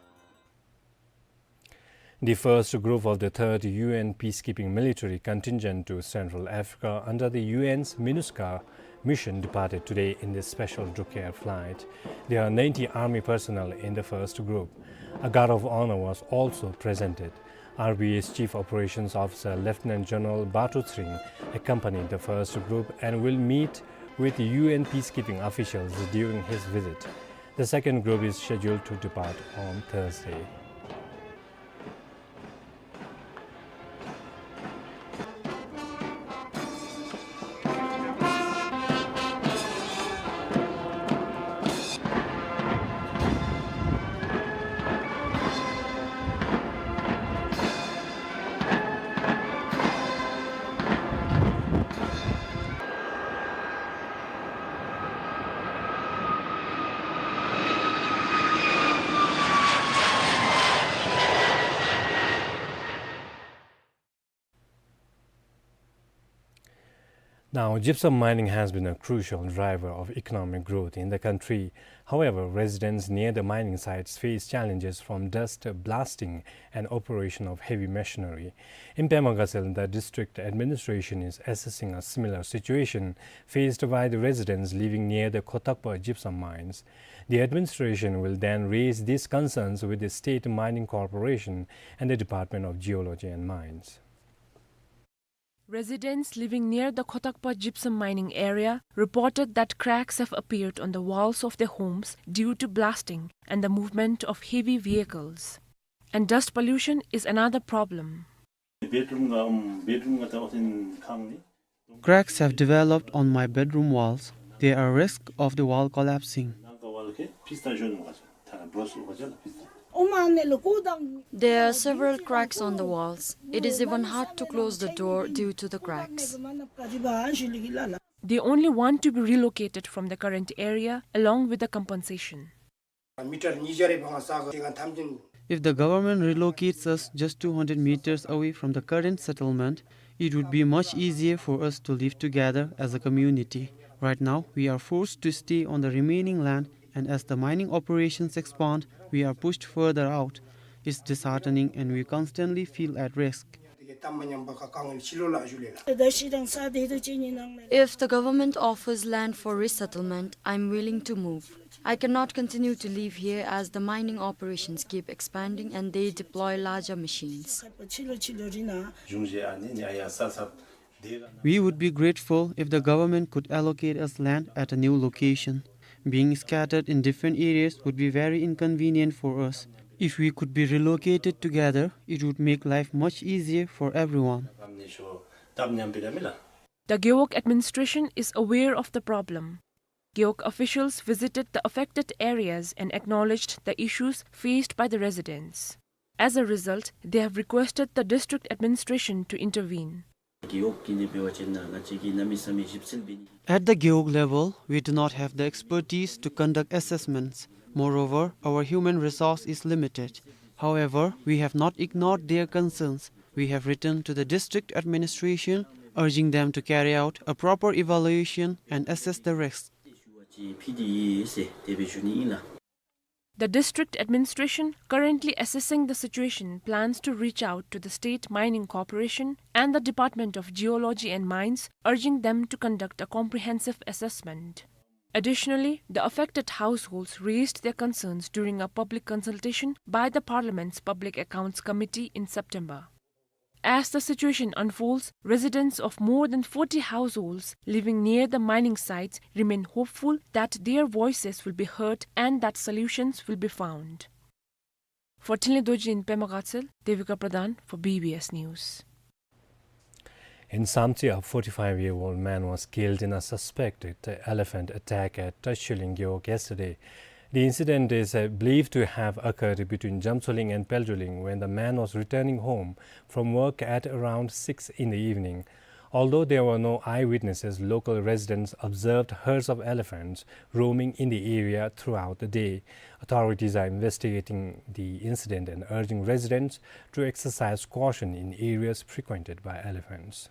The first group of the third U N peacekeeping military contingent to Central Africa under the U N's MINUSCA mission departed today in this special Druk Air flight. There are ninety army personnel in the first group. A guard of honor was also presented. R B A's Chief Operations Officer Lieutenant General Batu Tshering accompanied the first group and will meet with U N peacekeeping officials during his visit. The second group is scheduled to depart on Thursday. Now, gypsum mining has been a crucial driver of economic growth in the country. However, residents near the mining sites face challenges from dust, blasting, and operation of heavy machinery. In Pema Gatshel, the district administration is assessing a similar situation faced by the residents living near the Khotakpa gypsum mines. The administration will then raise these concerns with the State Mining Corporation and the Department of Geology and Mines. Residents living near the Khotakpa gypsum mining area reported that cracks have appeared on the walls of their homes due to blasting and the movement of heavy vehicles. And dust pollution is another problem. Bedroom ga, um, bedroom ga ta oten khang ni. Cracks have developed on my bedroom walls. There are risks of the wall collapsing. There are several cracks on the walls. It is even hard to close the door due to the cracks. They only want to be relocated from the current area along with the compensation. If the government relocates us just two hundred meters away from the current settlement, it would be much easier for us to live together as a community. Right now, we are forced to stay on the remaining land, and as the mining operations expand, we are pushed further out. It's disheartening, and we constantly feel at risk. If the government offers land for resettlement, I'm willing to move. I cannot continue to live here as the mining operations keep expanding and they deploy larger machines. We would be grateful if the government could allocate us land at a new location. Being scattered in different areas would be very inconvenient for us. If we could be relocated together, it would make life much easier for everyone. The Gewog administration is aware of the problem. Gewog officials visited the affected areas and acknowledged the issues faced by the residents. As a result, they have requested the district administration to intervene. At the Gewog level, we do not have the expertise to conduct assessments. Moreover, our human resource is limited. However, we have not ignored their concerns. We have written to the district administration, urging them to carry out a proper evaluation and assess the risks. The district administration, currently assessing the situation, plans to reach out to the State Mining Corporation and the Department of Geology and Mines, urging them to conduct a comprehensive assessment. Additionally, the affected households raised their concerns during a public consultation by the Parliament's Public Accounts Committee in September. As the situation unfolds, residents of more than forty households living near the mining sites remain hopeful that their voices will be heard and that solutions will be found. For Thinley Dorji in Pema Gatshel, Devika Pradhan for B B S News. In Samtse, a forty-five-year-old man was killed in a suspected elephant attack at Tashilin Gewog yesterday. The incident is, uh, believed to have occurred between Jamtsoling and Peltsoling when the man was returning home from work at around six in the evening. Although there were no eyewitnesses, local residents observed herds of elephants roaming in the area throughout the day. Authorities are investigating the incident and urging residents to exercise caution in areas frequented by elephants.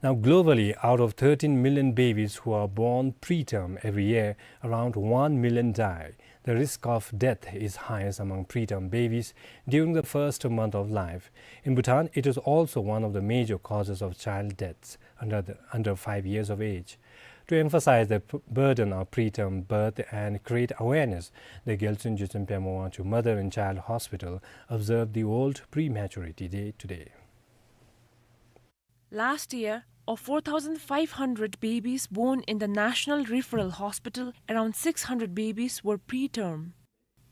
Now, globally, out of thirteen million babies who are born preterm every year, around one million die. The risk of death is highest among preterm babies during the first month of life. In Bhutan, it is also one of the major causes of child deaths under the, under five years of age. To emphasize the p-, burden of preterm birth and create awareness, the Gyaltsuen Jotsen Pema Wangchuk Mother and Child Hospital observed the World Prematurity Day today. Last year, of four thousand five hundred babies born in the National Referral Hospital, around six hundred babies were preterm.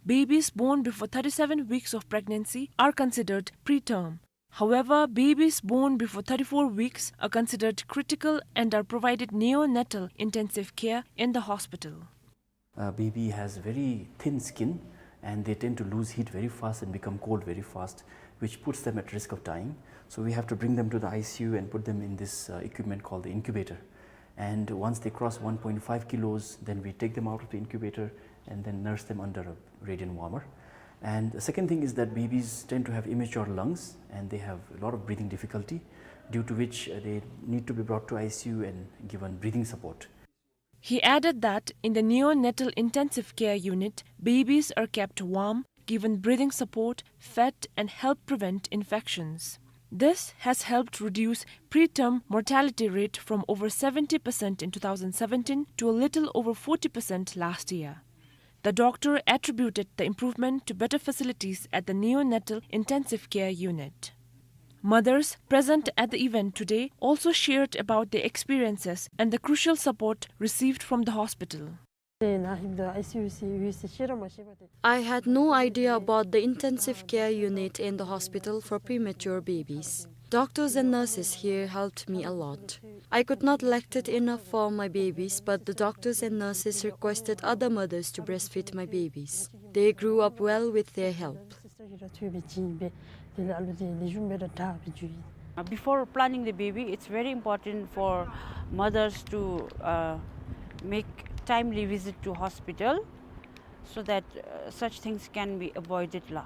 Babies born before thirty-seven weeks of pregnancy are considered preterm. However, babies born before thirty-four weeks are considered critical and are provided neonatal intensive care in the hospital. A baby has very thin skin and they tend to lose heat very fast and become cold very fast, which puts them at risk of dying. So we have to bring them to the I C U and put them in this, uh, equipment called the incubator. And once they cross one point five kilos, then we take them out of the incubator and then nurse them under a radiant warmer. And the second thing is that babies tend to have immature lungs and they have a lot of breathing difficulty, due to which, uh, they need to be brought to I C U and given breathing support. He added that in the neonatal intensive care unit, babies are kept warm, given breathing support, fed, and help prevent infections. This has helped reduce preterm mortality rate from over seventy percent in two thousand seventeen to a little over forty percent last year. The doctor attributed the improvement to better facilities at the neonatal intensive care unit. Mothers present at the event today also shared about their experiences and the crucial support received from the hospital. I had no idea about the intensive care unit in the hospital for premature babies. Doctors and nurses here helped me a lot. I could not lactate enough for my babies, but the doctors and nurses requested other mothers to breastfeed my babies. They grew up well with their help. Uh, before planning the baby, it's very important for mothers to, uh, make timely visit to hospital so that, uh, such things can be avoided la.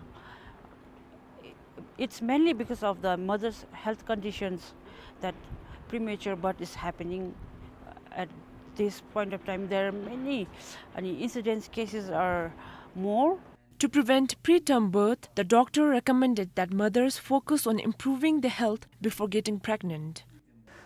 It's mainly because of the mother's health conditions that premature birth is happening, uh, at this point of time. There are many, I mean, incidence cases are more. To prevent preterm birth, the doctor recommended that mothers focus on improving their health before getting pregnant.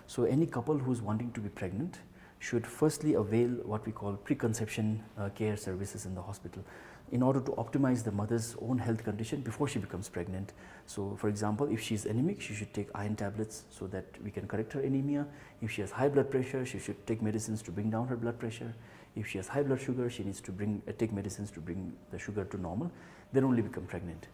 So any couple who's wanting to be pregnant should firstly avail what we call preconception, uh, care services in the hospital in order to optimize the mother's own health condition before she becomes pregnant. So, for example, if she's anemic, she should take iron tablets so that we can correct her anemia. If she has high blood pressure, she should take medicines to bring down her blood pressure. If she has high blood sugar, she needs to bring, uh, take medicines to bring the sugar to normal, then only become pregnant.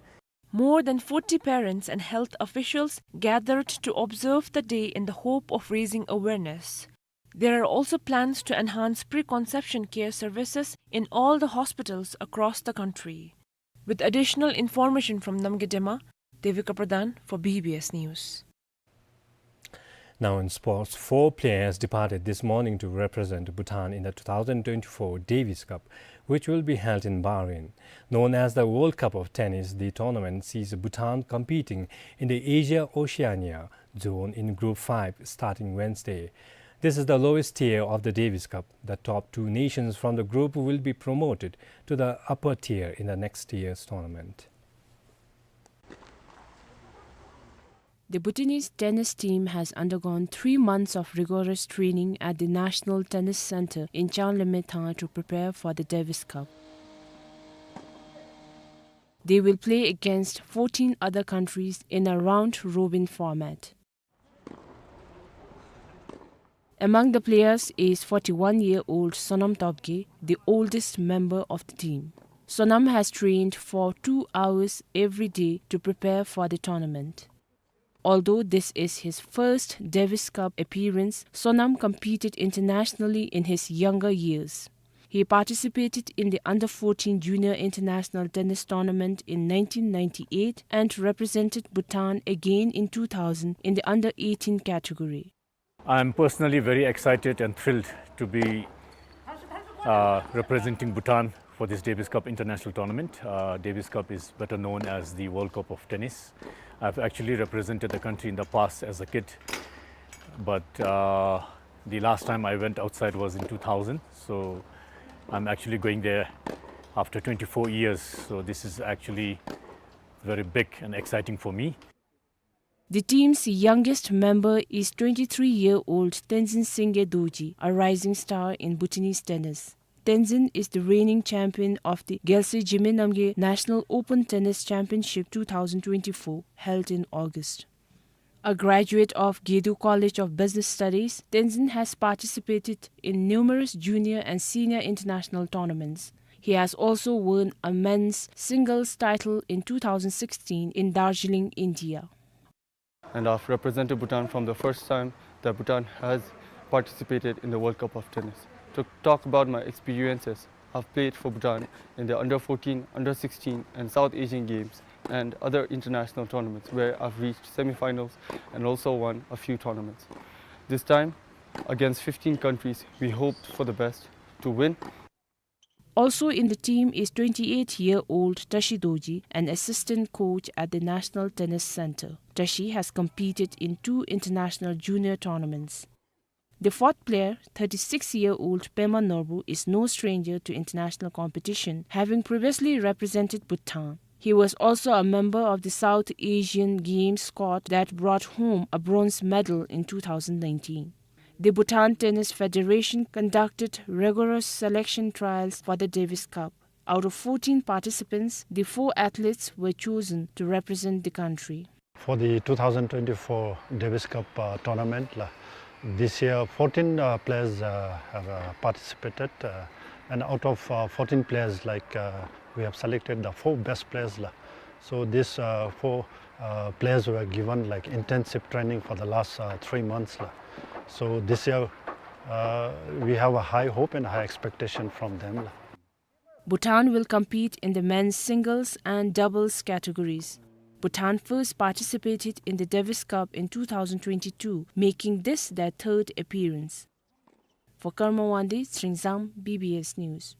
More than forty parents and health officials gathered to observe the day in the hope of raising awareness. There are also plans to enhance preconception care services in all the hospitals across the country. With additional information from Namgay Dema, Devika Pradhan for B B S News. Now in sports, four players departed this morning to represent Bhutan in the two thousand twenty-four Davis Cup, which will be held in Bahrain. Known as the World Cup of Tennis, the tournament sees Bhutan competing in the Asia-Oceania zone in Group five starting Wednesday. This is the lowest tier of the Davis Cup. The top two nations from the group will be promoted to the upper tier in the next year's tournament. The Bhutanese tennis team has undergone three months of rigorous training at the National Tennis Center in Changlimethang to prepare for the Davis Cup. They will play against fourteen other countries in a round-robin format. Among the players is forty-one-year-old Sonam Topgay, the oldest member of the team. Sonam has trained for two hours every day to prepare for the tournament. Although this is his first Davis Cup appearance, Sonam competed internationally in his younger years. He participated in the under fourteen Junior International Tennis Tournament in nineteen ninety-eight and represented Bhutan again in two thousand in the under eighteen category. I'm personally very excited and thrilled to be, uh, representing Bhutan for this Davis Cup International Tournament. Uh, Davis Cup is better known as the World Cup of Tennis. I've actually represented the country in the past as a kid, but, uh, the last time I went outside was in two thousand, so I'm actually going there after twenty-four years. So this is actually very big and exciting for me. The team's youngest member is twenty-three-year-old Tenzin Singye Dorji, a rising star in Bhutanese tennis. Tenzin is the reigning champion of the Gyaltsui Jigme Namgay National Open Tennis Championship two thousand twenty-four, held in August. A graduate of Gedu College of Business Studies, Tenzin has participated in numerous junior and senior international tournaments. He has also won a men's singles title in two thousand sixteen in Darjeeling, India. And I've represented Bhutan from the first time that Bhutan has participated in the World Cup of Tennis. To talk about my experiences, I've played for Bhutan in the under fourteen, under sixteen, and South Asian Games and other international tournaments where I've reached semi-finals and also won a few tournaments. This time, against fifteen countries, we hoped for the best to win. Also in the team is twenty-eight-year-old Tashi Dorji, an assistant coach at the National Tennis Center. Tashi has competed in two international junior tournaments. The fourth player, thirty-six-year-old Pema Norbu, is no stranger to international competition, having previously represented Bhutan. He was also a member of the South Asian Games squad that brought home a bronze medal in two thousand nineteen. The Bhutan Tennis Federation conducted rigorous selection trials for the Davis Cup. Out of fourteen participants, the four athletes were chosen to represent the country. For the two thousand twenty-four Davis Cup, uh, tournament, la, this year fourteen, uh, players, uh, have, uh, participated, uh, and out of, uh, fourteen players, like, uh, we have selected the four best players, la. So these, uh, four, uh, players were given, like, intensive training for the last, uh, three months, la. So this year, uh, we have a high hope and high expectation from them, la. Bhutan will compete in the men's singles and doubles categories. Bhutan first participated in the Davis Cup in two thousand twenty-two, making this their third appearance. For Karma Wangdi, Sringzam, B B S News.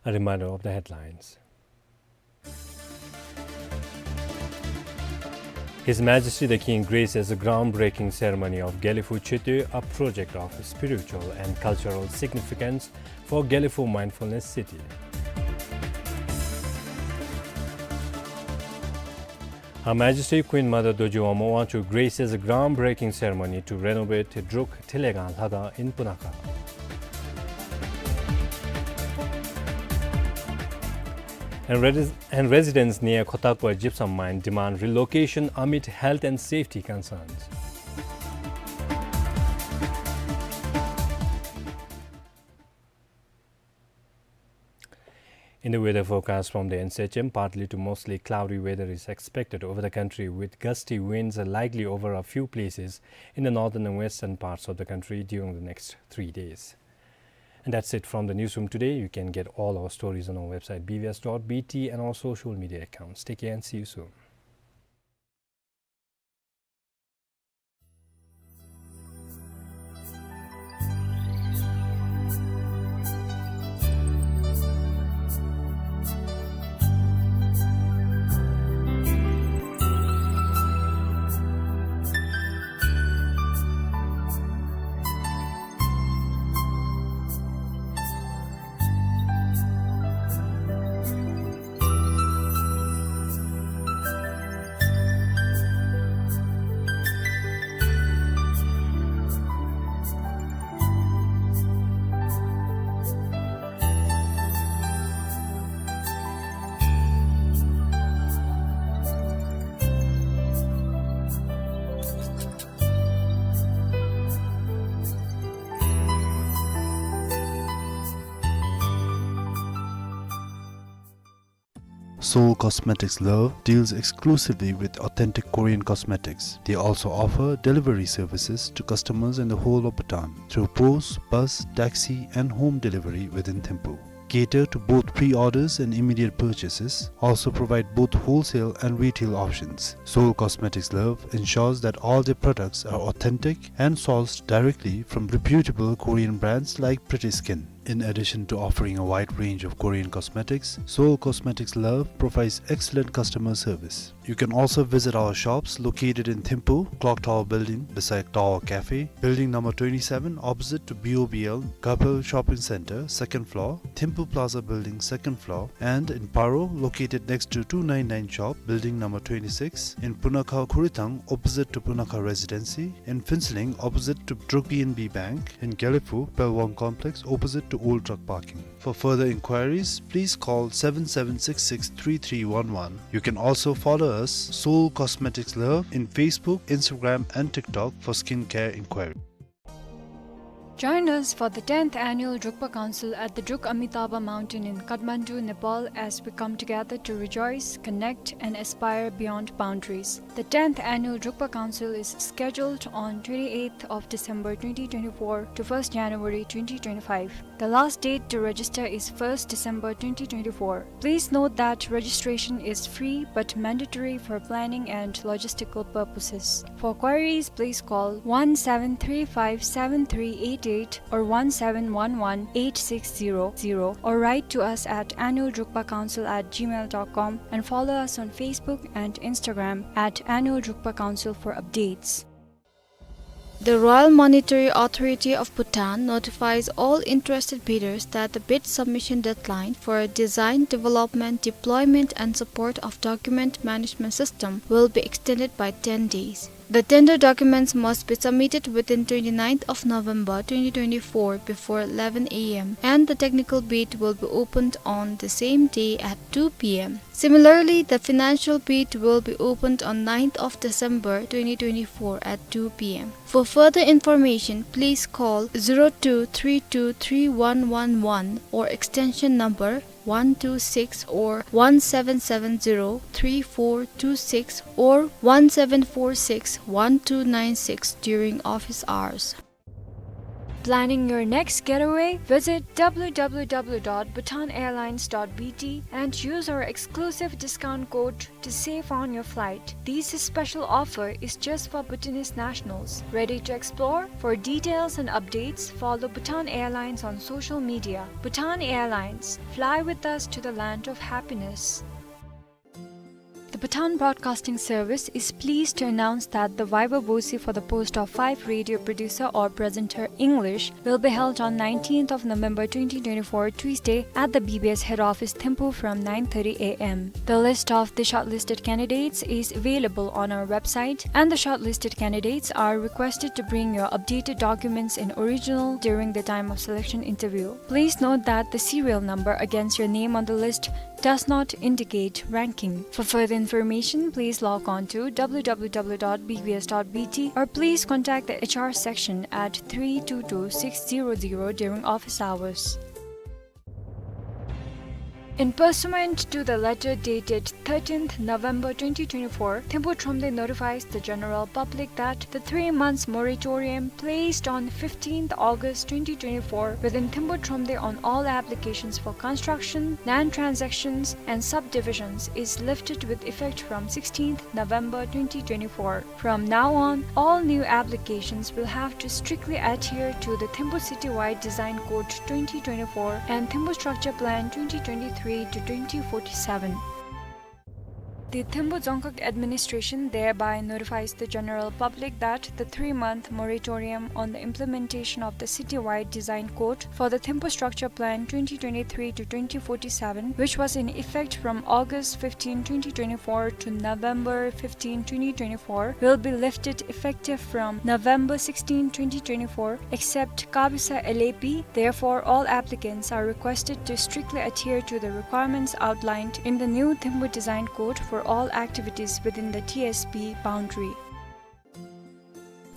A reminder of the headlines. His Majesty the King graces the groundbreaking ceremony of Gelephu Chötö, a project of spiritual and cultural significance for Gelephu Mindfulness City. Her Majesty Queen Mother Dorji Wangmo Wangchuck graces the groundbreaking ceremony to renovate Druk Thilegang Lhakang in Punakha. And, res- and residents near Khotakwa gypsum mine demand relocation amid health and safety concerns. In the weather forecast from the N C H M, partly to mostly cloudy weather is expected over the country, with gusty winds likely over a few places in the northern and western parts of the country during the next three days. And that's it from the newsroom today. You can get all our stories on our website, B V S dot B T, and our social media accounts. Take care and see you soon. Seoul Cosmetics Love deals exclusively with authentic Korean cosmetics. They also offer delivery services to customers in the whole of Bhutan through post, bus, taxi, and home delivery within Thimphu. Cater to both pre-orders and immediate purchases. Also provide both wholesale and retail options. Seoul Cosmetics Love ensures that all their products are authentic and sourced directly from reputable Korean brands like Pretty Skin. In addition to offering a wide range of Korean cosmetics, Seoul Cosmetics Love provides excellent customer service. You can also visit our shops located in Thimphu, Clock Tower Building beside Tower Cafe, Building number twenty-seven opposite to B O B L, Kapil Shopping Centre, second floor, Thimphu Plaza Building, second floor, and in Paro, located next to two nine nine shop, Building number twenty-six, in Punakha Khurithang, opposite to Punakha Residency, in Phuentsholing, opposite to Druk P N B Bank, in Gelephu, Pelwang Complex, opposite to Old Truck Parking. For further inquiries, please call seven seven six six three three one one. You can also follow us, Seoul Cosmetics Love, in Facebook, Instagram, and TikTok for skincare inquiry. Join us for the tenth Annual Drukpa Council at the Druk Amitabha Mountain in Kathmandu, Nepal, as we come together to rejoice, connect, and aspire beyond boundaries. The tenth Annual Drukpa Council is scheduled on twenty-eighth of December twenty twenty-four to first January twenty twenty-five. The last date to register is first December twenty twenty-four. Please note that registration is free but mandatory for planning and logistical purposes. For queries, please call one seven three five seven three eight eight or one seven one one eight six zero zero, or write to us at annual drukpa council at gmail dot com and follow us on Facebook and Instagram at Annual Drukpa Council for updates. The Royal Monetary Authority of Bhutan notifies all interested bidders that the bid submission deadline for a design, development, deployment and support of document management system will be extended by ten days. The tender documents must be submitted within twenty-ninth of November twenty twenty-four before eleven A M, and the technical bid will be opened on the same day at two P M. Similarly, the financial bid will be opened on ninth of December twenty twenty-four at two P M. For further information, please call zero two three two three one one one or extension number one two six or one seven seven zero three four two six or one seven four six one two nine six during office hours. Planning your next getaway? Visit W W W dot bhutan airlines dot B T and use our exclusive discount code to save on your flight. This special offer is just for Bhutanese nationals. Ready to explore? For details and updates, follow Bhutan Airlines on social media. Bhutan Airlines, fly with us to the land of happiness. The Bhutan Broadcasting Service is pleased to announce that the viva voce for the post of five radio producer or presenter English will be held on nineteenth of November twenty twenty-four, Tuesday, at the B B S head office, Thimphu, from nine thirty A M. The list of the shortlisted candidates is available on our website, and the shortlisted candidates are requested to bring your updated documents in original during the time of selection interview. Please note that the serial number against your name on the list does not indicate ranking. For further information, please log on to W W W dot B B S dot B T or please contact the H R section at three two two six zero zero during office hours. In pursuant to the letter dated thirteenth November twenty twenty-four, Thimphu Thromde notifies the general public that the three months moratorium placed on fifteenth August twenty twenty-four within Thimphu Thromde on all applications for construction, land transactions, and subdivisions is lifted with effect from sixteenth November twenty twenty-four. From now on, all new applications will have to strictly adhere to the Thimphu Citywide Design Code twenty twenty-four and Thimphu Structure Plan twenty twenty-three to twenty forty-seven. The Thimphu Dzongkhag Administration thereby notifies the general public that the three-month moratorium on the implementation of the Citywide Design Code for the Thimphu Structure Plan twenty twenty-three to twenty forty-seven, which was in effect from August fifteenth, twenty twenty-four to November fifteenth, twenty twenty-four, will be lifted effective from November sixteenth, twenty twenty-four, except Kabisa L A P. Therefore, all applicants are requested to strictly adhere to the requirements outlined in the new Thimphu Design Code for all activities within the T S P boundary.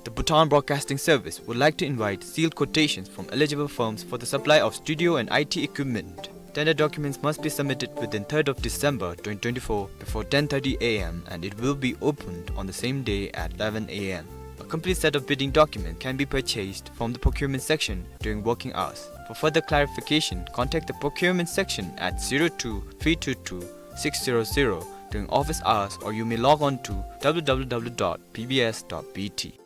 The Bhutan Broadcasting Service would like to invite sealed quotations from eligible firms for the supply of studio and I T equipment. Tender documents must be submitted within third of December twenty twenty-four before ten thirty A M and it will be opened on the same day at eleven A M. A complete set of bidding documents can be purchased from the procurement section during working hours. For further clarification, contact the procurement section at zero two three two two six zero zero during office hours, or you may log on to W W W dot B B S dot B T.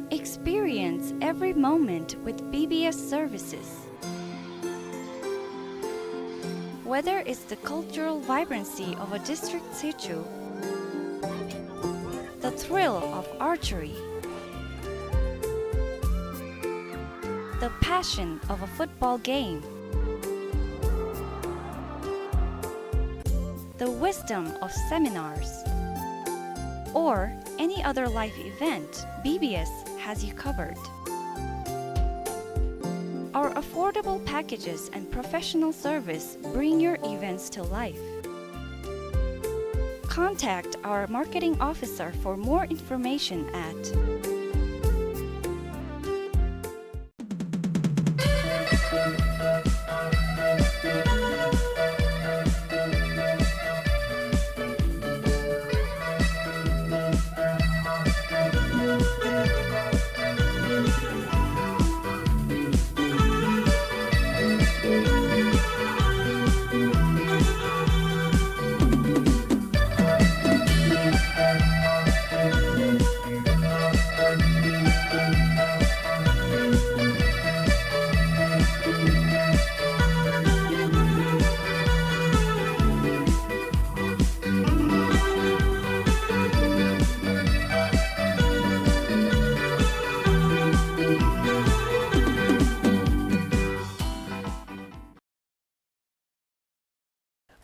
Experience every moment with B B S services. Whether it's the cultural vibrancy of a district situ, the thrill of archery, the passion of a football game, the wisdom of seminars, or any other life event, B B S has you covered. Our affordable packages and professional service bring your events to life. Contact our marketing officer for more information at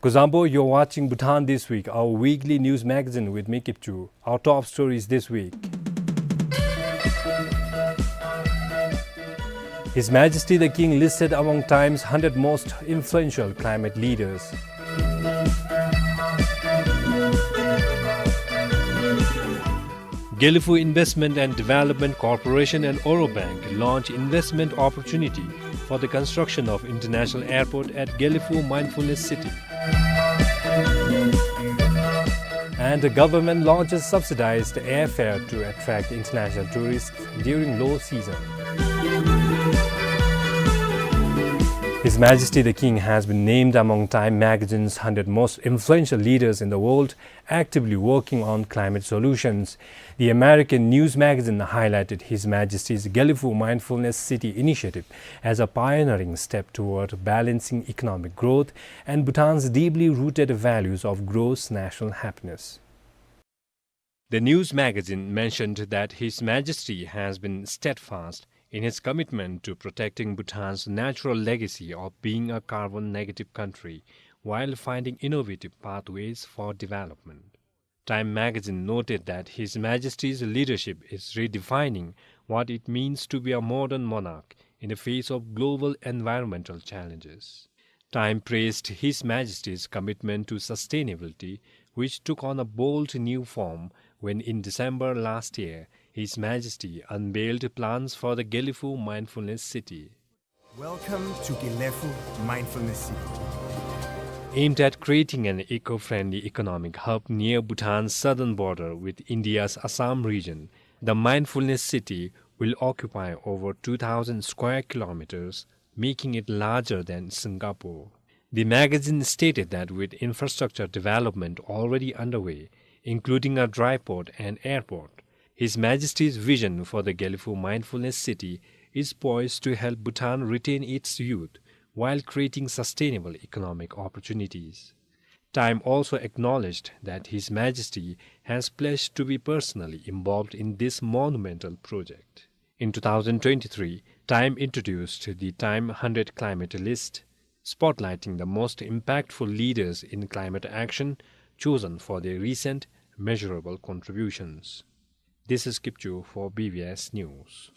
Kuzuzangpo, you're watching Bhutan This Week, our weekly news magazine with me, Kipchu. Our top stories this week. His Majesty the King listed among Time's hundred most influential climate leaders. Gelephu Investment and Development Corporation and Oro Bank launch investment opportunity for the construction of International Airport at Gelephu Mindfulness City. And the government launches subsidized airfare to attract international tourists during low season. His Majesty the King has been named among Time magazine's hundred most influential leaders in the world actively working on climate solutions. The American news magazine highlighted His Majesty's Gelephu Mindfulness City initiative as a pioneering step toward balancing economic growth and Bhutan's deeply rooted values of gross national happiness. The news magazine mentioned that His Majesty has been steadfast in his commitment to protecting Bhutan's natural legacy of being a carbon-negative country while finding innovative pathways for development. Time magazine noted that His Majesty's leadership is redefining what it means to be a modern monarch in the face of global environmental challenges. Time praised His Majesty's commitment to sustainability, which took on a bold new form when, in December last year, His Majesty unveiled plans for the Gelephu Mindfulness City. Welcome to Gelephu Mindfulness City. Aimed at creating an eco-friendly economic hub near Bhutan's southern border with India's Assam region, the Mindfulness City will occupy over two thousand square kilometers, making it larger than Singapore. The magazine stated that with infrastructure development already underway, including a dry port and airport, His Majesty's vision for the Gelephu Mindfulness City is poised to help Bhutan retain its youth while creating sustainable economic opportunities. Time also acknowledged that His Majesty has pledged to be personally involved in this monumental project. In two thousand twenty-three, Time introduced the Time hundred Climate List, spotlighting the most impactful leaders in climate action chosen for their recent measurable contributions. This is Kipchu for B B S News.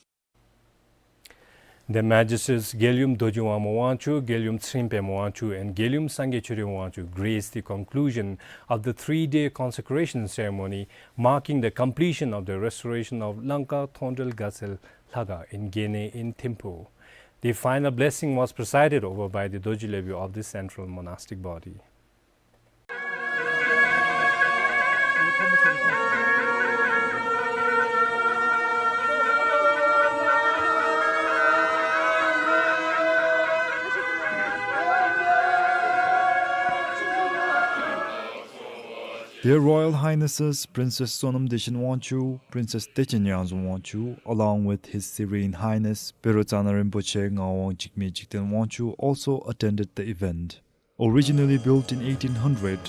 Their Majesties Geilum Dorji Wangmo Wangchuck, Geilum Tshering Pema Wangchuck, and Geilum Sangay Choden Wangchuck graced the conclusion of the three-day consecration ceremony marking the completion of the restoration of Langkar Thongdel Gatsel Lhakhang in Gene in Thimphu. The final blessing was presided over by the Dorji Lobyu of the Central Monastic Body. Their Royal Highnesses Princess Sonam Dechen Wangchuck, Princess Dechen Yangzom Wangchuck, along with His Serene Highness Bero Tsana Rinpoche Ngawang Jigme Jigten Wangchuck also attended the event. Originally built in eighteen hundred,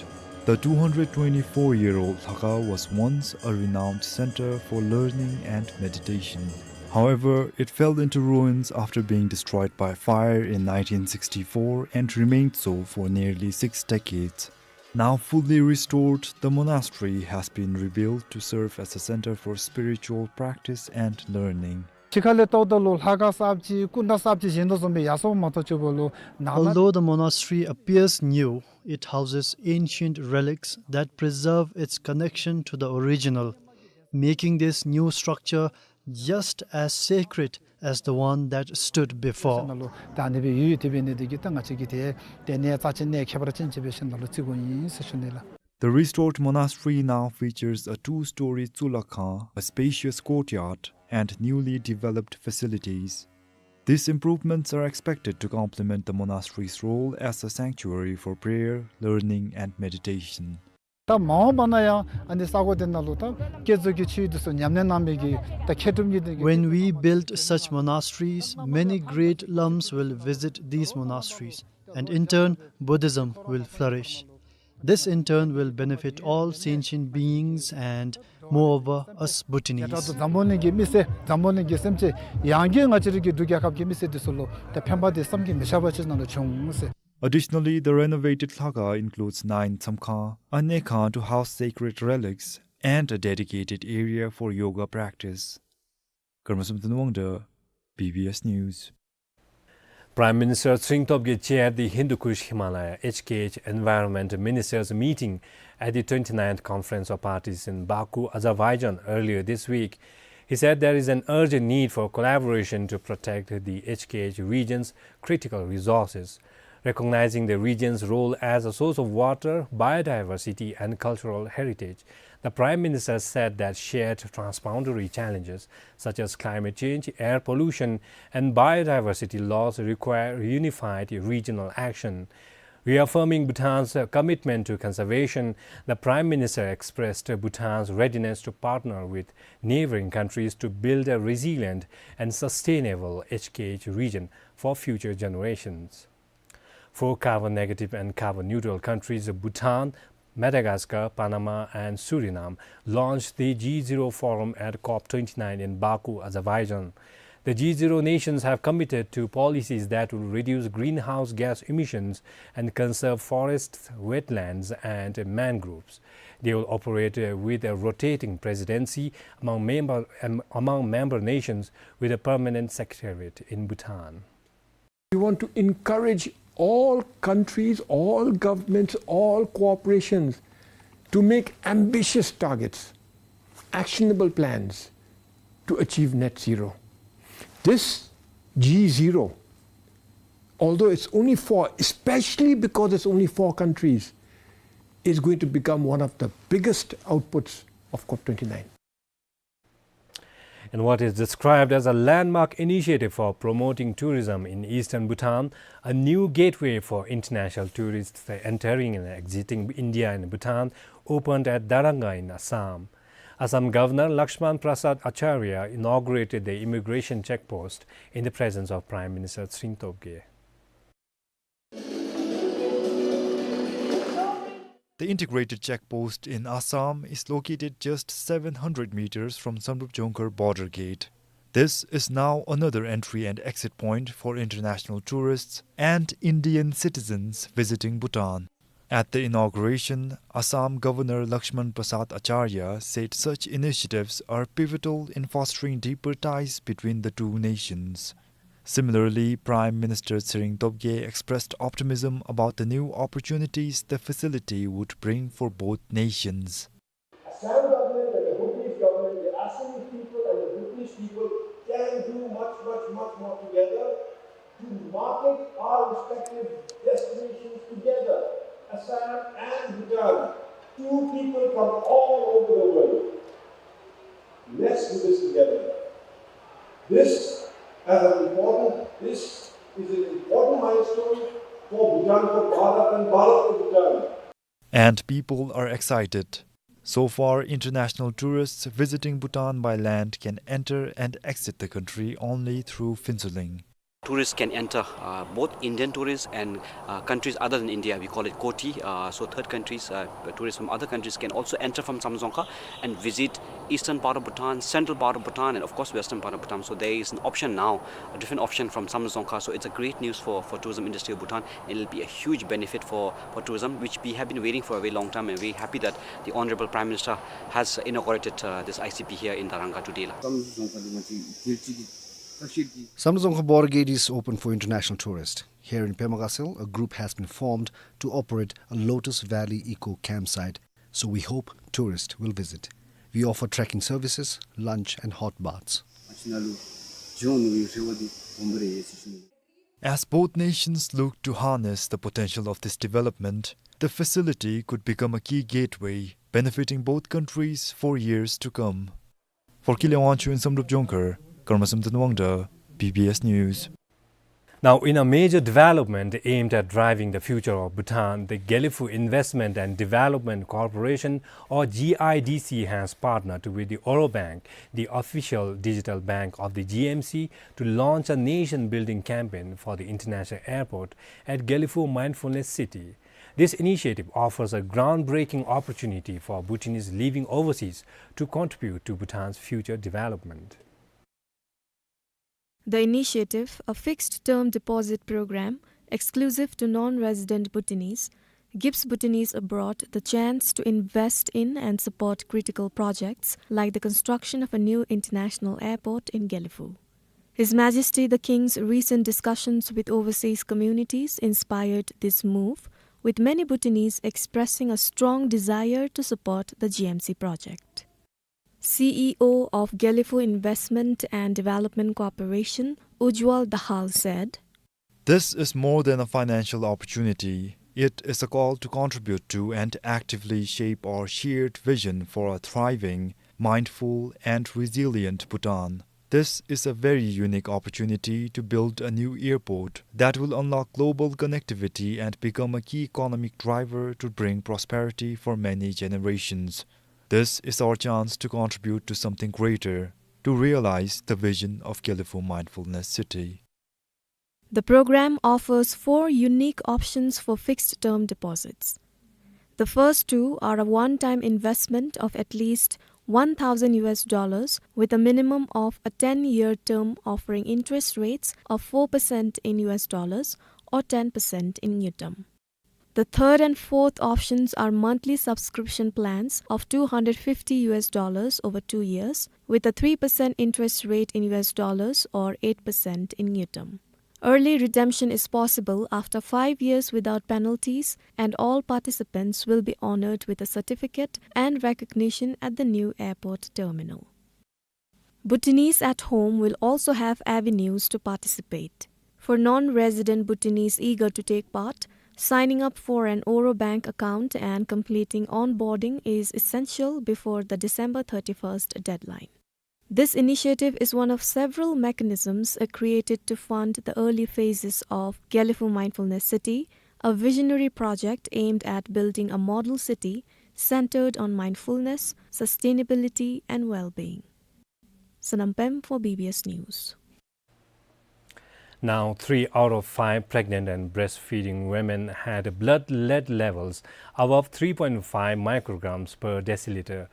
the two hundred twenty-four-year-old Lhakha was once a renowned center for learning and meditation. However, it fell into ruins after being destroyed by fire in nineteen sixty-four and remained so for nearly six decades. Now fully restored, the monastery has been rebuilt to serve as a center for spiritual practice and learning. གཞིས་ཀ་ལས་བལྟཝ་ད་ལུ་ལྷ་ཁང་གསརཔ་ཅིག་སྐུ་འདྲ་གསརཔ་ཅིག་བཞེངས་དོ་བཟུམ་སྦེ་ཡར་སོངམ་མ་གཏོགས་ཅིག་འབདཝ་ལུ་ནང་ན། Although the monastery appears new, it houses ancient relics that preserve its connection to the original, making this new structure just as sacred as the one that stood before. ནང་ལུ་ད་ཨ་ནི་སྦེ་ཡོད་ཡོད། དེ་འབད་ནི་དེ་གིས་ད་ང་བཅས་ཀྱིས་ཏེ་དེ་གནས་རྩ་ཆེན་གནས་ཁྱད་པར་ཅན་ཅིག་སྦེ་ཞིནམ་ལས་བརྩི་དགོཔ་ཨིན་ཟེར་ཞུ་ནི་ལགས། The restored monastery now features a two-story Tsulakkhang, a spacious courtyard, and newly developed facilities. These improvements are expected to complement the monastery's role as a sanctuary for prayer, learning, and meditation. ད་མ་འོངས་པ་ན་ཡང་ཨ་ནི་ས་གོ་དེ་ནང་ལུ་ད་བསྐྱེད་རྫོགས་ཀྱི་ཆོས་འདི་ཚུ་ཉམས་ལེན་གནང་མི་གི་ད་མཁས་གྲུབ་གཉིས་ལྡན་གྱི། When we build such monasteries, many great lumps will visit these monasteries, and in turn, Buddhism will flourish. This in turn will benefit all sentient beings and, moreover, us Bhutanese. ད་ལྟོ་འཛམ་བུ་གླིང་གི་མི་སེར་འཛམ་བུ་གླིང་གི་སེམས་ཅན་ཡང་ཀྱང་ང་བཅས་རའི་གི་འབྲུག་རྒྱལ་ཁབ་ཀྱི་མི་སེར་འདི་ཚུ་ལུ་ད་ཕན་པ་དེ་བསམ་གྱིས་མི་ཁྱབ་པ་ཅིག་ནང་ལུ་བྱུང་ཟེར། Additionally, the renovated Lhakha includes nine Tsamkhang, a གནས་ཁང་to house sacred relics, and a dedicated area for yoga practice. ཀརྨ་བསམ་གཏན་དབང་གྲགས། B B S News. Prime Minister Tshering Tobgay chaired the Hindu Kush Himalaya, H K H, Environment Ministers meeting at the twenty-ninth Conference of Parties in Baku, Azerbaijan earlier this week. He said there is an urgent need for collaboration to protect the H K H region's critical resources, recognizing the region's role as a source of water, biodiversity, and cultural heritage. The Prime Minister said that shared transboundary challenges such as climate change, air pollution, and biodiversity loss require unified regional action. Reaffirming Bhutan's commitment to conservation, the Prime Minister expressed Bhutan's readiness to partner with neighboring countries to build a resilient and sustainable H K H region for future generations. Four carbon negative and carbon neutral countries, Bhutan, Madagascar, Panama, and Suriname, launched the G zero Forum at COP twenty-nine in Baku, Azerbaijan. The G zero nations have committed to policies that will reduce greenhouse gas emissions and conserve forests, wetlands, and mangroves. They will operate, uh, with a rotating presidency among member, um, among member nations with a permanent secretariat in Bhutan. We want to encourage all countries, all governments, all corporations to make ambitious targets, actionable plans to achieve net zero. This G zero, although it's only four, especially because it's only four countries, is going to become one of the biggest outputs of COP twenty-nine. In what is described as a landmark initiative for promoting tourism in eastern Bhutan, a new gateway for international tourists entering and exiting India and Bhutan opened at Darranga in Assam. Assam Governor Lakshman Prasad Acharya inaugurated the immigration check post in the presence of Prime Minister Tshering Tobgay. The integrated check post in Assam is located just seven hundred meters from Samdrup Jongkhar border gate. This is now another entry and exit point for international tourists and Indian citizens visiting Bhutan. At the inauguration, Assam Governor Lakshman Prasad Acharya said such initiatives are pivotal in fostering deeper ties between the two nations. Similarly, Prime Minister Tshering Tobgay expressed optimism about the new opportunities the facility would bring for both nations. Assam government and the Bhutanese government, the Assamese people and the Bhutanese people can do much, much, much more together. To market our respective destinations together, Assam and Bhutan, two people from all over the world. Let's do this together. This, as an important, this is an important milestone for Bhutan, for Bharat, and Bharat for Bhutan. And people are excited. So far, international tourists visiting Bhutan by land can enter and exit the country only through Phuentsholing. Tourists can enter, uh, both Indian tourists and, uh, countries other than India. We call it COTI. Uh, so third countries, uh, tourists from other countries can also enter from Samdrup Dzongkha and visit eastern part of Bhutan, central part of Bhutan, and of course western part of Bhutan. So there is an option now, a different option from Samdrup Dzongkha. So it's a great news for, for tourism industry of Bhutan, and it'll be a huge benefit for, for tourism, which we have been waiting for a very long time, and very happy that the Honorable Prime Minister has inaugurated, uh, this I C P here in Darangka today. Samdrup Dzongkha border gate is open for international tourists. Here in Pema Gatshel, a group has been formed to operate a Lotus Valley Eco Campsite, so we hope tourists will visit. We offer trekking services, lunch and hot baths. As both nations look to harness the potential of this development, the facility could become a key gateway benefiting both countries for years to come. For Kile Wangchuk in Samdrup Dzongkhar, Karmasum Tanwangda, B B S News. Now, in a major development aimed at driving the future of Bhutan, the Gelephu Investment and Development Corporation, or G I D C, has partnered with the Oro Bank, the official digital bank of the G M C, to launch a nation-building campaign for the international airport at Gelephu Mindfulness City. This initiative offers a groundbreaking opportunity for Bhutanese living overseas to contribute to Bhutan's future development. The initiative, a fixed-term deposit program exclusive to non-resident Bhutanese, gives Bhutanese abroad the chance to invest in and support critical projects like the construction of a new international airport in Gelephu. His Majesty the King's recent discussions with overseas communities inspired this move, with many Bhutanese expressing a strong desire to support the G M C project. C E O of Gelephu Investment and Development Corporation, Ujwal Dahal, said, "This is more than a financial opportunity. It is a call to contribute to and actively shape our shared vision for a thriving, mindful, and resilient Bhutan. This is a very unique opportunity to build a new airport that will unlock global connectivity and become a key economic driver to bring prosperity for many generations. This is our chance to contribute to something greater, to realize the vision of Gelephu Mindfulness City." The program offers four unique options for fixed-term deposits. The first two are a one-time investment of at least one thousand U S dollars with a minimum of a ten-year term offering interest rates of four percent in U S dollars or ten percent in ngultrum. The third and fourth options are monthly subscription plans of two hundred fifty U S dollars over two years, with a three percent interest rate in U S dollars or eight percent in ngultrum. Early redemption is possible after five years without penalties, and all participants will be honored with a certificate and recognition at the new airport terminal. Bhutanese at home will also have avenues to participate. For non-resident Bhutanese eager to take part, signing up for an Oro Bank account and completing onboarding is essential before the December thirty-first deadline. This initiative is one of several mechanisms, uh, created to fund the early phases of Gelephu Mindfulness City, a visionary project aimed at building a model city centered on mindfulness, sustainability, and well-being. Sonam Pem for B B S News. Now, three out of five pregnant and breastfeeding women had blood lead levels above three point five micrograms per deciliter.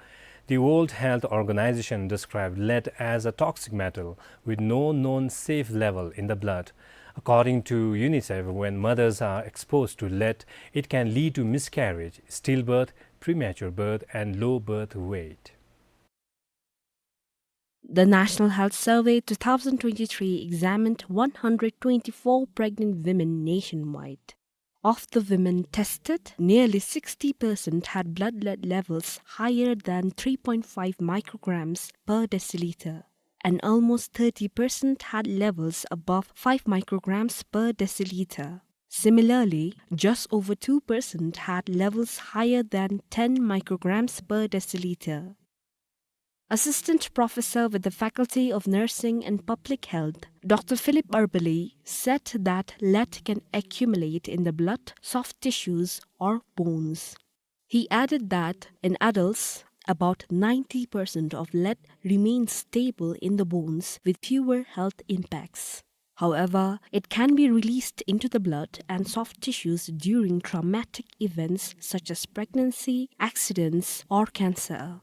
The World Health Organization described lead as a toxic metal with no known safe level in the blood. According to UNICEF, when mothers are exposed to lead, it can lead to miscarriage, stillbirth, premature birth, and low birth weight. The National Health Survey two thousand twenty-three examined one hundred twenty-four pregnant women nationwide. Of the women tested, nearly sixty percent had blood lead levels higher than three point five micrograms per deciliter, and almost thirty percent had levels above five micrograms per deciliter. Similarly, just over two percent had levels higher than ten micrograms per deciliter. Assistant professor with the Faculty of Nursing and Public Health, Doctor Philip Arbali, said that lead can accumulate in the blood, soft tissues, or bones. He added that in adults, about ninety percent of lead remains stable in the bones with fewer health impacts. However, it can be released into the blood and soft tissues during traumatic events such as pregnancy, accidents, or cancer.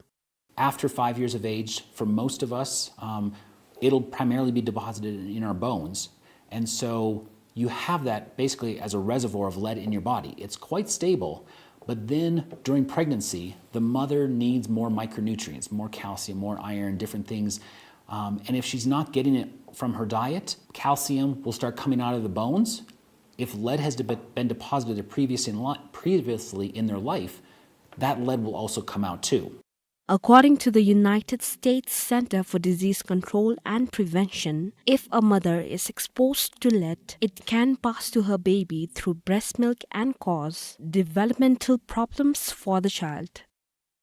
After five years of age, for most of us, um, it'll primarily be deposited in, in our bones. And so you have that basically as a reservoir of lead in your body. It's quite stable, but then during pregnancy, the mother needs more micronutrients, more calcium, more iron, different things. Um, and if she's not getting it from her diet, calcium will start coming out of the bones. If lead has de-, been deposited previous in li-, previously in their life, that lead will also come out too. According to the United States Center for Disease Control and Prevention, if a mother is exposed to lead, it can pass to her baby through breast milk and cause developmental problems for the child.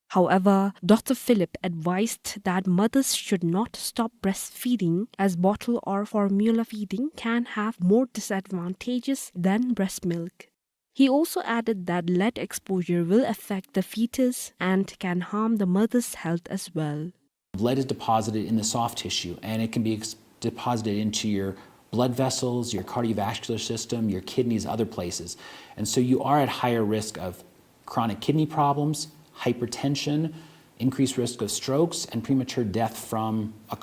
However, Doctor Philip advised that mothers should not stop breastfeeding, as bottle or formula feeding can have more disadvantages than breast milk. He also added that lead exposure will affect the fetus and can harm the mother's health as well. Lead is deposited in the soft tissue, and it can be ex-, deposited into your blood vessels, your cardiovascular system, your kidneys, other places. And so you are at higher risk of chronic kidney problems, hypertension, increased risk of strokes, and premature death from a